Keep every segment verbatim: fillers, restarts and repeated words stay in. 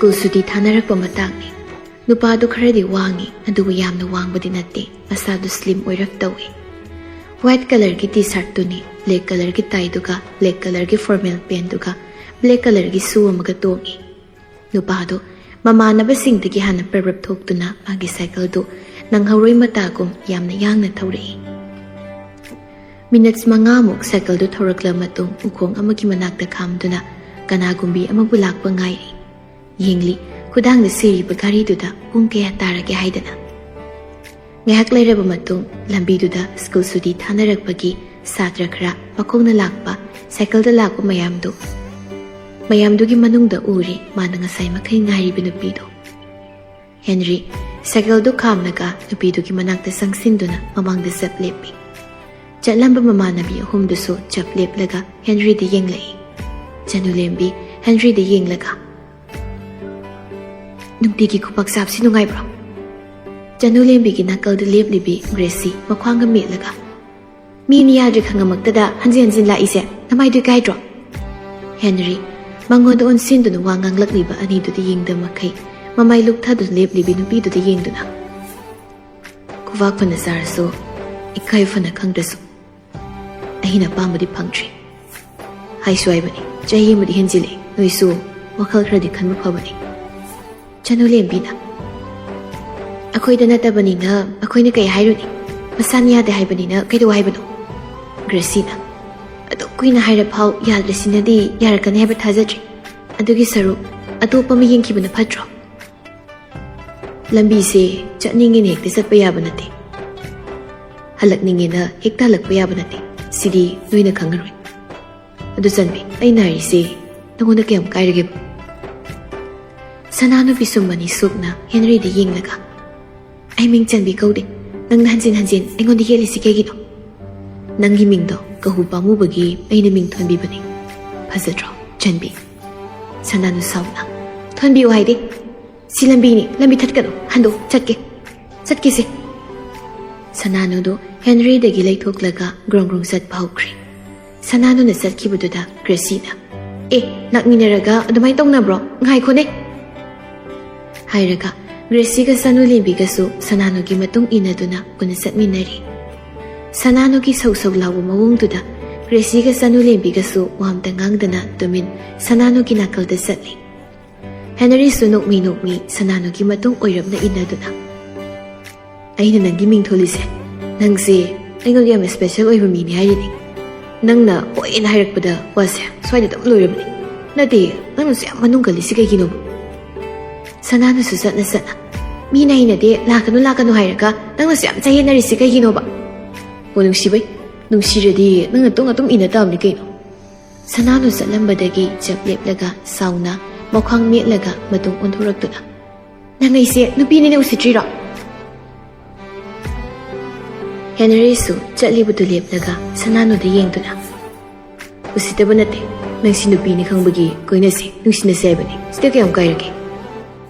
School ꯁꯨꯇꯤ ꯊꯥꯅꯔꯛꯄ ꯃꯇꯥꯡꯅꯤ꯫ ꯅꯨꯄꯥꯗꯨ ꯈꯔꯗꯤ ꯋꯥꯡꯉꯤ, ꯑꯗꯨꯕꯨ ꯌꯥꯝꯅ ꯋꯥꯡꯕꯗꯤ ꯅꯠꯇꯦ꯫ ꯃꯁꯥꯗꯨ slim ꯑꯣꯏꯔꯞ ꯇꯧꯏ꯫ White colourꯒꯤ T-shirtꯇꯨꯅꯤ, black colourꯒꯤ tieꯗꯨꯒ, black colourꯒꯤ formal pantꯗꯨꯒ, black colourꯒꯤ shoe ꯑꯃꯒ ꯇꯣꯡꯏ꯫ ꯅꯨꯄꯥꯗꯨ ꯃꯃꯥꯟꯅꯕꯁꯤꯡꯗꯒꯤ ꯍꯥꯟꯅ ꯄ꯭ꯔꯞ ꯄ꯭ꯔꯞ ꯊꯣꯛꯇꯨꯅ ꯃꯥꯒꯤ cycleꯗꯨ ꯅꯪꯍꯧꯔꯣꯏ ꯃꯇꯥꯒꯨꯝ ꯌꯥꯝꯅ ꯌꯥꯡꯅ ꯊꯧꯔꯛꯏ꯫ Minutes ꯃꯉꯥꯃꯨꯛ cycleꯗꯨ ꯊꯧꯔꯛꯂ ꯃꯇꯨꯡ ꯎꯈꯣꯡ ꯑꯃꯒꯤ ꯃꯅꯥꯛꯇ ꯈꯥꯝꯗꯨꯅ ꯀꯅꯥꯒꯨꯝꯕꯤ ꯑꯃꯕꯨ ꯂꯥꯛꯄ ꯉꯥꯏꯔꯤ꯫ ꯌꯦꯡꯂꯤ, ꯈꯨꯗꯥꯡꯗ ꯁꯤꯔꯤꯕ ꯘꯔꯤꯗꯨꯗ ꯄꯨꯡ ꯀꯌꯥ ꯇꯥꯔꯒꯦ ꯍꯥꯏꯗꯅ꯫ ꯉꯥꯏꯍꯥꯛ ꯂꯩꯔꯕ ꯃꯇꯨꯡ ꯂꯝꯕꯤꯗꯨꯗ ꯁ꯭ꯀꯨꯜ ꯁꯨꯇꯤ ꯊꯥꯅꯔꯛꯄꯒꯤ ꯁꯥꯇ꯭ꯔ ꯈꯔ ꯃꯈꯣꯡꯅ ꯂꯥꯛꯄ, cycleꯗ ꯂꯥꯛꯄ ꯃꯌꯥꯝꯗꯨ, ꯃꯌꯥꯝꯗꯨꯒꯤ ꯃꯅꯨꯡꯗ ꯎꯔꯤ ꯃꯥꯅ ꯉꯁꯥꯏ ꯃꯈꯩ ꯉꯥꯏꯔꯤꯕ ꯅꯨꯄꯤꯗꯨ꯫ ꯍꯦꯟꯔꯤ cycleꯗꯨ ꯈꯥꯝꯂꯒ ꯅꯨꯄꯤꯗꯨꯒꯤ ꯃꯅꯥꯛꯇ ꯆꯪꯁꯤꯟꯗꯨꯅ ꯃꯃꯥꯡꯗ ꯆꯞ ꯂꯦꯞꯄꯤ꯫ ꯆꯠꯂꯝꯕ ꯃꯃꯥꯟꯅꯕꯤ ꯑꯍꯨꯝꯗꯨꯁꯨ ꯆꯞ ꯂꯦꯞꯂꯒ ꯍꯦꯟꯔꯤꯗ ꯌꯦꯡꯂꯛꯏ꯫ ꯆꯅꯨꯂꯦꯝꯕꯤ ꯍꯦꯟꯔꯤꯗ ꯌꯦꯡꯂꯒ, "ꯅꯨꯡꯇꯤꯒꯤ ꯈꯨꯄꯥꯛ ꯆꯥꯕꯁꯤ ꯅꯨꯡꯉꯥꯏꯕ꯭ꯔꯣ?" ꯆꯅꯨꯂꯦꯝꯕꯤꯒꯤ ꯅꯥꯀꯜꯗ ꯂꯦꯞꯂꯤꯕꯤ ꯒ꯭ꯔꯦꯁꯤ ꯃꯈ꯭ꯋꯥꯡꯒ ꯃꯦꯠꯂꯒ, "ꯃꯤꯅꯤ ꯌꯥꯗ꯭ꯔꯦ ꯈꯪꯉꯝꯃꯛꯇꯗ ꯍꯟꯖꯤꯟ ꯍꯟꯖꯤꯟ ꯂꯥꯛꯏꯁꯦ ꯅꯃꯥꯏꯗꯨ ꯏꯀꯥꯏꯗ꯭ꯔꯣ?" ꯍꯦꯟꯔꯤ ꯃꯉꯣꯟꯗ ꯑꯣꯟꯁꯤꯟꯗꯨꯅ ꯋꯥ ꯉꯥꯡꯂꯛꯂꯤꯕ ꯑꯅꯤꯗꯨꯗ ꯌꯦꯡꯗꯕ ꯃꯈꯩ ꯃꯃꯥꯏ ꯂꯨꯞꯊꯗꯨꯅ ꯂꯦꯞꯂꯤꯕꯤ ꯅꯨꯄꯤꯗꯨꯗ ꯌꯦꯡꯗꯨꯅ, "ꯈꯨꯕꯥꯛ ꯐꯅ ꯆꯥꯔꯁꯨ, ꯏꯀꯥꯏ ꯐꯅ ꯈꯪꯗ꯭ꯔꯁꯨ, ꯑꯩꯅ ꯑꯄꯥꯝꯕꯗꯤ ꯐꯪꯗ꯭ꯔꯤ꯫ ꯍꯥꯏꯁꯨ ꯍꯥꯏꯕꯅꯤ, ꯆꯍꯤ ꯑꯃꯗꯤ ꯍꯦꯟꯖꯤꯜꯂꯦ, ꯅꯣꯏꯁꯨ ꯋꯥꯈꯜ ꯈꯔꯗꯤ ꯈꯟꯕ ꯐꯕꯅꯤ꯫" ꯆꯅꯨꯂꯦꯝꯕꯤꯅ, "ꯑꯩꯈꯣꯏꯗ ꯅꯠꯇꯕꯅꯤꯅ ꯑꯩꯈꯣꯏꯅ ꯀꯩ ꯍꯥꯏꯔꯨꯅꯤ? ꯃꯁꯥꯅ ꯌꯥꯗꯦ ꯍꯥꯏꯕꯅꯤꯅ ꯀꯩꯗꯧ ꯍꯥꯏꯕꯅꯣ?" ꯒ꯭ꯔꯦꯁꯤꯅ, "ꯑꯗꯨꯛ ꯀꯨꯏꯅ ꯍꯥꯏꯔ ꯐꯥꯎ ꯌꯥꯗ꯭ꯔꯤꯁꯤꯅꯗꯤ ꯌꯥꯔꯛꯀꯅꯤ ꯍꯥꯏꯕ ꯊꯥꯖꯗ꯭ꯔꯤ꯫ ꯑꯗꯨꯒꯤ ꯁꯔꯨꯛ ꯑꯇꯣꯞꯄ ꯑꯃ ꯌꯦꯡꯈꯤꯕꯅ ꯐꯠꯇ꯭ꯔꯣ?" "ꯂꯝꯕꯤꯁꯦ ꯆꯠꯅꯤꯡꯉꯦꯅ ꯍꯦꯛꯇ ꯆꯠꯄ ꯌꯥꯕ ꯅꯠꯇꯦ꯫ ꯍꯜꯂꯛꯅꯤꯡꯉꯦꯅ ꯍꯦꯛꯇ ꯍꯜꯂꯛꯄ ꯌꯥꯕ ꯅꯠꯇꯦ꯫ ꯁꯤꯗꯤ ꯅꯣꯏꯅ ꯈꯪꯉꯔꯣꯏ꯫ ꯑꯗꯨ ꯆꯟꯕꯤ, ꯑꯩꯅ ꯍꯥꯏꯔꯤꯁꯦ ꯅꯉꯣꯟꯗ ꯀꯌꯥꯝ ꯀꯥꯏꯔꯒꯦꯕ?" ꯁꯅꯥꯅꯨꯄꯤ ꯁꯨꯝꯕꯅꯤ ꯁꯨꯛꯅ ꯍꯦꯟꯔꯤꯗ ꯌꯦꯡꯂꯒ, "ꯑꯩ ꯃꯤꯡ ꯆꯟꯕꯤ ꯀꯧꯗꯦ꯫ ꯅꯪꯅ ꯍꯟꯖꯤꯟ ꯍꯟꯖꯤꯟ ꯑꯩꯉꯣꯟꯗ ꯌꯦꯠꯂꯤꯁꯤ ꯀꯩꯒꯤꯅꯣ? ꯅꯪꯒꯤ ꯃꯤꯡꯗꯣ ꯀꯍꯨ ꯄꯥꯝꯃꯨꯕꯒꯤ ꯑꯩꯅ ꯃꯤꯡ ꯊꯣꯟꯕꯤꯕꯅꯤ꯫ ꯐꯖꯗ꯭ꯔꯣ, ꯆꯟꯕꯤ?" ꯁꯅꯥꯅꯨ ꯁꯥꯎꯅ, "ꯊꯣꯟꯕꯤꯌꯨ ꯍꯥꯏꯗꯦ꯫ ꯁꯤ ꯂꯝꯕꯤꯅꯤ, ꯂꯝꯕꯤ ꯊꯠꯀꯅꯨ꯫ ꯍꯟꯗꯣ, ꯆꯠꯀꯦ꯫ ꯆꯠꯀꯦꯁꯦ꯫" ꯁꯅꯥꯅꯨꯗꯨ ꯍꯦꯟꯔꯤꯗꯒꯤ ꯂꯩꯊꯣꯛꯂꯒ ꯒ꯭ꯔꯣꯡ ꯒ꯭ꯔꯣꯡ ꯆꯠꯄ ꯍꯧꯈ꯭ꯔꯦ꯫ ꯁꯅꯥꯅꯨꯅ ꯆꯠꯈꯤꯕꯗꯨꯗ ꯒ꯭ꯔꯦꯁꯤꯅ, "ꯑꯦ, ꯂꯥꯛꯃꯤꯟꯅꯔꯒ ꯑꯗꯨꯃꯥꯏꯅ ꯇꯧꯅꯕ꯭ꯔꯣ? ꯉꯥꯏꯈꯣꯅꯦ!" ꯍꯥꯏꯔꯒ ꯒ꯭ꯔꯦꯁꯤꯒ ꯁꯅꯨ ꯂꯦꯝꯕꯤꯒꯁꯨ ꯁꯅꯥꯅꯨꯒꯤ ꯃꯇꯨꯡ ꯏꯟꯅꯗꯨꯅ ꯄꯨꯟꯅ ꯆꯠꯃꯤꯟꯅꯔꯤ꯫ ꯁꯅꯥꯅꯨꯒꯤ ꯁꯧ ꯁꯧ ꯂꯥꯎꯕ ꯃꯑꯣꯡꯗꯨꯗ ꯒ꯭ꯔꯦꯁꯤꯒ ꯁꯅꯨ ꯂꯦꯝꯕꯤꯒꯁꯨ ꯋꯥ ꯑꯝꯇ ꯉꯥꯡꯗꯅ ꯇꯨꯃꯤꯟ ꯁꯅꯥꯅꯨꯒꯤ ꯅꯥꯀꯜꯗ ꯆꯠꯂꯤ꯫ ꯍꯦꯅꯔꯤꯁꯨ ꯅꯣꯛꯃꯤ ꯅꯣꯛꯃꯤ ꯁꯅꯥꯅꯨꯒꯤ ꯃꯇꯨꯡ ꯑꯣꯏꯔꯞꯅ ꯏꯟꯅꯗꯨꯅ, "ꯑꯩꯅ ꯅꯪꯒꯤ ꯃꯤꯡ ꯊꯣꯜꯂꯤꯁꯦ, ꯅꯪꯁꯦ ꯑꯩꯉꯣꯟꯗ ꯌꯥꯝ ꯏꯁꯄꯦꯁꯦꯜ ꯑꯣꯏꯕ ꯃꯤꯅꯤ ꯍꯥꯏꯔꯤꯅꯤ꯫ ꯅꯪꯅ ꯍꯣꯏꯅ ꯍꯥꯏꯔꯛꯄꯗ ꯋꯥꯁꯦ ꯁ꯭ꯋꯥꯏꯗ ꯑꯗꯨꯝ ꯂꯣꯏꯔꯕꯅꯤ꯫ ꯅꯠꯇꯦ, ꯅꯪꯅꯁꯨ ꯌꯥꯝ ꯃꯅꯨꯡ ꯀꯜꯂꯤꯁꯤ ꯀꯩꯒꯤꯅꯣꯕ?" ꯁꯅꯥꯅꯨꯁꯨ ꯆꯠꯅ ꯆꯠꯅ, "ꯃꯤꯅ ꯍꯩꯅꯗꯦ, ꯂꯥꯛꯀꯅꯨ ꯂꯥꯛꯀꯅꯨ ꯍꯥꯏꯔꯒ ꯅꯪꯅꯁꯨ ꯌꯥꯝ ꯆꯌꯦꯠꯅꯔꯤꯁꯤ ꯀꯩꯒꯤꯅꯣꯕ?" "ꯑꯣ ꯅꯨꯡꯁꯤꯕꯩ, ꯅꯨꯡꯁꯤꯔꯗꯤ ꯅꯪ ꯅꯇꯨꯡ ꯑꯗꯨꯝ ꯏꯟꯅ ꯇꯥꯕꯅꯤ ꯀꯩꯅꯣ?" ꯁꯅꯥꯅꯨ ꯆꯠꯂꯝꯕꯗꯒꯤ ꯆꯞ ꯂꯦꯞꯂꯒ ꯁꯥꯎꯅ ꯃꯈ꯭ꯋꯥꯡ ꯃꯦꯠꯂꯒ ꯃꯇꯨꯡ ꯑꯣꯟꯊꯣꯔꯛꯇꯨꯅ, "ꯅꯪ ꯑꯩꯁꯦ ꯅꯨꯄꯤꯅꯤꯅ ꯎꯁꯤꯠꯇ꯭ꯔꯤꯔꯣ?" ꯍꯦꯅꯔꯤꯁꯨ ꯆꯠꯂꯤꯕꯗꯨ ꯂꯦꯞꯂꯒ ꯁꯅꯥꯅꯨꯗ ꯌꯦꯡꯗꯨꯅ, "ꯎꯁꯤꯠꯇꯕ ꯅꯠꯇꯦ, ꯅꯪꯁꯤ ꯅꯨꯄꯤꯅꯤ ꯈꯪꯕꯒꯤ ꯀꯣꯏꯅꯁꯤ, ꯅꯨꯡꯁꯤꯅꯁꯤ ꯍꯥꯏꯕꯅꯤ, ꯁꯤꯗ ꯀꯌꯥꯝ ꯀꯥꯏꯔꯒꯦ?"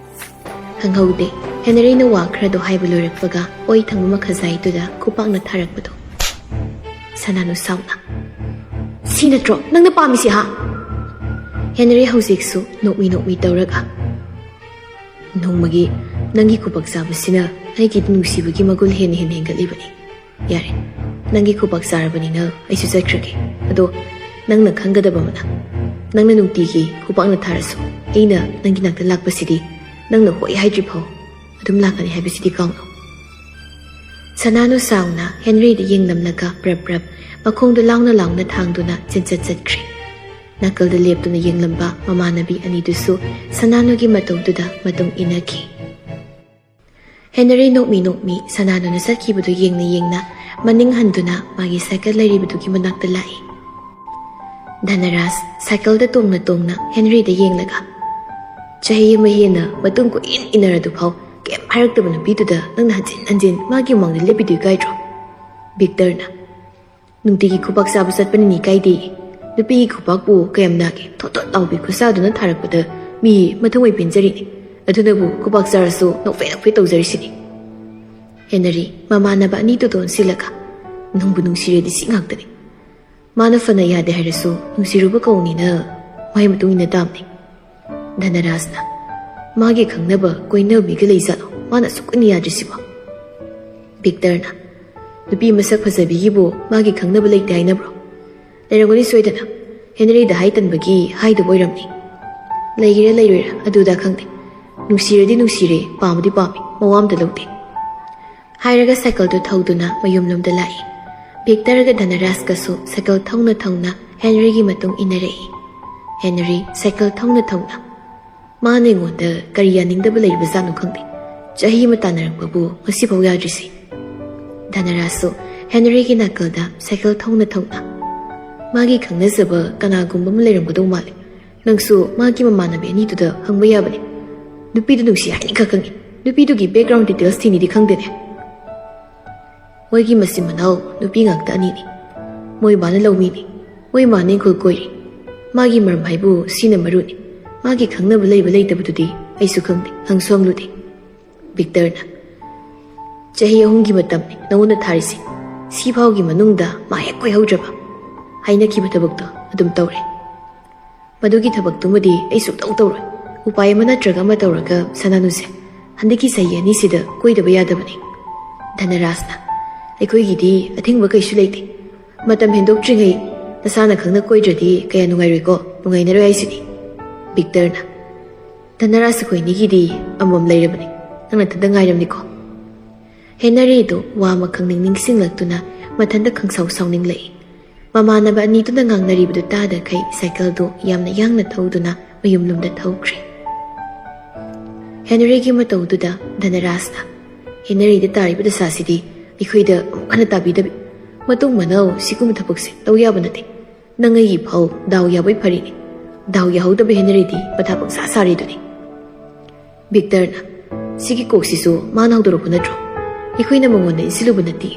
ꯈꯪꯍꯧꯗꯦ, ꯍꯦꯅꯔꯤꯅ ꯋꯥ ꯈꯔꯗꯣ ꯍꯥꯏꯕ ꯂꯣꯏꯔꯛꯄꯒ ꯑꯣꯏ ꯊꯪꯕ ꯃꯈꯖꯥꯏꯗꯨꯗ ꯈꯨꯄꯥꯛꯅ ꯊꯥꯔꯛꯄꯗꯣ꯫ ꯁꯅꯥꯅꯨ ꯁꯥꯎꯅ, "ꯁꯤ ꯅꯠꯇ꯭ꯔꯣ ꯅꯪꯅ ꯄꯥꯝꯃꯤꯁꯤ, ꯍꯥ?" ꯍꯦꯅꯔꯤ ꯍꯧꯖꯤꯛꯁꯨ ꯅꯣꯛꯃꯤ ꯅꯣꯛꯃꯤ ꯇꯧꯔꯒ, "ꯅꯣꯡꯃꯒꯤ ꯅꯪꯒꯤ ꯈꯨꯄꯥꯛ ꯆꯥꯕꯁꯤꯅ ꯑꯩꯒꯤꯗꯤ ꯅꯨꯡꯁꯤꯕꯒꯤ ꯃꯒꯨꯟ ꯍꯦꯟꯅ ꯍꯦꯟꯅ ꯍꯦꯟꯒꯠꯂꯤꯕꯅꯤ꯫ ꯌꯥꯔꯦ, ꯅꯪꯒꯤ ꯈꯨꯄꯥꯛ ꯆꯥꯔꯕꯅꯤꯅ ꯑꯩꯁꯨ ꯆꯠꯈ꯭ꯔꯒꯦ꯫ ꯑꯗꯣ ꯅꯪꯅ ꯈꯪꯒꯗꯕ ꯑꯃꯅ, ꯅꯪꯅ ꯅꯨꯡꯇꯤꯒꯤ ꯈꯨꯄꯥꯛꯅ ꯊꯥꯔꯁꯨ ꯑꯩꯅ ꯅꯪꯒꯤ ꯅꯥꯛꯇ ꯂꯥꯛꯄꯁꯤꯗꯤ ꯅꯪꯅ ꯍꯣꯏ ꯍꯥꯏꯗ꯭ꯔꯤ ꯐꯥꯎ ꯑꯗꯨꯝ ꯂꯥꯛꯀꯅꯤ ꯍꯥꯏꯕꯁꯤꯗꯤ ꯀꯥꯎꯅꯨ꯫" ꯁꯅꯥꯅꯨ ꯁꯥꯎꯅ ꯍꯦꯅꯔꯤꯗ ꯌꯦꯡꯂꯝꯂꯒ ꯄ꯭ꯔꯞ ꯄ꯭ꯔꯞ ꯃꯈꯣꯡꯗꯣ ꯂꯥꯎꯅ ꯂꯥꯎꯅ ꯊꯥꯡꯗꯨꯅ ꯆꯦꯟꯆꯠ ꯆꯠꯈ꯭ꯔꯦ꯫ ꯅꯥꯀꯜꯗ ꯂꯦꯞꯇꯨꯅ ꯌꯦꯡꯂꯝꯕ ꯃꯃꯥꯟꯅꯕꯤ ꯑꯅꯤꯗꯨꯁꯨ ꯁꯅꯥꯅꯨꯒꯤ ꯃꯇꯧꯗꯨꯗ ꯃꯇꯨꯡ ꯏꯟꯅꯈꯤ꯫ ꯍꯦꯅꯔꯤ ꯅꯣꯛꯃꯤ ꯅꯣꯛꯃꯤ ꯁꯅꯥꯅꯨꯅ ꯆꯠꯈꯤꯕꯗꯨ ꯌꯦꯡꯅ ꯌꯦꯡꯅ ꯃꯅꯤꯡ ꯍꯟꯗꯨꯅ ꯃꯥꯒꯤ ꯁꯥꯏꯀꯜ ꯂꯩꯔꯤꯕꯗꯨꯒꯤ ꯃꯅꯥꯛꯇ ꯂꯥꯛꯏ꯫ ꯙꯅꯔꯥꯖ ꯁꯥꯏꯀꯜꯗ ꯇꯣꯡꯅ ꯇꯣꯡꯅ ꯍꯦꯅꯔꯤꯗ ꯌꯦꯡꯂꯒ, "ꯆꯍꯤ ꯑꯃ ꯍꯦꯟꯅ ꯃꯇꯨꯡ ꯀꯣꯏꯏꯟ ꯏꯟꯅꯔꯗꯨꯐꯥꯎ ꯀꯩꯝ ꯍꯥꯏꯔꯛꯇꯕ ꯅꯨꯄꯤꯗꯨꯗ ꯅꯪꯅ ꯍꯟꯖꯤꯟ ꯍꯟꯖꯤꯟ ꯃꯥꯒꯤ ꯃꯃꯥꯡꯗ ꯂꯦꯞꯄꯤꯗꯨ ꯏꯀꯥꯏꯗ꯭ꯔꯣ?" ꯚꯤꯛꯇꯔꯅ, "ꯅꯨꯡꯇꯤꯒꯤ ꯈꯨꯄꯥꯛ ꯆꯥꯕ ꯆꯠꯄꯅꯤꯅ ꯏꯀꯥꯏꯗꯦ꯫ ꯅꯨꯄꯤꯒꯤ ꯈꯨꯄꯥꯛꯄꯨ ꯀꯌꯥꯝ ꯅꯥꯒꯦ? ꯊꯣꯠ ꯊꯣꯠ ꯂꯥꯎꯕꯤ ꯈꯨꯠꯁꯥꯗꯨꯅ ꯊꯥꯔꯛꯄꯗ ꯃꯤ ꯃꯊꯧꯃꯩ ꯄꯦꯟꯖꯔꯤꯅꯤ꯫ ꯑꯗꯨꯅꯕꯨ ꯈꯨꯄꯥꯛ ꯆꯥꯔꯁꯨ ꯅꯣꯛꯐꯦ ꯅꯣꯛꯐꯦ ꯇꯧꯖꯔꯤꯁꯤꯅꯤ꯫" ꯍꯦꯅꯔꯤ ꯃꯃꯥꯟꯅꯕ ꯑꯅꯤꯗꯨꯗ ꯑꯣꯟꯁꯤꯜꯂꯒ, "ꯅꯨꯡꯕꯨ ꯅꯨꯡꯁꯤꯔꯗꯤ ꯁꯤ ꯉꯥꯛꯇꯅꯤ꯫ ꯃꯥꯅ ꯐꯅ ꯌꯥꯗꯦ ꯍꯥꯏꯔꯁꯨ ꯅꯨꯡꯁꯤꯔꯨꯕ ꯀꯧꯅꯤꯅ ꯃꯥꯏ ꯃꯇꯨꯡ ꯏꯟꯅ ꯇꯥꯕꯅꯤ꯫" ꯙꯅꯔꯥꯖꯅ, "ꯃꯥꯒꯤ ꯈꯪꯅꯕ ꯀꯣꯏꯅꯕꯤꯒ ꯂꯩꯖꯥꯠꯂꯣ? ꯃꯥꯅ ꯑꯁꯨꯛ ꯀꯨꯏꯅ ꯌꯥꯗ꯭ꯔꯤꯁꯤꯕꯣ?" ꯚꯤꯛꯇꯔꯅ, "ꯅꯨꯄꯤ ꯃꯁꯛ ꯐꯖꯕꯤꯒꯤꯕꯨ ꯃꯥꯒꯤ ꯈꯪꯅꯕ ꯂꯩꯇꯦ ꯍꯥꯏꯅꯕ꯭ꯔꯣ? ꯂꯩꯔꯝꯒꯅꯤ ꯁꯣꯏꯗꯅ꯫ ꯍꯦꯅꯔꯤꯗ ꯍꯥꯏ ꯇꯟꯕꯒꯤ ꯍꯥꯏꯗꯕ ꯑꯣꯏꯔꯝꯅꯤ꯫ ꯂꯩꯒꯦꯔꯥ ꯂꯩꯔꯣꯏꯔꯥ ꯑꯗꯨꯗ ꯈꯪꯗꯦ꯫ ꯅꯨꯡꯁꯤꯔꯗꯤ ꯅꯨꯡꯁꯤꯔꯦ, ꯄꯥꯝꯗꯤ ꯄꯥꯝꯃꯤ, ꯃꯋꯥ ꯑꯝꯇ ꯂꯧꯗꯦ꯫" ꯍꯥꯏꯔꯒ ꯁꯥꯏꯀꯜꯗꯨ ꯊꯧꯗꯨꯅ ꯃꯌꯨꯝꯂꯣꯝꯗ ꯂꯥꯛꯏ꯫ ꯚꯤꯛꯇꯔꯒ ꯙꯅꯔꯥꯖꯀꯁꯨ ꯁꯥꯏꯀꯜ ꯊꯧꯅ ꯊꯧꯅ ꯍꯦꯅꯔꯤꯒꯤ ꯃꯇꯨꯡ ꯏꯟꯅꯔꯛꯏ꯫ ꯍꯦꯅꯔꯤ ꯁꯥꯏꯀꯜ ꯊꯧꯅ ꯊꯧꯅ, "ꯃꯥꯅ ꯑꯩꯉꯣꯟꯗ ꯀꯔꯤ ꯌꯥꯅꯤꯡꯗꯕ ꯂꯩꯔꯤꯕꯖꯥꯠꯅꯣ ꯈꯪꯗꯦ꯫ ꯆꯍꯤ ꯑꯃ ꯇꯥꯟꯅꯔꯛꯄꯕꯨ ꯉꯁꯤꯐꯥꯎ ꯌꯥꯗ꯭ꯔꯤꯁꯤ꯫" ꯙꯅꯔꯥꯖꯁꯨ ꯍꯦꯅꯔꯤꯒꯤ ꯅꯥꯀꯜꯗ ꯁꯥꯏꯀꯜ ꯊꯧꯅ ꯊꯧꯅ, "ꯃꯥꯒꯤ ꯈꯪꯅꯖꯕ ꯀꯅꯥꯒꯨꯝꯕ ꯑꯃ ꯂꯩꯔꯝꯒꯗꯧ ꯃꯥꯜꯂꯦ꯫ ꯅꯪꯁꯨ ꯃꯥꯒꯤ ꯃꯃꯥꯟꯅꯕꯤ ꯑꯅꯤꯗꯨꯗ ꯍꯪꯕ ꯌꯥꯕꯅꯤ꯫ ꯅꯨꯄꯤꯗꯨ ꯅꯨꯡꯁꯤ ꯍꯥꯏꯅꯤ ꯈꯛ ꯈꯪꯉꯤ꯫ ꯅꯨꯄꯤꯗꯨꯒꯤ background details ꯊꯤꯅꯤꯗꯤ ꯈꯪꯗꯦꯅꯦ꯫" "ꯃꯣꯏꯒꯤ ꯃꯆꯤꯟ ꯃꯅꯥꯎ ꯅꯨꯄꯤ ꯉꯥꯛꯇ ꯑꯅꯤꯅꯤ꯫ ꯃꯣꯏ ꯕꯥꯅ ꯂꯧꯃꯤꯅꯤ꯫ ꯃꯣꯏ ꯃꯥꯅ ꯏꯪꯈꯣꯜ ꯀꯣꯏꯔꯤ꯫ ꯃꯥꯒꯤ ꯃꯔꯝ ꯍꯥꯏꯕꯨ ꯁꯤꯅ ꯃꯔꯨꯅꯤ꯫ ꯃꯥꯒꯤ ꯈꯪꯅꯕ ꯂꯩꯕ ꯂꯩꯇꯕꯗꯨꯗꯤ ꯑꯩꯁꯨ ꯈꯪꯗꯦ, ꯍꯪꯁꯨ ꯍꯪꯂꯨꯗꯦ꯫" ꯚꯤꯛꯇꯔꯅ, "ꯆꯍꯤ ꯑꯍꯨꯝꯒꯤ ꯃꯇꯝꯅꯤ ꯅꯉꯣꯟꯗ ꯊꯥꯔꯤꯁꯦ꯫ ꯁꯤ ꯐꯥꯎꯒꯤ ꯃꯅꯨꯡꯗ ꯃꯥ ꯍꯦꯛ ꯀꯣꯏꯍꯧꯗ꯭ꯔꯕ? ꯍꯥꯏꯅꯈꯤꯕ ꯊꯕꯛꯇꯣ ꯑꯗꯨꯝ ꯇꯧꯔꯦ꯫" "ꯃꯗꯨꯒꯤ ꯊꯕꯛꯇꯨꯃꯗꯤ ꯑꯩ ꯁꯨꯛꯇꯧ ꯇꯧꯔꯣꯏ꯫ ꯎꯄꯥꯏ ꯑꯃ ꯅꯠꯇ꯭ꯔꯒ ꯑꯃ ꯇꯧꯔꯒ ꯁꯅꯥꯅꯨꯁꯦ ꯍꯟꯗꯛꯀꯤ ꯆꯍꯤ ꯑꯅꯤꯁꯤꯗ ꯀꯣꯏꯗꯕ ꯌꯥꯗꯕꯅꯤ꯫" ꯙꯅꯔꯥꯖꯅ, "ꯑꯩꯈꯣꯏꯒꯤꯗꯤ ꯑꯊꯤꯡꯕ ꯀꯩꯁꯨ ꯂꯩꯇꯦ꯫ ꯃꯇꯝ ꯍꯦꯟꯗꯣꯛꯇ꯭ꯔꯤꯉꯩ ꯅꯁꯥꯅ ꯈꯪꯅ ꯀꯣꯏꯗ꯭ꯔꯗꯤ ꯀꯌꯥ ꯅꯨꯡꯉꯥꯏꯔꯣꯏꯀꯣ, ꯅꯨꯡꯉꯥꯏꯅꯔꯣꯏ ꯍꯥꯏꯁꯤꯗꯤ꯫" ꯚꯤꯛꯇꯔꯅ, "ꯙꯅꯔꯥꯖ ꯑꯩꯈꯣꯏ ꯑꯅꯤꯒꯤꯗꯤ ꯑꯃꯃꯝ ꯂꯩꯔꯕꯅꯤ꯫ ꯅꯪ ꯅꯊꯟꯇ ꯉꯥꯏꯔꯝꯅꯤꯀꯣ꯫" ꯍꯦꯅꯔꯤꯗꯨ ꯋꯥ ꯑꯃꯈꯛ ꯅꯤꯡ ꯅꯤꯡꯁꯤꯡꯂꯛꯇꯨꯅ ꯃꯊꯟꯇ ꯈꯪꯁꯥꯎ ꯁꯥꯎꯅꯤꯡꯂꯛꯏ꯫ ꯃꯃꯥꯟꯅꯕ ꯑꯅꯤꯗꯨꯅ ꯉꯥꯡꯅꯔꯤꯕꯗꯨ ꯇꯥꯗꯈꯩ ꯁꯥꯏꯀꯜꯗꯨ ꯌꯥꯝꯅ ꯌꯥꯡꯅ ꯊꯧꯗꯨꯅ ꯃꯌꯨꯝꯂꯣꯝꯗ ꯊꯧꯈ꯭ꯔꯦ꯫ ꯍꯦꯅꯔꯤꯒꯤ ꯃꯇꯧꯗꯨꯗ ꯙꯅꯔꯥꯖꯅ, "ꯍꯦꯅꯔꯤꯗ ꯇꯥꯔꯤꯕ ꯗꯁꯥꯁꯤꯗꯤ ꯑꯩꯈꯣꯏꯗ ꯑꯃꯨꯛ ꯍꯟꯅ ꯇꯥꯕꯤꯗꯕꯤ꯫ ꯃꯇꯨꯡ ꯃꯅꯥꯎ ꯁꯤꯒꯨꯝꯕ ꯊꯕꯛꯁꯦ ꯇꯧ ꯌꯥꯕ ꯅꯠꯇꯦ꯫ ꯅꯪ ꯑꯩꯒꯤ ꯐꯥꯎ ꯗꯥꯎ ꯌꯥꯕꯩ ꯐꯔꯤꯅꯤ꯫ ꯗꯥꯎ ꯌꯥꯍꯧꯗꯕ ꯍꯦꯅꯔꯤꯗꯤ ꯃꯊꯥ ꯄꯪꯁꯥ ꯁꯥꯔꯤꯗꯨꯅꯤ꯫" ꯚꯤꯛꯇꯔꯅ, "ꯁꯤꯒꯤ ꯀꯣꯛꯁꯤꯁꯨ ꯃꯥꯅ ꯍꯧꯗꯣꯔꯛꯄ ꯅꯠꯇ꯭ꯔꯣ? ꯑꯩꯈꯣꯏꯅ ꯃꯉꯣꯟꯗ ꯏꯟꯁꯤꯜꯂꯨꯕ ꯅꯠꯇꯦ꯫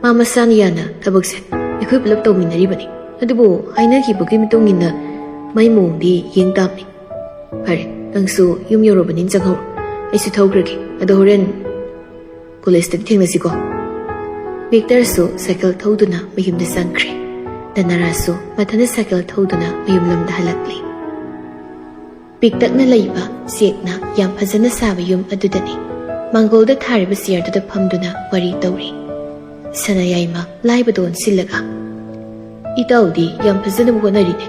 ꯃꯥ ꯃꯁꯥꯅ ꯌꯥꯅ ꯊꯕꯛꯁꯦ ꯑꯩꯈꯣꯏ ꯄꯨꯂꯞ ꯇꯧꯃꯤꯟꯅꯔꯤꯕꯅꯤ꯫ ꯑꯗꯨꯕꯨ ꯍꯥꯏꯅꯈꯤꯕꯒꯤ ꯃꯇꯨꯡ ꯏꯟꯅ ꯃꯥꯏ ꯃꯑꯣꯡꯗꯤ ꯌꯦꯡ ꯇꯥꯕꯅꯤ꯫ ꯐꯔꯦ, ꯅꯪꯁꯨ ꯌꯨꯝ ꯌꯧꯔꯕꯅꯤꯅ ꯆꯪꯍꯧꯔꯣ꯫ ꯑꯩꯁꯨ ꯊꯧꯈ꯭ꯔꯒꯦ꯫ ꯑꯗꯣ ꯍꯣꯔꯦꯟ ꯀꯣꯂꯦꯖꯇꯗꯤ ꯊꯦꯡꯅꯁꯤꯀꯣ꯫" ꯚꯤꯛꯇꯔꯁꯨ ꯁꯥꯏꯀꯜ ꯊꯧꯗꯨꯅ ꯃꯌꯨꯝꯗ ꯆꯪꯈ꯭ꯔꯦ꯫ ꯙꯅꯔꯥꯖꯁꯨ ꯃꯊꯟꯇ ꯁꯥꯏꯀꯜ ꯊꯧꯗꯨꯅ ꯃꯌꯨꯝꯂꯣꯝꯗ ꯍꯜꯂꯛꯂꯤ꯫ ꯄꯤꯛꯇꯛꯅ ꯂꯩꯕ ꯆꯦꯛꯅ ꯌꯥꯝ ꯐꯖꯅ ꯁꯥꯕ ꯌꯨꯝ ꯑꯗꯨꯗꯅꯤ꯫ ꯃꯥꯡꯒꯣꯜꯗ ꯊꯥꯔꯤꯕ ꯆꯤꯌꯔꯗꯨꯗ ꯐꯝꯗꯨꯅ ꯋꯥꯔꯤ ꯇꯧꯔꯤ꯫ ꯁꯅꯥꯌꯥꯏꯃ ꯂꯥꯏꯕꯗ ꯑꯣꯟꯁꯤꯜꯂꯒ, "ꯏꯇꯥꯎꯗꯤ ꯌꯥꯝ ꯐꯖꯅꯕꯨ ꯍꯣꯠꯅꯔꯤꯅꯦ꯫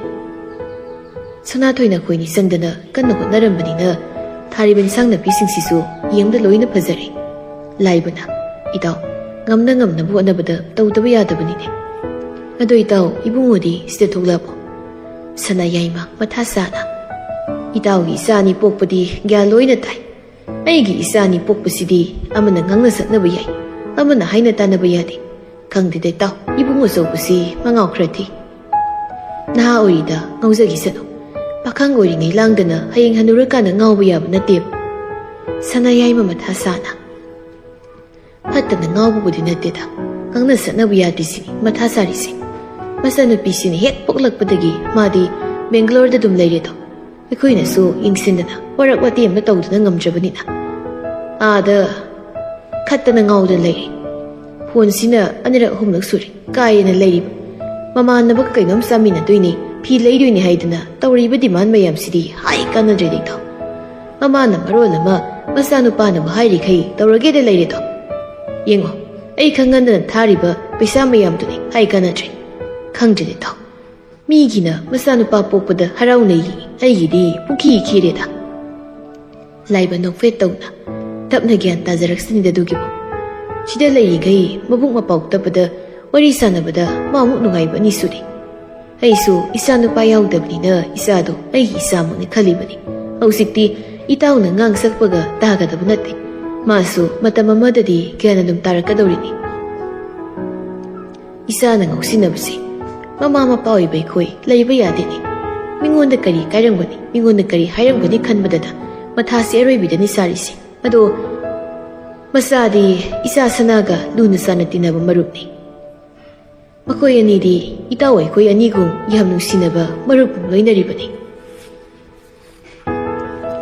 ꯁꯅꯥꯊꯣꯏ ꯅꯈꯣꯏꯅꯤ ꯆꯪꯗꯅ ꯀꯟꯅ ꯍꯣꯠꯅꯔꯝꯕꯅꯤꯅ ꯊꯥꯔꯤꯕ ꯏꯟꯁꯥꯡ ꯅꯥꯄꯤꯁꯤꯡꯁꯤꯁꯨ ꯌꯦꯡꯕꯗ ꯂꯣꯏꯅ ꯐꯖꯔꯦ꯫" ꯂꯥꯏꯕꯅ, "ꯏꯇꯥꯎ, ꯉꯝꯅ ꯉꯝꯅꯕ ꯍꯣꯠꯅꯕꯗ ꯇꯧꯗꯕ ꯌꯥꯗꯕꯅꯤꯅꯦ꯫ ꯑꯗꯣ ꯏꯇꯥꯎ, ꯏꯕꯨꯡꯉꯣꯗꯤ ꯁꯤꯗ ꯊꯣꯛꯂꯛꯑꯕꯣ?" ꯁꯅꯥꯌꯥꯏꯃ ꯃꯊꯥ ꯁꯥꯅ, "ꯏꯇꯥꯎꯒꯤ ꯏꯆꯥ ꯑꯅꯤ ꯄꯣꯛꯄꯗꯤ ꯒ꯭ꯌꯥꯟ ꯂꯣꯏꯅ ꯇꯥꯏ꯫ ꯑꯩꯒꯤ ꯏꯆꯥ ꯑꯅꯤ ꯄꯣꯛꯄꯁꯤꯗꯤ ꯑꯃꯅ ꯉꯥꯡꯅ ꯁꯛꯅꯕ ꯌꯥꯏ, ꯑꯃꯅ ꯍꯥꯏꯅ ꯇꯥꯅꯕ ꯌꯥꯗꯦ꯫ ꯈꯪꯗꯦꯗ ꯏꯇꯥꯎ, ꯏꯕꯨꯡ ꯑꯆꯧꯕꯁꯤ ꯃꯉꯥꯎ ꯈꯔ ꯊꯤ꯫ ꯅꯍꯥ ꯑꯣꯏꯔꯤꯗ ꯉꯥꯎꯖꯈꯤꯁꯅꯨ꯫ ꯄꯥꯈꯪ ꯑꯣꯏꯔꯤꯉꯩ ꯂꯥꯡꯗꯅ ꯍꯌꯦꯡ ꯍꯅꯨꯔꯀꯥꯟꯗ ꯉꯥꯎꯕ ꯌꯥꯕ ꯅꯠꯇꯦꯕ꯫" ꯁꯅꯥꯌꯥꯏꯃ ꯃꯊꯥ ꯁꯥꯅ, "ꯐꯠꯇꯅ ꯉꯥꯎꯕꯕꯨꯗꯤ ꯅꯠꯇꯦꯗ, ꯉꯥꯡꯅ ꯁꯛꯅꯕ ꯌꯥꯗ꯭ꯔꯤꯁꯤꯅꯤ ꯃꯊꯥ ꯁꯥꯔꯤꯁꯦ꯫ ꯃꯆꯥꯅꯨꯄꯤꯁꯤꯅ ꯍꯦꯛ ꯄꯣꯛꯂꯛꯄꯗꯒꯤ ꯃꯥꯗꯤ ꯕꯦꯡꯒꯂꯣꯔꯗ ꯑꯗꯨꯝ ꯂꯩꯔꯦꯗꯣ꯫ ꯑꯩꯈꯣꯏꯅꯁꯨ ꯌꯦꯡꯁꯤꯟꯗꯅ ꯋꯥꯔꯛ ꯋꯥꯇꯦꯝꯅ ꯇꯧꯗꯨꯅ ꯉꯝꯗ꯭ꯔꯕꯅꯤꯅ ꯑꯥꯗ ꯈꯠꯇꯅ ꯉꯥꯎꯗꯅ ꯂꯩꯔꯦ꯫ ꯐꯣꯟꯁꯤꯅ ꯑꯅꯤꯔꯛ ꯑꯍꯨꯝꯂꯛ ꯁꯨꯔꯦ ꯀꯥꯏꯔꯦꯅ ꯂꯩꯔꯤꯕ꯫ ꯃꯃꯥꯟꯅꯕꯒ ꯀꯩꯅꯣꯝ ꯆꯥꯃꯤꯟꯅꯗꯣꯏꯅꯤ, ꯐꯤ ꯂꯩꯗꯣꯏꯅꯤ ꯍꯥꯏꯗꯅ ꯇꯧꯔꯤꯕ ꯗꯤꯃꯥꯟ ꯃꯌꯥꯝꯁꯤꯗꯤ ꯍꯥꯏ ꯀꯥꯟꯅꯗ꯭ꯔꯦꯗ ꯏꯇꯥꯎ꯫ ꯃꯃꯥꯅ ꯃꯔꯣꯜ ꯑꯃ ꯃꯆꯥꯅꯨꯄꯥꯅꯕꯨ ꯍꯥꯏꯔꯤꯈꯩ ꯇꯧꯔꯒꯦꯗ ꯂꯩꯔꯦꯗꯣ꯫ ꯌꯦꯡꯉꯣ, ꯑꯩ ꯈꯪꯍꯟꯗꯅ ꯊꯥꯔꯤꯕ ꯄꯩꯁꯥ ꯃꯌꯥꯝꯗꯨꯅꯤ ꯍꯥꯏ ꯀꯥꯟꯅꯗ꯭ꯔꯦ꯫ ꯈꯪꯗ꯭ꯔꯦꯗ ꯏꯇꯥꯎ, ꯃꯤꯒꯤꯅ ꯃꯆꯥꯅꯨꯄꯥ ꯄꯣꯛꯄꯗ ꯍꯔꯥꯎꯅꯩ, ꯑꯩꯒꯤꯗꯤ ꯄꯨꯈꯤ ꯈꯤꯔꯦꯗ꯫" ꯂꯥꯏꯕ ꯅꯣꯛꯐꯦꯠ ꯇꯧꯅ, "ꯇꯞꯅ ꯒ꯭ꯌꯥꯟ ꯇꯥꯖꯔꯛꯁꯅꯤꯗ ꯑꯗꯨꯒꯤꯕꯨ꯫ ꯁꯤꯗ ꯂꯩꯔꯤꯈꯩ ꯃꯕꯨꯛ ꯃꯄꯥꯎ ꯇꯞꯄꯗ ꯋꯥꯔꯤ ꯁꯥꯟꯅꯕꯗ ꯃꯥꯃꯨꯛ ꯅꯨꯡꯉꯥꯏꯕ ꯑꯅꯤ ꯁꯨꯔꯦ꯫ ꯑꯩꯁꯨ ꯏꯆꯥ ꯅꯨꯄꯥ ꯌꯥꯎꯗꯕꯅꯤꯅ ꯏꯆꯥꯗꯣ ꯑꯩꯒꯤ ꯏꯆꯥꯃꯛꯅꯤ ꯈꯜꯂꯤꯕꯅꯤ꯫ ꯍꯧꯖꯤꯛꯇꯤ ꯏꯇꯥꯎꯅ ꯉꯥꯡ ꯁꯛꯄꯒ ꯇꯥꯒꯗꯕ ꯅꯠꯇꯦ꯫ ꯃꯥꯁꯨ ꯃꯇꯝ ꯑꯃꯗꯗꯤ ꯒ꯭ꯌꯥꯟ ꯑꯗꯨꯝ ꯇꯥꯔꯛꯀꯗꯧꯔꯤꯅꯤ꯫" ꯏꯆꯥꯅ ꯉꯥꯎꯁꯤꯟꯅꯕꯁꯦ ꯃꯃꯥ ꯃꯄꯥ ꯑꯣꯏꯕ ꯑꯩꯈꯣꯏ ꯂꯩꯕ ꯌꯥꯗꯦꯅꯦ꯫ ꯃꯤꯉꯣꯟꯗ ꯀꯔꯤ ꯀꯥꯏꯔꯝꯒꯅꯤ, ꯃꯤꯉꯣꯟꯗ ꯀꯔꯤ ꯍꯥꯏꯔꯝꯒꯅꯤ ꯈꯟꯕꯗꯗ ꯃꯊꯥꯁꯦ ꯑꯔꯣꯏꯕꯤꯗꯅꯤ ꯁꯥꯔꯤꯁꯦ꯫ ꯑꯗꯣ ꯃꯆꯥꯗꯤ ꯏꯆꯥ ꯁꯅꯥꯒ ꯂꯨꯅ ꯆꯥꯟꯅ ꯇꯤꯟꯅꯕ ꯃꯔꯨꯞꯅꯤ꯫ ꯃꯈꯣꯏ ꯑꯅꯤꯗꯤ ꯏꯇꯥꯎ ꯑꯩꯈꯣꯏ ꯑꯅꯤꯒꯨꯝ ꯌꯥꯝ ꯅꯨꯡꯁꯤꯅꯕ ꯃꯔꯨꯞ ꯂꯣꯏꯅꯔꯤꯕꯅꯤ꯫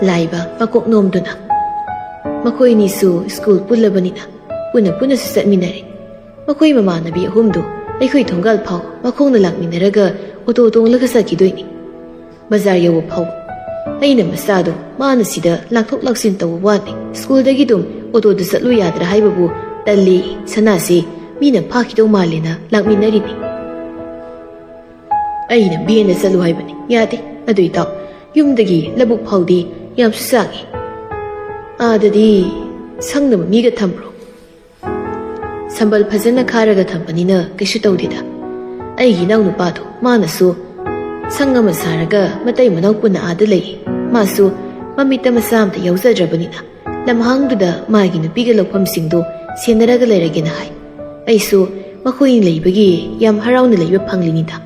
ꯂꯥꯏꯕ ꯃꯀꯣꯛ ꯅꯣꯝꯗꯨꯅ, "ꯃꯈꯣꯏ ꯑꯅꯤꯁꯨ ꯁ꯭ꯀꯨꯜ ꯄꯨꯜꯂꯕꯅꯤꯅ ꯄꯨꯟꯅ ꯄꯨꯟꯅꯁꯨ ꯆꯠꯃꯤꯟꯅꯔꯦ꯫ ꯃꯈꯣꯏ ꯃꯃꯥꯟꯅꯕꯤ ꯑꯍꯨꯝꯗꯨ ꯑꯩꯈꯣꯏ ꯊꯣꯡꯒꯥꯜ ꯐꯥꯎ ꯃꯈꯣꯡꯅ ꯂꯥꯛꯃꯤꯟꯅꯔꯒ ꯑꯣꯇꯣ ꯇꯣꯡꯂꯒ ꯆꯠꯈꯤꯗꯣꯏꯅꯤ꯫ ꯕꯖꯥꯔ ꯌꯧꯕ ꯐꯥꯎ ꯑꯩꯅ ꯃꯆꯥꯗꯣ ꯃꯥꯅ ꯁꯤꯗ ꯂꯥꯛꯊꯣꯛ ꯂꯥꯛꯁꯤꯟ ꯇꯧꯕ ꯋꯥꯅꯤ, ꯁ꯭ꯀꯨꯜꯗꯒꯤ ꯑꯗꯨꯝ ꯑꯣꯇꯣꯗ ꯆꯠꯂꯨ ꯌꯥꯗ꯭ꯔꯥ ꯍꯥꯏꯕꯕꯨ ꯇꯜꯂꯤ, ꯁꯅꯥꯁꯤ ꯃꯤꯅ ꯐꯥꯈꯤꯗꯧ ꯃꯥꯜꯂꯦꯅ ꯂꯥꯛꯃꯤꯟꯅꯔꯤꯅꯤ꯫ ꯑꯩꯅ ꯚꯦꯟꯗ ꯆꯠꯂꯨ ꯍꯥꯏꯕꯅꯤ, ꯌꯥꯗꯦ꯫ ꯑꯗꯨ ꯏꯇꯥꯎ, ꯌꯨꯝꯗꯒꯤ ꯂꯧꯕꯨꯛ ꯐꯥꯎꯗꯤ ꯌꯥꯝꯁꯨ ꯁꯥꯡꯉꯤ꯫ ꯑꯥꯗꯗꯤ ꯁꯪꯅꯕ ꯃꯤꯒ ꯊꯝꯕ꯭ꯔꯣ? ꯁꯝꯕꯜ ꯐꯖꯅ ꯈꯥꯔꯒ ꯊꯝꯕꯅꯤꯅ ꯀꯩꯁꯨ ꯇꯧꯗꯦꯗ꯫ ꯑꯩꯒꯤ ꯏꯅꯥꯎꯅꯨꯄꯥꯗꯣ ꯃꯥꯅꯁꯨ ꯁꯪ ꯑꯃ ꯁꯥꯔꯒ ꯃꯇꯩ ꯃꯅꯥꯎ ꯄꯨꯟꯅ ꯑꯥꯗ ꯂꯩ꯫ ꯃꯥꯁꯨ ꯃꯃꯤꯠꯇ ꯃꯆꯥ ꯑꯝꯇ ꯌꯥꯎꯖꯗ꯭ꯔꯕꯅꯤꯅ ꯂꯝꯍꯥꯡꯗꯨꯗ ꯃꯥꯒꯤ ꯅꯨꯄꯤꯒ ꯂꯧꯐꯝꯁꯤꯡꯗꯣ ꯁꯦꯟꯅꯔꯒ ꯂꯩꯔꯒꯦꯅ ꯍꯥꯏ꯫ ꯑꯩꯁꯨ ꯃꯈꯣꯏꯅ ꯂꯩꯕꯒꯤ ꯌꯥꯝ ꯍꯔꯥꯎꯅ ꯂꯩꯕ ꯐꯪꯂꯤꯅꯤꯗ꯫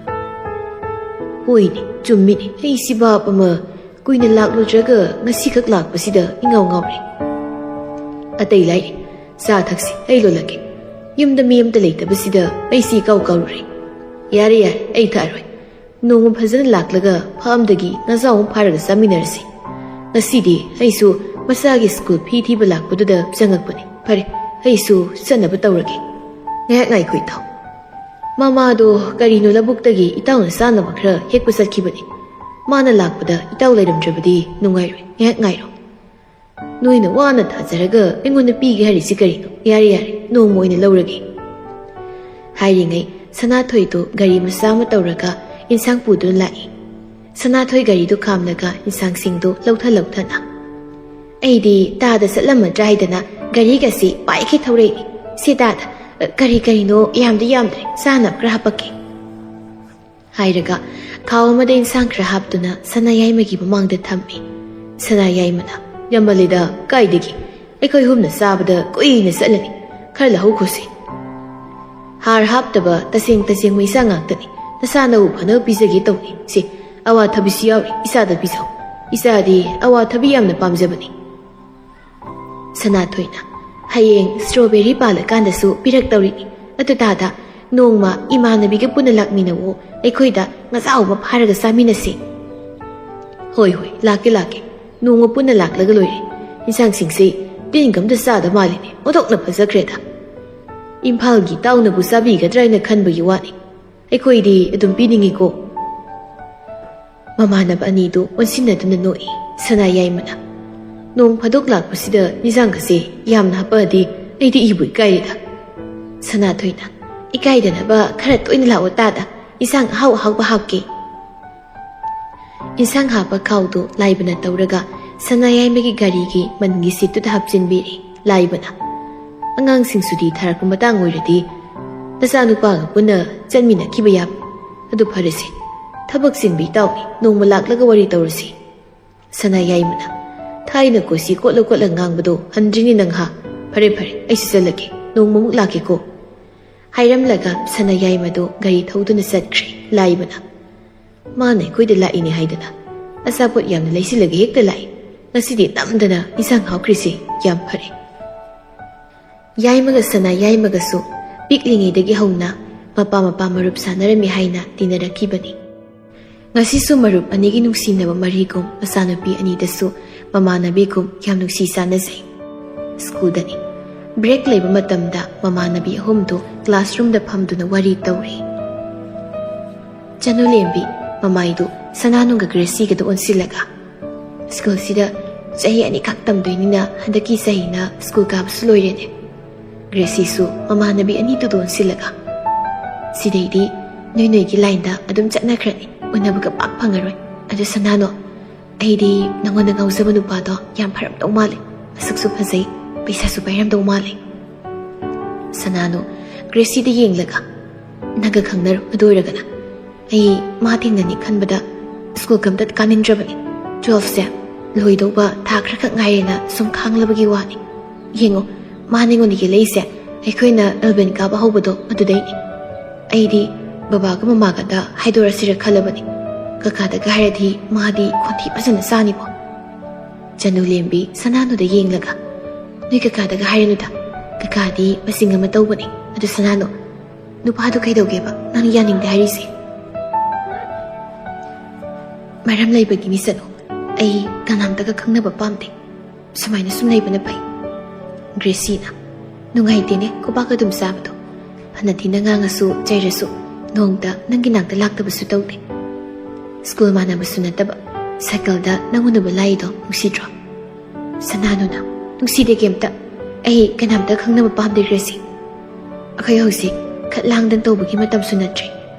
ꯍꯣꯏꯅꯦ, ꯆꯨꯝꯃꯤꯅꯦ, ꯑꯩꯁꯤ ꯚꯥꯞ ꯑꯃ, ꯀꯨꯏꯅ ꯂꯥꯛꯂꯨꯗ꯭ꯔꯒ ꯉꯁꯤꯈꯛ ꯂꯥꯛꯄꯁꯤꯗ ꯏꯉꯥꯎ ꯉꯥꯎꯔꯦ꯫ ꯑꯇꯩ ꯂꯥꯏꯔꯤ, ꯆꯥ ꯊꯛꯁꯤ, ꯑꯩ ꯂꯣꯜꯂꯛꯀꯦ꯫ ꯌꯨꯝꯗ ꯃꯤ ꯑꯝꯇ ꯂꯩꯇꯕꯁꯤꯗ ꯑꯩꯁꯤ ꯏꯀꯥꯎ ꯀꯥꯎꯔꯨꯔꯦ꯫ ꯌꯥꯔꯦ ꯌꯥꯔꯦ, ꯑꯩ ꯊꯛꯑꯔꯣꯏ꯫ ꯅꯣꯡꯃ ꯐꯖꯅ ꯂꯥꯛꯂꯒ ꯐꯥꯝꯗꯒꯤ ꯉꯥꯖꯥꯎ ꯑꯃ ꯐꯥꯔꯒ ꯆꯥꯃꯤꯟꯅꯔꯁꯤ꯫ ꯉꯁꯤꯗꯤ ꯑꯩꯁꯨ ꯃꯆꯥꯒꯤ ꯁ꯭ꯀꯨꯜ ꯐꯤ ꯊꯤꯕ ꯂꯥꯛꯄꯗꯨꯗ ꯆꯪꯉꯛꯄꯅꯤ꯫ ꯐꯔꯦ, ꯑꯩꯁꯨ ꯆꯠꯅꯕ ꯇꯧꯔꯒꯦ꯫ ꯉꯥꯏꯍꯥꯛ ꯉꯥꯏꯈꯣ ꯏꯇꯥꯎ꯫ ꯃꯃꯥꯗꯣ ꯀꯔꯤꯅꯣ ꯂꯧꯕꯨꯛꯇꯒꯤ ꯏꯇꯥꯎꯅ ꯆꯥꯅꯕ ꯈꯔ ꯍꯦꯛꯄ ꯆꯠꯈꯤꯕꯅꯤ꯫ ꯃꯥꯅ ꯂꯥꯛꯄꯗ ꯏꯇꯥꯎ ꯂꯩꯔꯝꯗ꯭ꯔꯕꯗꯤ ꯅꯨꯡꯉꯥꯏꯔꯣꯏ꯫ ꯉꯥꯏꯍꯥꯛ ꯉꯥꯏꯔꯣ꯫ ꯅꯣꯏꯅ ꯋꯥꯅ ꯊꯥꯖꯔꯒ ꯑꯩꯉꯣꯟꯗ ꯄꯤꯒꯦ ꯍꯥꯏꯔꯤꯁꯤ ꯀꯔꯤꯅꯣ? ꯌꯥꯔꯦ ꯌꯥꯔꯦ, ꯅꯣꯡꯃ ꯑꯣꯏꯅ ꯂꯧꯔꯒꯦ꯫ ꯍꯥꯏꯔꯤꯉꯩ ꯁꯅꯥꯊꯣꯏꯗꯣ ꯒꯥꯔꯤ ꯃꯆꯥ ꯑꯃ ꯇꯧꯔꯒ ꯏꯟꯁꯥꯡ ꯄꯨꯗꯨꯅ ꯂꯥꯛꯏ꯫ ꯁꯅꯥꯊꯣꯏ ꯒꯥꯔꯤꯗꯨ ꯈꯥꯝꯂꯒ ꯏꯟꯁꯥꯡꯁꯤꯡꯗꯨ ꯂꯧꯊ ꯂꯧꯊꯅ꯫ ꯑꯩꯗꯤ ꯇꯥꯗ ꯆꯠꯂꯝꯃꯗ꯭ꯔꯥ ꯍꯥꯏꯗꯅ ꯒꯥꯔꯤꯒꯁꯤ ꯄꯥꯏꯈꯩ ꯊꯧꯔꯛꯏ꯫ ꯁꯤ ꯇꯥꯗ, ꯀꯔꯤ ꯀꯔꯤꯅꯣ ꯌꯥꯝꯗꯤ ꯌꯥꯝꯗ꯭ꯔꯦ, ꯆꯥꯅꯕ ꯈꯔ ꯍꯥꯄꯛꯀꯦ꯫ ꯍꯥꯏꯔꯒ ꯈꯥꯎ ꯑꯃꯗ ꯏꯟꯁꯥꯡ ꯈꯔ ꯍꯥꯞꯇꯨꯅ ꯁꯅꯥ ꯌꯥꯏꯃꯒꯤ ꯃꯃꯥꯡꯗ ꯊꯝꯃꯤ꯫ ꯁꯅꯥ ꯌꯥꯏꯃꯅ, "ꯌꯥꯝꯃꯜꯂꯤꯗ, ꯀꯥꯏꯗꯒꯤ? ꯑꯩꯈꯣꯏ ꯑꯍꯨꯝꯅ ꯆꯥꯕꯗ ꯀꯨꯏꯅ ꯆꯠꯂꯅꯤ꯫ ꯈꯔ ꯂꯧꯍꯧꯈꯣꯁꯤ꯫ ꯍꯥꯔ ꯍꯥꯞꯇꯕ ꯇꯁꯦꯡ ꯇꯁꯦꯡꯕ ꯏꯟꯁꯥꯡ ꯉꯥꯛꯇꯅꯤ꯫ ꯅꯁꯥ ꯅꯎ ꯐꯅꯕ ꯄꯤꯖꯒꯦ ꯇꯧꯅꯤ꯫ ꯁꯤ ꯑꯋꯥꯊꯕꯤꯁꯨ ꯌꯥꯎꯔꯤ, ꯏꯆꯥꯗ ꯄꯤꯖꯧ꯫ ꯏꯆꯥꯗꯤ ꯑꯋꯥꯊꯕꯤ ꯌꯥꯝꯅ ꯄꯥꯝꯖꯕꯅꯤ꯫" ꯁꯅꯥꯊꯣꯏꯅ, "ꯍꯌꯦꯡ strawberry ꯄꯥꯜꯂꯀꯥꯟꯗꯁꯨ ꯄꯤꯔꯛꯇꯧꯔꯤꯅꯤ꯫ ꯑꯗꯨ ꯇꯥꯗ, ꯅꯣꯡꯃ ꯏꯃꯥꯟꯅꯕꯤꯒ ꯄꯨꯟꯅ ꯂꯥꯛꯃꯤꯟꯅꯧꯑꯣ, ꯑꯩꯈꯣꯏꯗ ꯉꯥꯖꯥꯎ ꯑꯃ ꯐꯥꯔꯒ ꯆꯥꯃꯤꯟꯅꯁꯤ꯫" "ꯍꯣꯏ ꯍꯣꯏ, ꯂꯥꯛꯀꯦ ꯂꯥꯛꯀꯦ꯫ ꯅꯣꯡꯃ ꯄꯨꯟꯅ ꯂꯥꯛꯂꯒ ꯂꯣꯏꯔꯦ꯫ ꯏꯟꯁꯥꯡꯁꯤꯡꯁꯤ ꯇꯤꯟꯒ ꯑꯝꯇ ꯆꯥꯗ ꯃꯥꯜꯂꯤꯅꯦ, ꯑꯣꯟꯊꯣꯛꯅ ꯐꯖꯈ꯭ꯔꯦꯗ꯫ ꯏꯝꯐꯥꯜꯒꯤ ꯏꯇꯥꯎꯅꯕꯨ ꯆꯥꯕꯤꯒꯗ꯭ꯔꯥ ꯍꯥꯏꯅ ꯈꯟꯕꯒꯤ ꯋꯥꯅꯤ꯫ ꯑꯩꯈꯣꯏꯗꯤ ꯑꯗꯨꯝ ꯄꯤꯅꯤꯡꯉꯤꯀꯣ꯫" ꯃꯃꯥꯟꯅꯕ ꯑꯅꯤꯗꯨ ꯑꯣꯟꯁꯤꯟꯅꯗꯨꯅ ꯅꯣꯛꯏ꯫ ꯁꯅꯥ ꯌꯥꯏꯃꯅ, "ꯅꯣꯡ ꯐꯥꯗꯣꯛ ꯂꯥꯛꯄꯁꯤꯗ ꯏꯟꯁꯥꯡꯒꯁꯦ ꯌꯥꯝꯅ ꯍꯥꯄꯛꯑꯗꯤ ꯑꯩꯗꯤ ꯏꯕꯨ ꯏꯀꯥꯏꯔꯦꯗ꯫" ꯁꯅꯥꯊꯣꯏꯅ, "ꯏꯀꯥꯏꯗꯅꯕ ꯈꯔ ꯇꯣꯏꯅ ꯂꯥꯛꯑꯣ ꯇꯥꯗ, ꯏꯟꯁꯥꯡ ꯑꯍꯥꯎ ꯑꯍꯥꯎꯕ ꯍꯥꯞꯀꯦ꯫" ꯏꯟꯁꯥꯡ ꯍꯥꯞꯄ ꯈꯥꯎꯗꯨ ꯂꯥꯏꯕꯅ ꯇꯧꯔꯒ ꯁꯅꯥ ꯌꯥꯏꯃꯒꯤ ꯒꯥꯔꯤꯒꯤ ꯃꯅꯤꯡꯒꯤ ꯁꯤꯠꯇꯨꯗ ꯍꯥꯞꯆꯤꯟꯕꯤꯔꯦ꯫ ꯂꯥꯏꯕꯅ, "ꯑꯉꯥꯡꯁꯤꯡ ꯁꯨꯇꯤ ꯊꯥꯔꯛꯄ ꯃꯇꯥꯡ ꯑꯣꯏꯔꯗꯤ ꯅꯆꯥꯅꯨꯄꯥꯒ ꯄꯨꯟꯅ ꯆꯠꯃꯤꯟꯅꯈꯤꯕ ꯌꯥꯕ꯫ ꯑꯗꯨ ꯐꯔꯦꯁꯦ, ꯊꯕꯛ ꯆꯤꯟꯕꯤ ꯇꯥꯎꯅꯤ, ꯅꯣꯡꯃ ꯂꯥꯛꯂꯒ ꯋꯥꯔꯤ ꯇꯧꯔꯁꯤ꯫" ꯁꯅꯥ ꯌꯥꯏꯃꯅ, "ꯊꯥꯏꯅ ꯀꯣꯏꯁꯤ ꯀꯣꯠꯂ ꯀꯣꯠꯂ ꯉꯥꯡꯕꯗꯣ ꯍꯟꯗ꯭ꯔꯤꯅꯦ ꯅꯪ ꯍꯥ? ꯐꯔꯦ ꯐꯔꯦ, ꯑꯩꯁꯨ ꯆꯠꯂꯒꯦ, ꯅꯣꯡꯃꯃꯨꯛ ꯂꯥꯛꯀꯦꯀꯣ꯫" ꯍꯥꯏꯔꯝꯂꯒ ꯁꯅꯥ ꯌꯥꯏꯃꯗꯣ ꯒꯥꯔꯤ ꯊꯧꯗꯨꯅ ꯆꯠꯈ꯭ꯔꯦ꯫ ꯂꯥꯏꯕꯅ, "ꯃꯥꯅ ꯑꯩꯈꯣꯏꯗ ꯂꯥꯛꯏꯅꯦ ꯍꯥꯏꯗꯅ ꯑꯆꯥꯄꯣꯠ ꯌꯥꯝꯅ ꯂꯩꯁꯤꯜꯂꯒ ꯍꯦꯛꯇ ꯂꯥꯛꯏ꯫ ꯉꯁꯤꯗꯤ ꯅꯝꯗꯅ ꯏꯟꯁꯥꯡ ꯍꯥꯎꯈ꯭ꯔꯤꯁꯤ ꯌꯥꯝ ꯐꯔꯦ꯫" ꯌꯥꯏꯃꯒ ꯁꯅꯥ ꯌꯥꯏꯃꯒꯁꯨ ꯄꯤꯛꯂꯤꯉꯩꯗꯒꯤ ꯍꯧꯅ ꯃꯄꯥ ꯃꯄꯥ ꯃꯔꯨꯞ ꯁꯥꯟꯅꯔꯝꯃꯤ ꯍꯥꯏꯅ ꯇꯤꯟꯅꯔꯛꯈꯤꯕꯅꯤ꯫ ꯉꯁꯤꯁꯨ ꯃꯔꯨꯞ ꯑꯅꯤꯒꯤ ꯅꯨꯡꯁꯤꯅꯕ ꯃꯔꯤꯒꯨꯝ ꯃꯆꯥꯅꯨꯄꯤ ꯑꯅꯤꯗꯁꯨ ꯃꯃꯥꯟꯅꯕꯤꯒꯨꯝ ꯌꯥꯝ ꯅꯨꯡꯁꯤ ꯆꯥꯟꯅꯖꯩ꯫ ꯁ꯭ꯀꯨꯜꯗꯅꯤ꯫ ꯕ꯭ꯔꯦꯛ ꯂꯩꯕ ꯃꯇꯝꯗ ꯃꯃꯥꯟꯅꯕꯤ ꯑꯍꯨꯝꯗꯨ ꯀ꯭ꯂꯥꯁꯔꯨꯝꯗ ꯐꯝꯗꯨꯅ ꯋꯥꯔꯤ ꯇꯧꯔꯤ꯫ ꯆꯅꯨꯂꯦꯝꯕꯤ ꯃꯃꯥꯏꯗꯨ ꯁꯅꯥꯅꯨꯒ ꯒ꯭ꯔꯦꯁꯤꯒꯗ ꯑꯣꯟꯁꯤꯜꯂꯒ, "ꯁ꯭ꯀꯨꯜꯁꯤꯗ ꯆꯍꯤ ꯑꯅꯤꯈꯛ ꯇꯝꯗꯣꯏꯅꯤꯅ ꯍꯟꯗꯛꯀꯤ ꯆꯍꯤꯅ ꯁ꯭ꯀꯨꯜ ꯀꯥꯕꯁꯨ ꯂꯣꯏꯔꯦꯅꯦ꯫" ꯒ꯭ꯔꯦꯁꯤꯁꯨ ꯃꯃꯥꯟꯅꯕꯤ ꯑꯅꯤꯗꯨꯗ ꯑꯣꯟꯁꯤꯜꯂꯒ, "ꯁꯤꯗꯩꯗꯤ ꯅꯣꯏ ꯅꯣꯏꯒꯤ ꯂꯥꯏꯟꯗ ꯑꯗꯨꯝ ꯆꯠꯅꯈ꯭ꯔꯅꯤ, ꯎꯅꯕꯒ ꯄꯥꯛ ꯐꯪꯉꯔꯣꯏ꯫ ꯑꯗꯨ ꯁꯅꯥꯅꯣ, ꯑꯩꯗꯤ ꯅꯉꯣꯟꯗ ꯉꯥꯎꯖꯕ ꯅꯨꯄꯥꯗꯣ ꯌꯥꯝ ꯐꯔꯝꯗꯧ ꯃꯥꯜꯂꯦ, ꯃꯁꯛꯁꯨ ꯐꯖꯩ, ꯄꯩꯁꯥꯁꯨ ꯄꯥꯏꯔꯝꯗꯧ ꯃꯥꯜꯂꯦ꯫" ꯁꯅꯥꯅꯣ ꯒ꯭ꯔꯦꯁꯤꯗ ꯌꯦꯡꯂꯒ, "ꯅꯪꯒ ꯈꯪꯅꯔꯝꯕꯗ ꯑꯣꯏꯔꯒꯅ? ꯑꯩ ꯃꯥ ꯊꯦꯡꯅꯅꯤ ꯈꯟꯕꯗ ꯁ꯭ꯀꯨꯜꯒ ꯑꯝꯇ ꯀꯥꯅꯤꯡꯗ꯭ꯔꯕꯅꯤ꯫ ꯇꯨꯋꯦꯜꯐꯁꯦ ꯂꯣꯏꯗꯧꯕ ꯊꯥ ꯈꯔꯈꯛ ꯉꯥꯏꯔꯦꯅ ꯁꯨꯝ ꯈꯥꯡꯂꯕꯒꯤ ꯋꯥꯅꯤ꯫ ꯌꯦꯡꯉꯣ, ꯃꯥꯅ ꯑꯩꯉꯣꯟꯗ ꯌꯦꯜꯂꯛꯏꯁꯦ ꯑꯩꯈꯣꯏꯅ ꯑꯦꯜꯕꯦꯟ ꯀꯥꯕ ꯍꯧꯕꯗꯣ ꯑꯗꯨꯗꯩꯅꯤ꯫ ꯑꯩꯗꯤ ꯕꯕꯥꯒ ꯃꯃꯥꯒꯗ ꯍꯥꯏꯗꯣꯔꯁꯤꯔ ꯈꯜꯂꯕꯅꯤ꯫ ꯀꯀꯥꯗꯒ ꯍꯥꯏꯔꯗꯤ ꯃꯥꯗꯤ ꯈꯣꯟꯊꯤ ꯐꯖꯅ ꯆꯥꯅꯤꯕꯣ꯫" ꯆꯅꯨꯂꯦꯝꯕꯤ ꯁꯅꯥꯅꯨꯗ ꯌꯦꯡꯂꯒ, "ꯅꯣꯏ ꯀꯀꯥꯗꯒ ꯍꯥꯏꯔꯅꯨꯗ꯫ ꯀꯀꯥꯗꯤ ꯃꯆꯤꯡ ꯑꯃ ꯇꯧꯕꯅꯤ꯫ ꯑꯗꯨ ꯁꯅꯥꯅꯨ, ꯅꯨꯄꯥꯗꯨ ꯀꯩꯗꯧꯒꯦꯕ ꯅꯪ ꯌꯥꯅꯤꯡꯗꯦ ꯍꯥꯏꯔꯤꯁꯦ?" "ꯃꯔꯝ ꯂꯩꯕꯒꯤꯅꯤ ꯆꯅꯨ꯫ ꯑꯩ ꯀꯅꯥꯝꯇꯒ ꯈꯪꯅꯕ ꯄꯥꯝꯗꯦ꯫ ꯁꯨꯃꯥꯏꯅ ꯁꯨꯝ ꯂꯩꯕꯅ ꯐꯩ꯫" ꯒ꯭ꯔꯦꯁꯤꯅ, "ꯅꯨꯡꯉꯥꯏꯇꯦꯅꯦ ꯈꯨꯕꯥꯛ ꯑꯗꯨꯝ ꯆꯥꯕꯗꯣ꯫ ꯐꯅ ꯊꯤꯅ ꯉꯥꯡꯉꯁꯨ ꯆꯩꯔꯁꯨ ꯅꯣꯡꯇ ꯅꯪꯒꯤ ꯅꯥꯛꯇ ꯂꯥꯛꯇꯕꯁꯨ ꯇꯧꯗꯦ꯫" ꯁ꯭ꯀꯨꯜ ꯃꯥꯟꯅꯕꯁꯨ ꯅꯠꯇꯕ, ꯁꯥꯏꯀꯜꯗ ꯅꯪ ꯎꯅꯕ ꯂꯥꯛꯏꯗꯣ ꯅꯨꯡꯁꯤꯗ꯭ꯔꯣ? ꯁꯅꯥꯅꯨꯅ, ꯅꯨꯡꯁꯤꯗꯦ ꯀꯩꯝꯇ꯫ ꯑꯩ ꯀꯅꯥꯝꯇ ꯈꯪꯅꯕ ꯄꯥꯝꯗꯦ ꯒ꯭ꯔꯦꯁꯤ꯫ ꯑꯩꯈꯣꯏ ꯍꯧꯖꯤꯛ ꯈꯠ ꯂꯥꯡꯗꯅ ꯇꯧꯕꯒꯤ ꯃꯇꯝꯁꯨ ꯅꯠꯇ꯭ꯔꯦ꯫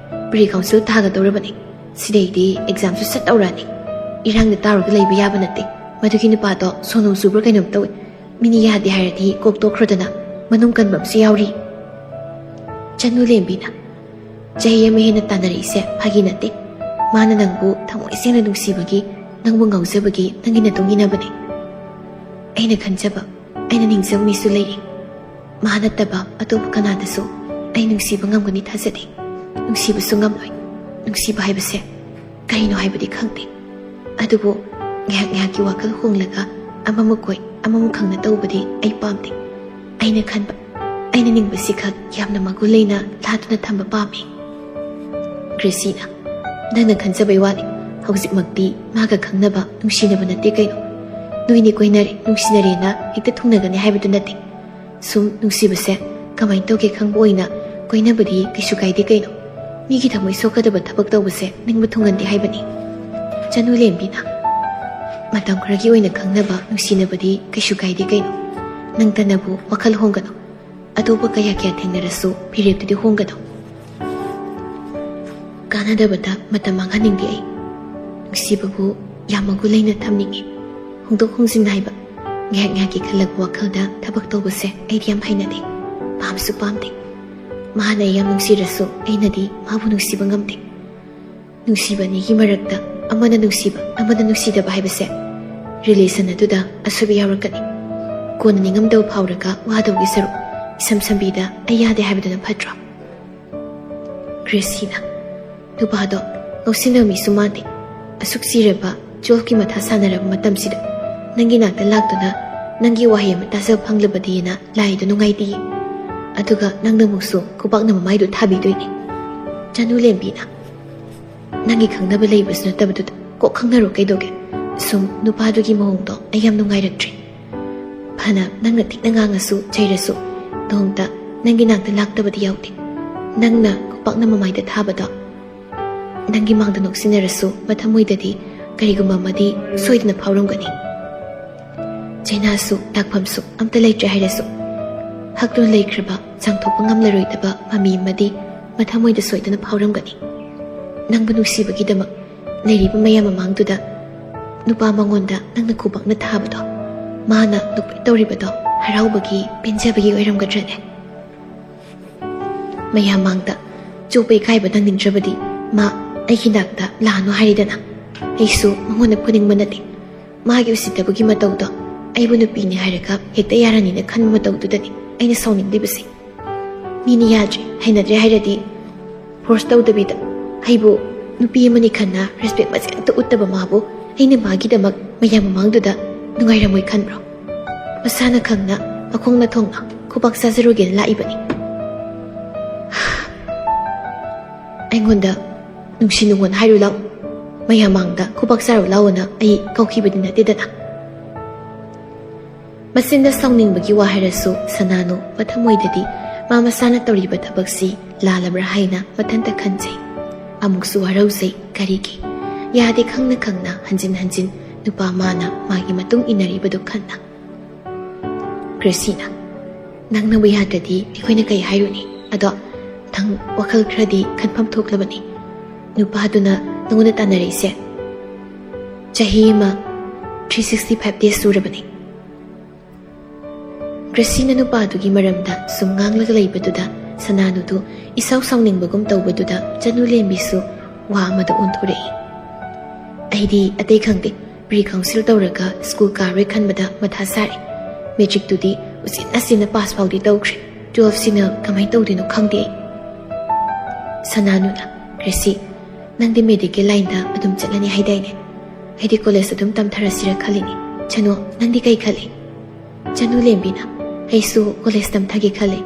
ꯄ꯭ꯔꯤ ꯀꯥꯎꯟꯁꯤꯜ ꯊꯥꯒꯗꯧꯔꯕꯅꯤ꯫ ꯁꯤꯗꯩꯗꯤ ꯑꯦꯛꯖꯥꯝꯁꯨ ꯁꯠ ꯇꯧꯔꯛꯑꯅꯤ꯫ ꯏꯔꯥꯡꯗ ꯇꯥꯔꯒ ꯂꯩꯕ ꯌꯥꯕ ꯅꯠꯇꯦ꯫ ꯃꯗꯨꯒꯤ ꯅꯨꯄꯥꯗꯣ ꯁꯣꯅꯣ ꯆꯨꯕ꯭ꯔꯥ ꯀꯩꯅꯣꯝ ꯇꯧꯏ꯫ ꯃꯤꯅ ꯌꯥꯗꯦ ꯍꯥꯏꯔꯗꯤ ꯀꯣꯛ ꯇꯣꯛꯈ꯭ꯔꯗꯅ ꯃꯅꯨꯡ ꯀꯟꯕ ꯑꯃꯁꯨ ꯌꯥꯎꯔꯤ꯫ ꯆꯅꯨ ꯂꯦꯝꯕꯤꯅ, ꯆꯍꯤ ꯑꯃ ꯍꯦꯟꯅ ꯇꯥꯟꯅꯔꯛꯏꯁꯦ ꯐꯥꯒꯤ ꯅꯠꯇꯦ꯫ ꯃꯥꯅ ꯅꯪꯕꯨ ꯊꯃꯣꯏ ꯁꯦꯡꯅ ꯅꯨꯡꯁꯤꯕꯒꯤ, ꯅꯪꯕꯨ ꯉꯥꯎꯖꯕꯒꯤ ꯅꯪꯒꯤ ꯅꯇꯨꯡ ꯏꯟꯅꯕꯅꯦ꯫ ꯑꯩꯅ ꯈꯟꯖꯕ, ꯑꯩꯅ ꯅꯤꯡꯖꯕ ꯃꯤꯁꯨ ꯂꯩꯔꯤ꯫ ꯃꯥ ꯅꯠꯇꯕ ꯑꯇꯣꯞꯄ ꯀꯅꯥꯗꯁꯨ ꯑꯩ ꯅꯨꯡꯁꯤꯕ ꯉꯝꯒꯅꯤ ꯊꯥꯖꯗꯦ꯫ ꯅꯨꯡꯁꯤꯕꯁꯨ ꯉꯝꯂꯣꯏ꯫ ꯅꯨꯡꯁꯤꯕ ꯍꯥꯏꯕꯁꯦ ꯀꯔꯤꯅꯣ ꯍꯥꯏꯕꯗꯤ ꯈꯪꯗꯦ꯫ ꯑꯗꯨꯕꯨ ꯉꯥꯏꯍꯥꯛ ꯉꯥꯏꯍꯥꯛꯀꯤ ꯋꯥꯈꯜ ꯍꯣꯡꯂꯒ ꯑꯃꯃꯨꯛ ꯀꯣꯏ ꯑꯃꯃꯨꯛ ꯈꯪꯅ ꯇꯧꯕꯗꯤ ꯑꯩ ꯄꯥꯝꯗꯦ꯫ ꯑꯩꯅ ꯈꯟꯕ, ꯑꯩꯅ ꯅꯤꯡꯕꯁꯤ ꯈꯛ ꯌꯥꯝꯅ ꯃꯒꯨꯟ ꯂꯩꯅ ꯂꯥꯠꯇꯨꯅ ꯊꯝꯕ ꯄꯥꯝꯃꯤ꯫ ꯒ꯭ꯔꯦꯁꯤꯅ, ꯅꯪꯅ ꯈꯟꯖꯕꯩ ꯋꯥꯅꯤ꯫ ꯍꯧꯖꯤꯛꯃꯛꯇꯤ ꯃꯥꯒ ꯈꯪꯅꯕ ꯅꯨꯡꯁꯤꯅꯕ ꯅꯠꯇꯦ ꯀꯩꯅꯣ꯫ ꯅꯣꯏꯅꯤ ꯀꯣꯏꯅꯔꯦ, ꯅꯨꯡꯁꯤꯅꯔꯦꯅ ꯍꯦꯛꯇ ꯊꯨꯡꯅꯒꯅꯤ ꯍꯥꯏꯕꯗꯨ ꯅꯠꯇꯦ꯫ ꯁꯨꯝ ꯅꯨꯡꯁꯤꯕꯁꯦ ꯀꯃꯥꯏꯅ ꯇꯧꯒꯦ ꯈꯪꯕ ꯑꯣꯏꯅ ꯀꯣꯏꯅꯕꯗꯤ ꯀꯩꯁꯨ ꯀꯥꯏꯗꯦ ꯀꯩꯅꯣ꯫ ꯃꯤꯒꯤ ꯊꯃꯣꯏ ꯁꯣꯛꯀꯗꯕ ꯊꯕꯛ ꯇꯧꯕꯁꯦ ꯅꯤꯡꯕ ꯊꯨꯡꯍꯟꯗꯦ ꯍꯥꯏꯕꯅꯤ꯫ ꯆꯅꯨ ꯂꯦꯝꯕꯤꯅ, ꯃꯇꯝ ꯈꯔꯒꯤ ꯑꯣꯏꯅ ꯈꯪꯅꯕ ꯅꯨꯡꯁꯤꯅꯕꯗꯤ ꯀꯩꯁꯨ ꯀꯥꯏꯗꯦ ꯀꯩꯅꯣ꯫ ꯅꯪꯇꯅꯕꯨ ꯋꯥꯈꯜ ꯍꯣꯡꯒꯅꯨ꯫ ꯑꯇꯣꯞꯄ ꯀꯌꯥ ꯀꯌꯥ ꯊꯦꯡꯅꯔꯁꯨ ꯐꯤꯔꯦꯞꯇꯨꯗꯤ ꯍꯣꯡꯒꯅꯨ꯫ ꯀꯥꯟꯅꯗꯕꯗ ꯃꯇꯝ ꯃꯥꯡꯍꯟꯅꯤꯡꯗꯦ ꯑꯩ꯫ ꯅꯨꯡꯁꯤꯕꯕꯨ ꯌꯥꯝ ꯃꯒꯨꯟ ꯂꯩꯅ ꯊꯝꯅꯤꯡꯉꯤ꯫ ꯍꯣꯡꯗꯣꯛ ꯍꯣꯡꯖꯤꯟ ꯍꯥꯏꯕ, ꯉꯥꯏꯍꯥꯛ ꯉꯥꯏꯍꯥꯛꯀꯤ ꯈꯜꯂꯛꯄ ꯋꯥꯈꯜꯗ ꯊꯕꯛ ꯇꯧꯕꯁꯦ ꯑꯩꯗꯤ ꯌꯥꯝ ꯍꯩꯅꯗꯦ, ꯄꯥꯝꯁꯨ ꯄꯥꯝꯗꯦ꯫ ꯃꯍꯥꯛꯅ ꯑꯩ ꯌꯥꯝ ꯅꯨꯡꯁꯤꯔꯁꯨ ꯑꯩꯅꯗꯤ ꯃꯥꯕꯨ ꯅꯨꯡꯁꯤꯕ ꯉꯝꯗꯦ꯫ ꯅꯨꯡꯁꯤꯕ ꯑꯅꯤꯒꯤ ꯃꯔꯛꯇ ꯑꯃꯅ ꯅꯨꯡꯁꯤꯕ, ꯑꯃꯅ ꯅꯨꯡꯁꯤꯗꯕ ꯍꯥꯏꯕꯁꯦ ꯔꯤꯂꯦꯁꯟ ꯑꯗꯨꯗ ꯑꯁꯣꯏꯕ ꯌꯥꯎꯔꯛꯀꯅꯤ꯫ ꯀꯣꯟꯅ ꯅꯤꯡꯉꯝꯗꯕ ꯐꯥꯎꯔꯒ ꯋꯥꯗꯧꯒꯤ ꯁꯔꯨꯛ, ꯏꯁꯝ ꯁꯝꯕꯤꯗ ꯑꯩ ꯌꯥꯗꯦ ꯍꯥꯏꯕꯗꯨꯅ ꯐꯠꯇ꯭ꯔꯣ? ꯒ꯭ꯔꯦꯁꯤꯅ, ꯅꯨꯄꯥꯗꯣ ꯉꯧꯁꯤꯟꯅꯕ ꯃꯤꯁꯨ ꯃꯥꯟꯗꯦ꯫ ꯑꯁꯨꯛ ꯆꯤꯔꯕ ꯇꯨꯋꯦꯜꯐꯀꯤ ꯃꯊꯥ ꯁꯥꯟꯅꯔꯕ ꯃꯇꯝꯁꯤꯗ ꯅꯪꯒꯤ ꯅꯥꯛꯇ ꯂꯥꯛꯇꯨꯅ ꯅꯪꯒꯤ ꯋꯥꯍꯩ ꯑꯃ ꯇꯥꯖꯕ ꯐꯪꯂꯕꯗꯤꯅ ꯂꯥꯏꯗꯨ ꯅꯨꯡꯉꯥꯏꯇꯦꯌꯦ꯫ ꯑꯗꯨꯒ ꯅꯪꯅ ꯑꯃꯨꯛꯁꯨ ꯈꯨꯕꯥꯛꯅ ꯃꯃꯥꯏꯗꯨ ꯊꯥꯕꯤꯗꯣꯏꯅꯦ꯫ ꯆꯅꯨ ꯂꯦꯝꯕꯤꯅ, ꯅꯪꯒꯤ ꯈꯪꯅꯕ ꯂꯩꯕꯁꯨ ꯅꯠꯇꯕꯗꯨꯗ ꯀꯣꯛ ꯈꯪꯅꯔꯣ ꯀꯩꯗꯧꯒꯦ? ꯁꯨꯝ ꯅꯨꯄꯥꯗꯨꯒꯤ ꯃꯑꯣꯡꯗꯣ ꯑꯩ ꯌꯥꯝ ꯅꯨꯡꯉꯥꯏꯔꯛꯇ꯭ꯔꯦ꯫ ꯐꯅ ꯅꯪꯅ ꯊꯤꯅ ꯉꯥꯡꯉꯁꯨ ꯆꯩꯔꯁꯨ ꯅꯣꯡꯇ ꯅꯪꯒꯤ ꯅꯥꯛꯇ ꯂꯥꯛꯇꯕꯗꯤ ꯌꯥꯎꯗꯦ꯫ ꯅꯪꯅ ꯈꯨꯄꯥꯛꯅ ꯃꯃꯥꯏꯗ ꯊꯥꯕꯗꯣ ꯅꯪꯒꯤ ꯃꯥꯡꯗ ꯅꯣꯛꯁꯤꯟꯅꯔꯁꯨ ꯃꯊꯃꯣꯏꯗꯗꯤ ꯀꯔꯤꯒꯨꯝꯕ ꯑꯃꯗꯤ ꯁꯣꯏꯗꯅ ꯐꯥꯎꯔꯝꯒꯅꯤ꯫ ꯆꯩꯅꯥꯁꯨ ꯂꯥꯛꯐꯝꯁꯨ ꯑꯝꯇ ꯂꯩꯇ꯭ꯔꯦ ꯍꯥꯏꯔꯁꯨ, ꯍꯛꯇꯨꯅ ꯂꯩꯈ꯭ꯔꯕ ꯆꯥꯝꯊꯣꯛꯄ ꯉꯝꯂꯔꯣꯏꯗꯕ ꯃꯃꯤ ꯑꯃꯗꯤ ꯃꯊꯃꯣꯏꯗ ꯁꯣꯏꯗꯅ ꯐꯥꯎꯔꯝꯒꯅꯤ꯫ ꯅꯪꯕꯨ ꯅꯨꯡꯁꯤꯕꯒꯤꯗꯃꯛ ꯂꯩꯔꯤꯕ ꯃꯌꯥꯝ ꯃꯃꯥꯡꯗꯨꯗ ꯅꯨꯄꯥ ꯃꯉꯣꯟꯗ ꯅꯪꯅ ꯈꯨꯕꯥꯛꯅ ꯊꯥꯕꯗꯣ, ꯃꯥꯅ ꯅꯣꯛꯐꯦꯠ ꯇꯧꯔꯤꯕꯗꯣ ꯍꯔꯥꯎꯕꯒꯤ, ꯄꯦꯟꯖꯕꯒꯤ ꯑꯣꯏꯔꯝꯒꯗ꯭ꯔꯅꯦ? ꯃꯌꯥꯝ ꯃꯥꯡꯗ ꯆꯣꯞꯄ ꯏꯀꯥꯏꯕ ꯅꯪꯅꯤꯡꯗ꯭ꯔꯕꯗꯤ ꯃꯥ ꯑꯩꯒꯤ ꯅꯥꯛꯇ ꯂꯥꯛꯑꯅꯨ ꯍꯥꯏꯔꯤꯗꯅ꯫ ꯑꯩꯁꯨ ꯃꯉꯣꯟꯗ ꯐꯨꯅꯤꯡꯕ ꯅꯠꯇꯦ꯫ ꯃꯥꯒꯤ ꯎꯁꯤꯠꯇꯕꯒꯤ ꯃꯇꯧꯗꯣ, ꯑꯩꯕꯨ ꯅꯨꯄꯤꯅꯤ ꯍꯥꯏꯔꯒ ꯍꯦꯛꯇ ꯌꯥꯔꯅꯤꯅ ꯈꯟꯕ ꯃꯇꯧꯗꯨꯗꯅꯤ ꯑꯩꯅ ꯁꯥꯎꯅꯤꯡꯂꯤꯕꯁꯦ꯫ ꯃꯤꯅ ꯌꯥꯗ꯭ꯔꯦ, ꯍꯩꯅꯗ꯭ꯔꯦ ꯍꯥꯏꯔꯗꯤ ꯐꯣꯔꯁ ꯇꯧꯗꯕꯤꯗ, ꯑꯩꯕꯨ ꯅꯨꯄꯤ ꯑꯃꯅꯤ ꯈꯟꯅ ꯔꯦꯁꯄꯦꯛ ꯃꯆꯦꯠ ꯑꯝꯇ ꯎꯠꯇꯕ ꯃꯥꯕꯨ ꯑꯩꯅ ꯃꯥꯒꯤꯗꯃꯛ ꯃꯌꯥꯝ ꯃꯃꯥꯡꯗꯨꯗ ꯅꯨꯡꯉꯥꯏꯔꯝꯃꯣꯏ ꯈꯟꯕ꯭ꯔꯣ? ꯃꯁꯥꯅ ꯈꯪꯅ ꯃꯈꯣꯡꯅ ꯊꯣꯡꯅ ꯈꯨꯕꯥꯛ ꯆꯥꯖꯔꯨꯒꯦꯅ ꯂꯥꯛꯏꯕꯅꯤ꯫ ꯑꯩꯉꯣꯟꯗ ꯅꯨꯡꯁꯤ ꯅꯨꯡꯉꯣꯟ ꯍꯥꯏꯔꯨ ꯂꯥꯎ, ꯃꯌꯥꯝ ꯃꯥꯡꯗ ꯈꯨꯕꯥꯛ ꯆꯥꯔꯨ ꯂꯥꯎꯑꯣꯅ ꯑꯩ ꯀꯧꯈꯤꯕꯗꯤ ꯅꯠꯇꯦꯗꯅ꯫ ꯃꯆꯤꯟꯗ ꯁꯥꯎꯅꯤꯡꯕꯒꯤ ꯋꯥ ꯍꯥꯏꯔꯁꯨ ꯁꯅꯥꯅꯨ ꯃꯊꯃꯣꯏꯗꯗꯤ ꯃꯥ ꯃꯁꯥꯅ ꯇꯧꯔꯤꯕ ꯊꯕꯛꯁꯤ ꯂꯥꯜꯂꯕ꯭ꯔꯥ ꯍꯥꯏꯅ ꯃꯊꯟꯇ ꯈꯟꯖꯩ꯫ ꯑꯃꯨꯛꯁꯨ ꯍꯔꯥꯎꯖꯩ꯫ ꯀꯔꯤꯒꯤ? ꯌꯥꯗꯦ ꯈꯪꯅ ꯈꯪꯅ ꯍꯟꯖꯤꯟ ꯍꯟꯖꯤꯟ ꯅꯨꯄꯥ ꯃꯥꯅ ꯃꯥꯒꯤ ꯃꯇꯨꯡ ꯏꯟꯅꯔꯤꯕꯗꯨ ꯈꯟꯅ꯫ ꯒ꯭ꯔꯦꯁꯤꯅ, "ꯅꯪꯅꯕꯨ ꯌꯥꯗ꯭ꯔꯗꯤ ꯑꯩꯈꯣꯏꯅ ꯀꯩ ꯍꯥꯏꯔꯨꯅꯤ? ꯑꯗꯣ ꯅꯪ ꯋꯥꯈꯜ ꯈꯔꯗꯤ ꯈꯟꯐꯝ ꯊꯣꯛꯂꯕꯅꯤ꯫ ꯅꯨꯄꯥꯗꯨꯅ ꯅꯉꯣꯟꯗ ꯇꯥꯟꯅꯔꯛꯏꯁꯦ ꯆꯍꯤ ꯑꯃ three sixty five days ꯁꯨꯔꯕꯅꯤ꯫" ꯒ꯭ꯔꯦꯁꯤꯅ ꯅꯨꯄꯥꯗꯨꯒꯤ ꯃꯔꯝꯗ ꯁꯨꯝ ꯉꯥꯡꯂꯒ ꯂꯩꯕꯗꯨꯗ ꯁꯅꯥꯅꯨꯗꯨ ꯏꯁꯥꯎ ꯁꯥꯎꯅꯤꯡꯕꯒꯨꯝ ꯇꯧꯕꯗꯨꯗ ꯆꯅꯨ ꯂꯦꯝꯕꯤꯁꯨ ꯋꯥ ꯑꯃꯗ ꯑꯣꯟꯊꯣꯔꯛꯏ꯫ "ꯑꯩꯗꯤ ꯑꯇꯩ ꯈꯪꯗꯦ, ꯄ꯭ꯔꯤ ꯀꯥꯎꯟꯁꯤꯜ ꯇꯧꯔꯒ ꯁ꯭ꯀꯨꯜ ꯀꯥꯔꯣꯏ ꯈꯟꯕꯗ ꯃꯊꯥ ꯁꯥꯔꯦ꯫ ꯃꯦꯇ꯭ꯔꯤꯛꯇꯨꯗꯤ ꯎꯆꯤꯟ ꯅꯥꯆꯤꯟꯅ ꯄꯥꯁ ꯐꯥꯎꯗꯤ ꯇꯧꯈ꯭ꯔꯦ, ꯇꯨꯋꯦꯜꯐꯁꯤꯅ ꯀꯃꯥꯏꯅ ꯇꯧꯗꯣꯏꯅꯣ ꯈꯪꯗꯦ ꯑꯩ꯫" ꯁꯅꯥꯅꯨꯅ, "ꯒ꯭ꯔꯦꯁꯤ, ꯅꯪꯗꯤ ꯃꯦꯗꯤꯀꯦꯜ ꯂꯥꯏꯟꯗ ꯑꯗꯨꯝ ꯆꯠꯂꯅꯤ ꯍꯥꯏꯗꯥꯏꯅꯦ? ꯑꯩꯗꯤ ꯀꯣꯂꯦꯖ ꯑꯗꯨꯝ ꯇꯝꯊꯔꯁꯤꯔ ꯈꯜꯂꯤꯅꯤ꯫ ꯆꯅꯨ, ꯅꯪꯗꯤ ꯀꯩ ꯈꯜꯂꯤ?" ꯆꯅꯨ ꯂꯦꯝꯕꯤꯅ, "ꯑꯩꯁꯨ ꯀꯣꯂꯦꯖ ꯇꯝꯊꯒꯦ ꯈꯜꯂꯦ꯫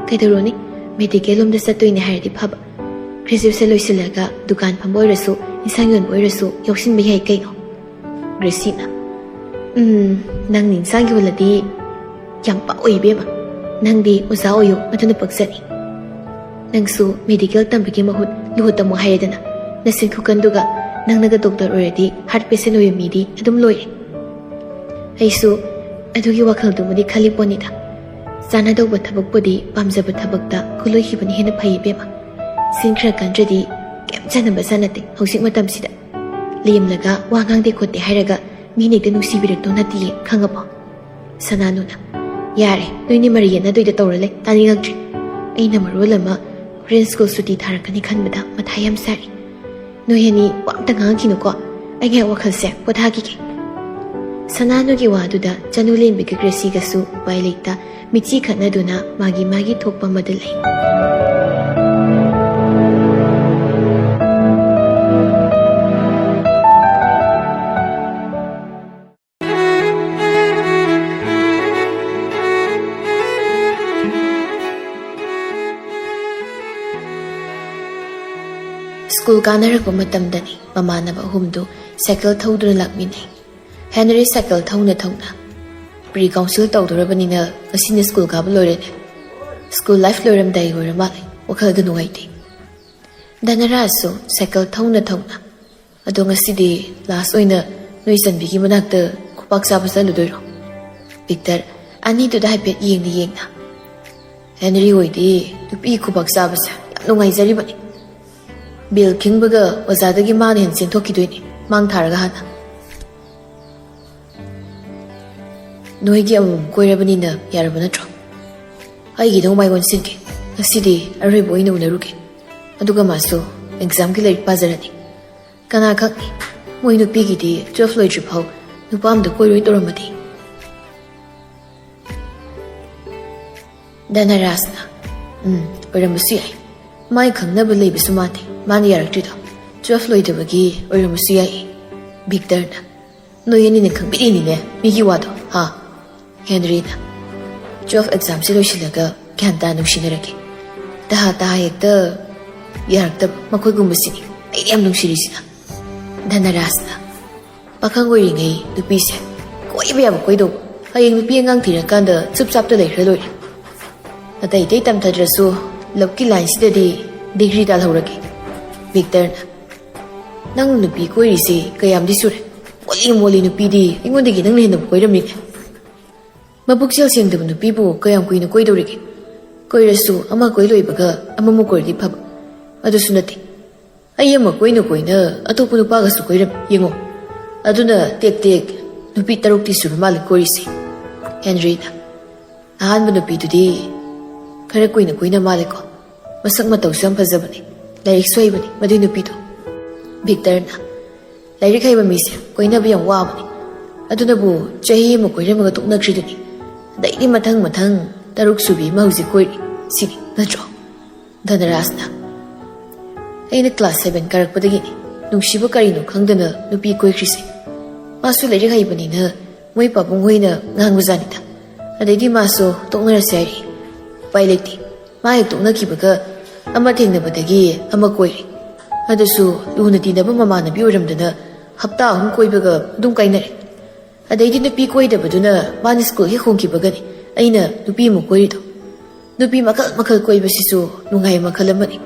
ꯀꯩꯗꯧꯔꯨꯅꯤ, ꯃꯦꯗꯤꯀꯦꯜ ꯂꯣꯝꯗ ꯆꯠꯇꯣꯏꯅꯦ ꯍꯥꯏꯔꯗꯤ ꯐꯕ꯫ ꯒ꯭ꯔꯦꯖꯨꯑꯦꯁꯟ ꯂꯣꯏꯁꯤꯜꯂꯒ ꯗꯨꯀꯥꯟ ꯐꯝꯕ ꯑꯣꯏꯔꯁꯨ, ꯏꯟꯁꯥꯡ ꯌꯣꯟꯕ ꯑꯣꯏꯔꯁꯨ ꯌꯥꯎꯁꯤꯟꯕ ꯌꯥꯏ ꯀꯩꯅꯣ꯫" ꯒ꯭ꯔꯦꯁꯤꯅ, "ꯎꯝ, ꯅꯪ ꯏꯟꯁꯥꯡ ꯌꯣꯜꯂꯗꯤ ꯌꯥꯝ ꯄꯥꯛꯑꯣꯏ ꯏꯕꯦꯝꯃ꯫ ꯅꯪꯗꯤ ꯑꯣꯖꯥ ꯑꯣꯏꯌꯨ, ꯑꯗꯨꯅ ꯄꯛꯆꯅꯤ꯫ ꯅꯪꯁꯨ ꯃꯦꯗꯤꯀꯦꯜ ꯇꯝꯕꯒꯤ ꯃꯍꯨꯠ ꯂꯣ ꯇꯝꯃꯣ ꯍꯥꯏꯔꯦꯗꯅ꯫ ꯅꯁꯤꯡ ꯈꯨꯀꯟꯗꯨꯒ ꯅꯪꯅꯒ ꯗꯣꯛꯇꯔ ꯑꯣꯏꯔꯗꯤ ꯍꯥꯔꯠ ꯄꯦꯁꯦꯟ ꯑꯣꯏꯕ ꯃꯤꯗꯤ ꯑꯗꯨꯝ ꯂꯣꯏꯔꯦ꯫ ꯑꯩꯁꯨ ꯑꯗꯨꯒꯤ ꯋꯥꯈꯜꯗꯨꯕꯨꯗꯤ ꯈꯜꯂꯤ ꯄꯣꯠꯅꯤꯗ꯫ ꯆꯥꯟꯅꯗꯧꯕ ꯊꯕꯛꯄꯨꯗꯤ ꯄꯥꯝꯖꯕ ꯊꯕꯛꯇ ꯈꯨꯂꯣꯏꯈꯤꯕꯅ ꯍꯦꯟꯅ ꯐꯩ ꯏꯕꯦꯝꯃ꯫ ꯁꯤꯡ ꯈꯔ ꯀꯟꯗ꯭ꯔꯗꯤ ꯀꯩꯝ ꯆꯥꯟꯅꯕ ꯆꯥꯟꯅꯗꯦ ꯍꯧꯖꯤꯛ ꯃꯇꯝꯁꯤꯗ꯫ ꯂꯦꯝꯂꯒ ꯋꯥ ꯉꯥꯡꯗꯦ ꯈꯣꯠꯇꯦ ꯍꯥꯏꯔꯒ ꯃꯤꯅ ꯍꯦꯛꯇ ꯅꯨꯡꯁꯤꯕꯤꯔꯛꯇꯧ ꯅꯠꯇꯤꯌꯦ, ꯈꯪꯉꯕꯣ? ꯁꯅꯥꯅꯨꯅ, "ꯌꯥꯔꯦ, ꯅꯣꯏꯅꯤ ꯃꯔꯩ ꯌꯦꯠꯅꯗꯣꯏꯗ ꯇꯧꯔ ꯂꯩ, ꯇꯥꯅꯤꯡꯉꯛꯇ꯭ꯔꯦ꯫ ꯑꯩꯅ ꯃꯔꯣꯜ ꯑꯃ ꯍꯣꯔꯦꯟ ꯁ꯭ꯀꯨꯜ ꯁꯨꯇꯤ ꯊꯥꯔꯛꯀꯅꯤ ꯈꯟꯕꯗ ꯃꯊꯥ ꯌꯥꯝ ꯁꯥꯔꯤ꯫ ꯅꯣꯏ ꯑꯅꯤ ꯋꯥ ꯑꯝꯇ ꯉꯥꯡꯈꯤꯅꯨꯀꯣ, ꯑꯩ ꯉꯥꯏꯍꯥꯛ ꯋꯥꯈꯜꯁꯦ ꯄꯣꯊꯥꯈꯤꯒꯦ꯫" ꯁꯅꯥꯅꯨꯒꯤ ꯋꯥꯗꯨꯗ ꯆꯅꯨ ꯂꯦꯟꯕꯤꯒ ꯒ꯭ꯔꯦꯁꯤꯒꯁꯨ ꯎꯄꯥꯏ ꯂꯩꯇ ꯃꯤꯠꯆꯤ ꯈꯠꯅꯗꯨꯅ ꯃꯥꯒꯤ ꯃꯥꯒꯤ ꯊꯣꯛꯄ ꯑꯃꯗ ꯂꯩ꯫ ꯁ꯭ꯀꯨꯜ ꯀꯥꯅꯔꯛꯄ ꯃꯇꯝꯗꯅꯤ ꯃꯃꯥꯟꯅꯕ ꯑꯍꯨꯝꯗꯨ ꯁꯥꯏꯀꯜ ꯊꯧꯗꯨꯅ ꯂꯥꯛꯃꯤꯟꯅꯩ꯫ ꯍꯦꯅꯔꯤ ꯁꯥꯏꯀꯜ ꯊꯧꯅ ꯊꯧꯅ, "ꯄ꯭ꯔꯤ ꯀꯥꯎꯟꯁꯤꯜ ꯇꯧꯗꯣꯔꯕꯅꯤꯅ ꯉꯁꯤꯅ ꯁ꯭ꯀꯨꯜ ꯀꯥꯕ ꯂꯣꯏꯔꯅꯤ꯫ ꯁ꯭ꯀꯨꯜ ꯂꯥꯏꯐ ꯂꯣꯏꯔꯝꯗꯥꯏ ꯑꯣꯏꯔ ꯃꯥꯜꯂꯦ, ꯋꯥꯈꯜꯒ ꯅꯨꯡꯉꯥꯏꯇꯦ꯫" ꯙꯅꯔꯥꯖꯁꯨ ꯁꯥꯏꯀꯜ ꯊꯧꯅ ꯊꯧꯅ, "ꯑꯗꯣ ꯉꯁꯤꯗꯤ ꯂꯥꯁ ꯑꯣꯏꯅ ꯅꯣꯏ ꯆꯟꯕꯤꯒꯤ ꯃꯅꯥꯛꯇ ꯈꯨꯄꯥꯛ ꯆꯥꯕ ꯆꯠꯂꯨꯗꯣꯏꯔꯣ?" ꯚꯤꯛꯇꯔ ꯑꯅꯤꯗꯨꯗ ꯍꯥꯏꯐꯦꯠ ꯌꯦꯡꯅ ꯌꯦꯡꯅ, "ꯍꯦꯅꯔꯤ ꯍꯣꯏꯗꯤ ꯅꯨꯄꯤ ꯈꯨꯄꯥꯛ ꯆꯥꯕꯁꯦ ꯌꯥꯝ ꯅꯨꯡꯉꯥꯏꯖꯔꯤꯕꯅꯤ꯫ ꯕꯦꯜ ꯈꯤꯡꯕꯒ ꯑꯣꯖꯥꯗꯒꯤ ꯃꯥꯅ ꯍꯦꯟꯅ ꯆꯦꯟꯊꯣꯛꯈꯤꯗꯣꯏꯅꯤ, ꯃꯥꯡ ꯊꯥꯔꯒ ꯍꯥꯟꯅ꯫ ꯅꯣꯏꯒꯤ ꯑꯃꯃꯝ ꯀꯣꯏꯔꯕꯅꯤꯅ ꯌꯥꯔꯕ ꯅꯠꯇ꯭ꯔꯣ? ꯑꯩꯒꯤꯗꯣ ꯃꯥꯏ ꯑꯣꯟꯁꯤꯟꯒꯦ꯫ ꯉꯁꯤꯗꯤ ꯑꯔꯣꯏꯕ ꯑꯣꯏꯅ ꯎꯅꯔꯨꯒꯦ꯫ ꯑꯗꯨꯒ ꯃꯥꯁꯨ ꯑꯦꯛꯖꯥꯝꯒꯤ ꯂꯥꯏꯔꯤꯛ ꯄꯥꯖꯔꯅꯤ꯫ ꯀꯅꯥ ꯈꯪꯅꯤ, ꯃꯣꯏ ꯅꯨꯄꯤꯒꯤꯗꯤ ꯇꯨꯋꯦꯜꯐ ꯂꯣꯏꯗ꯭ꯔꯤꯐꯥꯎ ꯅꯨꯄꯥ ꯑꯝꯗ ꯀꯣꯏꯔꯣꯏ ꯇꯧꯔꯝꯃꯗꯤ꯫" ꯙꯅꯔꯥꯖꯅ, "ꯎꯝ, ꯑꯣꯏꯔꯝꯕꯁꯨ ꯌꯥꯏ꯫ ꯃꯥꯏ ꯈꯪꯅꯕ ꯂꯩꯕꯁꯨ ꯃꯥꯟꯗꯦ, ꯃꯥꯅ ꯌꯥꯔꯛꯇ꯭ꯔꯤꯗꯣ ꯇꯨꯋꯦꯜꯐ ꯂꯣꯏꯗꯕꯒꯤ ꯑꯣꯏꯔꯝꯕꯁꯨ ꯌꯥꯏ꯫" ꯚꯤꯛꯇꯔꯅ, "ꯅꯣꯏ ꯑꯅꯤꯅ ꯈꯪꯕꯤꯔꯤꯅꯤꯅꯦ ꯃꯤꯒꯤ ꯋꯥꯗꯣ, ꯍꯥ?" ꯍꯦꯅꯔꯤꯅ, "ꯇꯨꯋꯦꯜꯐ ꯑꯦꯛꯖꯥꯝꯁꯦ ꯂꯣꯏꯁꯤꯜꯂꯒ ꯒ꯭ꯌꯥꯟ ꯇꯥꯅ ꯅꯨꯡꯁꯤꯅꯔꯒꯦ꯫ ꯇꯍꯥ ꯇꯍꯥ ꯍꯦꯛꯇ ꯌꯥꯔꯛꯇꯕ ꯃꯈꯣꯏꯒꯨꯝꯕꯁꯤꯅꯤ ꯑꯩꯅ ꯌꯥꯝ ꯅꯨꯡꯁꯤꯔꯤꯁꯤꯅ꯫" ꯙꯅꯔꯥꯖꯅ, "ꯄꯥꯈꯪ ꯑꯣꯏꯔꯤꯉꯩ ꯅꯨꯄꯤꯁꯦ ꯀꯣꯏꯕ ꯌꯥꯕ ꯀꯣꯏꯗꯧꯕ, ꯍꯌꯦꯡ ꯅꯨꯄꯤ ꯑꯉꯥꯡ ꯊꯤꯔꯀꯥꯟꯗ ꯆꯨꯞ ꯆꯥꯞꯇ ꯂꯩꯈ꯭ꯔ ꯂꯣꯏꯔꯦ꯫ ꯑꯇꯩ ꯑꯇꯩ ꯇꯝꯊꯗ꯭ꯔꯁꯨ ꯂꯞꯀꯤ ꯂꯥꯏꯟꯁꯤꯗꯗꯤ ꯗꯤꯒ꯭ꯔꯤ ꯇꯥꯜꯍꯧꯔꯒꯦ꯫" ꯚꯤꯛꯇꯔꯅ, "ꯅꯪ ꯅꯨꯄꯤ ꯀꯣꯏꯔꯤꯁꯦ ꯀꯌꯥꯝꯗꯤ ꯁꯨꯔꯦ? ꯃꯣꯜꯂꯤ ꯃꯣꯜꯂꯤ ꯅꯨꯄꯤꯗꯤ ꯑꯩꯉꯣꯟꯗꯒꯤ ꯅꯪꯅ ꯍꯦꯟꯅꯕꯨ ꯀꯣꯏꯔꯝꯃꯤꯅꯦ꯫ ꯃꯕꯨꯛꯆꯦꯜ ꯁꯦꯡꯗꯕ ꯅꯨꯄꯤꯕꯨ ꯀꯌꯥꯝ ꯀꯨꯏꯅ ꯀꯣꯏꯗꯧꯔꯤꯒꯦ? ꯀꯣꯏꯔꯁꯨ ꯑꯃ ꯀꯣꯏ ꯂꯣꯏꯕꯒ ꯑꯃꯃꯨꯛ ꯀꯣꯏꯔꯗꯤ ꯐꯕ꯫ ꯑꯗꯨꯁꯨ ꯅꯠꯇꯦ꯫ ꯑꯩ ꯑꯃ ꯀꯣꯏꯅ ꯀꯣꯏꯅ ꯑꯇꯣꯞꯄ ꯅꯨꯄꯥꯒꯁꯨ ꯀꯣꯏꯔꯝꯃꯤ꯫ ꯌꯦꯡꯉꯣ꯫ ꯑꯗꯨꯅ ꯇꯦꯛ ꯇꯦꯛ ꯅꯨꯄꯤ ꯇꯔꯨꯛꯇꯤ ꯁꯨꯔ ꯃꯥꯜꯂꯦ ꯀꯣꯏꯔꯤꯁꯦ꯫" ꯍꯦꯅꯔꯤꯅ, "ꯑꯍꯥꯟꯕ ꯅꯨꯄꯤꯗꯨꯗꯤ ꯈꯔ ꯀꯨꯏꯅ ꯀꯣꯏꯅ ꯃꯥꯜꯂꯦꯀꯣ꯫ ꯃꯁꯛ ꯃꯇꯧꯁꯨ ꯌꯥꯝ ꯐꯖꯕꯅꯤ, ꯂꯥꯏꯔꯤꯛꯁꯨ ꯍꯩꯕꯅꯤ ꯃꯗꯨꯏ ꯅꯨꯄꯤꯗꯣ꯫" ꯚꯤꯛꯇꯔꯅ, "ꯂꯥꯏꯔꯤꯛ ꯍꯩꯕ ꯃꯤꯁꯦ ꯀꯣꯏꯅꯕ ꯌꯥꯝ ꯋꯥꯕꯅꯤ꯫ ꯑꯗꯨꯅꯕꯨ ꯆꯍꯤ ꯑꯃ ꯀꯣꯏꯔꯝꯃꯒ ꯇꯣꯛꯅꯈ꯭ꯔꯤꯗꯨꯅꯤ꯫ ꯑꯗꯩꯗꯤ ꯃꯊꯪ ꯃꯊꯪ ꯇꯔꯨꯛ ꯁꯨꯕꯤ ꯑꯃ ꯍꯧꯖꯤꯛ ꯀꯣꯏꯔꯤ꯫ ꯁꯤꯅꯤ ꯅꯠꯇ꯭ꯔꯣ?" ꯙꯅꯔꯥꯖꯅ, "ꯑꯩꯅ ꯀ꯭ꯂꯥꯁ ꯁꯚꯦꯟ ꯀꯥꯔꯛꯄꯗꯒꯤꯅꯤ ꯅꯨꯡꯁꯤꯕ ꯀꯔꯤꯅꯣ ꯈꯪꯗꯅ ꯅꯨꯄꯤ ꯀꯣꯏꯈ꯭ꯔꯤꯁꯦ꯫ ꯃꯥꯁꯨ ꯂꯥꯏꯔꯤꯛ ꯍꯩꯕꯅꯤꯅ ꯃꯣꯏ ꯄꯥꯕꯨꯡ ꯍꯣꯏꯅ ꯉꯥꯡꯕꯖꯥꯠꯅꯤꯗ꯫ ꯑꯗꯩꯗꯤ ꯃꯥꯁꯨ ꯇꯣꯛꯅꯔꯁꯦ ꯍꯥꯏꯔꯛꯏ꯫ ꯎꯄꯥꯏ ꯂꯩꯇꯦ꯫ ꯃꯥ ꯍꯦꯛ ꯇꯣꯛꯅꯈꯤꯕꯒ ꯑꯃ ꯊꯦꯡꯅꯕꯗꯒꯤ ꯑꯃ ꯀꯣꯏꯔꯦ꯫ ꯑꯗꯨꯁꯨ ꯂꯨꯅ ꯇꯤꯟꯅꯕ ꯃꯃꯥꯟꯅꯕꯤ ꯑꯣꯏꯔꯝꯗꯅ ꯍꯞꯇꯥ ꯑꯍꯨꯝ ꯀꯣꯏꯕꯒ ꯑꯗꯨꯝ ꯀꯥꯏꯅꯔꯦ꯫ ꯑꯗꯩꯗꯤ ꯅꯨꯄꯤ ꯀꯣꯏꯗꯕꯗꯨꯅ ꯃꯥꯅ ꯁ꯭ꯀꯨꯜ ꯍꯦꯛ ꯍꯣꯡꯈꯤꯕꯒꯅꯤ ꯑꯩꯅ ꯅꯨꯄꯤ ꯑꯃꯨꯛ ꯀꯣꯏꯔꯤꯗꯣ꯫ ꯅꯨꯄꯤ ꯃꯈꯜ ꯃꯈꯜ ꯀꯣꯏꯕꯁꯤꯁꯨ ꯅꯨꯡꯉꯥꯏꯕ ꯃꯈꯜ ꯑꯃꯅꯤ꯫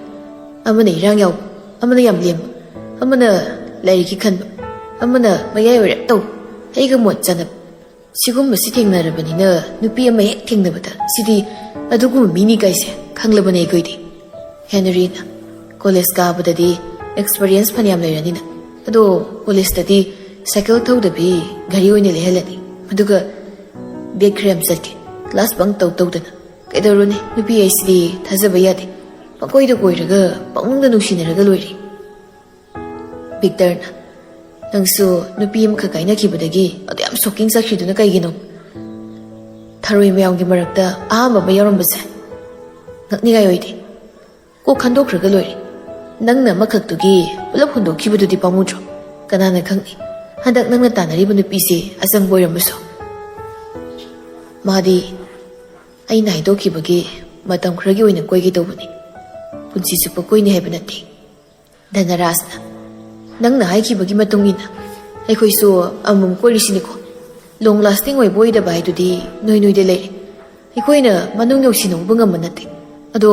ꯑꯃꯅ ꯏꯔꯥꯡ ꯌꯥꯎꯕ, ꯑꯃꯅ ꯌꯥꯝ ꯂꯦꯝꯕ, ꯑꯃꯅ ꯂꯥꯏꯔꯤꯛꯀꯤ ꯈꯟꯕ, ꯑꯃꯅ ꯃꯌꯥꯏ ꯑꯣꯏꯔꯞ ꯇꯧꯕ, ꯑꯩꯒ ꯃꯣꯠ ꯆꯥꯟꯅꯕ꯫ ꯁꯤꯒꯨꯝꯕꯁꯤ ꯊꯦꯡꯅꯔꯕꯅꯤꯅ ꯅꯨꯄꯤ ꯑꯃ ꯍꯦꯛ ꯊꯦꯡꯅꯕꯗ ꯁꯤꯗꯤ ꯑꯗꯨꯒꯨꯝꯕ ꯃꯤꯅꯤ ꯀꯥꯏꯁꯦ ꯈꯪꯂꯕꯅꯦ ꯑꯩꯈꯣꯏꯗꯤ꯫" ꯍꯦꯅꯔꯤꯅ, "ꯀꯣꯂꯦꯖ ꯀꯥꯕꯗꯗꯤ ꯑꯦꯛꯁꯄꯤꯔꯤꯌꯦꯟꯁ ꯐꯅꯌꯥꯝ ꯂꯩꯔꯅꯤꯅ꯫ ꯑꯗꯣ ꯀꯣꯂꯦꯖꯇꯗꯤ ꯁꯥꯏꯀꯜ ꯊꯧꯗꯕꯤ ꯒꯥꯔꯤ ꯑꯣꯏꯅ ꯂꯩꯍꯜꯂꯅꯤ꯫ ꯑꯗꯨꯒ ꯕꯦꯛ ꯈꯔ ꯌꯥꯝ ꯆꯠꯀꯦ, ꯀ꯭ꯂꯥꯁ ꯕꯪ ꯇꯧ ꯇꯧꯗꯅ꯫ ꯀꯩꯗꯧꯔꯨꯅꯤ, ꯅꯨꯄꯤ ꯍꯥꯏꯁꯤꯗꯤ ꯊꯥꯖꯕ ꯌꯥꯗꯦ꯫ ꯄꯪꯀꯣꯏꯗ ꯀꯣꯏꯔꯒ ꯄꯪꯅꯨꯡꯗ ꯅꯨꯡꯁꯤꯅꯔꯒ ꯂꯣꯏꯔꯦ꯫" ꯚꯤꯛꯇꯔꯅ, "ꯅꯪꯁꯨ ꯅꯨꯄꯤ ꯑꯃꯈꯛ ꯀꯥꯏꯅꯈꯤꯕꯗꯒꯤ ꯑꯗꯨ ꯌꯥꯝ ꯁꯣꯛꯀꯤꯡ ꯆꯠꯈ꯭ꯔꯤꯗꯨꯅ ꯀꯩꯒꯤꯅꯣ? ꯊꯔꯣꯏ ꯃꯌꯥꯝꯒꯤ ꯃꯔꯛꯇ ꯑꯍꯥꯟꯕ ꯑꯃ ꯌꯥꯎꯔꯝꯕꯁꯦ ꯉꯛꯅꯤꯡꯉꯥꯏ ꯑꯣꯏꯗꯦ꯫ ꯀꯣꯛ ꯈꯟꯗꯣꯛꯈ꯭ꯔꯒ ꯂꯣꯏꯔꯦ꯫ ꯅꯪꯅ ꯑꯃꯈꯛꯇꯨꯒꯤ ꯄꯨꯂꯞ ꯍꯨꯟꯗꯣꯛꯈꯤꯕꯗꯨꯗꯤ ꯄꯥꯝꯃꯨꯗ꯭ꯔꯣ? ꯀꯅꯥꯅ ꯈꯪꯅꯤ, ꯍꯟꯗꯛ ꯅꯪꯅ ꯇꯥꯟꯅꯔꯤꯕ ꯅꯨꯄꯤꯁꯦ ꯑꯆꯪꯕ ꯑꯣꯏꯔꯝꯕꯁꯨ꯫ ꯃꯥꯗꯤ ꯑꯩꯅ ꯍꯥꯏꯗꯣꯛꯈꯤꯕꯒꯤ ꯃꯇꯝ ꯈꯔꯒꯤ ꯑꯣꯏꯅ ꯀꯣꯏꯒꯦ ꯇꯧꯕꯅꯤ꯫ ꯄꯨꯟꯁꯤ ꯆꯨꯞꯄ ꯀꯣꯏꯅꯤ ꯍꯥꯏꯕ ꯅꯠꯇꯦ꯫" ꯙꯅꯔꯥꯖꯅ, "ꯅꯪꯅ ꯍꯥꯏꯈꯤꯕꯒꯤ ꯃꯇꯨꯡ ꯏꯟꯅ ꯑꯩꯈꯣꯏꯁꯨ ꯑꯃꯃꯝ ꯀꯣꯏꯔꯤꯁꯤꯅꯤꯀꯣ꯫ ꯂꯣꯡ ꯂꯥꯁꯇꯤꯡ ꯑꯣꯏꯕ ꯑꯣꯏꯗꯕ ꯍꯥꯏꯗꯨꯗꯤ ꯅꯣꯏ ꯅꯣꯏꯗ ꯂꯩꯔꯦ꯫ ꯑꯩꯈꯣꯏꯅ ꯃꯅꯨꯡ ꯌꯧꯁꯤꯟꯅ ꯎꯕ ꯉꯝꯕ ꯅꯠꯇꯦ꯫ ꯑꯗꯣ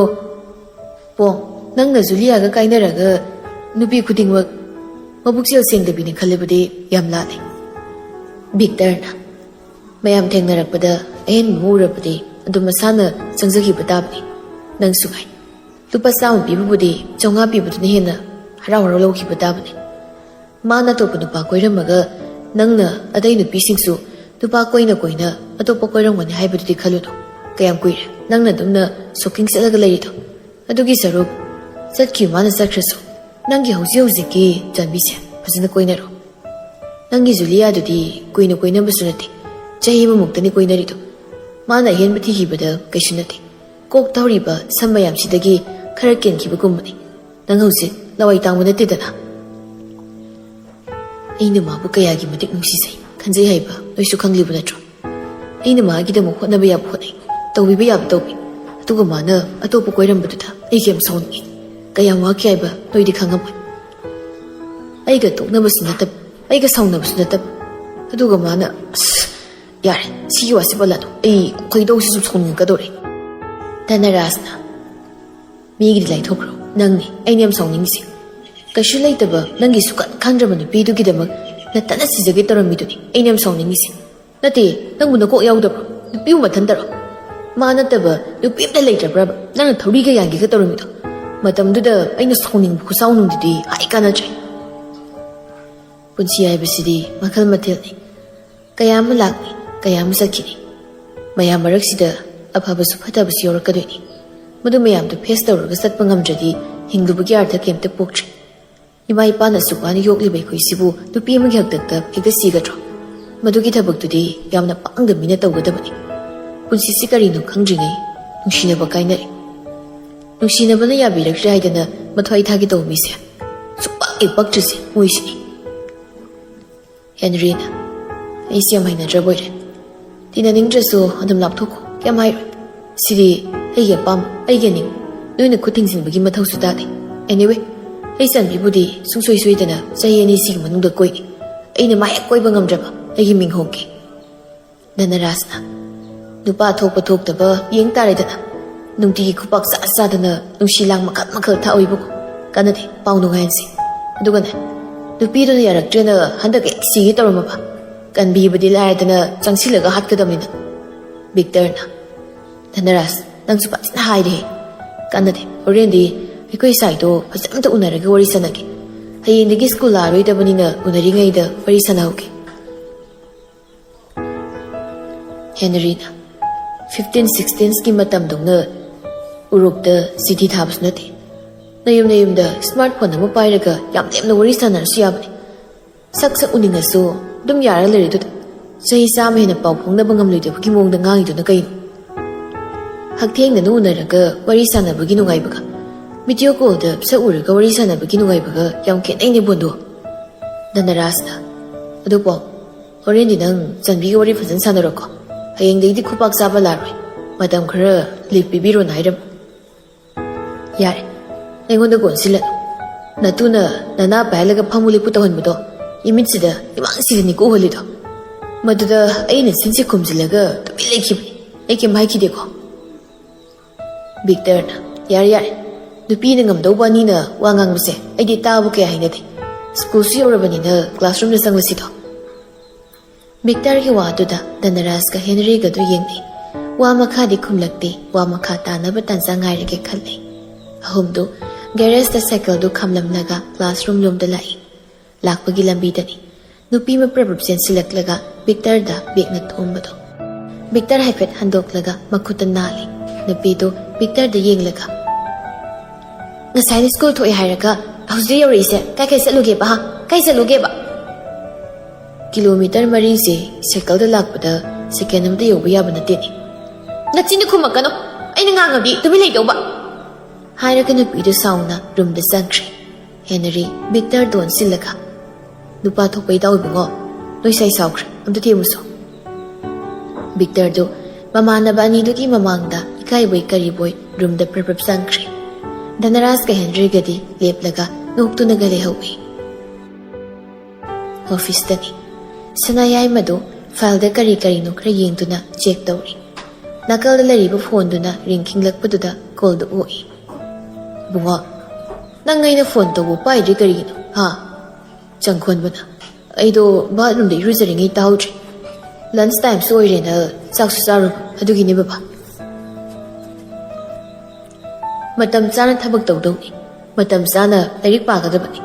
ꯄꯣꯡ, ꯅꯪꯅ ꯖꯨꯂꯤꯌꯥꯒ ꯀꯥꯏꯅꯔꯒ ꯅꯨꯄꯤ ꯈꯨꯗꯤꯡꯃꯛ ꯃꯕꯨꯛꯆꯦꯜ ꯁꯦꯡꯗꯕꯤꯅꯤ ꯈꯜꯂꯕꯗꯤ ꯌꯥꯝ ꯂꯥꯜꯂꯦ꯫ ꯚꯤꯛꯇꯔꯅ, "ꯃꯌꯥꯝ ꯊꯦꯡꯅꯔꯛꯄꯗ ꯑꯍꯦꯟꯕ ꯑꯃ ꯎꯔꯕꯗꯤ ꯑꯗꯨꯝ ꯃꯁꯥꯅ ꯆꯪꯖꯈꯤꯕ ꯇꯥꯕꯅꯤ꯫ ꯅꯪꯁꯨ ꯉꯥꯏ꯫ ꯂꯨꯄꯥ ꯆꯥꯝꯃ ꯄꯤꯕꯕꯨꯗꯤ ꯆꯥꯝꯃꯉꯥ ꯄꯤꯕꯗꯨꯅ ꯍꯦꯟꯅ ꯍꯔꯥꯎ ꯍꯔꯥꯎ ꯂꯧꯈꯤꯕ ꯇꯥꯕꯅꯤ꯫ ꯃꯥꯅ ꯑꯇꯣꯞꯄ ꯅꯨꯄꯥ ꯀꯣꯏꯔꯝꯃꯒ ꯅꯪꯅ ꯑꯇꯩ ꯅꯨꯄꯤꯁꯤꯡꯁꯨ ꯅꯨꯄꯥ ꯀꯣꯏꯅ ꯀꯣꯏꯅ ꯑꯇꯣꯞꯄ ꯀꯣꯏꯔꯝꯒꯅꯤ ꯍꯥꯏꯕꯗꯨꯗꯤ ꯈꯜꯂꯨꯅꯨ꯫ ꯀꯌꯥꯝ ꯀꯨꯏꯔꯦ ꯅꯪꯅ ꯑꯗꯨꯝꯅ ꯁꯣꯀꯤꯡ ꯆꯠꯂꯒ ꯂꯩꯔꯤꯗꯣ? ꯑꯗꯨꯒꯤ ꯁꯔꯨꯛ ꯆꯠꯈꯤꯕ ꯃꯥꯅ ꯆꯠꯈ꯭ꯔꯁꯨ, ꯅꯪꯒꯤ ꯍꯧꯖꯤꯛ ꯍꯧꯖꯤꯛꯀꯤ ꯆꯥꯟꯕꯤꯁꯦ ꯐꯖꯅ ꯀꯣꯏꯅꯔꯣ꯫ ꯅꯪꯒꯤ ꯖꯨꯂꯤꯌꯥꯗꯨꯗꯤ ꯀꯨꯏꯅ ꯀꯣꯏꯅꯕꯁꯨ ꯅꯠꯇꯦ, ꯆꯍꯤ ꯑꯃꯃꯨꯛꯇꯅꯤ ꯀꯣꯏꯅꯔꯤꯗꯣ꯫ ꯃꯥꯅ ꯑꯍꯦꯟꯕ ꯊꯤꯈꯤꯕꯗ ꯀꯩꯁꯨ ꯅꯠꯇꯦ꯫ ꯀꯣꯛ ꯊꯧꯔꯤꯕ ꯁꯝ ꯃꯌꯥꯝꯁꯤꯗꯒꯤ ꯈꯔ ꯀꯦꯟꯈꯤꯕꯒꯨꯝꯕꯅꯤ꯫ ꯅꯪ ꯍꯧꯖꯤꯛ ꯂꯋꯥꯏ ꯇꯥꯡꯕ ꯅꯠꯇꯦꯗꯅ꯫ ꯑꯩꯅ ꯃꯥꯕꯨ ꯀꯌꯥꯒꯤ ꯃꯇꯤꯛ ꯅꯨꯡꯁꯤꯖꯩ, ꯈꯟꯖꯩ ꯍꯥꯏꯕ ꯅꯣꯏꯁꯨ ꯈꯪꯂꯤꯕ ꯅꯠꯇ꯭ꯔꯣ? ꯑꯩꯅ ꯃꯥꯒꯤꯗꯃꯛ ꯍꯣꯠꯅꯕ ꯌꯥꯕ ꯍꯣꯠꯅꯩ, ꯇꯧꯕꯤꯕ ꯌꯥꯕ ꯇꯧꯕꯤ꯫ ꯑꯗꯨꯒ ꯃꯥꯅ ꯑꯇꯣꯞꯄ ꯀꯣꯏꯔꯝꯕꯗꯨꯗ ꯑꯩ ꯌꯥꯝ ꯁꯥꯎꯅꯤꯡꯉꯤ꯫ ꯀꯌꯥꯝ ꯋꯥꯈꯤ ꯍꯥꯏꯕ ꯅꯣꯏꯗꯤ ꯈꯪꯉꯝꯃꯣꯏ꯫ ꯑꯩꯒ ꯇꯣꯛꯅꯕꯁꯨ ꯅꯠꯇꯕ, ꯑꯩꯒ ꯁꯥꯎꯅꯕꯁꯨ ꯅꯠꯇꯕ꯫ ꯑꯗꯨꯒ ꯃꯥꯅ, ꯑꯁ, ꯌꯥꯔꯦ, ꯁꯤꯒꯤ ꯋꯥꯁꯤ ꯄꯜꯂꯅꯨ꯫ ꯑꯩ ꯈꯣꯏꯗꯧꯁꯤ ꯁꯨꯝ ꯁꯥꯎꯅꯤꯡꯉꯛꯀꯗꯧꯔꯦ꯫ ꯙꯅꯔꯥꯖꯅ, "ꯃꯤꯒꯤꯗꯤ ꯂꯥꯏꯊꯣꯛꯈ꯭ꯔꯣ, ꯅꯪꯅꯤ ꯑꯩꯅ ꯌꯥꯝ ꯁꯥꯎꯅꯤꯡꯉꯤꯁꯦ꯫ ꯀꯩꯁꯨ ꯂꯩꯇꯕ ꯅꯪꯒꯤ ꯁꯨꯀꯠ ꯈꯟꯗ꯭ꯔꯕ ꯅꯨꯄꯤꯗꯨꯒꯤꯗꯃꯛ ꯅꯇꯅ ꯁꯤꯖꯒꯦ ꯇꯧꯔꯝꯃꯤꯗꯨꯅꯤ ꯑꯩꯅ ꯌꯥꯝ ꯁꯥꯎꯅꯤꯡꯉꯤꯁꯦ꯫ ꯅꯠꯇꯦ, ꯅꯪꯕꯨ ꯅꯀꯣꯛ ꯌꯥꯎꯗꯕ꯭ꯔꯣ? ꯅꯨꯄꯤꯕꯨ ꯃꯊꯟꯇꯔꯣ? ꯃꯥ ꯅꯠꯇꯕ ꯅꯨꯄꯤ ꯑꯝꯇ ꯂꯩꯇ꯭ꯔꯕ꯭ꯔꯕ ꯅꯪꯅ ꯊꯧꯔꯤꯒ ꯌꯥꯟꯒꯦꯒ ꯇꯧꯔꯝꯃꯤꯗꯣ? ꯃꯇꯝꯗꯨꯗ ꯑꯩꯅ ꯁꯥꯎꯅꯤꯡꯕ ꯈꯨꯁꯥꯎꯅꯤꯡꯗꯨꯗꯤ ꯍꯥꯏ ꯀꯥꯟꯅꯗ꯭ꯔꯦ꯫" ꯄꯨꯟꯁꯤ ꯍꯥꯏꯕꯁꯤꯗꯤ ꯃꯈꯜ ꯃꯊꯦꯜꯅꯤ꯫ ꯀꯌꯥ ꯑꯃ ꯂꯥꯛꯅꯤ, ꯀꯌꯥ ꯑꯃ ꯆꯠꯈꯤꯅꯤ꯫ ꯃꯌꯥꯝ ꯃꯔꯛꯁꯤꯗ ꯑꯐꯕꯁꯨ ꯐꯠꯇꯕꯁꯨ ꯌꯥꯎꯔꯛꯀꯗꯣꯏꯅꯤ꯫ ꯃꯗꯨ ꯃꯌꯥꯝꯗꯨ ꯐꯦꯁ ꯇꯧꯔꯒ ꯆꯠꯄ ꯉꯝꯗ꯭ꯔꯗꯤ ꯍꯤꯡꯂꯨꯕꯒꯤ ꯑꯔꯊ ꯀꯩꯝꯇ ꯄꯣꯛꯇ꯭ꯔꯦ꯫ ꯏꯃꯥ ꯏꯄꯥꯅ ꯑꯁꯨꯛ ꯋꯥꯅ ꯌꯣꯛꯂꯤꯕ ꯑꯩꯈꯣꯏꯁꯤꯕꯨ ꯅꯨꯄꯤ ꯑꯃꯒꯤ ꯍꯥꯛꯇꯛꯇ ꯍꯦꯛꯇ ꯁꯤꯒꯗ꯭ꯔꯣ? ꯃꯗꯨꯒꯤ ꯊꯕꯛꯇꯨꯗꯤ ꯌꯥꯝꯅ ꯄꯥꯡꯗ ꯃꯤꯅ ꯇꯧꯒꯗꯕꯅꯤ꯫ ꯄꯨꯟꯁꯤꯁꯤ ꯀꯔꯤꯅꯣ ꯈꯪꯗ꯭ꯔꯤꯉꯩ ꯅꯨꯡꯁꯤꯅꯕ ꯀꯥꯏꯅꯔꯦ꯫ ꯅꯨꯡꯁꯤꯅꯕꯅ ꯌꯥꯕꯤꯔꯛꯇ꯭ꯔꯦ ꯍꯥꯏꯗꯅ ꯃꯊ꯭ꯋꯥꯏ ꯊꯥꯒꯦ ꯇꯧꯕ ꯃꯤꯁꯦ ꯁꯨꯛꯄꯛ ꯍꯦꯛ ꯄꯛꯇ꯭ꯔꯤꯁꯦ ꯃꯣꯏꯁꯤꯅꯤ꯫ ꯍꯦꯅꯔꯤꯅ, "ꯑꯩꯁꯦ ꯌꯥꯝ ꯍꯩꯅꯗ꯭ꯔꯕ ꯑꯣꯏꯔꯦ꯫ ꯇꯤꯟꯅꯅꯤꯡꯗ꯭ꯔꯁꯨ ꯑꯗꯨꯝ ꯂꯥꯞꯊꯣꯛꯈꯣ, ꯀꯩꯝ ꯍꯥꯏꯔꯣꯏ꯫ ꯁꯤꯗꯤ ꯑꯩꯒꯤ ꯑꯄꯥꯝꯕ, ꯑꯩꯒꯤ ꯑꯅꯤꯡꯕ꯫ ꯅꯣꯏꯅ ꯈꯨꯠ ꯊꯤꯡꯖꯤꯟꯕꯒꯤ ꯃꯊꯧꯁꯨ ꯇꯥꯗꯦ꯫ Anyway, ꯑꯩ ꯆꯥꯟꯕꯤꯕꯨꯗꯤ ꯁꯨꯡꯁꯣꯏ ꯁꯣꯏꯗꯅ ꯆꯍꯤ ꯑꯅꯤꯁꯤꯒꯤ ꯃꯅꯨꯡꯗ ꯀꯣꯏꯅꯤ꯫ ꯑꯩꯅ ꯃꯥ ꯍꯦꯛ ꯀꯣꯏꯕ ꯉꯝꯗ꯭ꯔꯕ ꯑꯩꯒꯤ ꯃꯤꯡ ꯍꯣꯡꯒꯦ꯫" ꯙꯅꯔꯥꯖꯅ, "ꯅꯨꯄꯥ ꯊꯣꯛꯄ ꯊꯣꯛꯇꯕ ꯌꯦꯡ ꯇꯥꯔꯦꯗꯅ꯫ ꯅꯨꯡꯇꯤꯒꯤ ꯈꯨꯄꯥꯛ ꯆꯥ ꯆꯥꯗꯅ ꯅꯨꯡꯁꯤ ꯂꯥꯡ ꯃꯈꯜ ꯃꯈꯜ ꯊꯥꯛꯑꯣꯏꯕꯀꯣ꯫ ꯀꯥꯟꯅꯗꯦ, ꯄꯥꯎ ꯅꯨꯡꯉꯥꯏꯍꯟꯁꯤ꯫ ꯑꯗꯨꯒꯅꯦ, ꯅꯨꯄꯤꯗꯨꯅ ꯌꯥꯔꯛꯇ꯭ꯔꯦꯅ ꯍꯟꯗꯛ ꯍꯦꯛ ꯁꯤꯒꯦ ꯇꯧꯔꯝꯃꯕ? ꯀꯟꯕꯤꯕꯗꯤ ꯂꯥꯏꯔꯗꯅ ꯆꯪꯁꯤꯜꯂꯒ ꯍꯥꯠꯀꯗꯕꯅꯤꯅ꯫ ꯕꯤꯛꯇꯔꯅ, "ꯙꯅꯔꯥꯖ, ꯅꯪꯁꯨ ꯐꯖꯅ ꯍꯥꯏꯔꯦꯍꯦ꯫ ꯀꯥꯟꯅꯗꯦ, ꯍꯣꯔꯦꯟꯗꯤ ꯑꯩꯈꯣꯏ ꯁꯥꯏꯗꯣ ꯐꯖꯅ ꯎꯅꯔꯒ ꯋꯥꯔꯤ ꯁꯥꯟꯅꯒꯦ꯫ ꯍꯌꯦꯡꯗꯒꯤ ꯁ꯭ꯀꯨꯜ ꯂꯥꯛꯑꯔꯣꯏꯗꯕꯅꯤꯅ ꯎꯅꯔꯤꯉꯩꯗ ꯋꯥꯔꯤ ꯁꯥꯟꯅꯍꯧꯒꯦ"꯫ ꯍꯦꯅꯔꯤꯅ, "ꯐꯤꯐꯇꯤꯟ ꯁꯤꯛꯁꯇꯤꯟꯁꯀꯤ ꯃꯇꯝꯗꯧꯅ ꯎꯔꯣꯛꯇ ꯆꯤꯊꯤ ꯊꯥꯕꯁꯨ ꯅꯠꯇꯦ꯫ ꯅꯌꯨꯝ ꯅꯌꯨꯝꯗ ꯁ꯭ꯃꯥꯔꯠ ꯐꯣꯟ ꯑꯃ ꯄꯥꯏꯔꯒ ꯌꯥꯝ ꯂꯦꯝꯅ ꯋꯥꯔꯤ ꯁꯥꯟꯅꯔꯁꯨ ꯌꯥꯕꯅꯤ꯫ ꯁꯛ ꯁꯛ ꯎꯅꯤꯡꯉꯁꯨ ꯑꯗꯨꯝ ꯌꯥꯔ ꯂꯩꯔꯦꯗꯨꯗ꯫ ꯆꯍꯤ ꯆꯥꯝꯃ ꯍꯦꯟꯅ ꯄꯥꯎ ꯐꯥꯎꯅꯕ ꯉꯝꯂꯣꯏꯗꯕꯒꯤ ꯃꯑꯣꯡꯗ ꯉꯥꯡꯉꯤꯗꯨꯅ ꯀꯩꯅꯣ? ꯍꯛꯊꯦꯡꯅꯅ ꯎꯅꯔꯒ ꯋꯥꯔꯤ ꯁꯥꯟꯅꯕꯒꯤ ꯅꯨꯡꯉꯥꯏꯕꯒ ꯚꯤꯗꯤꯑꯣ ꯀꯣꯜꯗ ꯁꯛ ꯎꯔꯒ ꯋꯥꯔꯤ ꯁꯥꯟꯅꯕꯒꯤ ꯅꯨꯡꯉꯥꯏꯕꯒ ꯌꯥꯝ ꯈꯦꯠꯅꯩꯅꯦ ꯕꯣꯟꯗꯨ"꯫ ꯙꯅꯔꯥꯖꯅ, "ꯑꯗꯨ ꯄꯥꯎ, ꯍꯣꯔꯦꯟꯗꯤ ꯅꯪ ꯆꯥꯟꯕꯤꯒ ꯋꯥꯔꯤ ꯐꯖꯅ ꯁꯥꯟꯅꯔꯣꯀꯣ꯫ ꯍꯌꯦꯡꯗꯒꯤꯗꯤ ꯈꯨꯄꯥꯛ ꯆꯥꯕ ꯂꯥꯛꯑꯔꯣꯏ꯫ ꯃꯇꯝ ꯈꯔ ꯂꯤꯞ ꯄꯤꯕꯤꯔꯣꯅ ꯍꯥꯏꯔꯝꯃꯨ"꯫ "ꯌꯥꯔꯦ, ꯑꯩꯉꯣꯟꯗ ꯀꯣꯟꯁꯤꯜꯂꯅꯨ꯫ ꯅꯇꯨꯅ ꯅꯅꯥ ꯄꯥꯏꯍꯜꯂꯒ ꯐꯝꯃꯨ ꯂꯦꯞꯄꯨ ꯇꯧꯍꯟꯕꯗꯣ ꯏꯃꯤꯠꯁꯤꯗ ꯏꯃꯥꯡꯁꯤꯗꯅꯤꯀꯣ ꯎꯍꯜꯂꯤꯗꯣ꯫ ꯃꯗꯨꯗ ꯑꯩꯅ ꯆꯤꯟꯁꯦ ꯈꯨꯝꯖꯤꯜꯂꯒ ꯇꯨꯃꯤꯟ ꯂꯩꯈꯤꯕꯅꯤ꯫ ꯑꯩ ꯀꯩꯝ ꯍꯥꯏꯈꯤꯗꯦꯀꯣ"꯫ ꯕꯤꯛꯇꯔꯅ, "ꯌꯥꯔꯦ, ꯌꯥꯔꯦ꯫ ꯅꯨꯄꯤꯅ ꯉꯝꯗꯧꯕ ꯑꯅꯤꯅ ꯋꯥ ꯉꯥꯡꯕꯁꯦ ꯑꯩꯗꯤ ꯇꯥꯕ ꯀꯌꯥ ꯍꯩꯅꯗꯦ꯫ ꯁ꯭ꯀꯨꯜꯁꯨ ꯌꯧꯔꯕꯅꯤꯅ ꯀ꯭ꯂꯥꯁꯔꯨꯝꯗ ꯆꯪꯂꯁꯤꯗꯣ"꯫ ꯕꯤꯛꯇꯔꯒꯤ ꯋꯥꯗꯨꯗ ꯙꯅꯔꯥꯖꯀ ꯍꯦꯅꯔꯤꯒꯗꯨ ꯌꯦꯡꯅꯩ꯫ ꯋꯥ ꯃꯈꯥꯗꯤ ꯈꯨꯝꯂꯛꯇꯦ, ꯋꯥ ꯃꯈꯥ ꯇꯥꯅꯕ ꯇꯥꯟꯖꯥ ꯉꯥꯏꯔꯒꯦ ꯈꯜꯂꯦ꯫ ꯑꯍꯨꯝꯗꯨ ꯒꯦꯔꯦꯖꯇ ꯁꯥꯏꯀꯜꯗꯨ ꯈꯥꯝꯂꯝꯂꯒ ꯀ꯭ꯂꯥꯁꯔꯨꯝ ꯂꯣꯝꯗ ꯂꯥꯛꯏ꯫ ꯂꯥꯛꯄꯒꯤ ꯂꯝꯕꯤꯗꯅꯤ ꯅꯨꯄꯤ ꯑꯃ ꯄ꯭ꯔꯞ ꯄ꯭ꯔꯞ ꯆꯦꯟꯁꯤꯜꯂꯛꯂꯒ ꯕꯤꯛꯇꯔꯗ ꯕꯦꯛꯅ ꯊꯣꯝꯕꯗꯣ꯫ ꯕꯤꯛꯇꯔ ꯍꯥꯏꯐꯦꯠ ꯍꯟꯗꯣꯛꯂꯒ ꯃꯈꯨꯠꯇ ꯅꯥꯜꯂꯤ꯫ ꯅꯨꯄꯤꯗꯨ ꯕꯤꯛꯇꯔꯗ ꯌꯦꯡꯂꯒ, "ꯉꯁꯥꯏꯅ ꯁ꯭ꯀꯨꯜ ꯊꯣꯛꯑꯦ ꯍꯥꯏꯔꯒ ꯍꯧꯖꯤꯛ ꯌꯧꯔꯛꯏꯁꯦ ꯀꯥꯏ ꯀꯥꯏ ꯆꯠꯂꯨꯒꯦꯕ, ꯍꯥ? ꯀꯥꯏ ꯆꯠꯂꯨꯒꯦꯕ?" "ꯀꯤꯂꯣꯃꯤꯇꯔ ꯃꯔꯤꯁꯦ ꯁꯥꯏꯀꯜꯗ ꯂꯥꯛꯄꯗ ꯁꯦꯀꯦꯟ ꯑꯃꯗ ꯌꯧꯕ ꯌꯥꯕ ꯅꯠꯇꯦꯅꯦ"꯫ "ꯅꯆꯤꯟꯗ ꯈꯨꯝꯃꯛꯀꯅꯨ, ꯑꯩꯅ ꯉꯥꯡꯉꯗꯤ ꯇꯨꯃꯤꯟ ꯂꯩꯗꯧꯕ"꯫ ꯍꯥꯏꯔꯒ ꯅꯨꯄꯤꯗꯨ ꯁꯥꯎꯅ ꯔꯨꯝꯗ ꯆꯪꯈ꯭ꯔꯦ꯫ ꯍꯦꯅꯔꯤ ꯕꯤꯛꯇꯔꯗ ꯑꯣꯟꯁꯤꯜꯂꯒ, "ꯅꯨꯄꯥ ꯊꯣꯛꯄ ꯏꯇꯥꯎ ꯏꯕꯨꯡꯉꯣ, ꯅꯣꯏ ꯁꯥꯏ ꯁꯥꯎꯈ꯭ꯔꯦ, ꯑꯝꯇ ꯊꯦꯝꯃꯨꯁꯣ"꯫ ꯕꯤꯛꯇꯔꯗꯨ ꯃꯃꯥꯟꯅꯕ ꯑꯅꯤꯗꯨꯒꯤ ꯃꯃꯥꯡꯗ ꯏꯀꯥꯏꯕꯣꯏ ꯀꯔꯤꯕꯣꯏ ꯔꯨꯝꯗ ꯄ꯭ꯔꯞ ꯄ꯭ꯔꯞ ꯆꯪꯈ꯭ꯔꯦ꯫ ꯙꯅꯔꯥꯖꯀ ꯍꯦꯅꯔꯤꯒꯗꯤ ꯂꯦꯞꯂꯒ ꯅꯣꯛꯇꯨꯅꯒ ꯂꯩꯍꯧꯏ꯫ ꯑꯣꯐꯤꯁꯇꯅꯤ꯫ ꯁꯅꯥꯌꯥꯏꯃꯗꯨ ꯐꯥꯏꯜꯗ ꯀꯔꯤ ꯀꯔꯤꯅꯣ ꯈꯔ ꯌꯦꯡꯗꯨꯅ ꯆꯦꯛ ꯇꯧꯔꯤ꯫ ꯅꯥꯀꯜꯗ ꯂꯩꯔꯤꯕ ꯐꯣꯟꯗꯨꯅ ꯔꯤꯡ ꯈꯤꯡꯂꯛꯄꯗꯨꯗ ꯀꯣꯜꯗꯨ ꯑꯣꯛꯏ꯫ "ꯏꯕꯨꯡꯉꯣ, ꯅꯪ ꯑꯩꯅ ꯐꯣꯟ ꯇꯧꯕ ꯄꯥꯏꯗ꯭ꯔꯤ ꯀꯔꯤꯒꯤꯅꯣ, ꯍꯥ?" ꯆꯪꯈꯣꯟꯕꯅ, "ꯑꯩꯗꯣ ꯕꯥꯠꯔꯨꯝꯗ ꯏꯔꯨꯖꯔꯤꯉꯩ ꯇꯥꯍꯧꯗ꯭ꯔꯦ꯫ ꯂꯟꯁ ꯇꯥꯏꯝꯁꯨ ꯑꯣꯏꯔꯦꯅ ꯆꯥꯛꯁꯨ ꯆꯥꯔꯨꯕ, ꯑꯗꯨꯒꯤꯅꯦ ꯕꯕꯥ꯫ ꯃꯇꯝ ꯆꯥꯅ ꯊꯕꯛ ꯇꯧꯗꯧꯅꯤ, ꯃꯇꯝ ꯆꯥꯅ ꯂꯥꯏꯔꯤꯛ ꯄꯥꯒꯗꯕꯅꯤ꯫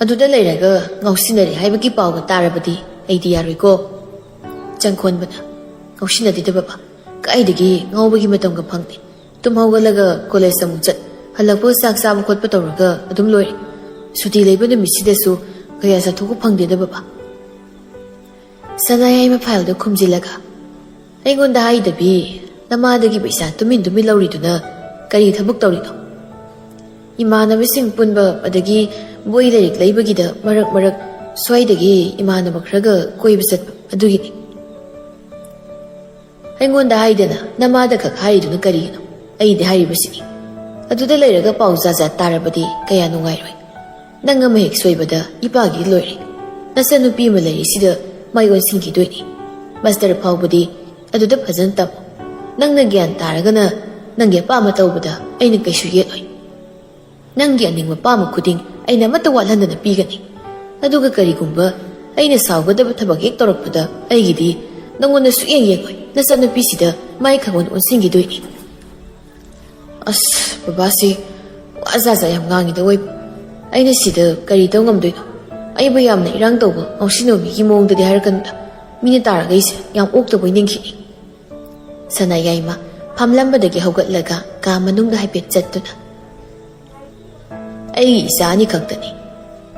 ꯑꯗꯨꯗ ꯂꯩꯔꯒ ꯉꯥꯎꯁꯤꯟꯅꯔꯦ ꯍꯥꯏꯕꯒꯤ ꯄꯥꯎꯒ ꯇꯥꯔꯕꯗꯤ ꯑꯩꯗꯤ ꯌꯥꯔꯣꯏꯀꯣ꯫" ꯆꯪꯈꯣꯟꯕꯅ, "ꯉꯥꯎꯁꯤꯟꯅꯗꯦꯗ ꯕꯕꯥ, ꯀꯥꯏꯗꯒꯤ ꯉꯥꯎꯕꯒꯤ ꯃꯇꯝꯒ ꯐꯪꯗꯦ꯫ ꯇꯨꯝ ꯍꯧꯒꯠꯂꯒ ꯀꯣꯂꯦꯖ ꯑꯃꯨꯛ ꯆꯠ, ꯍꯜꯂꯛꯄꯒ ꯆꯥꯛ ꯆꯥꯕ ꯈꯣꯠꯄ ꯇꯧꯔꯒ ꯑꯗꯨꯝ ꯂꯣꯏꯔꯦ꯫ ꯁꯨꯇꯤ ꯂꯩꯕ ꯅꯨꯃꯤꯠꯁꯤꯗꯁꯨ ꯀꯌꯥ ꯆꯠꯊꯣꯛꯄ ꯐꯪꯗꯦꯗ ꯕꯕꯥ꯫" ꯁꯅꯥꯌꯥꯏꯃ ꯐꯥꯏꯜꯗꯨ ꯈꯨꯝꯖꯤꯜꯂꯒ, "ꯑꯩꯉꯣꯟꯗ ꯍꯥꯏꯗꯕꯤ ꯅꯃꯥꯗꯒꯤ ꯄꯩꯁꯥ ꯇꯨꯃꯤꯟ ꯇꯨꯃꯤꯟ ꯂꯧꯔꯤꯗꯨꯅ ꯀꯔꯤ ꯊꯕꯛ ꯇꯧꯔꯤꯅꯣ?" "ꯏꯃꯥꯟꯅꯕꯁꯤꯡ ꯄꯨꯟꯕ, ꯑꯗꯒꯤ ꯕꯣꯏ ꯂꯥꯏꯔꯤꯛ ꯂꯩꯕꯒꯤꯗ ꯃꯔꯛ ꯃꯔꯛ ꯁ꯭ꯋꯥꯏꯗꯒꯤ ꯏꯃꯥꯟꯅꯕ ꯈꯔꯒ ꯀꯣꯏꯕ ꯆꯠꯄ, ꯑꯗꯨꯒꯤꯅꯤ꯫" "ꯑꯩꯉꯣꯟꯗ ꯍꯥꯏꯗꯅ ꯅꯃꯥꯗ ꯈꯛ ꯍꯥꯏꯔꯤꯗꯨꯅ ꯀꯔꯤꯒꯤꯅꯣ? ꯑꯩꯗꯤ ꯍꯥꯏꯔꯤꯕꯁꯤꯅꯤ꯫ ꯑꯗꯨꯗ ꯂꯩꯔꯒ ꯄꯥꯎ ꯖꯥꯠ ꯖꯥꯠ ꯇꯥꯔꯕꯗꯤ ꯀꯌꯥ ꯅꯨꯡꯉꯥꯏꯔꯣꯏ꯫ ꯅꯪ ꯑꯃ ꯍꯦꯛ ꯁꯣꯏꯕꯗ ꯏꯄꯥꯒꯤ ꯂꯣꯏꯔꯦ꯫ ꯅꯆꯟꯅꯨꯄꯤ ꯑꯃ ꯂꯩꯔꯤꯁꯤꯗ ꯃꯥꯏ ꯑꯣꯟꯁꯤꯟꯈꯤꯗꯣꯏꯅꯤ꯫ ꯃꯥꯁꯇꯔ ꯐꯥꯎꯕꯗꯤ ꯑꯗꯨꯗ ꯐꯖꯅ ꯇꯝꯃꯨ꯫ ꯅꯪꯅ ꯒ꯭ꯌꯥꯟ ꯇꯥꯔꯒꯅ ꯅꯪꯒꯤ ꯑꯄꯥꯝꯕ ꯇꯧꯕꯗ ꯑꯩꯅ ꯀꯩꯁꯨ ꯌꯦꯠꯂꯣꯏ꯫ ꯅꯪꯒꯤ ꯑꯅꯤꯡꯕ ꯄꯥꯝꯕ ꯈꯨꯗꯤꯡ ꯑꯩꯅ ꯑꯃꯠꯇ ꯋꯥꯠꯍꯟꯗꯅ ꯄꯤꯒꯅꯤ꯫ ꯑꯗꯨꯒ ꯀꯔꯤꯒꯨꯝꯕ ꯑꯩꯅ ꯁꯥꯎꯒꯗꯕ ꯊꯕꯛ ꯍꯦꯛ ꯇꯧꯔꯛꯄꯗ ꯑꯩꯒꯤꯗꯤ ꯅꯉꯣꯟꯗ ꯁꯨꯛꯌꯦꯡ ꯌꯦꯡꯉꯣꯏ꯫ ꯅꯆꯟꯅꯨꯄꯤꯁꯤꯗ ꯃꯥꯏ ꯈꯪꯑꯣꯟ ꯑꯣꯟꯁꯤꯟꯈꯤꯗꯣꯏꯅꯤ꯫" ꯑꯁ, ꯕꯕꯥꯁꯤ ꯋꯥ ꯖꯥꯠ ꯖꯥꯠ ꯌꯥꯝ ꯉꯥꯡꯉꯤꯗ ꯑꯣꯏꯕ꯫ ꯑꯩꯅ ꯁꯤꯗ ꯀꯔꯤ ꯇꯧ ꯉꯝꯗꯣꯏꯅꯣ? ꯑꯩꯕꯨ ꯌꯥꯝꯅ ꯏꯔꯥꯡ ꯇꯧꯕ ꯉꯥꯎꯁꯤꯟꯅꯕ ꯃꯤꯒꯤ ꯃꯑꯣꯡꯗꯗꯤ ꯍꯥꯏꯔꯛꯀꯅꯨꯗ꯫ ꯃꯤꯅ ꯇꯥꯔꯒ ꯑꯩꯁꯦ ꯌꯥꯝ ꯑꯣꯛꯇꯕꯣꯏ ꯅꯤꯡꯈꯤꯅꯤ꯫ ꯁꯅꯥꯌꯥꯏꯃ ꯐꯝꯂꯝꯕꯗꯒꯤ ꯍꯧꯒꯠꯂꯒ ꯀꯥ ꯃꯅꯨꯡꯗ ꯍꯥꯏꯐꯦꯠ ꯆꯠꯇꯨꯅ, "ꯑꯩꯒꯤ ꯏꯆꯥ ꯑꯅꯤ ꯈꯛꯇꯅꯤ꯫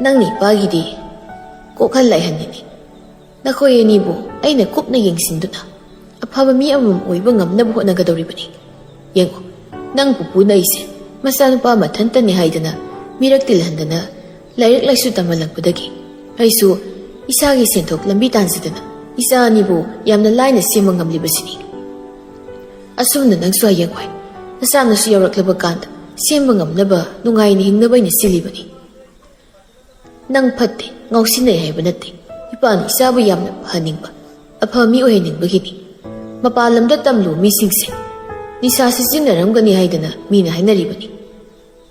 ꯅꯪꯅ ꯏꯄꯥꯒꯤꯗꯤ ꯀꯣꯛꯍꯜ ꯂꯥꯏꯍꯟꯅꯤꯅꯤ꯫ ꯅꯈꯣꯏ ꯑꯅꯤꯕꯨ ꯑꯩꯅ ꯀꯨꯞꯅ ꯌꯦꯡꯁꯤꯟꯗꯨꯅ ꯑꯐꯕ ꯃꯤ ꯑꯃꯃꯝ ꯑꯣꯏꯕ ꯉꯝꯅꯕ ꯍꯣꯠꯅꯒꯗꯧꯔꯤꯕꯅꯤ꯫ ꯌꯦꯡꯉꯨ, ꯅꯪ ꯄꯨꯄꯨꯅ ꯑꯩꯁꯦ ꯃꯆꯥꯅꯨꯄꯥ ꯃꯊꯟꯇꯅꯤ ꯍꯥꯏꯗꯅ ꯃꯤꯔꯛ ꯇꯤꯜꯍꯟꯗꯅ ꯂꯥꯏꯔꯤꯛ ꯂꯥꯏꯁꯨ ꯇꯝꯍꯜꯂꯛꯄꯗꯒꯤ ꯑꯩꯁꯨ ꯏꯁꯥꯒꯤ ꯁꯦꯟꯊꯣꯛ ꯂꯝꯕꯤ ꯇꯥꯟꯖꯗꯅ ꯏꯆꯥ ꯑꯅꯤꯕꯨ ꯌꯥꯝꯅ ꯂꯥꯏꯅ ꯁꯦꯝꯕ ꯉꯝꯂꯤꯕꯁꯤꯅꯤ꯫ ꯑꯁꯨꯝꯅ ꯅꯪꯁꯨ ꯍꯌꯦꯡꯋꯥꯏ ꯅꯆꯥꯅꯁꯨ ꯌꯥꯎꯔꯛꯂꯕ ꯀꯥꯟꯗ ꯁꯦꯝꯕ ꯉꯝꯅꯕ ꯅꯨꯡꯉꯥꯏꯅ ꯍꯤꯡꯅꯕ ꯑꯩꯅ ꯁꯤꯜꯂꯤꯕꯅꯤ꯫ ꯅꯪ ꯐꯠꯇꯦ, ꯉꯥꯎꯁꯤꯟꯅꯩ ꯍꯥꯏꯕ ꯅꯠꯇꯦ꯫ ꯏꯄꯥꯅ ꯏꯆꯥꯕꯨ ꯌꯥꯝꯅ ꯐꯍꯟꯅꯤꯡꯕ, ꯑꯐꯕ ꯃꯤ ꯑꯣꯏꯍꯟꯅꯤꯡꯕꯒꯤꯅꯤ꯫ ꯃꯄꯥꯟ ꯂꯝꯗ ꯇꯝꯂꯨꯕ ꯃꯤꯁꯤꯡꯁꯦ ꯅꯤꯁꯥ ꯁꯤꯖꯤꯟꯅꯔꯝꯒꯅꯤ ꯍꯥꯏꯗꯅ ꯃꯤꯅ ꯍꯥꯏꯅꯔꯤꯕꯅꯤ꯫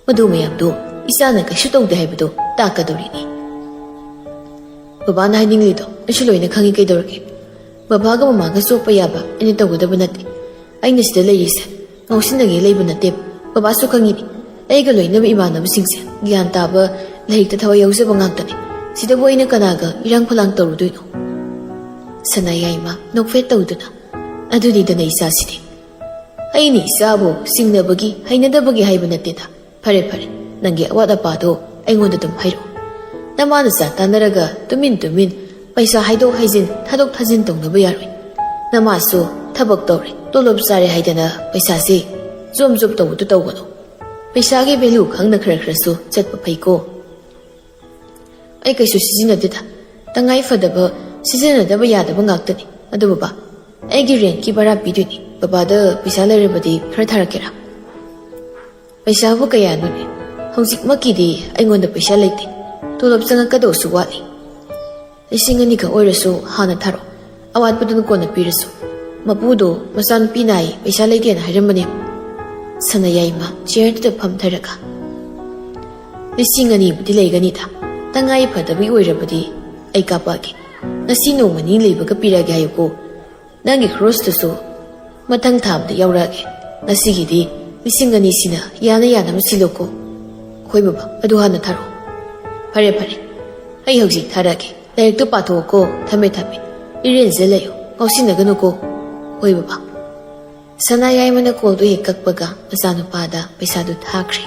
ꯃꯗꯨ ꯃꯌꯥꯝꯗꯨ ꯏꯆꯥꯅ ꯀꯩꯁꯨ ꯇꯧꯗꯦ ꯍꯥꯏꯕꯗꯨ ꯇꯥꯛꯀꯗꯧꯔꯤꯅꯤ꯫ ꯕꯕꯥꯅ ꯍꯥꯏꯅꯤꯡꯂꯤꯗꯣ ꯑꯩꯁꯨ ꯂꯣꯏꯅ ꯈꯪꯉꯤ꯫ ꯀꯩꯗꯧꯔꯒꯦ? ꯕꯕꯥꯒ ꯃꯃꯥꯒ ꯆꯣꯞꯄ ꯌꯥꯕ ꯑꯩꯅ ꯇꯧꯒꯗꯕ ꯅꯠꯇꯦ꯫ ꯑꯩꯅ ꯁꯤꯗ ꯂꯩꯔꯤꯁꯦ ꯉꯥꯎꯁꯤꯟꯅꯒꯦ ꯂꯩꯕ ꯅꯠꯇꯦꯕ꯫ ꯕꯕꯥꯁꯨ ꯈꯪꯉꯤꯅꯤ꯫ ꯑꯩꯒ ꯂꯣꯏꯅꯕ ꯏꯃꯥꯟꯅꯕꯁꯤꯡꯁꯦ ꯒ꯭ꯌꯥꯟ ꯇꯥꯕ, ꯂꯥꯏꯔꯤꯛꯇ ꯊꯋꯥꯏ ꯌꯥꯎꯖꯕ ꯉꯥꯛꯇꯅꯤ꯫ ꯁꯤꯗꯕꯨ ꯑꯩꯅ ꯀꯅꯥꯒ ꯏꯔꯥꯡ ꯐꯂꯥꯡ ꯇꯧꯔꯨꯗꯣꯏꯅꯣ? ꯁꯅꯥ ꯌꯥꯏꯃ ꯅꯣꯛꯐꯦꯠ ꯇꯧꯗꯨꯅ, "ꯑꯗꯨꯅꯤꯗꯅ ꯏꯆꯥꯁꯤꯗꯤ꯫ ꯑꯩꯅ ꯏꯆꯥꯕꯨ ꯆꯤꯡꯅꯕꯒꯤ, ꯍꯩꯅꯗꯕꯒꯤ ꯍꯥꯏꯕ ꯅꯠꯇꯦꯗ꯫ ꯐꯔꯦ, ꯐꯔꯦ, ꯅꯪꯒꯤ ꯑꯋꯥꯠ ꯑꯄꯥꯗꯣ ꯑꯩꯉꯣꯟꯗ ꯑꯗꯨꯝ ꯍꯥꯏꯔꯛꯑꯣ꯫ ꯅꯃꯥ ꯅꯆꯥ ꯇꯥꯟꯅꯔꯒ ꯇꯨꯃꯤꯟ ꯇꯨꯃꯤꯟ ꯄꯩꯁꯥ ꯍꯥꯏꯗꯣꯛ ꯍꯥꯏꯖꯤꯟ, ꯊꯥꯗꯣꯛ ꯊꯥꯖꯤꯟ ꯇꯧꯅꯕ ꯌꯥꯔꯣꯏ꯫ ꯅꯃꯥꯁꯨ ꯊꯕꯛ ꯇꯧꯔꯦ, ꯇꯣꯂꯣꯞ ꯆꯥꯔꯦ ꯍꯥꯏꯗꯅ ꯄꯩꯁꯥꯁꯦ ꯖꯣꯝ ꯖꯣꯝ ꯇꯧꯕꯗꯨ ꯇꯧꯒꯅꯨ꯫ ꯄꯩꯁꯥꯒꯤ ꯚꯦꯂꯨ ꯈꯪꯅ ꯈꯔ ꯈꯔꯁꯨ ꯆꯠꯄ ꯐꯩꯀꯣ꯫" "ꯑꯩ ꯀꯩꯁꯨ ꯁꯤꯖꯤꯟꯅꯗꯦꯗ꯫ ꯇꯉꯥꯏ ꯐꯗꯕ, ꯁꯤꯖꯤꯟꯅꯗꯕ ꯌꯥꯗꯕ ꯉꯥꯛꯇꯅꯤ꯫ ꯑꯗꯨ ꯕꯕꯥ, ꯑꯩꯒꯤ ꯔꯦꯟꯠꯀꯤ ꯚꯔꯥ ꯄꯤꯗꯣꯏꯅꯤ꯫ ꯕꯕꯥꯗ ꯄꯩꯁꯥ ꯂꯩꯔꯕꯗꯤ ꯈꯔ ꯊꯥꯔꯛꯀꯦꯔꯥ?" "ꯄꯩꯁꯥꯕꯨ ꯀꯌꯥꯅꯣꯅꯦ? ꯍꯧꯖꯤꯛꯃꯛꯀꯤꯗꯤ ꯑꯩꯉꯣꯟꯗ ꯄꯩꯁꯥ ꯂꯩꯇꯦ꯫ ꯇꯣꯂꯣꯞ ꯆꯪꯉꯛꯀꯗꯧꯁꯨ ꯋꯥꯠꯂꯤ꯫ ꯂꯤꯁꯤꯡ ꯑꯅꯤꯈꯛ ꯑꯣꯏꯔꯁꯨ ꯍꯥꯟꯅ ꯊꯥꯔꯛꯑꯣ꯫ ꯑꯋꯥꯠꯄꯗꯨꯅ ꯀꯣꯟꯅ ꯄꯤꯔꯁꯨ꯫ ꯃꯄꯨꯗꯣ ꯃꯆꯥꯅꯨꯄꯤ ꯅꯥꯏ, ꯄꯩꯁꯥ ꯂꯩꯇꯦꯅ ꯍꯥꯏꯔꯝꯕꯅꯦ꯫" ꯁꯅꯥ ꯌꯥꯏꯃ ꯆꯤꯌꯔꯗꯨꯗ ꯐꯝꯊꯔꯒ, "ꯂꯤꯁꯤꯡ ꯑꯅꯤꯕꯨꯗꯤ ꯂꯩꯒꯅꯤꯗ꯫ ꯇꯉꯥꯏ ꯐꯗꯕꯒꯤ ꯑꯣꯏꯔꯕꯗꯤ ꯑꯩ ꯀꯥꯄꯛꯑꯒꯦ꯫ ꯉꯁꯤ ꯅꯣꯡꯃ ꯅꯤꯅꯤ ꯂꯩꯕꯒ ꯄꯤꯔꯛꯑꯒꯦ ꯍꯥꯏꯌꯨꯀꯣ꯫ ꯅꯪꯒꯤ ꯈꯔꯣꯁꯇꯨꯁꯨ ꯃꯊꯪ ꯊꯥꯕꯗ ꯌꯥꯎꯔꯛꯑꯒꯦ꯫ ꯉꯁꯤꯒꯤꯗꯤ ꯂꯤꯁꯤꯡ ꯑꯅꯤꯁꯤꯅ ꯌꯥꯅ ꯌꯥꯅꯕ ꯁꯤꯜꯂꯣꯀꯣ꯫" "ꯍꯣꯏ ꯕꯕꯥ, ꯑꯗꯨ ꯍꯥꯟꯅ ꯊꯥꯔꯛꯑꯣ꯫" "ꯐꯔꯦ, ꯐꯔꯦ, ꯑꯩ ꯍꯧꯖꯤꯛ ꯊꯥꯔꯛꯑꯒꯦ꯫ ꯂꯥꯏꯔꯤꯛꯇꯨ ꯄꯥꯊꯣꯛꯑꯣꯀꯣ꯫ ꯊꯝꯃꯦ, ꯊꯝꯃꯦ꯫ ꯏꯔꯦꯟꯖ ꯂꯩꯌꯨ꯫ ꯉꯥꯎꯁꯤꯟꯅꯒꯅꯨꯀꯣ꯫" "ꯍꯣꯏ ꯕꯕꯥ꯫" ꯁꯅꯥ ꯌꯥꯏꯃꯅ ꯀꯣꯜꯗꯨ ꯍꯦꯛ ꯀꯛꯄꯒ ꯃꯆꯥꯅꯨꯄꯥꯗ ꯄꯩꯁꯥꯗꯨ ꯊꯥꯈ꯭ꯔꯦ꯫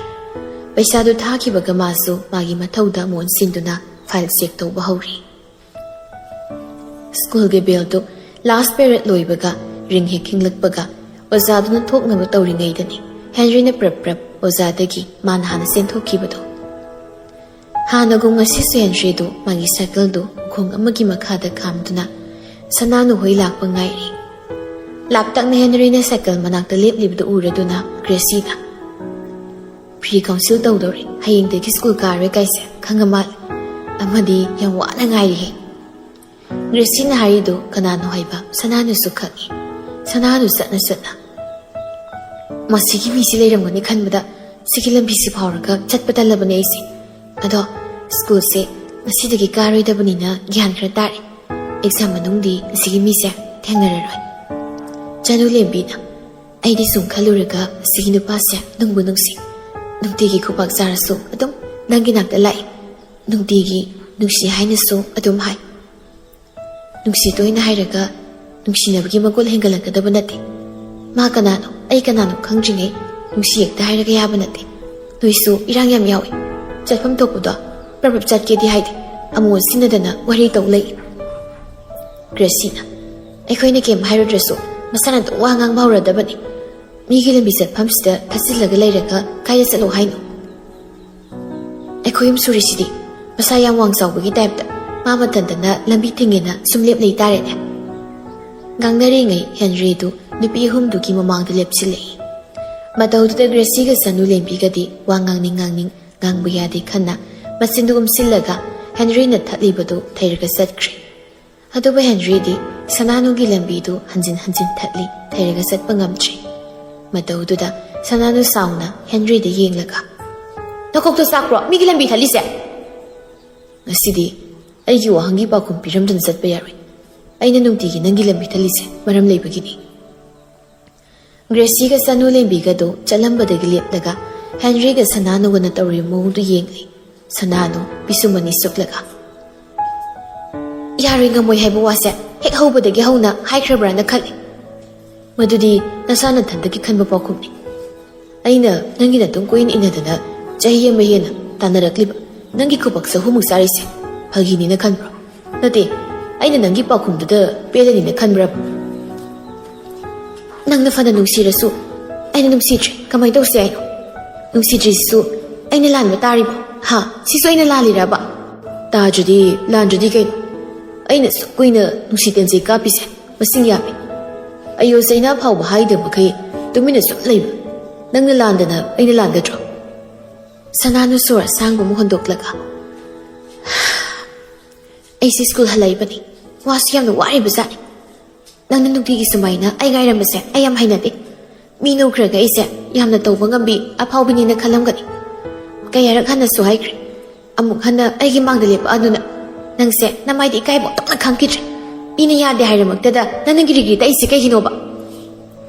ꯄꯩꯁꯥꯗꯨ ꯊꯥꯈꯤꯕꯒ ꯃꯥꯁꯨ ꯃꯥꯒꯤ ꯃꯊꯧꯗ ꯑꯃꯨꯛ ꯑꯣꯟꯁꯤꯟꯗꯨꯅ ꯐꯥꯏꯜ ꯆꯦꯛ ꯇꯧꯕ ꯍꯧꯔꯤ꯫ ꯁ꯭ꯀꯨꯜꯒꯤ ꯕꯦꯜꯗꯨ ꯂꯥꯁ ꯄꯦꯔꯦꯗ ꯂꯣꯏꯕꯒ ꯔꯤꯡ ꯍꯦꯛ ꯈꯤꯡꯂꯛꯄꯒ ꯑꯣꯖꯥꯗꯨꯅ ꯊꯣꯛꯅꯕ ꯇꯧꯔꯤꯉꯩꯗꯅꯤ ꯍꯦꯟꯔꯤꯅ ꯄ꯭ꯔꯞ ꯄ꯭ꯔꯞ ꯑꯣꯖꯥꯗꯒꯤ ꯃꯥꯅ ꯍꯥꯟꯅ ꯆꯦꯟꯊꯣꯛꯈꯤꯕꯗꯣ꯫ ꯍꯥꯟꯅꯒꯨꯝ ꯉꯁꯤꯁꯨ ꯍꯦꯟꯔꯤꯗꯨ ꯃꯥꯒꯤ ꯁꯥꯏꯀꯜꯗꯨ ꯎꯈꯣꯡ ꯑꯃꯒꯤ ꯃꯈꯥꯗ ꯈꯥꯝꯗꯨꯅ ꯁꯅꯥꯅꯨ ꯍꯣꯏ ꯂꯥꯛꯄ ꯉꯥꯏꯔꯤ꯫ ꯂꯥꯞꯇꯛꯅ ꯍꯦꯟꯔꯤꯅ ꯁꯥꯏꯀꯜ ꯃꯅꯥꯛꯇ ꯂꯦꯞꯂꯤꯕꯗꯨ ꯎꯔꯗꯨꯅ ꯒ꯭ꯔꯦꯁꯤꯅ, "ꯄ꯭ꯔꯤ ꯀꯥꯎꯟꯁꯤꯜ ꯇꯧꯗꯧꯔꯦ, ꯍꯌꯦꯡꯗꯒꯤ ꯁ꯭ꯀꯨꯜ ꯀꯥꯔꯣꯏ ꯀꯥꯏꯁꯦ ꯈꯪꯉ ꯃꯥꯜꯂꯦ꯫ ꯑꯃꯗꯤ ꯌꯥꯝ ꯋꯥꯅ ꯉꯥꯏꯔꯤꯍꯦ꯫" ꯒ꯭ꯔꯦꯁꯤꯅ ꯍꯥꯏꯔꯤꯗꯨ ꯀꯅꯥꯅꯣ ꯍꯥꯏꯕ ꯁꯅꯥꯅꯨꯁꯨ ꯈꯪꯉꯤ꯫ ꯁꯅꯥꯅꯨ ꯆꯠꯅ ꯆꯠꯅ, "ꯃꯁꯤꯒꯤ ꯃꯤꯁꯤ ꯂꯩꯔꯝꯒꯅꯤ ꯈꯟꯕꯗ ꯁꯤꯒꯤ ꯂꯝꯕꯤꯁꯤ ꯐꯥꯎꯔꯒ ꯆꯠꯄ ꯇꯜꯂꯕꯅꯦ ꯑꯩꯁꯦ꯫ ꯑꯗꯣ ꯁ꯭ꯀꯨꯜꯁꯦ ꯉꯁꯤꯗꯒꯤ ꯀꯥꯔꯣꯏꯗꯕꯅꯤꯅ ꯒ꯭ꯌꯥꯟ ꯈꯔ ꯇꯥꯔꯦ꯫ ꯑꯦꯛꯖꯥꯝ ꯃꯅꯨꯡꯗꯤ ꯑꯁꯤꯒꯤ ꯃꯤꯁꯦ ꯊꯦꯡꯅꯔꯔꯣꯏ꯫ ꯆꯅꯨ ꯂꯦꯝꯕꯤꯅ, "ꯑꯩꯗꯤ ꯁꯨꯝ ꯈꯜꯂꯨꯔꯒ ꯑꯁꯤꯒꯤ ꯅꯨꯄꯥꯁꯦ ꯅꯨꯡꯕꯨ ꯅꯨꯡꯁꯤ꯫ ꯅꯨꯡꯇꯤꯒꯤ ꯈꯨꯄꯥꯛ ꯆꯥꯔꯁꯨ ꯑꯗꯨꯝ ꯅꯪꯒꯤ ꯅꯥꯛꯇ ꯂꯥꯛꯏ꯫ ꯅꯨꯡꯇꯤꯒꯤ ꯅꯨꯡꯁꯤ ꯍꯥꯏꯅꯁꯨ ꯑꯗꯨꯝ ꯍꯥꯏ꯫ ꯅꯨꯡꯁꯤ ꯇꯣꯏꯅ ꯍꯥꯏꯔꯒ ꯅꯨꯡꯁꯤꯅꯕꯒꯤ ꯃꯒꯨꯟ ꯍꯦꯟꯒꯠꯂꯛꯀꯗꯕ ꯅꯠꯇꯦ꯫ ꯃꯥ ꯀꯅꯥꯅꯣ, ꯑꯩ ꯀꯅꯥꯅꯣ ꯈꯪꯗ꯭ꯔꯤꯉꯩ ꯅꯨꯡꯁꯤ ꯍꯦꯛꯇ ꯍꯥꯏꯔꯒ ꯌꯥꯕ ꯅꯠꯇꯦ꯫ ꯅꯣꯏꯁꯨ ꯏꯔꯥꯡ ꯌꯥꯝ ꯌꯥꯎꯏ꯫ ꯆꯠꯐꯝ ꯊꯣꯛꯄꯗꯣ ꯄ꯭ꯔꯞ ꯄ꯭ꯔꯞ ꯆꯠꯀꯦꯗꯤ ꯍꯥꯏꯗꯦ꯫ ꯑꯃꯨꯛ ꯑꯣꯟꯁꯤꯟꯅꯗꯅ ꯋꯥꯔꯤ ꯇꯧ ꯂꯩ꯫" ꯒ꯭ꯔꯦꯁꯤꯅ, "ꯑꯩꯈꯣꯏꯅ ꯀꯩꯝ ꯍꯥꯏꯔꯨꯗ꯭ꯔꯁꯨ ꯃꯁꯥꯅ ꯑꯗꯨꯝ ꯋꯥ ꯉꯥꯡꯕ ꯍꯧꯔꯗꯕꯅꯤ꯫ ꯃꯤꯒꯤ ꯂꯝꯕꯤ ꯆꯠꯐꯝꯁꯤꯗ ꯊꯠꯆꯤꯜꯂꯒ ꯂꯩꯔꯒ ꯀꯥꯏꯗ ꯆꯠꯂꯣ ꯍꯥꯏꯅꯣ? ꯑꯩꯈꯣꯏ ꯑꯍꯨꯝ ꯁꯨꯔꯤꯁꯤꯗꯤ ꯃꯁꯥ ꯌꯥꯝ ꯋꯥꯡ ꯆꯥꯎꯕꯒꯤ ꯇꯥꯏꯞꯇ ꯃꯥ ꯃꯊꯟꯇꯅ ꯂꯝꯕꯤ ꯊꯤꯡꯉꯦꯅ ꯁꯨꯝ ꯂꯦꯞ ꯂꯩ ꯇꯥꯔꯦꯅꯦ꯫" ꯉꯥꯡꯅꯔꯤꯉꯩ ꯍꯦꯟꯔꯤꯗꯨ ꯅꯨꯄꯤ ꯑꯍꯨꯝꯗꯨꯒꯤ ꯃꯃꯥꯡꯗ ꯂꯦꯞꯁꯤꯜꯂꯛꯏ꯫ ꯃꯇꯧꯗꯨꯗ ꯒ꯭ꯔꯦꯁꯤꯒ ꯆꯅꯨ ꯂꯦꯝꯕꯤꯒꯗꯤ ꯋꯥ ꯉꯥꯡꯅꯤꯡ ꯉꯥꯡꯅꯤꯡ ꯉꯥꯡꯕ ꯌꯥꯗꯦ ꯈꯟꯅ ꯃꯆꯤꯟꯗꯨ ꯎꯝꯁꯤꯜꯂꯒ ꯍꯦꯟꯔꯤꯅ ꯊꯠꯂꯤꯕꯗꯨ ꯊꯩꯔꯒ ꯆꯠꯈ꯭ꯔꯦ꯫ ꯑꯗꯨꯕꯨ ꯍꯦꯟꯔꯤꯗꯤ ꯁꯅꯥꯅꯨꯒꯤ ꯂꯝꯕꯤꯗꯨ ꯍꯟꯖꯤꯟ ꯍꯟꯖꯤꯟ ꯊꯠꯂꯤ, ꯊꯩꯔꯒ ꯆꯠꯄ ꯉꯝꯗ꯭ꯔꯤ꯫ ꯃꯇꯧꯗꯨꯗ ꯁꯅꯥꯅꯨ ꯁꯥꯎꯅ ꯍꯦꯟꯔꯤꯗ ꯌꯦꯡꯂꯒ, "ꯅꯀꯣꯛꯇꯣ ꯆꯥꯛꯄ꯭ꯔꯣ? ꯃꯤꯒꯤ ꯂꯝꯕꯤ ꯊꯠꯂꯤꯁꯦ?" "ꯉꯁꯤꯗꯤ ꯑꯩꯒꯤ ꯋꯥꯍꯪꯒꯤ ꯄꯥꯎꯈꯨꯝ ꯄꯤꯔꯝꯗꯅ ꯆꯠꯄ ꯌꯥꯔꯣꯏ꯫ ꯑꯩꯅ ꯅꯨꯡꯇꯤꯒꯤ ꯅꯪꯒꯤ ꯂꯝꯕꯤ ꯊꯠꯂꯤꯁꯦ ꯃꯔꯝ ꯂꯩꯕꯒꯤꯅꯤ꯫" ꯒ꯭ꯔꯦꯁꯤꯒ ꯆꯅꯨ ꯂꯦꯝꯕꯤꯒꯗꯨ ꯆꯠꯂꯝꯕꯗꯒꯤ ꯂꯦꯞꯂꯒ ꯍꯦꯟꯔꯤꯒ ꯁꯅꯥꯅꯨꯒꯅ ꯇꯧꯔꯤꯕ ꯃꯑꯣꯡꯗꯨ ꯌꯦꯡꯂꯤ꯫ ꯁꯅꯥꯅꯨ ꯄꯤꯁꯨꯝ ꯑꯅꯤ ꯁꯨꯛꯂꯒ, "ꯌꯥꯔꯣꯏ ꯉꯝꯃꯣꯏ ꯍꯥꯏꯕ ꯋꯥꯁꯦ ꯍꯦꯛ ꯍꯧꯕꯗꯒꯤ ꯍꯧꯅ ꯍꯥꯏꯈ꯭ꯔꯕ꯭ꯔꯥꯅ ꯈꯜꯂꯤ꯫ ꯃꯗꯨꯗꯤ ꯅꯁꯥ ꯅꯊꯟꯗꯒꯤ ꯈꯟꯕ ꯄꯥꯎꯈꯨꯝꯅꯤ꯫ ꯑꯩꯅ ꯅꯪꯒꯤ ꯅꯇꯨꯡ ꯀꯣꯏꯅ ꯏꯟꯅꯗꯅ ꯆꯍꯤ ꯑꯃ ꯍꯦꯟꯅ ꯇꯥꯟꯅꯔꯛꯂꯤꯕ ꯅꯪꯒꯤ ꯈꯨꯕꯥꯛ ꯆꯍꯨꯝꯃꯨꯛ ꯆꯥꯔꯤꯁꯦ ꯐꯥꯒꯤꯅꯤꯅ ꯈꯟꯕ꯭ꯔꯣ? ꯅꯠꯇꯦ, ꯑꯩꯅ ꯅꯪꯒꯤ ꯄꯥꯎꯈꯨꯝꯗꯨꯗ ꯄꯦꯜꯂꯅꯤꯅ ꯈꯟꯕ꯭ꯔꯕ? ꯅꯪꯅ ꯐꯅ ꯅꯨꯡꯁꯤꯔꯁꯨ ꯑꯩꯅ ꯅꯨꯡꯁꯤꯗ꯭ꯔꯦ꯫ ꯀꯃꯥꯏꯅ ꯇꯧꯁꯦ ꯍꯥꯏꯅꯣ? ꯅꯨꯡꯁꯤꯗ꯭ꯔꯤꯁꯤꯁꯨ ꯑꯩꯅ ꯂꯥꯟꯕ ꯇꯥꯔꯤꯕꯣ? ꯍꯥ? ꯁꯤꯁꯨ ꯑꯩꯅ ꯂꯥꯜꯂꯤꯔꯕ?" "ꯇꯥꯗ꯭ꯔꯗꯤ ꯂꯥꯟꯗ꯭ꯔꯗꯤ ꯀꯩꯅꯣ? ꯑꯩꯅ ꯑꯁꯨꯛ ꯀꯨꯏꯅ ꯅꯨꯡꯁꯤ ꯇꯦꯟꯖꯩ ꯀꯥꯞꯄꯤꯁꯦ ꯃꯁꯤꯡ ꯌꯥꯝꯃꯤ꯫ ꯑꯌꯣ ꯆꯩꯅꯥ ꯐꯥꯎꯕ ꯍꯥꯏꯗꯕ ꯃꯈꯩ ꯇꯨꯃꯤꯟꯅ ꯁꯨꯝ ꯂꯩꯕ꯫ ꯅꯪꯅ ꯂꯥꯟꯗꯅ ꯑꯩꯅ ꯂꯥꯟꯒꯗ꯭ꯔꯣ?" ꯁꯅꯥꯅꯨ ꯁꯣꯔ ꯑꯁꯥꯡꯕ ꯑꯃ ꯍꯣꯟꯗꯣꯛꯂꯒ, "ꯑꯩꯁꯦ ꯁ꯭ꯀꯨꯜ ꯍꯜꯂꯛꯏꯕꯅꯤ꯫ ꯋꯥꯁꯨ ꯌꯥꯝꯅ ꯋꯥꯔꯤꯕ ꯖꯥꯠꯅꯤ꯫ ꯅꯪꯅ ꯅꯨꯡꯇꯤꯒꯤ ꯁꯨꯃꯥꯏꯅ ꯑꯩ ꯉꯥꯏꯔꯝꯕꯁꯦ ꯑꯩ ꯌꯥꯝ ꯍꯩꯅꯗꯦ꯫ ꯃꯤ ꯅꯣꯛꯈ꯭ꯔꯒ ꯑꯩꯁꯦ ꯌꯥꯝꯅ ꯇꯧꯕ ꯉꯝꯕꯤ ꯑꯐꯥꯎꯕꯤꯅꯦꯅ ꯈꯜꯂꯝꯒꯅꯤ꯫ ꯀꯌꯥꯔꯛ ꯍꯟꯅꯁꯨ ꯍꯥꯏꯈ꯭ꯔꯦ꯫ ꯑꯃꯨꯛ ꯍꯟꯅ ꯑꯩꯒꯤ ꯃꯥꯡꯗ ꯂꯦꯞꯄꯛꯑꯅꯨ ꯅꯪ꯫ ꯅꯪꯁꯦ ꯅꯃꯥꯏꯗ ꯏꯀꯥꯏꯕ ꯑꯝꯇ ꯈꯪꯈꯤꯗ꯭ꯔꯦ꯫ ꯃꯤꯅ ꯌꯥꯗꯦ ꯍꯥꯏꯔꯃꯛꯇꯗ ꯅꯪꯅ ꯒꯤꯔꯤ ꯒꯤꯔꯤ ꯇꯛꯏꯁꯦ ꯀꯩꯒꯤꯅꯣꯕ?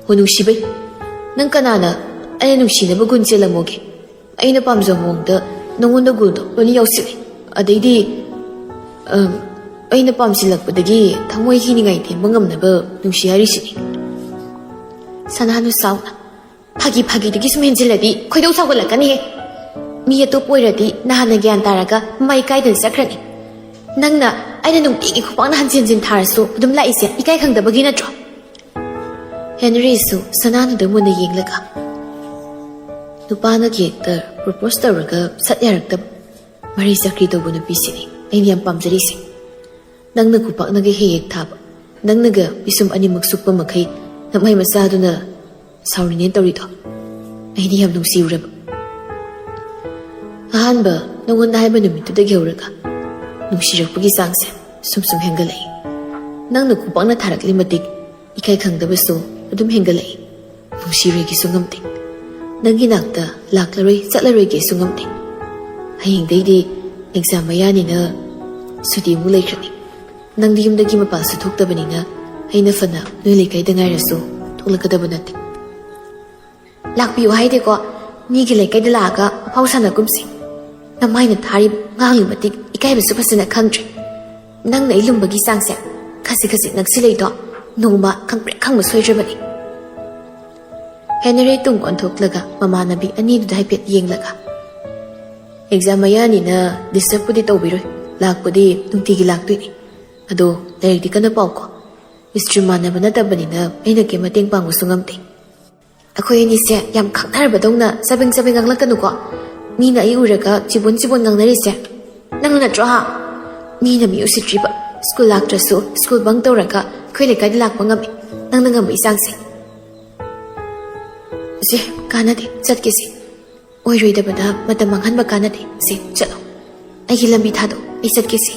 ꯍꯣ ꯅꯨꯡꯁꯤꯕꯩ, ꯅꯪ ꯀꯅꯥꯅ ꯑꯩꯅ ꯅꯨꯡꯁꯤꯅꯕ ꯒꯨꯟ ꯆꯦꯜꯂꯝꯃꯣꯒꯦ? ꯑꯩꯅ ꯄꯥꯝꯖꯕ ꯃꯑꯣꯡꯗ ꯅꯉꯣꯟꯗ ꯒꯨꯟꯗꯣ ꯂꯣꯏꯅ ꯌꯥꯎꯁꯤꯜꯂꯦ꯫ ꯑꯗꯩꯗꯤ, ꯑꯝ, ꯑꯩꯅ ꯄꯥꯝꯁꯤꯜꯂꯛꯄꯗꯒꯤ ꯊꯃꯣꯏꯒꯤ ꯅꯤꯡꯉꯥꯏ ꯇꯦꯝꯕ ꯉꯝꯅꯕ ꯅꯨꯡꯁꯤ ꯍꯥꯏꯔꯤꯁꯤꯅꯤ꯫ ꯁꯅꯥꯅꯨ ꯁꯥꯎꯅ, ꯐꯥꯒꯤ ꯐꯥꯒꯤꯗꯒꯤ ꯁꯨꯝ ꯍꯦꯟꯖꯤꯜꯂꯗꯤ ꯈꯣꯏꯗꯧ ꯁꯥꯎꯒꯠꯂꯛꯀꯅꯤꯍꯦ꯫ ꯃꯤ ꯑꯇꯣꯞꯄ ꯑꯣꯏꯔꯗꯤ ꯅꯍꯥꯟꯅ ꯒ꯭ꯌꯥꯟ ꯇꯥꯔꯒ ꯃꯃꯥꯏ ꯏꯀꯥꯏꯗꯅ ꯆꯠꯈ꯭ꯔꯅꯤ꯫ ꯅꯪꯅ ꯑꯩꯅ ꯅꯨꯡꯇꯤꯒꯤ ꯈꯨꯄꯥꯛꯅ ꯍꯟꯖꯤꯟ ꯍꯟꯖꯤꯟ ꯊꯥꯔꯁꯨ ꯑꯗꯨꯝ ꯂꯥꯛꯏꯁꯦ ꯏꯀꯥꯏ ꯈꯪꯗꯕꯒꯤ ꯅꯠꯇ꯭ꯔꯣ? ꯍꯦꯅꯔꯤꯁꯨ ꯁꯅꯥꯅꯨꯗ ꯃꯨꯟꯅ ꯌꯦꯡꯂꯒ, ꯅꯨꯄꯥꯅ ꯀꯦꯛꯇ ꯄ꯭ꯔꯣꯄꯣꯁ ꯇꯧꯔꯒ ꯁꯠ ꯌꯥꯔꯛꯇꯕ, ꯃꯔꯩ ꯆꯀ꯭ꯔꯤ ꯇꯧꯕ ꯅꯨꯄꯤꯁꯤꯅꯤ ꯑꯩꯅ ꯌꯥꯝ ꯄꯥꯝꯖꯔꯤꯁꯦ꯫ ꯅꯪꯅ ꯈꯨꯄꯥꯛꯅꯒ ꯍꯦꯛ ꯍꯦꯛ ꯊꯥꯕ, ꯅꯪꯅꯒ ꯄꯤꯁꯨꯝ ꯑꯅꯤꯃꯛ ꯁꯨꯞꯄ ꯃꯈꯩ ꯅꯃꯥꯏ ꯃꯆꯥꯗꯨꯅ ꯁꯥꯎꯔꯤꯅꯦꯅ ꯇꯧꯔꯤꯗꯣ ꯑꯩꯗꯤ ꯌꯥꯝ ꯅꯨꯡꯁꯤꯔꯨꯔꯕ꯫ ꯑꯍꯥꯟꯕ ꯅꯉꯣꯟꯗ ꯍꯥꯏꯕ ꯅꯨꯃꯤꯠꯇꯨꯗꯒꯤ ꯍꯧꯔꯒ ꯅꯨꯡꯁꯤꯔꯛꯄꯒꯤ ꯆꯥꯡꯁꯦ ꯁꯨꯝ ꯁꯨꯝ ꯍꯦꯟꯒꯠꯂꯛꯏ꯫ ꯅꯪꯅ ꯈꯨꯄꯥꯛꯅ ꯊꯥꯔꯛꯂꯤ ꯃꯇꯤꯛ ꯏꯀꯥꯏ ꯈꯪꯗꯕꯁꯨ ꯑꯗꯨꯝ ꯍꯦꯟꯒꯠꯂꯛꯏ꯫ ꯅꯨꯡꯁꯤꯔꯣꯏꯒꯦꯁꯨ ꯉꯝꯗꯦ꯫ ꯅꯪꯒꯤ ꯅꯥꯛꯇ ꯂꯥꯛꯂꯔꯣꯏ ꯆꯠꯂꯔꯣꯏꯒꯦꯁꯨ ꯉꯝꯗꯦ꯫ ꯍꯌꯦꯡꯗꯩꯗꯤ ꯑꯦꯛꯖꯥꯝ ꯃꯌꯥꯅꯤꯅ ꯁꯨꯇꯤ ꯑꯃꯨꯛ ꯂꯩꯈ꯭ꯔꯅꯤ꯫ ꯅꯪꯗꯤ ꯌꯨꯝꯗꯒꯤ ꯃꯄꯥꯟꯁꯨ ꯊꯣꯛꯇꯕꯅꯤꯅ ꯑꯩꯅ ꯐꯅ ꯅꯣꯏ ꯂꯩꯀꯥꯏꯗ ꯉꯥꯏꯔꯁꯨ ꯊꯣꯛꯂꯛꯀꯗꯕ ꯅꯠꯇꯦ꯫ ꯂꯥꯛꯄꯤꯌꯨ ꯍꯥꯏꯗꯦꯀꯣ, ꯃꯤꯒꯤ ꯂꯩꯀꯥꯏꯗ ꯂꯥꯛꯑꯒ ꯑꯐꯥꯎ ꯁꯥꯟꯅꯒꯨꯝꯁꯤ꯫ ꯅꯃꯥꯏꯅ ꯊꯥꯔꯤ ꯉꯥꯡꯂꯤ ꯃꯇꯤꯛ ꯏꯀꯥꯏꯕꯁꯨ ꯐꯖꯅ ꯈꯪꯗ꯭ꯔꯦ꯫ ꯅꯪꯅ ꯑꯩ ꯂꯨꯝꯕꯒꯤ ꯆꯥꯡꯁꯦ ꯈꯖꯤꯛ ꯈꯖꯤꯛ ꯅꯛꯁꯤꯜꯂꯛꯏꯗꯣ ꯅꯣꯡꯃ ꯈꯪꯄ꯭ꯔꯦꯛ ꯈꯪꯕ ꯁꯣꯏꯗ꯭ꯔꯕꯅꯤ꯫ ꯍꯦꯅꯔꯤ ꯇꯨꯡ ꯑꯣꯟꯊꯣꯛꯂꯒ ꯃꯃꯥꯟꯅꯕꯤ ꯑꯅꯤꯗꯨꯗ ꯍꯥꯏꯐꯦꯠ ꯌꯦꯡꯂꯒ, ꯑꯦꯛꯖꯥꯝ ꯃꯌꯥꯅꯤꯅ ꯗꯤꯁꯇꯔꯕꯄꯨꯗꯤ ꯇꯧꯕꯤꯔꯣꯏ, ꯂꯥꯛꯄꯗꯤ ꯅꯨꯡꯇꯤꯒꯤ ꯂꯥꯛꯇꯣꯏꯅꯤ꯫ ꯑꯗꯣ ꯂꯥꯏꯔꯤꯛꯇꯤ ꯀꯟꯅ ꯄꯥꯎꯀꯣ꯫ ꯏꯁꯇ꯭ꯔꯤꯝ ꯃꯥꯟꯅꯕ ꯅꯠꯇꯕꯅꯤꯅ ꯑꯩꯅ ꯀꯩ ꯃꯇꯦꯡ ꯄꯥꯡꯕꯁꯨ ꯉꯝꯗꯦ꯫ ꯑꯩꯈꯣꯏ ꯑꯅꯤꯁꯦ ꯌꯥꯝ ꯈꯪꯅꯔꯕꯗꯧꯅ ꯆꯕꯦꯡ ꯆꯕꯦꯡ ꯉꯥꯡꯂꯛꯀꯅꯨꯀꯣ꯫ ꯃꯤꯅ ꯑꯩ ꯎꯔꯒ ꯆꯤꯕꯣꯟ ꯆꯤꯕꯣꯟ ꯉꯥꯡꯅꯔꯤꯁꯦ ꯅꯪꯅ ꯅꯠꯇ꯭ꯔꯣ ꯍꯥ? ꯃꯤꯅ ꯃꯤ ꯎꯁꯤꯠꯇ꯭ꯔꯤꯕ, ꯁ꯭ꯀꯨꯜ ꯂꯥꯛꯇ꯭ꯔꯁꯨ ꯁ꯭ꯀꯨꯜ ꯕꯪ ꯇꯧꯔꯒ ꯑꯩꯈꯣꯏ ꯂꯩꯀꯥꯏꯗ ꯂꯥꯛꯄ ꯉꯝꯃꯤ ꯅꯪꯅ ꯉꯝꯕ ꯏꯆꯥꯡꯁꯦ꯫ ꯁꯦ, ꯀꯥꯟꯅꯗꯦ, ꯆꯠꯀꯦꯁꯦ꯫ ꯑꯣꯏꯔꯣꯏꯗꯕꯗ ꯃꯇꯝ ꯃꯥꯡꯍꯟꯕ ꯀꯥꯟꯅꯗꯦ꯫ ꯁꯦ, ꯆꯠꯂꯣ꯫ ꯑꯩꯒꯤ ꯂꯝꯕꯤ ꯊꯥꯗꯣꯛ, ꯑꯩ ꯆꯠꯀꯦꯁꯦ꯫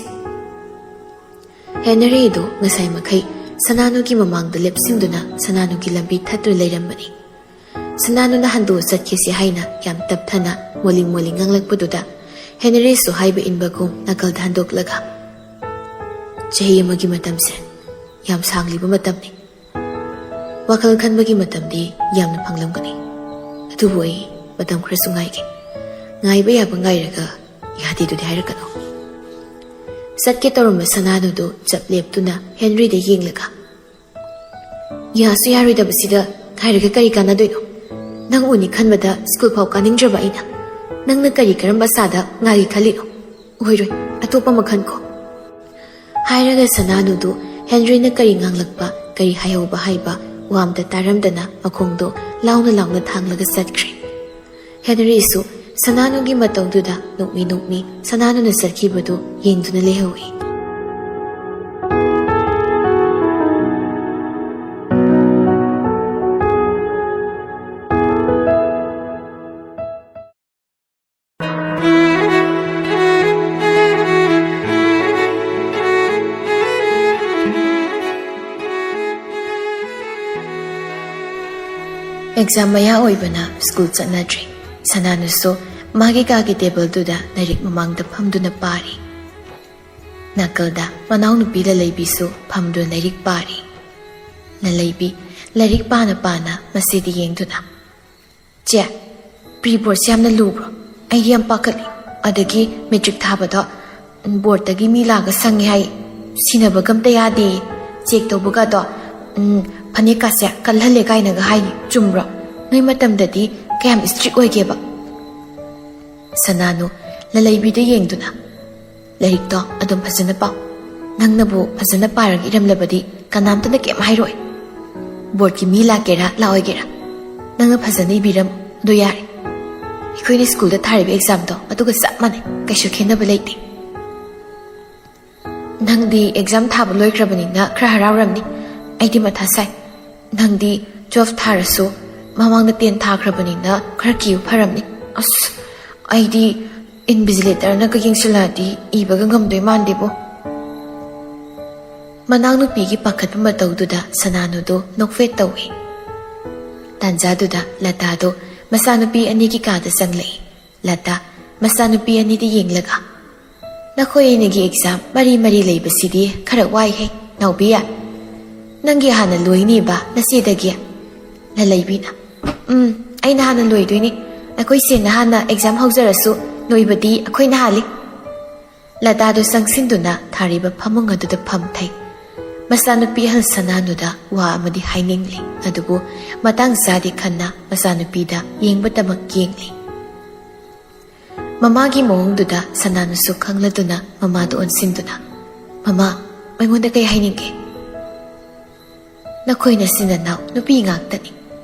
ꯍꯦꯅꯔꯤꯗꯨ ꯉꯁꯥꯏ ꯃꯈꯩ ꯁꯅꯥꯅꯨꯒꯤ ꯃꯃꯥꯡꯗ ꯂꯦꯞꯁꯤꯟꯗꯨꯅ ꯁꯅꯥꯅꯨꯒꯤ ꯂꯝꯕꯤ ꯊꯠꯇꯨꯅ ꯂꯩꯔꯝꯕꯅꯤ꯫ ꯁꯅꯥꯅꯨꯅ ꯍꯟꯗꯣꯛꯑ ꯆꯠꯈꯤꯁꯤ ꯍꯥꯏꯅ ꯌꯥꯝ ꯇꯞꯊꯅ ꯃꯣꯂꯤ ꯃꯣꯂꯤ ꯉꯥꯡꯂꯛꯄꯗꯨꯗ ꯍꯦꯅꯔꯤꯁꯨ ꯍꯥꯏꯕ ꯏꯟꯕꯒꯨꯝ ꯅꯥꯀꯜꯗ ꯍꯟꯗꯣꯛꯂꯒ, "ꯆꯍꯤ ꯑꯃꯒꯤ ꯃꯇꯝꯁꯦ ꯌꯥꯝ ꯁꯥꯡꯂꯤꯕ ꯃꯇꯝꯅꯤ꯫ ꯋꯥꯈꯜ ꯈꯟꯕꯒꯤ ꯃꯇꯝꯗꯤ ꯌꯥꯝꯅ ꯐꯪꯂꯝꯒꯅꯤ꯫ ꯑꯗꯨꯕꯨ ꯑꯩ ꯃꯇꯝ ꯈꯔꯁꯨ ꯉꯥꯏꯒꯦ꯫ ꯉꯥꯏꯕ ꯌꯥꯕ ꯉꯥꯏꯔꯒ ꯌꯥꯗꯦꯗꯨꯗꯤ ꯍꯥꯏꯔꯛꯀꯅꯨ꯫" ꯆꯠꯀꯦ ꯇꯧꯔꯝꯕ ꯁꯅꯥꯅꯨꯗꯨ ꯆꯞ ꯂꯦꯞꯇꯨꯅ ꯍꯦꯅꯔꯤꯗ ꯌꯦꯡꯂꯒ, "ꯌꯥꯁꯨ ꯌꯥꯔꯣꯏꯗꯕꯁꯤꯗ ꯉꯥꯏꯔꯒ ꯀꯔꯤ ꯀꯥꯟꯅꯗꯣꯏꯅꯣ? ꯅꯪ ꯎꯅꯤ ꯈꯟꯕꯗ ꯁ꯭ꯀꯨꯜ ꯐꯥꯎ ꯀꯥꯅꯤꯡꯗ꯭ꯔꯕ ꯑꯩꯅ꯫ ꯅꯪꯅ ꯀꯔꯤ ꯀꯔꯝꯕ ꯑꯁꯥꯗ ꯉꯥꯏꯒꯦ ꯈꯜꯂꯤꯅꯣ? ꯑꯣꯏꯔꯣꯏ, ꯑꯇꯣꯞꯄ ꯑꯃ ꯈꯟꯈꯣ꯫" ꯍꯥꯏꯔꯒ ꯁꯅꯥꯅꯨꯗꯨ ꯍꯦꯅꯔꯤꯅ ꯀꯔꯤ ꯉꯥꯡꯂꯛꯄ, ꯀꯔꯤ ꯍꯥꯏꯍꯧꯕ ꯍꯥꯏꯕ ꯋꯥ ꯑꯝꯇ ꯇꯥꯔꯝꯗꯅ ꯃꯈꯣꯡꯗꯣ ꯂꯥꯎꯅ ꯂꯥꯎꯅ ꯊꯥꯡꯂꯒ ꯆꯠꯈ꯭ꯔꯦ꯫ ꯍꯦꯅꯔꯤꯁꯨ ꯁꯅꯥꯅꯨꯒꯤ ꯃꯇꯧꯗꯨꯗ ꯅꯣꯛꯃꯤ ꯅꯣꯛꯃꯤ ꯁꯅꯥꯅꯨꯅ ꯆꯠꯈꯤꯕꯗꯨ ꯌꯦꯡꯗꯨꯅ ꯂꯩꯍꯧꯏ꯫ ꯑꯦꯛꯖꯥꯝ ꯃꯌꯥ ꯑꯣꯏꯕꯅ ꯁ꯭ꯀꯨꯜ ꯆꯠꯅꯗ꯭ꯔꯦ꯫ ꯁꯅꯥꯅꯨꯁꯨ ꯃꯥꯒꯤ ꯀꯥꯒꯤ ꯇꯦꯕꯜꯗꯨꯗ ꯂꯥꯏꯔꯤꯛ ꯃꯃꯥꯡꯗ ꯐꯝꯗꯨꯅ ꯄꯥꯔꯤ꯫ ꯅꯥꯀꯜꯗ ꯃꯅꯥꯎꯅꯨꯄꯤ ꯂꯂꯩꯕꯤꯁꯨ ꯐꯝꯗꯨꯅ ꯂꯥꯏꯔꯤꯛ ꯄꯥꯔꯤ꯫ ꯂꯂꯩꯕꯤ ꯂꯥꯏꯔꯤꯛ ꯄꯥꯅ ꯄꯥꯅ ꯃꯁꯤꯗ ꯌꯦꯡꯗꯨꯅ, "ꯆꯦ, ꯄ꯭ꯔꯤ ꯕꯣꯔꯗꯁꯦ ꯌꯥꯝꯅ ꯂꯨꯕ꯭ꯔꯣ? ꯑꯩ ꯌꯥꯝ ꯄꯥꯈꯠꯂꯤ꯫ ꯑꯗꯒꯤ ꯃꯦꯇ꯭ꯔꯤꯛ ꯊꯥꯕꯗꯣ, ꯎꯝ, ꯕꯣꯔꯗꯇꯒꯤ ꯃꯤ ꯂꯥꯛꯑꯒ ꯁꯪꯉꯦ ꯍꯥꯏ, ꯁꯤꯟꯅꯕꯒ ꯑꯝꯇ ꯌꯥꯗꯦ꯫ ꯆꯦꯛ ꯇꯧꯕꯒꯗꯣ, ꯎꯝ, ꯐꯅꯦꯛꯀꯥꯁꯦ ꯀꯜꯍꯜꯂꯦ ꯀꯥꯏꯅꯒ ꯍꯥꯏ, ꯆꯨꯝꯕ꯭ꯔꯣ? ꯅꯣꯏ ꯃꯇꯝꯗꯗꯤ ꯀꯌꯥꯝ ꯏꯁꯇ꯭ꯔꯤꯛ ꯑꯣꯏꯒꯦꯕ?" ꯁꯅꯥꯅꯨ ꯂꯂꯩꯕꯤꯗ ꯌꯦꯡꯗꯨꯅ, "ꯂꯥꯏꯔꯤꯛꯇꯣ ꯑꯗꯨꯝ ꯐꯖꯅ ꯄꯥꯎ꯫ ꯅꯪꯅꯕꯨ ꯐꯖꯅ ꯄꯥꯔꯒ ꯏꯔꯝꯂꯕꯗꯤ ꯀꯅꯥꯝꯇꯅ ꯀꯩꯝ ꯍꯥꯏꯔꯣꯏ꯫ ꯕꯣꯔꯗꯀꯤ ꯃꯤ ꯂꯥꯛꯀꯦꯔꯥ ꯂꯥꯛꯑꯣꯏꯒꯦꯔꯥ, ꯅꯪꯅ ꯐꯖꯅ ꯏꯕꯤꯔꯝꯃꯨ, ꯑꯗꯨ ꯌꯥꯔꯦ꯫ ꯑꯩꯈꯣꯏꯅ ꯁ꯭ꯀꯨꯜꯗ ꯊꯥꯔꯤꯕ ꯑꯦꯛꯖꯥꯝꯗꯣ ꯑꯗꯨꯒ ꯆꯞ ꯃꯥꯟꯅꯩ, ꯀꯩꯁꯨ ꯈꯦꯠꯅꯕ ꯂꯩꯇꯦ꯫" "ꯅꯪꯗꯤ ꯑꯦꯛꯖꯥꯝ ꯊꯥꯕ ꯂꯣꯏꯈ꯭ꯔꯕꯅꯤꯅ ꯈꯔ ꯍꯔꯥꯎꯔꯝꯅꯤ꯫ ꯑꯩꯗꯤ ꯃꯊꯥ ꯁꯥꯏ꯫ ꯅꯪꯗꯤ ꯇꯨꯋꯦꯜꯐ ꯊꯥꯔꯁꯨ ꯃꯃꯥꯡꯗ ꯇꯦꯟ ꯊꯥꯈ꯭ꯔꯕꯅꯤꯅ ꯈꯔ ꯀꯤꯕ ꯐꯔꯝꯅꯤ꯫ ꯑꯁ, ꯑꯩꯗꯤ ꯏꯟꯚꯤꯖꯤꯂꯦꯇꯔꯅꯒ ꯌꯦꯡꯁꯤꯜꯂꯛꯑꯗꯤ ꯏꯕꯒ ꯉꯝꯗꯣꯏ ꯃꯥꯟꯗꯦꯕꯣ꯫" ꯃꯅꯥꯎꯅꯨꯄꯤꯒꯤ ꯄꯥꯈꯠꯄ ꯃꯇꯧꯗꯨꯗ ꯁꯅꯥꯅꯨꯗꯨ ꯅꯣꯛꯐꯦꯠ ꯇꯧꯏ꯫ ꯇꯥꯟꯖꯥꯗꯨꯗ ꯂꯇꯥꯗꯨ ꯃꯆꯥꯅꯨꯄꯤ ꯑꯅꯤꯒꯤ ꯀꯥꯗ ꯆꯪꯂꯛꯏ꯫ ꯂꯇꯥ ꯃꯆꯥꯅꯨꯄꯤ ꯑꯅꯤꯗ ꯌꯦꯡꯂꯒ, "ꯅꯈꯣꯏ ꯑꯅꯤꯒꯤ ꯑꯦꯛꯖꯥꯝ ꯃꯔꯤ ꯃꯔꯤ ꯂꯩꯕꯁꯤꯗꯤ ꯈꯔ ꯋꯥꯏꯍꯦ, ꯅꯥꯎꯕꯤ꯫ ꯅꯪꯒꯤ ꯍꯥꯟꯅ ꯂꯣꯏꯅꯦꯕ ꯅꯆꯦꯗꯒꯤ?" ꯂꯂꯩꯕꯤꯅ, "ꯎꯝ, ꯑꯩꯅ ꯍꯥꯟꯅ ꯂꯣꯏꯗꯣꯏꯅꯤ꯫ ꯑꯩꯈꯣꯏ ꯁꯦꯡꯅ ꯍꯥꯟꯅ ꯑꯦꯛꯖꯥꯝ ꯍꯧꯖꯔꯁꯨ ꯂꯣꯏꯕꯗꯤ ꯑꯩꯈꯣꯏꯅ ꯍꯥꯜꯂꯤ꯫" ꯂꯇꯥꯗꯨ ꯆꯪꯁꯤꯟꯗꯨꯅ ꯊꯥꯔꯤꯕ ꯐꯃꯨꯡ ꯑꯗꯨꯗ ꯐꯝꯊꯩ꯫ ꯃꯆꯥꯅꯨꯄꯤ ꯑꯍꯜ ꯁꯅꯥꯅꯨꯗ ꯋꯥ ꯑꯃꯗꯤ ꯍꯥꯏꯅꯤꯡꯂꯤ, ꯑꯗꯨꯕꯨ ꯃꯇꯥꯡ ꯆꯥꯗꯦ ꯈꯟꯅ ꯃꯆꯥꯅꯨꯄꯤꯗ ꯌꯦꯡꯕꯇꯃꯛ ꯌꯦꯡꯂꯤ꯫ ꯃꯃꯥꯒꯤ ꯃꯑꯣꯡꯗꯨꯗ ꯁꯅꯥꯅꯨꯁꯨ ꯈꯪꯂꯗꯨꯅ ꯃꯃꯥꯗ ꯑꯣꯟꯁꯤꯟꯗꯨꯅ, "ꯃꯃꯥ, ꯑꯩꯉꯣꯟꯗ ꯀꯩ ꯍꯥꯏꯅꯤꯡꯒꯦ?" "ꯅꯈꯣꯏ ꯅꯆꯤꯟ ꯅꯅꯥꯎ ꯅꯨꯄꯤ ꯉꯥꯛꯇꯅꯤ꯫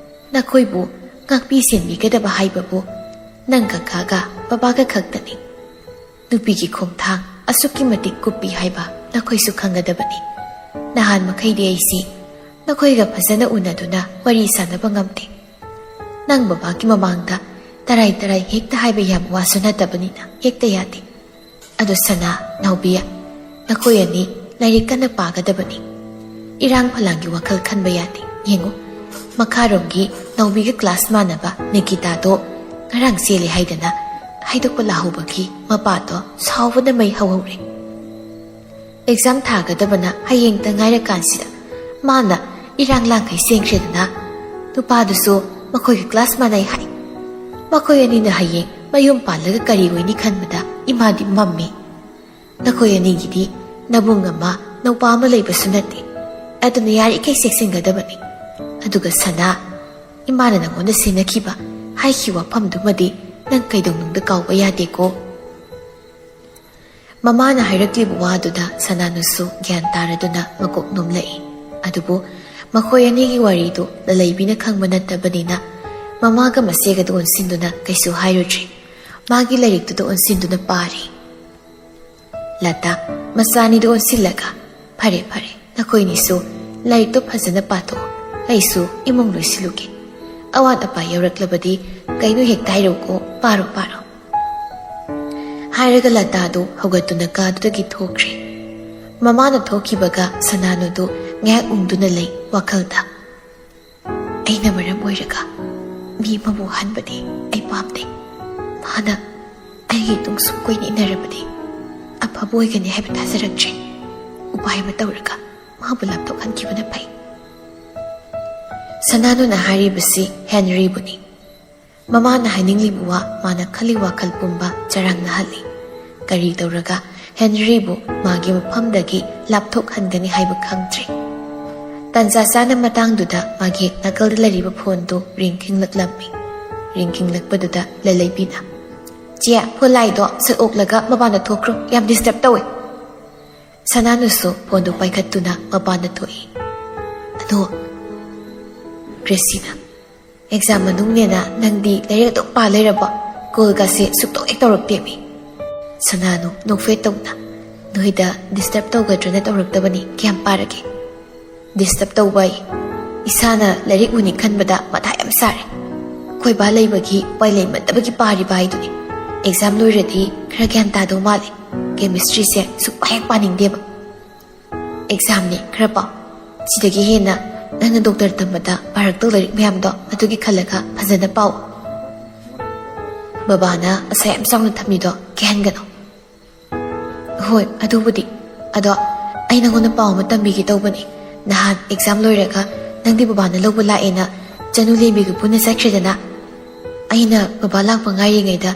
ꯅꯈꯣꯏꯕꯨ ꯉꯥꯛꯄꯤ ꯁꯦꯟꯕꯤꯒꯗꯕ ꯍꯥꯏꯕꯕꯨ ꯅꯪ ꯀꯀꯥꯒ ꯕꯕꯥꯒ ꯈꯛꯇꯅꯤ꯫ ꯅꯨꯄꯤꯒꯤ ꯈꯣꯡꯊꯥꯡ ꯑꯁꯨꯛꯀꯤ ꯃꯇꯤꯛ ꯀꯨꯞꯄꯤ ꯍꯥꯏꯕ ꯅꯈꯣꯏꯁꯨ ꯈꯪꯒꯗꯕꯅꯤ꯫ ꯅꯍꯥꯟ ꯃꯈꯩꯗꯤ ꯑꯩꯁꯤ ꯅꯈꯣꯏꯒ ꯐꯖꯅ ꯎꯅꯗꯨꯅ ꯋꯥꯔꯤ ꯁꯥꯟꯅꯕ ꯉꯝꯗꯦ꯫ ꯅꯪ ꯕꯕꯥꯒꯤ ꯃꯃꯥꯡꯗ ꯇꯔꯥꯏ ꯇꯔꯥꯏ ꯍꯦꯛꯇ ꯍꯥꯏꯕ ꯌꯥꯕ ꯋꯥꯁꯨ ꯅꯠꯇꯕꯅꯤꯅ ꯍꯦꯛꯇ ꯌꯥꯗꯦ꯫ ꯑꯗꯣ ꯁꯅꯥ, ꯅꯥꯎꯕꯤ, ꯅꯈꯣꯏ ꯑꯅꯤ ꯂꯥꯏꯔꯤꯛ ꯀꯟꯅ ꯄꯥꯒꯗꯕꯅꯤ꯫ ꯏꯔꯥꯡ ꯐꯂꯥꯡꯒꯤ ꯋꯥꯈꯜ ꯈꯟꯕ ꯌꯥꯗꯦ꯫ ꯌꯦꯡꯉꯨ, ꯃꯈꯥꯔꯣꯝꯒꯤ ꯅꯥꯎꯕꯤꯒ ꯀ꯭ꯂꯥꯁ ꯃꯥꯟꯅꯕ ꯅꯤꯀꯤꯇꯥꯗꯣ ꯉꯔꯥꯡ ꯆꯦꯜꯂꯦ ꯍꯥꯏꯗꯅ ꯍꯥꯏꯗꯣꯛꯄ ꯂꯥꯛꯍꯧꯕꯒꯤ ꯃꯄꯥꯗꯣ ꯁꯥꯎꯕꯅ ꯃꯩ ꯍꯧꯍꯧꯔꯦ꯫ ꯑꯦꯛꯖꯥꯝ ꯊꯥꯒꯗꯕꯅ ꯍꯌꯦꯡꯇ ꯉꯥꯏꯔꯀꯥꯟꯁꯤꯗ ꯃꯥꯅ ꯏꯔꯥꯡ ꯂꯥꯡꯈꯩ ꯆꯦꯟꯈ꯭ꯔꯦꯗꯅ꯫ ꯅꯨꯄꯥꯗꯨꯁꯨ ꯃꯈꯣꯏꯒ ꯀ꯭ꯂꯥꯁ ꯃꯥꯟꯅꯩ ꯍꯥꯏ꯫ ꯃꯈꯣꯏ ꯑꯅꯤꯅ ꯍꯌꯦꯡ ꯃꯌꯨꯝ ꯄꯥꯜꯂꯒ ꯀꯔꯤ ꯑꯣꯏꯅꯤ ꯈꯟꯕꯗ ꯏꯃꯥꯗꯤ ꯃꯝꯃꯤ꯫ ꯅꯈꯣꯏ ꯑꯅꯤꯒꯤꯗꯤ ꯅꯕꯨꯡ ꯑꯃ, ꯅꯧꯄꯥ ꯑꯃ ꯂꯩꯕꯁꯨ ꯅꯠꯇꯦ꯫ ꯑꯗꯨꯅ ꯌꯥꯔꯤꯈꯩ ꯆꯦꯛꯁꯤꯟꯒꯗꯕꯅꯤ꯫ ꯑꯗꯨꯒ ꯁꯅꯥ, ꯏꯃꯥꯅ ꯅꯉꯣꯟꯗ ꯁꯤꯟꯅꯈꯤꯕ, ꯍꯥꯏꯈꯤꯕ ꯋꯥꯐꯝꯗꯨꯃꯗꯤ ꯅꯪ ꯀꯩꯗꯧꯅꯨꯡꯗ ꯀꯥꯎꯕ ꯌꯥꯗꯦꯀꯣ꯫" ꯃꯃꯥꯅ ꯍꯥꯏꯔꯛꯂꯤꯕ ꯋꯥꯗꯨꯗ ꯁꯅꯥꯅꯨꯁꯨ ꯒ꯭ꯌꯥꯟ ꯇꯥꯔꯗꯨꯅ ꯃꯀꯣꯛ ꯅꯣꯝꯂꯛꯏ꯫ ꯑꯗꯨꯕꯨ ꯃꯈꯣꯏ ꯑꯅꯤꯒꯤ ꯋꯥꯔꯤꯗꯨ ꯂꯂꯩꯕꯤꯅ ꯈꯪꯕ ꯅꯠꯇꯕꯅꯤꯅ ꯃꯃꯥꯒ ꯃꯆꯦꯒꯗ ꯑꯣꯟꯁꯤꯟꯗꯨꯅ ꯀꯩꯁꯨ ꯍꯥꯏꯔꯨꯗ꯭ꯔꯦ꯫ ꯃꯥꯒꯤ ꯂꯥꯏꯔꯤꯛꯇꯨꯗ ꯑꯣꯟꯁꯤꯟꯗꯨꯅ ꯄꯥꯔꯤ꯫ ꯂꯇꯥ, ꯃꯆꯥꯅꯤꯗꯨ ꯑꯣꯟꯁꯤꯜꯂꯒ, "ꯐꯔꯦ, ꯐꯔꯦ, ꯅꯈꯣꯏꯅꯤꯁꯨ ꯂꯥꯏꯔꯤꯛꯇꯣ ꯐꯖꯅ ꯄꯥꯊꯣꯛꯑꯣ꯫ ꯑꯩꯁꯨ ꯏꯃꯨꯡ ꯂꯣꯏꯁꯤꯜꯂꯨꯒꯦ꯫ ꯑꯋꯥꯠ ꯑꯄꯥ ꯌꯥꯎꯔꯛꯂꯕꯗꯤ ꯀꯩꯅꯣ ꯍꯦꯛꯇ ꯍꯥꯏꯔꯛꯎꯀꯣ, ꯄꯥꯔꯣ, ꯄꯥꯔꯣ꯫" ꯍꯥꯏꯔꯒ ꯂꯇꯥꯗꯨ ꯍꯧꯒꯠꯇꯨꯅ ꯀꯥꯗꯨꯗꯒꯤ ꯊꯣꯛꯈ꯭ꯔꯦ꯫ ꯃꯃꯥꯅ ꯊꯣꯛꯈꯤꯕꯒ ꯁꯅꯥꯅꯨꯗꯨ ꯉꯥꯏꯍꯥꯛ ꯎꯪꯗꯨꯅ ꯂꯩ ꯋꯥꯈꯜꯗ꯫ "ꯑꯩꯅ ꯃꯔꯝ ꯑꯣꯏꯔꯒ ꯃꯤ ꯑꯃꯕꯨ ꯍꯟꯕꯗꯤ ꯑꯩ ꯄꯥꯝꯗꯦ꯫ ꯃꯥꯅ ꯑꯩꯒꯤ ꯇꯨꯡ ꯁꯨꯝ ꯀꯨꯏꯅ ꯏꯟꯅꯔꯕꯗꯤ ꯑꯐꯕ ꯑꯣꯏꯒꯅꯤ ꯍꯥꯏꯕ ꯊꯥꯖꯔꯛꯇ꯭ꯔꯦ꯫ ꯎꯄꯥꯏ ꯑꯃ ꯇꯧꯔꯒ ꯃꯥꯕꯨ ꯂꯥꯞꯊꯣꯛꯍꯟꯈꯤꯕꯅ ꯐꯩ꯫ ꯁꯅꯥꯅꯨꯅ ꯍꯥꯏꯔꯤꯕꯁꯤ ꯍꯦꯟꯔꯤꯕꯨꯅꯤ꯫ ꯃꯃꯥꯅ ꯍꯥꯏꯅꯤꯡꯂꯤꯕ ꯋꯥ ꯃꯥꯅ ꯈꯜꯂꯤ ꯋꯥꯈꯜ ꯄꯨꯝꯕ ꯆꯔꯥꯡꯅꯍꯜꯂꯤ꯫ ꯀꯔꯤ ꯇꯧꯔꯒ ꯍꯦꯟꯔꯤꯕꯨ ꯃꯥꯒꯤ ꯃꯐꯝꯗꯒꯤ ꯂꯥꯞꯊꯣꯛꯍꯟꯒꯅꯤ ꯍꯥꯏꯕ ꯈꯪꯗ꯭ꯔꯦ꯫ ꯇꯥꯟꯖꯥ ꯆꯥꯅ ꯃꯇꯥꯡꯗꯨꯗ ꯃꯥꯒꯤ ꯅꯥꯀꯜꯗ ꯂꯩꯔꯤꯕ ꯐꯣꯟꯗꯨ ꯔꯤꯡ ꯈꯤꯡꯂꯛꯂꯝꯃꯤ꯫ ꯔꯤꯡ ꯈꯤꯡꯂꯛꯄꯗꯨꯗ ꯂꯂꯩꯕꯤꯅ, "ꯆꯦ, ꯐꯣꯟ ꯂꯥꯛꯏꯗꯣ ꯁꯠ ꯑꯣꯛꯂꯒ ꯃꯄꯥꯟꯗ ꯊꯣꯛꯈ꯭ꯔꯣ, ꯌꯥꯝ ꯗꯤꯁꯇꯔꯕ ꯇꯧꯋꯦ"꯫ ꯁꯅꯥꯅꯨꯁꯨ ꯐꯣꯟꯗꯨ ꯄꯥꯏꯈꯠꯇꯨꯅ ꯃꯄꯥꯟꯗ ꯊꯣꯛꯏ꯫ ꯑꯗꯣ ꯒ꯭ꯔꯦꯁꯤꯅ, "ꯑꯦꯛꯖꯥꯝ ꯃꯅꯨꯡꯅꯦꯅ ꯅꯪꯗꯤ ꯂꯥꯏꯔꯤꯛ ꯑꯗꯨꯝ ꯄꯥ ꯂꯩꯔꯕꯣ? ꯀꯣꯜꯒꯁꯦ ꯁꯨꯛꯇꯧ ꯍꯦꯛ ꯇꯧꯔꯛꯇꯦꯃꯤ"꯫ ꯁꯅꯥꯅꯨ ꯅꯣꯛꯐꯦꯠ ꯇꯧꯅ, "ꯅꯣꯏꯗ ꯗꯤꯁꯇꯔꯕ ꯇꯧꯒꯗ꯭ꯔꯅ ꯇꯧꯔꯛꯇꯕꯅꯤ, ꯀꯌꯥꯝ ꯄꯥꯔꯒꯦ?" "ꯗꯤꯁꯇꯔꯕ ꯇꯧꯕ ꯑꯩ ꯏꯁꯥꯅ ꯂꯥꯏꯔꯤꯛ ꯎꯅꯤ ꯈꯟꯕꯗ ꯃꯊꯥ ꯌꯥꯝ ꯁꯥꯔꯦ꯫ ꯑꯩꯈꯣꯏ ꯕꯥ ꯂꯩꯕꯒꯤ ꯎꯄꯥꯏ ꯂꯩꯃꯟꯗꯕꯒꯤ ꯄꯥꯔꯤꯕ ꯍꯥꯏꯗꯨꯅꯤ꯫ ꯑꯦꯛꯖꯥꯝ ꯂꯣꯏꯔꯗꯤ ꯈꯔ ꯒ꯭ꯌꯥꯟ ꯇꯥꯗꯧ ꯃꯥꯜꯂꯦ꯫ ꯀꯦꯃꯤꯁꯇ꯭ꯔꯤꯁꯦ ꯁꯨꯛꯄꯥ ꯍꯦꯛ ꯄꯥꯅꯤꯡꯗꯦꯕ꯫ ꯑꯦꯛꯖꯥꯝꯅꯤ, ꯈꯔ ꯄꯥꯎ꯫ ꯁꯤꯗꯒꯤ ꯍꯦꯟꯅ ꯅꯪꯅ ꯗꯣꯛꯇꯔ ꯇꯝꯕꯗ ꯄꯥꯔꯛꯇꯧ ꯂꯥꯏꯔꯤꯛ ꯃꯌꯥꯝꯗꯣ ꯑꯗꯨꯒꯤ ꯈꯜꯂꯒ ꯐꯖꯅ ꯄꯥꯎ꯫ ꯕꯕꯥꯅ ꯑꯁꯥ ꯌꯥꯝ ꯆꯥꯎꯅ ꯊꯝꯃꯤꯗꯣ ꯀꯤꯍꯟꯒꯅꯨ"꯫ "ꯍꯣꯏ, ꯑꯗꯨꯕꯨꯗꯤ꯫ ꯑꯗꯣ ꯑꯩ ꯅꯉꯣꯟꯗ ꯄꯥꯎ ꯑꯃ ꯇꯝꯕꯤꯒꯦ ꯇꯧꯕꯅꯤ꯫ ꯅꯍꯥꯟ ꯑꯦꯛꯖꯥꯝ ꯂꯣꯏꯔꯒ ꯅꯪꯗꯤ ꯕꯕꯥꯅ ꯂꯧꯕ ꯂꯥꯛꯑꯦꯅ ꯆꯅꯨ ꯂꯦꯝꯕꯤꯒ ꯄꯨꯟꯅ ꯆꯠꯈ꯭ꯔꯦꯗꯅ꯫ ꯑꯩꯅ ꯕꯕꯥ ꯂꯥꯛꯄ ꯉꯥꯏꯔꯤꯉꯩꯗ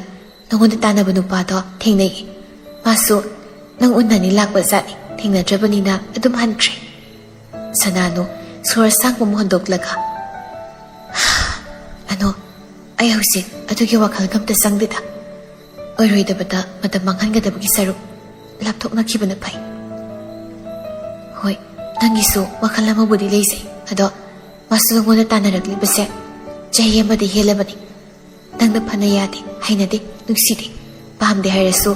ꯅꯉꯣꯟꯗ ꯇꯥꯟꯅꯕ ꯅꯨꯄꯥꯗꯣ ꯊꯦꯡꯅꯩ꯫ ꯃꯥꯁꯨ ꯅꯪ ꯎꯅꯅꯤ ꯂꯥꯛꯄ ꯖꯥꯠꯅꯤ꯫ ꯊꯦꯡꯅꯗ꯭ꯔꯕꯅꯤꯅ ꯑꯗꯨꯝ ꯍꯟꯈ꯭ꯔꯦ"꯫ ꯁꯅꯥꯅꯨ ꯁꯣꯔ ꯁꯥꯡꯕ ꯑꯃ ꯍꯣꯟꯗꯣꯛꯂꯒ, "ꯑꯅꯣ, ꯑꯩ ꯍꯧꯖꯤꯛ ꯑꯗꯨꯒꯤ ꯋꯥꯈꯜꯒ ꯑꯝꯇ ꯆꯪꯗꯦꯗ꯫ ꯑꯣꯏꯔꯣꯏꯗꯕꯗ ꯃꯇꯝ ꯃꯥꯡꯍꯟꯒꯗꯕꯒꯤ ꯁꯔꯨꯛ ꯂꯥꯞꯊꯣꯛꯅꯈꯤꯕꯅ ꯐꯩ꯫ ꯍꯣꯏ, ꯅꯪꯒꯤꯁꯨ ꯋꯥꯈꯜ ꯑꯃꯕꯨꯗꯤ ꯂꯩꯖꯩ, ꯑꯗꯣ ꯃꯥꯁꯨ ꯅꯉꯣꯟꯗ ꯇꯥꯟꯅꯔꯛꯂꯤꯕꯁꯦ ꯆꯍꯤ ꯑꯃꯗꯤ ꯍꯦꯜꯂꯕꯅꯤ꯫ ꯅꯪꯅ ꯐꯅ ꯌꯥꯗꯦ, ꯍꯩꯅꯗꯦ, ꯅꯨꯡꯁꯤꯗꯦ, ꯄꯥꯝꯗꯦ ꯍꯥꯏꯔꯁꯨ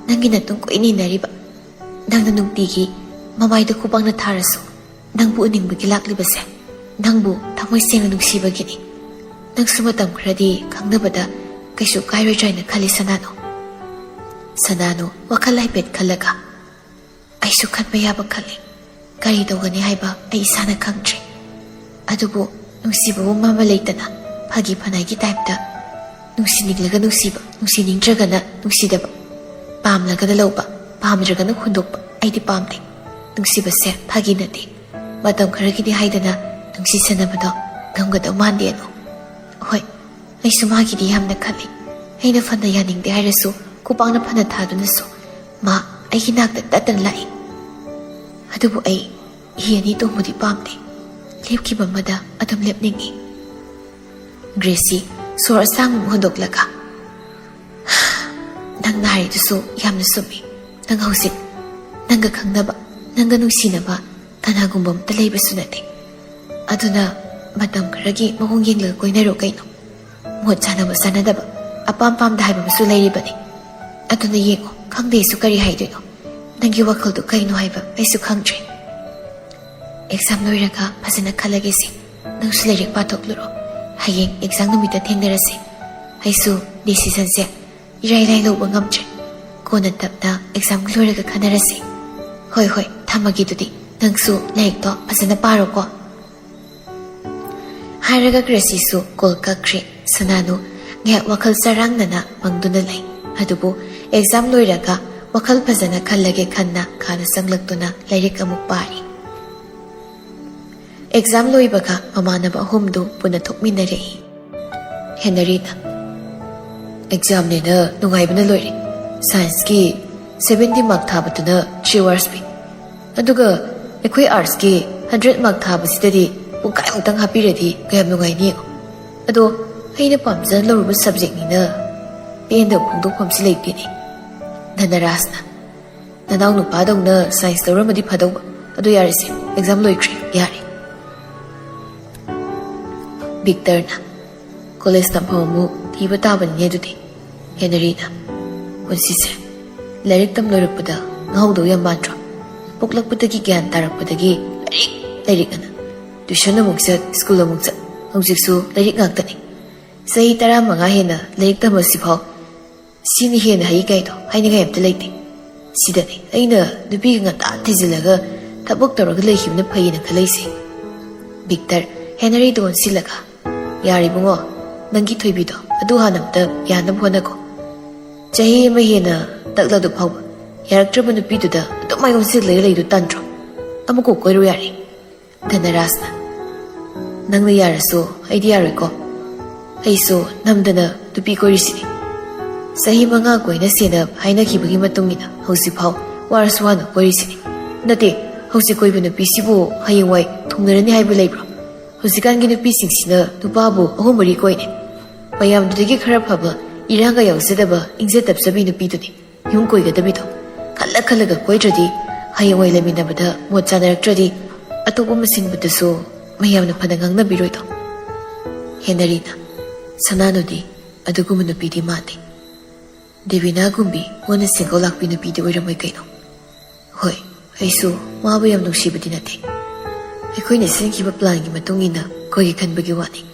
ꯅꯪꯒꯤ ꯅꯇꯨꯡ ꯀꯣꯏꯅ ꯏꯟꯅꯔꯤꯕ, ꯅꯪꯅ ꯅꯨꯡꯇꯤꯒꯤ ꯃꯃꯥꯏꯗ ꯈꯨꯕꯥꯛꯅ ꯊꯥꯔꯁꯨ ꯅꯪꯕꯨ ꯎꯅꯤꯡꯕꯒꯤ ꯂꯥꯛꯂꯤꯕꯁꯦ ꯅꯪꯕꯨ ꯊꯃꯣꯏ ꯁꯦꯡꯅ ꯅꯨꯡꯁꯤꯕꯒꯤꯅꯤ꯫ ꯅꯪꯁꯨ ꯃꯇꯝ ꯈꯔꯗꯤ ꯈꯪꯅꯕꯗ ꯀꯩꯁꯨ ꯀꯥꯏꯔꯣꯏꯗ꯭ꯔꯥ ꯍꯥꯏꯅ ꯈꯜꯂꯤ, ꯁꯅꯥꯅꯨ"꯫ ꯁꯅꯥꯅꯨ ꯋꯥꯈꯜ ꯍꯥꯏꯐꯦꯠ ꯈꯜꯂꯒ, "ꯑꯩꯁꯨ ꯈꯟꯕ ꯌꯥꯕ ꯈꯜꯂꯤ꯫ ꯀꯔꯤ ꯇꯧꯒꯅꯤ ꯍꯥꯏꯕ ꯑꯩ ꯏꯁꯥꯅ ꯈꯪꯗ꯭ꯔꯦ꯫ ꯑꯗꯨꯕꯨ ꯅꯨꯡꯁꯤꯕꯕꯨ ꯃꯃꯜ ꯂꯩꯇꯅ ꯐꯥꯒꯤ ꯐꯅꯥꯏꯒꯤ ꯇꯥꯏꯞꯇ ꯅꯨꯡꯁꯤꯅꯤꯡꯂꯒ ꯅꯨꯡꯁꯤꯕ, ꯅꯨꯡꯁꯤꯅꯤꯡꯗ꯭ꯔꯒꯅ ꯅꯨꯡꯁꯤꯗꯕ, ꯄꯥꯝꯂꯒꯅ ꯂꯧꯕ, ꯄꯥꯝꯗ꯭ꯔꯒꯅ ꯍꯨꯟꯗꯣꯛꯄ ꯑꯩꯗꯤ ꯄꯥꯝꯗꯦ꯫ ꯅꯨꯡꯁꯤꯕꯁꯦ ꯐꯥꯒꯤ ꯅꯠꯇꯦ꯫ ꯃꯇꯝ ꯈꯔꯒꯤꯗꯤ ꯍꯥꯏꯗꯅ ꯅꯨꯡꯁꯤꯁꯟꯅꯕꯗꯣ ꯉꯝꯒꯗꯧ ꯃꯥꯟꯗꯦ ꯑꯅꯨ꯫ ꯍꯣꯏ, ꯑꯩꯁꯨ ꯃꯥꯒꯤꯗꯤ ꯌꯥꯝꯅ ꯈꯜꯂꯤ꯫ ꯑꯩꯅ ꯐꯅ ꯌꯥꯅꯤꯡꯗꯦ ꯍꯥꯏꯔꯁꯨ, ꯈꯨꯄꯥꯛꯅ ꯐꯅ ꯊꯥꯗꯨꯅꯁꯨ ꯃꯥ ꯑꯩꯒꯤ ꯅꯥꯛꯇ ꯇꯠꯇꯅ ꯂꯥꯛꯏ꯫ ꯑꯗꯨꯕꯨ ꯑꯩ ꯍꯤ ꯑꯅꯤ ꯇꯣꯡꯕꯗꯤ ꯄꯥꯝꯗꯦ꯫ ꯂꯦꯞꯈꯤꯕ ꯑꯃꯗ ꯑꯗꯨꯝ ꯂꯦꯞꯅꯤꯡꯏ꯫ ꯒ꯭ꯔꯦꯁꯤ ꯁꯣꯔ ꯑꯁꯥꯡꯕ ꯑꯃ ꯍꯣꯟꯗꯣꯛꯂꯒ, "ꯅꯪꯅ ꯍꯥꯏꯔꯤꯗꯨꯁꯨ ꯌꯥꯝꯅ ꯆꯨꯝꯃꯤ꯫ ꯅꯪ ꯍꯧꯖꯤꯛ ꯅꯪꯒ ꯈꯪꯅꯕ, ꯅꯪꯒ ꯅꯨꯡꯁꯤꯅꯕ ꯀꯅꯥꯒꯨꯝꯕ ꯑꯝꯇ ꯂꯩꯕꯁꯨ ꯅꯠꯇꯦ꯫ ꯑꯗꯨꯅ ꯃꯇꯝ ꯈꯔꯒꯤ ꯃꯑꯣꯡ ꯌꯦꯡꯂꯒ ꯀꯣꯏꯅꯔꯣ ꯀꯩꯅꯣ꯫ ꯃꯣꯠ ꯆꯥꯅꯕ ꯆꯥꯅꯗꯕ, ꯑꯄꯥꯝ ꯄꯥꯝꯗ ꯍꯥꯏꯕ ꯑꯃꯁꯨ ꯂꯩꯔꯤꯕꯅꯤ꯫ ꯑꯗꯨꯅ ꯌꯦꯡꯉꯣ, ꯈꯪꯗꯦ ꯑꯩꯁꯨ ꯀꯔꯤ ꯍꯥꯏꯗꯣꯏꯅꯣ꯫ ꯅꯪꯒꯤ ꯋꯥꯈꯜꯗꯣ ꯀꯩꯅꯣ ꯍꯥꯏꯕ ꯑꯩꯁꯨ ꯈꯪꯗ꯭ꯔꯦ꯫ ꯑꯦꯛꯖꯥꯝ ꯂꯣꯏꯔꯒ ꯐꯖꯅ ꯈꯜꯂꯒꯦꯁꯦ꯫ ꯅꯪꯁꯨ ꯂꯥꯏꯔꯤꯛ ꯄꯥꯊꯣꯛꯂꯨꯔꯣ꯫ ꯍꯌꯦꯡ ꯑꯦꯛꯖꯥꯝ ꯅꯨꯃꯤꯠꯇ ꯊꯦꯡꯅꯔꯁꯦ꯫ ꯑꯩꯁꯨ ꯗꯤꯁꯤꯖꯟꯁꯦ ꯏꯔꯥꯏ ꯂꯥꯏ ꯂꯧꯕ ꯉꯝꯗ꯭ꯔꯦ꯫ ꯀꯣꯟꯅ ꯇꯞꯅ ꯑꯦꯛꯖꯥꯝ ꯂꯣꯏꯔꯒ ꯈꯟꯅꯔꯁꯦ꯫ ꯍꯣꯏ, ꯍꯣꯏ, ꯊꯝꯃꯒꯦ ꯑꯗꯨꯗꯤ꯫ ꯅꯪꯁꯨ ꯂꯥꯏꯔꯤꯛꯇꯣ ꯐꯖꯅ ꯄꯥꯔꯣꯀꯣ꯫" ꯍꯥꯏꯔꯒ ꯒ꯭ꯔꯦꯁꯤꯁꯨ ꯀꯣꯜ ꯀꯛꯈ꯭ꯔꯦ꯫ ꯁꯅꯥꯅꯨ ꯉꯥꯏꯍꯥꯛ ꯋꯥꯈꯜ ꯆꯔꯥꯡꯅꯅ ꯃꯪꯗꯨꯅ ꯂꯩ꯫ ꯑꯗꯨꯕꯨ ꯑꯦꯛꯖꯥꯝ ꯂꯣꯏꯔꯒ ꯋꯥꯈꯜ ꯐꯖꯅ ꯈꯜꯂꯒꯦ ꯈꯟꯅ ꯀꯥꯗ ꯆꯪꯂꯛꯇꯨꯅ ꯂꯥꯏꯔꯤꯛ ꯑꯃꯨꯛ ꯄꯥꯔꯤ꯫ ꯑꯦꯛꯖꯥꯝ ꯂꯣꯏꯕꯒ ꯃꯃꯥꯟꯅꯕ ꯑꯍꯨꯝꯗꯨ ꯄꯨꯟꯅ ꯊꯣꯛꯃꯤꯟꯅꯔꯛꯏ꯫ ꯍꯦꯅꯔꯤꯅ, "ꯑꯦꯛꯖꯥꯝꯅꯦꯅ ꯅꯨꯡꯉꯥꯏꯕꯅ ꯂꯣꯏꯔꯦ꯫ ꯁꯥꯏꯟꯁꯀꯤ ꯁꯚꯦꯟꯇꯤ ꯃꯥꯔꯛ ꯊꯥꯕꯗꯨꯅ ꯊ꯭ꯔꯤ ꯑꯋꯥꯔꯁ ꯄꯤ꯫ ꯑꯗꯨꯒ ꯑꯩꯈꯣꯏ ꯑꯥꯔꯠꯁꯀꯤ ꯍꯟꯗ꯭ꯔꯦꯠ ꯃꯥꯔꯛ ꯊꯥꯕꯁꯤꯗꯗꯤ ꯄꯨꯡꯈꯥꯏꯃꯨꯛꯇꯪ ꯍꯥꯞꯄꯤꯔꯗꯤ ꯀꯌꯥꯝ ꯅꯨꯡꯉꯥꯏꯅꯤ ꯌꯦꯡꯉꯣ꯫ ꯑꯗꯣ ꯑꯩꯅ ꯄꯥꯝꯖꯅ ꯂꯧꯔꯨꯕ ꯁꯕꯖꯦꯛꯅꯤꯅ ꯄꯦꯟꯗꯕ ꯐꯣꯡꯗꯣꯛꯐꯝꯁꯤ ꯂꯩꯇꯦꯅꯦ꯫" ꯙꯅꯔꯥꯖꯅ, "ꯅꯅꯥꯎ ꯅꯨꯄꯥꯗꯧꯅ ꯁꯥꯏꯟꯁ ꯂꯧꯔꯝꯃꯗꯤ ꯐꯗꯧꯕ꯫ ꯑꯗꯨ ꯌꯥꯔꯦꯁꯦ, ꯑꯦꯛꯖꯥꯝ ꯂꯣꯏꯈ꯭ꯔꯦ, ꯌꯥꯔꯦ꯫" ꯚꯤꯛꯇꯔꯅ, "ꯀꯣꯂꯦꯖ ꯇꯝꯐꯝ ꯑꯃꯨꯛ ꯊꯤꯕ ꯇꯥꯕꯅꯤꯅꯦ ꯑꯗꯨꯗꯤ꯫" ꯍꯦꯅꯔꯤꯅ, "ꯄꯨꯟꯁꯤꯁꯦ ꯂꯥꯏꯔꯤꯛ ꯇꯝ ꯂꯣꯏꯔꯛꯄꯗ ꯉꯥꯎꯗꯧ ꯌꯥꯝ ꯃꯥꯟꯗ꯭ꯔꯣ? ꯄꯣꯛꯂꯛꯄꯗꯒꯤ ꯒ꯭ꯌꯥꯟ ꯇꯥꯔꯛꯄꯗꯒꯤ ꯂꯥꯏꯔꯤꯛ, ꯂꯥꯏꯔꯤꯛ ꯑꯅ꯫ ꯇ꯭ꯌꯨꯁꯟ ꯑꯃꯨꯛ ꯆꯠ, ꯁ꯭ꯀꯨꯜ ꯑꯃꯨꯛ ꯆꯠ, ꯍꯧꯖꯤꯛꯁꯨ ꯂꯥꯏꯔꯤꯛ ꯉꯥꯛꯇꯅꯤ꯫ ꯆꯍꯤ ꯇꯔꯥꯃꯉꯥ ꯍꯦꯟꯅ ꯂꯥꯏꯔꯤꯛ ꯇꯝꯕꯁꯤꯐꯥꯎ ꯁꯤꯅ ꯍꯦꯟꯅ ꯍꯩ ꯀꯥꯏꯗꯣ ꯍꯥꯏꯅꯤꯡꯉꯥꯏ ꯑꯝꯇ ꯂꯩꯇꯦ꯫ ꯁꯤꯗꯅꯦ ꯑꯩꯅ ꯅꯨꯄꯤꯒ ꯉꯟꯇꯥ ꯊꯤꯖꯤꯜꯂꯒ ꯊꯕꯛ ꯇꯧꯔꯒ ꯂꯩꯈꯤꯕꯅ ꯐꯩꯌꯦꯅ ꯈꯜꯂꯛꯏꯁꯦ꯫" ꯚꯤꯛꯇꯔ ꯍꯦꯅꯔꯤꯗ ꯑꯣꯟꯁꯤꯜꯂꯒ, "ꯌꯥꯔꯦ ꯏꯕꯨꯡꯉꯣ, ꯅꯪꯒꯤ ꯊꯣꯏꯕꯤꯗꯣ ꯑꯗꯨ ꯍꯥꯟꯅ ꯑꯝꯇ ꯌꯥꯅꯕ ꯍꯣꯠꯅꯀꯣ꯫ ꯆꯍꯤ ꯑꯃ ꯍꯦꯟꯅ ꯇꯛꯂꯗꯨ ꯐꯥꯎꯕ ꯌꯥꯔꯛꯇ꯭ꯔꯕ ꯅꯨꯄꯤꯗꯨꯗ ꯑꯗꯨꯝ ꯃꯥꯏ ꯑꯣꯟꯁꯤꯜꯂꯒ ꯂꯩꯗꯨ ꯇꯟꯗ꯭ꯔꯣ? ꯑꯃ ꯀꯣꯛ ꯀꯣꯏꯔꯨ ꯌꯥꯔꯦ꯫ ꯙꯅꯔꯥꯖꯅ, "ꯅꯪꯅ ꯌꯥꯔꯁꯨ ꯑꯩꯗꯤ ꯌꯥꯔꯣꯏꯀꯣ꯫ ꯑꯩꯁꯨ ꯅꯝꯗꯅ ꯅꯨꯄꯤ ꯀꯣꯏꯔꯤꯁꯤꯅꯤ꯫ ꯆꯍꯤ ꯃꯉꯥ ꯀꯣꯏꯅꯁꯦꯅ ꯍꯥꯏꯅꯈꯤꯕꯒꯤ ꯃꯇꯨꯡ ꯏꯟꯅ ꯍꯧꯖꯤꯛꯐꯥꯎ ꯋꯥꯔꯁꯨ ꯋꯥꯅ ꯀꯣꯏꯔꯤꯁꯤꯅꯤ꯫ ꯅꯠꯇꯦ, ꯍꯧꯖꯤꯛ ꯀꯣꯏꯕ ꯅꯨꯄꯤꯁꯤꯕꯨ ꯍꯌꯦꯡꯋꯥꯏ ꯊꯨꯡꯅꯔꯅꯤ ꯍꯥꯏꯕ ꯂꯩꯕ꯭ꯔꯣ? ꯍꯧꯖꯤꯛꯀꯥꯟꯒꯤ ꯅꯨꯄꯤꯁꯤꯡꯁꯤꯅ ꯅꯨꯄꯥꯕꯨ ꯑꯍꯨꯝ ꯃꯔꯤ ꯀꯣꯏꯅꯦ꯫ ꯃꯌꯥꯝꯗꯨꯗꯒꯤ ꯈꯔ ꯐꯕ, ꯏꯔꯥꯡꯒ ꯌꯥꯎꯖꯗꯕ, ꯏꯪꯖ ꯇꯞꯆꯕꯤ ꯅꯨꯄꯤꯗꯨꯅꯤ ꯌꯨꯝ ꯀꯣꯏꯒꯗꯕꯤꯗꯣ꯫ ꯈꯜꯂ ꯈꯜꯂꯒ ꯀꯣꯏꯗ꯭ꯔꯗꯤ ꯍꯌꯦꯡꯋꯥꯏ ꯂꯩꯃꯤꯟꯅꯕꯗ ꯃꯣꯠ ꯆꯥꯅꯔꯛꯇ꯭ꯔꯗꯤ ꯑꯇꯣꯞꯄ ꯑꯃ ꯁꯤꯟꯕꯗꯁꯨ ꯃꯌꯥꯝꯅ ꯐꯅ ꯉꯥꯡꯅꯕꯤꯔꯣꯏꯗꯣ?" ꯍꯦꯅꯔꯤꯅ, "ꯁꯅꯥꯅꯨꯗꯤ ꯑꯗꯨꯒꯨꯝꯕ ꯅꯨꯄꯤꯗꯤ ꯃꯥꯟꯗꯦ꯫ ꯗꯦꯕꯤꯅꯥꯒꯨꯝꯕꯤ ꯃꯣꯟꯅ ꯁꯦꯡꯒꯧ ꯂꯥꯛꯄꯤ ꯅꯨꯄꯤꯗꯤ ꯑꯣꯏꯔꯝꯃꯣꯏ ꯀꯩꯅꯣ?" "ꯍꯣꯏ, ꯑꯩꯁꯨ ꯃꯥꯕꯨ ꯌꯥꯝ ꯅꯨꯡꯁꯤꯕꯗꯤ ꯅꯠꯇꯦ꯫ ꯑꯩꯈꯣꯏꯅ ꯁꯤꯟꯈꯤꯕ ꯄ꯭ꯂꯥꯟꯒꯤ ꯃꯇꯨꯡ ꯏꯟꯅ ꯀꯣꯏꯒꯦ ꯈꯟꯕꯒꯤ ꯋꯥꯅꯤ꯫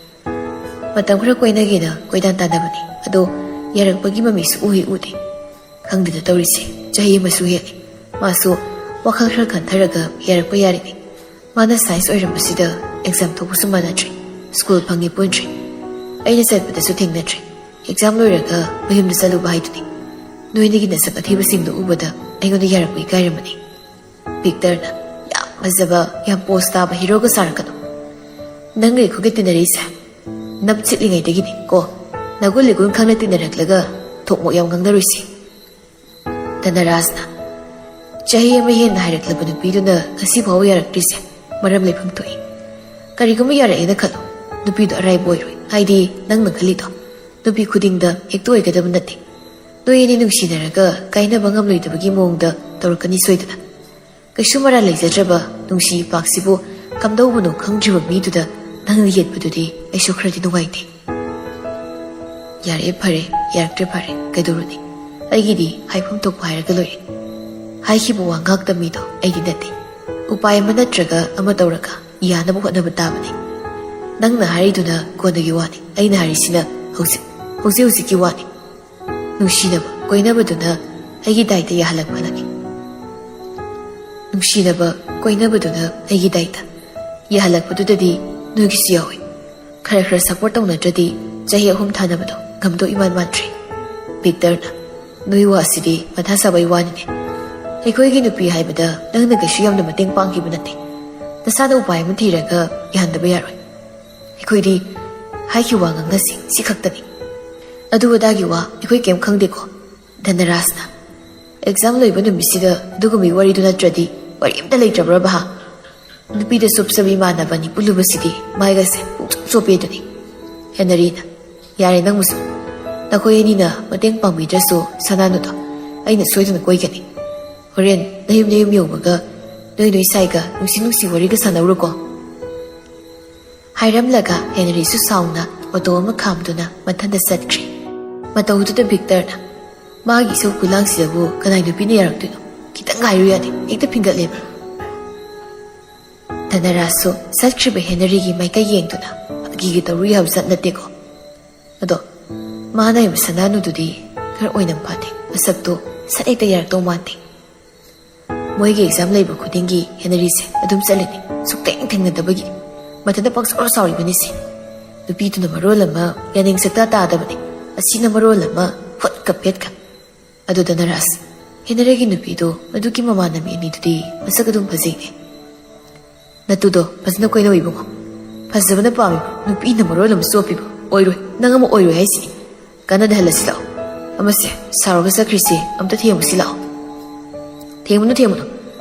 ꯃꯇꯝ ꯈꯔ ꯀꯣꯏꯅꯒꯦꯅ ꯀꯣꯏꯗꯥꯟ ꯇꯥꯟꯅꯕꯅꯤ꯫ ꯑꯗꯣ ꯌꯥꯔꯛꯄꯒꯤ ꯃꯃꯤꯁꯨ ꯎꯍꯦꯛ ꯎꯗꯦ꯫ ꯈꯪꯗꯦꯗ ꯇꯧꯔꯤꯁꯦ, ꯆꯍꯤ ꯑꯃꯁꯨ ꯍꯦꯜꯂꯦ꯫ ꯃꯥꯁꯨ ꯋꯥꯈꯜ ꯈꯔ ꯈꯟꯊꯔꯒ ꯌꯥꯔꯛꯄ ꯌꯥꯔꯤꯅꯤ꯫ ꯃꯥꯅ ꯁꯥꯏꯟꯁ ꯑꯣꯏꯔꯝꯕꯁꯤꯗ ꯑꯦꯛꯖꯥꯝ ꯊꯣꯛꯄꯁꯨ ꯃꯥꯟꯅꯗ꯭ꯔꯦ꯫ ꯁ꯭ꯀꯨꯜ ꯐꯪꯉꯤ ꯄꯨꯟꯗ꯭ꯔꯦ꯫ ꯑꯩꯅ ꯆꯠꯄꯗꯁꯨ ꯊꯦꯡꯅꯗ꯭ꯔꯦ꯫ ꯑꯦꯛꯖꯥꯝ ꯂꯣꯏꯔꯒ ꯃꯌꯨꯝꯗ ꯆꯠꯂꯨꯕ ꯍꯥꯏꯗꯨꯅꯤ꯫ ꯅꯣꯏꯗꯒꯤ ꯅꯁꯛ ꯑꯊꯤꯕꯁꯤꯡꯗꯣ ꯎꯕꯗ ꯑꯩꯉꯣꯟꯗ ꯌꯥꯔꯛꯄ ꯏꯀꯥꯏꯔꯝꯃꯅꯤ꯫" ꯚꯤꯛꯇꯔꯅ, "ꯌꯥꯝ ꯐꯖꯕ, ꯌꯥꯝ ꯄꯣꯁ ꯇꯥꯕ ꯍꯤꯔꯣꯒ ꯁꯥꯔꯛꯀꯅꯨ꯫ ꯅꯪꯒ ꯑꯩꯈꯣꯏꯒ ꯇꯤꯟꯅꯔꯛꯏꯁꯦ ꯅꯞ ꯁꯤꯠꯂꯤꯉꯩꯗꯒꯤꯅꯤ ꯀꯣ꯫ ꯅꯒꯨꯟ ꯂꯤꯒꯨꯟ ꯈꯪꯅ ꯇꯤꯟꯅꯔꯛꯂꯒ ꯊꯣꯛꯃꯣꯛ ꯌꯥꯝ ꯉꯥꯡꯅꯔꯣꯏꯁꯤ꯫" ꯙꯅꯔꯥꯖꯅ, "ꯆꯍꯤ ꯑꯃ ꯍꯦꯟꯅ ꯍꯥꯏꯔꯛꯂꯕ ꯅꯨꯄꯤꯗꯨꯅ ꯉꯁꯤ ꯐꯥꯎꯕ ꯌꯥꯔꯛꯇ꯭ꯔꯤꯁꯦ ꯃꯔꯝ ꯂꯩꯐꯝ ꯊꯣꯛꯏ꯫ ꯀꯔꯤꯒꯨꯝꯕ ꯌꯥꯔꯛꯑꯦꯅ ꯈꯜꯂꯣ, ꯅꯨꯄꯤꯗꯣ ꯑꯔꯥꯏꯕ ꯑꯣꯏꯔꯣꯏ꯫ ꯍꯥꯏꯗꯤ ꯅꯪꯅ ꯈꯜꯂꯤꯗꯣ ꯅꯨꯄꯤ ꯈꯨꯗꯤꯡꯗ ꯍꯦꯛꯇ ꯑꯣꯏꯒꯗꯕ ꯅꯠꯇꯦ꯫ ꯅꯣꯏ ꯑꯅꯤ ꯅꯨꯡꯁꯤꯅꯔꯒ ꯀꯥꯏꯅꯕ ꯉꯝꯂꯣꯏꯗꯕꯒꯤ ꯃꯑꯣꯡꯗ ꯇꯧꯔꯛꯀꯅꯤ ꯁꯣꯏꯗꯅ꯫ ꯀꯩꯁꯨ ꯃꯔꯥꯜ ꯂꯩꯖꯗ꯭ꯔꯕ ꯅꯨꯡꯁꯤ ꯏꯄꯥꯛꯁꯤꯕꯨ ꯀꯝꯗꯧꯕꯅꯣ ꯈꯪꯗ꯭ꯔꯤꯕ ꯃꯤꯗꯨꯗ ꯅꯪꯅ ꯌꯦꯠꯄꯗꯨꯗꯤ ꯑꯩꯁꯨ ꯈꯔꯗꯤ ꯅꯨꯡꯉꯥꯏꯇꯦ꯫" "ꯌꯥꯔꯛꯑꯦ ꯐꯔꯦ, ꯌꯥꯔꯛꯇ꯭ꯔꯦ ꯐꯔꯦ, ꯀꯩꯗꯧꯔꯨꯅꯤ? ꯑꯩꯒꯤꯗꯤ ꯍꯥꯏꯐꯝ ꯊꯣꯛꯄ ꯍꯥꯏꯔꯒ ꯂꯣꯏꯔꯦ꯫ ꯍꯥꯏꯈꯤꯕ ꯋꯥ ꯉꯥꯛꯇ ꯃꯤꯗꯣ ꯑꯩꯗꯤ ꯅꯠꯇꯦ꯫ ꯎꯄꯥꯏ ꯑꯃ ꯅꯠꯇ꯭ꯔꯒ ꯑꯃ ꯇꯧꯔꯒ ꯌꯥꯅꯕ ꯍꯣꯠꯅꯕ ꯇꯥꯕꯅꯤ꯫ ꯅꯪꯅ ꯍꯥꯏꯔꯤꯗꯨꯅ ꯀꯣꯟꯅꯒꯤ ꯋꯥꯅꯤ, ꯑꯩꯅ ꯍꯥꯏꯔꯤꯁꯤꯅ ꯍꯧꯖꯤꯛ, ꯍꯧꯖꯤꯛ ꯍꯧꯖꯤꯛꯀꯤ ꯋꯥꯅꯤ꯫ ꯅꯨꯡꯁꯤꯅꯕ ꯀꯣꯏꯅꯕꯗꯨꯅ ꯑꯩꯒꯤ ꯗꯥꯏꯇ ꯌꯥꯍꯜꯂꯛꯄꯅꯤ꯫ ꯅꯨꯡꯁꯤꯅꯕ ꯀꯣꯏꯅꯕꯗꯨꯅ ꯑꯩꯒꯤ ꯗꯥꯏꯇ ꯌꯥꯍꯜꯂꯛꯄꯗꯨꯗꯗꯤ ꯅꯣꯏꯒꯤꯁꯨ ꯌꯥꯎꯏ꯫ ꯈꯔ ꯈꯔ ꯁꯞꯄꯣꯔꯠ ꯇꯧꯅꯗ꯭ꯔꯗꯤ ꯆꯍꯤ ꯑꯍꯨꯝ ꯊꯥꯅꯕꯗꯣ ꯉꯝꯗꯧ ꯏꯃꯥꯟ ꯃꯥꯟꯗ꯭ꯔꯦ꯫ ꯚꯤꯛꯇꯔꯅ, "ꯅꯣꯏ ꯋꯥꯁꯤꯗꯤ ꯃꯊꯥ ꯁꯥꯕꯩ ꯋꯥꯅꯤꯅꯦ꯫ ꯑꯩꯈꯣꯏꯒꯤ ꯅꯨꯄꯤ ꯍꯥꯏꯕꯗ ꯅꯪꯅ ꯀꯩꯁꯨ ꯌꯥꯝꯅ ꯃꯇꯦꯡ ꯄꯥꯡꯈꯤꯕ ꯅꯠꯇꯦ꯫ ꯅꯁꯥꯅ ꯎꯄꯥꯏ ꯑꯃ ꯊꯤꯔꯒ ꯌꯥꯍꯟꯗꯕ ꯌꯥꯔꯣꯏ꯫ ꯑꯩꯈꯣꯏꯗꯤ ꯍꯥꯏꯈꯤꯕ ꯋꯥ ꯉꯥꯡꯅꯁꯤ, ꯁꯤ ꯈꯛꯇꯅꯤ꯫ ꯑꯗꯨ ꯑꯗꯥꯒꯤ ꯋꯥ ꯑꯩꯈꯣꯏ ꯀꯩꯝ ꯈꯪꯗꯦꯀꯣ꯫" ꯙꯅꯔꯥꯖꯅ, "ꯑꯦꯛꯖꯥꯝ ꯂꯣꯏꯕ ꯅꯨꯃꯤꯠꯁꯤꯗ ꯑꯗꯨꯒꯨꯝꯕꯒꯤ ꯋꯥꯔꯤꯗꯨ ꯅꯠꯇ꯭ꯔꯗꯤ ꯋꯥꯔꯤ ꯑꯝꯇ ꯂꯩꯇ꯭ꯔꯕ꯭ꯔꯕ ꯍꯥ?" ꯅꯨꯄꯤꯗ ꯆꯨꯞꯆꯕꯤ ꯏꯃꯥꯟꯅꯕ ꯑꯅꯤ ꯄꯨꯜꯂꯨꯕꯁꯤꯗꯤ ꯃꯥꯏꯒꯁꯦ ꯄꯨꯡꯆꯣꯞ ꯆꯣꯞꯄꯦ ꯑꯗꯨꯅꯤ꯫ ꯍꯦꯅꯔꯤꯅ, "ꯌꯥꯔꯦ ꯅꯪꯕꯨꯁꯨ꯫ ꯅꯈꯣꯏ ꯑꯅꯤꯅ ꯃꯇꯦꯡ ꯄꯥꯡꯕꯤꯗ꯭ꯔꯁꯨ ꯁꯅꯥꯅꯨꯗꯣ ꯑꯩꯅ ꯁꯣꯏꯗꯅ ꯀꯣꯏꯒꯅꯤ꯫ ꯍꯣꯔꯦꯟ ꯅꯌꯨꯝ ꯅꯌꯨꯝ ꯌꯧꯕꯒ ꯅꯣꯏ ꯅꯣꯏ ꯁꯥꯏꯒ ꯅꯨꯡꯁꯤ ꯅꯨꯡꯁꯤ ꯋꯥꯔꯤꯒ ꯁꯥꯟꯅꯧꯔꯣꯀꯣ꯫" ꯍꯥꯏꯔꯝꯂꯒ ꯍꯦꯅꯔꯤꯁꯨ ꯁꯥꯎꯅ ꯑꯣꯇꯣ ꯑꯃ ꯈꯥꯝꯗꯨꯅ ꯃꯊꯟꯇ ꯆꯠꯈ꯭ꯔꯦ꯫ ꯃꯇꯧꯗꯨꯗ ꯚꯤꯛꯇꯔꯅ, "ꯃꯥꯒꯤ ꯏꯁꯧ ꯈꯨꯂꯥꯡꯁꯤꯗꯕꯨ ꯀꯅꯥꯏ ꯅꯨꯄꯤꯅ ꯌꯥꯔꯛꯇꯣꯏꯅꯣ? ꯈꯤꯇꯪ ꯉꯥꯏꯌꯨ ꯌꯥꯗꯦ, ꯍꯦꯛꯇ ꯐꯤꯡꯒꯠꯂꯦꯕ꯫" ꯙꯅꯔꯥꯖꯁꯨ ꯆꯠꯈ꯭ꯔꯤꯕ ꯍꯦꯅꯔꯤꯒꯤ ꯃꯥꯏꯀꯩ ꯌꯦꯡꯗꯨꯅ, "ꯐꯥꯒꯤꯒ ꯇꯧꯔꯨ ꯌꯥꯕ ꯖꯥꯠ ꯅꯠꯇꯦꯀꯣ꯫" ꯑꯗꯣ ꯃꯥꯅ ꯍꯥꯏꯕ ꯁꯅꯥꯅꯨꯗꯨꯗꯤ ꯈꯔ ꯑꯣꯏꯅꯝ ꯐꯥꯗꯦ, ꯃꯁꯛꯇꯣ ꯁꯠ ꯍꯦꯛꯇ ꯌꯥꯔꯛꯇꯧ ꯃꯥꯟꯗꯦ꯫ ꯃꯣꯏꯒꯤ ꯑꯦꯛꯖꯥꯝ ꯂꯩꯕ ꯈꯨꯗꯤꯡꯒꯤ ꯍꯦꯅꯔꯤꯁꯦ ꯑꯗꯨꯝ ꯆꯠꯂꯤꯅꯤ, ꯁꯨꯛꯊꯦꯡ ꯊꯦꯡꯅꯗꯕꯒꯤ꯫ ꯃꯊꯟꯇ ꯄꯪꯁꯥꯎꯔ ꯁꯥꯎꯔꯤꯕꯅꯤꯁꯦ꯫ ꯅꯨꯄꯤꯗꯨꯅ ꯃꯔꯣꯜ ꯑꯃ ꯒ꯭ꯌꯥꯟ ꯁꯛꯇꯥ ꯇꯥꯗꯕꯅꯤ, ꯑꯁꯤꯅ ꯃꯔꯣꯜ ꯑꯃ ꯍꯨꯠꯀ ꯄꯦꯠꯀ꯫ ꯑꯗꯨ ꯙꯅꯔꯥꯖ, ꯍꯦꯅꯔꯤꯒꯤ ꯅꯨꯄꯤꯗꯣ, ꯃꯗꯨꯒꯤ ꯃꯃꯥꯟꯅꯕꯤ ꯑꯅꯤꯗꯨꯗꯤ ꯃꯁꯛ ꯑꯗꯨꯝ ꯐꯖꯩꯅꯦ꯫ ꯅꯠꯇꯨꯗꯣ ꯐꯖꯅ ꯀꯣꯏꯅꯧ ꯏꯕꯨꯡꯉꯣ꯫ ꯐꯖꯕꯅ ꯄꯥꯝꯃꯤꯕ ꯅꯨꯄꯤꯅ ꯃꯔꯣꯜ ꯑꯃ ꯆꯣꯞꯄꯤꯕ꯫ ꯑꯣꯏꯔꯣꯏ, ꯅꯪ ꯑꯃ ꯑꯣꯏꯔꯣꯏ ꯍꯥꯏꯁꯤꯅꯤ꯫ ꯀꯥꯟꯅꯗꯍꯜꯂꯁꯤ ꯂꯥꯛꯑꯣ꯫ ꯑꯃꯁꯦ ꯁꯥꯎꯔꯒ ꯆꯠꯈ꯭ꯔꯤꯁꯦ ꯑꯝꯇ ꯊꯦꯝꯃꯨꯁꯤ ꯂꯥꯛꯑꯣ꯫ ꯊꯦꯝꯃꯨꯅꯨ, ꯊꯦꯝꯃꯨꯅꯨ꯫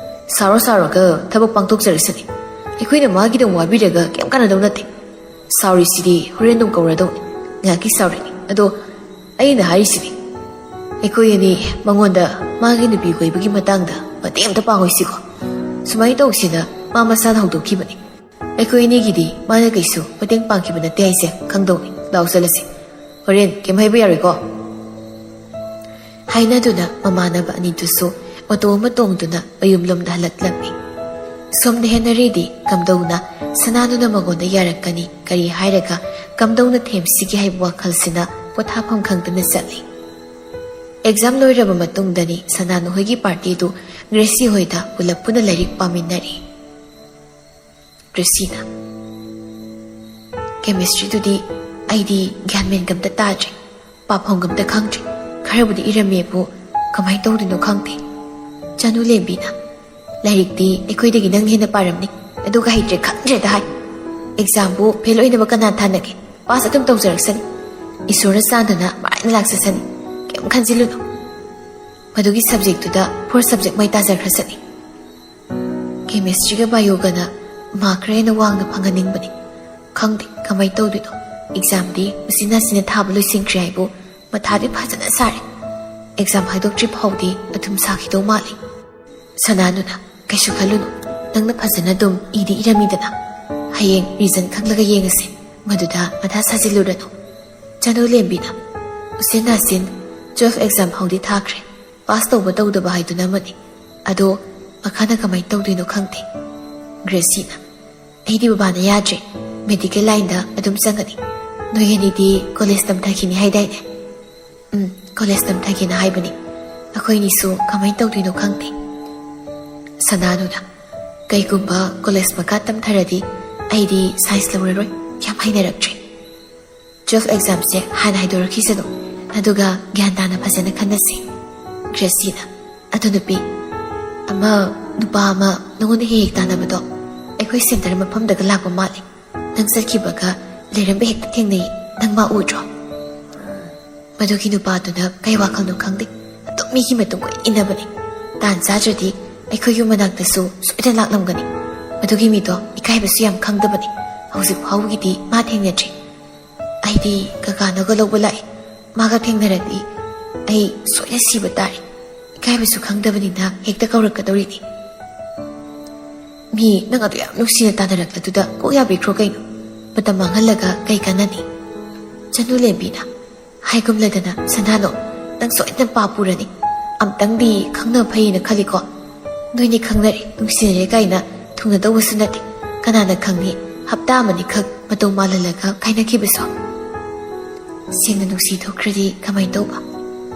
ꯁꯥꯎꯔ ꯁꯥꯎꯔꯒ ꯊꯕꯛ ꯄꯥꯡꯊꯣꯛꯆꯔꯁꯅꯤ꯫ ꯑꯩꯈꯣꯏꯅ ꯃꯥꯒꯤꯗꯃꯛ ꯋꯥꯕꯤꯔꯒ ꯀꯩꯝ ꯀꯥꯟꯅꯗꯧ ꯅꯠꯇꯦ꯫ ꯁꯥꯎꯔꯤꯁꯤꯗꯤ ꯍꯣꯔꯦꯟ ꯑꯗꯨꯝ ꯀꯧꯔꯗꯧꯅꯤ꯫ ꯉꯥꯏꯍꯥꯛꯀꯤ ꯁꯥꯎꯔꯤꯅꯤ꯫ ꯑꯗꯣ ꯑꯩꯅ ꯍꯥꯏꯔꯤꯁꯤꯗꯤ, ꯑꯩꯈꯣꯏ ꯑꯅꯤ ꯃꯉꯣꯟꯗ ꯃꯥꯒꯤ ꯅꯨꯄꯤ ꯀꯣꯏꯕꯒꯤ ꯃꯇꯥꯡꯗ ꯃꯇꯦꯡ ꯑꯝꯇ ꯄꯥꯡꯉꯣꯏꯁꯤꯀꯣ꯫ ꯁꯨꯃꯥꯏꯅ ꯇꯧꯁꯤꯅ ꯃꯥ ꯃꯁꯥꯅ ꯍꯧꯗꯣꯛꯈꯤꯕꯅꯤ꯫ ꯑꯩꯈꯣꯏ ꯑꯅꯤꯒꯤꯗꯤ ꯃꯥꯅ ꯀꯩꯁꯨ ꯃꯇꯦꯡ ꯄꯥꯡꯈꯤꯕ ꯅꯠꯇꯦ ꯍꯥꯏꯁꯦ ꯈꯪꯗꯧꯅꯤ꯫ ꯂꯥꯛꯑꯣ ꯆꯠꯂꯁꯤ꯫ ꯍꯣꯔꯦꯟ ꯀꯩꯝ ꯍꯥꯏꯕ ꯌꯥꯔꯣꯏꯀꯣ꯫" ꯍꯥꯏꯅꯗꯨꯅ ꯃꯃꯥꯟꯅꯕ ꯑꯅꯤꯗꯨꯁꯨ ꯑꯣꯇꯣ ꯑꯃ ꯇꯣꯡꯗꯨꯅ ꯃꯌꯨꯝꯂꯣꯝꯗ ꯍꯜꯂꯛꯂꯝꯃꯤ꯫ ꯁꯣꯝꯗ ꯍꯦꯅꯔꯤꯗꯤ ꯀꯝꯗꯧꯅ ꯁꯅꯥꯅꯨꯅ ꯃꯉꯣꯟꯗ ꯌꯥꯔꯛꯀꯅꯤ, ꯀꯔꯤ ꯍꯥꯏꯔꯒ ꯀꯝꯗꯧꯅ ꯊꯦꯝꯁꯤꯒꯦ ꯍꯥꯏꯕ ꯋꯥꯈꯜꯁꯤꯅ ꯄꯣꯊꯥꯐꯝ ꯈꯪꯗꯅ ꯆꯠꯂꯤ꯫ ꯑꯦꯛꯖꯥꯝ ꯂꯣꯏꯔꯕ ꯃꯇꯨꯡꯗꯅꯤ ꯁꯅꯥꯅꯨ ꯍꯣꯏꯒꯤ ꯄꯥꯔꯇꯤꯗꯨ ꯒ꯭ꯔꯦꯁꯤ ꯍꯣꯏꯗ ꯄꯨꯂꯞ ꯄꯨꯟꯅ ꯂꯥꯏꯔꯤꯛ ꯄꯥꯃꯤꯟꯅꯔꯤ꯫ ꯒ꯭ꯔꯦꯁꯤꯅ, "ꯀꯦꯃꯤꯁꯇ꯭ꯔꯤꯗꯨꯗꯤ ꯑꯩꯗꯤ ꯒ꯭ꯌꯥꯟ ꯃꯦꯟꯒ ꯑꯝꯇ ꯇꯥꯗ꯭ꯔꯦ, ꯄꯥꯐꯝꯒ ꯑꯝꯇ ꯈꯪꯗ꯭ꯔꯦ꯫ ꯈꯔꯕꯨꯗꯤ ꯏꯔꯝꯃꯦꯕꯨ, ꯀꯃꯥꯏꯅ ꯇꯧꯗꯣꯏꯅꯣ ꯈꯪꯗꯦ꯫ ꯆꯅꯨ ꯂꯦꯝꯕꯤꯅ, "ꯂꯥꯏꯔꯤꯛꯇꯤ ꯑꯩꯈꯣꯏꯗꯒꯤ ꯅꯪ ꯍꯦꯟꯅ ꯄꯥꯔꯝꯅꯤ, ꯑꯗꯨꯒ ꯍꯩꯇ꯭ꯔꯦ ꯈꯪꯗ꯭ꯔꯦꯗ ꯍꯥꯏ꯫ ꯑꯦꯛꯖꯥꯝꯕꯨ ꯐꯦꯜ ꯑꯣꯏꯅꯕ ꯀꯅꯥ ꯊꯥꯅꯒꯦ? ꯄꯥꯁ ꯑꯗꯨꯝ ꯇꯧꯖꯔꯛꯁꯅꯤ꯫ ꯏꯁꯣꯔꯅ ꯆꯥꯟꯗꯅ ꯃꯔꯥꯏꯅ ꯂꯥꯛꯆꯁꯅꯤ꯫ ꯀꯩꯝ ꯈꯟꯖꯤꯜꯂꯨꯅꯨ꯫ ꯃꯗꯨꯒꯤ ꯁꯕꯖꯦꯛꯇꯨꯗ ꯐꯣꯔ ꯁꯕꯖꯦꯛ ꯃꯥꯏ ꯇꯥꯖꯈ꯭ꯔꯁꯅꯤ꯫ ꯀꯦꯃꯤꯁꯇ꯭ꯔꯤꯒ ꯕꯥꯏꯑꯣꯒꯅ ꯃꯥꯔꯛ ꯈꯔ ꯍꯦꯟꯅ ꯋꯥꯡꯅ ꯐꯪꯍꯟꯅꯤꯡꯕꯅꯤ꯫ ꯈꯪꯗꯦ ꯀꯃꯥꯏꯅ ꯇꯧꯗꯣꯏꯅꯣ꯫ ꯑꯦꯛꯖꯥꯝꯗꯤ ꯎꯆꯤꯟ ꯅꯥꯆꯤꯟꯅ ꯊꯥꯕ ꯂꯣꯏꯁꯤꯟꯈ꯭ꯔꯦ ꯍꯥꯏꯕꯨ ꯃꯊꯥꯗꯤ ꯐꯖꯅ ꯁꯥꯔꯦ꯫ ꯑꯦꯛꯖꯥꯝ ꯍꯥꯏꯗꯣꯛꯇ꯭ꯔꯤ ꯐꯥꯎꯗꯤ ꯑꯗꯨꯝ ꯁꯥꯈꯤꯗꯧ ꯃꯥꯜꯂꯤ꯫" ꯁꯅꯥꯅꯨꯅ, "ꯀꯩꯁꯨ ꯈꯜꯂꯨꯅꯨ, ꯅꯪꯅ ꯐꯖꯅ ꯑꯗꯨꯝ ꯏꯗꯤ ꯏꯔꯝꯃꯤꯗꯅ꯫ ꯍꯌꯦꯡ ꯔꯤꯖꯟ ꯈꯪꯂꯒ ꯌꯦꯡꯉꯁꯦ, ꯃꯗꯨꯗ ꯃꯊꯥ ꯁꯥꯖꯤꯜꯂꯨꯔꯅꯨ꯫" ꯆꯅꯨ ꯂꯦꯝꯕꯤꯅ, "ꯎꯆꯤꯟ ꯅꯥꯆꯤꯟ ꯇꯨꯋꯦꯜꯐ ꯑꯦꯛꯖꯥꯝ ꯍꯧꯗꯤ ꯊꯥꯈ꯭ꯔꯦ, ꯄꯥꯁ ꯇꯧꯕ ꯇꯧꯗꯕ ꯍꯥꯏꯗꯨꯅ ꯑꯃꯅꯤ꯫ ꯑꯗꯣ ꯃꯈꯥꯅ ꯀꯃꯥꯏꯅ ꯇꯧꯗꯣꯏꯅꯣ ꯈꯪꯗꯦ꯫" ꯒ꯭ꯔꯦꯁꯤꯅ, "ꯑꯩꯗꯤ ꯕꯕꯥꯅ ꯌꯥꯗ꯭ꯔꯦ, ꯃꯦꯗꯤꯀꯦꯜ ꯂꯥꯏꯟꯗ ꯑꯗꯨꯝ ꯆꯪꯒꯅꯤ꯫ ꯅꯣꯏ ꯑꯅꯤꯗꯤ ꯀꯣꯂꯦꯖ ꯇꯝꯊꯈꯤꯅꯤ ꯍꯥꯏꯗꯥꯏꯅꯦ?" "ꯎꯝ, ꯀꯣꯂꯦꯖ ꯇꯝꯊꯒꯦꯅ ꯍꯥꯏꯕꯅꯤ꯫ ꯑꯩꯈꯣꯏꯅꯤꯁꯨ ꯀꯃꯥꯏꯅ ꯇꯧꯗꯣꯏꯅꯣ ꯈꯪꯗꯦ꯫" ꯁꯅꯥꯅꯨꯅ, "ꯀꯩꯒꯨꯝꯕ ꯀꯣꯂꯦꯖ ꯃꯈꯥ ꯇꯝꯊꯔꯗꯤ ꯑꯩꯗꯤ ꯁꯥꯏꯟꯁ ꯂꯧꯔꯔꯣꯏ, ꯌꯥꯝ ꯍꯩꯅꯔꯛꯇ꯭ꯔꯦ꯫ ꯇꯨꯋꯦꯜꯐ ꯑꯦꯛꯖꯥꯝꯁꯦ ꯍꯥꯟꯅ ꯍꯥꯏꯗꯣꯔꯛꯈꯤꯁꯅꯨ, ꯑꯗꯨꯒ ꯒ꯭ꯌꯥꯟ ꯇꯥꯅ ꯐꯖꯅ ꯈꯟꯅꯁꯤ꯫" ꯒ꯭ꯔꯦꯁꯤꯅ, "ꯑꯗꯨ ꯅꯨꯄꯤ, ꯑꯃ ꯅꯨꯄꯥ ꯑꯃ ꯅꯉꯣꯟꯗ ꯍꯦꯛ ꯍꯦꯛ ꯇꯥꯟꯅꯕꯗꯣ, ꯑꯩꯈꯣꯏ ꯁꯦꯟꯇꯔ ꯃꯐꯝꯗꯒ ꯂꯥꯛꯄ ꯃꯥꯜꯂꯦ꯫ ꯅꯪ ꯆꯠꯈꯤꯕꯒ ꯂꯩꯔꯝꯕ ꯍꯦꯛꯇ ꯊꯦꯡꯅꯩ, ꯅꯪ ꯃꯥ ꯎꯗ꯭ꯔꯣ?" "ꯃꯗꯨꯒꯤ ꯅꯨꯄꯥꯗꯨꯅ ꯀꯩ ꯋꯥꯈꯜꯅꯣ ꯈꯪꯗꯦ, ꯑꯗꯨꯝ ꯃꯤꯒꯤ ꯃꯇꯨꯡ ꯀꯣꯏ ꯏꯟꯅꯕꯅꯤ꯫ ꯇꯥꯟ ꯆꯥꯗ꯭ꯔꯗꯤ ꯑꯩꯈꯣꯏ ꯌꯨꯝ ꯃꯅꯥꯛꯇꯁꯨ ꯁꯣꯏꯗꯅ ꯂꯥꯛꯂꯝꯒꯅꯤ꯫ ꯃꯗꯨꯒꯤ ꯃꯤꯗꯣ ꯏꯀꯥꯏꯕꯁꯨ ꯌꯥꯝ ꯈꯪꯗꯕꯅꯤ꯫ ꯍꯧꯖꯤꯛ ꯐꯥꯎꯕꯒꯤꯗꯤ ꯃꯥ ꯊꯦꯡꯅꯗ꯭ꯔꯤ꯫ ꯑꯩꯗꯤ ꯀꯀꯥꯅꯒ ꯂꯧꯕ ꯂꯥꯛꯏ꯫ ꯃꯥꯒ ꯊꯦꯡꯅꯔꯗꯤ ꯑꯩ ꯁꯣꯏꯅ ꯁꯤꯕ ꯇꯥꯔꯦ꯫ ꯏꯀꯥꯏꯕꯁꯨ ꯈꯪꯗꯕꯅꯤꯅ ꯍꯦꯛꯇ ꯀꯧꯔꯛꯀꯗꯧꯔꯤꯅꯤ꯫" "ꯃꯤ ꯅꯪ ꯑꯗꯨ ꯌꯥꯝ ꯅꯨꯡꯁꯤꯅ ꯇꯥꯟꯅꯔꯛꯂꯗꯨꯗ ꯀꯣꯛ ꯌꯥꯕꯤꯈ꯭ꯔꯣ ꯀꯩꯅꯣ? ꯃꯇꯝ ꯃꯥꯡꯍꯜꯂꯒ ꯀꯩ ꯀꯥꯟꯅꯅꯤ?" ꯆꯅꯨ ꯂꯦꯝꯕꯤꯅ, "ꯍꯥꯏꯒꯨꯝꯂꯗꯅ ꯁꯅꯥꯅꯣ, ꯅꯪ ꯁꯣꯏꯗꯅ ꯄꯥꯞ ꯄꯨꯔꯅꯤ꯫ ꯑꯝꯇꯪꯗꯤ ꯈꯪꯅ ꯐꯩꯌꯦꯅ ꯈꯜꯂꯤꯀꯣ꯫ ꯅꯣꯏꯅꯤ ꯈꯪꯅꯔꯦ, ꯅꯨꯡꯁꯤꯅꯔꯦ ꯀꯥꯏꯅ ꯊꯨꯡꯅꯗꯧꯕꯁꯨ ꯅꯠꯇꯦ꯫ ꯀꯅꯥꯅ ꯈꯪꯅꯤ, ꯍꯞꯇꯥ ꯑꯃꯅꯤꯈꯛ ꯃꯇꯧ ꯃꯥꯜꯍꯜꯂꯒ ꯀꯥꯏꯅꯈꯤꯕꯁꯨ꯫ ꯁꯦꯡꯅ ꯅꯨꯡꯁꯤ ꯊꯣꯛꯈ꯭ꯔꯗꯤ ꯀꯃꯥꯏꯅ ꯇꯧꯕ?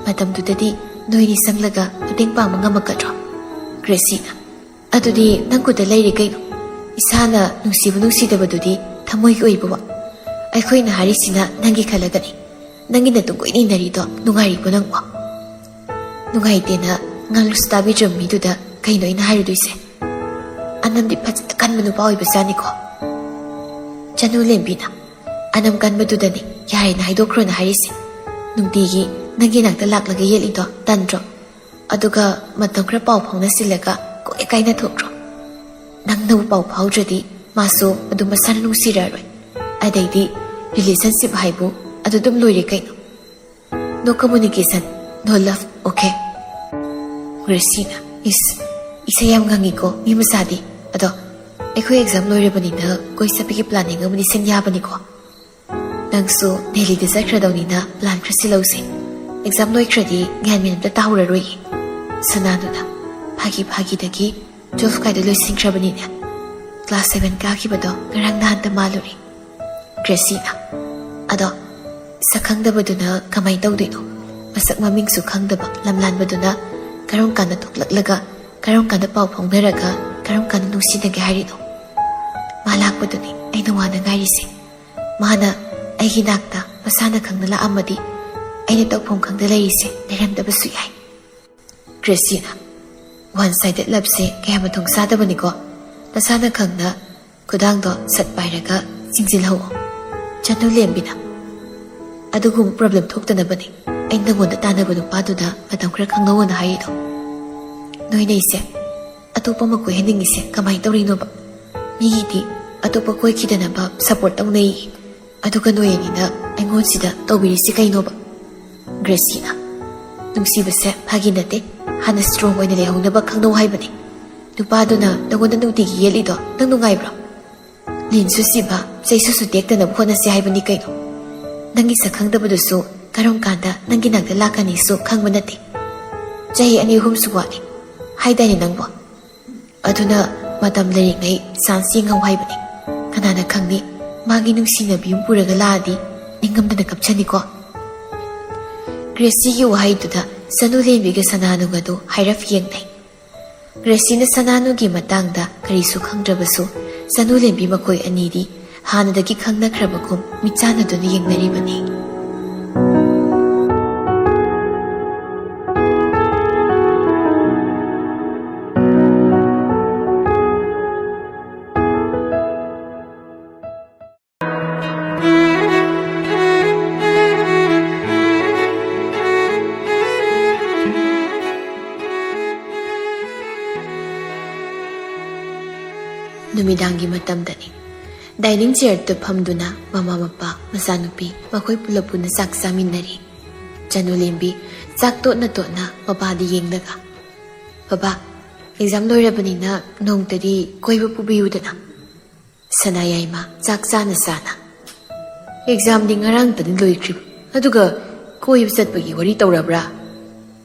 ꯃꯇꯝꯗꯨꯗꯗꯤ ꯅꯣꯏꯅꯤ ꯆꯪꯂꯒ ꯃꯇꯦꯡ ꯄꯥꯡꯕ ꯉꯝꯃꯛꯀꯗ꯭ꯔꯣ?" ꯒ꯭ꯔꯦꯁꯤꯅ, "ꯑꯗꯨꯗꯤ ꯅꯪ ꯈꯨꯠꯇ ꯂꯩꯔꯦ ꯀꯩꯅꯣ꯫ ꯏꯁꯥꯅ ꯅꯨꯡꯁꯤꯕ ꯅꯨꯡꯁꯤꯗꯕꯗꯨꯗꯤ ꯊꯃꯣꯏꯒꯤ ꯑꯣꯏꯕ ꯋꯥ꯫ ꯑꯩꯈꯣꯏꯅ ꯍꯥꯏꯔꯤꯁꯤꯅ ꯅꯪꯒꯤ ꯈꯜꯂꯒꯅꯤ꯫ ꯅꯪꯒꯤ ꯅꯇꯨꯡ ꯀꯣꯏꯅ ꯏꯟꯅꯔꯤꯗꯣ ꯅꯨꯡꯉꯥꯏꯔꯤꯕꯣ ꯅꯪꯕꯣ? ꯅꯨꯡꯉꯥꯏꯇꯦꯅ ꯉꯥꯡꯂꯁꯨ ꯇꯥꯕꯤꯗ꯭ꯔꯕ ꯃꯤꯗꯨꯗ ꯀꯩꯅꯣ ꯑꯩꯅ ꯍꯥꯏꯔꯨꯗꯣꯏꯁꯦ? ꯑꯅꯝꯗꯤ ꯐꯖꯅ ꯀꯟꯕ ꯅꯨꯄꯥ ꯑꯣꯏꯕꯖꯥꯠꯅꯤꯀꯣ꯫ ꯆꯅꯨ ꯂꯦꯝꯕꯤꯅ, "ꯑꯅꯝ ꯀꯟꯕꯗꯨꯗꯅꯤ ꯌꯥꯔꯦꯅ ꯍꯥꯏꯗꯣꯛꯈ꯭ꯔꯣꯅ ꯍꯥꯏꯔꯤꯁꯦ꯫ ꯅꯨꯡꯇꯤꯒꯤ ꯅꯪꯒꯤ ꯅꯥꯛꯇ ꯂꯥꯛꯂꯒ ꯌꯦꯠꯂꯤꯗꯣ ꯇꯟꯗ꯭ꯔꯣ? ꯑꯗꯨꯒ ꯃꯇꯝ ꯈꯔ ꯄꯥꯎ ꯐꯥꯎꯅꯁꯤꯜꯂꯒ ꯀꯣꯏ ꯀꯥꯏꯅ ꯊꯣꯛꯈ꯭ꯔꯣ꯫ ꯅꯪꯅꯕꯨ ꯄꯥꯎ ꯐꯥꯎꯗ꯭ꯔꯗꯤ ꯃꯥꯁꯨ ꯑꯗꯨꯝ ꯃꯁꯥꯅ ꯅꯨꯡꯁꯤꯔꯛꯑꯔꯣꯏ꯫ ꯑꯗꯩꯗꯤ relationship ꯍꯥꯏꯕꯨ ꯑꯗꯨ ꯑꯗꯨꯝ ꯂꯣꯏꯔꯦ ꯀꯩꯅꯣ꯫ No communication, no love, okay?" ꯒ꯭ꯔꯦꯁꯤꯅ, "ꯏꯁ, ꯏꯁꯩ ꯌꯥꯝ ꯉꯪꯉꯤꯀꯣ ꯃꯤ ꯃꯆꯥꯗꯤ꯫ ꯑꯗꯣ ꯑꯩꯈꯣꯏ exam ꯂꯣꯏꯔꯕꯅꯤꯅ ꯀꯣꯏ ꯆꯠꯄꯒꯤ planning ꯑꯃꯗꯤ ꯁꯤꯟ ꯌꯥꯕꯅꯤꯀꯣ꯫ ꯅꯪꯁꯨ ꯗꯦꯜꯂꯤꯗ ꯆꯠꯈ꯭ꯔꯗꯧꯅꯤꯅ plan ꯈꯔ ꯁꯤꯜꯍꯧꯁꯦ꯫ Exam ꯂꯣꯏꯈ꯭ꯔꯗꯤ ꯒ꯭ꯌꯥꯟ ꯃꯦꯟ ꯑꯝꯇ ꯇꯥꯍꯧꯔꯔꯣꯏꯌꯦ꯫" ꯁꯅꯥꯅꯨꯅ, "ꯐꯥꯒꯤ ꯐꯥꯒꯤꯗꯒꯤ twelve ꯀꯥꯏꯗ ꯂꯣꯏꯁꯤꯟꯈ꯭ꯔꯕꯅꯤꯅꯦ꯫ Class seven ꯀꯥꯈꯤꯕꯗꯣ ꯉꯔꯥꯡ ꯅꯍꯥꯟꯇ ꯃꯥꯜꯂꯨꯔꯦ꯫" ꯒ꯭ꯔꯦꯁꯤꯅ, "ꯑꯗꯣ ꯁꯛ ꯈꯪꯗꯕꯗꯨꯅ ꯀꯃꯥꯏꯅ ꯇꯧꯗꯣꯏꯅꯣ? ꯃꯁꯛ ꯃꯃꯤꯡꯁꯨ ꯈꯪꯗꯕ ꯂꯝꯂꯥꯟꯕꯗꯨꯅ ꯀꯔꯝ ꯀꯥꯟꯗ ꯊꯣꯛꯂꯛꯂꯒ, ꯀꯔꯝ ꯀꯥꯟꯗ ꯄꯥꯎ ꯐꯥꯎꯅꯔꯒ, ꯀꯔꯝ ꯀꯥꯟꯗ ꯅꯨꯡꯁꯤꯅꯒꯦ ꯍꯥꯏꯔꯤꯅꯣ? ꯃꯥ ꯂꯥꯛꯄꯗꯨꯅꯤ ꯑꯩꯅ ꯋꯥꯅ ꯉꯥꯏꯔꯤꯁꯦ꯫ ꯃꯥꯅ ꯑꯩꯒꯤ ꯅꯥꯛꯇ ꯃꯁꯥꯅ ꯈꯪꯅ ꯂꯥꯛꯑꯝꯃꯗꯤ ꯑꯩꯅ ꯇꯧꯐꯝ ꯈꯪꯗ ꯂꯩꯔꯤꯁꯦ ꯂꯩꯔꯝꯗꯕꯁꯨ ꯌꯥꯏ꯫" ꯒ꯭ꯔꯦꯁꯤꯅ, "One sided loveꯁꯦ ꯀꯌꯥ ꯃꯊꯣꯡ ꯆꯥꯗꯕꯅꯤꯀꯣ꯫ ꯅꯁꯥꯅ ꯈꯪꯅ ꯈꯨꯗꯥꯡꯗꯣ ꯁꯠ ꯄꯥꯏꯔꯒ ꯆꯤꯡꯁꯤꯜꯍꯧꯑꯣ꯫" ꯆꯅꯨ ꯂꯦꯝꯕꯤꯅ, "ꯑꯗꯨꯒꯨꯝꯕ problem ꯊꯣꯛꯇꯅꯕꯅꯤ ꯑꯩ ꯅꯪꯉꯣꯟꯗ ꯇꯥꯟꯅꯕ ꯅꯨꯄꯥꯗꯨꯗ ꯃꯇꯝ ꯈꯔ ꯈꯪꯅꯧꯑꯣꯅ ꯍꯥꯏꯔꯤꯗꯣ꯫ ꯅꯣꯏꯅ ꯑꯩꯁꯦ ꯑꯇꯣꯞꯄ ꯑꯃ ꯀꯣꯏꯍꯟꯅꯤꯡꯉꯤꯁꯦ ꯀꯃꯥꯏꯅ ꯇꯧꯔꯤꯅꯣꯕ? ꯃꯤꯒꯤꯗꯤ ꯑꯇꯣꯞꯄ ꯀꯣꯏꯈꯤꯗꯅꯕ support ꯇꯧꯅꯩ꯫ ꯑꯗꯨꯒ ꯅꯣꯏ ꯑꯅꯤꯅ ꯑꯩꯉꯣꯟꯁꯤꯗ ꯇꯧꯕꯤꯔꯤꯁꯤ ꯀꯩꯅꯣꯕ?" ꯒ꯭ꯔꯦꯁꯤꯅ, "ꯅꯨꯡꯁꯤꯕꯁꯦ ꯐꯥꯒꯤ ꯅꯠꯇꯦ꯫ ꯍꯥꯟꯅ strong ꯑꯣꯏꯅ ꯂꯩꯍꯧꯅꯕ ꯈꯪꯅꯧ ꯍꯥꯏꯕꯅꯤ꯫ ꯅꯨꯄꯥꯗꯨꯅ ꯅꯪꯉꯣꯟꯗ ꯅꯨꯡꯇꯤꯒꯤ ꯌꯦꯠꯂꯤꯗꯣ ꯅꯪ ꯅꯨꯡꯉꯥꯏꯕ꯭ꯔꯣ? ꯂꯤꯟꯁꯨ ꯁꯤꯕ, ꯆꯩꯁꯨꯁꯨ ꯇꯦꯛꯇꯅꯕ ꯍꯣꯠꯅꯁꯤ ꯍꯥꯏꯕꯅꯤ ꯀꯩꯅꯣ꯫ ꯅꯪꯒꯤ ꯁꯛ ꯈꯪꯗꯕꯗꯨꯁꯨ ꯀꯔꯝ ꯀꯥꯟꯗ ꯅꯪꯒꯤ ꯅꯥꯛꯇ ꯂꯥꯛꯀꯅꯤꯁꯨ ꯈꯪꯕ ꯅꯠꯇꯦ꯫ ꯆꯍꯤ ꯑꯅꯤ ꯑꯍꯨꯝꯁꯨ ꯋꯥꯠꯂꯤ ꯍꯥꯏꯗꯥꯏꯅꯦ ꯅꯪꯕꯣ? ꯑꯗꯨꯅ ꯃꯇꯝ ꯂꯩꯔꯤꯉꯩ chance ꯌꯦꯡꯍꯧ ꯍꯥꯏꯕꯅꯤ꯫ ꯀꯅꯥꯅ ꯈꯪꯅꯤ, ꯃꯥꯒꯤ ꯅꯨꯡꯁꯤꯅꯕꯤ ꯑꯃ ꯄꯨꯔꯒ ꯂꯥꯛꯑꯗꯤ ꯅꯤꯡꯉꯝꯗꯅ ꯀꯞꯆꯅꯤꯀꯣ꯫" ꯒ꯭ꯔꯦꯁꯤꯒꯤ ꯋꯥꯍꯩꯗꯨꯗ ꯆꯅꯨ ꯂꯦꯝꯕꯤꯒ ꯁꯅꯥꯅꯨꯒꯗꯨ ꯍꯥꯏꯔꯞ ꯌꯦꯡꯅꯩ꯫ ꯒ꯭ꯔꯦꯁꯤꯅ ꯁꯅꯥꯅꯨꯒꯤ ꯃꯇꯥꯡꯗ ꯀꯔꯤꯁꯨ ꯈꯪꯗ꯭ꯔꯕꯁꯨ, ꯆꯅꯨ ꯂꯦꯝꯕꯤ ꯃꯈꯣꯏ ꯑꯅꯤꯗꯤ ꯍꯥꯟꯅꯗꯒꯤ ꯈꯪꯅꯈ꯭ꯔꯕꯒꯨꯝ ꯃꯤꯠꯆꯥꯟꯅꯗꯨꯅ ꯌꯦꯡꯅꯔꯤꯕꯅꯤ꯫ ꯅꯨꯃꯤꯗꯥꯡꯒꯤ ꯃꯇꯝꯗꯅꯤ꯫ ꯗꯥꯏꯅꯤꯡ ꯆꯤꯌꯔꯗ ꯐꯝꯗꯨꯅ ꯃꯃꯥ ꯃꯄꯥ, ꯃꯆꯥꯅꯨꯄꯤ ꯃꯈꯣꯏ ꯄꯨꯂꯞ ꯄꯨꯟꯅ ꯆꯥꯛ ꯆꯥꯃꯤꯟꯅꯔꯤ꯫ ꯆꯅꯨꯂꯦꯝꯕꯤ ꯆꯥꯛ ꯇꯣꯠꯅ ꯇꯣꯠꯅ ꯃꯄꯥꯗ ꯌꯦꯡꯂꯒ, "ꯕꯕꯥ, ꯑꯦꯛꯖꯥꯝ ꯂꯣꯏꯔꯕꯅꯤꯅ ꯅꯣꯡꯇꯗꯤ ꯀꯣꯏꯕ ꯄꯨꯕꯤꯌꯨꯗꯅ?" ꯁꯅꯥꯌꯥꯏꯃ ꯆꯥꯛ ꯆꯥꯅ ꯆꯥꯅ, "ꯑꯦꯛꯖꯥꯝꯗꯤ ꯉꯔꯥꯡꯇꯅꯤ ꯂꯣꯏꯈ꯭ꯔꯤꯕ, ꯑꯗꯨꯒ ꯀꯣꯏꯕ ꯆꯠꯄꯒꯤ ꯋꯥꯔꯤ ꯇꯧꯔꯕ꯭ꯔꯥ?"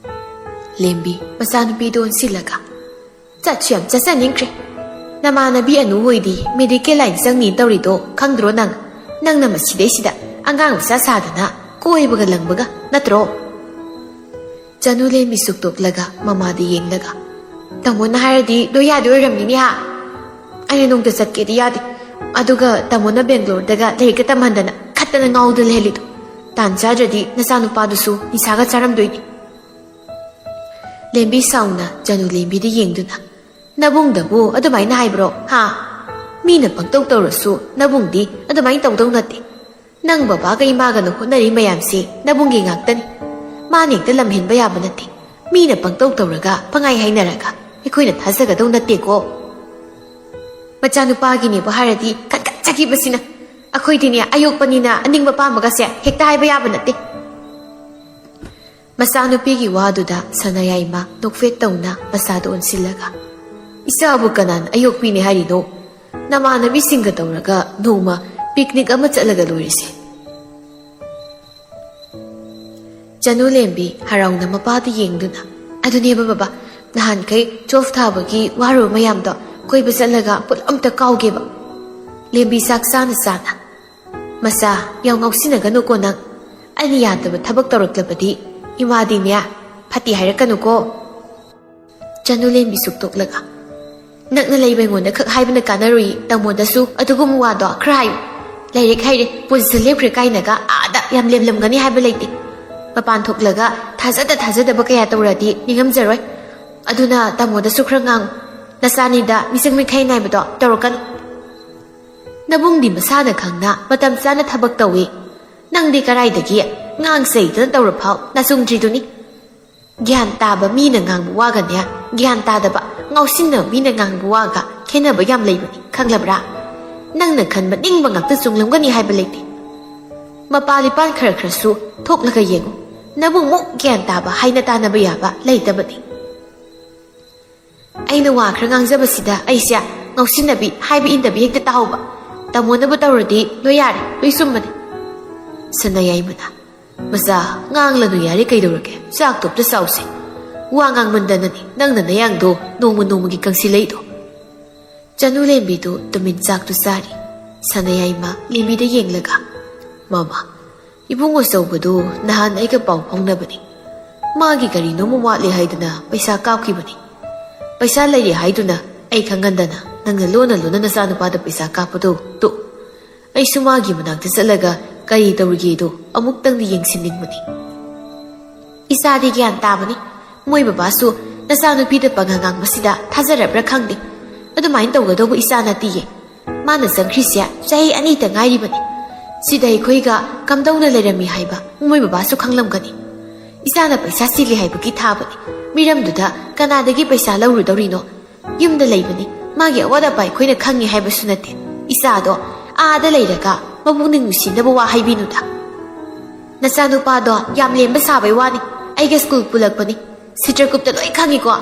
ꯂꯦꯝꯕꯤ ꯃꯆꯥꯅꯨꯄꯤꯗ ꯑꯣꯟꯁꯤꯜꯂꯒ, "ꯆꯠꯁꯨ ꯌꯥꯝ ꯆꯠꯆꯅꯤꯡꯈ꯭ꯔꯦ꯫ ꯅꯃꯥꯟꯅꯕꯤ ꯑꯅꯨ ꯍꯣꯏꯗꯤ ꯃꯦꯗꯤꯀꯦꯜ ꯂꯥꯏꯟ ꯆꯪꯅꯤ ꯇꯧꯔꯤꯗꯣ ꯈꯪꯗ꯭ꯔꯣ ꯅꯪ? ꯅꯪꯅ ꯃꯁꯤꯗꯩꯁꯤꯗ ꯑꯉꯥꯡ ꯃꯆꯥ ꯁꯥꯗꯅ ꯀꯣꯏꯕꯒ ꯂꯪꯕꯒ ꯅꯠꯇ꯭ꯔꯣ?" ꯆꯅꯨꯂꯦꯝꯕꯤ ꯁꯨꯛꯇꯣꯛꯂꯒ ꯃꯃꯥꯗ ꯌꯦꯡꯂꯒ, "ꯇꯥꯃꯣꯅ ꯍꯥꯏꯔꯗꯤ ꯂꯣꯏ ꯌꯥꯗꯣꯏ ꯑꯣꯏꯔꯝꯅꯤꯅꯦ ꯍꯥ? ꯑꯩꯅ ꯅꯣꯡꯇ ꯆꯠꯀꯦꯗꯤ ꯌꯥꯗꯦ꯫ ꯑꯗꯨꯒ ꯇꯥꯃꯣꯅ ꯕꯦꯡꯒ꯭ꯂꯣꯔꯗꯒ ꯂꯥꯏꯔꯤꯛꯀ ꯇꯝꯍꯟꯗꯅ ꯈꯠꯇꯅ ꯉꯥꯎꯗ ꯂꯩꯍꯜꯂꯤꯗꯣ꯫ ꯇꯥꯟ ꯆꯥꯗ꯭ꯔꯗꯤ ꯅꯆꯥꯅꯨꯄꯥꯗꯨꯁꯨ ꯅꯤꯁꯥꯒ ꯆꯥꯔꯝꯗꯣꯏꯅꯤ꯫" ꯂꯦꯝꯕꯤ ꯁꯥꯎꯅ ꯆꯅꯨꯂꯦꯝꯕꯤꯗ ꯌꯦꯡꯗꯨꯅ, "ꯅꯕꯨꯡꯗꯕꯨ ꯑꯗꯨꯃꯥꯏꯅ ꯍꯥꯏꯕ꯭ꯔꯣ ꯍꯥ? ꯃꯤꯅ ꯄꯪꯇꯧ ꯇꯧꯔꯁꯨ ꯅꯕꯨꯡꯗꯤ ꯑꯗꯨꯃꯥꯏꯅ ꯇꯧꯗꯧ ꯅꯠꯇꯦ꯫ ꯅꯪ ꯕꯕꯥꯒ ꯏꯃꯥꯒꯅ ꯍꯣꯠꯅꯔꯤ ꯃꯌꯥꯝꯁꯤ ꯅꯕꯨꯡꯒꯤ ꯉꯥꯛꯇꯅꯤ꯫ ꯃꯥꯅ ꯍꯦꯛꯇ ꯂꯝꯍꯦꯟꯕ ꯌꯥꯕ ꯅꯠꯇꯦ꯫ ꯃꯤꯅ ꯄꯪꯇꯧ ꯇꯧꯔꯒ ꯄꯪꯍꯥꯏ ꯍꯥꯏꯅꯔꯒ ꯑꯩꯈꯣꯏꯅ ꯊꯥꯖꯒꯗꯧ ꯅꯠꯇꯦꯀꯣ꯫ ꯃꯆꯥꯅꯨꯄꯥꯒꯤꯅꯦꯕꯨ ꯍꯥꯏꯔꯗꯤ ꯈꯠꯈꯠꯆꯈꯤꯕꯁꯤꯅ꯫ ꯑꯩꯈꯣꯏꯗꯤꯅꯦ ꯑꯌꯣꯛꯄꯅꯤꯅ ꯑꯅꯤꯡꯕ ꯄꯥꯝꯕꯒꯁꯦ ꯍꯦꯛꯇ ꯍꯥꯏꯕ ꯌꯥꯕ ꯅꯠꯇꯦ꯫" ꯃꯆꯥꯅꯨꯄꯤꯒꯤ ꯋꯥꯗꯨꯗ ꯁꯅꯥꯌꯥꯏꯃ ꯅꯣꯛꯐꯦꯠ ꯇꯧꯅ ꯃꯆꯥꯗ ꯑꯣꯟꯁꯤꯜꯂꯒ, "ꯏꯆꯥꯕꯨ ꯀꯅꯥꯅ ꯑꯌꯣꯛꯄꯤꯅꯦ ꯍꯥꯏꯔꯤꯅꯣ? ꯅꯃꯥꯟꯅꯕꯤꯁꯤꯡꯒ ꯇꯧꯔꯒ ꯅꯣꯡꯃ ꯄꯤꯛꯅꯤꯛ ꯑꯃ ꯆꯠꯂꯒ ꯂꯣꯏꯔꯦꯁꯦ꯫" ꯆꯅꯨꯂꯦꯝꯕꯤ ꯍꯔꯥꯎꯅ ꯃꯄꯥꯗ ꯌꯦꯡꯗꯨꯅ, "ꯑꯗꯨꯅꯦꯕ ꯕꯕꯥ, ꯅꯍꯥꯟꯈꯩ ꯇꯨꯋꯦꯜꯐ ꯊꯥꯕꯒꯤ ꯋꯥꯔꯨꯕ ꯃꯌꯥꯝꯗꯣ ꯀꯣꯏꯕ ꯆꯠꯂꯒ ꯄꯨꯂꯞ ꯑꯝꯇ ꯀꯥꯎꯒꯦꯕ꯫" ꯂꯦꯝꯕꯤ ꯆꯥꯛ ꯆꯥꯅ ꯆꯥꯅ, "ꯃꯆꯥ, ꯌꯥꯝ ꯉꯥꯎꯁꯤꯟꯅꯒꯅꯨꯀꯣ ꯅꯪ꯫ ꯑꯩꯅ ꯌꯥꯗꯕ ꯊꯕꯛ ꯇꯧꯔꯛꯂꯕꯗꯤ ꯏꯃꯥꯗꯤꯅꯦ ꯐꯠꯇꯦ ꯍꯥꯏꯔꯛꯀꯅꯨꯀꯣ꯫" ꯆꯅꯨꯂꯦꯝꯕꯤ ꯁꯨꯛꯇꯣꯛꯂꯒ, ꯅꯛꯅ ꯂꯩꯕ ꯑꯩꯉꯣꯟꯗ ꯈꯛ ꯍꯥꯏꯕꯅ ꯀꯥꯟꯅꯔꯨꯏ꯫ ꯇꯥꯃꯣꯗꯁꯨ ꯑꯗꯨꯒꯨꯝꯕ ꯋꯥꯗꯣ ꯈꯔ ꯍꯥꯏꯌꯨ꯫ ꯂꯥꯏꯔꯤꯛ ꯍꯩꯔꯦ, ꯄꯨꯟꯁꯤ ꯂꯦꯞꯈ꯭ꯔꯦ ꯀꯥꯏꯅꯒ ꯑꯥꯗ ꯌꯥꯝ ꯂꯦꯝꯂꯝꯒꯅꯤ ꯍꯥꯏꯕ ꯂꯩꯇꯦ꯫ ꯃꯄꯥꯟ ꯊꯣꯛꯂꯒ ꯊꯥꯖꯗ ꯊꯥꯖꯗꯕ ꯀꯌꯥ ꯇꯧꯔꯗꯤ ꯅꯤꯡꯉꯝꯖꯔꯣꯏ꯫ ꯑꯗꯨꯅ ꯇꯥꯃꯣꯗꯁꯨ ꯈꯔ ꯉꯥꯡꯉꯨ꯫ ꯅꯆꯥꯅꯤꯗ ꯃꯤꯆꯪ ꯃꯤꯈꯥꯏ ꯅꯥꯏꯕꯗꯣ ꯇꯧꯔꯛꯀꯅꯨ꯫ ꯅꯕꯨꯡꯗꯤ ꯃꯁꯥꯅ ꯈꯪꯅ ꯃꯇꯝ ꯆꯥꯅ ꯊꯕꯛ ꯇꯧꯏ꯫ ꯅꯪꯗꯤ ꯀꯔꯥꯏꯗꯒꯤ ꯉꯥꯡ ꯆꯩꯗꯅ ꯇꯧꯔꯐꯥꯎ ꯅꯆꯨꯡꯗ꯭ꯔꯤꯗꯨꯅꯤ꯫ ꯒ꯭ꯌꯥꯟ ꯇꯥꯕ ꯃꯤꯅ ꯉꯥꯡꯕ ꯋꯥꯒꯅꯦ, ꯒ꯭ꯌꯥꯟ ꯇꯥꯗꯕ ꯉꯥꯎꯁꯤꯟꯅꯕ ꯃꯤꯅ ꯉꯥꯡꯕ ꯋꯥꯒ ꯈꯦꯠꯅꯕ ꯌꯥꯝ ꯂꯩꯕꯅꯤ, ꯈꯪꯂꯕ꯭ꯔꯥ? ꯅꯪꯅ ꯈꯟꯕ ꯅꯤꯡꯕ ꯉꯥꯛꯇ ꯆꯨꯝꯂꯝꯒꯅꯤ ꯍꯥꯏꯕ ꯂꯩꯇꯦ꯫ ꯃꯄꯥ ꯂꯤꯄꯥꯟ ꯈꯔ ꯈꯔꯁꯨ ꯊꯣꯛꯂꯒ ꯌꯦꯡꯉꯨ꯫ ꯅꯕꯨꯡꯃꯨꯛ ꯒ꯭ꯌꯥꯟ ꯇꯥꯕ ꯍꯥꯏꯅ ꯇꯥꯟꯅꯕ ꯌꯥꯕ ꯂꯩꯇꯕꯅꯤ꯫ ꯑꯩꯅ ꯋꯥ ꯈꯔ ꯉꯥꯡꯖꯕꯁꯤꯗ ꯑꯩꯁꯦ ꯉꯥꯎꯁꯤꯟꯅꯕꯤ, ꯍꯥꯏꯕ ꯏꯟꯗꯕꯤ ꯍꯦꯛꯇ ꯇꯥꯍꯧꯕ꯫ ꯇꯥꯃꯣꯅꯕꯨ ꯇꯧꯔꯗꯤ ꯂꯣꯏ ꯌꯥꯔꯦ, ꯂꯣꯏ ꯆꯨꯝꯕꯅꯦ꯫ ꯁꯅꯥꯌꯥꯏꯃꯅ, "ꯃꯆꯥ, ꯉꯥꯡꯂꯅꯨ ꯌꯥꯔꯦ, ꯀꯩꯗꯧꯔꯒꯦ? ꯆꯥꯛꯇꯣ ꯑꯝꯇ ꯆꯥꯎꯁꯦ꯫ ꯋꯥ ꯉꯥꯡꯃꯟꯗꯅꯅꯦ ꯅꯪꯅ ꯅꯌꯥꯡꯗꯣ ꯅꯣꯡꯃ ꯅꯣꯡꯃꯒꯤ ꯀꯪꯁꯤꯜꯂꯛꯏꯗꯣ꯫" ꯆꯅꯨ ꯂꯦꯝꯕꯤꯗꯨ ꯇꯨꯃꯤꯟ ꯆꯥꯛꯇꯨ ꯆꯥꯔꯤ꯫ ꯁꯅꯥꯌꯥꯏꯃ ꯂꯦꯝꯕꯤꯗ ꯌꯦꯡꯂꯒ, "ꯃꯃꯥ, ꯏꯕꯨꯡ ꯑꯆꯧꯕꯗꯨ ꯅꯍꯥꯟ ꯑꯩꯒ ꯄꯥꯎ ꯐꯥꯎꯅꯕꯅꯤ꯫ ꯃꯥꯒꯤ ꯀꯔꯤꯅꯣꯝꯃ ꯋꯥꯠꯂꯦ ꯍꯥꯏꯗꯨꯅ ꯄꯩꯁꯥ ꯀꯥꯞꯈꯤꯕꯅꯤ꯫ ꯄꯩꯁꯥ ꯂꯩꯔꯦ ꯍꯥꯏꯗꯨꯅ ꯑꯩ ꯈꯪꯍꯟꯗꯅ ꯅꯪꯅ ꯂꯣꯟꯅ ꯂꯣꯟꯅ ꯅꯆꯥꯅꯨꯄꯥꯗ ꯄꯩꯁꯥ ꯀꯥꯞꯄꯗꯣ ꯇꯣꯛ꯫ ꯑꯩꯁꯨ ꯃꯥꯒꯤ ꯃꯅꯥꯛꯇ ꯆꯠꯂꯒ ꯀꯔꯤ ꯇꯧꯔꯤꯒꯦꯗꯣ ꯑꯃꯨꯛꯇꯪꯗꯤ ꯌꯦꯡꯁꯤꯟꯅꯤꯡꯕꯅꯤ꯫" "ꯏꯆꯥꯗꯤ ꯒ꯭ꯌꯥꯟ ꯇꯥꯕꯅꯤ꯫ ꯃꯣꯏ ꯕꯕꯥꯁꯨ ꯅꯆꯥꯅꯨꯄꯤꯗ ꯄꯪꯉꯥꯡ ꯉꯥꯡꯕꯁꯤꯗ ꯊꯥꯖꯔꯕ꯭ꯔꯥ ꯈꯪꯗꯦ꯫ ꯑꯗꯨꯃꯥꯏꯅ ꯇꯧꯒꯗꯧꯕ ꯏꯆꯥ ꯅꯠꯇꯤꯌꯦ꯫ ꯃꯥꯅ ꯆꯪꯈ꯭ꯔꯤꯁꯦ ꯆꯍꯤ ꯑꯅꯤꯇ ꯉꯥꯏꯔꯤꯕꯅꯤ꯫ ꯁꯤꯗ ꯑꯩꯈꯣꯏꯒ ꯀꯝꯗꯧꯅ ꯂꯩꯔꯝꯃꯤ ꯍꯥꯏꯕ ꯃꯣꯏ ꯕꯕꯥꯁꯨ ꯈꯪꯂꯝꯒꯅꯤ꯫ ꯏꯆꯥꯅ ꯄꯩꯁꯥ ꯆꯤꯜꯂꯤ ꯍꯥꯏꯕꯒꯤ ꯊꯥꯕꯅꯤ꯫ ꯃꯤꯔꯝꯗꯨꯗ ꯀꯅꯥꯗꯒꯤ ꯄꯩꯁꯥ ꯂꯧꯔꯨꯗꯧꯔꯤꯅꯣ? ꯌꯨꯝꯗ ꯂꯩꯕꯅꯤ꯫ ꯃꯥꯒꯤ ꯑꯋꯥꯠ ꯑꯄꯥ ꯑꯩꯈꯣꯏꯅ ꯈꯪꯉꯤ ꯍꯥꯏꯕꯁꯨ ꯅꯠꯇꯦ꯫ ꯏꯆꯥꯗꯣ ꯑꯥꯗ ꯂꯩꯔꯒ ꯃꯄꯨꯛꯅꯤꯡ ꯅꯨꯡꯁꯤꯅꯕ ꯋꯥ ꯍꯥꯏꯕꯤꯅꯨꯗ꯫ ꯅꯆꯥꯅꯨꯄꯥꯗꯣ ꯌꯥꯝ ꯂꯦꯝꯕ ꯁꯥꯕꯩ ꯋꯥꯅꯤ꯫ ꯑꯩꯒ ꯁ꯭ꯀꯨꯜ ꯄꯨꯜꯂꯛꯄꯅꯤ꯫ ꯁꯤꯇ꯭ꯔꯀꯨꯞꯇ ꯂꯣꯏ ꯈꯪꯉꯤꯀꯣ꯫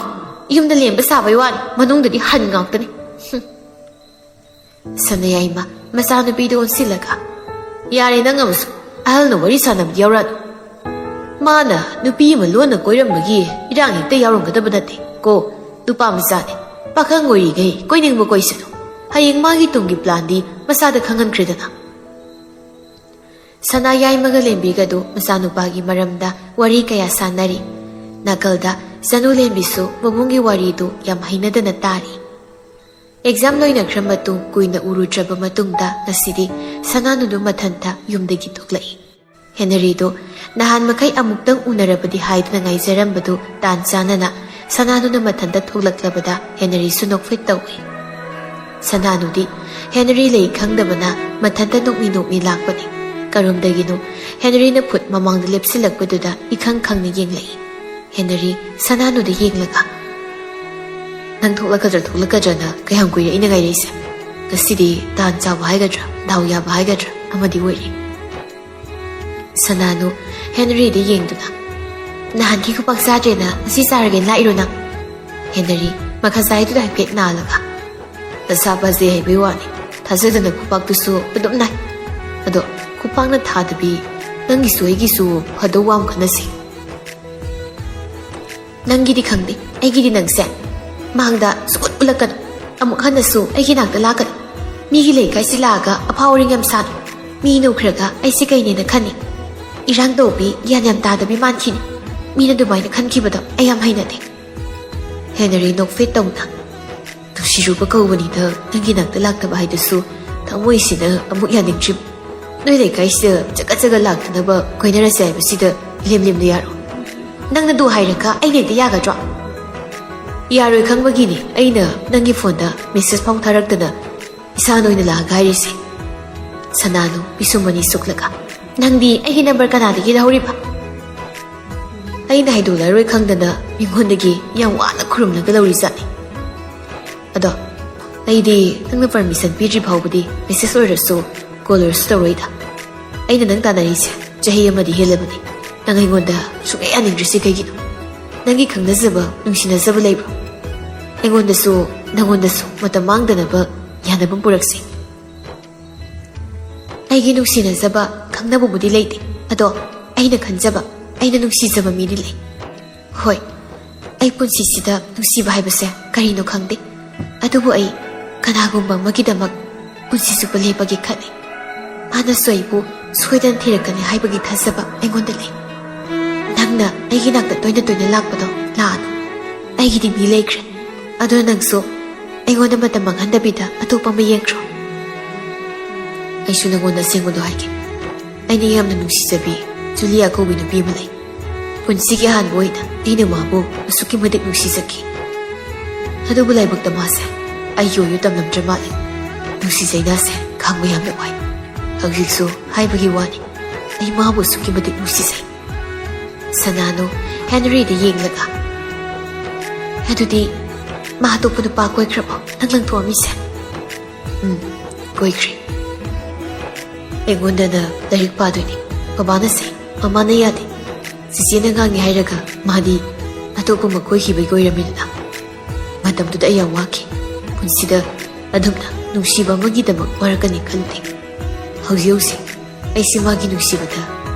ꯌꯨꯝꯗ ꯂꯦꯝꯕ ꯁꯥꯕꯩ ꯋꯥꯅꯤ, ꯃꯅꯨꯡꯗꯗꯤ ꯍꯟ ꯉꯥꯛꯇꯅꯤ꯫" ꯍꯨꯝ꯫ ꯁꯅꯥꯌꯥꯏꯃ ꯃꯆꯥꯅꯨꯄꯤꯗ ꯑꯣꯟꯁꯤꯜꯂꯒ, "ꯌꯥꯔꯦ, ꯅꯪ ꯑꯃꯁꯨ ꯑꯍꯜꯅ ꯋꯥꯔꯤ ꯁꯥꯟꯅꯕꯗꯤ ꯌꯥꯎꯔꯛꯑꯅꯨ꯫ ꯃꯥꯅ ꯅꯨꯄꯤ ꯑꯃ ꯂꯣꯟꯅ ꯀꯣꯏꯔꯝꯕꯒꯤ ꯏꯔꯥꯡ ꯍꯦꯛꯇ ꯌꯥꯎꯔꯝꯒꯗꯕ ꯅꯠꯇꯦ ꯀꯣ꯫ ꯅꯨꯄꯥ ꯃꯆꯥꯅꯤ, ꯄꯥꯈꯪ ꯑꯣꯏꯔꯤꯈꯩ ꯀꯣꯏꯅꯤꯡꯕ ꯀꯣꯏꯁꯅꯨ꯫ ꯍꯌꯦꯡ ꯃꯥꯒꯤ ꯇꯨꯡꯒꯤ ꯄ꯭ꯂꯥꯟꯗꯤ ꯃꯁꯥꯗ ꯈꯪꯍꯟꯈ꯭ꯔꯦꯗꯅ꯫" ꯁꯅꯥꯌꯥꯏꯃꯒ ꯂꯦꯝꯕꯤꯒꯗꯨ ꯃꯆꯥꯅꯨꯄꯥꯒꯤ ꯃꯔꯝꯗ ꯋꯥꯔꯤ ꯀꯌꯥ ꯁꯥꯟꯅꯔꯤ꯫ ꯅꯥꯀꯜꯗ ꯆꯅꯨ ꯂꯦꯝꯕꯤꯁꯨ ꯃꯕꯨꯡꯒꯤ ꯋꯥꯔꯤꯗꯨ ꯌꯥꯝ ꯍꯩꯅꯗꯅ ꯇꯥꯔꯤ꯫ ꯑꯦꯛꯖꯥꯝ ꯂꯣꯏꯅꯈ꯭ꯔ ꯃꯇꯨꯡ ꯀꯨꯏꯅ ꯎꯔꯨꯗ꯭ꯔꯕ ꯃꯇꯨꯡꯗ ꯉꯁꯤꯗꯤ ꯁꯅꯥꯅꯨꯗꯨ ꯃꯊꯟꯇ ꯌꯨꯝꯗꯒꯤ ꯊꯣꯛꯂꯛꯏ꯫ ꯍꯦꯅꯔꯤꯗꯨ ꯅꯍꯥꯟ ꯃꯈꯩ ꯑꯃꯨꯛꯇꯪ ꯎꯅꯔꯕꯗꯤ ꯍꯥꯏꯗꯨꯅ ꯉꯥꯏꯖꯔꯝꯕꯗꯨ ꯇꯥꯟ ꯆꯥꯅꯅ ꯁꯅꯥꯅꯨꯅ ꯃꯊꯟꯇ ꯊꯣꯛꯂꯛꯂꯕꯗ ꯍꯦꯅꯔꯤꯁꯨ ꯅꯣꯛꯐꯦꯠ ꯇꯧꯏ꯫ ꯁꯅꯥꯅꯨꯗꯤ ꯍꯦꯅꯔꯤ ꯂꯩ ꯈꯪꯗꯕꯅ ꯃꯊꯟꯇ ꯅꯣꯛꯃꯤ ꯅꯣꯛꯃꯤ ꯂꯥꯛꯄꯅꯤ꯫ ꯀꯔꯣꯝꯗꯒꯤꯅꯣ ꯍꯦꯅꯔꯤꯅ ꯐꯨꯠ ꯃꯃꯥꯡꯗ ꯂꯦꯞꯁꯤꯜꯂꯛꯄꯗꯨꯗ ꯏꯈꯪ ꯈꯪꯅ ꯌꯦꯡꯂꯛꯏ꯫ ꯍꯦꯅꯔꯤ ꯁꯅꯥꯅꯨꯗ ꯌꯦꯡꯂꯒ, "ꯅꯪ ꯊꯣꯛꯂꯛꯀꯗ꯭ꯔꯥ ꯊꯣꯛꯂꯛꯀꯗ꯭ꯔꯥꯅ ꯀꯌꯥꯝ ꯀꯨꯏꯔꯦ ꯑꯩꯅ ꯉꯥꯏꯔꯛꯏꯁꯦ꯫ ꯉꯁꯤꯗꯤ ꯇꯥꯟ ꯆꯥꯕ ꯍꯥꯏꯒꯗ꯭ꯔꯥ, ꯗꯥꯎ ꯌꯥꯕ ꯍꯥꯏꯒꯗ꯭ꯔꯥ ꯑꯃꯗꯤ ꯑꯣꯏꯔꯦ꯫" ꯁꯅꯥꯅꯨ ꯍꯦꯅꯔꯤꯗ ꯌꯦꯡꯗꯨꯅ, "ꯅꯍꯥꯟꯒꯤ ꯈꯨꯄꯥꯛ ꯆꯥꯗ꯭ꯔꯦꯅ ꯉꯁꯤ ꯆꯥꯔꯒꯦꯅ ꯂꯥꯛꯏꯔꯣ ꯅꯪ?" ꯍꯦꯅꯔꯤ ꯃꯈꯥ ꯆꯥꯏꯗꯨꯗ ꯍꯥꯏꯐꯦꯠ ꯅꯥꯜꯂꯒ, "ꯅꯁꯥ ꯐꯖꯩ ꯍꯥꯏꯕꯩ ꯋꯥꯅꯤ, ꯊꯥꯖꯗꯅ ꯈꯨꯄꯥꯛꯇꯨꯁꯨ ꯑꯗꯨꯝ ꯅꯥꯏ꯫ ꯑꯗꯣ ꯈꯨꯄꯥꯛꯅ ꯊꯥꯗꯕꯤ ꯅꯪꯒꯤꯁꯨ ꯑꯩꯒꯤꯁꯨ ꯐꯗꯧ ꯋꯥ ꯑꯃ ꯈꯟꯅꯁꯤ꯫" "ꯅꯪꯒꯤꯗꯤ ꯈꯪꯗꯦ, ꯑꯩꯒꯤꯗꯤ ꯅꯪꯁꯦ ꯃꯥꯡꯗ ꯁꯨꯛꯎꯠ ꯎꯠꯂꯛꯀꯅꯨ꯫ ꯑꯃꯨꯛ ꯍꯟꯅꯁꯨ ꯑꯩꯒꯤ ꯅꯥꯛꯇ ꯂꯥꯛꯀꯅꯨ꯫ ꯃꯤꯒꯤ ꯂꯩꯀꯥꯏꯁꯤ ꯂꯥꯛꯑꯒ ꯑꯐꯥꯎ ꯑꯔꯤꯡ ꯌꯥꯝ ꯁꯥꯅꯨ꯫ ꯃꯤꯅ ꯎꯈ꯭ꯔꯒ ꯑꯩꯁꯦ ꯀꯩꯅꯦꯅ ꯈꯟꯅꯤ꯫ ꯏꯔꯥꯡ ꯇꯧꯕꯤ, ꯒ꯭ꯌꯥꯟ ꯌꯥꯝ ꯇꯥꯗꯕꯤ ꯃꯥꯟꯈꯤꯅꯤ꯫ ꯃꯤꯅ ꯑꯗꯨꯃꯥꯏꯅ ꯈꯟꯈꯤꯕꯗꯣ ꯑꯩ ꯌꯥꯝ ꯍꯩꯅꯗꯦ꯫" ꯍꯦꯅꯔꯤ ꯅꯣꯛꯐꯦꯠ ꯇꯧꯅ, "ꯅꯨꯡꯁꯤꯔꯨꯕ ꯀꯧꯕꯅꯤꯗ ꯅꯪꯒꯤ ꯅꯥꯛꯇ ꯂꯥꯛꯇꯕ ꯍꯥꯏꯗꯨꯁꯨ ꯊꯃꯣꯏꯁꯤꯅ ꯑꯃꯨꯛ ꯌꯥꯅꯤꯡꯗ꯭ꯔꯤꯕ꯫ ꯅꯣꯏ ꯂꯩꯀꯥꯏꯁꯤꯗ ꯆꯒꯠ ꯆꯒꯠ ꯂꯥꯛꯇꯅꯕ ꯀꯣꯏꯅꯔꯁꯦ ꯍꯥꯏꯕꯁꯤꯗ ꯂꯦꯝ ꯂꯦꯝꯅ ꯌꯥꯔꯣ꯫ ꯅꯪꯅ ꯑꯗꯨ ꯍꯥꯏꯔꯒ ꯑꯩꯅ ꯍꯦꯛꯇ ꯌꯥꯒꯗ꯭ꯔꯣ?" "ꯌꯥꯔꯣꯏ ꯈꯪꯕꯒꯤꯅꯤ ꯑꯩꯅ ꯅꯪꯒꯤ ꯐꯣꯟꯗ ꯃꯦꯁꯦꯖ ꯐꯥꯎ ꯊꯥꯔꯛꯇꯅ ꯏꯁꯥꯅ ꯑꯣꯏꯅ ꯂꯥꯛꯑꯒ ꯍꯥꯏꯔꯤꯁꯦ꯫" ꯁꯅꯥꯅꯨ ꯄꯤꯁꯨꯝ ꯑꯅꯤ ꯁꯨꯛꯂꯒ, "ꯅꯪꯗꯤ ꯑꯩꯒꯤ ꯅꯝꯕꯔ ꯀꯅꯥꯗꯒꯤ ꯂꯧꯍꯧꯔꯤꯕ?" "ꯑꯩꯅ ꯍꯥꯏꯗꯣꯛꯂꯔꯣꯏ ꯈꯪꯗꯅ ꯃꯤꯉꯣꯟꯗꯒꯤ ꯌꯥꯝ ꯋꯥꯅ ꯈꯨꯔꯨꯝꯂꯒ ꯂꯧꯔꯤꯖꯥꯠꯅꯤ꯫ ꯑꯗꯣ ꯑꯩꯗꯤ ꯅꯪꯅ ꯄꯔꯃꯤꯁꯟ ꯄꯤꯗ꯭ꯔꯤ ꯐꯥꯎꯕꯗꯤ ꯃꯦꯁꯦꯖ ꯑꯣꯏꯔꯁꯨ ꯀꯣꯜ ꯑꯣꯏꯔꯁꯨ ꯇꯧꯔꯣꯏꯗ꯫ ꯑꯩꯅ ꯅꯪ ꯇꯥꯟꯅꯔꯤꯁꯦ ꯆꯍꯤ ꯑꯃꯗꯤ ꯍꯦꯜꯂꯕꯅꯤ꯫ ꯅꯪ ꯑꯩꯉꯣꯟꯗ ꯁꯨꯡꯌꯥ ꯌꯥꯅꯤꯡꯗ꯭ꯔꯤꯁꯤ ꯀꯩꯒꯤꯅꯣ? ꯅꯪꯒꯤ ꯈꯪꯅꯖꯕ, ꯅꯨꯡꯁꯤꯅꯖꯕ ꯂꯩꯕ꯭ꯔꯣ? ꯑꯩꯉꯣꯟꯗꯁꯨ, ꯅꯪꯉꯣꯟꯗꯁꯨ ꯃꯇꯝ ꯃꯥꯡꯗꯅꯕ ꯌꯥꯅꯕ ꯄꯨꯔꯛꯁꯤ꯫" "ꯑꯩꯒꯤ ꯅꯨꯡꯁꯤꯅꯖꯕ, ꯈꯪꯅꯕꯕꯨꯗꯤ ꯂꯩꯇꯦ꯫ ꯑꯗꯣ ꯑꯩꯅ ꯈꯟꯖꯕ, ꯑꯩꯅ ꯅꯨꯡꯁꯤꯖꯕ ꯃꯤꯗꯤ ꯂꯩ꯫ ꯍꯣꯏ, ꯑꯩ ꯄꯨꯟꯁꯤꯁꯤꯗ ꯅꯨꯡꯁꯤꯕ ꯍꯥꯏꯕꯁꯦ ꯀꯔꯤꯅꯣ ꯈꯪꯗꯦ꯫ ꯑꯗꯨꯕꯨ ꯑꯩ ꯀꯅꯥꯒꯨꯝꯕ ꯑꯃꯒꯤꯗꯃꯛ ꯄꯨꯟꯁꯤ ꯆꯨꯞꯄ ꯂꯦꯞꯄꯒꯦ ꯈꯜꯂꯤ꯫ ꯃꯥꯅꯁꯨ ꯑꯩꯕꯨ ꯁꯣꯏꯗꯅ ꯊꯤꯔꯛꯀꯅꯤ ꯍꯥꯏꯕꯒꯤ ꯊꯥꯖꯕ ꯑꯩꯉꯣꯟꯗ ꯂꯩ꯫ ꯅꯪꯅ ꯑꯩꯒꯤ ꯅꯥꯛꯇ ꯇꯣꯏꯅ ꯇꯣꯏꯅ ꯂꯥꯛꯄꯗꯣ ꯂꯥꯛꯑꯅꯨ꯫ ꯑꯩꯒꯤꯗꯤ ꯃꯤ ꯂꯩꯈ꯭ꯔꯦ꯫ ꯑꯗꯨꯅ ꯅꯪꯁꯨ ꯑꯩꯉꯣꯟꯗ ꯃꯇꯝ ꯃꯥꯡꯍꯟꯗꯕꯤꯗ ꯑꯇꯣꯞꯄ ꯑꯃ ꯌꯦꯡꯈ꯭ꯔꯣ꯫ ꯑꯩꯁꯨ ꯅꯪꯉꯣꯟꯗ ꯑꯁꯦꯡꯕꯗꯣ ꯍꯥꯏꯒꯦ꯫ ꯑꯩꯅ ꯌꯥꯝꯅ ꯅꯨꯡꯁꯤꯖꯕꯤ ꯖꯨꯂꯤꯌꯥ ꯀꯧꯕꯤ ꯅꯨꯄꯤ ꯑꯃ ꯂꯩ꯫ ꯄꯨꯟꯁꯤꯒꯤ ꯑꯍꯥꯟꯕ ꯑꯣꯏꯅ ꯑꯩꯅ ꯃꯥꯕꯨ ꯑꯁꯨꯛꯀꯤ ꯃꯇꯤꯛ ꯅꯨꯡꯁꯤꯖꯈꯤ꯫ ꯑꯗꯨꯕꯨ ꯂꯥꯏꯕꯛꯇ ꯃꯥꯁꯦ ꯑꯩꯒꯤ ꯑꯣꯏꯌꯨ ꯇꯝꯂꯝꯗ꯭ꯔ ꯃꯥꯜꯂꯦ꯫ ꯅꯨꯡꯁꯤ ꯆꯩꯅꯥꯁꯦ ꯈꯥꯡꯕ ꯌꯥꯝꯅ ꯋꯥꯏ꯫ ꯍꯧꯖꯤꯛꯁꯨ ꯍꯥꯏꯕꯒꯤ ꯋꯥꯅꯤ, ꯑꯩ ꯃꯥꯕꯨ ꯑꯁꯨꯛꯀꯤ ꯃꯇꯤꯛ ꯅꯨꯡꯁꯤꯖꯩ꯫ ꯁꯅꯥꯅꯨ ꯍꯦꯅꯔꯤꯗ ꯌꯦꯡꯂꯒ, "ꯑꯗꯨꯗꯤ ꯃꯥ ꯑꯇꯣꯞꯄ ꯅꯨꯄꯥ ꯀꯣꯏꯈ꯭ꯔꯕꯣ ꯅꯪ ꯂꯪꯊꯣꯛꯑꯝꯃꯤꯁꯦ?" "ꯎꯝ, ꯀꯣꯏꯈ꯭ꯔꯦ꯫ ꯑꯩꯉꯣꯟꯗꯅ ꯂꯥꯏꯔꯤꯛ ꯄꯥꯗꯣꯏꯅꯤ꯫ ꯕꯕꯥꯅ ꯁꯦ, ꯃꯃꯥꯅ ꯌꯥꯗꯦ꯫ ꯆꯤꯆꯦꯅ ꯉꯥꯡꯉꯤ ꯍꯥꯏꯔꯒ ꯃꯥꯗꯤ ꯑꯇꯣꯞꯄ ꯑꯃ ꯀꯣꯏꯈꯤꯕꯒꯤ ꯑꯣꯏꯔꯝꯃꯤꯗꯅ꯫ ꯃꯇꯝꯗꯨꯗ ꯑꯩ ꯌꯥꯝ ꯋꯥꯈꯤ꯫ ꯄꯨꯟꯁꯤꯗ ꯑꯗꯨꯝꯅ ꯅꯨꯡꯁꯤꯕ ꯑꯃꯒꯤꯗꯃꯛ ꯋꯥꯔꯛꯀꯅꯤ ꯈꯜꯂꯨꯗꯦ꯫ ꯍꯧꯖꯤꯛ ꯍꯧꯖꯤꯛ ꯑꯩꯁꯦ ꯃꯥꯒꯤ ꯅꯨꯡꯁꯤꯕꯗ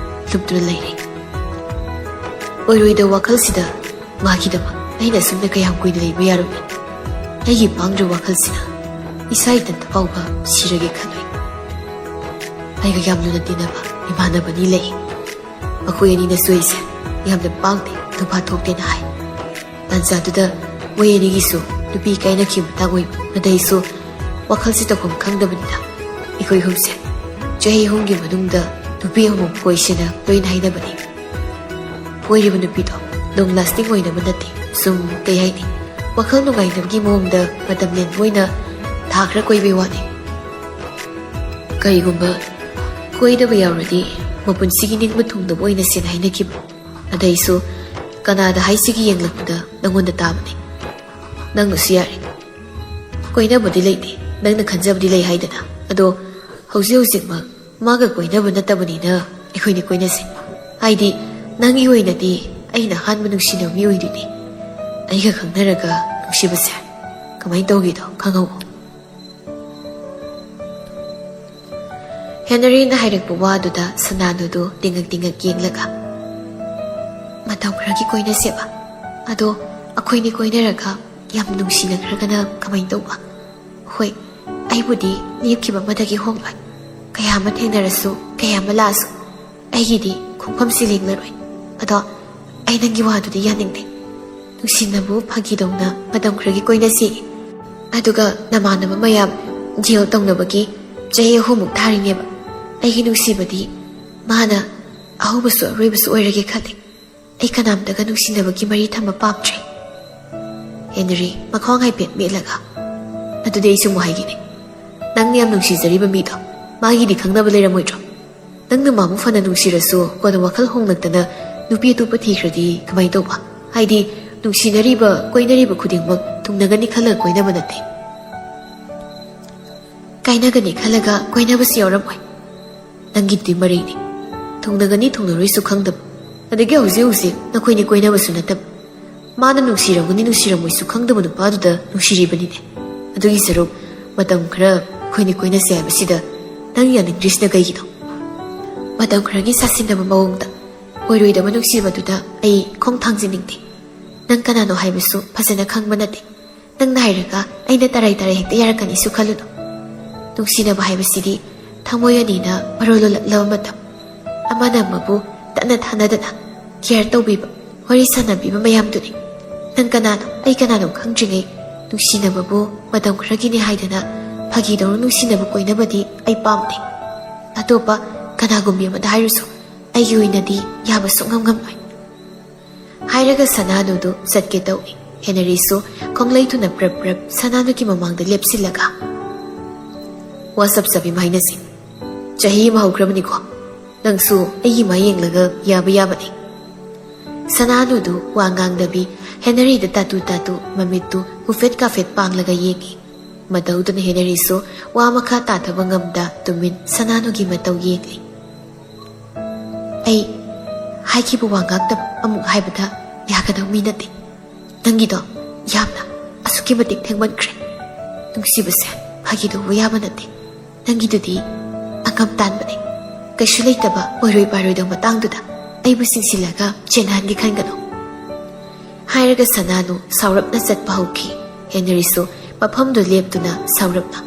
ꯂꯨꯞꯇꯨꯅ ꯂꯩꯔꯦ꯫ ꯑꯣꯏꯔꯣꯏꯗꯕ ꯋꯥꯈꯜꯁꯤꯗ ꯃꯥꯒꯤꯗꯃꯛ ꯑꯩꯅ ꯑꯁꯨꯝꯅ ꯀꯌꯥꯝ ꯀꯨꯏꯅ ꯂꯩꯕ ꯌꯥꯔꯨꯅꯤ? ꯑꯩꯒꯤ ꯄꯥꯡꯗ꯭ꯔꯕ ꯋꯥꯈꯜꯁꯤꯅ ꯏꯁꯥ ꯏꯊꯟꯇ ꯐꯥꯎꯕ ꯁꯤꯔꯒꯦ ꯈꯜꯂꯨꯏ꯫ ꯑꯩꯒ ꯌꯥꯝ ꯂꯨꯅ ꯇꯤꯟꯅꯕ ꯏꯃꯥꯟꯅꯕꯅꯤ ꯂꯩ꯫ ꯃꯈꯣꯏ ꯑꯅꯤꯅꯁꯨ ꯑꯩꯁꯦ ꯌꯥꯝꯅ ꯄꯥꯡꯗꯦ, ꯅꯨꯄꯥ ꯊꯣꯛꯇꯦꯅ ꯍꯥꯏ꯫ ꯇꯥꯟꯖꯥꯗꯨꯗ ꯃꯣꯏ ꯑꯅꯤꯒꯤꯁꯨ ꯅꯨꯄꯤ ꯀꯥꯏꯅꯈꯤꯕ ꯃꯇꯥꯡ ꯑꯣꯏꯕ, ꯑꯗꯩꯁꯨ ꯋꯥꯈꯜꯁꯦ ꯇꯧꯐꯝ ꯈꯪꯗꯕꯅꯤꯅ ꯑꯩꯈꯣꯏ ꯑꯍꯨꯝꯁꯦ ꯆꯍꯤ ꯑꯍꯨꯝꯒꯤ ꯃꯅꯨꯡꯗ ꯅꯨꯄꯤ ꯑꯃꯃꯝ ꯀꯣꯏꯁꯦꯅ ꯂꯣꯏꯅ ꯍꯥꯏꯅꯕꯅꯤ꯫ ꯀꯣꯏꯔꯤꯕ ꯅꯨꯄꯤꯗꯣ ꯂꯣꯡ ꯂꯥꯁꯇꯤꯡ ꯑꯣꯏꯅꯕ ꯅꯠꯇꯦ, ꯁꯨꯝ, ꯀꯩ ꯍꯥꯏꯅꯤ, ꯋꯥꯈꯜ ꯅꯨꯡꯉꯥꯏꯅꯕꯒꯤ ꯃꯑꯣꯡꯗ ꯃꯇꯝ ꯂꯦꯟꯕ ꯑꯣꯏꯅ ꯊꯥ ꯈꯔ ꯀꯣꯏꯕꯩ ꯋꯥꯅꯤ꯫ ꯀꯔꯤꯒꯨꯝꯕ ꯀꯣꯏꯗꯕ ꯌꯥꯎꯔꯗꯤ ꯃꯄꯨꯟꯁꯤꯒꯤ ꯅꯤꯡꯕ ꯊꯨꯡꯗꯕ ꯑꯣꯏꯅ ꯁꯦꯅ ꯍꯥꯏꯅꯈꯤꯕ꯫ ꯑꯗꯩꯁꯨ ꯀꯅꯥꯗ ꯍꯥꯏꯁꯤꯒꯦ ꯌꯦꯡꯂꯛꯄꯗ ꯅꯪꯉꯣꯟꯗ ꯇꯥꯕꯅꯦ꯫ ꯅꯪꯅꯁꯨ ꯌꯥꯔꯦ꯫ ꯀꯣꯏꯅꯕꯗꯤ ꯂꯩꯇꯦ, ꯅꯪꯅ ꯈꯟꯖꯕꯗꯤ ꯂꯩ ꯍꯥꯏꯗꯅ꯫ ꯑꯗꯣ ꯍꯧꯖꯤꯛ ꯍꯧꯖꯤꯛꯃꯛ ꯃꯥꯒ ꯀꯣꯏꯅꯕ ꯅꯠꯇꯕꯅꯤꯅ ꯑꯩꯈꯣꯏꯅꯤ ꯀꯣꯏꯅꯁꯦ꯫ ꯍꯥꯏꯗꯤ ꯅꯪꯒꯤ ꯑꯣꯏꯅꯗꯤ ꯑꯩꯅ ꯑꯍꯥꯟꯕ ꯅꯨꯡꯁꯤꯅꯕ ꯃꯤ ꯑꯣꯏꯗꯣꯏꯅꯤ꯫ ꯑꯩꯒ ꯈꯪꯅꯔꯒ ꯅꯨꯡꯁꯤꯕꯁꯦ ꯀꯃꯥꯏꯅ ꯇꯧꯒꯦꯗꯣ ꯈꯪꯍꯧꯋꯣ꯫ ꯍꯦꯅꯔꯤꯅ ꯍꯥꯏꯔꯛꯄ ꯋꯥꯗꯨꯗ ꯁꯅꯥꯅꯨꯗꯨ ꯇꯤꯡꯉꯛ ꯇꯤꯡꯉꯛ ꯌꯦꯡꯂꯒ, "ꯃꯇꯝ ꯈꯔꯒꯤ ꯀꯣꯏꯅꯁꯦꯕ꯫ ꯑꯗꯣ ꯑꯩꯈꯣꯏꯅꯤ ꯀꯣꯏꯅꯔꯒ ꯌꯥꯝ ꯅꯨꯡꯁꯤꯅꯈ꯭ꯔꯒꯅ ꯀꯃꯥꯏꯅ ꯇꯧꯕ?" "ꯍꯣꯏ, ꯑꯩꯕꯨꯗꯤ ꯂꯦꯞꯈꯤꯕ ꯑꯃꯗꯒꯤ ꯍꯣꯡꯂꯣꯏ꯫ ꯀꯌꯥ ꯑꯃ ꯊꯦꯡꯅꯔꯁꯨ, ꯀꯌꯥ ꯑꯃ ꯂꯥꯛꯑꯁꯨ, ꯑꯩꯒꯤꯗꯤ ꯈꯣꯡꯐꯝꯁꯤ ꯂꯦꯡꯂꯔꯣꯏ꯫ ꯑꯗꯣ ꯑꯩ ꯅꯪꯒꯤ ꯋꯥꯗꯨꯗꯤ ꯌꯥꯅꯤꯡꯗꯦ꯫ ꯅꯨꯡꯁꯤꯅꯕꯕꯨ ꯐꯥꯒꯤꯗꯧꯅ ꯃꯇꯝ ꯈꯔꯒꯤ ꯀꯣꯏꯅꯁꯤ꯫ ꯑꯗꯨꯒ ꯅꯃꯥꯟꯅꯕ ꯃꯌꯥꯝ ꯖꯦꯜ ꯇꯧꯅꯕꯒꯤ ꯆꯍꯤ ꯑꯍꯨꯝꯃꯨꯛ ꯊꯥꯔꯤꯅꯦꯕ꯫ ꯑꯩꯒꯤ ꯅꯨꯡꯁꯤꯕꯗꯤ ꯃꯥꯅ ꯑꯍꯧꯕꯁꯨ ꯑꯔꯣꯏꯕꯁꯨ ꯑꯣꯏꯔꯒꯦ ꯈꯜꯂꯤ꯫ ꯑꯩ ꯀꯅꯥꯝꯇꯒ ꯅꯨꯡꯁꯤꯅꯕꯒꯤ ꯃꯔꯤ ꯊꯝꯕ ꯄꯥꯝꯗ꯭ꯔꯦ꯫ ꯍꯦꯅꯔꯤ ꯃꯈꯣꯡ ꯍꯥꯏꯐꯦꯠ ꯃꯦꯠꯂꯒ, "ꯑꯗꯨꯗꯤ ꯑꯩꯁꯨ ꯑꯃꯨꯛ ꯍꯥꯏꯒꯦꯅꯦ꯫ ꯅꯪꯅ ꯌꯥꯝ ꯅꯨꯡꯁꯤꯖꯔꯤꯕ ꯃꯤꯗꯣ, ꯃꯥꯒꯤꯗꯤ ꯈꯪꯅꯕ ꯂꯩꯔꯝꯃꯣꯏꯗ꯭ꯔꯣ? ꯅꯪꯅ ꯃꯥꯕꯨ ꯐꯅ ꯅꯨꯡꯁꯤꯔꯁꯨ ꯀꯣꯟꯅ ꯋꯥꯈꯜ ꯍꯣꯡꯂꯛꯇꯅ ꯅꯨꯄꯤ ꯑꯇꯣꯞꯄ ꯊꯤꯈ꯭ꯔꯗꯤ ꯀꯃꯥꯏꯅ ꯇꯧꯕ? ꯍꯥꯏꯗꯤ, ꯅꯨꯡꯁꯤꯅꯔꯤꯕ, ꯀꯣꯏꯅꯔꯤꯕ ꯈꯨꯗꯤꯡꯃꯛ ꯊꯨꯡꯅꯒꯅꯤ ꯈꯜꯂꯒ ꯀꯣꯏꯅꯕ ꯅꯠꯇꯦ꯫ ꯀꯥꯏꯅꯒꯅꯤ ꯈꯜꯂꯒ ꯀꯣꯏꯅꯕꯁꯨ ꯌꯥꯎꯔꯝꯃꯣꯏ꯫ ꯅꯪꯒꯤꯗꯤ ꯃꯔꯩꯅꯤ꯫ ꯊꯨꯡꯅꯒꯅꯤ ꯊꯨꯡꯅꯔꯣꯏꯁꯨ ꯈꯪꯗꯕ꯫ ꯑꯗꯒꯤ ꯍꯧꯖꯤꯛ ꯍꯧꯖꯤꯛ ꯅꯈꯣꯏꯅꯤ ꯀꯣꯏꯅꯕꯁꯨ ꯅꯠꯇꯕ꯫ ꯃꯥꯅ ꯅꯨꯡꯁꯤꯔꯝꯒꯅꯤ ꯅꯨꯡꯁꯤꯔꯝꯃꯣꯏꯁꯨ ꯈꯪꯗꯕ ꯅꯨꯄꯥꯗꯨꯗ ꯅꯨꯡꯁꯤꯔꯤꯕꯅꯤꯅꯦ꯫ ꯑꯗꯨꯒꯤ ꯁꯔꯨꯛ ꯃꯇꯝ ꯈꯔ ꯑꯩꯈꯣꯏꯅꯤ ꯀꯣꯏꯅꯁꯦ ꯍꯥꯏꯕꯁꯤꯗ ꯅꯪ ꯌꯥꯅꯤꯡꯗ꯭ꯔꯤꯁꯤꯅ ꯀꯩꯒꯤꯅꯣ? ꯃꯇꯝ ꯈꯔꯒꯤ ꯁꯥꯁꯤꯟꯅꯕ ꯃꯑꯣꯡꯗ ꯑꯣꯏꯔꯣꯏꯗꯕ ꯅꯨꯡꯁꯤꯕꯗꯨꯗ ꯑꯩ ꯈꯣꯡ ꯊꯥꯡꯖꯤꯟꯅꯤꯡꯗꯦ꯫ ꯅꯪ ꯀꯅꯥꯅꯣ ꯍꯥꯏꯕꯁꯨ ꯐꯖꯅ ꯈꯪꯕ ꯅꯠꯇꯦ꯫ ꯅꯪꯅ ꯍꯥꯏꯔꯒ ꯑꯩꯅ ꯇꯔꯥꯏ ꯇꯔꯥꯏ ꯍꯦꯛꯇ ꯌꯥꯔꯛꯀꯅꯤꯁꯨ ꯈꯜꯂꯨꯅꯨ꯫ ꯅꯨꯡꯁꯤꯅꯕ ꯍꯥꯏꯕꯁꯤꯗꯤ ꯊꯃꯣꯏ ꯑꯅꯤꯅ ꯃꯔꯣꯜ ꯂꯣꯜꯂꯛꯂꯕ ꯃꯇꯝ, ꯑꯃꯅ ꯑꯃꯕꯨ ꯇꯠꯅ ꯊꯥꯅꯗꯅ ꯀꯤꯌꯔ ꯇꯧꯕꯤꯕ, ꯋꯥꯔꯤ ꯁꯥꯟꯅꯕꯤꯕ ꯃꯌꯥꯝꯗꯨꯅꯤ꯫ ꯅꯪ ꯀꯅꯥꯅꯣ, ꯑꯩ ꯀꯅꯥꯅꯣ ꯈꯪꯗ꯭ꯔꯤꯉꯩ ꯅꯨꯡꯁꯤꯅꯕꯕꯨ ꯃꯇꯝ ꯈꯔꯒꯤꯅꯤ ꯍꯥꯏꯗꯅ ꯐꯥꯒꯤꯗꯧꯅ ꯅꯨꯡꯁꯤꯅꯕ ꯀꯣꯏꯅꯕꯗꯤ ꯑꯩ ꯄꯥꯝꯗꯦ꯫ ꯑꯇꯣꯞꯄ ꯀꯅꯥꯒꯨꯝꯕꯤ ꯑꯃꯗ ꯍꯥꯏꯔꯨꯁꯨ, ꯑꯩꯒꯤ ꯑꯣꯏꯅꯗꯤ ꯌꯥꯕ ꯁꯨꯡꯉꯝ ꯉꯝꯂꯣꯏ꯫ ꯍꯥꯏꯔꯒ ꯁꯅꯥꯅꯨꯗꯨ ꯆꯠꯀꯦ ꯇꯧꯏ꯫ ꯍꯦꯅꯔꯤꯁꯨ ꯈꯣꯡꯂꯩ ꯊꯨꯅ ꯄ꯭ꯔꯞ ꯄ꯭ꯔꯞ ꯁꯅꯥꯅꯨꯒꯤ ꯃꯃꯥꯡꯗ ꯂꯦꯞꯁꯤꯜꯂꯒ, "ꯋꯥꯁꯞ ꯆꯥꯕꯤ ꯃꯥꯏꯅꯁꯤ꯫ ꯆꯍꯤ ꯑꯃ ꯍꯧꯈ꯭ꯔꯕꯅꯤꯀꯣ꯫ ꯅꯪꯁꯨ ꯑꯩꯒꯤ ꯃꯥꯏ ꯌꯦꯡꯂꯒ ꯌꯥꯕ ꯌꯥꯕꯅꯤ꯫" ꯁꯅꯥꯅꯨꯗꯨ ꯋꯥ ꯉꯥꯡꯗꯕꯤ ꯍꯦꯅꯔꯤꯗ ꯇꯥꯇꯨ ꯇꯥꯇꯨ ꯃꯃꯤꯠꯇꯨ ꯍꯨꯐꯦꯠ ꯀꯥꯐꯦꯠ ꯄꯥꯡꯂꯒ ꯌꯦꯡꯏ꯫ ꯃꯇꯧꯗꯨꯅ ꯍꯦꯅꯔꯤꯁꯨ ꯋꯥ ꯃꯈꯥ ꯇꯥꯊꯕ ꯉꯝꯗ ꯇꯨꯃꯤꯟ ꯁꯅꯥꯅꯨꯒꯤ ꯃꯇꯧ ꯌꯦꯡꯂꯤ꯫ "ꯑꯩ ꯍꯥꯏꯈꯤꯕ ꯋꯥ ꯉꯥꯛꯇ ꯑꯃꯨꯛ ꯍꯥꯏꯕꯗ ꯌꯥꯒꯗꯧ ꯃꯤ ꯅꯠꯇꯦ꯫ ꯅꯪꯒꯤꯗꯣ ꯌꯥꯝꯅ ꯑꯁꯨꯛꯀꯤ ꯃꯇꯤꯛ ꯊꯦꯡꯃꯟꯈ꯭ꯔꯦ꯫ ꯅꯨꯡꯁꯤꯕꯁꯦ ꯐꯥꯒꯤ ꯇꯧꯕ ꯌꯥꯕ ꯅꯠꯇꯦ꯫ ꯅꯪꯒꯤꯗꯨꯗꯤ ꯑꯉꯝ ꯇꯥꯟꯕꯅꯦ꯫ ꯀꯩꯁꯨ ꯂꯩꯇꯕ ꯑꯣꯏꯔꯣꯏ ꯄꯥꯔꯣꯏꯗꯧ ꯃꯇꯥꯡꯗꯨꯗ ꯑꯩꯕꯨ ꯆꯤꯡꯁꯤꯜꯂꯒ ꯆꯦꯟꯅꯍꯟꯒꯦ ꯈꯟꯒꯅꯨ꯫" ꯍꯥꯏꯔꯒ ꯁꯅꯥꯅꯨ ꯁꯥꯎꯔꯞꯅ ꯆꯠꯄ ꯍꯧꯈꯤ꯫ ꯍꯦꯅꯔꯤꯁꯨ ꯃꯐꯝꯗꯨ ꯂꯦꯞꯇꯨꯅ ꯁꯥꯎꯔꯞꯅ,